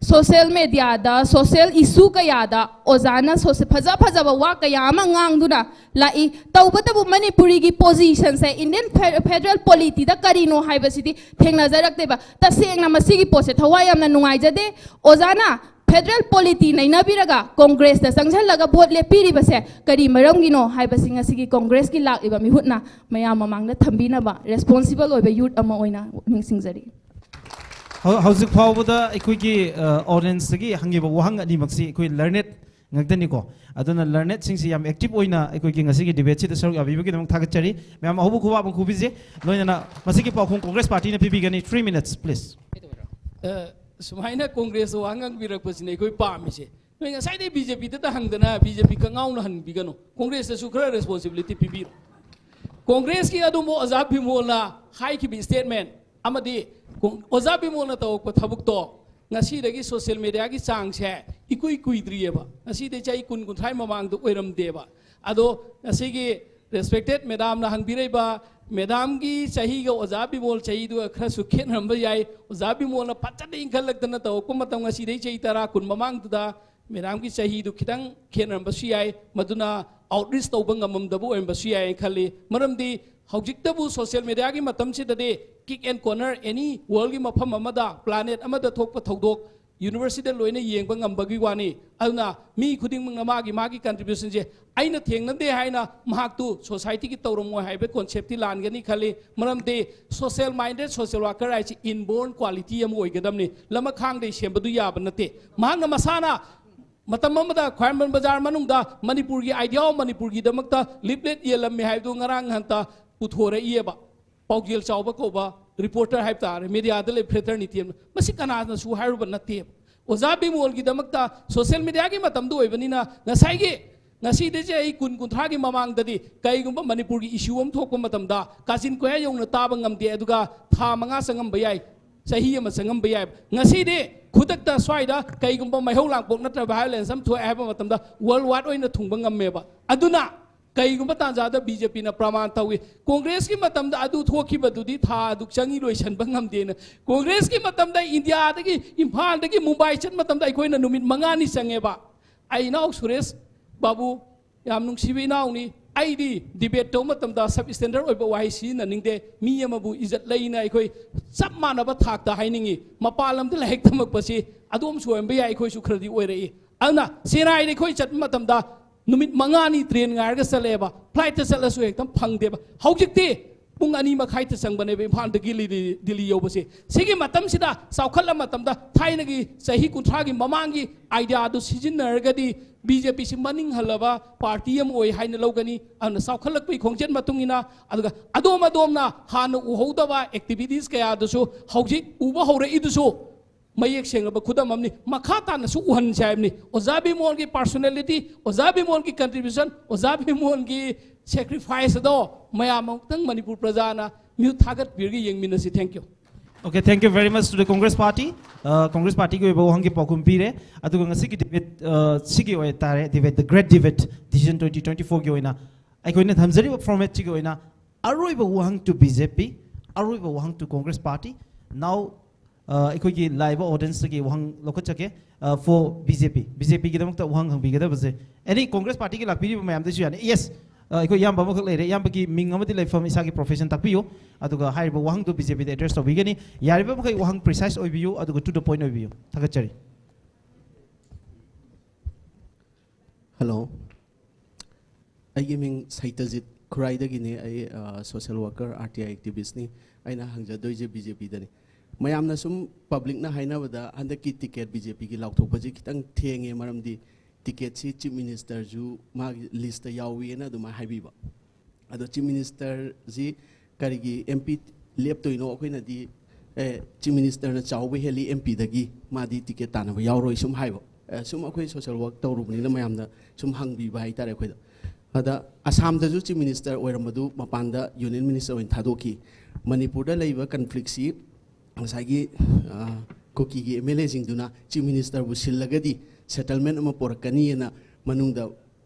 ꯁꯣꯁꯦꯜ ꯃꯦꯗꯤꯌꯥꯗ, ꯁꯣꯁꯦꯜ ꯏꯁꯨ ꯀꯌꯥꯗ ꯑꯣꯖꯥꯅ ꯁꯣꯁꯦ-, ꯐꯖ ꯐꯖꯕ ꯋꯥ ꯀꯌꯥ ꯑꯃ ꯉꯥꯡꯗꯨꯅ ꯂꯥꯛꯏ꯫ ꯇꯧꯕꯇꯕꯨ ꯃꯅꯤꯄꯨꯔꯤꯒꯤ ꯄꯣꯖꯤꯁꯟꯁꯦ ꯏꯟꯗꯤꯌꯟ ꯐꯦ-, ꯐꯦꯗꯔꯦꯜ ꯄꯣꯂꯤꯇꯤꯗ ꯀꯔꯤꯅꯣ ꯍꯥꯏꯕꯁꯤꯗꯤ ꯊꯦꯡꯅꯖꯔꯛꯇꯦꯕ꯫ ꯇꯁꯦꯡꯅ ꯃꯁꯤꯒꯤ ꯄꯣꯠꯁꯦ ꯊꯋꯥꯏ ꯌꯥꯝꯅ ꯅꯨꯡꯉꯥꯏꯖꯗꯦ꯫ ꯑꯣꯖꯥꯅ ꯐꯦꯗꯔꯦꯜ ꯄꯣꯂꯤꯇꯤ ꯅꯩꯅꯕꯤꯔꯒ ꯀꯣꯡꯒ꯭ꯔꯦꯁꯇ ꯆꯪꯁꯤꯜꯂꯒ ꯚꯣꯠ ꯂꯦꯞꯄꯤꯔꯤꯕꯁꯦ ꯀꯔꯤ ꯃꯔꯝꯒꯤꯅꯣ ꯍꯥꯏꯕꯁꯤ ꯉꯁꯤꯒꯤ ꯀꯣꯡꯒ꯭ꯔꯦꯁꯀꯤ ꯂꯥꯛꯂꯤꯕ ꯃꯤꯍꯨꯠꯅ ꯃꯌꯥꯝ ꯃꯃꯥꯡꯗ ꯊꯝꯕꯤꯅꯕ ꯔꯦꯁꯄꯣꯟꯁꯤꯕꯜ ꯑꯣꯏꯕ ꯌꯨꯠ ꯑꯃ ꯑꯣꯏꯅ ꯅꯤꯡꯁꯤꯡꯖꯔꯤ꯫ ꯍꯧ-, ꯍꯧꯖꯤꯛ ꯐꯥꯎꯕꯗ ꯑꯩꯈꯣꯏꯒꯤ, ꯑ, ꯑꯣꯗꯤꯌꯦꯟꯁꯇꯒꯤ ꯍꯪꯉꯤꯕ ꯋꯥꯍꯪ ꯑꯅꯤꯃꯛꯁꯤ ꯑꯩꯈꯣꯏ ꯂꯔꯅꯦꯗ ꯉꯥꯛꯇꯅꯤꯀꯣ꯫ ꯑꯗꯨꯅ ꯂꯔꯅꯦꯗꯁꯤꯡꯁꯤ ꯌꯥꯝ ꯑꯦꯛꯇꯤꯚ ꯑꯣꯏꯅ ꯑꯩꯈꯣꯏꯒꯤ ꯉꯁꯤꯒꯤ ꯗꯤꯕꯦꯠꯁꯤꯗ ꯁꯔꯨꯛ ꯌꯥꯕꯤꯕꯒꯤꯗꯃꯛ ꯊꯥꯒꯠꯆꯔꯤ꯫ ꯃꯌꯥꯝ ꯑꯍꯧꯕ ꯈꯨꯕꯥꯛ ꯑꯃ ꯈꯨꯕꯤꯁꯦ꯫ ꯂꯣꯏꯅꯅ ꯃꯁꯤꯒꯤ ꯄꯥꯎꯈꯨꯝ ꯀꯣꯡꯒ꯭ꯔꯦꯁ ꯄꯥꯔꯇꯤꯅ ꯄꯤꯕꯤꯒꯅꯤ꯫ Three minutes, please. ꯑ, ꯁꯨꯃꯥꯏꯅ ꯀꯣꯡꯒ꯭ꯔꯦꯁꯇ ꯋꯥ ꯉꯥꯡꯕꯤꯔꯛꯄꯁꯤꯅꯦ ꯑꯩꯈꯣꯏ ꯄꯥꯝꯃꯤꯁꯦ꯫ ꯅꯣꯏ ꯉꯁꯥꯏꯗꯩ ꯕꯤ ꯖꯦ ꯄꯤꯗꯇ ꯍꯪꯗꯅ ꯕꯤ ꯖꯦ ꯄꯤ ꯀꯉꯥꯎꯅ ꯍꯟꯕꯤꯒꯅꯨ꯫ ꯀꯣꯡꯒ꯭ꯔꯦꯁꯇꯁꯨ ꯈꯔ ꯔꯦꯁꯄꯣꯟꯁꯤꯕꯤꯂꯤꯇꯤ ꯄꯤꯕꯤꯔꯣ꯫ ꯀꯣꯡꯒ꯭ꯔꯦꯁꯀꯤ ꯑꯗꯨꯝꯕ ꯑꯣꯖꯥ ꯕꯤꯃꯣꯜꯅ ꯍꯥꯏꯈꯤꯕ ꯁ꯭ꯇꯦꯠꯃꯦꯟ ꯑꯃꯗꯤ ꯀꯣꯡ-, ꯑꯣꯖꯥ ꯕꯤꯃꯣꯜꯅ ꯇꯧꯔꯛꯄ ꯊꯕꯛꯇꯣ ꯉꯁꯤꯗꯒꯤ ꯁꯣꯁꯤꯌꯦꯜ ꯃꯦꯗꯤꯌꯥꯒꯤ ꯆꯥꯡꯁꯦ ꯏꯀꯨꯏ ꯀꯨꯏꯗ꯭ꯔꯤꯑꯕ꯫ ꯉꯁꯤꯗꯩ ꯆꯍꯤ ꯀꯨꯟ, ꯀꯨꯟꯊ꯭ꯔꯥꯒꯤ ꯃꯃꯥꯡꯗ ꯑꯣꯏꯔꯝꯗꯦꯕ꯫ ꯑꯗꯣ ꯉꯁꯤꯒꯤ ꯔꯦꯁꯄꯦꯛꯇꯦꯠ ꯃꯦꯗꯥꯝꯅ ꯍꯪꯕꯤꯔꯛꯏꯕ, ꯃꯦꯗꯥꯝꯒꯤ ꯆꯍꯤꯒ ꯑꯣꯖꯥ ꯕꯤꯃꯣꯜ ꯆꯍꯤꯗꯨꯒ ꯈꯔꯁꯨ ꯈꯦꯠꯅꯔꯝꯕ ꯌꯥꯏ꯫ ꯑꯣꯖꯥ ꯕꯤꯃꯣꯜꯅ ꯐꯖꯅ ꯏꯟꯈꯠꯂꯛꯇꯅ ꯇꯧꯔꯛꯄ ꯃꯇꯝ, ꯉꯁꯤꯗꯩ ꯆꯍꯤ ꯇꯔꯥ, ꯀꯨꯟ ꯃꯃꯥꯡꯗꯨꯗ ꯃꯦꯗꯥꯝꯒꯤ ꯆꯍꯤꯗꯨ ꯈꯤꯇꯪ ꯈꯦꯠꯅꯔꯝꯕꯁꯨ ꯌꯥꯏ, ꯃꯗꯨꯅ ꯑꯥꯎꯠꯔꯤꯆ ꯇꯧꯕ ꯉꯝꯃꯝꯗꯕ ꯑꯣꯏꯔꯝꯕꯁꯨ ꯌꯥꯏ ꯈꯜꯂꯤ꯫ ꯃꯔꯝꯗꯤ ꯍꯧꯖꯤꯛꯇꯕꯨ ꯁꯣꯁꯤꯌꯦꯜ ꯃꯦꯗꯤꯌꯥꯒꯤ ꯃꯇꯝꯁꯤꯗꯗꯤ ꯀꯤꯛ ꯑꯦꯟ ꯀꯣꯔꯅꯔ, ꯑꯦꯅꯤ ꯋꯥꯔꯜꯒꯤ ꯃꯐꯝ ꯑꯃꯗ, ꯄ꯭ꯂꯥꯅꯦꯠ ꯑꯃꯗ ꯊꯣꯛꯄ ꯊꯧꯗꯣꯛ ꯌꯨꯅꯤꯚꯔꯁꯇ ꯂꯣꯏꯅ ꯌꯦꯡꯕ ꯉꯝꯕꯒꯤ ꯋꯥꯅꯤ꯫ ꯑꯗꯨꯅ ꯃꯤ ꯈꯨꯗꯤꯡꯃꯛꯅ ꯃꯥꯒꯤ ꯃꯥꯒꯤ ꯀꯟꯇ꯭ꯔꯤꯕ꯭ꯌꯨꯁꯟꯁꯦ ꯑꯩꯅ ꯊꯦꯡꯅꯗꯦ ꯍꯥꯏꯅ ꯃꯍꯥꯛꯇꯨ ꯁꯣꯁꯥꯏꯇꯤꯒꯤ ꯇꯧꯔꯝꯃꯣꯏ ꯍꯥꯏꯕ ꯀꯣꯟꯁꯦꯞꯇꯤ ꯂꯥꯟꯒꯅꯤ ꯈꯜꯂꯤ꯫ ꯃꯔꯝꯗꯤ ꯁꯣꯁꯤꯌꯦꯜ ꯃꯥꯏꯟꯗꯦꯗ ꯁꯣꯁꯤꯌꯦꯜ ꯋꯥꯔꯀꯔ ꯍꯥꯏꯁꯤ ꯏꯟꯕꯣꯔꯟ ꯀ꯭ꯋꯥꯂꯤꯇꯤ ꯑꯃ ꯑꯣꯏꯒꯗꯕꯅꯤ, ꯂꯃꯈꯥꯡꯗꯩ ꯁꯦꯝꯕꯗꯨ ꯌꯥꯕ ꯅꯠꯇꯦ꯫ ꯃꯍꯥꯛꯅ ꯃꯁꯥꯅ ꯃꯇꯝ ꯑꯃꯗ ꯈ꯭ꯋꯥꯏꯔꯝꯕꯟ ꯕꯖꯥꯔ ꯃꯅꯨꯡꯗ ꯃꯅꯤꯄꯨꯔꯒꯤ idea of ꯃꯅꯤꯄꯨꯔꯒꯤꯗꯃꯛꯇ ꯂꯤꯐꯂꯦꯠ ꯌꯦꯜꯂꯝꯃꯤ ꯍꯥꯏꯕꯗꯨ ꯉꯔꯥꯡ ꯉꯍꯥꯟꯇ ꯄꯨꯊꯣꯔꯛꯏꯑꯕ꯫ ꯄꯥꯎꯖꯦꯜ ꯆꯥꯎꯕ ꯀꯧꯕ ꯔꯤꯄꯣꯔꯇꯔ ꯍꯥꯏꯕ ꯇꯥꯔꯦ, ꯃꯦꯗꯤꯌꯥꯗ ꯂꯩ ꯐ꯭ꯔꯦꯇꯔꯅꯤꯇꯤ ꯑꯃ, ꯃꯁꯤ ꯀꯅꯥꯅꯁꯨ ꯍꯥꯏꯔꯨꯕ ꯅꯠꯇꯦꯕ꯫ ꯑꯣꯖꯥ ꯕꯤꯃꯣꯜꯒꯤꯗꯃꯛꯇ ꯁꯣꯁꯤꯌꯦꯜ ꯃꯦꯗꯤꯌꯥꯒꯤ ꯃꯇꯝꯗ ꯑꯣꯏꯕꯅꯤꯅ, ꯉꯁꯥꯏꯒꯤ ꯉꯁꯤꯗꯩ ꯆꯍꯤ ꯀꯨꯟ, ꯀꯨꯟꯊ꯭ꯔꯥꯒꯤ ꯃꯃꯥꯡꯗꯗꯤ ꯀꯩꯒꯨꯝꯕ ꯃꯅꯤꯄꯨꯔꯒꯤ ꯏꯁꯨ ꯑꯃ ꯊꯣꯛꯄ ꯃꯇꯝꯗ ꯀꯥꯆꯤꯟ ꯀꯣꯌꯥ ꯌꯧꯅ ꯇꯥꯕ ꯉꯝꯗꯦ, ꯑꯗꯨꯒ ꯊꯥ ꯃꯉꯥ ꯆꯪꯉꯝꯕ ꯌꯥꯏ, ꯆꯍꯤ ꯑꯃ ꯆꯪꯉꯝꯕ ꯌꯥꯏ꯫ ꯉꯁꯤꯗꯤ ꯈꯨꯗꯛꯇ ꯁ꯭ꯋꯥꯏꯗ ꯀꯩꯒꯨꯝꯕ ꯃꯩꯍꯧ ꯂꯥꯡꯄꯣꯛ ꯅꯠꯇ꯭ꯔꯒ ꯚꯥꯏꯑꯣꯂꯦꯟꯁ ꯑꯃ ꯊꯣꯛꯑꯦ ꯍꯥꯏꯕ ꯃꯇꯝꯗ ꯋꯥꯔꯜ ꯋꯥꯏꯗ ꯑꯣꯏꯅ ꯊꯨꯡꯕ ꯉꯝꯃꯦꯕ꯫ ꯑꯗꯨꯅ ꯀꯩꯒꯨꯝꯕ ꯇꯥꯟꯖꯥꯗ ꯕꯤ ꯖꯦ ꯄꯤꯅ ꯄ꯭ꯔꯃꯥꯟ ꯇꯧꯏ, ꯀꯣꯡꯒ꯭ꯔꯦꯁꯀꯤ ꯃꯇꯝꯗ ꯑꯗꯨ ꯊꯣꯛꯈꯤꯕꯗꯨꯗꯤ ꯊꯥ ꯑꯗꯨꯛ ꯆꯪꯉꯤ ꯂꯣꯏꯁꯤꯟꯕ ꯉꯝꯗꯦꯅ꯫ ꯀꯣꯡꯒ꯭ꯔꯦꯁꯀꯤ ꯃꯇꯝꯗ ꯏꯟꯗꯤꯌꯥꯗꯒꯤ, ꯏꯝꯐꯥꯜꯗꯒꯤ ꯃꯨꯝꯕꯥꯏ ꯆꯠꯄ ꯃꯇꯝꯗ ꯑꯩꯈꯣꯏꯅ ꯅꯨꯃꯤꯠ ꯃꯉꯥꯅꯤ ꯆꯪꯉꯦꯕ꯫ ꯑꯩ ꯏꯅꯥꯎ ꯁꯨꯔꯦꯁ ꯕꯥꯕꯨ, ꯌꯥꯝ ꯅꯨꯡꯁꯤꯕ ꯏꯅꯥꯎꯅꯤ, ꯑꯩꯗꯤ ꯗꯤꯕꯦꯠ ꯇꯧꯕ ꯃꯇꯝꯗ ꯁꯕ ꯁ꯭ꯇꯦꯟꯗꯔꯗ ꯑꯣꯏꯕ ꯋꯥꯍꯩ ꯁꯤꯖꯤꯟꯅꯅꯤꯡꯗꯦ꯫ ꯃꯤ ꯑꯃꯕꯨ ꯏꯖꯠ ꯂꯩꯅ ꯑꯩꯈꯣꯏ ꯆꯞ ꯃꯥꯟꯅꯕ ꯊꯥꯛꯇ ꯍꯥꯏꯅꯤꯡꯉꯤ꯫ ꯃꯄꯥꯟ ꯂꯝꯗ ꯂꯥꯏꯔꯤꯛ ꯇꯝꯃꯛꯄꯁꯤ ꯑꯗꯣꯝꯁꯨ ꯑꯣꯏꯔꯝꯕ ꯌꯥꯏ, ꯑꯩꯈꯣꯏꯁꯨ ꯈꯔꯗꯤ ꯑꯣꯏꯔꯛꯏ꯫ ꯑꯗꯨꯅ ꯆꯦꯟꯅꯥꯏꯗ ꯑꯩꯈꯣꯏ ꯆꯠꯄ ꯃꯇꯝꯗ ꯅꯨꯃꯤꯠ ꯃꯉꯥꯅꯤ ꯇ꯭ꯔꯦꯟ ꯉꯥꯏꯔꯒ ꯆꯠꯂꯛꯑꯦꯕ, ꯐ꯭ꯂꯥꯏꯠꯇ ꯆꯠꯂꯁꯨ ꯍꯦꯛꯇ ꯐꯪꯗꯦꯕ꯫ ꯍꯧꯖꯤꯛꯇꯤ ꯄꯨꯡ ꯑꯅꯤ ꯃꯈꯥꯏꯗ ꯆꯪꯕꯅꯦꯕ ꯏꯝꯐꯥꯜꯗꯒꯤ ꯂꯤꯂꯤ, ꯗꯤꯜꯂꯤ ꯌꯧꯕꯁꯦ꯫ ꯁꯤꯒꯤ ꯃꯇꯝꯁꯤꯗ, ꯆꯥꯎꯈꯠꯂ ꯃꯇꯝꯗ, ꯊꯥꯏꯅꯒꯤ ꯆꯍꯤ ꯀꯨꯟꯊ꯭ꯔꯥꯒꯤ ꯃꯃꯥꯡꯒꯤ ꯑꯥꯏꯗꯤꯌꯥꯗꯨ ꯁꯤꯖꯤꯟꯅꯔꯒꯗꯤ ꯕꯤ ꯖꯦ ꯄꯤꯁꯤ ꯃꯅꯤꯡ ꯍꯜꯂꯕ ꯄꯥꯔꯇꯤ ꯑꯃ ꯑꯣꯏ ꯍꯥꯏꯅ ꯂꯧꯒꯅꯤ꯫ ꯑꯗꯨꯅ ꯆꯥꯎꯈꯠꯂꯛꯄꯒꯤ ꯈꯣꯡꯆꯠ ꯃꯇꯨꯡ ꯏꯟꯅ, ꯑꯗꯨꯒ ꯑꯗꯣꯝ ꯑꯗꯣꯝꯅ ꯍꯥꯟꯅ ꯎꯍꯧꯗꯕ ꯑꯦꯛꯇꯤꯚꯤꯇꯤꯁ ꯀꯌꯥꯗꯨꯁꯨ ꯍꯧꯖꯤꯛ ꯎꯕ ꯍꯧꯔꯛꯏꯗꯨꯁꯨ ꯃꯌꯦꯛ ꯁꯦꯡꯂꯕ ꯈꯨꯗꯝ ꯑꯃꯅꯤ꯫ ꯃꯈꯥ ꯇꯥꯅꯁꯨ ꯎꯍꯟꯁꯦ ꯍꯥꯏꯕꯅꯤ꯫ ꯑꯣꯖꯥ ꯕꯤꯃꯣꯜꯒꯤ personality, ꯑꯣꯖꯥ ꯕꯤꯃꯣꯜꯒꯤ contribution, ꯑꯣꯖꯥ ꯕꯤꯃꯣꯜꯒꯤ sacrifice ꯑꯗꯣ ꯃꯌꯥꯝ ꯑꯃꯨꯛꯇꯪ ꯃꯅꯤꯄꯨꯔ ꯄ꯭ꯔꯖꯥꯅ ꯃꯤꯍꯨꯠ ꯊꯥꯒꯠꯄꯤꯔꯒ ꯌꯦꯡꯃꯤꯟꯅꯁꯤ꯫ Thank you꯫ Okay, thank you very much to the Congress Party. Uh, Congress Partyꯒꯤ ꯑꯣꯏꯕ ꯋꯥꯍꯪꯒꯤ ꯄꯥꯎꯈꯨꯝ ꯄꯤꯔꯦ꯫ ꯑꯗꯨꯒ ꯉꯁꯤꯒꯤ debate, uh, ꯁꯤꯒꯤ ꯑꯣꯏꯇꯥꯔꯦ, debate, the great debate, decision twenty twenty-fourꯒꯤ ꯑꯣꯏꯅ ꯑꯩꯈꯣꯏꯅ ꯊꯝꯖꯔꯤꯕ formatꯁꯤꯒꯤ ꯑꯣꯏꯅ ꯑꯔꯣꯏꯕ ꯋꯥꯍꯪ to BJP, ꯑꯔꯣꯏꯕ ꯋꯥꯍꯪ to Congress Party. Now, uh, ꯑꯩꯈꯣꯏꯒꯤ ꯂꯥꯛꯏꯕ audienceꯇꯒꯤ ꯋꯥꯍꯪ ꯂꯧꯈꯠꯆꯒꯦ꯫ Uh, for BJP, BJPꯒꯤꯗꯃꯛꯇ ꯋꯥꯍꯪ ꯍꯪꯕꯤꯒꯗꯕꯁꯦ, any Congress Partyꯒꯤ ꯂꯥꯛꯄꯤꯔꯤꯕ ꯃꯌꯥꯝꯗꯁꯨ ꯌꯥꯅꯤ꯫ Yes, uh, ꯑꯩꯈꯣꯏ ꯏꯌꯥꯝꯕ ꯑꯃꯈꯛ ꯂꯩꯔꯦ꯫ ꯏꯌꯥꯝꯕꯒꯤ ꯃꯤꯡ ꯑꯃꯗꯤ ꯂꯩꯐꯝ, ꯏꯁꯥꯒꯤ profession ꯇꯥꯛꯄꯤꯌꯨ꯫ ꯑꯗꯨꯒ ꯍꯥꯏꯔꯤꯕ ꯋꯥꯍꯪꯗꯨ BJPꯗ address ꯇꯧꯕꯤꯒꯅꯤ꯫ ꯌꯥꯔꯤꯕ ꯃꯈꯩ ꯋꯥꯍꯪ precise ꯑꯣꯏꯕꯤꯌꯨ, ꯑꯗꯨꯒ to the point ꯑꯣꯏꯕꯤꯌꯨ꯫ ꯊꯥꯒꯠꯆꯔꯤ꯫ Hello, ꯑꯩꯒꯤ ꯃꯤꯡ ꯁꯩꯇꯖꯤꯠ ꯈꯨꯔꯥꯏꯗꯒꯤꯅꯤ꯫ ꯑꯩ, ꯑ, social worker, RTI activistꯅꯤ꯫ ꯑꯩꯅ ꯍꯪꯖꯗꯣꯏꯁꯦ BJPꯗꯅꯤ꯫ ꯃꯌꯥꯝꯅ ꯁꯨꯝ, publicꯅ ꯍꯥꯏꯅꯕꯗ ꯍꯟꯗꯛꯀꯤ ticket BJPꯒꯤ ꯂꯥꯎꯊꯣꯛꯄꯁꯤ ꯈꯤꯇꯪ ꯊꯦꯡꯉꯦ, ꯃꯔꯝꯗꯤ ticketꯁꯤ Chief Ministerꯁꯨ ꯃꯥꯒꯤ listꯇ ꯌꯥꯎꯏꯅ ꯑꯗꯨꯃꯥꯏꯅ ꯍꯥꯏꯕꯤꯕ꯫ ꯑꯗꯣ Chief Ministerꯁꯤ ꯀꯔꯤꯒꯤ MP ꯂꯦꯞꯇꯣꯏꯅꯣ? ꯑꯩꯈꯣꯏꯅꯗꯤ, ꯑꯦ, Chief Ministerꯅ ꯆꯥꯎꯕ ꯍꯦꯜꯂꯤ MPꯗꯒꯤ, ꯃꯥꯗꯤ ticket ꯇꯥꯟꯅꯕ ꯌꯥꯎꯔꯣꯏ ꯁꯨꯝ ꯍꯥꯏꯕ꯫ ꯑꯦ, ꯁꯨꯝ ꯑꯩꯈꯣꯏ social work ꯇꯧꯔꯨꯕꯅꯤꯅ ꯃꯌꯥꯝꯅ ꯁꯨꯝ ꯍꯪꯕꯤꯕ ꯍꯥꯏꯇꯥꯔꯦ ꯑꯩꯈꯣꯏꯗ꯫ ꯑꯗ ꯑꯁꯥꯝꯗꯁꯨ Chief Minister ꯑꯣꯏꯔꯝꯕꯗꯨ ꯃꯄꯥꯟꯗ Union Minister ꯑꯣꯏꯅ ꯊꯥꯗꯣꯛꯈꯤ꯫ ꯃꯅꯤꯄꯨꯔꯗ ꯂꯩꯕ conflictꯁꯤ ꯉꯁꯥꯏꯒꯤ, ꯑ, ꯀꯨꯀꯤꯒꯤ MLAꯁꯤꯡꯗꯨꯅ Chief Ministerꯕꯨ ꯁꯤꯜꯂꯒꯗꯤ settlement ꯑꯃ ꯄꯣꯔꯛꯀꯅꯤꯅ ꯃꯅꯨꯡꯗ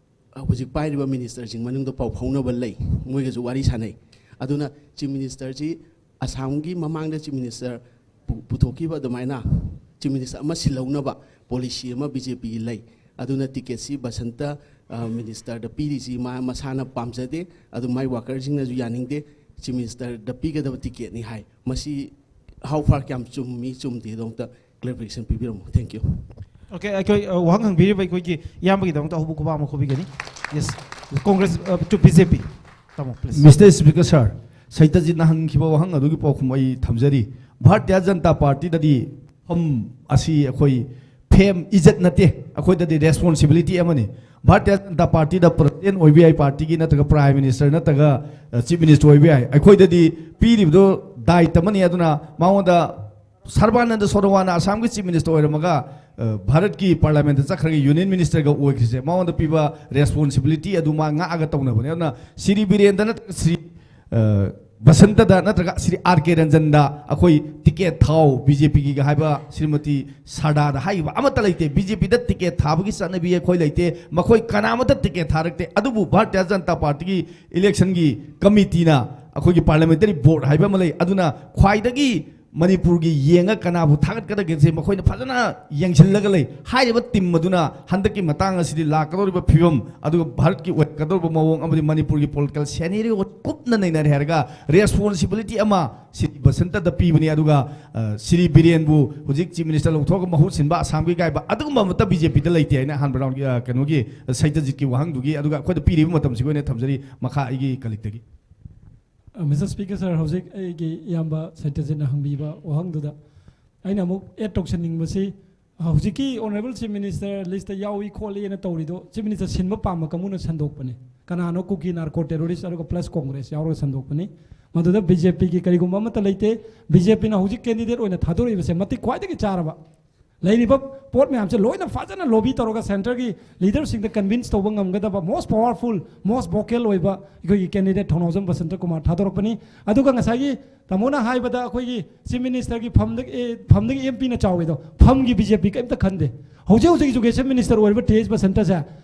ꯍꯧꯖꯤꯛ ꯄꯥꯏꯔꯤꯕ ministerꯁꯤꯡ ꯃꯅꯨꯡꯗ ꯄꯥꯎ ꯐꯥꯎꯅꯕ ꯂꯩ, ꯃꯣꯏꯒꯁꯨ ꯋꯥꯔꯤ ꯁꯥꯟꯅꯩ꯫ ꯑꯗꯨꯅ Chief Ministerꯁꯤ ꯑꯁꯥꯝꯒꯤ ꯃꯃꯥꯡꯗ Chief Minister ꯄꯨ-, ꯄꯨꯊꯣꯛꯈꯤꯕ ꯑꯗꯨꯃꯥꯏꯅ Chief Minister ꯑꯃ ꯁꯤꯜꯍꯧꯅꯕ policy ꯑꯃ BJPꯒꯤ ꯂꯩ꯫ ꯑꯗꯨꯅ ticketꯁꯤ ꯕꯁꯟꯇ, ꯑ, ministerꯗ ꯄꯤꯔꯤꯁꯤ ꯃꯥ ꯃꯁꯥꯅ ꯄꯥꯝꯖꯗꯦ, ꯑꯗꯨ ꯃꯥꯏ workerꯁꯤꯡꯅꯁꯨ ꯌꯥꯅꯤꯡꯗꯦ, Chief Ministerꯗ ꯄꯤꯒꯗꯕ ticketꯅꯤ ꯍꯥꯏ꯫ ꯃꯁꯤ how far ꯀꯌꯥꯝ ꯆꯨꯝꯃꯤ ꯆꯨꯝꯗꯦꯗꯣ ꯑꯝꯇ clarification ꯄꯤꯕꯤꯔꯝꯃꯣ꯫ Thank you꯫ Okay, ꯑꯩꯈꯣꯏ, uh, ꯋꯥꯍꯪ ꯍꯪꯕꯤꯔꯤꯕ ꯑꯩꯈꯣꯏꯒꯤ ꯏꯌꯥꯝꯕꯒꯤꯗꯃꯛꯇ ꯑꯍꯧꯕ ꯈꯨꯕꯥꯛ ꯑꯃ ꯈꯨꯕꯤꯒꯅꯤ꯫ Yes, Congress, uh, to BJP꯫ ꯇꯥꯃꯣ, please꯫ Mister Speaker sir, ꯁꯩꯇꯖꯤꯠꯅ ꯍꯪꯈꯤꯕ ꯋꯥꯍꯪ ꯑꯗꯨꯒꯤ ꯄꯥꯎꯈꯨꯝ ꯑꯩ ꯊꯝꯖꯔꯤ꯫ ꯚꯥꯔꯇꯤꯌ ꯖꯅꯇꯥ ꯄꯥꯔꯇꯤꯗꯗꯤ ꯐꯝ ꯑꯁꯤ ꯑꯩꯈꯣꯏ ꯐꯦꯝ ꯏꯖꯠ ꯅꯠꯇꯦ, ꯑꯩꯈꯣꯏꯗꯗꯤ responsibility ꯑꯃꯅꯤ꯫ ꯚꯥꯔꯇꯤꯌ ꯖꯅꯇꯥ ꯄꯥꯔꯇꯤꯗ president ꯑꯣꯏꯕ ꯌꯥꯏ, ꯄꯥꯔꯇꯤꯒꯤ ꯅꯠꯇ꯭ꯔꯒ prime minister ꯅꯠꯇ꯭ꯔꯒ, ꯑ, chief minister ꯑꯣꯏꯕ ꯌꯥꯏ꯫ ꯑꯩꯈꯣꯏꯗꯗꯤ ꯄꯤꯔꯤꯕꯗꯣ ꯗꯥꯏꯇ ꯑꯃꯅꯤ, ꯑꯗꯨꯅ ꯃꯉꯣꯟꯗ ꯁꯔꯕꯥꯅꯟꯗ ꯁꯣꯅꯣꯋꯥꯜꯅ ꯑꯁꯥꯝꯒꯤ ꯆꯤꯐ ꯃꯤꯅꯤꯁꯇꯔ ꯑꯣꯏꯔꯝꯃꯒ, ꯑ, ꯚꯥꯔꯠꯀꯤ ꯄꯥꯔꯂꯤꯌꯥꯃꯦꯟꯠꯇ ꯆꯠꯈ꯭ꯔꯒ ꯌꯨꯅꯤꯌꯟ ꯃꯤꯅꯤꯁꯇꯔꯒ ꯑꯣꯏꯈ꯭ꯔꯤꯁꯦ, ꯃꯉꯣꯟꯗ ꯄꯤꯕ ꯔꯦꯁꯄꯣꯟꯁꯤꯕꯤꯂꯤꯇꯤ ꯑꯗꯨ ꯃꯥ ꯉꯥꯛꯑꯒ ꯇꯧꯅꯕꯅꯦ꯫ ꯑꯗꯨꯅ ꯁ꯭ꯔꯤ ꯕꯤꯔꯦꯟꯗ ꯅꯠꯇ꯭ꯔꯒ ꯁ꯭ꯔꯤ, ꯑ, ꯕꯁꯟꯇꯗ ꯅꯠꯇ꯭ꯔꯒ ꯁ꯭ꯔꯤ ꯑꯥꯔ ꯀꯦ ꯔꯟꯖꯟꯗ ꯑꯩꯈꯣꯏ ꯇꯤꯀꯦꯠ ꯊꯥꯎ, ꯕꯤ ꯖꯦ ꯄꯤꯒꯤ ꯍꯥꯏꯕ ꯁ꯭ꯔꯤꯃꯇꯤ ꯁꯥꯔꯗꯥꯗ ꯍꯥꯏꯈꯤꯕ ꯑꯃꯠꯇ ꯂꯩꯇꯦ꯫ ꯕꯤ ꯖꯦ ꯄꯤꯗ ꯇꯤꯀꯦꯠ ꯊꯥꯕꯒꯤ ꯆꯠꯅꯕꯤ ꯑꯩꯈꯣꯏ ꯂꯩꯇꯦ꯫ ꯃꯈꯣꯏ ꯀꯅꯥꯃꯠꯇ ꯇꯤꯀꯦꯠ ꯊꯥꯔꯛꯇꯦ꯫ ꯑꯗꯨꯕꯨ ꯚꯥꯔꯇꯤꯌ ꯖꯅꯇꯥ ꯄꯥꯔꯇꯤꯒꯤ ꯏꯂꯦꯛꯁꯟꯒꯤ ꯀꯃꯤꯇꯤꯅ, ꯑꯩꯈꯣꯏꯒꯤ ꯄꯥꯔꯂꯤꯌꯥꯃꯦꯟꯇꯔꯤ ꯕꯣꯔꯗ ꯍꯥꯏꯕ ꯑꯃ ꯂꯩ, ꯑꯗꯨꯅ ꯈ꯭ꯋꯥꯏꯗꯒꯤ ꯃꯅꯤꯄꯨꯔꯒꯤ ꯌꯦꯡꯉ ꯀꯅꯥꯕꯨ ꯊꯥꯒꯠꯀꯗꯒꯦꯁꯦ ꯃꯈꯣꯏꯅ ꯐꯖꯅ ꯌꯦꯡꯁꯤꯜꯂꯒ ꯂꯩ꯫ ꯍꯥꯏꯔꯤꯕ ꯇꯤꯝ ꯑꯗꯨꯅ ꯍꯟꯗꯛꯀꯤ ꯃꯇꯥꯡ ꯑꯁꯤꯗꯤ ꯂꯥꯛꯀꯗꯧꯔꯤꯕ ꯐꯤꯕꯝ, ꯑꯗꯨꯒ ꯚꯥꯔꯠꯀꯤ ꯑꯣꯏꯔꯛꯀꯗꯧꯔꯤꯕ ꯃꯑꯣꯡ, ꯑꯃꯗꯤ ꯃꯅꯤꯄꯨꯔꯒꯤ ꯄꯣꯂꯤꯇꯤꯀꯦꯜ ꯁꯦꯅꯦꯔꯤꯑꯣ ꯀꯨꯞꯅ ꯅꯩꯅꯔꯦ ꯍꯥꯏꯔꯒ ꯔꯦꯁꯄꯣꯟꯁꯤꯕꯤꯂꯤꯇꯤ ꯑꯃ ꯁ꯭ꯔꯤ ꯕꯁꯟꯇꯗ ꯄꯤꯕꯅꯤ꯫ ꯑꯗꯨꯒ, ꯑ, ꯁ꯭ꯔꯤ ꯕꯤꯔꯦꯟꯕꯨ ꯍꯧꯖꯤꯛ ꯆꯤꯐ ꯃꯤꯅꯤꯁꯇꯔ ꯂꯧꯊꯣꯛꯑꯒ ꯃꯍꯨꯠ ꯁꯤꯟꯕ ꯑꯁꯥꯝꯒꯤ ꯀꯥꯏꯕ ꯑꯗꯨꯒꯨꯝꯕ ꯑꯃꯠꯇ ꯕꯤ ꯖꯦ ꯄꯤꯗ ꯂꯩꯇꯦ ꯍꯥꯏꯅ ꯑꯍꯥꯟꯕ ꯔꯥꯎꯟꯒꯤ, ꯑ, ꯀꯩꯅꯣꯒꯤ, ꯑ, ꯁꯩꯇꯖꯤꯠꯀꯤ ꯋꯥꯍꯪꯗꯨꯒꯤ, ꯑꯗꯨꯒ ꯑꯩꯈꯣꯏꯗ ꯄꯤꯔꯤꯕ ꯃꯇꯝꯁꯤꯒꯤ ꯑꯣꯏꯅ ꯊꯝꯖꯔꯤ꯫ ꯃꯈꯥ ꯑꯩꯒꯤ ꯀꯂꯤꯛꯇꯒꯤ꯫ ꯃꯤꯁꯇꯔ ꯁ꯭ꯄꯤꯀꯔ ꯁꯥꯔ, ꯍꯧꯖꯤꯛ ꯑꯩꯒꯤ ꯏꯌꯥꯝꯕ ꯁꯩꯇꯖꯤꯠꯅ ꯍꯪꯕꯤꯕ ꯋꯥꯍꯪꯗꯨꯗ ꯑꯩꯅ ꯑꯃꯨꯛ ꯑꯦꯗ ꯇꯧꯁꯟꯅꯤꯡꯕꯁꯤ, ꯍꯧꯖꯤꯛꯀꯤ ꯑꯣꯅꯔꯦꯕꯜ ꯆꯤꯐ ꯃꯤꯅꯤꯁꯇꯔ ꯂꯤꯁꯇ ꯌꯥꯎꯏ ꯈꯣꯠꯂꯤꯅ ꯇꯧꯔꯤꯗꯣ ꯆꯤꯐ ꯃꯤꯅꯤꯁꯇꯔ ꯁꯤꯟꯕ ꯄꯥꯝꯕ ꯀꯥꯡꯕꯨꯅ ꯁꯟꯗꯣꯛꯄꯅꯦ꯫ ꯀꯅꯥꯅꯣ ꯀꯨꯀꯤ ꯅꯥꯔꯀꯣ ꯇꯦꯔꯣꯔꯤꯁ ꯑꯗꯨꯒ ꯄ꯭ꯂꯁ ꯀꯣꯡꯒ꯭ꯔꯦꯁ ꯌꯥꯎꯔꯒ ꯁꯟꯗꯣꯛꯄꯅꯤ꯫ ꯃꯗꯨꯗ ꯕꯤ ꯖꯦ ꯄꯤꯒꯤ ꯀꯔꯤꯒꯨꯝꯕ ꯑꯃꯠꯇ ꯂꯩꯇꯦ꯫ ꯕꯤ ꯖꯦ ꯄꯤꯅ ꯍꯧꯖꯤꯛ ꯀꯦꯟꯗꯤꯗꯦꯠ ꯑꯣꯏꯅ ꯊꯥꯗꯣꯔꯛꯏꯕꯁꯦ ꯃꯇꯤꯛ ꯈ꯭ꯋꯥꯏꯗꯒꯤ ꯆꯥꯔꯕ꯫ ꯂꯩꯔꯤꯕ ꯄꯣꯠ ꯃꯌꯥꯝꯁꯦ ꯂꯣꯏꯅ ꯐꯖꯅ ꯂꯣꯕꯤ ꯇꯧꯔꯒ ꯁꯦꯟꯇꯔꯒꯤ ꯂꯤꯗꯔꯁꯤꯡꯗ ꯀꯟꯚꯤꯟꯁ ꯇꯧꯕ ꯉꯝꯒꯗꯕ most powerful, most vocal ꯑꯣꯏꯕ ꯑꯩꯈꯣꯏꯒꯤ ꯀꯦꯟꯗꯤꯗꯦꯠ ꯊꯧꯅꯥꯎꯖꯝ ꯕꯁꯟꯇ ꯀꯨꯃꯥꯔ ꯊꯥꯗꯣꯔꯛꯄꯅꯤ꯫ ꯑꯗꯨꯒ ꯉꯁꯥꯏꯒꯤ ꯇꯥꯃꯣꯅ ꯍꯥꯏꯕꯗ ꯑꯩꯈꯣꯏꯒꯤ ꯆꯤꯐ ꯃꯤꯅꯤꯁꯇꯔꯒꯤ ꯐꯝꯗꯒꯤ, ꯑꯦ, ꯐꯝꯗꯒꯤ ꯑꯦꯝ ꯄꯤꯅ ꯆꯥꯎꯋꯦꯗꯣ, ꯐꯝꯒꯤ ꯕꯤ ꯖꯦ ꯄꯤ ꯀꯔꯤꯝꯇ ꯈꯟꯗꯦ꯫ ꯍꯧꯖꯤꯛ ꯍꯧꯖꯤꯛ ꯏꯖꯨꯀꯦꯁꯟ ꯃꯤꯅꯤꯁꯇꯔ ꯑꯣꯏꯔꯤꯕ ꯇꯤ ꯑꯩꯆ ꯕꯁꯟꯇꯁꯦ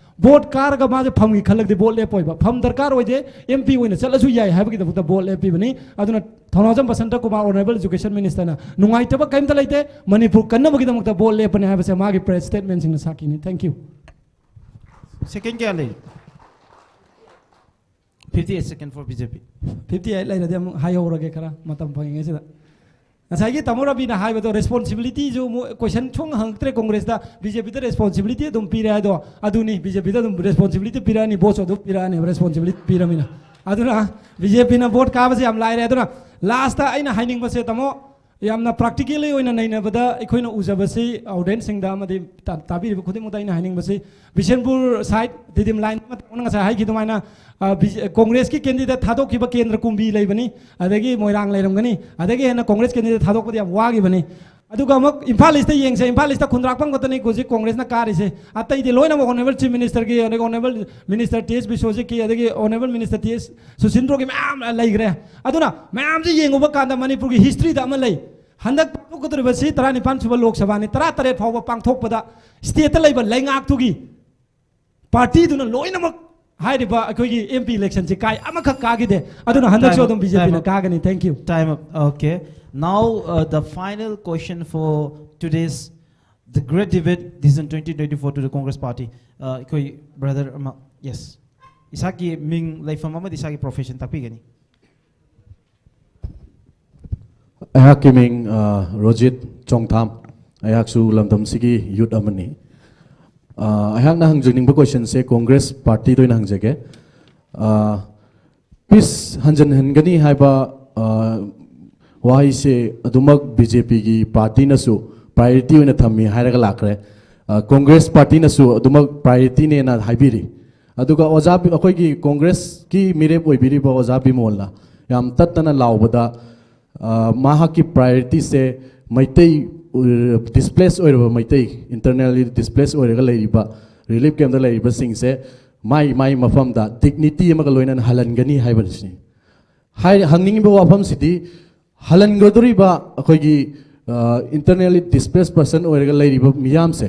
ꯚꯣꯠ ꯀꯥꯔꯒ ꯃꯥꯁꯦ ꯐꯝꯒꯤ ꯈꯜꯂꯒꯗꯤ ꯚꯣꯠ ꯂꯦꯞꯄꯣꯏꯕ꯫ ꯐꯝ ꯗꯔꯀꯥꯔ ꯑꯣꯏꯗꯦ, ꯑꯦꯝ ꯄꯤ ꯑꯣꯏꯅ ꯆꯠꯂꯁꯨ ꯌꯥꯏ ꯍꯥꯏꯕꯒꯤꯗꯃꯛꯇ ꯚꯣꯠ ꯂꯦꯞꯄꯤꯕꯅꯤ꯫ ꯑꯗꯨꯅ ꯊꯧꯅꯥꯎꯖꯝ ꯕꯁꯟꯇ ꯀꯨꯃꯥꯔ, ꯑꯣꯅꯔꯦꯕꯜ ꯏꯖꯨꯀꯦꯁꯟ ꯃꯤꯅꯤꯁꯇꯔꯅ ꯅꯨꯡꯉꯥꯏꯇꯕ ꯀꯔꯤꯝꯇ ꯂꯩꯇꯦ, ꯃꯅꯤꯄꯨꯔ ꯀꯟꯅꯕꯒꯤꯗꯃꯛꯇ ꯚꯣꯠ ꯂꯦꯞꯄꯅꯤ ꯍꯥꯏꯕꯁꯦ ꯃꯥꯒꯤ ꯄ꯭ꯔꯦꯁ ꯁ꯭ꯇꯦꯠꯃꯦꯟꯁꯤꯡꯅ ꯁꯥꯈꯤꯅꯤ꯫ Thank you꯫ ꯁꯦꯀꯦꯟ ꯀꯌꯥ ꯂꯩ? Fifty eight second for B J P. Fifty eight ꯂꯩꯔꯗꯤ ꯑꯃꯨꯛ ꯍꯥꯏꯍꯧꯔꯒꯦ ꯈꯔ ꯃꯇꯝ ꯐꯪꯉꯤꯉꯩꯁꯤꯗ꯫ ꯉꯁꯥꯏꯒꯤ ꯇꯥꯃꯣ ꯔꯕꯤꯅ ꯍꯥꯏꯕꯗꯣ, ꯔꯦꯁꯄꯣꯟꯁꯤꯕꯤꯂꯤꯇꯤꯁꯨ ꯑꯃꯨꯛ ꯀꯣꯏꯁꯟ ꯁꯨꯡ ꯍꯪꯉꯛꯇ꯭ꯔꯦ꯫ ꯀꯣꯡꯒ꯭ꯔꯦꯁꯇ ꯕꯤ ꯖꯦ ꯄꯤꯗ ꯔꯦꯁꯄꯣꯟꯁꯤꯕꯤꯂꯤꯇꯤ ꯑꯗꯨꯝ ꯄꯤꯔꯦ ꯍꯥꯏꯗꯣ ꯑꯗꯨꯅꯤ꯫ ꯕꯤ ꯖꯦ ꯄꯤꯗ ꯑꯗꯨꯝ ꯔꯦꯁꯄꯣꯟꯁꯤꯕꯤꯂꯤꯇꯤ ꯄꯤꯔꯛꯑꯅꯤ, ꯚꯣꯠꯁꯨ ꯑꯗꯨꯝ ꯄꯤꯔꯛꯑꯅꯦꯕ, ꯔꯦꯁꯄꯣꯟꯁꯤꯕꯤꯂꯤꯇꯤ ꯄꯤꯔꯃꯤꯅ꯫ ꯑꯗꯨꯅ ꯕꯤ ꯖꯦ ꯄꯤꯅ ꯚꯣꯠ ꯀꯥꯕꯁꯦ ꯌꯥꯝ ꯂꯥꯏꯔꯦ꯫ ꯑꯗꯨꯅ ꯂꯥꯁꯇ ꯑꯩꯅ ꯍꯥꯏꯅꯤꯡꯕꯁꯦ, ꯇꯥꯃꯣ, ꯌꯥꯝꯅ practically ꯑꯣꯏꯅ ꯅꯩꯅꯕꯗ ꯑꯩꯈꯣꯏꯅ ꯎꯖꯕꯁꯤ, ꯑꯣꯗꯤꯌꯦꯟꯁꯁꯤꯡꯗ ꯑꯃꯗꯤ ꯇꯥ- ꯇꯥꯕꯤꯔꯤꯕ ꯈꯨꯗꯤꯡꯃꯛꯇ ꯑꯩꯅ ꯍꯥꯏꯅꯤꯡꯕꯁꯤ, ꯕꯤꯁꯦꯟꯄꯨꯔ ꯁꯥꯏꯠ, ꯇꯤꯗꯤꯝ ꯂꯥꯏꯟ ꯑꯃ ꯇꯧꯅ ꯉꯁꯥꯏ ꯍꯥꯏꯈꯤ ꯑꯗꯨꯃꯥꯏꯅ, ꯑ, ꯕꯤ-, ꯀꯣꯡꯒ꯭ꯔꯦꯁꯀꯤ ꯀꯦꯟꯗꯤꯗꯦꯠ ꯊꯥꯗꯣꯛꯈꯤꯕ ꯀꯦꯟꯗ꯭ꯔ ꯀꯨꯝꯕꯤ ꯂꯩꯕꯅꯤ, ꯑꯗꯒꯤ ꯃꯣꯏꯔꯥꯡ ꯂꯩꯔꯝꯒꯅꯤ, ꯑꯗꯒꯤ ꯍꯦꯟꯅ ꯀꯣꯡꯒ꯭ꯔꯦꯁ ꯀꯦꯟꯗꯤꯗꯦꯠ ꯊꯥꯗꯣꯛꯄꯗꯤ ꯌꯥꯝ ꯋꯥꯈꯤꯕꯅꯤ꯫ ꯑꯗꯨꯒ ꯑꯃꯨꯛ ꯏꯝꯐꯥꯜ ꯏꯁꯇ ꯌꯦꯡꯁꯦ, ꯏꯝꯐꯥꯜ ꯏꯁꯇ ꯈꯨꯟꯗ꯭ꯔꯥꯛꯄꯝ ꯈꯛꯇꯅꯤ ꯍꯧꯖꯤꯛ ꯀꯣꯡꯒ꯭ꯔꯦꯁꯅ ꯀꯥꯔꯤꯁꯦ꯫ ꯑꯇꯩꯗꯤ ꯂꯣꯏꯅꯃꯛ ꯑꯣꯅꯔꯦꯕꯜ ꯆꯤꯐ ꯃꯤꯅꯤꯁꯇꯔꯒꯤ, ꯑꯗꯒꯤ ꯑꯣꯅꯔꯦꯕꯜ ꯃꯤꯅꯤꯁꯇꯔ ꯇꯤ ꯑꯦꯁ ꯕꯤꯁ꯭ꯋꯖꯤꯠꯀꯤ, ꯑꯗꯒꯤ ꯑꯣꯅꯔꯦꯕꯜ ꯃꯤꯅꯤꯁꯇꯔ ꯇꯤ ꯑꯦꯁ ꯁꯨꯁꯤꯟꯗ꯭ꯔꯣꯒꯤ ꯃꯌꯥꯝ ꯂꯩꯈ꯭ꯔꯦ꯫ ꯑꯗꯨꯅ ꯃꯌꯥꯝꯁꯦ ꯌꯦꯡꯉꯨꯕ ꯀꯥꯟꯗ ꯃꯅꯤꯄꯨꯔꯒꯤ ꯍꯤꯁꯇ꯭ꯔꯤꯗ ꯑꯃ ꯂꯩ꯫ ꯍꯟꯗꯛ ꯄꯥꯡꯊꯣꯛꯀꯗꯧꯔꯤꯕꯁꯤ ꯇꯔꯥꯅꯤꯄꯥꯟ ꯁꯨꯕ ꯂꯣꯛ ꯁꯚꯥꯅꯤ, ꯇꯔꯥꯇꯔꯦꯠ ꯐꯥꯎꯕ ꯄꯥꯡꯊꯣꯛꯄꯗ ꯁ꯭ꯇꯦꯠꯇ ꯂꯩꯕ ꯂꯩꯉꯥꯛꯇꯨꯒꯤ ꯄꯥꯔꯇꯤꯗꯨꯅ ꯂꯣꯏꯅꯃꯛ ꯍꯥꯏꯔꯤꯕ ꯑꯩꯈꯣꯏꯒꯤ ꯑꯦꯝ ꯄꯤ ꯏꯂꯦꯛꯁꯟꯁꯤ ꯀꯥꯏ ꯑꯃꯈꯛ ꯀꯥꯈꯤꯗꯦ꯫ ꯑꯗꯨꯅ ꯍꯟꯗꯛꯁꯨ Time up, ꯑꯗꯨꯝ ꯕꯤ ꯖꯦ ꯄꯤꯅ time up. ꯀꯥꯒꯅꯤ꯫ Thank you. Time up. Okay. Now, uh, the final question for today's, the great debate, decision twenty twenty-four to the Congress Party. Uh, ꯑꯩꯈꯣꯏ brother ꯑꯃ, yes, ꯏꯁꯥꯒꯤ ꯃꯤꯡ, ꯂꯩꯐꯝ ꯑꯃꯗꯤ ꯏꯁꯥꯒꯤ ꯄ꯭ꯔꯣꯐꯦꯁꯟ ꯇꯥꯛꯄꯤꯒꯅꯤ꯫ ꯑꯩꯍꯥꯛꯀꯤ ꯃꯤꯡ, ꯑ, ꯔꯣꯖꯤꯠ ꯆꯣꯡꯊꯥꯝ꯫ ꯑꯩꯍꯥꯛꯁꯨ ꯂꯝꯗꯝꯁꯤꯒꯤ ꯌꯨꯠ ꯑꯃꯅꯤ꯫ ꯑ, ꯑꯩꯍꯥꯛꯅ ꯍꯪꯖꯅꯤꯡꯕ ꯀꯣꯏꯁꯟꯁꯦ ꯀꯣꯡꯒ꯭ꯔꯦꯁ ꯄꯥꯔꯇꯤꯗ ꯑꯣꯏꯅ ꯍꯪꯖꯒꯦ꯫ ꯑ, ꯄꯤꯁ ꯍꯟꯖꯤꯟꯍꯟꯒꯅꯤ ꯍꯥꯏꯕ, ꯑ, ꯋꯥꯍꯩꯁꯦ ꯑꯗꯨꯃꯛ ꯕꯤ ꯖꯦ ꯄꯤꯒꯤ ꯄꯥꯔꯇꯤꯅꯁꯨ ꯄ꯭ꯔꯥꯏꯌꯣꯔꯤꯇꯤ ꯑꯣꯏꯅ ꯊꯝꯃꯤ ꯍꯥꯏꯔꯒ ꯂꯥꯛꯈ꯭ꯔꯦ꯫ ꯑ, ꯀꯣꯡꯒ꯭ꯔꯦꯁ ꯄꯥꯔꯇꯤꯅꯁꯨ ꯑꯗꯨꯃꯛ ꯄ꯭ꯔꯥꯏꯌꯣꯔꯤꯇꯤꯅꯦꯅ ꯍꯥꯏꯕꯤꯔꯤ꯫ ꯑꯗꯨꯒ ꯑꯣꯖꯥ ꯕꯤ-, ꯑꯩꯈꯣꯏꯒꯤ ꯀꯣꯡꯒ꯭ꯔꯦꯁꯀꯤ ꯃꯤꯔꯦꯞ ꯑꯣꯏꯕꯤꯔꯤꯕ ꯑꯣꯖꯥ ꯕꯤꯃꯣꯜꯅ ꯌꯥꯝ ꯇꯠꯇꯅ ꯂꯥꯎꯕꯗ, ꯑ, ꯃꯍꯥꯛꯀꯤ ꯄ꯭ꯔꯥꯏꯌꯣꯔꯤꯇꯤꯁꯦ ꯃꯩꯇꯩ, ꯎ-, ꯗꯤꯁꯄ꯭ꯂꯦꯁ ꯑꯣꯏꯔꯕ ꯃꯩꯇꯩ, ꯏꯟꯇꯔꯅꯦꯜꯂꯤ ꯗꯤꯁꯄ꯭ꯂꯦꯁ ꯑꯣꯏꯔꯒ ꯂꯩꯔꯤꯕ, ꯔꯤꯂꯤꯐ ꯀꯦꯝꯞꯇ ꯂꯩꯔꯤꯕꯁꯤꯡꯁꯦ ꯃꯥꯏ ꯃꯥꯏ ꯃꯐꯝꯗ ꯗꯤꯒꯅꯤꯇꯤ ꯑꯃꯒ ꯂꯣꯏꯅꯅ ꯍꯜꯍꯟꯒꯅꯤ ꯍꯥꯏꯕꯁꯤꯅꯤ꯫ ꯍꯥꯏ-, ꯍꯪꯅꯤꯡꯉꯤꯕ ꯋꯥꯐꯝꯁꯤꯗꯤ, ꯍꯜꯍꯟꯒꯗꯧꯔꯤꯕ ꯑꯩꯈꯣꯏꯒꯤ, ꯑ, ꯏꯟꯇꯔꯅꯦꯜꯂꯤ ꯗꯤꯁꯄ꯭ꯂꯦꯁ ꯄꯔꯁꯟ ꯑꯣꯏꯔꯒ ꯂꯩꯔꯤꯕ ꯃꯤꯌꯥꯝꯁꯦ,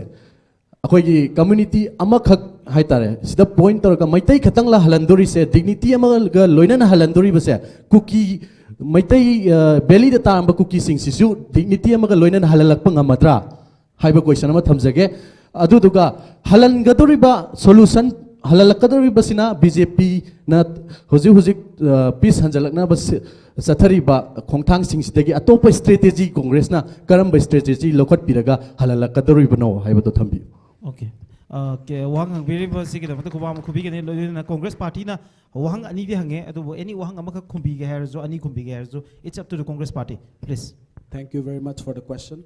ꯑꯩꯈꯣꯏꯒꯤ ꯀꯝꯃ꯭ꯌꯨꯅꯤꯇꯤ ꯑꯃꯈꯛ ꯍꯥꯏꯇꯥꯔꯦ, ꯁꯤꯗ ꯄꯣꯏꯟ ꯇꯧꯔꯒ ꯃꯩꯇꯩ ꯈꯛꯇꯪꯂ ꯍꯜꯍꯟꯗꯣꯔꯤꯁꯦ, ꯗꯤꯒꯅꯤꯇꯤ ꯑꯃꯒ ꯂꯣꯏꯅꯅ ꯍꯜꯍꯟꯗꯣꯔꯤꯕꯁꯦ? ꯀꯨꯀꯤ, ꯃꯩꯇꯩ, ꯑ, ꯚꯦꯂꯤꯗ ꯇꯥꯔꯝꯕ ꯀꯨꯀꯤꯁꯤꯡꯁꯤꯁꯨ ꯗꯤꯒꯅꯤꯇꯤ ꯑꯃꯒ ꯂꯣꯏꯅꯅ ꯍꯜꯍꯜꯂꯛꯄ ꯉꯝꯃꯗ꯭ꯔꯥ ꯍꯥꯏꯕ ꯀꯣꯏꯁꯟ ꯑꯃ ꯊꯝꯖꯒꯦ꯫ ꯑꯗꯨꯗꯨꯒ ꯍꯜꯍꯟꯒꯗꯧꯔꯤꯕ ꯁꯣꯂꯨꯁꯟ, ꯍꯜꯍꯜꯂꯛꯀꯗꯧꯔꯤꯕꯁꯤꯅ ꯕꯤ ꯖꯦ ꯄꯤꯅ ꯍꯧꯖꯤꯛ ꯍꯧꯖꯤꯛ, ꯑ, ꯄꯤꯁ ꯍꯟꯖꯜꯂꯛꯅꯕ ꯁꯤ-, ꯆꯠꯊꯔꯤꯕ ꯈꯣꯡꯊꯥꯡꯁꯤꯡꯁꯤꯗꯒꯤ ꯑꯇꯣꯞꯄ ꯏꯁꯇ꯭ꯔꯦꯇꯦꯖꯤ ꯀꯣꯡꯒ꯭ꯔꯦꯁꯅ ꯀꯔꯝꯕ ꯏꯁꯇ꯭ꯔꯦꯇꯦꯖꯤ ꯂꯧꯈꯠꯄꯤꯔꯒ ꯍꯜꯍꯜꯂꯛꯀꯗꯧꯔꯤꯕꯅꯣ ꯍꯥꯏꯕꯗꯣ ꯊꯝꯕꯤꯌꯨ꯫ Okay. ꯑ, ꯀꯦ-, ꯋꯥꯍꯪ ꯍꯪꯕꯤꯔꯤꯕꯁꯤꯒꯤꯗꯃꯛꯇ ꯈꯨꯕꯥꯛ ꯑꯃ ꯈꯨꯕꯤꯒꯅꯤ꯫ ꯂꯣꯏꯅꯅ ꯀꯣꯡꯒ꯭ꯔꯦꯁ ꯄꯥꯔꯇꯤꯅ ꯋꯥꯍꯪ ꯑꯅꯤꯗꯤ ꯍꯪꯉꯦ, ꯑꯗꯨꯕꯨ ꯑꯦꯅꯤ ꯋꯥꯍꯪ ꯑꯃꯈꯛ ꯈꯨꯝꯕꯤꯒꯦ ꯍꯥꯏꯔꯁꯨ, ꯑꯅꯤ ꯈꯨꯝꯕꯤꯒꯦ ꯍꯥꯏꯔꯁꯨ, it's up to the Congress party, please. Thank you very much for the question.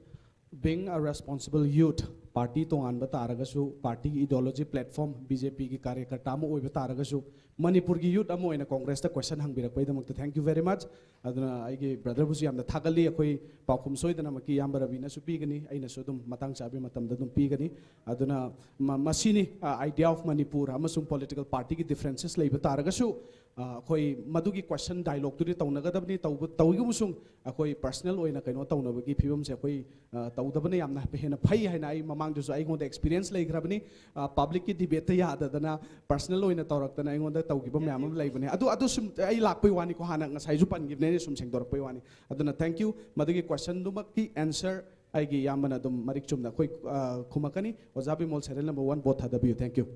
Being a responsible youth, party ꯇꯣꯉꯥꯟꯕ ꯇꯥꯔꯒꯁꯨ, party ꯒꯤ ideology platform, B J P ꯒꯤ ꯀꯥꯔꯌꯀꯔꯇꯥ ꯑꯃ ꯑꯣꯏꯕ ꯇꯥꯔꯒꯁꯨ, ꯃꯅꯤꯄꯨꯔꯒꯤ youth ꯑꯃ ꯑꯣꯏꯅ Congress ꯇ question ꯍꯪꯕꯤꯔꯛꯄꯒꯤꯗꯃꯛꯇ thank you very much. ꯑꯗꯨꯅ ꯑꯩꯒꯤ brother ꯕꯨꯁꯨ ꯌꯥꯝꯅ ꯊꯥꯒꯠꯂꯤ꯫ ꯑꯩꯈꯣꯏ ꯄꯥꯎꯈꯨꯝ ꯁꯣꯏꯗꯅꯃꯛꯀꯤ ꯏꯌꯥꯝꯕ ꯔꯕꯤꯅꯁꯨ ꯄꯤꯒꯅꯤ, ꯑꯩꯅꯁꯨ ꯑꯗꯨꯝ ꯃꯇꯥꯡ ꯆꯥꯕꯒꯤ ꯃꯇꯝꯗ ꯑꯗꯨꯝ ꯄꯤꯒꯅꯤ꯫ ꯑꯗꯨꯅ ꯃ-, ꯃꯁꯤꯅꯤ, ꯑ, idea of Manipur ꯑꯃꯁꯨꯡ political party ꯒꯤ differences ꯂꯩꯕ ꯇꯥꯔꯒꯁꯨ, ꯑ, ꯑꯩꯈꯣꯏ ꯃꯗꯨꯒꯤ question dialogue ꯇꯨꯗꯤ ꯇꯧꯅꯒꯗꯕꯅꯤ꯫ ꯇꯧꯕ-, ꯇꯧꯏꯒꯨꯝꯕꯁꯨꯡ ꯑꯩꯈꯣꯏ personal ꯑꯣꯏꯅ ꯀꯩꯅꯣ ꯇꯧꯅꯕꯒꯤ ꯐꯤꯕꯝꯁꯦ ꯑꯩꯈꯣꯏ, ꯑ, ꯇꯧꯗꯕꯅ ꯌꯥꯝꯅ ꯍꯦꯟꯅ ꯐꯩ ꯍꯥꯏꯅ ꯑꯩ ꯃꯃꯥꯡꯗꯁꯨ ꯑꯩꯉꯣꯟꯗ experience ꯂꯩꯈ꯭ꯔꯕꯅꯤ꯫ ꯑ, public ꯀꯤ debate ꯇ ꯌꯥꯗꯗꯅ personal ꯑꯣꯏꯅ ꯇꯧꯔꯛꯇꯅ ꯑꯩꯉꯣꯟꯗ ꯇꯧꯈꯤꯕ ꯃꯌꯥꯝ ꯑꯃ ꯂꯩꯕꯅꯦ꯫ ꯑꯗꯨ, ꯑꯗꯨ ꯁꯨꯝ ꯑꯩ ꯂꯥꯛꯄꯩ ꯋꯥꯅꯤꯀꯣ, ꯍꯥꯟꯅ ꯉꯁꯥꯏꯁꯨ ꯄꯟꯈꯤꯕꯅꯦ, ꯑꯩꯅ ꯁꯨꯝ ꯁꯦꯡꯗꯣꯔꯛꯄꯩ ꯋꯥꯅꯤ꯫ ꯑꯗꯨꯅ thank you꯫ ꯃꯗꯨꯒꯤ question ꯗꯨꯃꯛꯀꯤ answer ꯑꯩꯒꯤ ꯏꯌꯥꯝꯕꯅ ꯑꯗꯨꯝ ꯃꯔꯤꯛ ꯆꯨꯝꯅ ꯑꯩꯈꯣꯏ, ꯑ, ꯈꯨꯝꯃꯛꯀꯅꯤ꯫ ꯑꯣꯖꯥ Bimol, serial number one, vote ꯊꯥꯗꯕꯤꯌꯨ꯫ Thank you꯫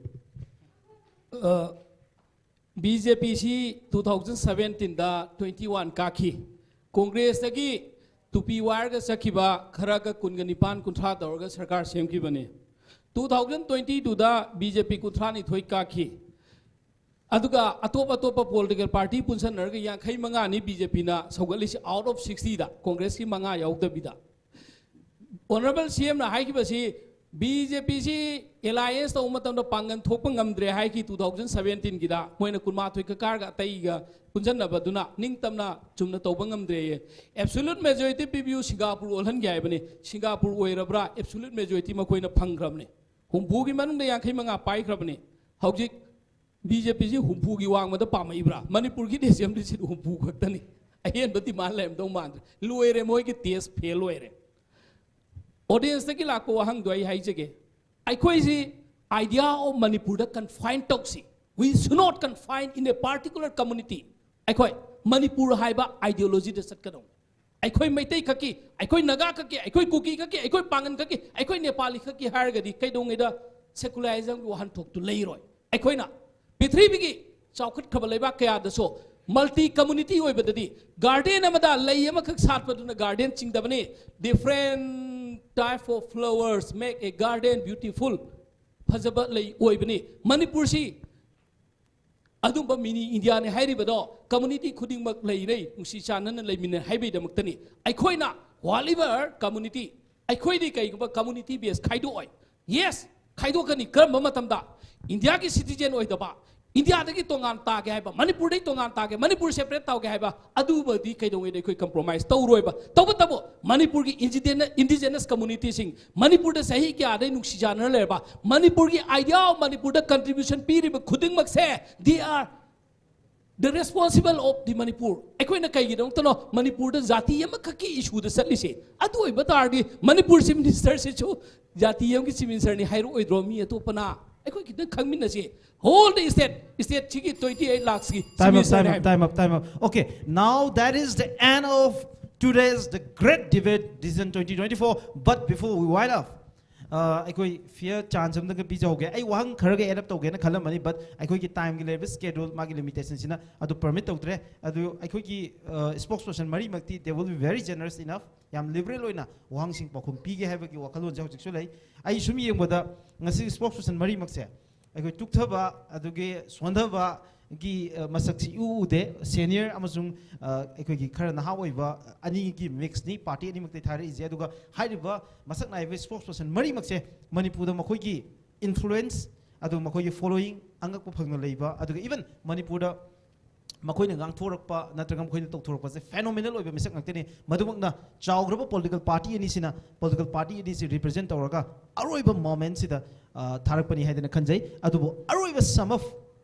ꯑ, B J P ꯁꯤ two thousand seventeen ꯗ twenty one ꯀꯥꯈꯤ꯫ Congress ꯇꯒꯤ ꯇꯨꯄꯤ ꯋꯥꯏꯔꯒ ꯆꯠꯈꯤꯕ ꯈꯔꯒ ꯀꯨꯟꯒ ꯅꯤꯄꯥꯟ, ꯀꯨꯟꯊ꯭ꯔꯥ ꯇꯧꯔꯒ ꯁꯔꯀꯥꯔ ꯁꯦꯝꯈꯤꯕꯅꯤ꯫ Two thousand twenty two ꯗ B J P ꯀꯨꯟꯊ꯭ꯔꯥ ꯅꯤꯊꯣꯏ ꯀꯥꯈꯤ꯫ ꯑꯗꯨꯒ ꯑꯇꯣꯞ ꯑꯇꯣꯞꯄ political party ꯄꯨꯟꯁꯟꯅꯔꯒ ꯌꯥꯡꯈꯩ ꯃꯉꯥꯅꯤ B J P ꯅ ꯁꯧꯒꯠꯂꯤꯁꯤ, out of sixty the, Congress ꯀꯤ ꯃꯉꯥ ꯌꯥꯎꯗꯕꯤꯗ꯫ Honourable C M ꯅ ꯍꯥꯏꯈꯤꯕꯁꯤ, B J P ꯁꯤ alliance ꯇꯧꯕ ꯃꯇꯝꯗ ꯄꯥꯡꯒꯜ ꯊꯣꯛꯄ ꯉꯝꯗ꯭ꯔꯦ ꯍꯥꯏꯈꯤ two thousand seventeen ꯒꯤꯗ꯫ ꯃꯣꯏꯅ ꯀꯨꯟꯃꯥꯊꯣꯏ ꯀꯥꯔꯒ ꯑꯇꯩꯒ ꯄꯨꯟꯁꯤꯟꯅꯕꯗꯨꯅ ꯅꯤꯡꯇꯝꯅ ꯆꯨꯝꯅ ꯇꯧꯕ ꯉꯝꯗ꯭ꯔꯦꯌꯦ꯫ Absolute majority ꯄꯤꯕꯤꯌꯨ, ꯁꯤꯡꯒꯥꯄꯨꯔ ꯑꯣꯜꯍꯟꯒꯦ ꯍꯥꯏꯕꯅꯤ꯫ ꯁꯤꯡꯒꯥꯄꯨꯔ ꯑꯣꯏꯔꯕ꯭ꯔꯥ? Absolute majority ꯃꯈꯣꯏꯅ ꯐꯪꯈ꯭ꯔꯕꯅꯤ꯫ ꯍꯨꯝꯐꯨꯒꯤ ꯃꯅꯨꯡꯗ ꯌꯥꯡꯈꯩ ꯃꯉꯥ ꯄꯥꯏꯈ꯭ꯔꯕꯅꯤ꯫ ꯍꯧꯖꯤꯛ B J P ꯁꯤ ꯍꯨꯝꯐꯨꯒꯤ ꯋꯥꯡꯃꯗ ꯄꯥꯝꯃꯛꯏꯕ꯭ꯔꯥ? ꯃꯅꯤꯄꯨꯔꯒꯤꯗꯤ assembly seat ꯍꯨꯝꯐꯨ ꯈꯛꯇꯅꯤ꯫ ꯑꯍꯦꯟꯕ demand ꯂꯩꯔꯝꯗꯧ ꯃꯥꯟꯗ꯭ꯔꯦ꯫ ꯂꯣꯏꯔꯦ, ꯃꯣꯏꯒꯤ test fail ꯑꯣꯏꯔꯦ꯫ Audience ꯇꯒꯤ ꯂꯥꯛꯄ ꯋꯥꯍꯪꯗꯣ ꯑꯩ ꯍꯥꯏꯖꯒꯦ꯫ ꯑꯩꯈꯣꯏꯁꯤ idea of ꯃꯅꯤꯄꯨꯔꯗ confine ꯇꯧꯁꯤ꯫ We should not confine in a particular community꯫ ꯑꯩꯈꯣꯏ ꯃꯅꯤꯄꯨꯔ ꯍꯥꯏꯕ ideology ꯗ ꯆꯠꯀꯗꯧꯅꯤ꯫ ꯑꯩꯈꯣꯏ ꯃꯩꯇꯩ ꯈꯛꯀꯤ, ꯑꯩꯈꯣꯏ ꯅꯥꯒꯥ ꯈꯛꯀꯤ, ꯑꯩꯈꯣꯏ ꯀꯨꯀꯤ ꯈꯛꯀꯤ, ꯑꯩꯈꯣꯏ ꯄꯥꯡꯒꯟ ꯈꯛꯀꯤ, ꯑꯩꯈꯣꯏ ꯅꯦꯄꯥꯂꯤ ꯈꯛꯀꯤ ꯍꯥꯏꯔꯒꯗꯤ ꯀꯩꯗꯧꯉꯩꯗ secularism ꯒꯤ ꯋꯥꯍꯟꯊꯣꯛꯇꯨ ꯂꯩꯔꯣꯏ꯫ ꯑꯩꯈꯣꯏꯅ ꯄ꯭ꯔꯤꯊꯤꯕꯤꯒꯤ ꯆꯥꯎꯈꯠꯈ꯭ꯔꯕ ꯂꯩꯕꯥꯛ ꯀꯌꯥꯗꯁꯨ multi community ꯑꯣꯏꯕꯗꯗꯤ garden ꯑꯃꯗ ꯂꯩ ꯑꯃꯈꯛ ꯁꯥꯠꯄꯗꯨꯅ garden ꯆꯤꯡꯗꯕꯅꯤ꯫ Different type of flowers make a garden beautiful꯫ ꯐꯖꯕ ꯂꯩ ꯑꯣꯏꯕꯅꯤ꯫ ꯃꯅꯤꯄꯨꯔꯁꯤ ꯑꯗꯨꯝꯕ mini India ꯅꯤ ꯍꯥꯏꯔꯤꯕꯗꯣ, community ꯈꯨꯗꯤꯡꯃꯛ ꯂꯩꯔꯩ, ꯅꯨꯡꯁꯤ ꯆꯥꯟꯅꯅ ꯂꯩꯃꯤꯟꯅꯩ ꯍꯥꯏꯕꯒꯤꯗꯃꯛꯇꯅꯤ꯫ ꯑꯩꯈꯣꯏꯅ Whatever community, ꯑꯩꯈꯣꯏꯗꯤ ꯀꯩꯒꯨꯝꯕ community base ꯈꯥꯏꯗꯣꯛꯑꯣꯏ꯫ Yes, ꯈꯥꯏꯗꯣꯛꯀꯅꯤ꯫ ꯀꯔꯝꯕ ꯃꯇꯝꯗ? ꯏꯟꯗꯤꯌꯥꯒꯤ citizen ꯑꯣꯏꯗꯕ, ꯏꯟꯗꯤꯌꯥꯗꯒꯤ ꯇꯣꯉꯥꯟ ꯇꯥꯒꯦ ꯍꯥꯏꯕ, ꯃꯅꯤꯄꯨꯔꯗꯩ ꯇꯣꯉꯥꯟ ꯇꯥꯒꯦ, ꯃꯅꯤꯄꯨꯔ separate ꯇꯧꯒꯦ ꯍꯥꯏꯕ, ꯑꯗꯨꯃꯗꯤ ꯀꯩꯗꯧꯉꯩꯗ ꯑꯩꯈꯣꯏ compromise ꯇꯧꯔꯣꯏꯕ꯫ ꯇꯧꯕꯇꯕꯨ ꯃꯅꯤꯄꯨꯔꯒꯤ indigenous, indigenous communityꯁꯤꯡ, ꯃꯅꯤꯄꯨꯔꯗ ꯆꯍꯤ ꯀꯌꯥꯗꯩ ꯅꯨꯡꯁꯤ ꯆꯥꯟꯅꯅ ꯂꯩꯔꯕ, ꯃꯅꯤꯄꯨꯔꯒꯤ idea of ꯃꯅꯤꯄꯨꯔꯗ contribution ꯄꯤꯔꯤꯕ ꯈꯨꯗꯤꯡꯃꯛꯁꯦ, they are the responsible of the Manipur꯫ ꯑꯩꯈꯣꯏꯅ ꯀꯩꯒꯤꯗꯃꯛꯇꯅꯣ ꯃꯅꯤꯄꯨꯔꯗ ꯖꯥꯇꯤ ꯑꯃꯈꯛꯀꯤ issueꯗ ꯆꯠꯂꯤꯁꯦ? ꯑꯗꯨ ꯑꯣꯏꯕ ꯇꯥꯔꯗꯤ ꯃꯅꯤꯄꯨꯔ Chief Ministerꯁꯤꯁꯨ ꯖꯥꯇꯤ ꯑꯃꯒꯤ Chief Ministerꯅꯤ ꯍꯥꯏꯔꯛꯑꯣꯏꯗ꯭ꯔꯣ? ꯃꯤ ꯑꯇꯣꯞꯄꯅ꯫ ꯑꯩꯈꯣꯏ ꯈꯤꯇꯪ ꯈꯪꯃꯤꯟꯅꯁꯤ꯫ Whole the state, stateꯁꯤꯒꯤ twenty eight lakhsꯀꯤ Chief Time up, Ministerꯅꯤ time up, ꯍꯥꯏꯕ꯫ Time up, time up. Okay, now that is the end of today's the great debate decision twenty twenty-four. But before we wind up, uh, ꯑꯩꯈꯣꯏ fair chance ꯑꯃꯗꯒ ꯄꯤꯖꯍꯧꯒꯦ꯫ ꯑꯩ ꯋꯥꯍꯪ ꯈꯔꯒ add up ꯇꯧꯒꯦꯅ ꯈꯜꯂꯝꯕꯅꯤ, but ꯑꯩꯈꯣꯏꯒꯤ timeꯒꯤ ꯂꯩꯔꯤꯕ schedule, ꯃꯥꯒꯤ limitationꯁꯤꯅ ꯑꯗꯨ permit ꯇꯧꯗ꯭ꯔꯦ꯫ ꯑꯗꯨ ꯑꯩꯈꯣꯏꯒꯤ uh, spokesperson ꯃꯔꯤꯃꯛꯇꯤ, they will be very generous enough, ꯌꯥꯝ liberal ꯑꯣꯏꯅ ꯋꯥꯍꯪꯁꯤꯡ ꯄꯥꯎꯈꯨꯝ ꯄꯤꯒꯦ ꯍꯥꯏꯕꯒꯤ ꯋꯥꯈꯜꯂꯣꯟꯁꯦ ꯍꯧꯖꯤꯛꯁꯨ ꯂꯩ꯫ ꯑꯩ ꯁꯨꯝ ꯌꯦꯡꯕꯗ ꯉꯁꯤꯒꯤ spokesperson ꯃꯔꯤꯃꯛꯁꯦ ꯑꯩꯈꯣꯏ ꯇꯨꯛꯊꯕ ꯑꯗꯨꯒꯤ ꯁꯣꯟꯊꯕꯒꯤ ꯑ, ꯃꯁꯛꯁꯤ ꯏꯎ ꯎꯗꯦ꯫ Senior ꯑꯃꯁꯨꯡ ꯑ, ꯑꯩꯈꯣꯏꯒꯤ ꯈꯔ ꯅꯍꯥ ꯑꯣꯏꯕ ꯑꯅꯤꯒꯤ mixꯅꯤ party ꯑꯅꯤꯃꯛꯇꯒꯤ ꯊꯥꯔꯛꯏꯁꯦ꯫ ꯑꯗꯨꯒ ꯍꯥꯏꯔꯤꯕ ꯃꯁꯛ ꯅꯥꯏꯕ spokesperson ꯃꯔꯤꯃꯛꯁꯦ ꯃꯅꯤꯄꯨꯔꯗ ꯃꯈꯣꯏꯒꯤ influence, ꯑꯗꯨ ꯃꯈꯣꯏꯒꯤ following ꯑꯉꯛꯄ ꯐꯪꯅ ꯂꯩꯕ, ꯑꯗꯨꯒ even ꯃꯅꯤꯄꯨꯔꯗ ꯃꯈꯣꯏꯅ ꯉꯥꯡꯊꯣꯔꯛꯄ ꯅꯠꯇ꯭ꯔꯒ ꯃꯈꯣꯏꯅ ꯇꯧꯊꯣꯔꯛꯄꯁꯦ phenomenal ꯑꯣꯏꯕ ꯃꯤꯁꯛ ꯉꯥꯛꯇꯅꯤ꯫ ꯃꯗꯨꯃꯛꯅ ꯆꯥꯎꯈ꯭ꯔꯕ political party ꯑꯅꯤꯁꯤꯅ political party ꯑꯅꯤꯁꯤ represent ꯇꯧꯔꯒ ꯑꯔꯣꯏꯕ momentꯁꯤꯗ ꯑ, ꯊꯥꯔꯛꯄꯅꯤ ꯍꯥꯏꯗꯅ ꯈꯟꯖꯩ꯫ ꯑꯗꯨꯕꯨ ꯑꯔꯣꯏꯕ sum up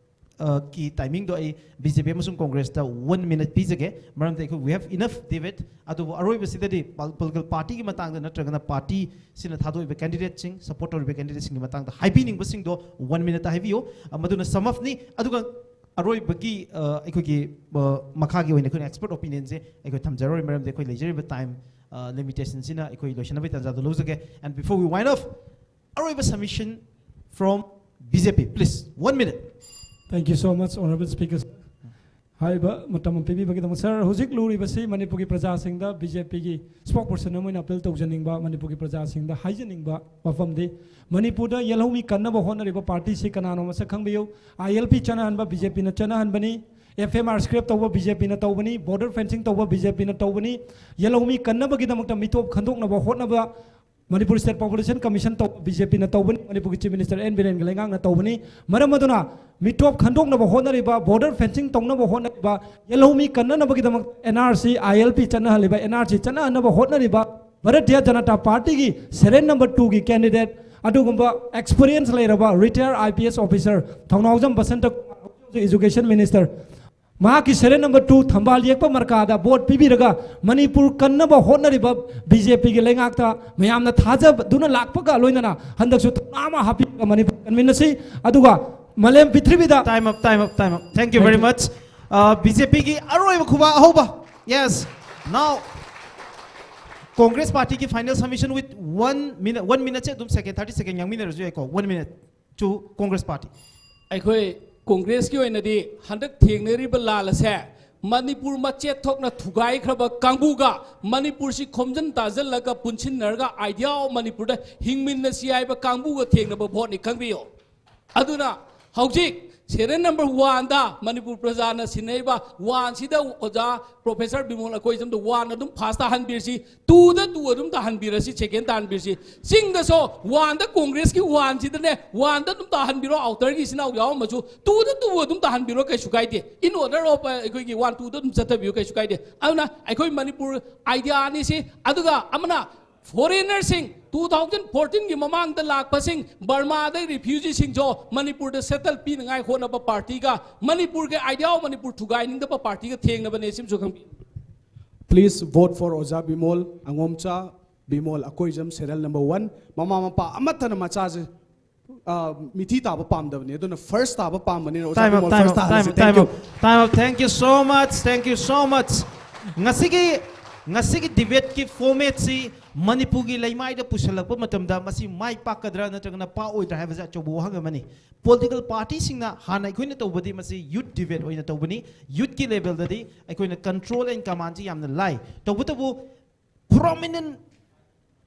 ꯑ, ꯀꯤ timingꯗꯣ ꯑꯩ BJP ꯑꯃꯁꯨꯡ Congressꯇ one minute ꯄꯤꯖꯒꯦ꯫ ꯃꯔꯝꯗꯤ ꯑꯩꯈꯣꯏ we have enough debate꯫ ꯑꯗꯨꯕꯨ ꯑꯔꯣꯏꯕꯁꯤꯗꯗꯤ political partyꯒꯤ ꯃꯇꯥꯡꯗ ꯅꯠꯇ꯭ꯔꯒꯅ partyꯁꯤꯅ ꯊꯥꯗꯣꯛꯏꯕ candidateꯁꯤꯡ, support ꯇꯧꯔꯤꯕ candidateꯁꯤꯡꯒꯤ ꯃꯇꯥꯡꯗ ꯍꯥꯏꯕꯤꯅꯤꯡꯕꯁꯤꯡꯗꯣ one minuteꯇ ꯍꯥꯏꯕꯤꯌꯨ꯫ ꯑ, ꯃꯗꯨꯅ sum upꯅꯤ꯫ ꯑꯗꯨꯒ ꯑꯔꯣꯏꯕꯒꯤ ꯑ, ꯑꯩꯈꯣꯏꯒꯤ ꯑ, ꯃꯈꯥꯒꯤ ꯑꯣꯏꯅ ꯑꯩꯈꯣꯏꯅ expert opinionꯁꯦ ꯑꯩꯈꯣꯏ ꯊꯝꯖꯔꯣꯏ, ꯃꯔꯝꯗꯤ ꯑꯩꯈꯣꯏ ꯂꯩꯖꯔꯤꯕ time ꯑ, limitationꯁꯤꯅ ꯑꯩꯈꯣꯏ ꯂꯣꯏꯁꯤꯟꯅꯕꯒꯤ ꯇꯥꯟꯖꯥꯗꯣ ꯂꯧꯖꯒꯦ꯫ And before we wind up, ꯑꯔꯣꯏꯕ submission from BJP, please, one minute. Thank you so much, Honorable Speaker. ꯍꯥꯏꯔꯤꯕ ꯃꯇꯝ ꯑꯃ ꯄꯤꯕꯤꯕꯒꯤꯗꯃꯛ꯫ Sir, ꯍꯧꯖꯤꯛ ꯂꯨꯔꯤꯕꯁꯤ ꯃꯅꯤꯄꯨꯔꯒꯤ ꯄ꯭ꯔꯖꯥꯁꯤꯡꯗ BJPꯒꯤ spokesperson ꯑꯃ ꯑꯣꯏꯅ appeal ꯇꯧꯖꯅꯤꯡꯕ, ꯃꯅꯤꯄꯨꯔꯒꯤ ꯄ꯭ꯔꯖꯥꯁꯤꯡꯗ ꯍꯥꯏꯖꯅꯤꯡꯕ ꯋꯥꯐꯝꯗꯤ, ꯃꯅꯤꯄꯨꯔꯗ ꯌꯦꯜꯍꯧꯃꯤ ꯀꯟꯅꯕ ꯍꯣꯠꯅꯔꯤꯕ partyꯁꯤ ꯀꯅꯥꯅꯣ ꯃꯁꯛ ꯈꯪꯕꯤꯌꯨ꯫ ILP ꯆꯠꯅꯍꯟꯕ BJPꯅ ꯆꯠꯅꯍꯟꯕꯅꯤ꯫ ꯑꯦꯐ ꯑꯦꯝ ꯑꯥꯔ ꯁ꯭ꯀ꯭ꯔꯦꯞ ꯇꯧꯕ ꯕꯤ ꯖꯦ ꯄꯤꯅ ꯇꯧꯕꯅꯤ, ꯕꯣꯔꯗꯔ ꯐꯦꯟꯁꯤꯡ ꯇꯧꯕ ꯕꯤ ꯖꯦ ꯄꯤꯅ ꯇꯧꯕꯅꯤ, ꯌꯦꯜꯍꯧꯃꯤ ꯀꯟꯅꯕꯒꯤꯗꯃꯛꯇ ꯃꯤꯇꯣꯞ ꯈꯟꯗꯣꯛꯅꯕ ꯍꯣꯠꯅꯕ ꯃꯅꯤꯄꯨꯔ ꯁ꯭ꯇꯦꯠ ꯄꯣꯄꯨꯂꯦꯁꯟ ꯀꯃꯤꯁꯟ ꯇꯧꯕ ꯕꯤ ꯖꯦ ꯄꯤꯅ ꯇꯧꯕꯅꯤ, ꯃꯅꯤꯄꯨꯔꯒꯤ ꯆꯤꯐ ꯃꯤꯅꯤꯁꯇꯔ ꯑꯦꯟ ꯕꯤꯔꯦꯟꯒꯤ ꯂꯩꯉꯥꯛꯅ ꯇꯧꯕꯅꯤ꯫ ꯃꯔꯝ ꯑꯗꯨꯅ ꯃꯤꯇꯣꯞ ꯈꯟꯗꯣꯛꯅꯕ ꯍꯣꯠꯅꯔꯤꯕ, ꯕꯣꯔꯗꯔ ꯐꯦꯟꯁꯤꯡ ꯇꯧꯅꯕ ꯍꯣꯠꯅꯔꯤꯕ, ꯌꯦꯜꯍꯧꯃꯤ ꯀꯟꯅꯅꯕꯒꯤꯗꯃꯛ N R C, I L P ꯆꯠꯅꯍꯜꯂꯤꯕ, ꯑꯦꯟ ꯑꯥꯔ ꯁꯤ ꯆꯠꯅꯍꯟꯅꯕ ꯍꯣꯠꯅꯔꯤꯕ ꯚꯥꯔꯇꯤꯌ ꯖꯅꯇꯥ ꯄꯥꯔꯇꯤꯒꯤ ꯁꯦꯔꯤꯌꯦꯜ ꯅꯝꯕꯔ ꯇꯨꯒꯤ ꯀꯦꯟꯗꯤꯗꯦꯠ, ꯑꯗꯨꯒꯨꯝꯕ ꯑꯦꯛꯁꯄꯤꯔꯤꯌꯟꯁ ꯂꯩꯔꯕ retired I P S officer Thounaojam Basanta Kumar, ꯍꯧꯖꯤꯛ ꯍꯧꯖꯤꯛ ꯏꯖꯨꯀꯦꯁꯟ ꯃꯤꯅꯤꯁꯇꯔ, ꯃꯍꯥꯛꯀꯤ ꯁꯦꯔꯤꯌꯦꯜ ꯅꯝꯕꯔ ꯇꯨ ꯊꯝꯕꯥꯜ ꯌꯦꯛꯄ ꯃꯔꯀꯥꯗ ꯚꯣꯠ ꯄꯤꯕꯤꯔꯒ ꯃꯅꯤꯄꯨꯔ ꯀꯟꯅꯕ ꯍꯣꯠꯅꯔꯤꯕ ꯕꯤ ꯖꯦ ꯄꯤꯒꯤ ꯂꯩꯉꯥꯛꯇ ꯃꯌꯥꯝꯅ ꯊꯥꯖꯗꯨꯅ ꯂꯥꯛꯄꯒ ꯂꯣꯏꯅꯅ ꯍꯟꯗꯛꯁꯨ ꯊꯧꯅꯥ ꯑꯃ ꯍꯥꯞꯄꯤꯔꯒ ꯃꯅꯤꯄꯨꯔ ꯀꯟꯃꯤꯟꯅꯁꯤ꯫ ꯑꯗꯨꯒ ꯃꯥꯂꯦꯝ ꯄ꯭ꯔꯤꯊꯤꯕꯤꯗ time up, time up, time up. Thank you very much. B J ꯄꯤꯒꯤ ꯑꯔꯣꯏꯕ ꯈꯨꯕꯥꯛ ꯑꯍꯧꯕ꯫ Yes. Now, Congress Party ꯒꯤ final submission with one minute, one minute ꯁꯦ ꯑꯗꯨꯝ second, thirty second ꯌꯥꯡꯃꯤꯟꯅꯔꯁꯨ ꯌꯥꯏꯀꯣ, one minute to Congress Party. ꯑꯩꯈꯣꯏ ꯀꯣꯡꯒ꯭ꯔꯦꯁꯀꯤ ꯑꯣꯏꯅꯗꯤ ꯍꯟꯗꯛ ꯊꯦꯡꯅꯔꯤꯕ ꯂꯥꯟ ꯑꯁꯦ ꯃꯅꯤꯄꯨꯔ ꯃꯆꯦꯠ ꯊꯣꯛꯅ ꯊꯨꯒꯥꯏꯈ꯭ꯔꯕ ꯀꯥꯡꯕꯨꯒ, ꯃꯅꯤꯄꯨꯔꯁꯤ ꯈꯣꯝꯖꯤꯟ ꯇꯥꯁꯤꯜꯂꯒ ꯄꯨꯟꯁꯤꯟꯅꯔꯒ idea of ꯃꯅꯤꯄꯨꯔꯗ ꯍꯤꯡꯃꯤꯟꯅꯁꯤ ꯍꯥꯏꯕ ꯀꯥꯡꯕꯨꯒ ꯊꯦꯡꯅꯕ ꯚꯣꯠꯅꯤ, ꯈꯪꯕꯤꯌꯨ꯫ ꯑꯗꯨꯅ ꯍꯧꯖꯤꯛ ꯁꯦꯔꯤꯌꯦꯜ ꯅꯝꯕꯔ ꯋꯥꯟꯗ ꯃꯅꯤꯄꯨꯔ ꯄ꯭ꯔꯖꯥꯅ ꯁꯤꯟꯅꯔꯤꯕ ꯋꯥꯟꯁꯤꯗ ꯑꯣꯖꯥ ꯄ꯭ꯔꯣꯐꯦꯁꯔ ꯕꯤꯃꯣꯜ ꯑꯀꯣꯏꯖꯝꯗ ꯋꯥꯟ ꯑꯗꯨꯝ ꯐꯥꯁ ꯇꯥꯍꯟꯕꯤꯔꯁꯤ, ꯇꯨꯗ ꯇꯨ ꯑꯗꯨꯝ ꯇꯥꯍꯟꯕꯤꯔꯁꯤ, ꯁꯦꯀꯦꯟ ꯇꯥꯍꯟꯕꯤꯔꯁꯤ꯫ ꯆꯤꯡꯗꯁꯨ ꯋꯥꯟꯗ ꯀꯣꯡꯒ꯭ꯔꯦꯁꯀꯤ ꯋꯥꯟꯁꯤꯗꯅꯦ, ꯋꯥꯟꯗ ꯑꯗꯨꯝ ꯇꯥꯍꯟꯕꯤꯔꯣ, ꯑꯥꯎꯇꯔꯒꯤ ꯏꯆꯤꯟ ꯏꯅꯥꯎ ꯌꯥꯎꯔꯝꯃꯁꯨ ꯇꯨꯗ ꯇꯨ ꯑꯗꯨꯝ ꯇꯥꯍꯟꯕꯤꯔꯣ, ꯀꯩꯁꯨ ꯀꯥꯏꯗꯦ꯫ In order of, ꯑ, ꯑꯩꯈꯣꯏꯒꯤ ꯋꯥꯟ ꯇꯨꯗ ꯑꯗꯨꯝ ꯆꯠꯊꯕꯤꯌꯨ, ꯀꯩꯁꯨ ꯀꯥꯏꯗꯦ꯫ ꯑꯗꯨꯅ ꯑꯩꯈꯣꯏ ꯃꯅꯤꯄꯨꯔ idea ꯑꯅꯤꯁꯤ, ꯑꯗꯨꯒ ꯑꯃꯅ ꯐꯣꯔꯦꯅꯔꯁꯤꯡ, two thousand fourteen ꯒꯤ ꯃꯃꯥꯡꯗ ꯂꯥꯛꯄꯁꯤꯡ, ꯕꯔꯃꯥꯗꯩ ꯔꯤꯐ꯭ꯌꯨꯖꯤꯁꯤꯡꯁꯨ ꯃꯅꯤꯄꯨꯔꯗ ꯁꯦꯇꯜ ꯄꯤꯅꯉꯥꯏ ꯍꯣꯠꯅꯕ ꯄꯥꯔꯇꯤꯒ, ꯃꯅꯤꯄꯨꯔꯒꯤ idea of Manipur ꯊꯨꯒꯥꯏꯅꯤꯡꯗꯕ ꯄꯥꯔꯇꯤꯒ ꯊꯦꯡꯅꯕꯅꯦ, ꯁꯤꯃꯁꯨ ꯈꯪꯕꯤꯌꯨ꯫ Please vote for ꯑꯣꯖꯥ Bimol ꯑꯉꯣꯝꯆꯥ, Bimol Akoijam, serial number one. ꯃꯃꯥ ꯃꯄꯥ ꯑꯃꯠꯇꯅ ꯃꯆꯥꯁꯦ, ꯑ, ꯃꯤꯊꯤ ꯇꯥꯕ ꯄꯥꯝꯗꯕꯅꯤ, ꯑꯗꯨꯅ ꯐꯥꯔꯁ ꯇꯥꯕ ꯄꯥꯝꯕꯅꯤꯅ ꯑꯣꯖꯥ Bimol first ꯇꯥꯍꯜꯂꯁꯤ꯫ Thank you. Time up, thank you so much, thank you so much. ꯉꯁꯤꯒꯤ, ꯉꯁꯤꯒꯤ ꯗꯤꯕꯦꯠꯀꯤ ꯐꯣꯔꯃꯦꯠꯁꯤ ꯃꯅꯤꯄꯨꯔꯒꯤ ꯂꯩꯃꯥꯏꯗ ꯄꯨꯁꯜꯂꯛꯄ ꯃꯇꯝꯗ ꯃꯁꯤ ꯃꯥꯏ ꯄꯥꯛꯀꯗ꯭ꯔꯥ ꯅꯠꯇ꯭ꯔꯒꯅ ꯄꯥꯛꯑꯣꯏꯗ꯭ꯔꯥ ꯍꯥꯏꯕꯁꯦ ꯑꯆꯧꯕ ꯋꯥꯍꯪ ꯑꯃꯅꯤ꯫ ꯄꯣꯂꯤꯇꯤꯀꯦꯜ ꯄꯥꯔꯇꯤꯁꯤꯡꯅ ꯍꯥꯟꯅ ꯑꯩꯈꯣꯏꯅ ꯇꯧꯕꯗꯤ ꯃꯁꯤ ꯌꯨꯠ ꯗꯤꯕꯦꯠ ꯑꯣꯏꯅ ꯇꯧꯕꯅꯤ꯫ ꯌꯨꯠꯀꯤ ꯂꯦꯚꯦꯜꯗꯗꯤ ꯑꯩꯈꯣꯏꯅ control and command ꯁꯤ ꯌꯥꯝꯅ ꯂꯥꯏ꯫ ꯇꯧꯕꯇꯕꯨ prominent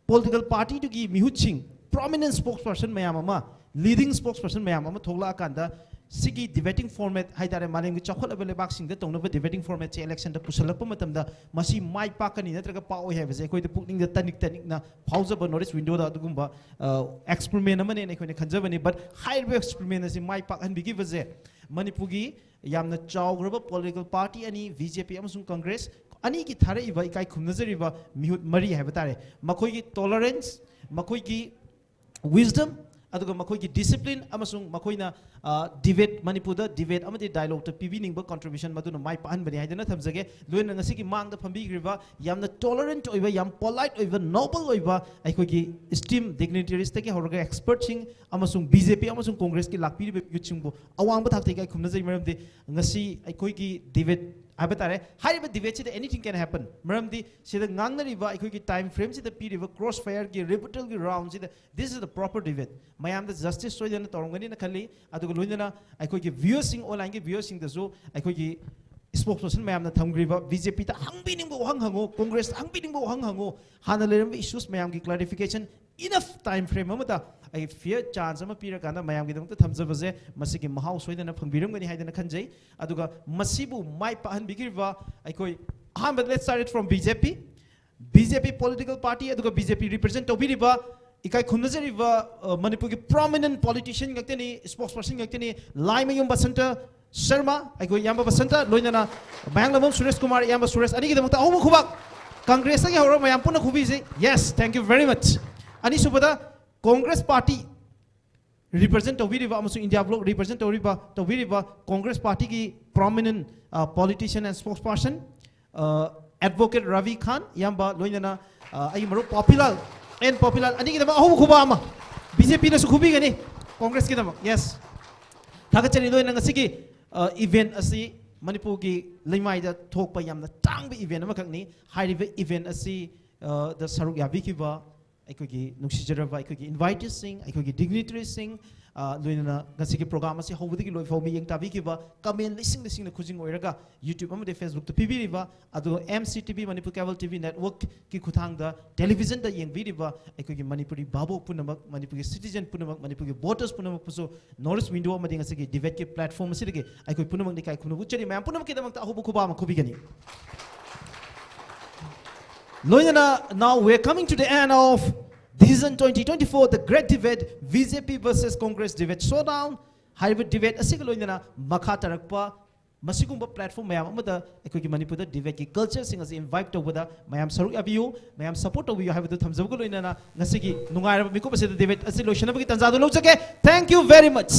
political party ꯗꯨꯒꯤ ꯃꯤꯍꯨꯠꯁꯤꯡ, prominent spokesperson ꯃꯌꯥꯝ ꯑꯃ, leading spokesperson ꯃꯌꯥꯝ ꯑꯃ ꯊꯣꯛꯂꯛꯑꯀꯥꯟꯗ ꯁꯤꯒꯤ debating format ꯍꯥꯏꯇꯥꯔꯦ, ꯃꯥꯂꯦꯝꯒꯤ ꯆꯥꯎꯈꯠꯂꯕ ꯂꯩꯕꯥꯛꯁꯤꯡꯗ ꯇꯧꯅꯕ debating formatꯁꯦ electionꯗ ꯄꯨꯁꯜꯂꯛꯄ ꯃꯇꯝꯗ ꯃꯁꯤ ꯃꯥꯏ ꯄꯥꯛꯀꯅꯤ ꯅꯠꯇ꯭ꯔꯒ ꯄꯥꯛꯑꯣꯏ ꯍꯥꯏꯕꯁꯦ ꯑꯩꯈꯣꯏꯗ ꯄꯨꯛꯅꯤꯡꯗ ꯇꯅꯤꯛ ꯇꯅꯤꯛꯅ ꯐꯥꯎꯖꯕ North East Windowꯗ ꯑꯗꯨꯒꯨꯝꯕ experiment ꯑꯃꯅꯦꯅ ꯑꯩꯈꯣꯏꯅ ꯈꯟꯖꯕꯅꯤ꯫ But ꯍꯥꯏꯔꯤꯕ experiment ꯑꯁꯤ ꯃꯥꯏ ꯄꯥꯛꯍꯟꯕꯤꯈꯤꯕꯁꯦ ꯃꯅꯤꯄꯨꯔꯒꯤ ꯌꯥꯝꯅ ꯆꯥꯎꯈ꯭ꯔꯕ political party ꯑꯅꯤ, BJP ꯑꯃꯁꯨꯡ Congress, ꯑꯅꯤꯒꯤ ꯊꯥꯔꯛꯏꯕ ꯏꯀꯥꯏ ꯈꯨꯝꯅꯖꯔꯤꯕ ꯃꯤꯍꯨꯠ ꯃꯔꯤ ꯍꯥꯏꯕ ꯇꯥꯔꯦ, ꯃꯈꯣꯏꯒꯤ tolerance, ꯃꯈꯣꯏꯒꯤ wisdom, ꯑꯗꯨꯒ ꯃꯈꯣꯏꯒꯤ discipline ꯑꯃꯁꯨꯡ ꯃꯈꯣꯏꯅ debate, ꯃꯅꯤꯄꯨꯔꯗ debate ꯑꯃꯗꯤ dialogueꯇ ꯄꯤꯕꯤꯅꯤꯡꯕ contribution ꯃꯗꯨꯅ ꯃꯥꯏ ꯄꯥꯛꯍꯟꯕꯅꯤ ꯍꯥꯏꯗꯨꯅ ꯊꯝꯖꯒꯦ꯫ ꯂꯣꯏꯅꯅ ꯉꯁꯤꯒꯤ ꯃꯥꯡꯗ ꯐꯝꯕꯤꯈ꯭ꯔꯤꯕ ꯌꯥꯝꯅ tolerant ꯑꯣꯏꯕ, ꯌꯥꯝ polite ꯑꯣꯏꯕ, noble ꯑꯣꯏꯕ ꯑꯩꯈꯣꯏꯒꯤ esteemed dignitariesꯇꯒꯤ ꯍꯧꯔꯒ expertꯁꯤꯡ ꯑꯃꯁꯨꯡ BJP ꯑꯃꯁꯨꯡ Congressꯀꯤ ꯂꯥꯛꯄꯤꯔꯤꯕ ꯃꯤꯍꯨꯠꯁꯤꯡꯕꯨ ꯑꯋꯥꯡꯕ ꯊꯥꯛꯇ ꯏꯀꯥꯏ ꯈꯨꯝꯅꯖꯩ꯫ ꯃꯔꯝꯗꯤ ꯉꯁꯤ ꯑꯩꯈꯣꯏꯒꯤ debate ꯍꯥꯏꯕ ꯇꯥꯔꯦ, ꯍꯥꯏꯔꯤꯕ debateꯁꯤꯗ anything can happen꯫ ꯃꯔꯝꯗꯤ ꯁꯤꯗ ꯉꯥꯡꯅꯔꯤꯕ ꯑꯩꯈꯣꯏꯒꯤ time frameꯁꯤꯗ ꯄꯤꯔꯤꯕ cross fireꯒꯤ rebuttalꯒꯤ roundꯁꯤꯗ this is the proper debate꯫ ꯃꯌꯥꯝꯗ justice ꯁꯣꯏꯗꯅ ꯇꯧꯔꯝꯒꯅꯤꯅ ꯈꯜꯂꯤ꯫ ꯑꯗꯨꯒ ꯂꯣꯏꯅꯅ ꯑꯩꯈꯣꯏꯒꯤ viewerꯁꯤꯡ, onlineꯒꯤ viewerꯁꯤꯡꯗꯁꯨ ꯑꯩꯈꯣꯏꯒꯤ spokesperson ꯃꯌꯥꯝꯅ ꯊꯝꯈ꯭ꯔꯤꯕ BJPꯗ ꯍꯪꯕꯤꯅꯤꯡꯕ ꯋꯥꯍꯪ ꯍꯪꯉꯨ, Congressꯇ ꯍꯪꯕꯤꯅꯤꯡꯕ ꯋꯥꯍꯪ ꯍꯪꯉꯨ, ꯍꯥꯟꯅ ꯂꯩꯔꯝꯕ issues ꯃꯌꯥꯝꯒꯤ clarification enough time frame ꯑꯃꯗ ꯑꯩ fair chance ꯑꯃ ꯄꯤꯔꯀꯥꯟꯗ ꯃꯌꯥꯝꯒꯤꯗꯃꯛꯇ ꯊꯝꯖꯕꯁꯦ ꯃꯁꯤꯒꯤ ꯃꯍꯥꯎ ꯁꯣꯏꯗꯅ ꯐꯪꯕꯤꯔꯝꯒꯅꯤ ꯍꯥꯏꯗꯅ ꯈꯟꯖꯩ꯫ ꯑꯗꯨꯒ ꯃꯁꯤꯕꯨ ꯃꯥꯏ ꯄꯥꯛꯍꯟꯕꯤꯈꯤꯕ ꯑꯩꯈꯣꯏ ꯑꯍꯥꯟꯕꯗ let's start it from BJP꯫ BJP political party ꯑꯗꯨꯒ BJP represent ꯇꯧꯕꯤꯔꯤꯕ ꯏꯀꯥꯏ ꯈꯨꯝꯅꯖꯔꯤꯕ ꯃꯅꯤꯄꯨꯔꯒꯤ prominent politician ꯉꯥꯛꯇꯅꯤ, spokesperson ꯉꯥꯛꯇꯅꯤ, ꯂꯥꯏꯃꯌꯨꯝ ꯕꯁꯟꯇ ꯁꯔꯃ, ꯑꯩꯈꯣꯏ ꯏꯌꯥꯝꯕ ꯕꯁꯟꯇ, ꯂꯣꯏꯅꯅ ꯃꯌꯥꯡꯂꯝꯕꯝ ꯁꯨꯔꯦꯁ ꯀꯨꯃꯥꯔ, ꯏꯌꯥꯝꯕ ꯁꯨꯔꯦꯁ, ꯑꯅꯤꯒꯤꯗꯃꯛꯇ ꯑꯍꯨꯝ ꯈꯨꯕꯥꯛ꯫ Congressꯇꯒꯤ ꯍꯧꯔꯒ ꯃꯌꯥꯝ ꯄꯨꯟꯅ ꯈꯨꯕꯤꯁꯤ꯫ Yes, thank you very much꯫ ꯑꯅꯤꯁꯨꯕꯗ Congress party represent ꯇꯧꯕꯤꯔꯤꯕ ꯑꯃꯁꯨꯡ India bloc represent ꯇꯧꯔꯤꯕ, ꯇꯧꯕꯤꯔꯤꯕ Congress partyꯒꯤ prominent politician and spokesperson advocate Ravi Khan, ꯏꯌꯥꯝꯕ, ꯂꯣꯏꯅꯅ ꯑꯩꯒꯤ ꯃꯔꯨꯞ ꯄꯣꯄꯤꯂꯥꯜ, N ꯄꯣꯄꯤꯂꯥꯜ, ꯑꯅꯤꯒꯤꯗꯃꯛ ꯑꯍꯨꯝ ꯈꯨꯕꯥꯛ ꯑꯃ꯫ BJPꯅꯁꯨ ꯈꯨꯕꯤꯒꯅꯤ Congressꯀꯤꯗꯃꯛ꯫ Yes, ꯊꯥꯒꯠꯆꯔꯤ꯫ ꯂꯣꯏꯅ ꯉꯁꯤꯒꯤ event ꯑꯁꯤ ꯃꯅꯤꯄꯨꯔꯒꯤ ꯂꯩꯃꯥꯏꯗ ꯊꯣꯛꯄ ꯌꯥꯝꯅ ꯇꯥꯡꯕ event ꯑꯃꯈꯛꯅꯤ꯫ ꯍꯥꯏꯔꯤꯕ event ꯑꯁꯤ ꯗ ꯁꯔꯨꯛ ꯌꯥꯕꯤꯈꯤꯕ ꯑꯩꯈꯣꯏꯒꯤ ꯅꯨꯡꯁꯤꯖꯔꯕ ꯑꯩꯈꯣꯏꯒꯤ inviteesꯁꯤꯡ, ꯑꯩꯈꯣꯏꯒꯤ dignitariesꯁꯤꯡ, ꯑ, ꯂꯣꯏꯅꯅ ꯉꯁꯤꯒꯤ program ꯑꯁꯤ ꯍꯧꯕꯗꯒꯤ ꯂꯣꯏꯐꯥꯎ ꯃꯤꯠꯌꯦꯡ ꯇꯥꯕꯤꯈꯤꯕ, comment ꯂꯤꯁꯤꯡ ꯂꯤꯁꯤꯡꯅ ꯈꯨꯖꯤꯡ ꯑꯣꯏꯔꯒ YouTube ꯑꯃꯗꯤ Facebook ꯇ ꯄꯤꯕꯤꯔꯤꯕ, ꯑꯗꯨꯒ M C T V Manipur Cable T V Network ꯀꯤ ꯈꯨꯠꯊꯥꯡꯗ television ꯗ ꯌꯦꯡꯕꯤꯔꯤꯕ ꯑꯩꯈꯣꯏꯒꯤ ꯃꯅꯤꯄꯨꯔꯤ ꯚꯥꯕꯣꯛ ꯄꯨꯝꯅꯃꯛ, ꯃꯅꯤꯄꯨꯔꯒꯤ citizen ꯄꯨꯝꯅꯃꯛ, ꯃꯅꯤꯄꯨꯔꯒꯤ voters ꯄꯨꯝꯅꯃꯛꯄꯨꯁꯨ North East Window ꯑꯃꯗꯤ ꯉꯁꯤꯒꯤ debate ꯀꯤ platform ꯑꯁꯤꯗꯒꯤ ꯑꯩꯈꯣꯏ ꯄꯨꯝꯅꯃꯛ ꯏꯀꯥꯏ ꯈꯨꯝꯅꯕ ꯎꯠꯆꯔꯤ꯫ ꯃꯌꯥꯝ ꯄꯨꯝꯅꯃꯛꯀꯤꯗꯃꯛꯇ ꯑꯍꯧꯕ ꯈꯨꯕꯥꯛ ꯑꯃ ꯈꯨꯕꯤꯒꯅꯤ꯫ ꯂꯣꯏꯅꯅ, now we are coming to the end of Decision twenty twenty-four, the great debate, B J P versus Congress debate showdown꯫ ꯍꯥꯏꯔꯤꯕ debate ꯑꯁꯤꯒ ꯂꯣꯏꯅꯅ ꯃꯈꯥ ꯇꯥꯔꯛꯄ ꯃꯁꯤꯒꯨꯝꯕ platform ꯃꯌꯥꯝ ꯑꯃꯗ ꯑꯩꯈꯣꯏꯒꯤ ꯃꯅꯤꯄꯨꯔꯗ debate ꯀꯤ culture ꯁꯤꯡ ꯑꯁꯤ invite ꯇꯧꯕꯗ ꯃꯌꯥꯝ ꯁꯔꯨꯛ ꯌꯥꯕꯤꯌꯨ, ꯃꯌꯥꯝ support ꯇꯧꯕꯤꯌꯨ ꯍꯥꯏꯕꯗꯨ ꯊꯝꯖꯕꯒ ꯂꯣꯏꯅꯅ ꯉꯁꯤꯒꯤ ꯅꯨꯡꯉꯥꯏꯔꯕ ꯃꯤꯀꯨꯞ ꯑꯁꯤꯗ debate ꯑꯁꯤ ꯂꯣꯏꯁꯤꯟꯅꯕꯒꯤ ꯇꯥꯟꯖꯥꯗꯨ ꯂꯧꯖꯒꯦ꯫ Thank you very much꯫